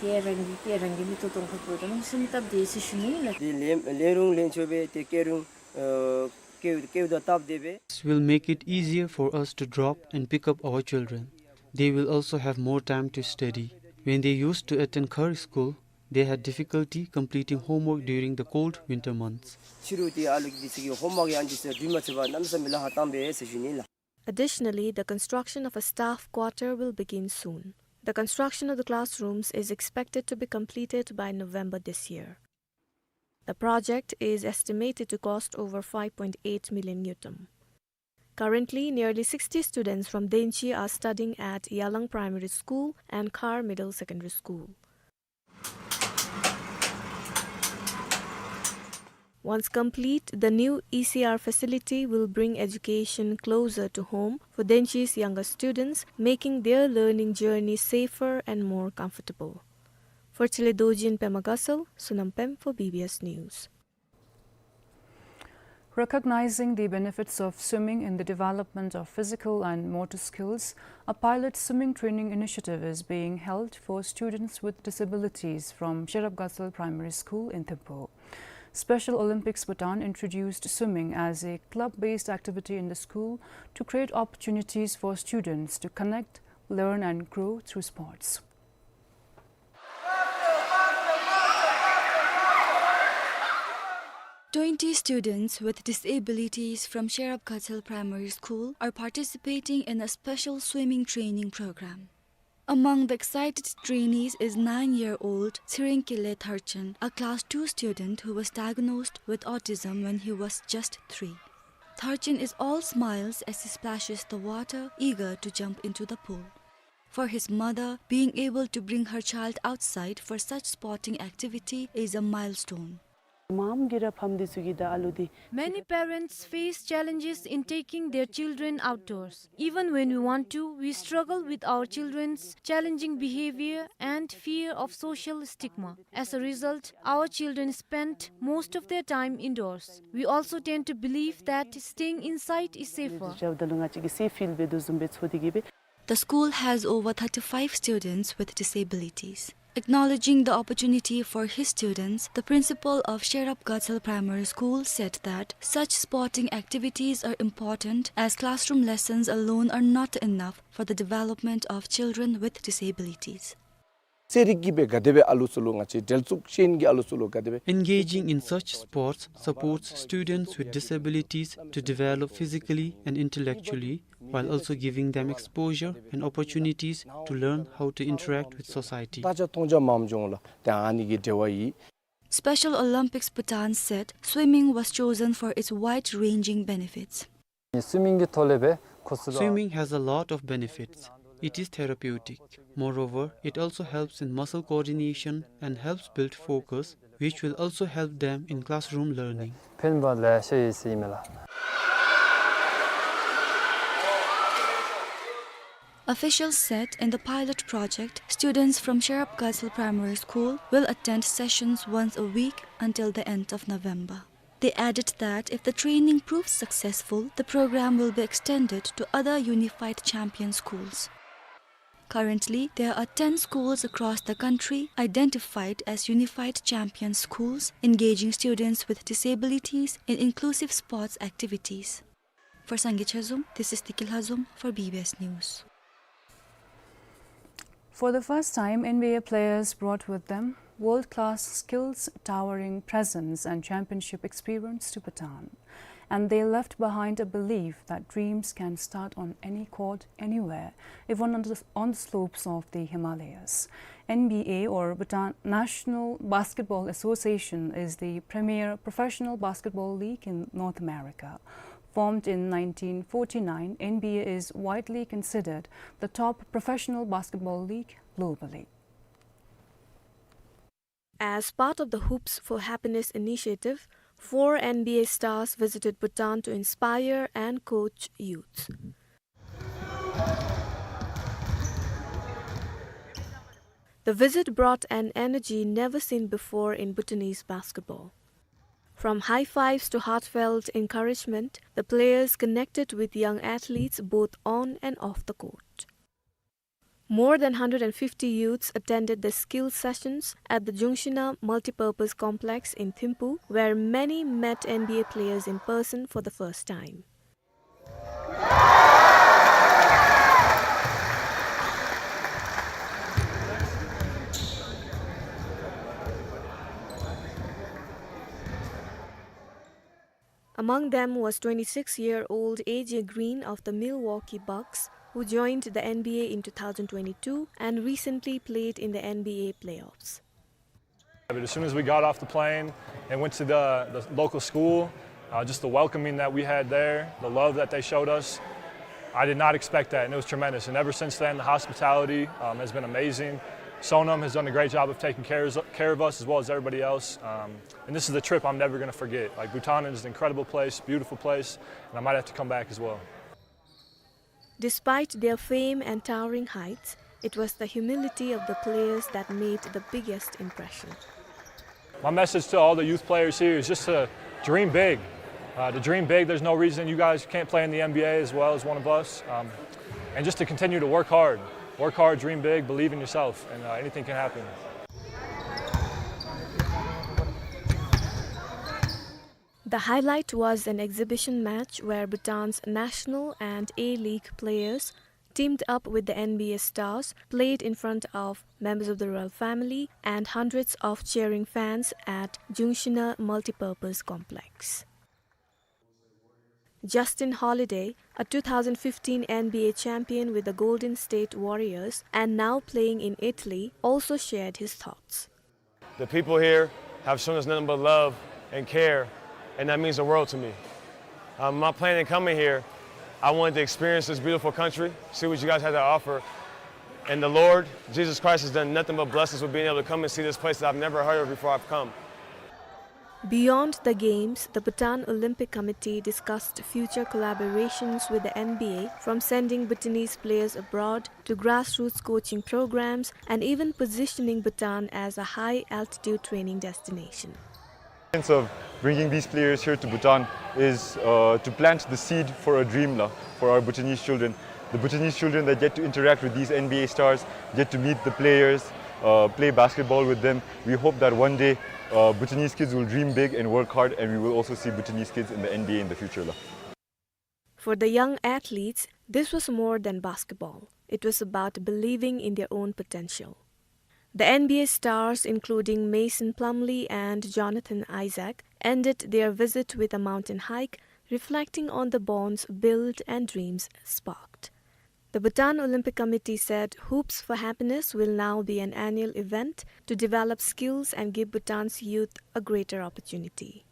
will make it easier for us to drop and pick up our children. They will also have more time to study. When they used to attend Khar school, they had difficulty completing homework during the cold winter months. Additionally, the construction of a staff quarter will begin soon. The construction of the classrooms is expected to be completed by November this year. The project is estimated to cost over five point eight million ngultrum. Currently, nearly sixty students from Denchi are studying at Yalang Primary School and Khar Middle Secondary School. Once complete, the new E C R facility will bring education closer to home for Denchi's younger students, making their learning journey safer and more comfortable. For Chile Dojin Pema Gatsal, Sonam Pem for B B S News. Recognizing the benefits of swimming in the development of physical and motor skills, a pilot swimming training initiative is being held for students with disabilities from Sherab Gatsal Primary School in Thimphu. Special Olympics Bhutan introduced swimming as a club-based activity in the school to create opportunities for students to connect, learn, and grow through sports. Twenty students with disabilities from Sherab Gatsal Primary School are participating in a special swimming training program. Among the excited trainees is nine-year-old Tshering Kile Tharchin, a class two student who was diagnosed with autism when he was just three. Tharchin is all smiles as he splashes the water, eager to jump into the pool. For his mother, being able to bring her child outside for such sporting activity is a milestone. ཨམ་གི་ར་ཕམ་འདི་ཚུ་གིས་ད་ཨ་ལུ་འདི། Many parents face challenges in taking their children outdoors. Even when we want to, we struggle with our children's challenging behavior and fear of social stigma. As a result, our children spend most of their time indoors. We also tend to believe that staying inside is safer. ཇབ་ད་ལུ་ང་བཅས་ཀྱིས་སེཕ་ཕིལ་འབད་དོ་བཟུམ་སྦེ་ཚོར་ཏེ་གིས་སྦེ། The school has over thirty-five students with disabilities. Acknowledging the opportunity for his students, the principal of Sherab Gatsal Primary School said that such sporting activities are important as classroom lessons alone are not enough for the development of children with disabilities. རྩེད་རིགས་ཀྱིས་སྦེ་ག་དེ་སྦེ་ཨ་ལུ་ཚུ་ལུ་ང་བཅས་འབྲེལ་གཏུག་ཅན་གྱི་ཨ་ལུ་ཚུ་ལུ་ག་དེ་སྦེ། Engaging in such sports supports students with disabilities to develop physically and intellectually, while also giving them exposure and opportunities to learn how to interact with society. ད་ཅ་མཐོང་ཅ་མངམ་འབྱུང་ལགས། ཏེ་ཨ་ནི་གི་འབྲེལ་བ་ཡོད། Special Olympics Bhutan said swimming was chosen for its wide-ranging benefits. སུའི་མིང་གི་ཐོག་ལས་སྦེ་ཁོ་ཚུ་ལུ། Swimming has a lot of benefits. It is therapeutic. Moreover, it also helps in muscle coordination and helps build focus, which will also help them in classroom learning. ཕན་པ་ལེ་ཤ་ཡོད་ཟེར་ཨིན་མས་ལགས། Officials said in the pilot project, students from Sherab Gatsal Primary School will attend sessions once a week until the end of November. They added that if the training proves successful, the program will be extended to other Unified Champion schools. Currently, there are ten schools across the country identified as Unified Champion schools, engaging students with disabilities in inclusive sports activities. For Sangay Chezom, this is Tiki Lhazom for B B S News. For the first time, N B A players brought with them world-class skills, towering presence, and championship experience to Bhutan. And they left behind a belief that dreams can start on any court, anywhere, even on the, on the slopes of the Himalayas. N B A, or Bhutan National Basketball Association, is the premier professional basketball league in North America. Formed in nineteen forty-nine, N B A is widely considered the top professional basketball league globally. As part of the Hoops for Happiness initiative, four N B A stars visited Bhutan to inspire and coach youths. The visit brought an energy never seen before in Bhutanese basketball. From high fives to heartfelt encouragement, the players connected with young athletes both on and off the court. More than hundred and fifty youths attended the skill sessions at the Jungshina Multipurpose Complex in Thimphu, where many met N B A players in person for the first time. Among them was twenty-six-year-old A J Green of the Milwaukee Bucks, who joined the N B A in two thousand twenty-two and recently played in the N B A playoffs. But as soon as we got off the plane and went to the, the local school, uh, just the welcoming that we had there, the love that they showed us, I did not expect that, and it was tremendous. And ever since then, the hospitality, um, has been amazing. Sonam has done a great job of taking care, care of us as well as everybody else. Um, and this is a trip I'm never gonna forget. Like, Bhutan is an incredible place, beautiful place, and I might have to come back as well. Despite their fame and towering heights, it was the humility of the players that made the biggest impression. My message to all the youth players here is just to dream big. Uh, to dream big, there's no reason you guys can't play in the N B A as well as one of us. Um, and just to continue to work hard. Work hard, dream big, believe in yourself, and, uh, anything can happen. The highlight was an exhibition match where Bhutan's national and A-League players, teamed up with the N B A stars, played in front of members of the royal family and hundreds of cheering fans at Jungshina Multipurpose Complex. Justin Holiday, a two thousand fifteen N B A champion with the Golden State Warriors and now playing in Italy, also shared his thoughts. The people here have shown us nothing but love and care, and that means the world to me. Um, my plan in coming here, I wanted to experience this beautiful country, see what you guys had to offer. And the Lord, Jesus Christ, has done nothing but bless us with being able to come and see this place that I've never heard of before I've come. Beyond the games, the Bhutan Olympic Committee discussed future collaborations with the N B A, from sending Bhutanese players abroad to grassroots coaching programs and even positioning Bhutan as a high-altitude training destination. Of bringing these players here to Bhutan is, uh, to plant the seed for a dream la, for our Bhutanese children. The Bhutanese children that get to interact with these N B A stars, get to meet the players, uh, play basketball with them. We hope that one day, uh, Bhutanese kids will dream big and work hard, and we will also see Bhutanese kids in the N B A in the future la. For the young athletes, this was more than basketball. It was about believing in their own potential. The N B A stars, including Mason Plumlee and Jonathan Isaac, ended their visit with a mountain hike, reflecting on the bonds built and dreams sparked. The Bhutan Olympic Committee said Hoops for Happiness will now be an annual event to develop skills and give Bhutan's youth a greater opportunity.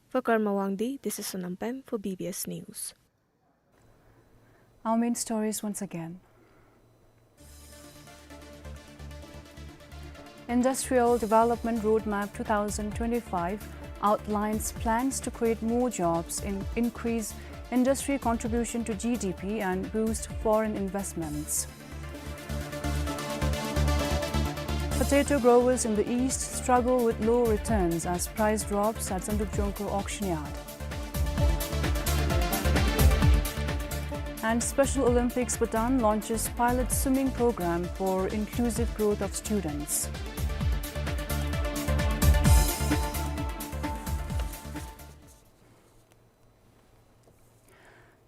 For Karma Wangdi, this is Sonam Pem for B B S News. Our main stories once again. Industrial Development Roadmap two thousand twenty-five outlines plans to create more jobs and increase industry contribution to G D P and boost foreign investments. Potato growers in the east struggle with low returns as price drops at Zangtuk Dzongkha auction yard. And Special Olympics Bhutan launches pilot swimming program for inclusive growth of students.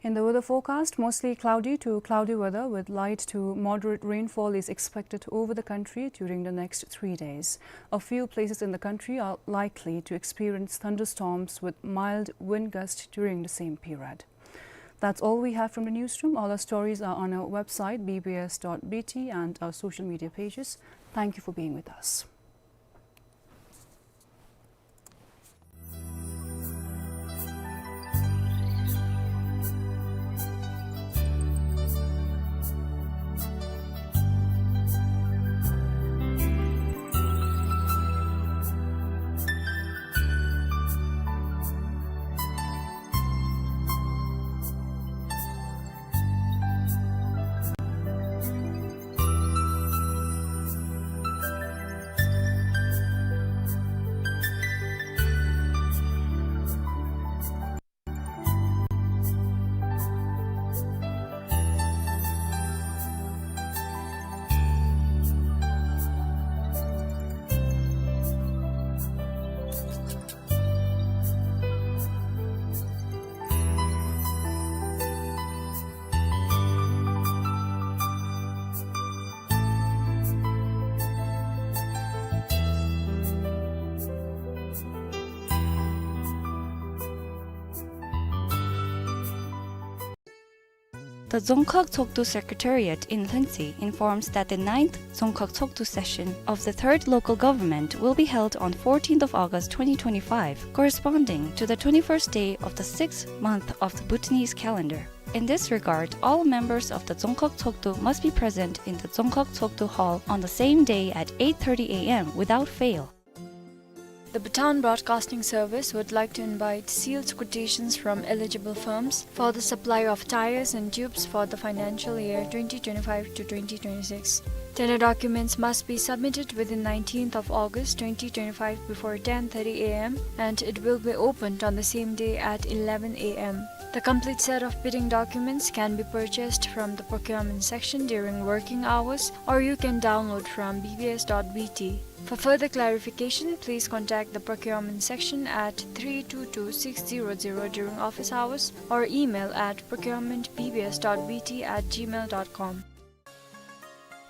In the weather forecast, mostly cloudy to cloudy weather with light to moderate rainfall is expected over the country during the next three days. A few places in the country are likely to experience thunderstorms with mild wind gust during the same period. That's all we have from the newsroom. All our stories are on our website, B B S dot B T, and our social media pages. Thank you for being with us. The Dzongkhag Tshogdu Secretariat in Lhuentse informs that the ninth Dzongkhag Tshogdu session of the third local government will be held on fourteenth of August twenty twenty-five, corresponding to the twenty-first day of the sixth month of the Bhutanese calendar. In this regard, all members of the Dzongkhag Tshogdu must be present in the Dzongkhag Tshogdu Hall on the same day at eight thirty A M without fail. The Bhutan Broadcasting Service would like to invite sealed quotations from eligible firms for the supply of tyres and tubes for the financial year twenty twenty-five to twenty twenty-six. Tender documents must be submitted within nineteenth of August twenty twenty-five before ten thirty A M, and it will be opened on the same day at eleven A M. The complete set of bidding documents can be purchased from the procurement section during working hours, or you can download from B B S dot B T. For further clarification, please contact the procurement section at three two two six zero zero during office hours or email at procurement B B S dot B T at gmail dot com.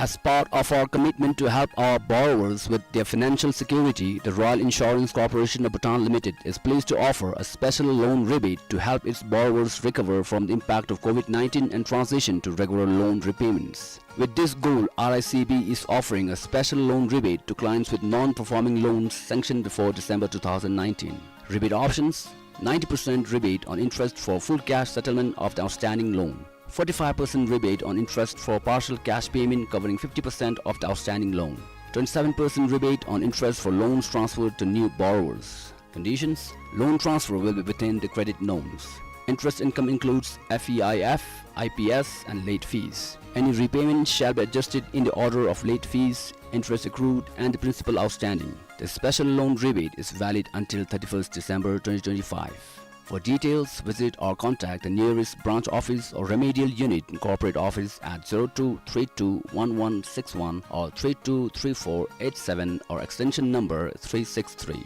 As part of our commitment to help our borrowers with their financial security, the Royal Insurance Corporation of Bhutan Limited is pleased to offer a special loan rebate to help its borrowers recover from the impact of COVID nineteen and transition to regular loan repayments. With this goal, R I C B is offering a special loan rebate to clients with non-performing loans sanctioned before December two thousand nineteen. Rebate options: ninety percent rebate on interest for full cash settlement of the outstanding loan, forty-five percent rebate on interest for partial cash payment covering fifty percent of the outstanding loan, twenty-seven percent rebate on interest for loans transferred to new borrowers. Conditions: loan transfer will be within the credit norms. Interest income includes F E I F, I P S, and late fees. Any repayment shall be adjusted in the order of late fees, interest accrued, and the principal outstanding. The special loan rebate is valid until thirty-first December twenty twenty-five. For details, visit or contact the nearest branch office or remedial unit in corporate office at zero two three two one one six one or three two three four eight seven or extension number three six three.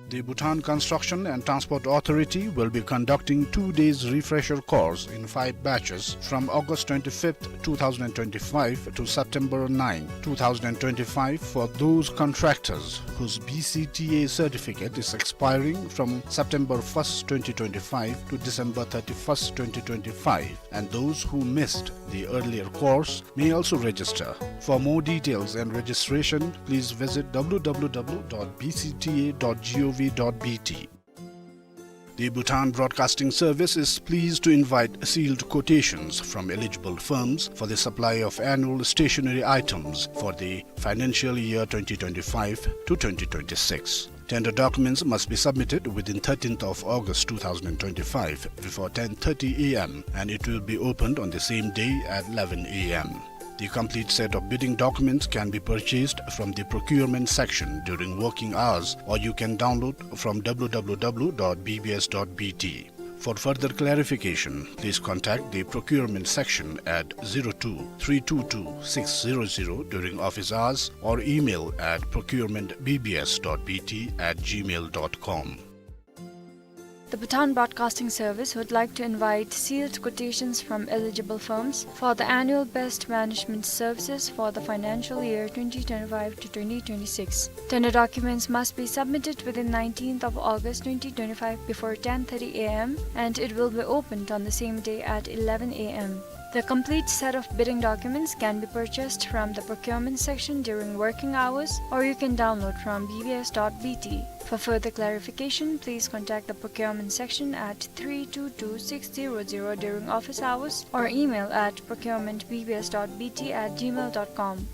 The Bhutan Construction and Transport Authority will be conducting two days refresher course in five batches from August twenty-fifth, two thousand twenty-five to September ninth, two thousand twenty-five for those contractors whose B C T A certificate is expiring from September first, twenty twenty-five to December thirty-first, twenty twenty-five, and those who missed the earlier course may also register. For more details and registration, please visit W W W dot B C T A dot gov dot B T. The Bhutan Broadcasting Service is pleased to invite sealed quotations from eligible firms for the supply of annual stationery items for the financial year twenty twenty-five to twenty twenty-six. Tender documents must be submitted within thirteenth of August two thousand twenty-five before ten thirty A M, and it will be opened on the same day at eleven A M. The complete set of bidding documents can be purchased from the procurement section during working hours, or you can download from W W W dot B B S dot B T. For further clarification, please contact the procurement section at zero two three two two six zero zero during office hours or email at procurement B B S dot B T at gmail dot com. The Bhutan Broadcasting Service would like to invite sealed quotations from eligible firms for the annual best management services for the financial year twenty twenty-five to twenty twenty-six. Tender documents must be submitted within nineteenth of August twenty twenty-five before ten thirty A M, and it will be opened on the same day at eleven A M. The complete set of bidding documents can be purchased from the procurement section during working hours, or you can download from B B S dot B T. For further clarification, please contact the procurement section at three two two six zero zero during office hours or email at procurement B B S dot B T at gmail dot com.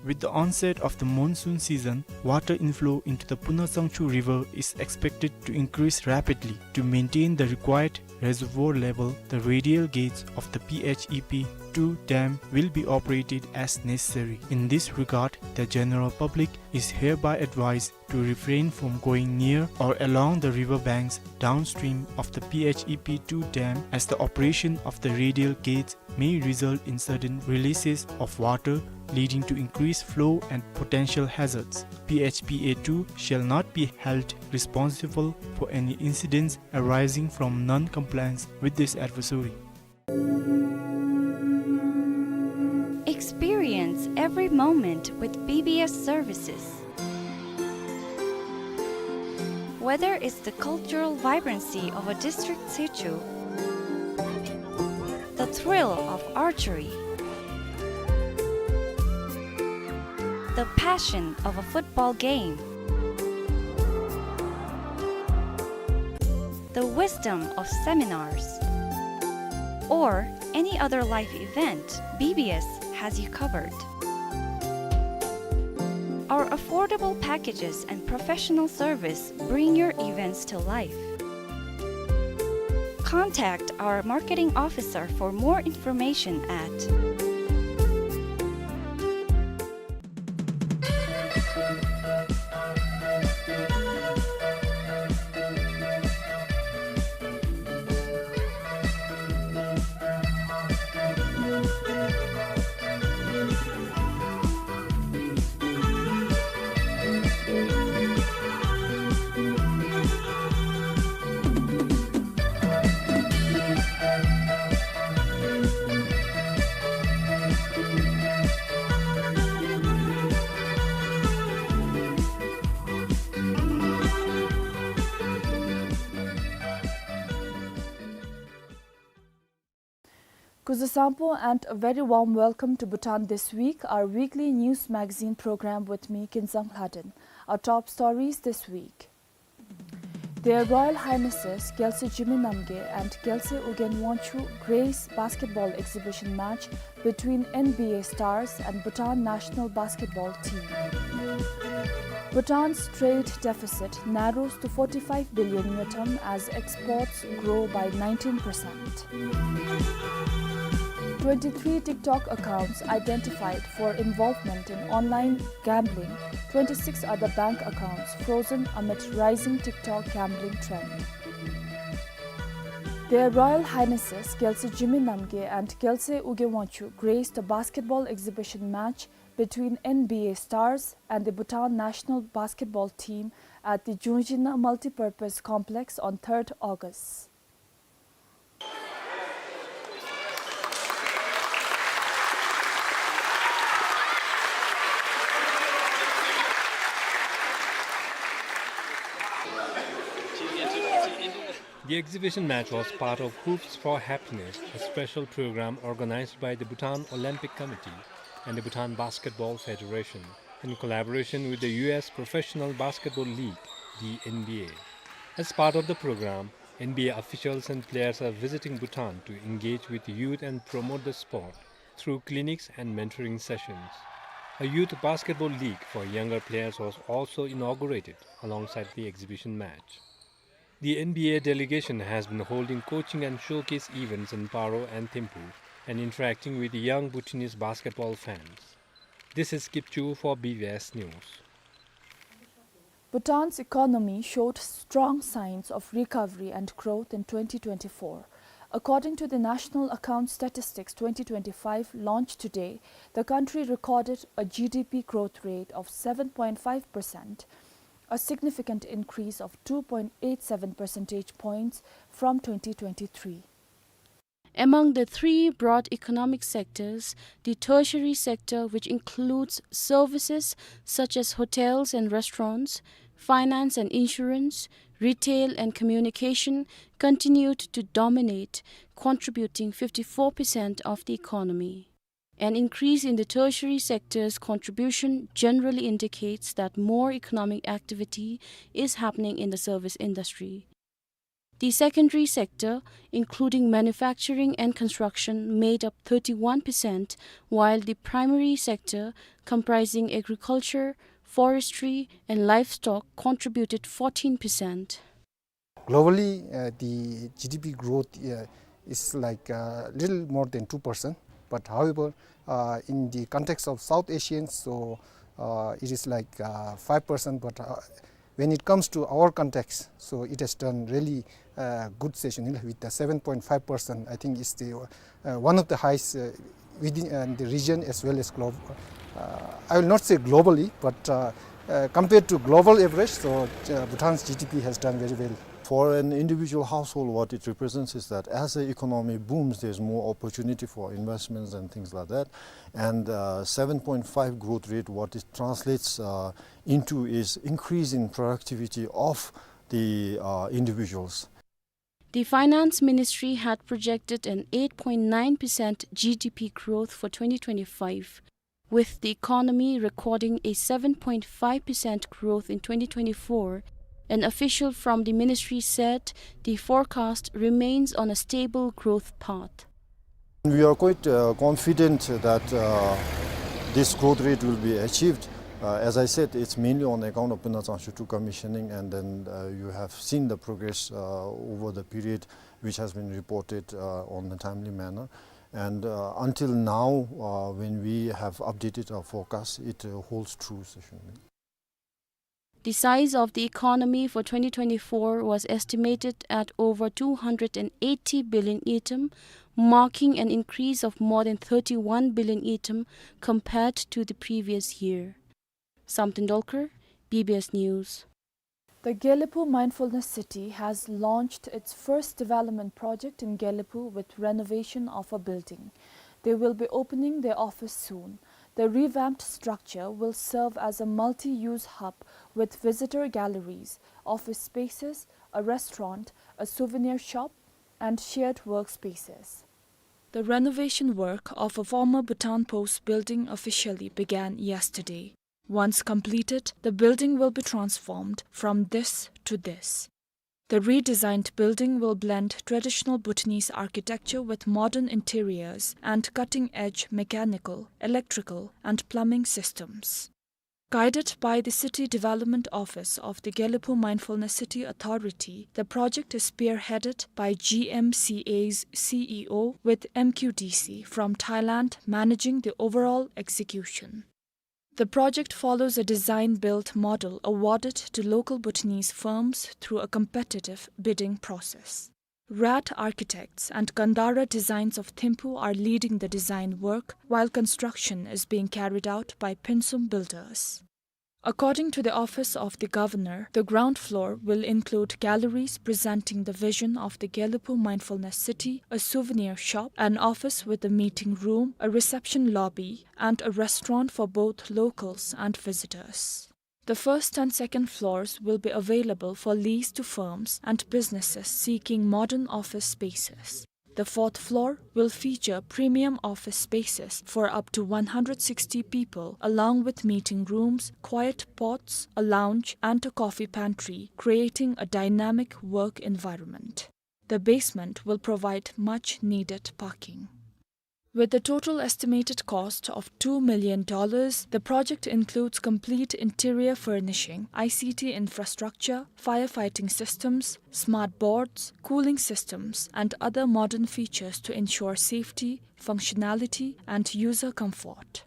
With the onset of the monsoon season, water inflow into the Puna Sangchu River is expected to increase rapidly. To maintain the required reservoir level, the radial gates of the P H E P two dam will be operated as necessary. In this regard, the general public is hereby advised to refrain from going near or along the river banks downstream of the P H E P two dam, as the operation of the radial gates may result in sudden releases of water, leading to increased flow and potential hazards. P H P A two shall not be held responsible for any incidents arising from non-compliance with this advisory. Experience every moment with B B S services. Whether it's the cultural vibrancy of a district situ, the thrill of archery, the passion of a football game, the wisdom of seminars, or any other life event, B B S has you covered. Our affordable packages and professional service bring your events to life. Contact our marketing officer for more information at Kuzuzangpo and a very warm welcome to Bhutan This Week, our weekly news magazine program with me, Kinzang Lhaden. Our top stories this week. Their Royal Highnesses Gyaltsy Zhimui Namgay and Gyaltsy Ugyen Wangchuck grace basketball exhibition match between N B A stars and Bhutan national basketball team. Bhutan's trade deficit narrows to forty-five billion ngultrum as exports grow by nineteen percent. Twenty-three TikTok accounts identified for involvement in online gambling, twenty-six other bank accounts frozen amid rising TikTok gambling trend. Their Royal Highnesses Gyaltsy Zhimui Namgay and Gyaltsy Ugyen Wangchuck graced a basketball exhibition match between N B A stars and the Bhutan national basketball team at the Jungzhina Multipurpose Complex on third August. The exhibition match was part of Hoops for Happiness, a special program organized by the Bhutan Olympic Committee and the Bhutan Basketball Federation, in collaboration with the U S Professional Basketball League, the N B A. As part of the program, N B A officials and players are visiting Bhutan to engage with youth and promote the sport through clinics and mentoring sessions. A youth basketball league for younger players was also inaugurated alongside the exhibition match. The N B A delegation has been holding coaching and showcase events in Paro and Thimphu and interacting with young Bhutanese basketball fans. This is Kipchu for B B S News. Bhutan's economy showed strong signs of recovery and growth in twenty twenty-four. According to the National Account Statistics twenty twenty-five launched today, the country recorded a G D P growth rate of seven point five percent, a significant increase of two point eight seven percentage points from twenty twenty-three. Among the three broad economic sectors, the tertiary sector, which includes services such as hotels and restaurants, finance and insurance, retail and communication, continued to dominate, contributing fifty-four percent of the economy. An increase in the tertiary sector's contribution generally indicates that more economic activity is happening in the service industry. The secondary sector, including manufacturing and construction, made up thirty-one percent, while the primary sector, comprising agriculture, forestry, and livestock, contributed fourteen percent. Globally, uh, the G D P growth, uh, is like, uh, little more than two percent. But however, uh, in the context of South Asians, so, uh, it is like, uh, five percent. But, uh, when it comes to our context, so it has done really, uh, good session with the seven point five percent. I think it's the, uh, one of the highest, uh, within, uh, the region as well as global. Uh, I will not say globally, but, uh, uh, compared to global average, so, uh, Bhutan's G D P has done very well. For an individual household, what it represents is that as the economy booms, there's more opportunity for investments and things like that. And, uh, seven point five growth rate, what it translates, uh, into is increase in productivity of the, uh, individuals. The Finance Ministry had projected an eight point nine percent G D P growth for twenty twenty-five, with the economy recording a seven point five percent growth in twenty twenty-four. An official from the ministry said the forecast remains on a stable growth path. We are quite, uh, confident that, uh, this growth rate will be achieved. Uh, as I said, it's mainly on account of Pynna Tsangshyu two commissioning, and then, uh, you have seen the progress, uh, over the period which has been reported, uh, on a timely manner. And, uh, until now, uh, when we have updated our forecast, it, uh, holds true, Seshonmi. The size of the economy for twenty twenty-four was estimated at over two hundred and eighty billion ngultrum, marking an increase of more than thirty-one billion ngultrum compared to the previous year. Samten Dolkar, B B S News. The Gelephu Mindfulness City has launched its first development project in Gelephu with renovation of a building. They will be opening their office soon. The revamped structure will serve as a multi-use hub with visitor galleries, office spaces, a restaurant, a souvenir shop, and shared workspaces. The renovation work of a former Bhutan Post building officially began yesterday. Once completed, the building will be transformed from this to this. The redesigned building will blend traditional Bhutanese architecture with modern interiors and cutting-edge mechanical, electrical, and plumbing systems. Guided by the City Development Office of the Gelephu Mindfulness City Authority, the project is spearheaded by G M C A's C E O with M Q D C from Thailand managing the overall execution. The project follows a design-build model awarded to local Bhutanese firms through a competitive bidding process. Rat Architects and Gandhara Designs of Thimphu are leading the design work, while construction is being carried out by Pinsum Builders. According to the Office of the Governor, the ground floor will include galleries presenting the vision of the Gelephu Mindfulness City, a souvenir shop, an office with a meeting room, a reception lobby, and a restaurant for both locals and visitors. The first and second floors will be available for lease to firms and businesses seeking modern office spaces. The fourth floor will feature premium office spaces for up to one hundred sixty people, along with meeting rooms, quiet pods, a lounge, and a coffee pantry, creating a dynamic work environment. The basement will provide much needed parking. With a total estimated cost of two million dollars, the project includes complete interior furnishing, I C T infrastructure, firefighting systems, smart boards, cooling systems, and other modern features to ensure safety, functionality, and user comfort.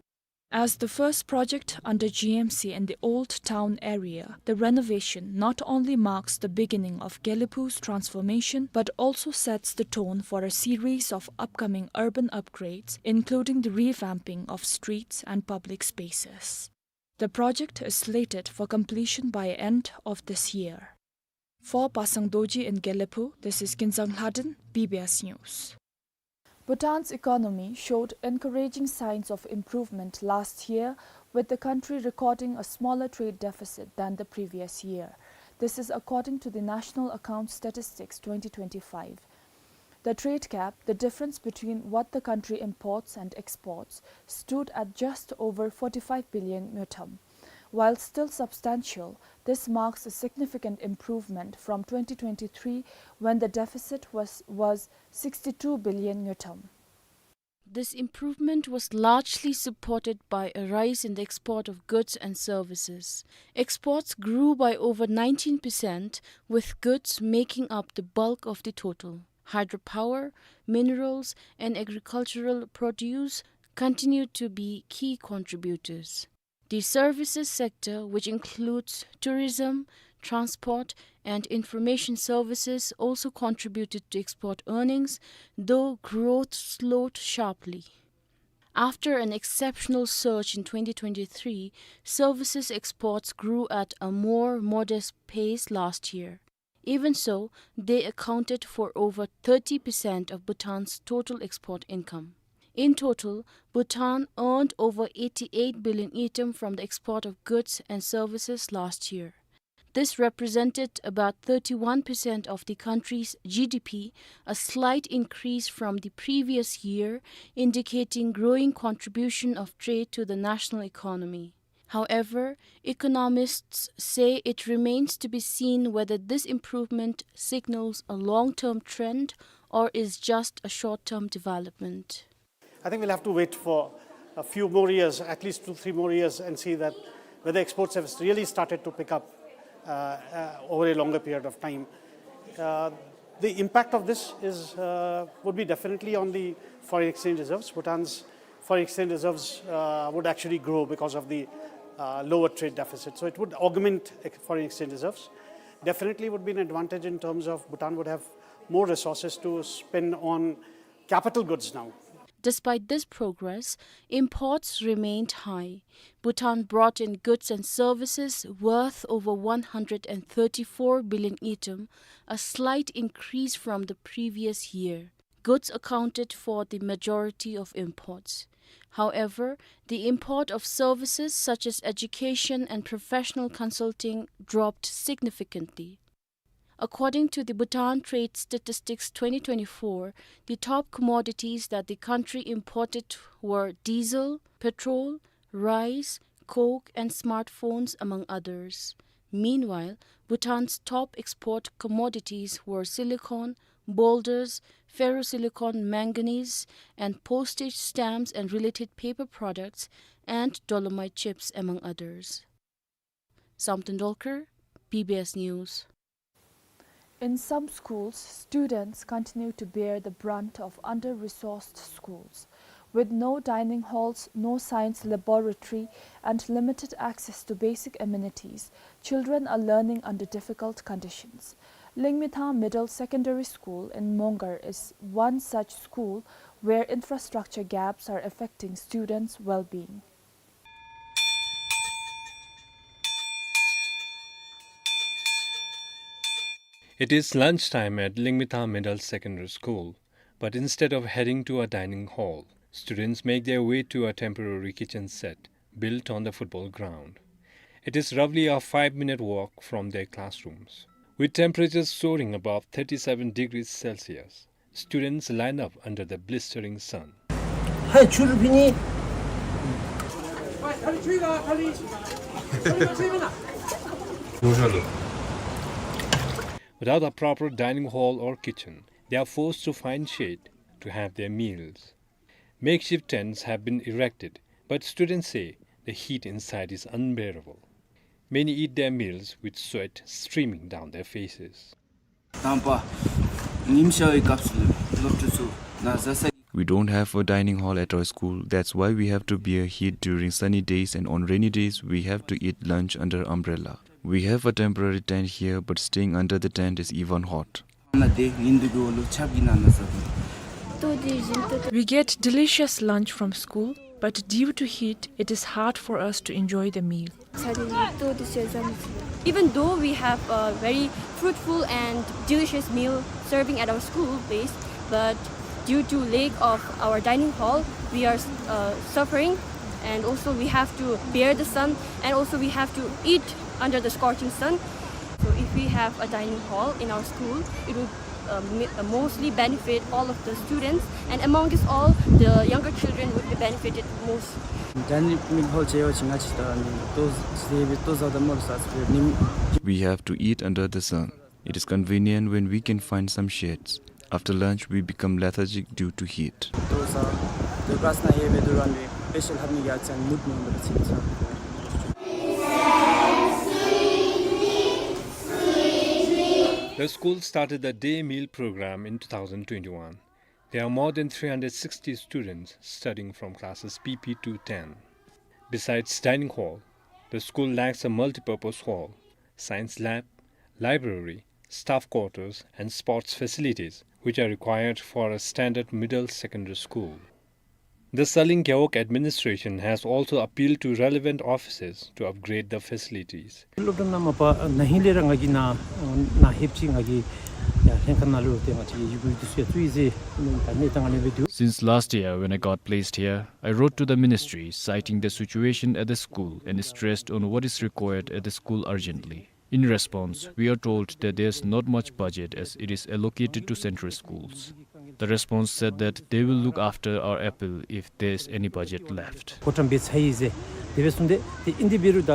As the first project under G M C in the Old Town area, the renovation not only marks the beginning of Gelephu's transformation but also sets the tone for a series of upcoming urban upgrades, including the revamping of streets and public spaces. The project is slated for completion by end of this year. For Pasang Dorji in Gelephu, this is Kinzang Lhaden, B B S News. Bhutan's economy showed encouraging signs of improvement last year, with the country recording a smaller trade deficit than the previous year. This is according to the National Account Statistics twenty twenty-five. The trade gap, the difference between what the country imports and exports, stood at just over forty-five billion ngultrum. While still substantial, this marks a significant improvement from twenty twenty-three, when the deficit was, was sixty-two billion ngultrum. This improvement was largely supported by a rise in the export of goods and services. Exports grew by over nineteen percent, with goods making up the bulk of the total. Hydropower, minerals, and agricultural produce continued to be key contributors. The services sector, which includes tourism, transport, and information services, also contributed to export earnings, though growth slowed sharply. After an exceptional surge in twenty twenty-three, services exports grew at a more modest pace last year. Even so, they accounted for over thirty percent of Bhutan's total export income. In total, Bhutan earned over eighty-eight billion ngultrum from the export of goods and services last year. This represented about thirty-one percent of the country's G D P, a slight increase from the previous year, indicating growing contribution of trade to the national economy. However, economists say it remains to be seen whether this improvement signals a long-term trend or is just a short-term development. I think we'll have to wait for a few more years, at least two, three more years, and see that whether exports have really started to pick up, uh, uh, over a longer period of time. Uh, the impact of this is, uh, would be definitely on the foreign exchange reserves. Bhutan's foreign exchange reserves, uh, would actually grow because of the, uh, lower trade deficit. So it would augment ex-, foreign exchange reserves. Definitely would be an advantage in terms of Bhutan would have more resources to spend on capital goods now. Despite this progress, imports remained high. Bhutan brought in goods and services worth over one hundred and thirty-four billion ngultrum, a slight increase from the previous year. Goods accounted for the majority of imports. However, the import of services such as education and professional consulting dropped significantly. According to the Bhutan Trade Statistics twenty twenty-four, the top commodities that the country imported were diesel, petrol, rice, coke, and smartphones, among others. Meanwhile, Bhutan's top export commodities were silicon, boulders, ferrosilicon manganese, and postage stamps and related paper products, and dolomite chips, among others. Samten Dolkar, B B S News. In some schools, students continue to bear the brunt of under-resourced schools. With no dining halls, no science laboratory, and limited access to basic amenities, children are learning under difficult conditions. Lingmithang Middle Secondary School in Mongar is one such school where infrastructure gaps are affecting students' well-being. It is lunchtime at Lingmithang Middle Secondary School, but instead of heading to a dining hall, students make their way to a temporary kitchen set built on the football ground. It is roughly a five-minute walk from their classrooms. With temperatures soaring above thirty-seven degrees Celsius, students line up under the blistering sun. Without a proper dining hall or kitchen, they are forced to find shade to have their meals. Makeshift tents have been erected, but students say the heat inside is unbearable. Many eat their meals with sweat streaming down their faces. དང་པ་ཉིམ་ཤར་བའི་སྐབས་སུ་སློབ་ཕྲུག་ཚུ་ན་བཟའ་ས། We don't have a dining hall at our school. That's why we have to bear heat during sunny days, and on rainy days, we have to eat lunch under umbrella. We have a temporary tent here, but staying under the tent is even hot. ན་དེ་ཉིན་དུ་གོ་ལོ་ཆབ་ཀྱི་ནང་ན་ས་དང་། We get delicious lunch from school, but due to heat, it is hard for us to enjoy the meal. Even though we have a very fruitful and delicious meal serving at our school place, but due to lack of our dining hall, we are, uh, suffering, and also we have to bear the sun, and also we have to eat under the scorching sun. So if we have a dining hall in our school, it would, uh, mi- uh, mostly benefit all of the students, and amongst all, the younger children would be benefited most. ཌའི་ནིང་ཧོལ་ཅིག་ཡོད་ཅི་ང་ཅི་ད་ནི་ཏོ་ཟེ་བི་ཏོ་ཟ་ད་མོར་ས་སི་ནིམ། We have to eat under the sun. It is convenient when we can find some shades. After lunch, we become lethargic due to heat. ཏོ་ཟ་ཏོ་ཀླཱས་ནང་ཡོད་པའི་དུས་རང་གི་སྤེ་ཤལ་ཧབ་ནི་ཡ་ཅན་མུད་མོང་འདྲ་ཅིག་ཚ། The school started the day meal program in two thousand twenty-one. There are more than three hundred sixty students studying from classes P P to ten. Besides dining hall, the school lacks a multipurpose hall, science lab, library, staff quarters, and sports facilities, which are required for a standard middle secondary school. The Tsalling Gewog administration has also appealed to relevant offices to upgrade the facilities. སློབ་གྲྭ་ནང་མ་པ་ན་ཧིང་ལས་ར་ང་གིས་ན་ན་ཧེབ་ཅིག་ང་གིས་ཡ་ལྷན་ཁག་ནང་ལུ་ཏེ་ང་ཅིག་ཡི་གུ་ཡི་དུས་སུ་ཡ་ཚུ་ཡི་ཟེར་ད་ནི་ད་ང་ནི་བེ་དུ། Since last year when I got placed here, I wrote to the ministry citing the situation at the school and stressed on what is required at the school urgently. In response, we are told that there's not much budget as it is allocated to central schools. The response said that they will look after our appeal if there's any budget left. ཕོ་བྲང་འབད་ཚར་ཡི་ཟེར་དེ་སྦེ་གསུངས་ཏེ་ཏེ་ཨིན་དེ་འབད་རུང་ད་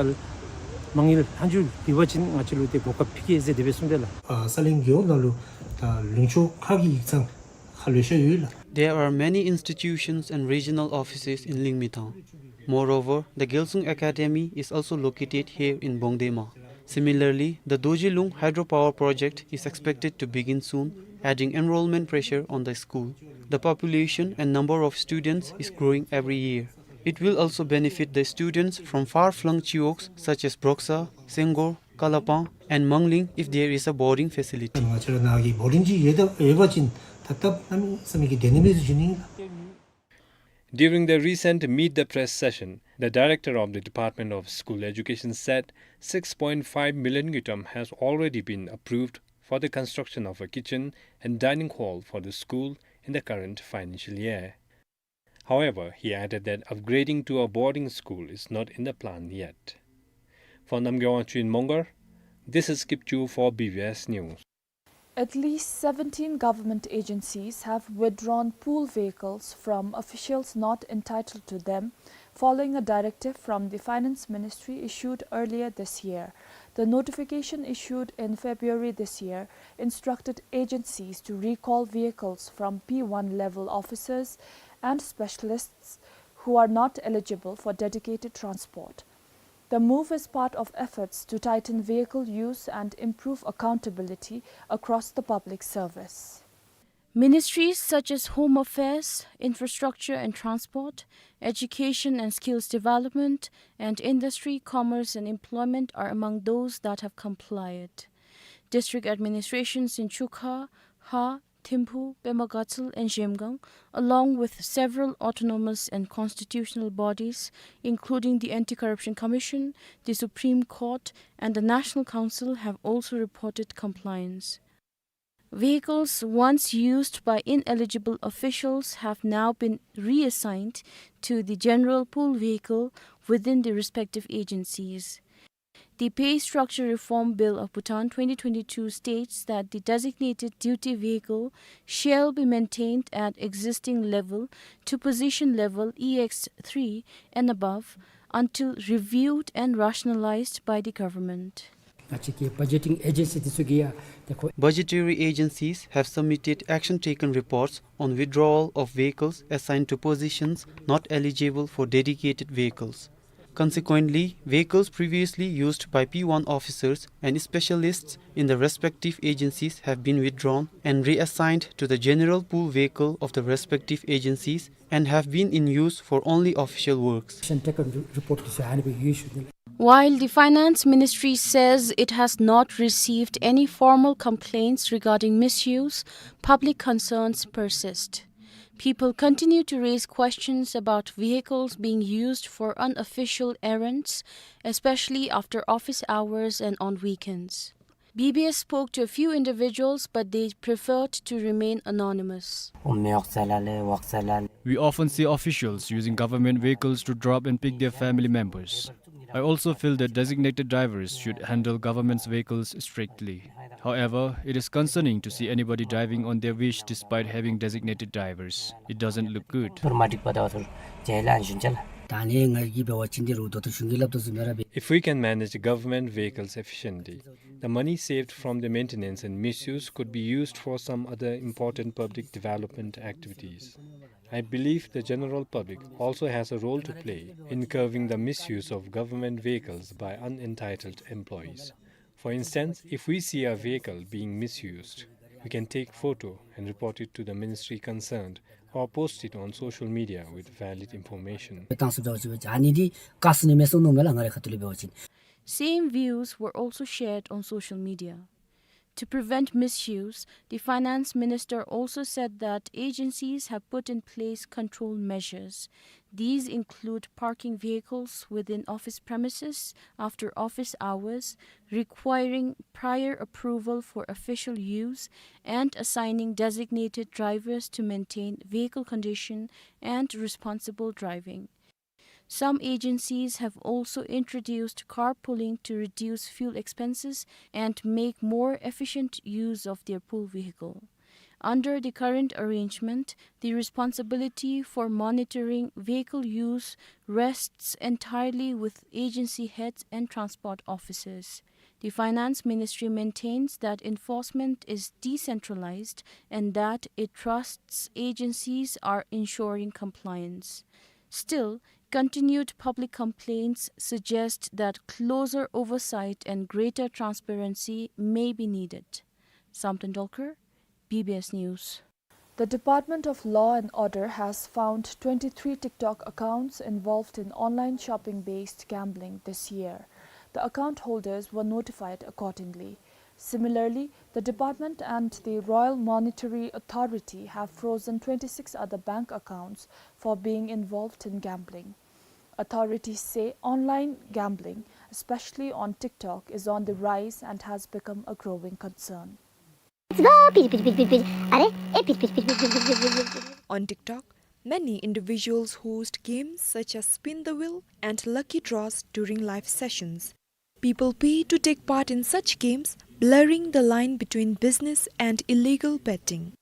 མ་དངུལ་ལྷག་འཇུག་ཡོད་པ་ཅིན་ང་བཅས་ལུ་ཏེ་གོ་སྐབས་ཕུལ་གེ་ཟེར་དེ་སྦེ་གསུངས་ཏེ་ལགས། ཨ་ས་གླིང་རྒེད་འོག་ནང་ལུ་ད་ལུང་ཕྱོགས་ཁག་གི་ཡིག་ཚང་ཁག་ལེ་ཤ་ཡོད་ལགས། There are many institutions and regional offices in Lingmithang. Moreover, the Gyalsung Academy is also located here in Bongdema. Similarly, the Dorji Lung hydropower project is expected to begin soon, adding enrollment pressure on the school. The population and number of students is growing every year. It will also benefit the students from far-flung chiwogs such as Broksa, Senggor, Kalapang, and Mangling if there is a boarding facility. ང་བཅས་ར་ནཱ་གི་བོར་ཌིང་ཅིག་ཡོད་ད་ཡོད་པ་ཅིན་ད་སྟབས་གནམ་མེད་ས་མེད་ཀྱི་བདེ་ནི་མས་ཟེར་ཞུ་ནི་ཨིན་ལགས། During the recent Meet the Press session, the director of the Department of School Education said six point five million ngultrum has already been approved for the construction of a kitchen and dining hall for the school in the current financial year. However, he added that upgrading to a boarding school is not in the plan yet. For Namgay Wangchuk in Mongar, this is Kipchoo for B B S News. At least seventeen government agencies have withdrawn pool vehicles from officials not entitled to them, following a directive from the Finance Ministry issued earlier this year. The notification, issued in February this year, instructed agencies to recall vehicles from P one level officers and specialists who are not eligible for dedicated transport. The move is part of efforts to tighten vehicle use and improve accountability across the public service. Ministries such as Home Affairs, Infrastructure and Transport, Education and Skills Development, and Industry, Commerce and Employment are among those that have complied. District administrations in Chukha, Ha, Thimphu, Pema Gatshel, and Zhemgang, along with several autonomous and constitutional bodies, including the Anti-Corruption Commission, the Supreme Court, and the National Council, have also reported compliance. Vehicles once used by ineligible officials have now been reassigned to the general pool vehicle within the respective agencies. The Pay Structure Reform Bill of Bhutan twenty twenty-two states that the designated duty vehicle shall be maintained at existing level to position level E X three and above until reviewed and rationalized by the government. ང་བཅས་ཀྱི་budgeting agency འདི་ཚུ་གིས་ཡང་ཏེ་ཁོ། Budgetary agencies have submitted action taken reports on withdrawal of vehicles assigned to positions not eligible for dedicated vehicles. Consequently, vehicles previously used by P one officers and specialists in the respective agencies have been withdrawn and reassigned to the general pool vehicle of the respective agencies and have been in use for only official works. Action taken re-, report འདི་ཚུ་ཨ་ནི་སྦེ་ཡོད་ཞུ་ནི་ལགས། While the Finance Ministry says it has not received any formal complaints regarding misuse, public concerns persist. People continue to raise questions about vehicles being used for unofficial errands, especially after office hours and on weekends. B B S spoke to a few individuals, but they preferred to remain anonymous. We often see officials using government vehicles to drop and pick their family members. I also feel that designated drivers should handle government's vehicles strictly. However, it is concerning to see anybody driving on their wish despite having designated drivers. It doesn't look good. If we can manage government vehicles efficiently, the money saved from their maintenance and misuse could be used for some other important public development activities. I believe the general public also has a role to play in curbing the misuse of government vehicles by unentitled employees. For instance, if we see a vehicle being misused, we can take photo and report it to the ministry concerned or post it on social media with valid information. Same views were also shared on social media. To prevent misuse, the finance minister also said that agencies have put in place control measures. These include parking vehicles within office premises after office hours, requiring prior approval for official use, and assigning designated drivers to maintain vehicle condition and responsible driving. Some agencies have also introduced carpooling to reduce fuel expenses and make more efficient use of their pool vehicle. Under the current arrangement, the responsibility for monitoring vehicle use rests entirely with agency heads and transport officers. The Finance Ministry maintains that enforcement is decentralized and that it trusts agencies are ensuring compliance. Still, continued public complaints suggest that closer oversight and greater transparency may be needed. Samten Dolkar, B B S News. The Department of Law and Order has found twenty-three TikTok accounts involved in online shopping-based gambling this year. The account holders were notified accordingly. Similarly, the department and the Royal Monetary Authority have frozen twenty-six other bank accounts for being involved in gambling. Authorities say online gambling, especially on TikTok, is on the rise and has become a growing concern. On TikTok, many individuals host games such as Spin the Wheel and Lucky Draws during live sessions. People pay to take part in such games, blurring the line between business and illegal betting.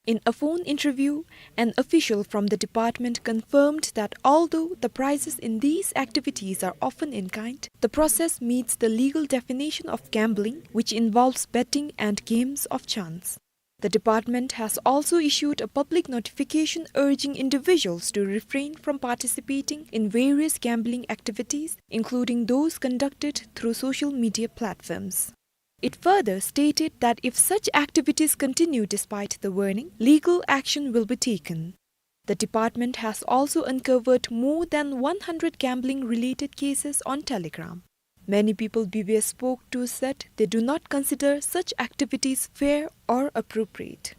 In a phone interview, an official from the department confirmed that although the prizes in these activities are often in kind, the process meets the legal definition of gambling, which involves betting and games of chance. The department has also issued a public notification urging individuals to refrain from participating in various gambling activities, including those conducted through social media platforms. It further stated that if such activities continue despite the warning, legal action will be taken. The department has also uncovered more than one hundred gambling-related cases on Telegram. Many people B B S spoke to said they do not consider such activities fair or appropriate.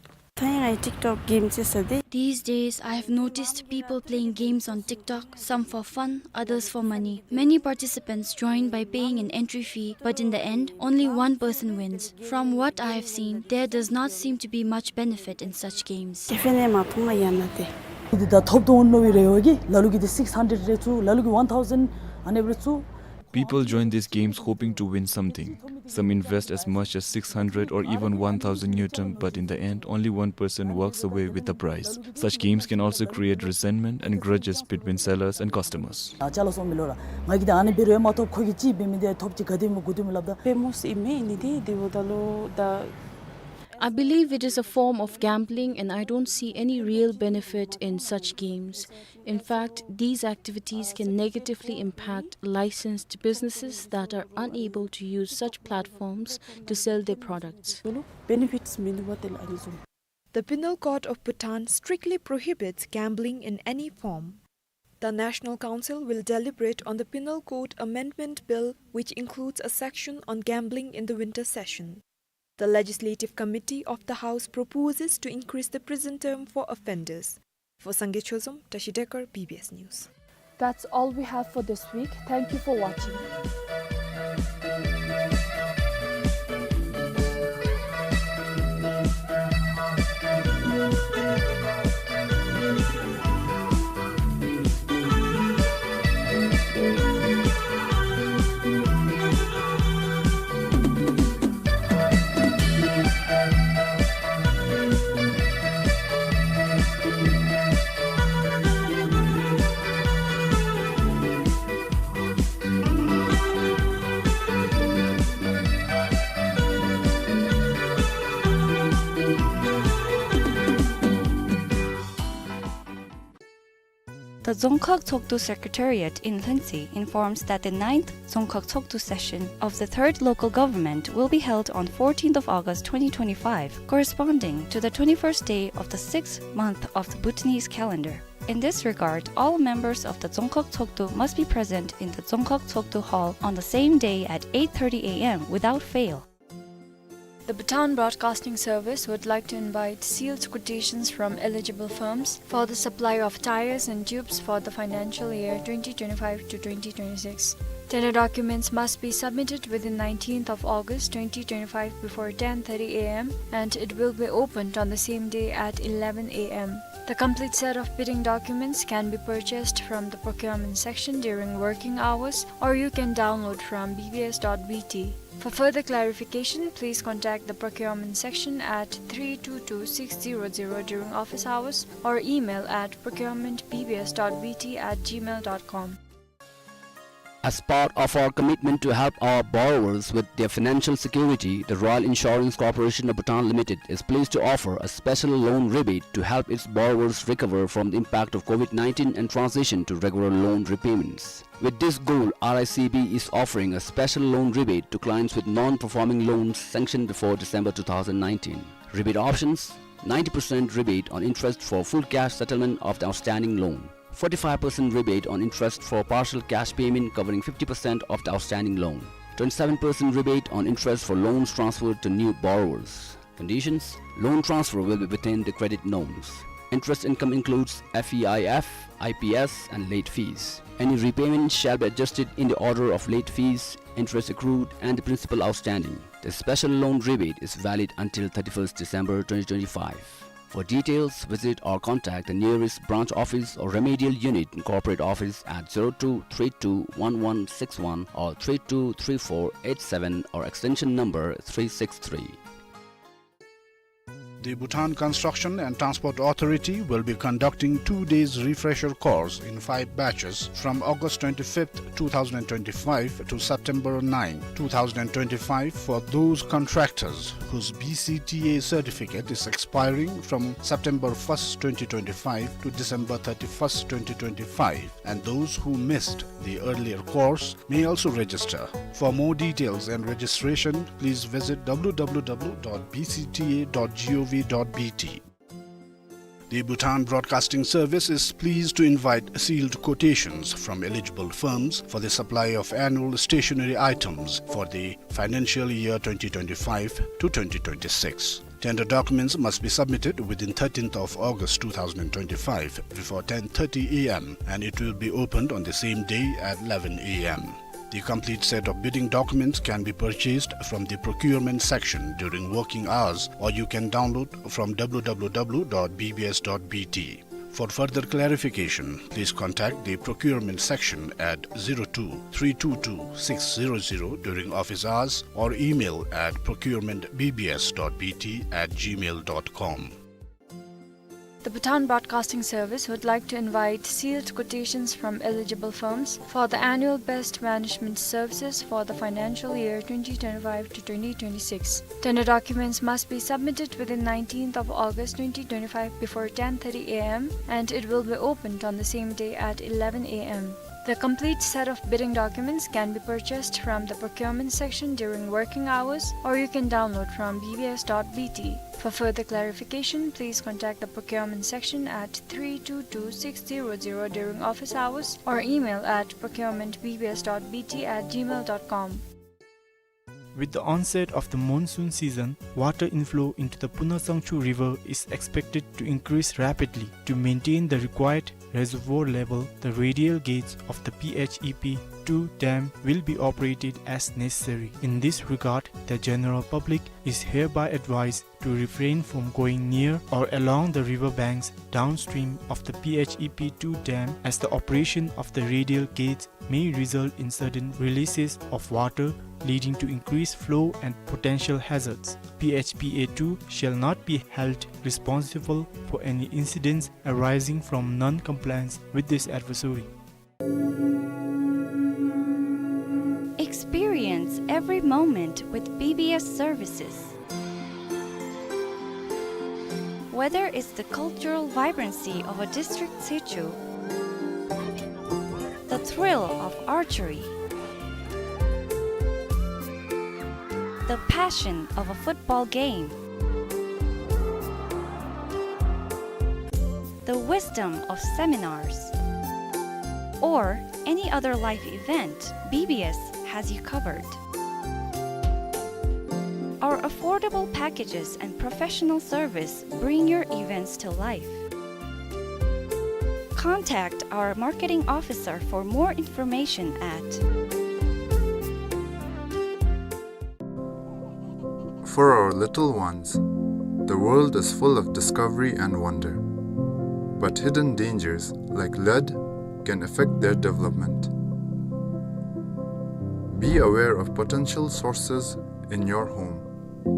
These days, I have noticed people playing games on TikTok, some for fun, others for money. Many participants join by paying an entry fee, but in the end, only one person wins. From what I have seen, there does not seem to be much benefit in such games. འདི་ད་ཐོབ་དོ་འོང་མནོ་བའི་རེ་བ་གིས་ལ་ལུ་གིས་འདི་six hundred རེ་བཙུགས། ལ་ལུ་གིས་one thousand ཨ་ནི་རེ་བཙུགས། People join these games hoping to win something. Some invest as much as six hundred or even one thousand ngultrum, but in the end, only one person walks away with the prize. Such games can also create resentment and grudges between sellers and customers. ཨ་ཅ་ལ་སོང་མི་ལོ་ར་ང་གིས་འདི་ཨ་ནི་འབད་རུང་མ་ཐོབ། ཁོ་གིས་ཅིག་འབད་མི་འདི་ཐོབ་ཅི་ག་དེ་མི་དགོ་དེ་མི་ལབ་ད། པེ་མོ་སི་མེ་ནི་དེ་དེ་བོ་ད་ལོ་ད། I believe it is a form of gambling and I don't see any real benefit in such games. In fact, these activities can negatively impact licensed businesses that are unable to use such platforms to sell their products. Benefits མིན་འདུག་པ་དེ་ལ་ཨ་ནི་བཟུམ། The Penal Code of Bhutan strictly prohibits gambling in any form. The National Council will deliberate on the Penal Code Amendment Bill, which includes a section on gambling, in the winter session. The Legislative Committee of the House proposes to increase the prison term for offenders. For Sangay Chozom, Tashi Dekar, B B S News. That's all we have for this week. Thank you for watching. The Dzongkhag Tshogdu Secretariat in Lhuentse informs that the ninth Dzongkhag Tshogdu session of the third local government will be held on fourteenth of August twenty twenty-five, corresponding to the twenty-first day of the sixth month of the Bhutanese calendar. In this regard, all members of the Dzongkhag Tshogdu must be present in the Dzongkhag Tshogdu Hall on the same day at eight thirty A M without fail. The Bhutan Broadcasting Service would like to invite sealed quotations from eligible firms for the supply of tyres and tubes for the financial year twenty twenty-five to twenty twenty-six. Tender documents must be submitted within nineteenth of August twenty twenty-five before ten thirty A M, and it will be opened on the same day at eleven A M. The complete set of bidding documents can be purchased from the procurement section during working hours, or you can download from B B S dot B T. For further clarification, please contact the procurement section at three two two six zero zero during office hours or email at procurement B B S dot B T at gmail dot com. As part of our commitment to help our borrowers with their financial security, the Royal Insurance Corporation of Bhutan Limited is pleased to offer a special loan rebate to help its borrowers recover from the impact of COVID nineteen and transition to regular loan repayments. With this goal, R I C B is offering a special loan rebate to clients with non-performing loans sanctioned before December two thousand nineteen. Rebate options: ninety percent rebate on interest for full cash settlement of the outstanding loan, forty-five percent rebate on interest for partial cash payment covering fifty percent of the outstanding loan, twenty-seven percent rebate on interest for loans transferred to new borrowers. Conditions: loan transfer will be within the credit norms. Interest income includes F E I F, I P S, and late fees. Any repayment shall be adjusted in the order of late fees, interest accrued, and the principal outstanding. The special loan rebate is valid until thirty-first December twenty twenty-five. For details, visit or contact the nearest branch office or remedial unit, corporate office at zero two three two one one six one or three two three four eight seven or extension number three six three. The Bhutan Construction and Transport Authority will be conducting two days refresher course in five batches from August twenty-fifth, two thousand twenty-five to September ninth, two thousand twenty-five for those contractors whose B C T A certificate is expiring from September first, twenty twenty-five to December thirty-first, twenty twenty-five, and those who missed the earlier course may also register. For more details and registration, please visit W W W dot B C T A dot gov dot B T. The Bhutan Broadcasting Service is pleased to invite sealed quotations from eligible firms for the supply of annual stationery items for the financial year twenty twenty-five to twenty twenty-six. Tender documents must be submitted within thirteenth of August two thousand twenty-five before ten thirty A M, and it will be opened on the same day at eleven A M. The complete set of bidding documents can be purchased from the procurement section during working hours, or you can download from W W W dot B B S dot B T. For further clarification, please contact the procurement section at zero two three two two six zero zero during office hours or email at procurement B B S dot B T at gmail dot com. The Bhutan Broadcasting Service would like to invite sealed quotations from eligible firms for the annual best management services for the financial year twenty twenty-five to twenty twenty-six. Tender documents must be submitted within nineteenth of August twenty twenty-five before ten thirty A M, and it will be opened on the same day at eleven A M. The complete set of bidding documents can be purchased from the procurement section during working hours, or you can download from B B S dot B T. For further clarification, please contact the procurement section at three two two six zero zero during office hours or email at procurement B B S dot B T at gmail dot com. With the onset of the monsoon season, water inflow into the Punasangchu River is expected to increase rapidly. To maintain the required reservoir level, the radial gates of the P H E P two dam will be operated as necessary. In this regard, the general public is hereby advised to refrain from going near or along the river banks downstream of the P H E P two dam, as the operation of the radial gates may result in sudden releases of water, leading to increased flow and potential hazards. P H P A two shall not be held responsible for any incidents arising from non-compliance with this advisory. Experience every moment with B B S services. Whether it's the cultural vibrancy of a district sichu, the thrill of archery, the passion of a football game, the wisdom of seminars, or any other life event, B B S has you covered. Our affordable packages and professional service bring your events to life. Contact our marketing officer for more information at For our little ones, the world is full of discovery and wonder. But hidden dangers, like lead, can affect their development. Be aware of potential sources in your home.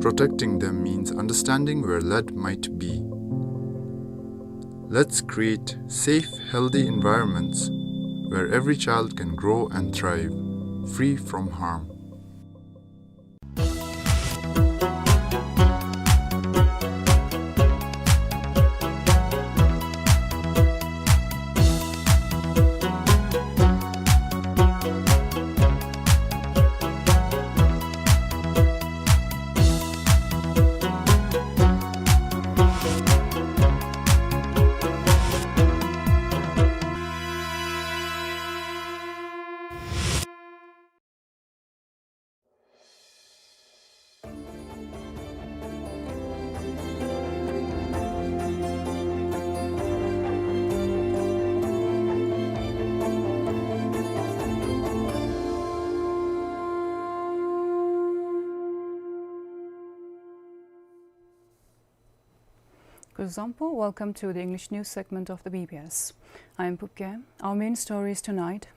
Protecting them means understanding where lead might be. Let's create safe, healthy environments where every child can grow and thrive, free from harm. Kuzuzangpo, welcome to the English news segment of the B B S. I am Pupke. Our main stories tonight.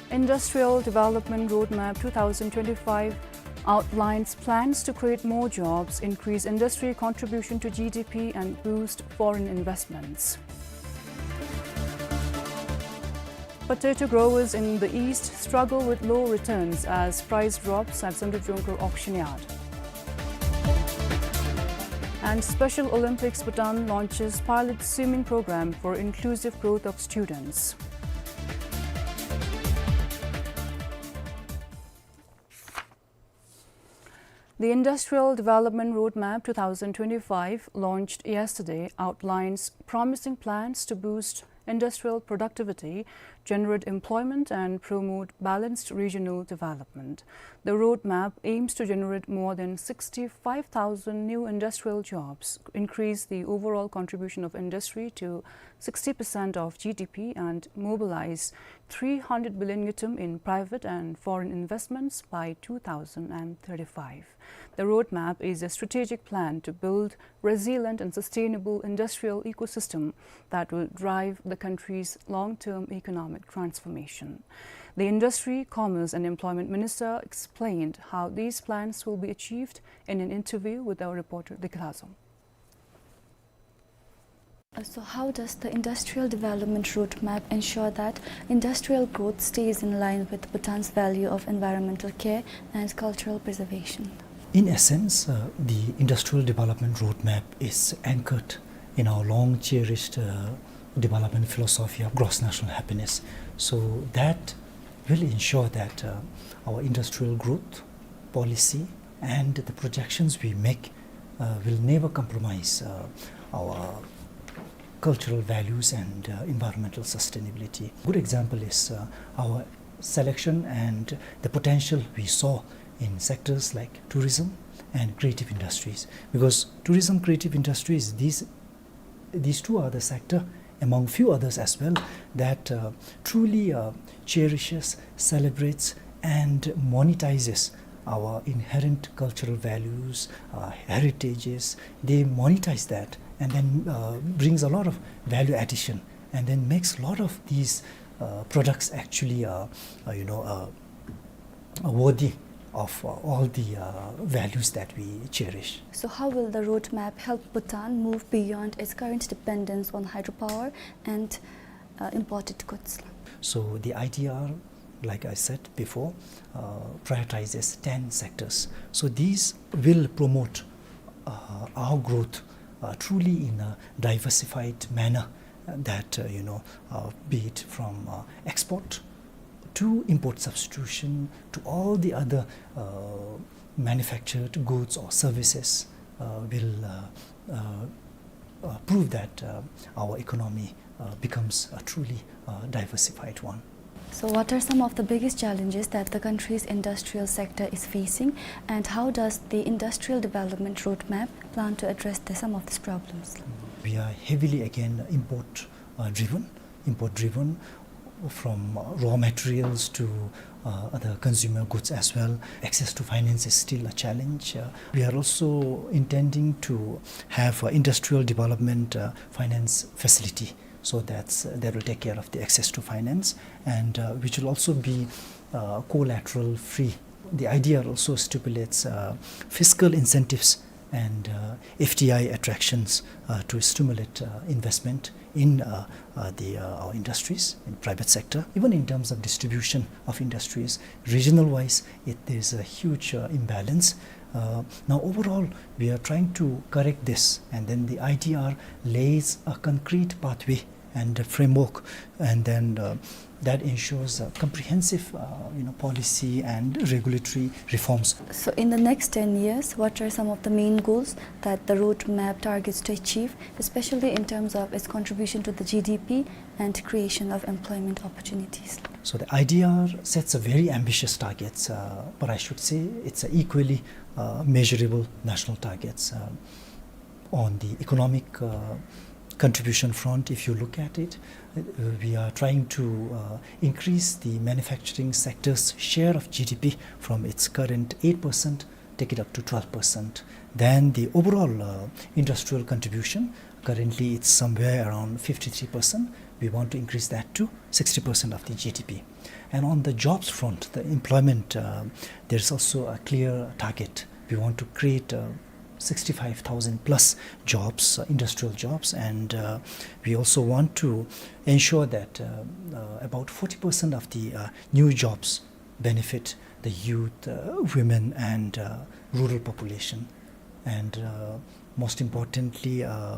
Industrial Development Roadmap two thousand twenty-five outlines plans to create more jobs, increase industry contribution to G D P, and boost foreign investments. Potato growers in the east struggle with low returns as price drops at Zamtudongkhar auction yard. And Special Olympics Bhutan launches pilot swimming program for inclusive growth of students. The Industrial Development Roadmap two thousand twenty-five, launched yesterday, outlines promising plans to boost industrial productivity, generate employment, and promote balanced regional development. The roadmap aims to generate more than sixty-five thousand new industrial jobs, increase the overall contribution of industry to sixty percent of G D P, and mobilize three hundred billion ngultrum in private and foreign investments by two thousand and thirty-five. The roadmap is a strategic plan to build resilient and sustainable industrial ecosystem that will drive the country's long-term economic transformation. The Industry, Commerce and Employment Minister explained how these plans will be achieved in an interview with our reporter Dikhlazo. Uh, so how does the Industrial Development Roadmap ensure that industrial growth stays in line with Bhutan's value of environmental care and cultural preservation? In essence, uh, the Industrial Development Roadmap is anchored in our long cherished, uh, development philosophy of gross national happiness. So that will ensure that, uh, our industrial growth policy and the projections we make, uh, will never compromise, uh, our cultural values and, uh, environmental sustainability. Good example is, uh, our selection and the potential we saw in sectors like tourism and creative industries. Because tourism, creative industries, these these two are the sector, among few others as well, that, uh, truly, uh, cherishes, celebrates, and monetizes our inherent cultural values, uh, heritages. They monetize that and then, uh, brings a lot of value addition and then makes a lot of these, uh, products actually, uh, uh, you know, uh, worthy of, uh, all the, uh, values that we cherish. So how will the roadmap help Bhutan move beyond its current dependence on hydropower and, uh, imported goods? So the I D R, like I said before, uh, prioritizes ten sectors. So these will promote, uh, our growth, uh, truly in a diversified manner, uh, that, uh, you know, uh, be it from, uh, export to import substitution, to all the other, uh, manufactured goods or services, uh, will, uh, uh, uh, prove that, uh, our economy, uh, becomes a truly, uh, diversified one. So what are some of the biggest challenges that the country's industrial sector is facing, and how does the Industrial Development Roadmap plan to address the, some of these problems? We are heavily, again, import, uh, driven, import driven, from, uh, raw materials to, uh, other consumer goods as well. Access to finance is still a challenge. Uh, we are also intending to have, uh, industrial development, uh, finance facility. So that's, uh, that will take care of the access to finance, and, uh, which will also be, uh, collateral free. The I D R also stipulates, uh, fiscal incentives and, uh, F D I attractions, uh, to stimulate, uh, investment in, uh, uh, the, uh, our industries in private sector. Even in terms of distribution of industries, regional wise, it, there's a huge, uh, imbalance. Uh, now, overall, we are trying to correct this, and then the I D R lays a concrete pathway and a framework, and then, uh, that ensures, uh, comprehensive, uh, you know, policy and regulatory reforms. So in the next ten years, what are some of the main goals that the roadmap targets to achieve, especially in terms of its contribution to the G D P and creation of employment opportunities? So the I D R sets a very ambitious targets, uh, but I should say it's a equally, uh, measurable national targets. Uh, on the economic, uh, contribution front, if you look at it, uh, we are trying to, uh, increase the manufacturing sector's share of G D P from its current eight percent take it up to twelve percent. Then the overall, uh, industrial contribution, currently it's somewhere around fifty-three percent. We want to increase that to sixty percent of the G D P. And on the jobs front, the employment, uh, there's also a clear target. We want to create, uh, sixty-five thousand plus jobs, uh, industrial jobs, and, uh, we also want to ensure that, uh, uh, about forty percent of the, uh, new jobs benefit the youth, uh, women, and, uh, rural population. And, uh, most importantly, uh,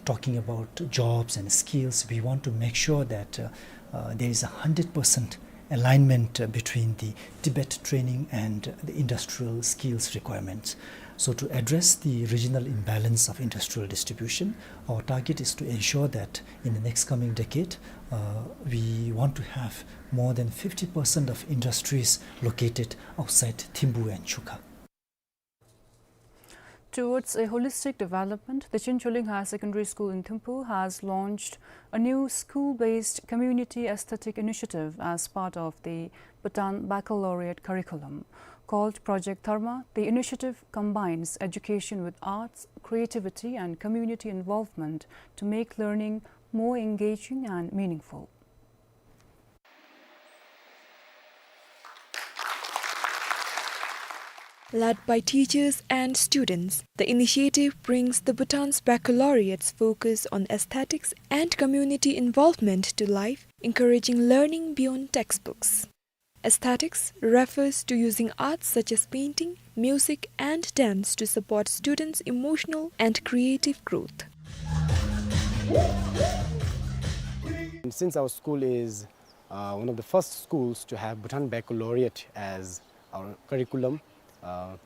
talking about jobs and skills, we want to make sure that, uh, uh, there is a hundred percent alignment, uh, between the TVET training and the industrial skills requirements. So to address the regional imbalance of industrial distribution, our target is to ensure that in the next coming decade, uh, we want to have more than fifty percent of industries located outside Thimphu and Chukha. Towards a holistic development, the Chincholing Higher Secondary School in Thimphu has launched a new school-based community aesthetic initiative as part of the Bhutan Baccalaureate curriculum. Called Project Dharma, the initiative combines education with arts, creativity, and community involvement to make learning more engaging and meaningful. Led by teachers and students, the initiative brings the Bhutan's baccalaureates' focus on aesthetics and community involvement to life, encouraging learning beyond textbooks. Aesthetics refers to using arts such as painting, music, and dance to support students' emotional and creative growth. And since our school is, uh, one of the first schools to have Bhutan Baccalaureate as our curriculum, uh,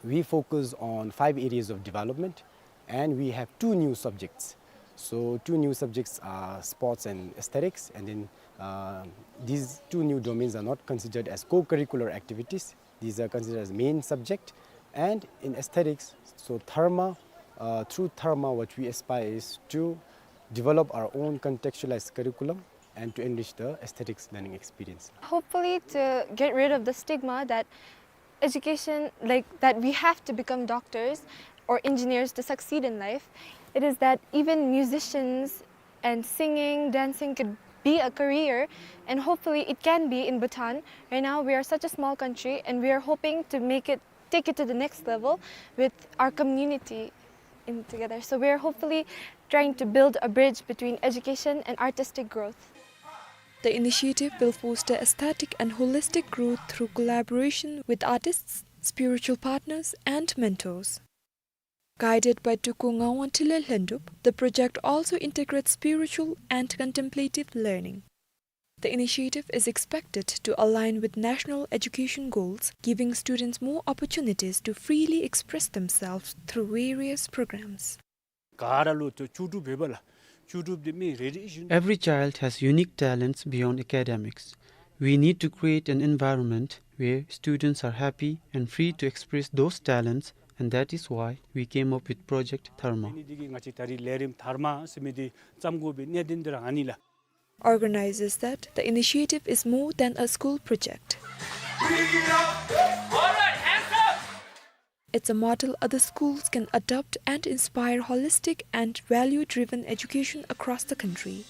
we focus on five areas of development, and we have two new subjects. So two new subjects are sports and aesthetics, and then, uh, these two new domains are not considered as co-curricular activities. These are considered as main subject. And in aesthetics, so dharma, uh, through dharma, what we aspire is to develop our own contextualized curriculum and to enrich the aesthetics learning experience. Hopefully to get rid of the stigma that education, like, that we have to become doctors or engineers to succeed in life. It is that even musicians and singing, dancing could be a career, and hopefully it can be in Bhutan. Right now, we are such a small country, and we are hoping to make it, take it to the next level with our community in together. So we are hopefully trying to build a bridge between education and artistic growth. The initiative will foster aesthetic and holistic growth through collaboration with artists, spiritual partners, and mentors. Guided by Tuku Ngawang Tile Lhendup, the project also integrates spiritual and contemplative learning. The initiative is expected to align with national education goals, giving students more opportunities to freely express themselves through various programs. ག་ར་ལུ་ཏེ་ལྕོགས་གྲུབ་འབད་བ་ལ་ལྕོགས་གྲུབ་འདི་མི་རེ་རེ་བཞིན། Every child has unique talents beyond academics. We need to create an environment where students are happy and free to express those talents, and that is why we came up with Project Dharma. ཨ་ནི་འདི་གིས་ང་བཅས་ད་རིས་ལས་རིམ་དྷརྨ་ཟེར་མི་འདི་བརྩམ་དགོ་པའི་གནད་དོན་འདི་ར་ཨ་ནི་ལགས། Organizers said the initiative is more than a school project. It's a model other schools can adopt and inspire holistic and value-driven education across the country.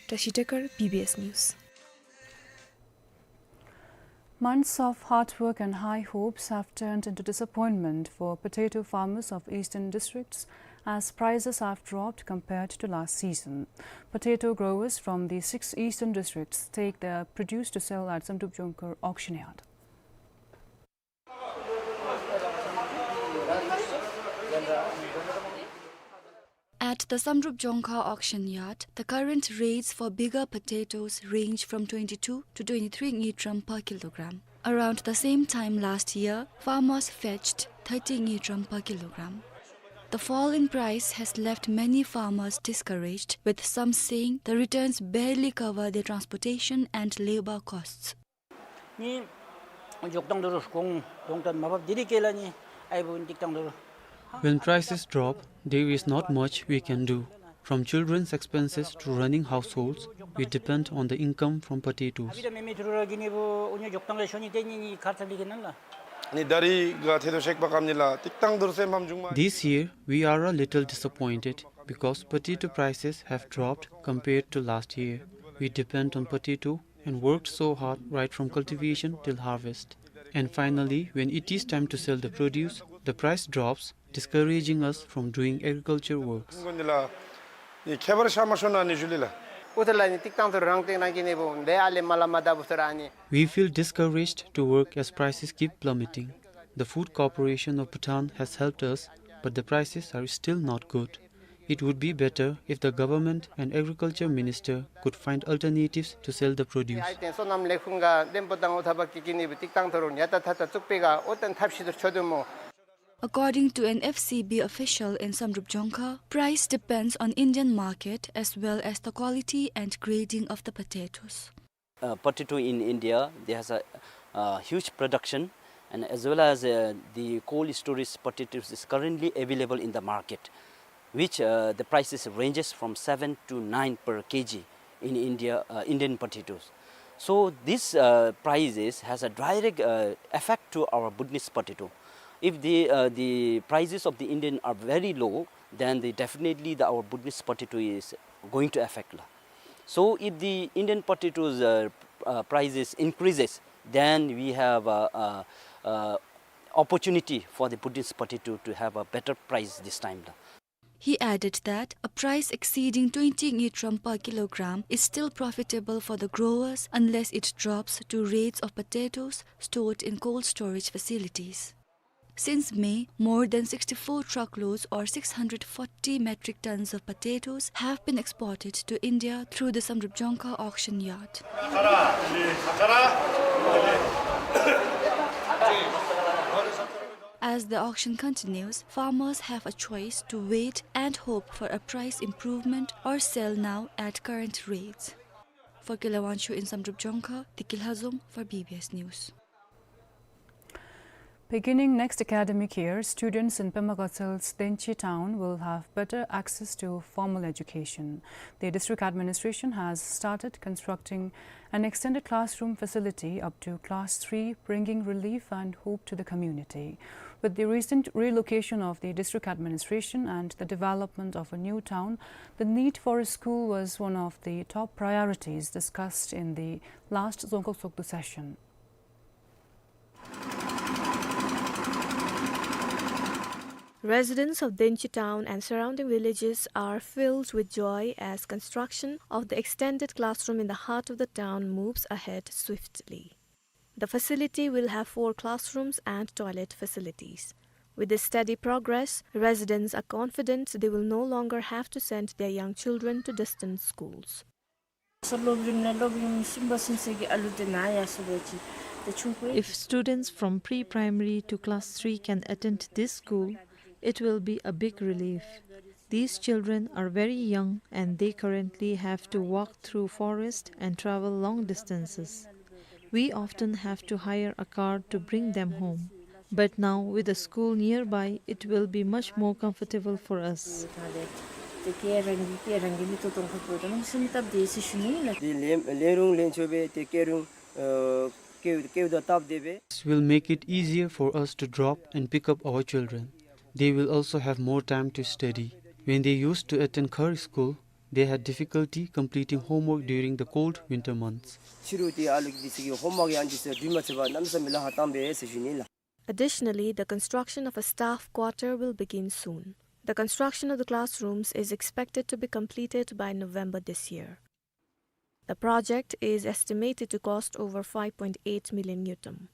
Tashi Dekar, B B S News. Months of hard work and high hopes have turned into disappointment for potato farmers of eastern districts as prices have dropped compared to last season. Potato growers from the six eastern districts take their produce to sell at Samdrup Jongkhar auction yard. At the Samdrup Jongkhar auction yard, the current rates for bigger potatoes range from twenty-two to twenty-three ngultrum drum per kilogram. Around the same time last year, farmers fetched thirty ngultrum drum per kilogram. The fall in price has left many farmers discouraged, with some saying the returns barely cover their transportation and labor costs. ནི་འཇོག་ཐངས་དོ་རུང་གོང་གོང་ཐད་མ་བབས། དེ་རིགས་ཀྱི་ལ་ནི་ཨའི་བུ་འདེགས་ཐངས་དོ་རུང་། When prices drop, there is not much we can do. From children's expenses to running households, we depend on the income from potatoes. ནི་ད་རིས་ག་ཐད་དོ་ཤེས་པ་གམ་ནི་ལགས། ཏིག་ཏང་ཐུར་སེམས་ཕམ་བྱུང་མས། This year, we are a little disappointed because potato prices have dropped compared to last year. We depend on potato and worked so hard right from cultivation till harvest. And finally, when it is time to sell the produce, the price drops, discouraging us from doing agriculture works. ཁྱད་པར་ཤ་མ་ཤོར་ན་ནི་ཞུ་ལེ་ལགས། ཨོ་ཐ་ལ་ནི་ཏིག་ཏང་ཐུར་རང་སྟེང་རང་གི་ནི་བུ་འདི་ཨ་ལེ་མ་ལ་མ་ད་བུ་ཐུར་ཨ་ནི། We feel discouraged to work as prices keep plummeting. The Food Corporation of Bhutan has helped us, but the prices are still not good. It would be better if the government and agriculture minister could find alternatives to sell the produce. ཨའི་ཏེན་སོ་ནམ་ལས་ཁུངས་ག་འདེམས་པོ་དང་ཨོ་ཐ་བ་ཀི་ཀི་ནི་བུ་ཏིག་ཏང་ཐུར་ཡ་ཏ་ཐ་ཐ་ཙུག་པེ་ག་ཨོ་ཏན་ཐབས་ཤེས་ཐུར་ཆོ་དུ་མོ། According to an F C B official in Samdrup Jongkha, price depends on Indian market as well as the quality and grading of the potatoes. Uh, potato in India, there has a, uh, huge production, and as well as, uh, the cold storage potatoes is currently available in the market, which, uh, the prices ranges from seven to nine per K G in India, uh, Indian potatoes. So this, uh, prices has a direct, uh, effect to our Bhutanese potato. If the, uh, the prices of the Indian are very low, then the, definitely the, our Bhutanese potato is going to affect la. So if the Indian potatoes, uh, uh, prices increases, then we have a, a, a opportunity for the Bhutanese potato to have a better price this time la. He added that a price exceeding twenty ngultrum per kilogram is still profitable for the growers unless it drops to rates of potatoes stored in cold storage facilities. Since May, more than sixty-four truckloads or six hundred forty metric tons of potatoes have been exported to India through the Samdrup Jongkha auction yard. As the auction continues, farmers have a choice to wait and hope for a price improvement or sell now at current rates. For Kila Wangchuk in Samdrup Jongkha, Diki Lhazom for B B S News. Beginning next academic year, students in Pema Gatsel's Denchi town will have better access to formal education. The district administration has started constructing an extended classroom facility up to class three, bringing relief and hope to the community. With the recent relocation of the district administration and the development of a new town, the need for a school was one of the top priorities discussed in the last Dzongkhag Tshogdu session. Residents of Denchi town and surrounding villages are filled with joy as construction of the extended classroom in the heart of the town moves ahead swiftly. The facility will have four classrooms and toilet facilities. With this steady progress, residents are confident they will no longer have to send their young children to distant schools. If students from pre-primary to class three can attend this school, it will be a big relief. These children are very young and they currently have to walk through forest and travel long distances. We often have to hire a car to bring them home. But now, with a school nearby, it will be much more comfortable for us. This will make it easier for us to drop and pick up our children. They will also have more time to study. When they used to attend Khar school, they had difficulty completing homework during the cold winter months. Additionally, the construction of a staff quarter will begin soon. The construction of the classrooms is expected to be completed by November this year. The project is estimated to cost over five point eight million ngultrum.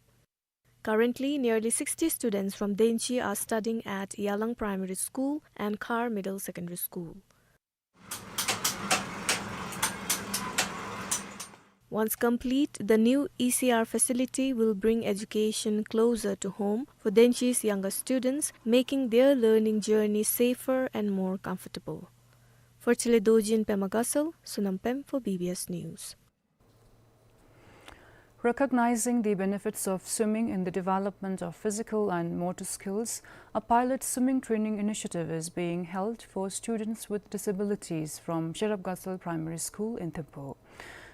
Currently, nearly sixty students from Denchi are studying at Yalang Primary School and Khar Middle Secondary School. Once complete, the new E C R facility will bring education closer to home for Denchi's younger students, making their learning journey safer and more comfortable. For Chile Dojin Pema Gatsal, Sonam Pem for B B S News. Recognizing the benefits of swimming in the development of physical and motor skills, a pilot swimming training initiative is being held for students with disabilities from Sherab Gatsal Primary School in Thimphu.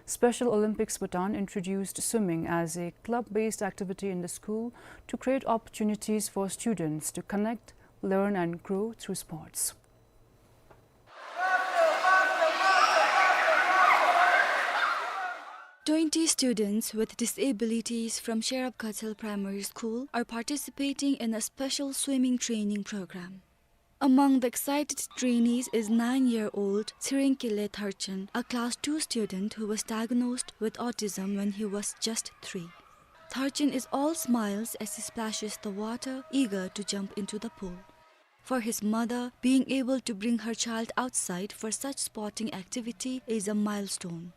Special Olympics Bhutan introduced swimming as a club-based activity in the school to create opportunities for students to connect, learn and grow through sports. Twenty students with disabilities from Sherab Gatsal Primary School are participating in a special swimming training program. Among the excited trainees is nine-year-old Tshering Kile Tharchin, a class two student who was diagnosed with autism when he was just three. Tharchin is all smiles as he splashes the water, eager to jump into the pool. For his mother, being able to bring her child outside for such sporting activity is a milestone.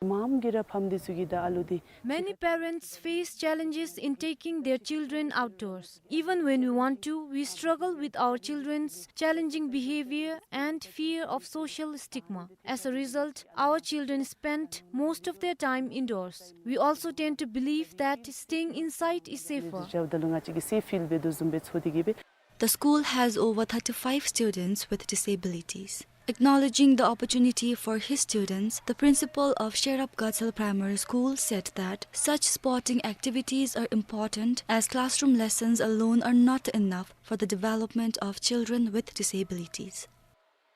ཕམ་གི་ར་ཕམ་འདི་ཚུ་གི་ད་ཨ་ལུ་འདི། Many parents face challenges in taking their children outdoors. Even when we want to, we struggle with our children's challenging behavior and fear of social stigma. As a result, our children spend most of their time indoors. We also tend to believe that staying inside is safer. ཞབས་ད་ལུ་ང་བཅས་ཀྱིས་སེ་ཕིལ་འབད་དོ་བཟུམ་སྦེ་ཚོར་ཏེ་གིས་སྦེ། The school has over thirty-five students with disabilities. Acknowledging the opportunity for his students, the principal of Sherab Gatsal Primary School said that such sporting activities are important as classroom lessons alone are not enough for the development of children with disabilities.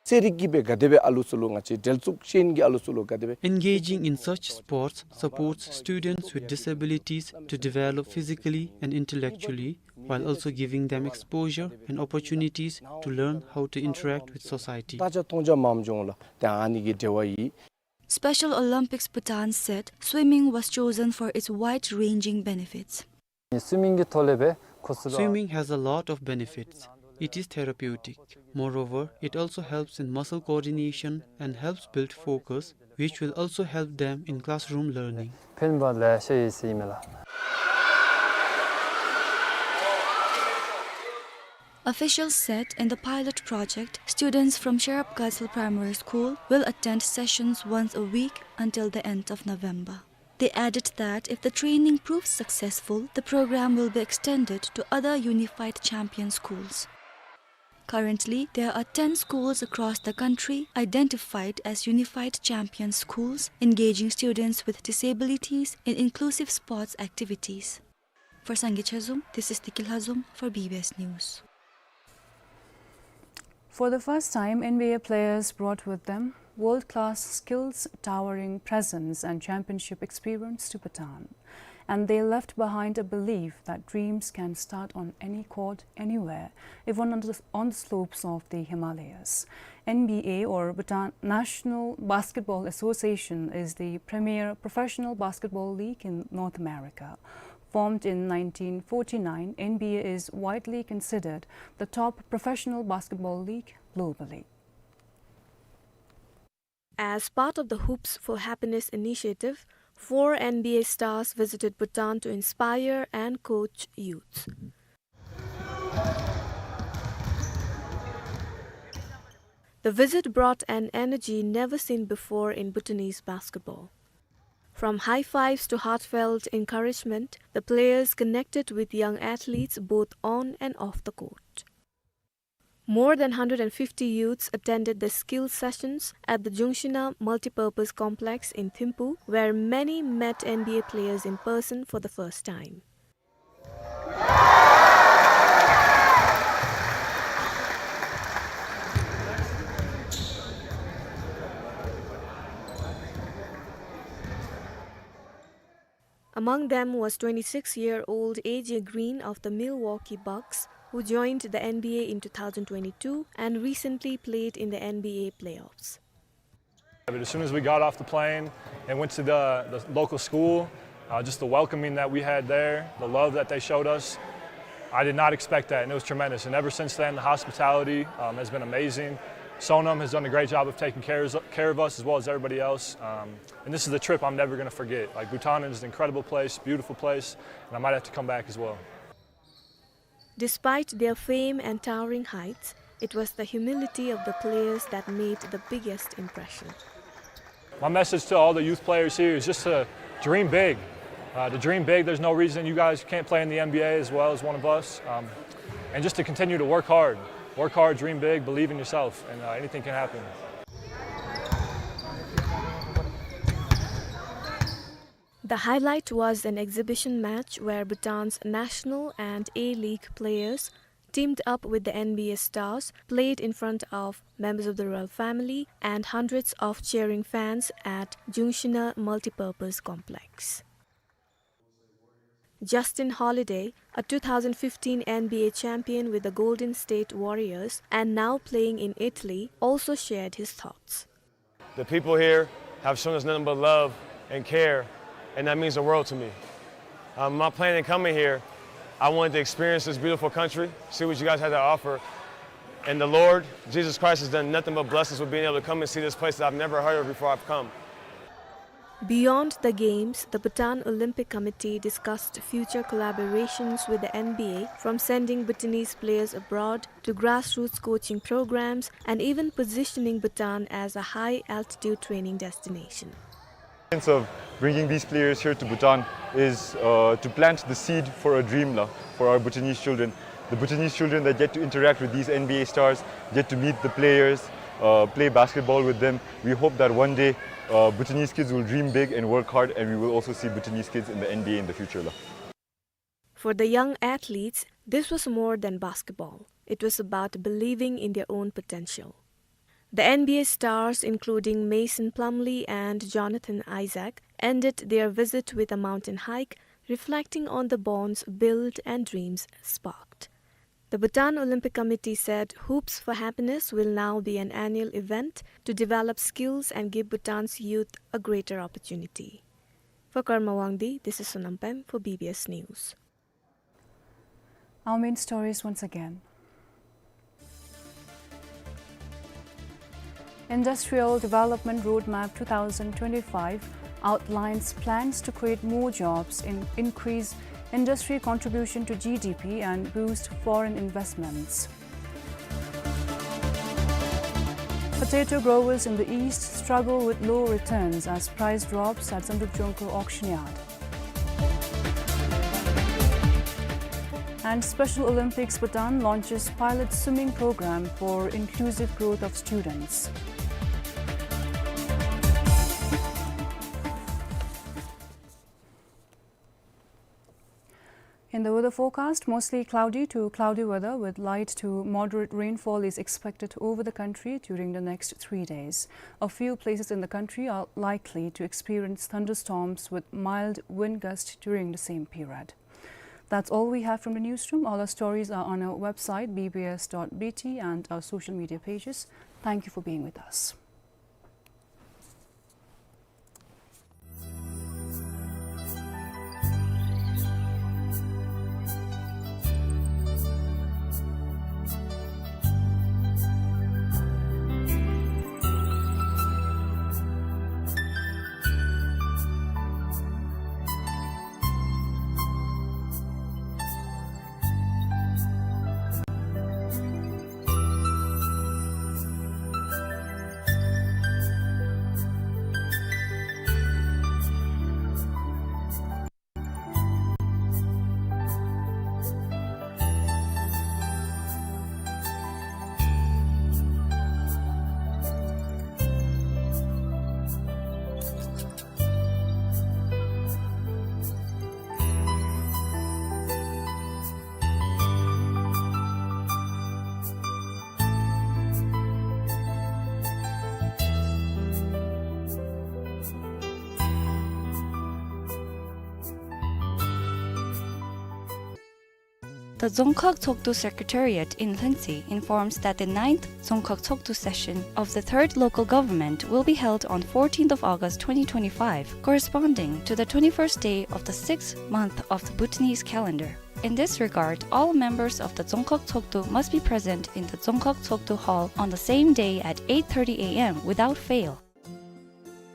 རྩེད་རིགས་ཀྱིས་སྦེ་ག་དེ་སྦེ་ཨ་ལུ་ཚུ་ལུ་ང་བཅས་འབྲེལ་གཏུག་ཤེས་ཨིན་གྱི་ཨ་ལུ་ཚུ་ལུ་ག་དེ་སྦེ། Engaging in such sports supports students with disabilities to develop physically and intellectually, while also giving them exposure and opportunities to learn how to interact with society. ད་ཅ་མཐོང་ཅ་མངམ་འགྱོ་འོང་ལགས། ཏེ་ཨ་ནི་གི་འབྲེལ་བ་ཡོད། Special Olympics Bhutan said swimming was chosen for its wide-ranging benefits. Swimming གི་ཐོག་ལས་སྦེ་ཁོ་ཚུ་ལུ། Swimming has a lot of benefits. It is therapeutic. Moreover, it also helps in muscle coordination and helps build focus, which will also help them in classroom learning. ཕན་པ་ལེ་ཤ་ཡོད་ཟེར་ཨིན་མས་ལགས། Officials said in the pilot project, students from Sherab Gatsal Primary School will attend sessions once a week until the end of November. They added that if the training proves successful, the program will be extended to other unified champion schools. Currently, there are ten schools across the country identified as unified champion schools, engaging students with disabilities in inclusive sports activities. For Sangay Chazom, this is Tiki Lhazom for B B S News. For the first time, N B A players brought with them world-class skills, towering presence, and championship experience to Bhutan. And they left behind a belief that dreams can start on any court, anywhere, even on the, on the slopes of the Himalayas. N B A, or Bhutan National Basketball Association, is the premier professional basketball league in North America. Formed in nineteen forty-nine, N B A is widely considered the top professional basketball league globally. As part of the Hoops for Happiness initiative, four N B A stars visited Bhutan to inspire and coach youth. The visit brought an energy never seen before in Bhutanese basketball. From high fives to heartfelt encouragement, the players connected with young athletes both on and off the court. More than hundred and fifty youths attended the skill sessions at the Jungshina Multipurpose Complex in Thimphu, where many met N B A players in person for the first time. Among them was twenty-six-year-old A J Green of the Milwaukee Bucks, who joined the N B A in two thousand twenty-two and recently played in the N B A playoffs. But as soon as we got off the plane and went to the, the local school, uh, just the welcoming that we had there, the love that they showed us, I did not expect that, and it was tremendous. And ever since then, the hospitality, um, has been amazing. Sonam has done a great job of taking care, care of us as well as everybody else. Um, and this is a trip I'm never gonna forget. Like, Bhutan is an incredible place, beautiful place, and I might have to come back as well. Despite their fame and towering heights, it was the humility of the players that made the biggest impression. My message to all the youth players here is just to dream big. Uh, to dream big, there's no reason you guys can't play in the N B A as well as one of us. Um, and just to continue to work hard. Work hard, dream big, believe in yourself, and uh, anything can happen. The highlight was an exhibition match where Bhutan's national and A-League players, teamed up with the N B A stars, played in front of members of the royal family and hundreds of cheering fans at Jungshina Multipurpose Complex. Justin Holiday, a two thousand fifteen N B A champion with the Golden State Warriors and now playing in Italy, also shared his thoughts. The people here have shown us nothing but love and care, and that means the world to me. Um, my plan in coming here, I wanted to experience this beautiful country, see what you guys had to offer. And the Lord, Jesus Christ, has done nothing but bless us with being able to come and see this place that I've never heard of before I've come. Beyond the games, the Bhutan Olympic Committee discussed future collaborations with the N B A, from sending Bhutanese players abroad to grassroots coaching programs and even positioning Bhutan as a high-altitude training destination. Of bringing these players here to Bhutan is, uh, to plant the seed for a dream, la, for our Bhutanese children. The Bhutanese children that get to interact with these N B A stars, get to meet the players, uh, play basketball with them. We hope that one day, uh, Bhutanese kids will dream big and work hard, and we will also see Bhutanese kids in the N B A in the future, la. For the young athletes, this was more than basketball. It was about believing in their own potential. The N B A stars, including Mason Plumlee and Jonathan Isaac, ended their visit with a mountain hike, reflecting on the bonds built and dreams sparked. The Bhutan Olympic Committee said Hoops for Happiness will now be an annual event to develop skills and give Bhutan's youth a greater opportunity. For Karma Wangdi, this is Sonam Pem for B B S News. Our main stories once again. Industrial Development Roadmap two thousand twenty-five outlines plans to create more jobs, in-, increase industry contribution to G D P and boost foreign investments. Potato growers in the east struggle with low returns as price drops at Zangdrukjongkur auction yard. And Special Olympics Bhutan launches pilot swimming program for inclusive growth of students. In the weather forecast, mostly cloudy to cloudy weather with light to moderate rainfall is expected over the country during the next three days. A few places in the country are likely to experience thunderstorms with mild wind gust during the same period. That's all we have from the newsroom. All our stories are on our website, B B S dot B T, and our social media pages. Thank you for being with us. The Dzongkhag Tshogdu Secretariat in Lhuentse informs that the ninth Dzongkhag Tshogdu session of the third local government will be held on fourteenth of August twenty twenty-five, corresponding to the twenty-first day of the sixth month of the Bhutanese calendar. In this regard, all members of the Dzongkhag Tshogdu must be present in the Dzongkhag Tshogdu Hall on the same day at eight thirty A M without fail.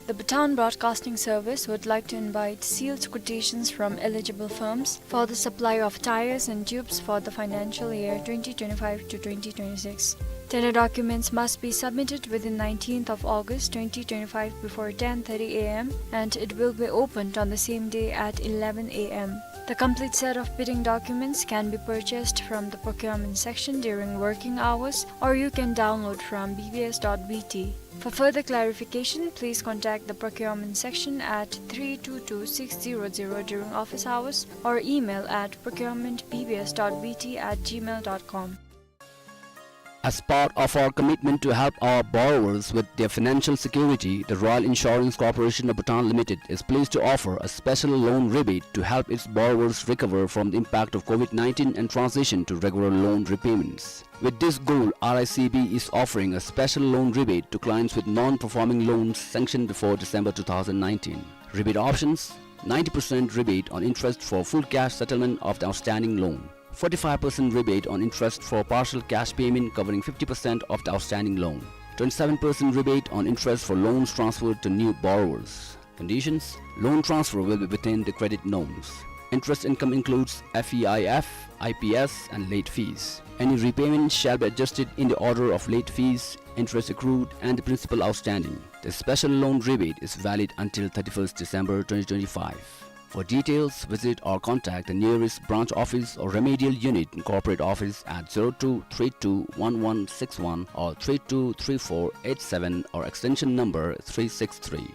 The Bhutan Broadcasting Service would like to invite sealed quotations from eligible firms for the supply of tyres and tubes for the financial year twenty twenty-five to twenty twenty-six. Tender documents must be submitted within nineteenth of August twenty twenty-five before ten thirty A M, and it will be opened on the same day at eleven A M. The complete set of bidding documents can be purchased from the procurement section during working hours, or you can download from B B S dot B T. For further clarification, please contact the procurement section at three two two six zero zero during office hours or email at procurement B B S dot B T at gmail dot com. As part of our commitment to help our borrowers with their financial security, the Royal Insurance Corporation of Bhutan Limited is pleased to offer a special loan rebate to help its borrowers recover from the impact of COVID nineteen and transition to regular loan repayments. With this goal, R I C B is offering a special loan rebate to clients with non-performing loans sanctioned before December two thousand nineteen. Rebate options: ninety percent rebate on interest for full cash settlement of the outstanding loan, forty-five percent rebate on interest for partial cash payment covering fifty percent of the outstanding loan, twenty-seven percent rebate on interest for loans transferred to new borrowers. Conditions: loan transfer will be within the credit norms. Interest income includes F E I F, I P S, and late fees. Any repayment shall be adjusted in the order of late fees, interest accrued, and the principal outstanding. The special loan rebate is valid until thirty-first December twenty twenty-five. For details, visit or contact the nearest branch office or remedial unit in corporate office at zero two three two one one six one or three two three four eight seven or extension number three six three.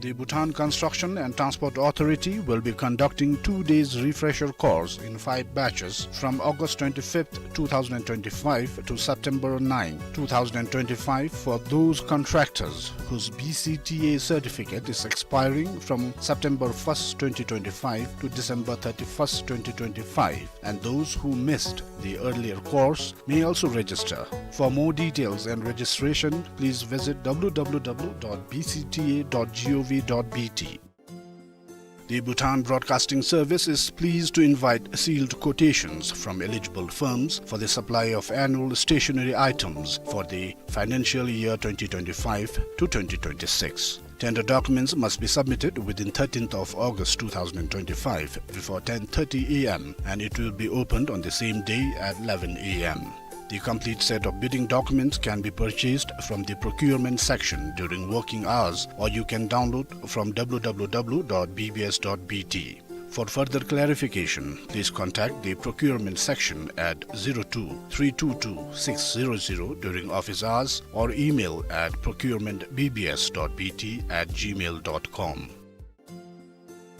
The Bhutan Construction and Transport Authority will be conducting two days refresher course in five batches from August twenty-fifth, two thousand twenty-five to September ninth, two thousand twenty-five for those contractors whose B C T A certificate is expiring from September first, twenty twenty-five to December thirty-first, twenty twenty-five, and those who missed the earlier course may also register. For more details and registration, please visit W W W dot B C T A dot gov dot B T. The Bhutan Broadcasting Service is pleased to invite sealed quotations from eligible firms for the supply of annual stationery items for the financial year twenty twenty-five to twenty twenty-six. Tender documents must be submitted within thirteenth of August two thousand twenty-five before ten thirty A M, and it will be opened on the same day at eleven A M. The complete set of bidding documents can be purchased from the procurement section during working hours, or you can download from W W W dot B B S dot B T. For further clarification, please contact the procurement section at zero two three two two six zero zero during office hours or email at procurement B B S dot B T at gmail dot com.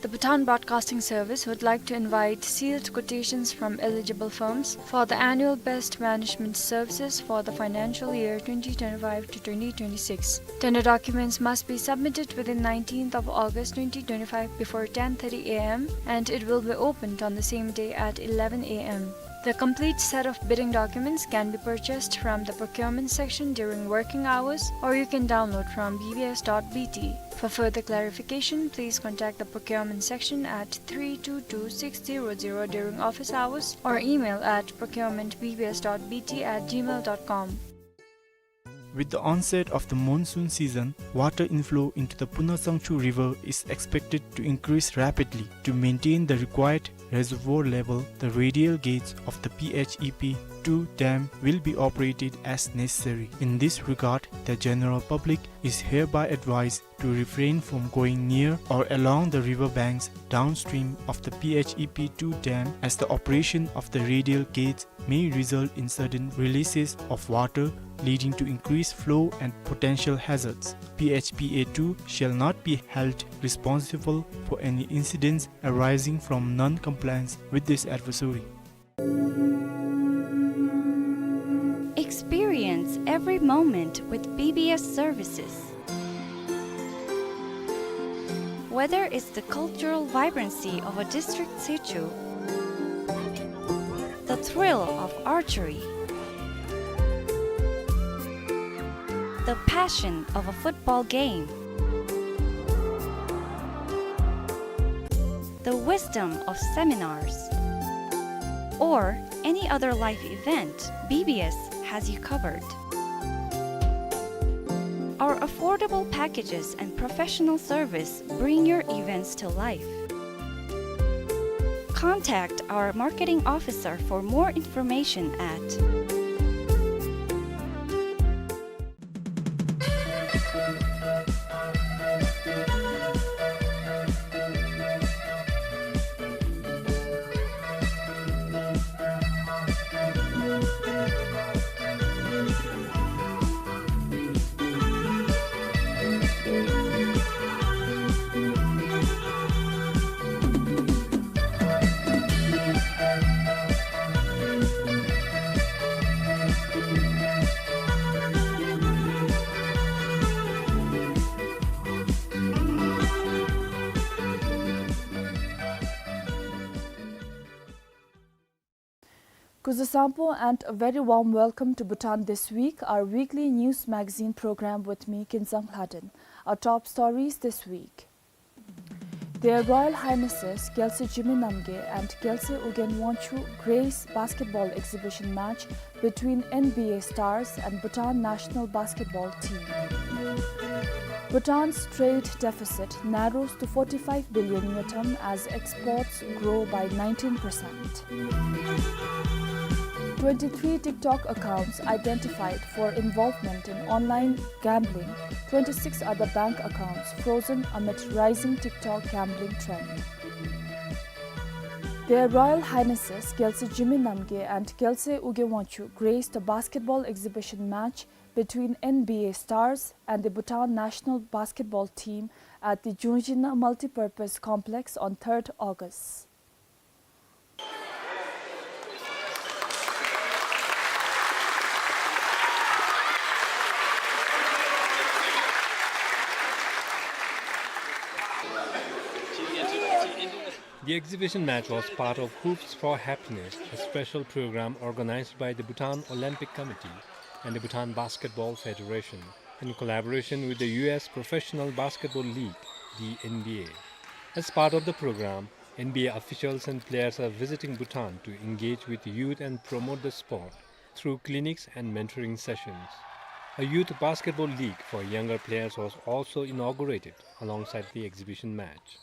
The Bhutan Broadcasting Service would like to invite sealed quotations from eligible firms for the annual best management services for the financial year twenty twenty-five to twenty twenty-six. Tender documents must be submitted within nineteenth of August twenty twenty-five before ten thirty A M, and it will be opened on the same day at eleven A M. The complete set of bidding documents can be purchased from the procurement section during working hours, or you can download from B B S dot B T. For further clarification, please contact the procurement section at three two two six zero zero during office hours or email at procurement B B S dot B T at gmail dot com. With the onset of the monsoon season, water inflow into the Punatsangchu River is expected to increase rapidly. To maintain the required reservoir level, the radial gates of the P H E P two dam will be operated as necessary. In this regard, the general public is hereby advised to refrain from going near or along the river banks downstream of the P H E P two dam, as the operation of the radial gates may result in sudden releases of water, leading to increased flow and potential hazards. P H P A two shall not be held responsible for any incidents arising from non-compliance with this advisory. Experience every moment with B B S services. Whether it's the cultural vibrancy of a district situ, the thrill of archery, the passion of a football game, the wisdom of seminars, or any other life event, B B S has you covered. Our affordable packages and professional service bring your events to life. Contact our marketing officer for more information at Kuzuzangpo and a very warm welcome to Bhutan This Week, our weekly news magazine program with me, Kinzang Lhaden. Our top stories this week. Their Royal Highnesses Gyaltsy Zhimui Namgay and Gyaltsy Ugyen Wangchuck grace basketball exhibition match between N B A stars and Bhutan national basketball team. Bhutan's trade deficit narrows to forty-five billion ngultrum as exports grow by nineteen percent. Twenty-three TikTok accounts identified for involvement in online gambling, twenty-six other bank accounts frozen amid rising TikTok gambling trend. Their Royal Highnesses Gyaltsy Zhimui Namgay and Gyaltsy Ugyen Wangchuck graced a basketball exhibition match between N B A stars and the Bhutan national basketball team at the Jungzhina Multipurpose Complex on third August. The exhibition match was part of Hoops for Happiness, a special program organized by the Bhutan Olympic Committee and the Bhutan Basketball Federation, in collaboration with the U S Professional Basketball League, the N B A. As part of the program, N B A officials and players are visiting Bhutan to engage with youth and promote the sport through clinics and mentoring sessions. A youth basketball league for younger players was also inaugurated alongside the exhibition match.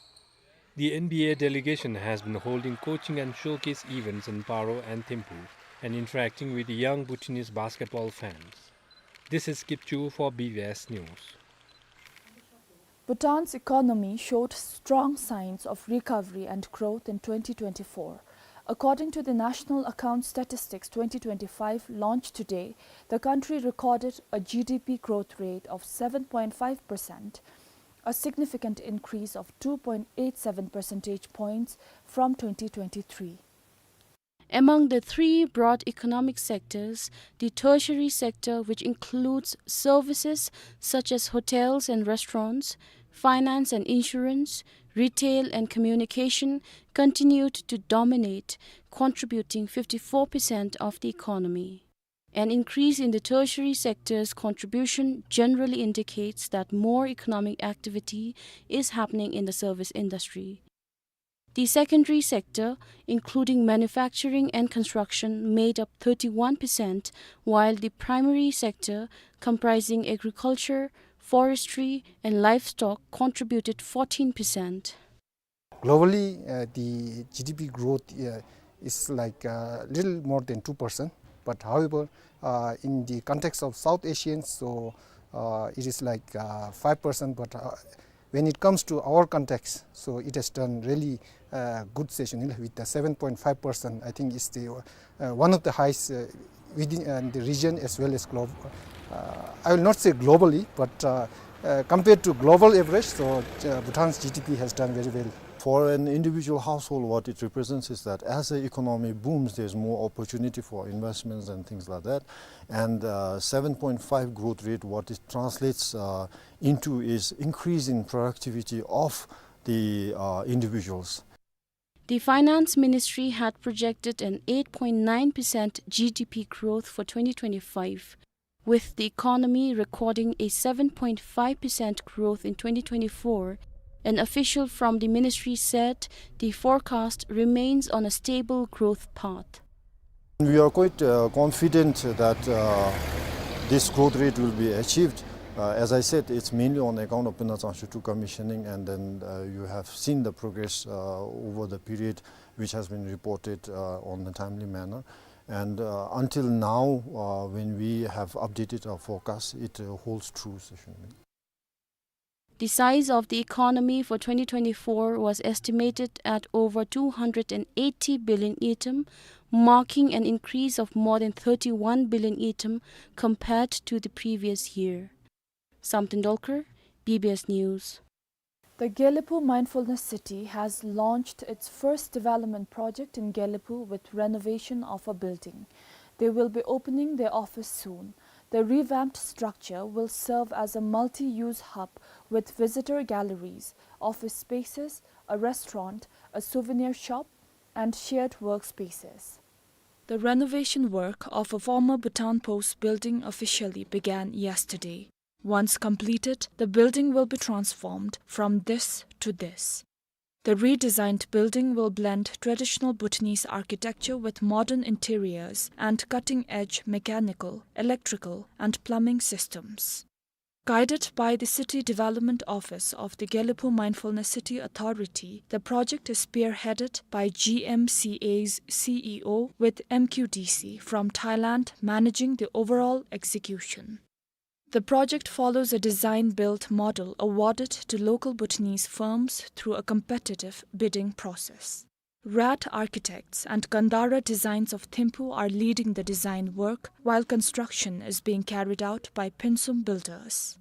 The N B A delegation has been holding coaching and showcase events in Paro and Thimphu and interacting with young Bhutanese basketball fans. This is Kipchu for B B S News. Bhutan's economy showed strong signs of recovery and growth in twenty twenty-four. According to the National Account Statistics twenty twenty-five launched today, the country recorded a G D P growth rate of seven point five percent, a significant increase of two point eight seven percentage points from twenty twenty-three. Among the three broad economic sectors, the tertiary sector, which includes services such as hotels and restaurants, finance and insurance, retail and communication, continued to dominate, contributing fifty-four percent of the economy. An increase in the tertiary sector's contribution generally indicates that more economic activity is happening in the service industry. The secondary sector, including manufacturing and construction, made up thirty-one percent, while the primary sector, comprising agriculture, forestry, and livestock, contributed fourteen percent. Globally, uh, the G D P growth, uh, is like, uh, little more than two percent. But however, uh, in the context of South Asians, so, uh, it is like, uh, five percent. But, uh, when it comes to our context, so it has done really, uh, good session with the seven point five percent. I think it's the, uh, one of the highest, uh, within, uh, the region as well as globe. Uh, I will not say globally, but, uh, uh, compared to global average, so, uh, Bhutan's G D P has done very well. For an individual household, what it represents is that as the economy booms, there's more opportunity for investments and things like that. And, uh, seven point five growth rate, what it translates, uh, into is increase in productivity of the, uh, individuals. The Finance Ministry had projected an eight point nine percent G D P growth for twenty twenty-five, with the economy recording a seven point five percent growth in twenty twenty-four. An official from the ministry said the forecast remains on a stable growth path. We are quite, uh, confident that, uh, this growth rate will be achieved. Uh, as I said, it's mainly on account of Pynna Tsangshyu two commissioning, and then, uh, you have seen the progress, uh, over the period which has been reported, uh, on a timely manner. And, uh, until now, uh, when we have updated our forecast, it, uh, holds true, Seshonmi. The size of the economy for twenty twenty-four was estimated at over two hundred and eighty billion ngultrum, marking an increase of more than thirty-one billion ngultrum compared to the previous year. Samten Dolkar, B B S News. The Gelephu Mindfulness City has launched its first development project in Gelephu with renovation of a building. They will be opening their office soon. The revamped structure will serve as a multi-use hub with visitor galleries, office spaces, a restaurant, a souvenir shop, and shared workspaces. The renovation work of a former Bhutan Post building officially began yesterday. Once completed, the building will be transformed from this to this. The redesigned building will blend traditional Bhutanese architecture with modern interiors and cutting-edge mechanical, electrical, and plumbing systems. Guided by the City Development Office of the Gelephu Mindfulness City Authority, the project is spearheaded by G M C A's C E O with M Q D C from Thailand managing the overall execution. The project follows a design-build model awarded to local Bhutanese firms through a competitive bidding process. Rad Architects and Gandhara Designs of Thimphu are leading the design work, while construction is being carried out by Pinsum Builders.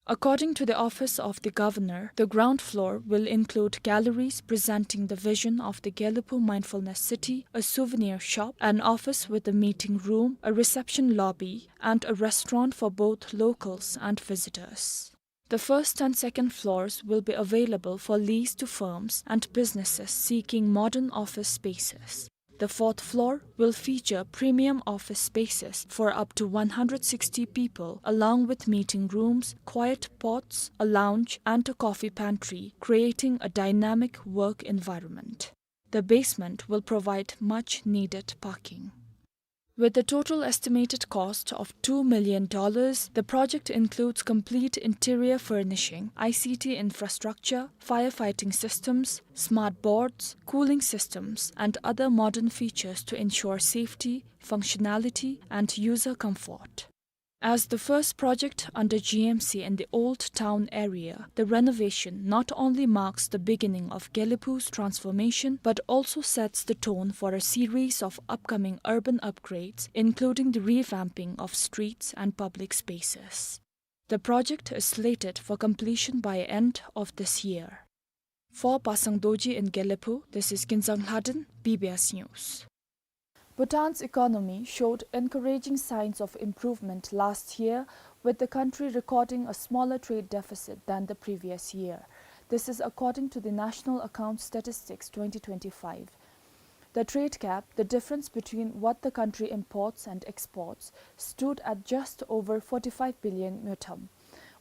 According to the Office of the Governor, the ground floor will include galleries presenting the vision of the Gelephu Mindfulness City, a souvenir shop, an office with a meeting room, a reception lobby, and a restaurant for both locals and visitors. The first and second floors will be available for lease to firms and businesses seeking modern office spaces. The fourth floor will feature premium office spaces for up to one hundred sixty people, along with meeting rooms, quiet pods, a lounge, and a coffee pantry, creating a dynamic work environment. The basement will provide much needed parking. With a total estimated cost of two million dollars, the project includes complete interior furnishing, I C T infrastructure, firefighting systems, smart boards, cooling systems, and other modern features to ensure safety, functionality, and user comfort. As the first project under G M C in the Old Town area, the renovation not only marks the beginning of Gelephu's transformation, but also sets the tone for a series of upcoming urban upgrades, including the revamping of streets and public spaces. The project is slated for completion by end of this year. For Pasang Dorji in Gelephu, this is Kinzang Lhaden, B B S News. Bhutan's economy showed encouraging signs of improvement last year, with the country recording a smaller trade deficit than the previous year. This is according to the National Account Statistics twenty twenty-five. The trade gap, the difference between what the country imports and exports, stood at just over forty-five billion ngultrum.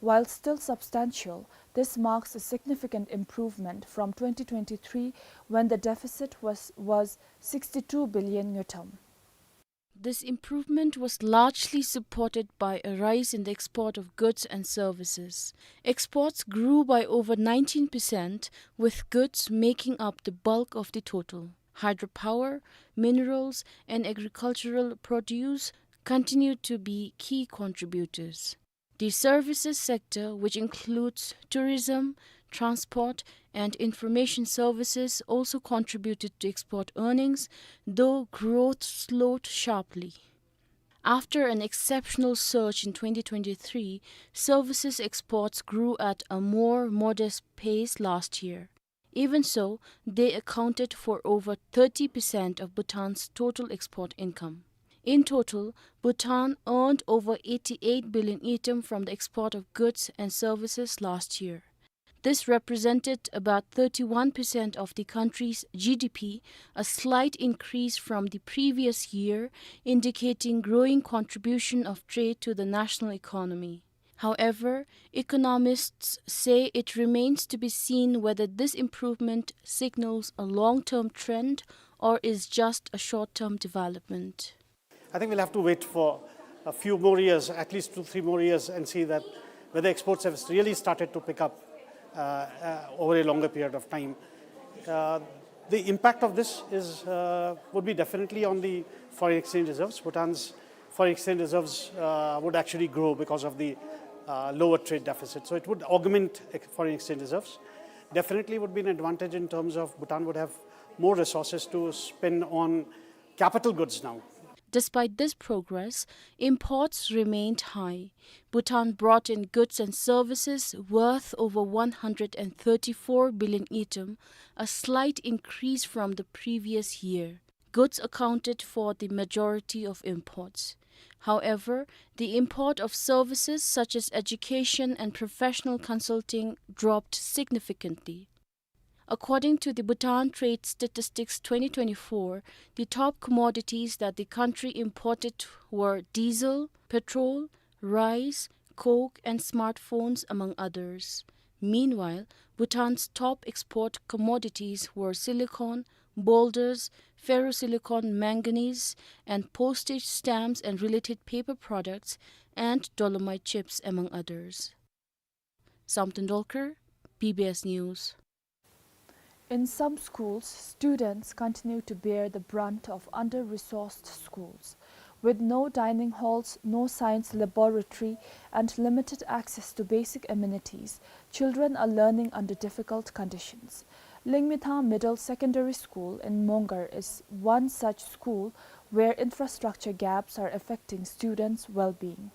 While still substantial, this marks a significant improvement from twenty twenty-three, when the deficit was, was sixty-two billion ngultrum. This improvement was largely supported by a rise in the export of goods and services. Exports grew by over nineteen percent, with goods making up the bulk of the total. Hydropower, minerals, and agricultural produce continued to be key contributors. The services sector, which includes tourism, transport, and information services, also contributed to export earnings, though growth slowed sharply. After an exceptional surge in twenty twenty-three, services exports grew at a more modest pace last year. Even so, they accounted for over thirty percent of Bhutan's total export income. In total, Bhutan earned over eighty-eight billion ngultrum from the export of goods and services last year. This represented about thirty-one percent of the country's G D P, a slight increase from the previous year, indicating growing contribution of trade to the national economy. However, economists say it remains to be seen whether this improvement signals a long-term trend or is just a short-term development. I think we'll have to wait for a few more years, at least two, three more years, and see that whether exports have really started to pick up, uh, uh, over a longer period of time. Uh, the impact of this is, uh, would be definitely on the foreign exchange reserves. Bhutan's foreign exchange reserves, uh, would actually grow because of the, uh, lower trade deficit. So it would augment ex-, foreign exchange reserves. Definitely would be an advantage in terms of Bhutan would have more resources to spend on capital goods now. Despite this progress, imports remained high. Bhutan brought in goods and services worth over one hundred and thirty-four billion ngultrum, a slight increase from the previous year. Goods accounted for the majority of imports. However, the import of services such as education and professional consulting dropped significantly. According to the Bhutan Trade Statistics twenty twenty-four, the top commodities that the country imported were diesel, petrol, rice, coke, and smartphones, among others. Meanwhile, Bhutan's top export commodities were silicon, boulders, ferrosilicon, manganese, and postage stamps and related paper products, and dolomite chips, among others. Samten Dolkar, B B S News. In some schools, students continue to bear the brunt of under-resourced schools. With no dining halls, no science laboratory, and limited access to basic amenities, children are learning under difficult conditions. Lingmithang Middle Secondary School in Mongar is one such school where infrastructure gaps are affecting students' well-being.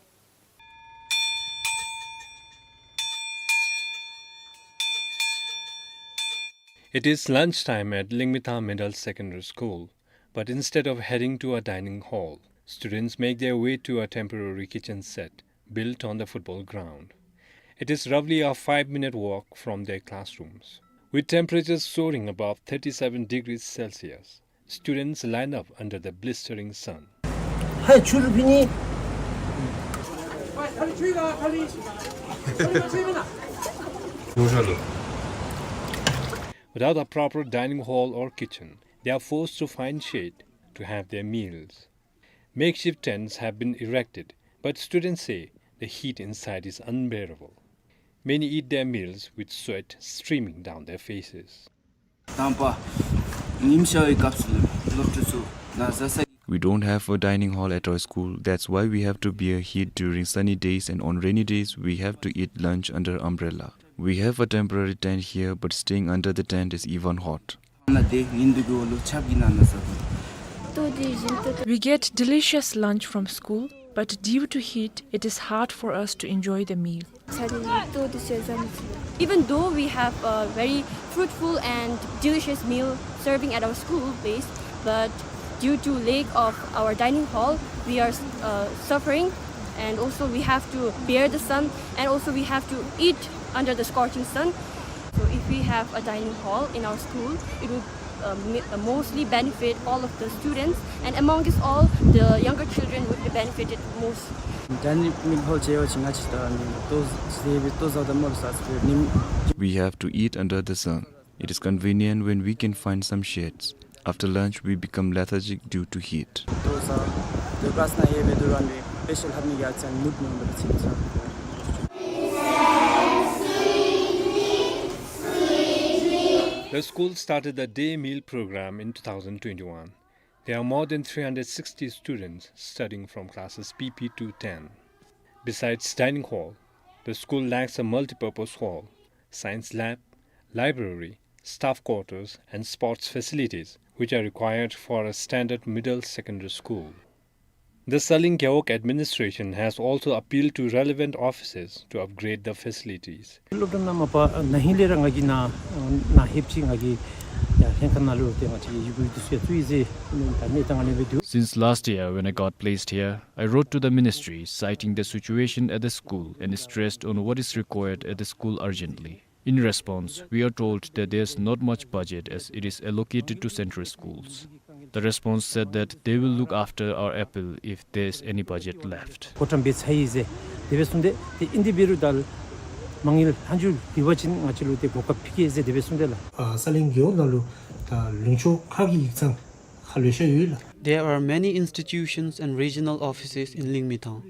It is lunchtime at Lingmithang Middle Secondary School, but instead of heading to a dining hall, students make their way to a temporary kitchen set built on the football ground. It is roughly a five-minute walk from their classrooms. With temperatures soaring above thirty-seven degrees Celsius, students line up under the blistering sun. Without a proper dining hall or kitchen, they are forced to find shade to have their meals. Makeshift tents have been erected, but students say the heat inside is unbearable. Many eat their meals with sweat streaming down their faces. དང་པ་ཉིམ་ཤར་བའི་སྐབས་སུ་སློབ་ཕྲུག་ཚུ་ན་བཟའ་ས། We don't have a dining hall at our school. That's why we have to bear heat during sunny days, and on rainy days, we have to eat lunch under umbrella. We have a temporary tent here, but staying under the tent is even hot. We get delicious lunch from school, but due to heat, it is hard for us to enjoy the meal. Even though we have a very fruitful and delicious meal serving at our school base, but due to lack of our dining hall, we are, uh, suffering, and also we have to bear the sun, and also we have to eat under the scorching sun. So if we have a dining hall in our school, it would, uh, mi-, uh, mostly benefit all of the students, and amongst all, the younger children would be benefited most. Dining hall ཅིག་ཡོད་ཅི་ང་ཅིག་ད་ནི་ཏོ་ཟེ་བི་ཏོ་ཟ་ད་མོལ་ས་སི་ནིམ། We have to eat under the sun. It is convenient when we can find some shades. After lunch, we become lethargic due to heat. The school started the day meal program in two thousand twenty-one. There are more than three hundred sixty students studying from classes P P to ten. Besides dining hall, the school lacks a multipurpose hall, science lab, library, staff quarters, and sports facilities, which are required for a standard middle secondary school. The Tsaleng Gewog administration has also appealed to relevant offices to upgrade the facilities. སློབ་གྲྭ་ནང་མ་པ་ན་ཧིང་ལས་ར་ང་གིས་ན་ན་ཧེབ་ཅིག་ང་གིས་ཡ་ལྷན་ཁག་ནང་ལུ་ཏེ་ང་ཅིག་ཡི་གུ་འདི་ཚུ་ཡ་བཙུགས་ཡི་ཟེར་ད་ནི་ད་ང་ལས་འབད་དོ། Since last year when I got placed here, I wrote to the ministry citing the situation at the school and stressed on what is required at the school urgently. In response, we are told that there's not much budget as it is allocated to central schools. The response said that they will look after our appeal if there's any budget left. གོ་བཀྲམ་འབད་ཚར་ཡི་ཟེར་དེ་སྦེ་གསུངས་ཏེ་ཏེ་ཨིན་དེ་འབད་རུང་ད་མ་དངུལ་ལྷག་མཇུག་ལུས་པ་ཅིན་ང་བཅས་ལུ་ཏེ་གོ་སྐབས་ཕུལ་གེ་ཟེར་དེ་སྦེ་གསུངས་ཏེ་ལགས། ཨ་ས་གླིང་རྒེད་འོག་ནང་ལུ་ད་ལུང་ཕྱོགས་ཁག་གི་ཡིག་ཚང་ཁག་ལེ་ཤ་ཡོད་ལགས། There are many institutions and regional offices in Lingmithang.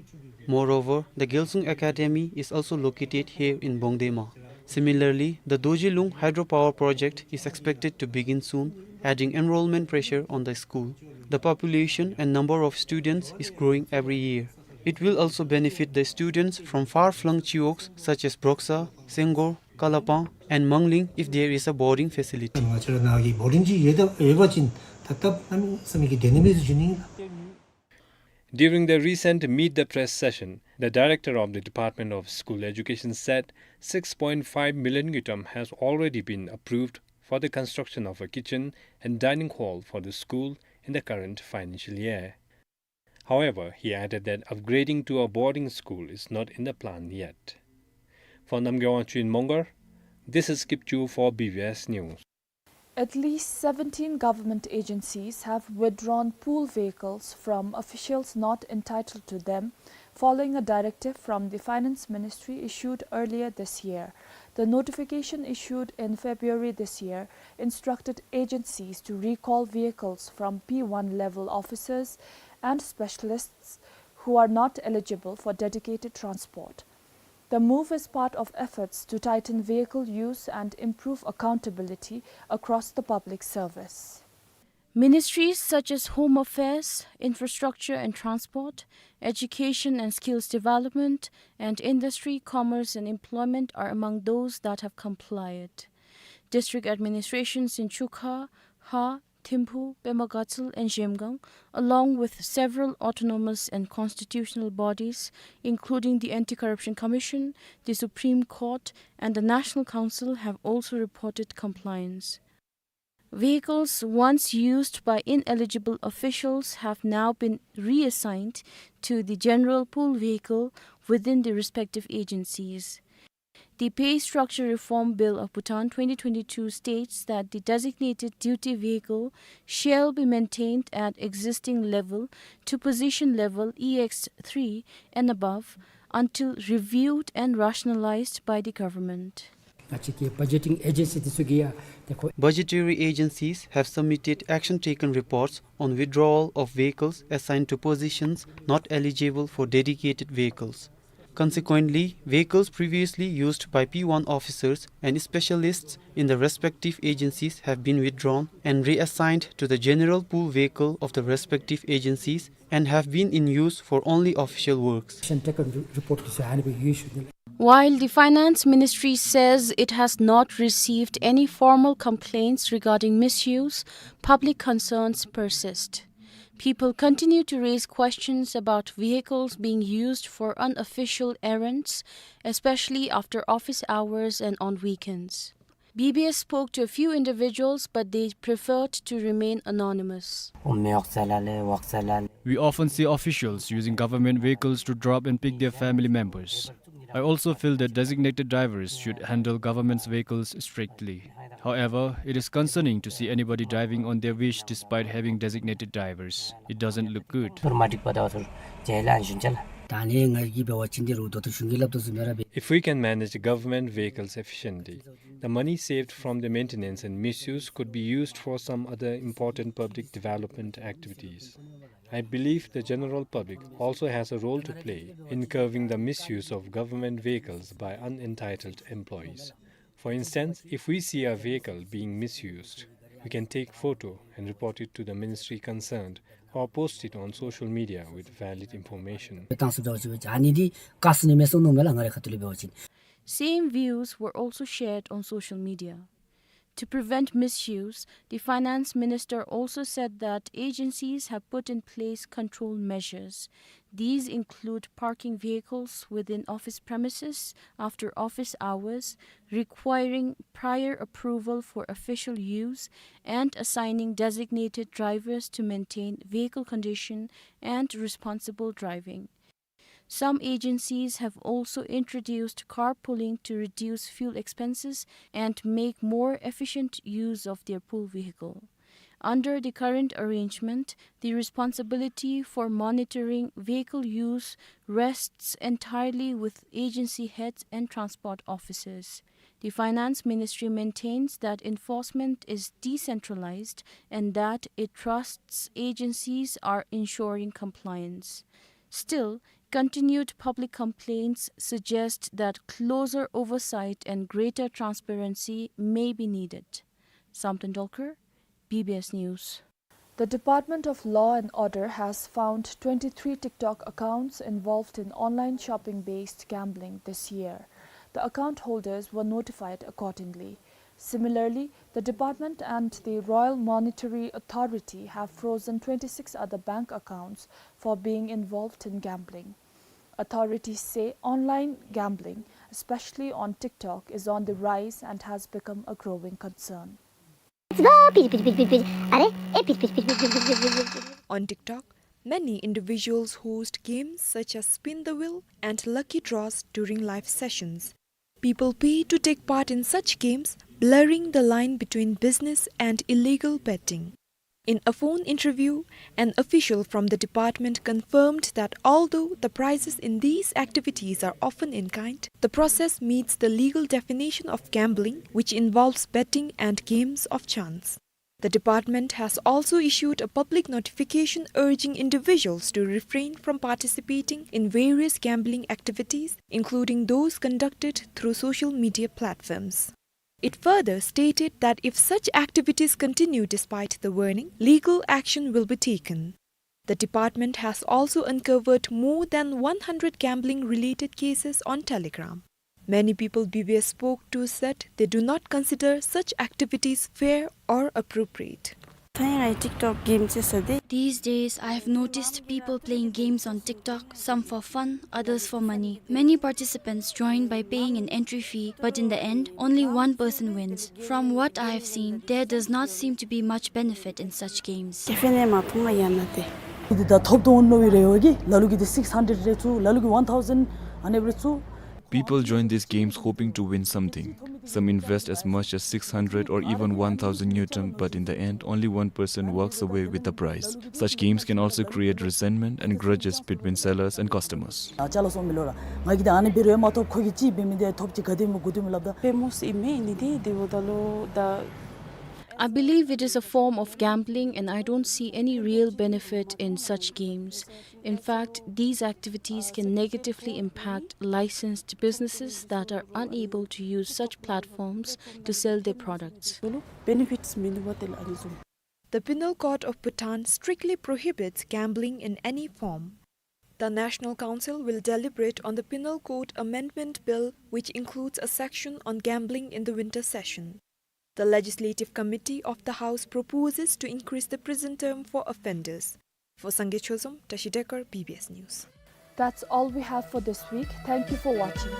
Moreover, the Gyalsung Academy is also located here in Bongdema. Similarly, the Dorji Lung hydropower project is expected to begin soon, adding enrollment pressure on the school. The population and number of students is growing every year. It will also benefit the students from far-flung chiwogs such as Broksa, Senggor, Kalapang, and Mangling if there is a boarding facility. ང་བཅས་ར་ནཱ་གི་བོར་ཌིང་ཅིག་ཡོད་ད་ཡོད་པ་ཅིན་ད་སྟབས་གནམ་མེད་ས་མེད་ཀྱི་བདེ་ནི་མས་ཟེར་ཞུ་ནི་ཨིན་ལགས། During the recent Meet the Press session, the director of the Department of School Education said six point five million ngultrum has already been approved for the construction of a kitchen and dining hall for the school in the current financial year. However, he added that upgrading to a boarding school is not in the plan yet. For Namgay Wangchuk in Mongar, this is Kipchu for B B S News. At least seventeen government agencies have withdrawn pool vehicles from officials not entitled to them, following a directive from the Finance Ministry issued earlier this year. The notification, issued in February this year, instructed agencies to recall vehicles from P one level officers and specialists who are not eligible for dedicated transport. The move is part of efforts to tighten vehicle use and improve accountability across the public service. Ministries such as Home Affairs, Infrastructure and Transport, Education and Skills Development, and Industry, Commerce and Employment are among those that have complied. District administrations in Chukha, Ha, Thimphu, Pema Gatshel, and Zhemgang, along with several autonomous and constitutional bodies, including the Anti-Corruption Commission, the Supreme Court, and the National Council, have also reported compliance. Vehicles once used by ineligible officials have now been reassigned to the general pool vehicle within the respective agencies. The Pay Structure Reform Bill of Bhutan twenty twenty-two states that the designated duty vehicle shall be maintained at existing level to position level E X three and above until reviewed and rationalized by the government. ང་བཅས་ཀྱི་budgeting agency འདི་ཚུ་གིས་ཡང་དེ་ཁོ། Budgetary agencies have submitted action taken reports on withdrawal of vehicles assigned to positions not eligible for dedicated vehicles. Consequently, vehicles previously used by P one officers and specialists in the respective agencies have been withdrawn and reassigned to the general pool vehicle of the respective agencies and have been in use for only official works. Action taken report འདི་ཚུ་ཨ་ནི་སྦེ་ཡོད་ཞུ་ནི་ལགས། While the Finance Ministry says it has not received any formal complaints regarding misuse, public concerns persist. People continue to raise questions about vehicles being used for unofficial errands, especially after office hours and on weekends. B B S spoke to a few individuals, but they preferred to remain anonymous. We often see officials using government vehicles to drop and pick their family members. I also feel that designated drivers should handle government's vehicles strictly. However, it is concerning to see anybody driving on their wish despite having designated drivers. It doesn't look good. ད་ནི་ང་གིས་འབད་བ་ཅིན་འདི་རུ་ད་ལྟོ་གཞུང་གིས་སླབ་དོ་བཟུམ་སྦེ་ར་འབད། If we can manage government vehicles efficiently, the money saved from their maintenance and misuse could be used for some other important public development activities. I believe the general public also has a role to play in curbing the misuse of government vehicles by unentitled employees. For instance, if we see a vehicle being misused, we can take photo and report it to the ministry concerned or post it on social media with valid information. བཏང་སུ་འདྲཝ་ཅིག་འབད་བ་ཅིན་ཨ་ནི་འདི་བཀག་ཚུགས་ནི་མས་གསུངས་ནུག་མེན་ན་ང་རའི་ཁ་ཐུག་ལས་འབད་བ་ཅིན། Same views were also shared on social media. To prevent misuse, the finance minister also said that agencies have put in place control measures. These include parking vehicles within office premises after office hours, requiring prior approval for official use, and assigning designated drivers to maintain vehicle condition and responsible driving. Some agencies have also introduced carpooling to reduce fuel expenses and make more efficient use of their pool vehicle. Under the current arrangement, the responsibility for monitoring vehicle use rests entirely with agency heads and transport officers. The Finance Ministry maintains that enforcement is decentralized and that it trusts agencies are ensuring compliance. Still, continued public complaints suggest that closer oversight and greater transparency may be needed. Samten Dolkar, B B S News. The Department of Law and Order has found twenty-three TikTok accounts involved in online shopping-based gambling this year. The account holders were notified accordingly. Similarly, the department and the Royal Monetary Authority have frozen twenty-six other bank accounts for being involved in gambling. Authorities say online gambling, especially on TikTok, is on the rise and has become a growing concern. On TikTok, many individuals host games such as Spin the Wheel and Lucky Draws during live sessions. People pay to take part in such games, blurring the line between business and illegal betting. In a phone interview, an official from the department confirmed that although the prizes in these activities are often in kind, the process meets the legal definition of gambling, which involves betting and games of chance. The department has also issued a public notification urging individuals to refrain from participating in various gambling activities, including those conducted through social media platforms. It further stated that if such activities continue despite the warning, legal action will be taken. The department has also uncovered more than one hundred gambling-related cases on Telegram. Many people B B S spoke to said they do not consider such activities fair or appropriate. These days, I have noticed people playing games on TikTok, some for fun, others for money. Many participants join by paying an entry fee, but in the end, only one person wins. From what I have seen, there does not seem to be much benefit in such games. འདི་ད་ཐོབ་དོ་འོང་མནོ་བའི་རེ་བ་གིས་ལ་ལུ་གིས་འདི་six hundred རེ་བཙུགས། ལ་ལུ་གིས་one thousand ཨ་ནེ་སྦེ་རེ་བཙུགས། People join these games hoping to win something. Some invest as much as six hundred or even one thousand ngultrum, but in the end, only one person walks away with the prize. Such games can also create resentment and grudges between sellers and customers. ཨ་ཅ་ལག་སོང་མི་ལོ་ར་ང་གིས་འདི་ཨ་ནེ་འབད་རུང་མ་ཐོབ། ཁོ་གིས་ཅིག་འབད་མི་འདི་ཐོབ་ཅི་ག་དེ་མི་དགོ་དེ་མི་སླབ་ད། Famous ཨིན་མི་ཨིན་ནི་འདི་འདི་འབདཝ་ད་ལུ་ད། I believe it is a form of gambling and I don't see any real benefit in such games. In fact, these activities can negatively impact licensed businesses that are unable to use such platforms to sell their products. Benefits མིན་པ་དེ་ལ་ཨ་ནི་བཟུམ། The Penal Code of Bhutan strictly prohibits gambling in any form. The National Council will deliberate on the Penal Code Amendment Bill, which includes a section on gambling, in the winter session. The Legislative Committee of the House proposes to increase the prison term for offenders. For Sangay Chozom, Tashi Dekar, B B S News. That's all we have for this week. Thank you for watching.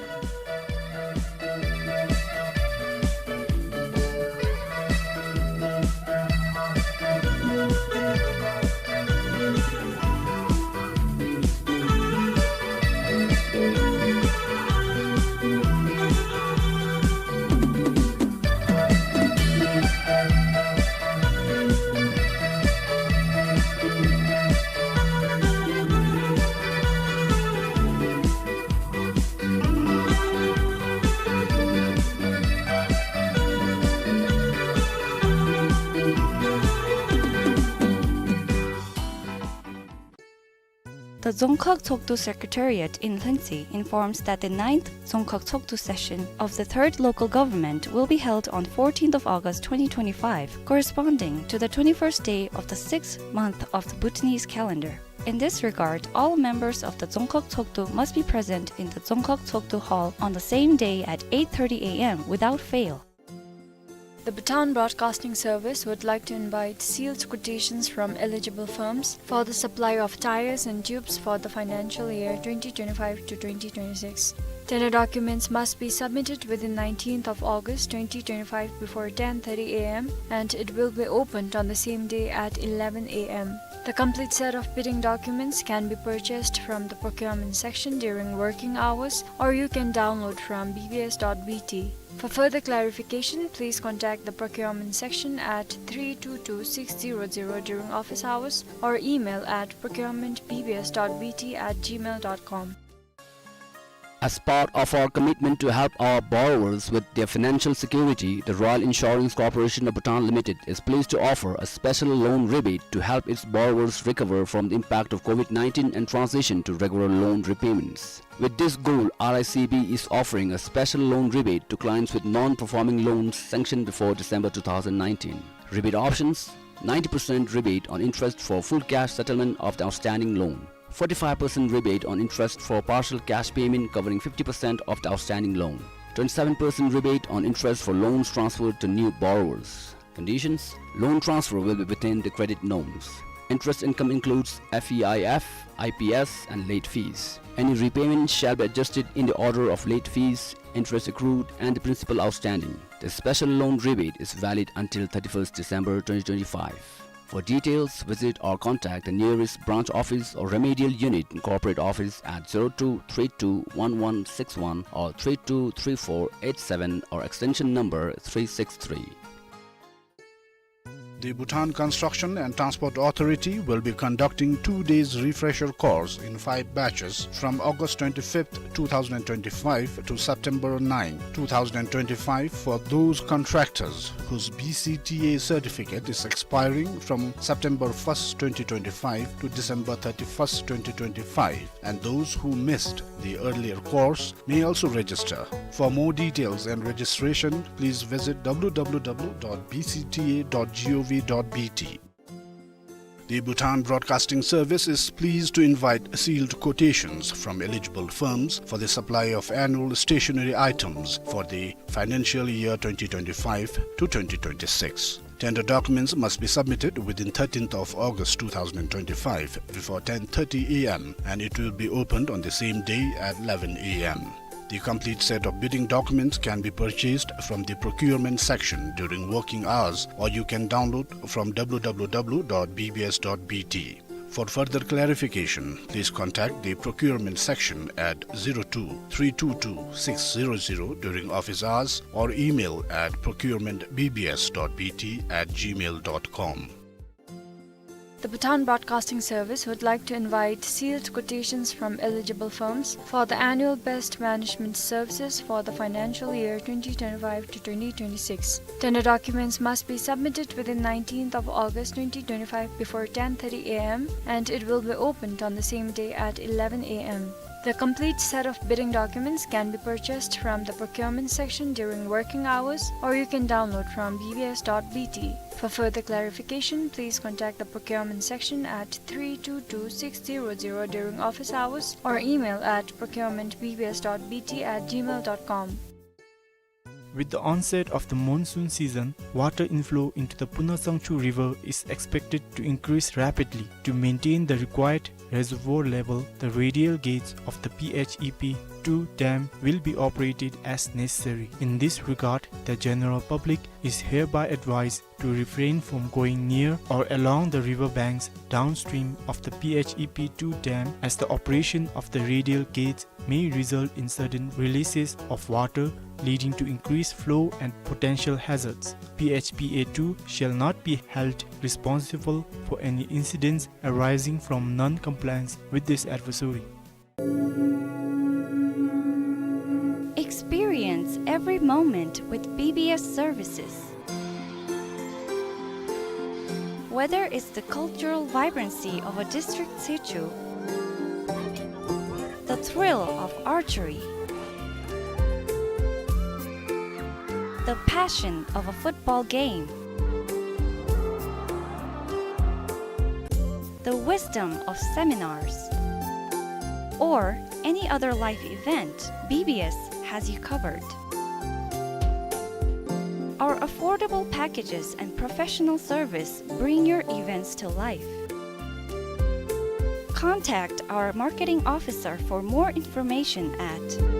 The Dzongkhag Tshogdu Secretariat in Lhuentse informs that the ninth Dzongkhag Tshogdu session of the third local government will be held on fourteenth of August twenty twenty-five, corresponding to the twenty-first day of the sixth month of the Bhutanese calendar. In this regard, all members of the Dzongkhag Tshogdu must be present in the Dzongkhag Tshogdu Hall on the same day at eight thirty A M without fail. The Bhutan Broadcasting Service would like to invite sealed quotations from eligible firms for the supply of tyres and tubes for the financial year twenty twenty-five to twenty twenty-six. Tender documents must be submitted within nineteenth of August twenty twenty-five before ten thirty A M, and it will be opened on the same day at eleven A M. The complete set of bidding documents can be purchased from the procurement section during working hours, or you can download from B B S dot B T. For further clarification, please contact the procurement section at three two two six zero zero during office hours or email at procurement B B S dot B T at gmail dot com. As part of our commitment to help our borrowers with their financial security, the Royal Insurance Corporation of Bhutan Limited is pleased to offer a special loan rebate to help its borrowers recover from the impact of COVID nineteen and transition to regular loan repayments. With this goal, R I C B is offering a special loan rebate to clients with non-performing loans sanctioned before December two thousand nineteen. Rebate options: ninety percent rebate on interest for full cash settlement of the outstanding loan, forty-five percent rebate on interest for partial cash payment covering fifty percent of the outstanding loan, twenty-seven percent rebate on interest for loans transferred to new borrowers. Conditions: loan transfer will be within the credit norms. Interest income includes F E I F, I P S, and late fees. Any repayment shall be adjusted in the order of late fees, interest accrued, and the principal outstanding. The special loan rebate is valid until thirty-first December twenty twenty-five. For details, visit or contact the nearest branch office or remedial unit in corporate office at zero two three two one one six one or three two three four eight seven or extension number three six three. The Bhutan Construction and Transport Authority will be conducting two days refresher course in five batches from August twenty-fifth, two thousand twenty-five to September ninth, two thousand twenty-five for those contractors whose B C T A certificate is expiring from September first, twenty twenty-five to December thirty-first, twenty twenty-five, and those who missed the earlier course may also register. For more details and registration, please visit W W W dot B C T A dot gov dot B T. The Bhutan Broadcasting Service is pleased to invite sealed quotations from eligible firms for the supply of annual stationery items for the financial year twenty twenty-five to twenty twenty-six. Tender documents must be submitted within thirteenth of August two thousand twenty-five before ten thirty A M, and it will be opened on the same day at eleven A M. The complete set of bidding documents can be purchased from the procurement section during working hours, or you can download from W W W dot B B S dot B T. For further clarification, please contact the procurement section at zero two three two two six zero zero during office hours or email at procurement B B S dot B T at gmail dot com. The Bhutan Broadcasting Service would like to invite sealed quotations from eligible firms for the annual best management services for the financial year twenty twenty-five to twenty twenty-six. Tender documents must be submitted within nineteenth of August twenty twenty-five before ten thirty A M, and it will be opened on the same day at eleven A M. The complete set of bidding documents can be purchased from the procurement section during working hours, or you can download from B B S dot B T. For further clarification, please contact the procurement section at three two two six zero zero during office hours or email at procurement B B S dot B T at gmail dot com. With the onset of the monsoon season, water inflow into the Puna Sangchu River is expected to increase rapidly. To maintain the required reservoir level, the radial gates of the P H E P two dam will be operated as necessary. In this regard, the general public is hereby advised to refrain from going near or along the river banks downstream of the P H E P two dam, as the operation of the radial gates may result in sudden releases of water, leading to increased flow and potential hazards. P H P A two shall not be held responsible for any incidents arising from non-compliance with this advisory. Experience every moment with B B S services. Whether it's the cultural vibrancy of a district sichu, the thrill of archery, the passion of a football game, the wisdom of seminars, or any other life event, B B S has you covered. Our affordable packages and professional service bring your events to life. Contact our marketing officer for more information at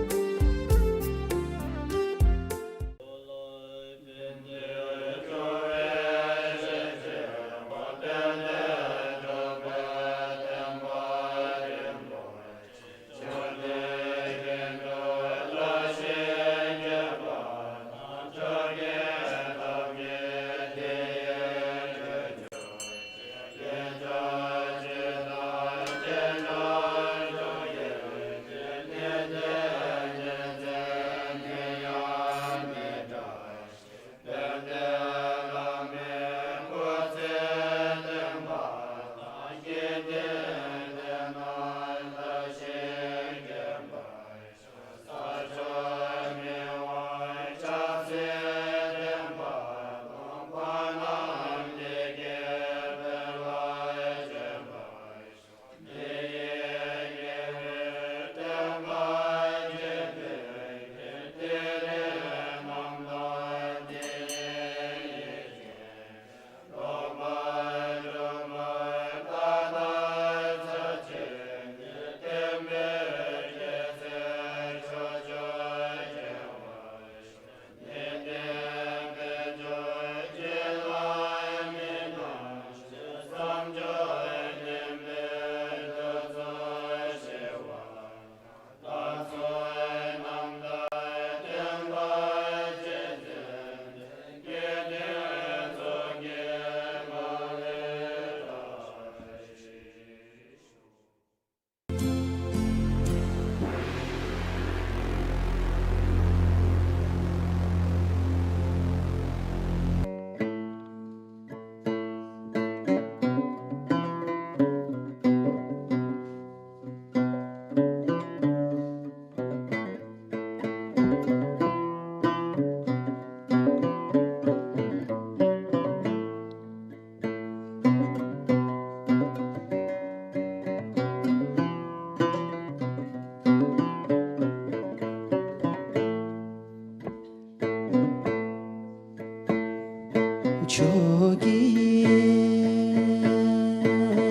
ཕྱོགས་ཀྱི་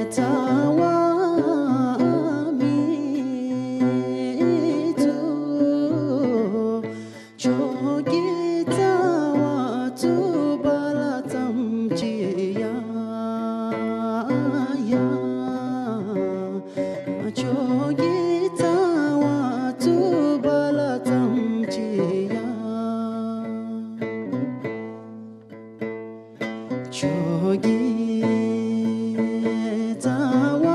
རྩ་བ་མི་ཚུགས། ཕྱོགས་ཀྱི་རྩ་བ་ཚུགས་པ་ལ་ཙམ་ཅིག་ཡ་ཡ། ཕྱོགས་ཀྱི་རྩ་བ་ཚུགས་པ་ལ་ཙམ་ཅིག་ཡ། ཕྱོགས་ཀྱི་རྩ་བ་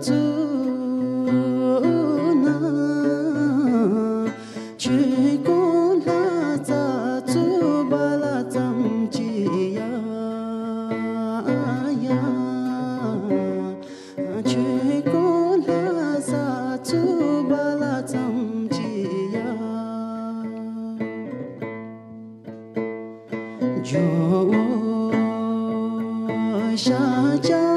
ཚུགས་ན། ཆོས་སྐུ་ལྷ་ས་ཚུགས་པ་ལ་ཙམ་ཅིག་ཡ་ཡ། ཆོས་སྐུ་ལྷ་ས་ཚུགས་པ་ལ་ཙམ་ཅིག་ཡ། ཇོ་བོ་ཤཱཀྱ་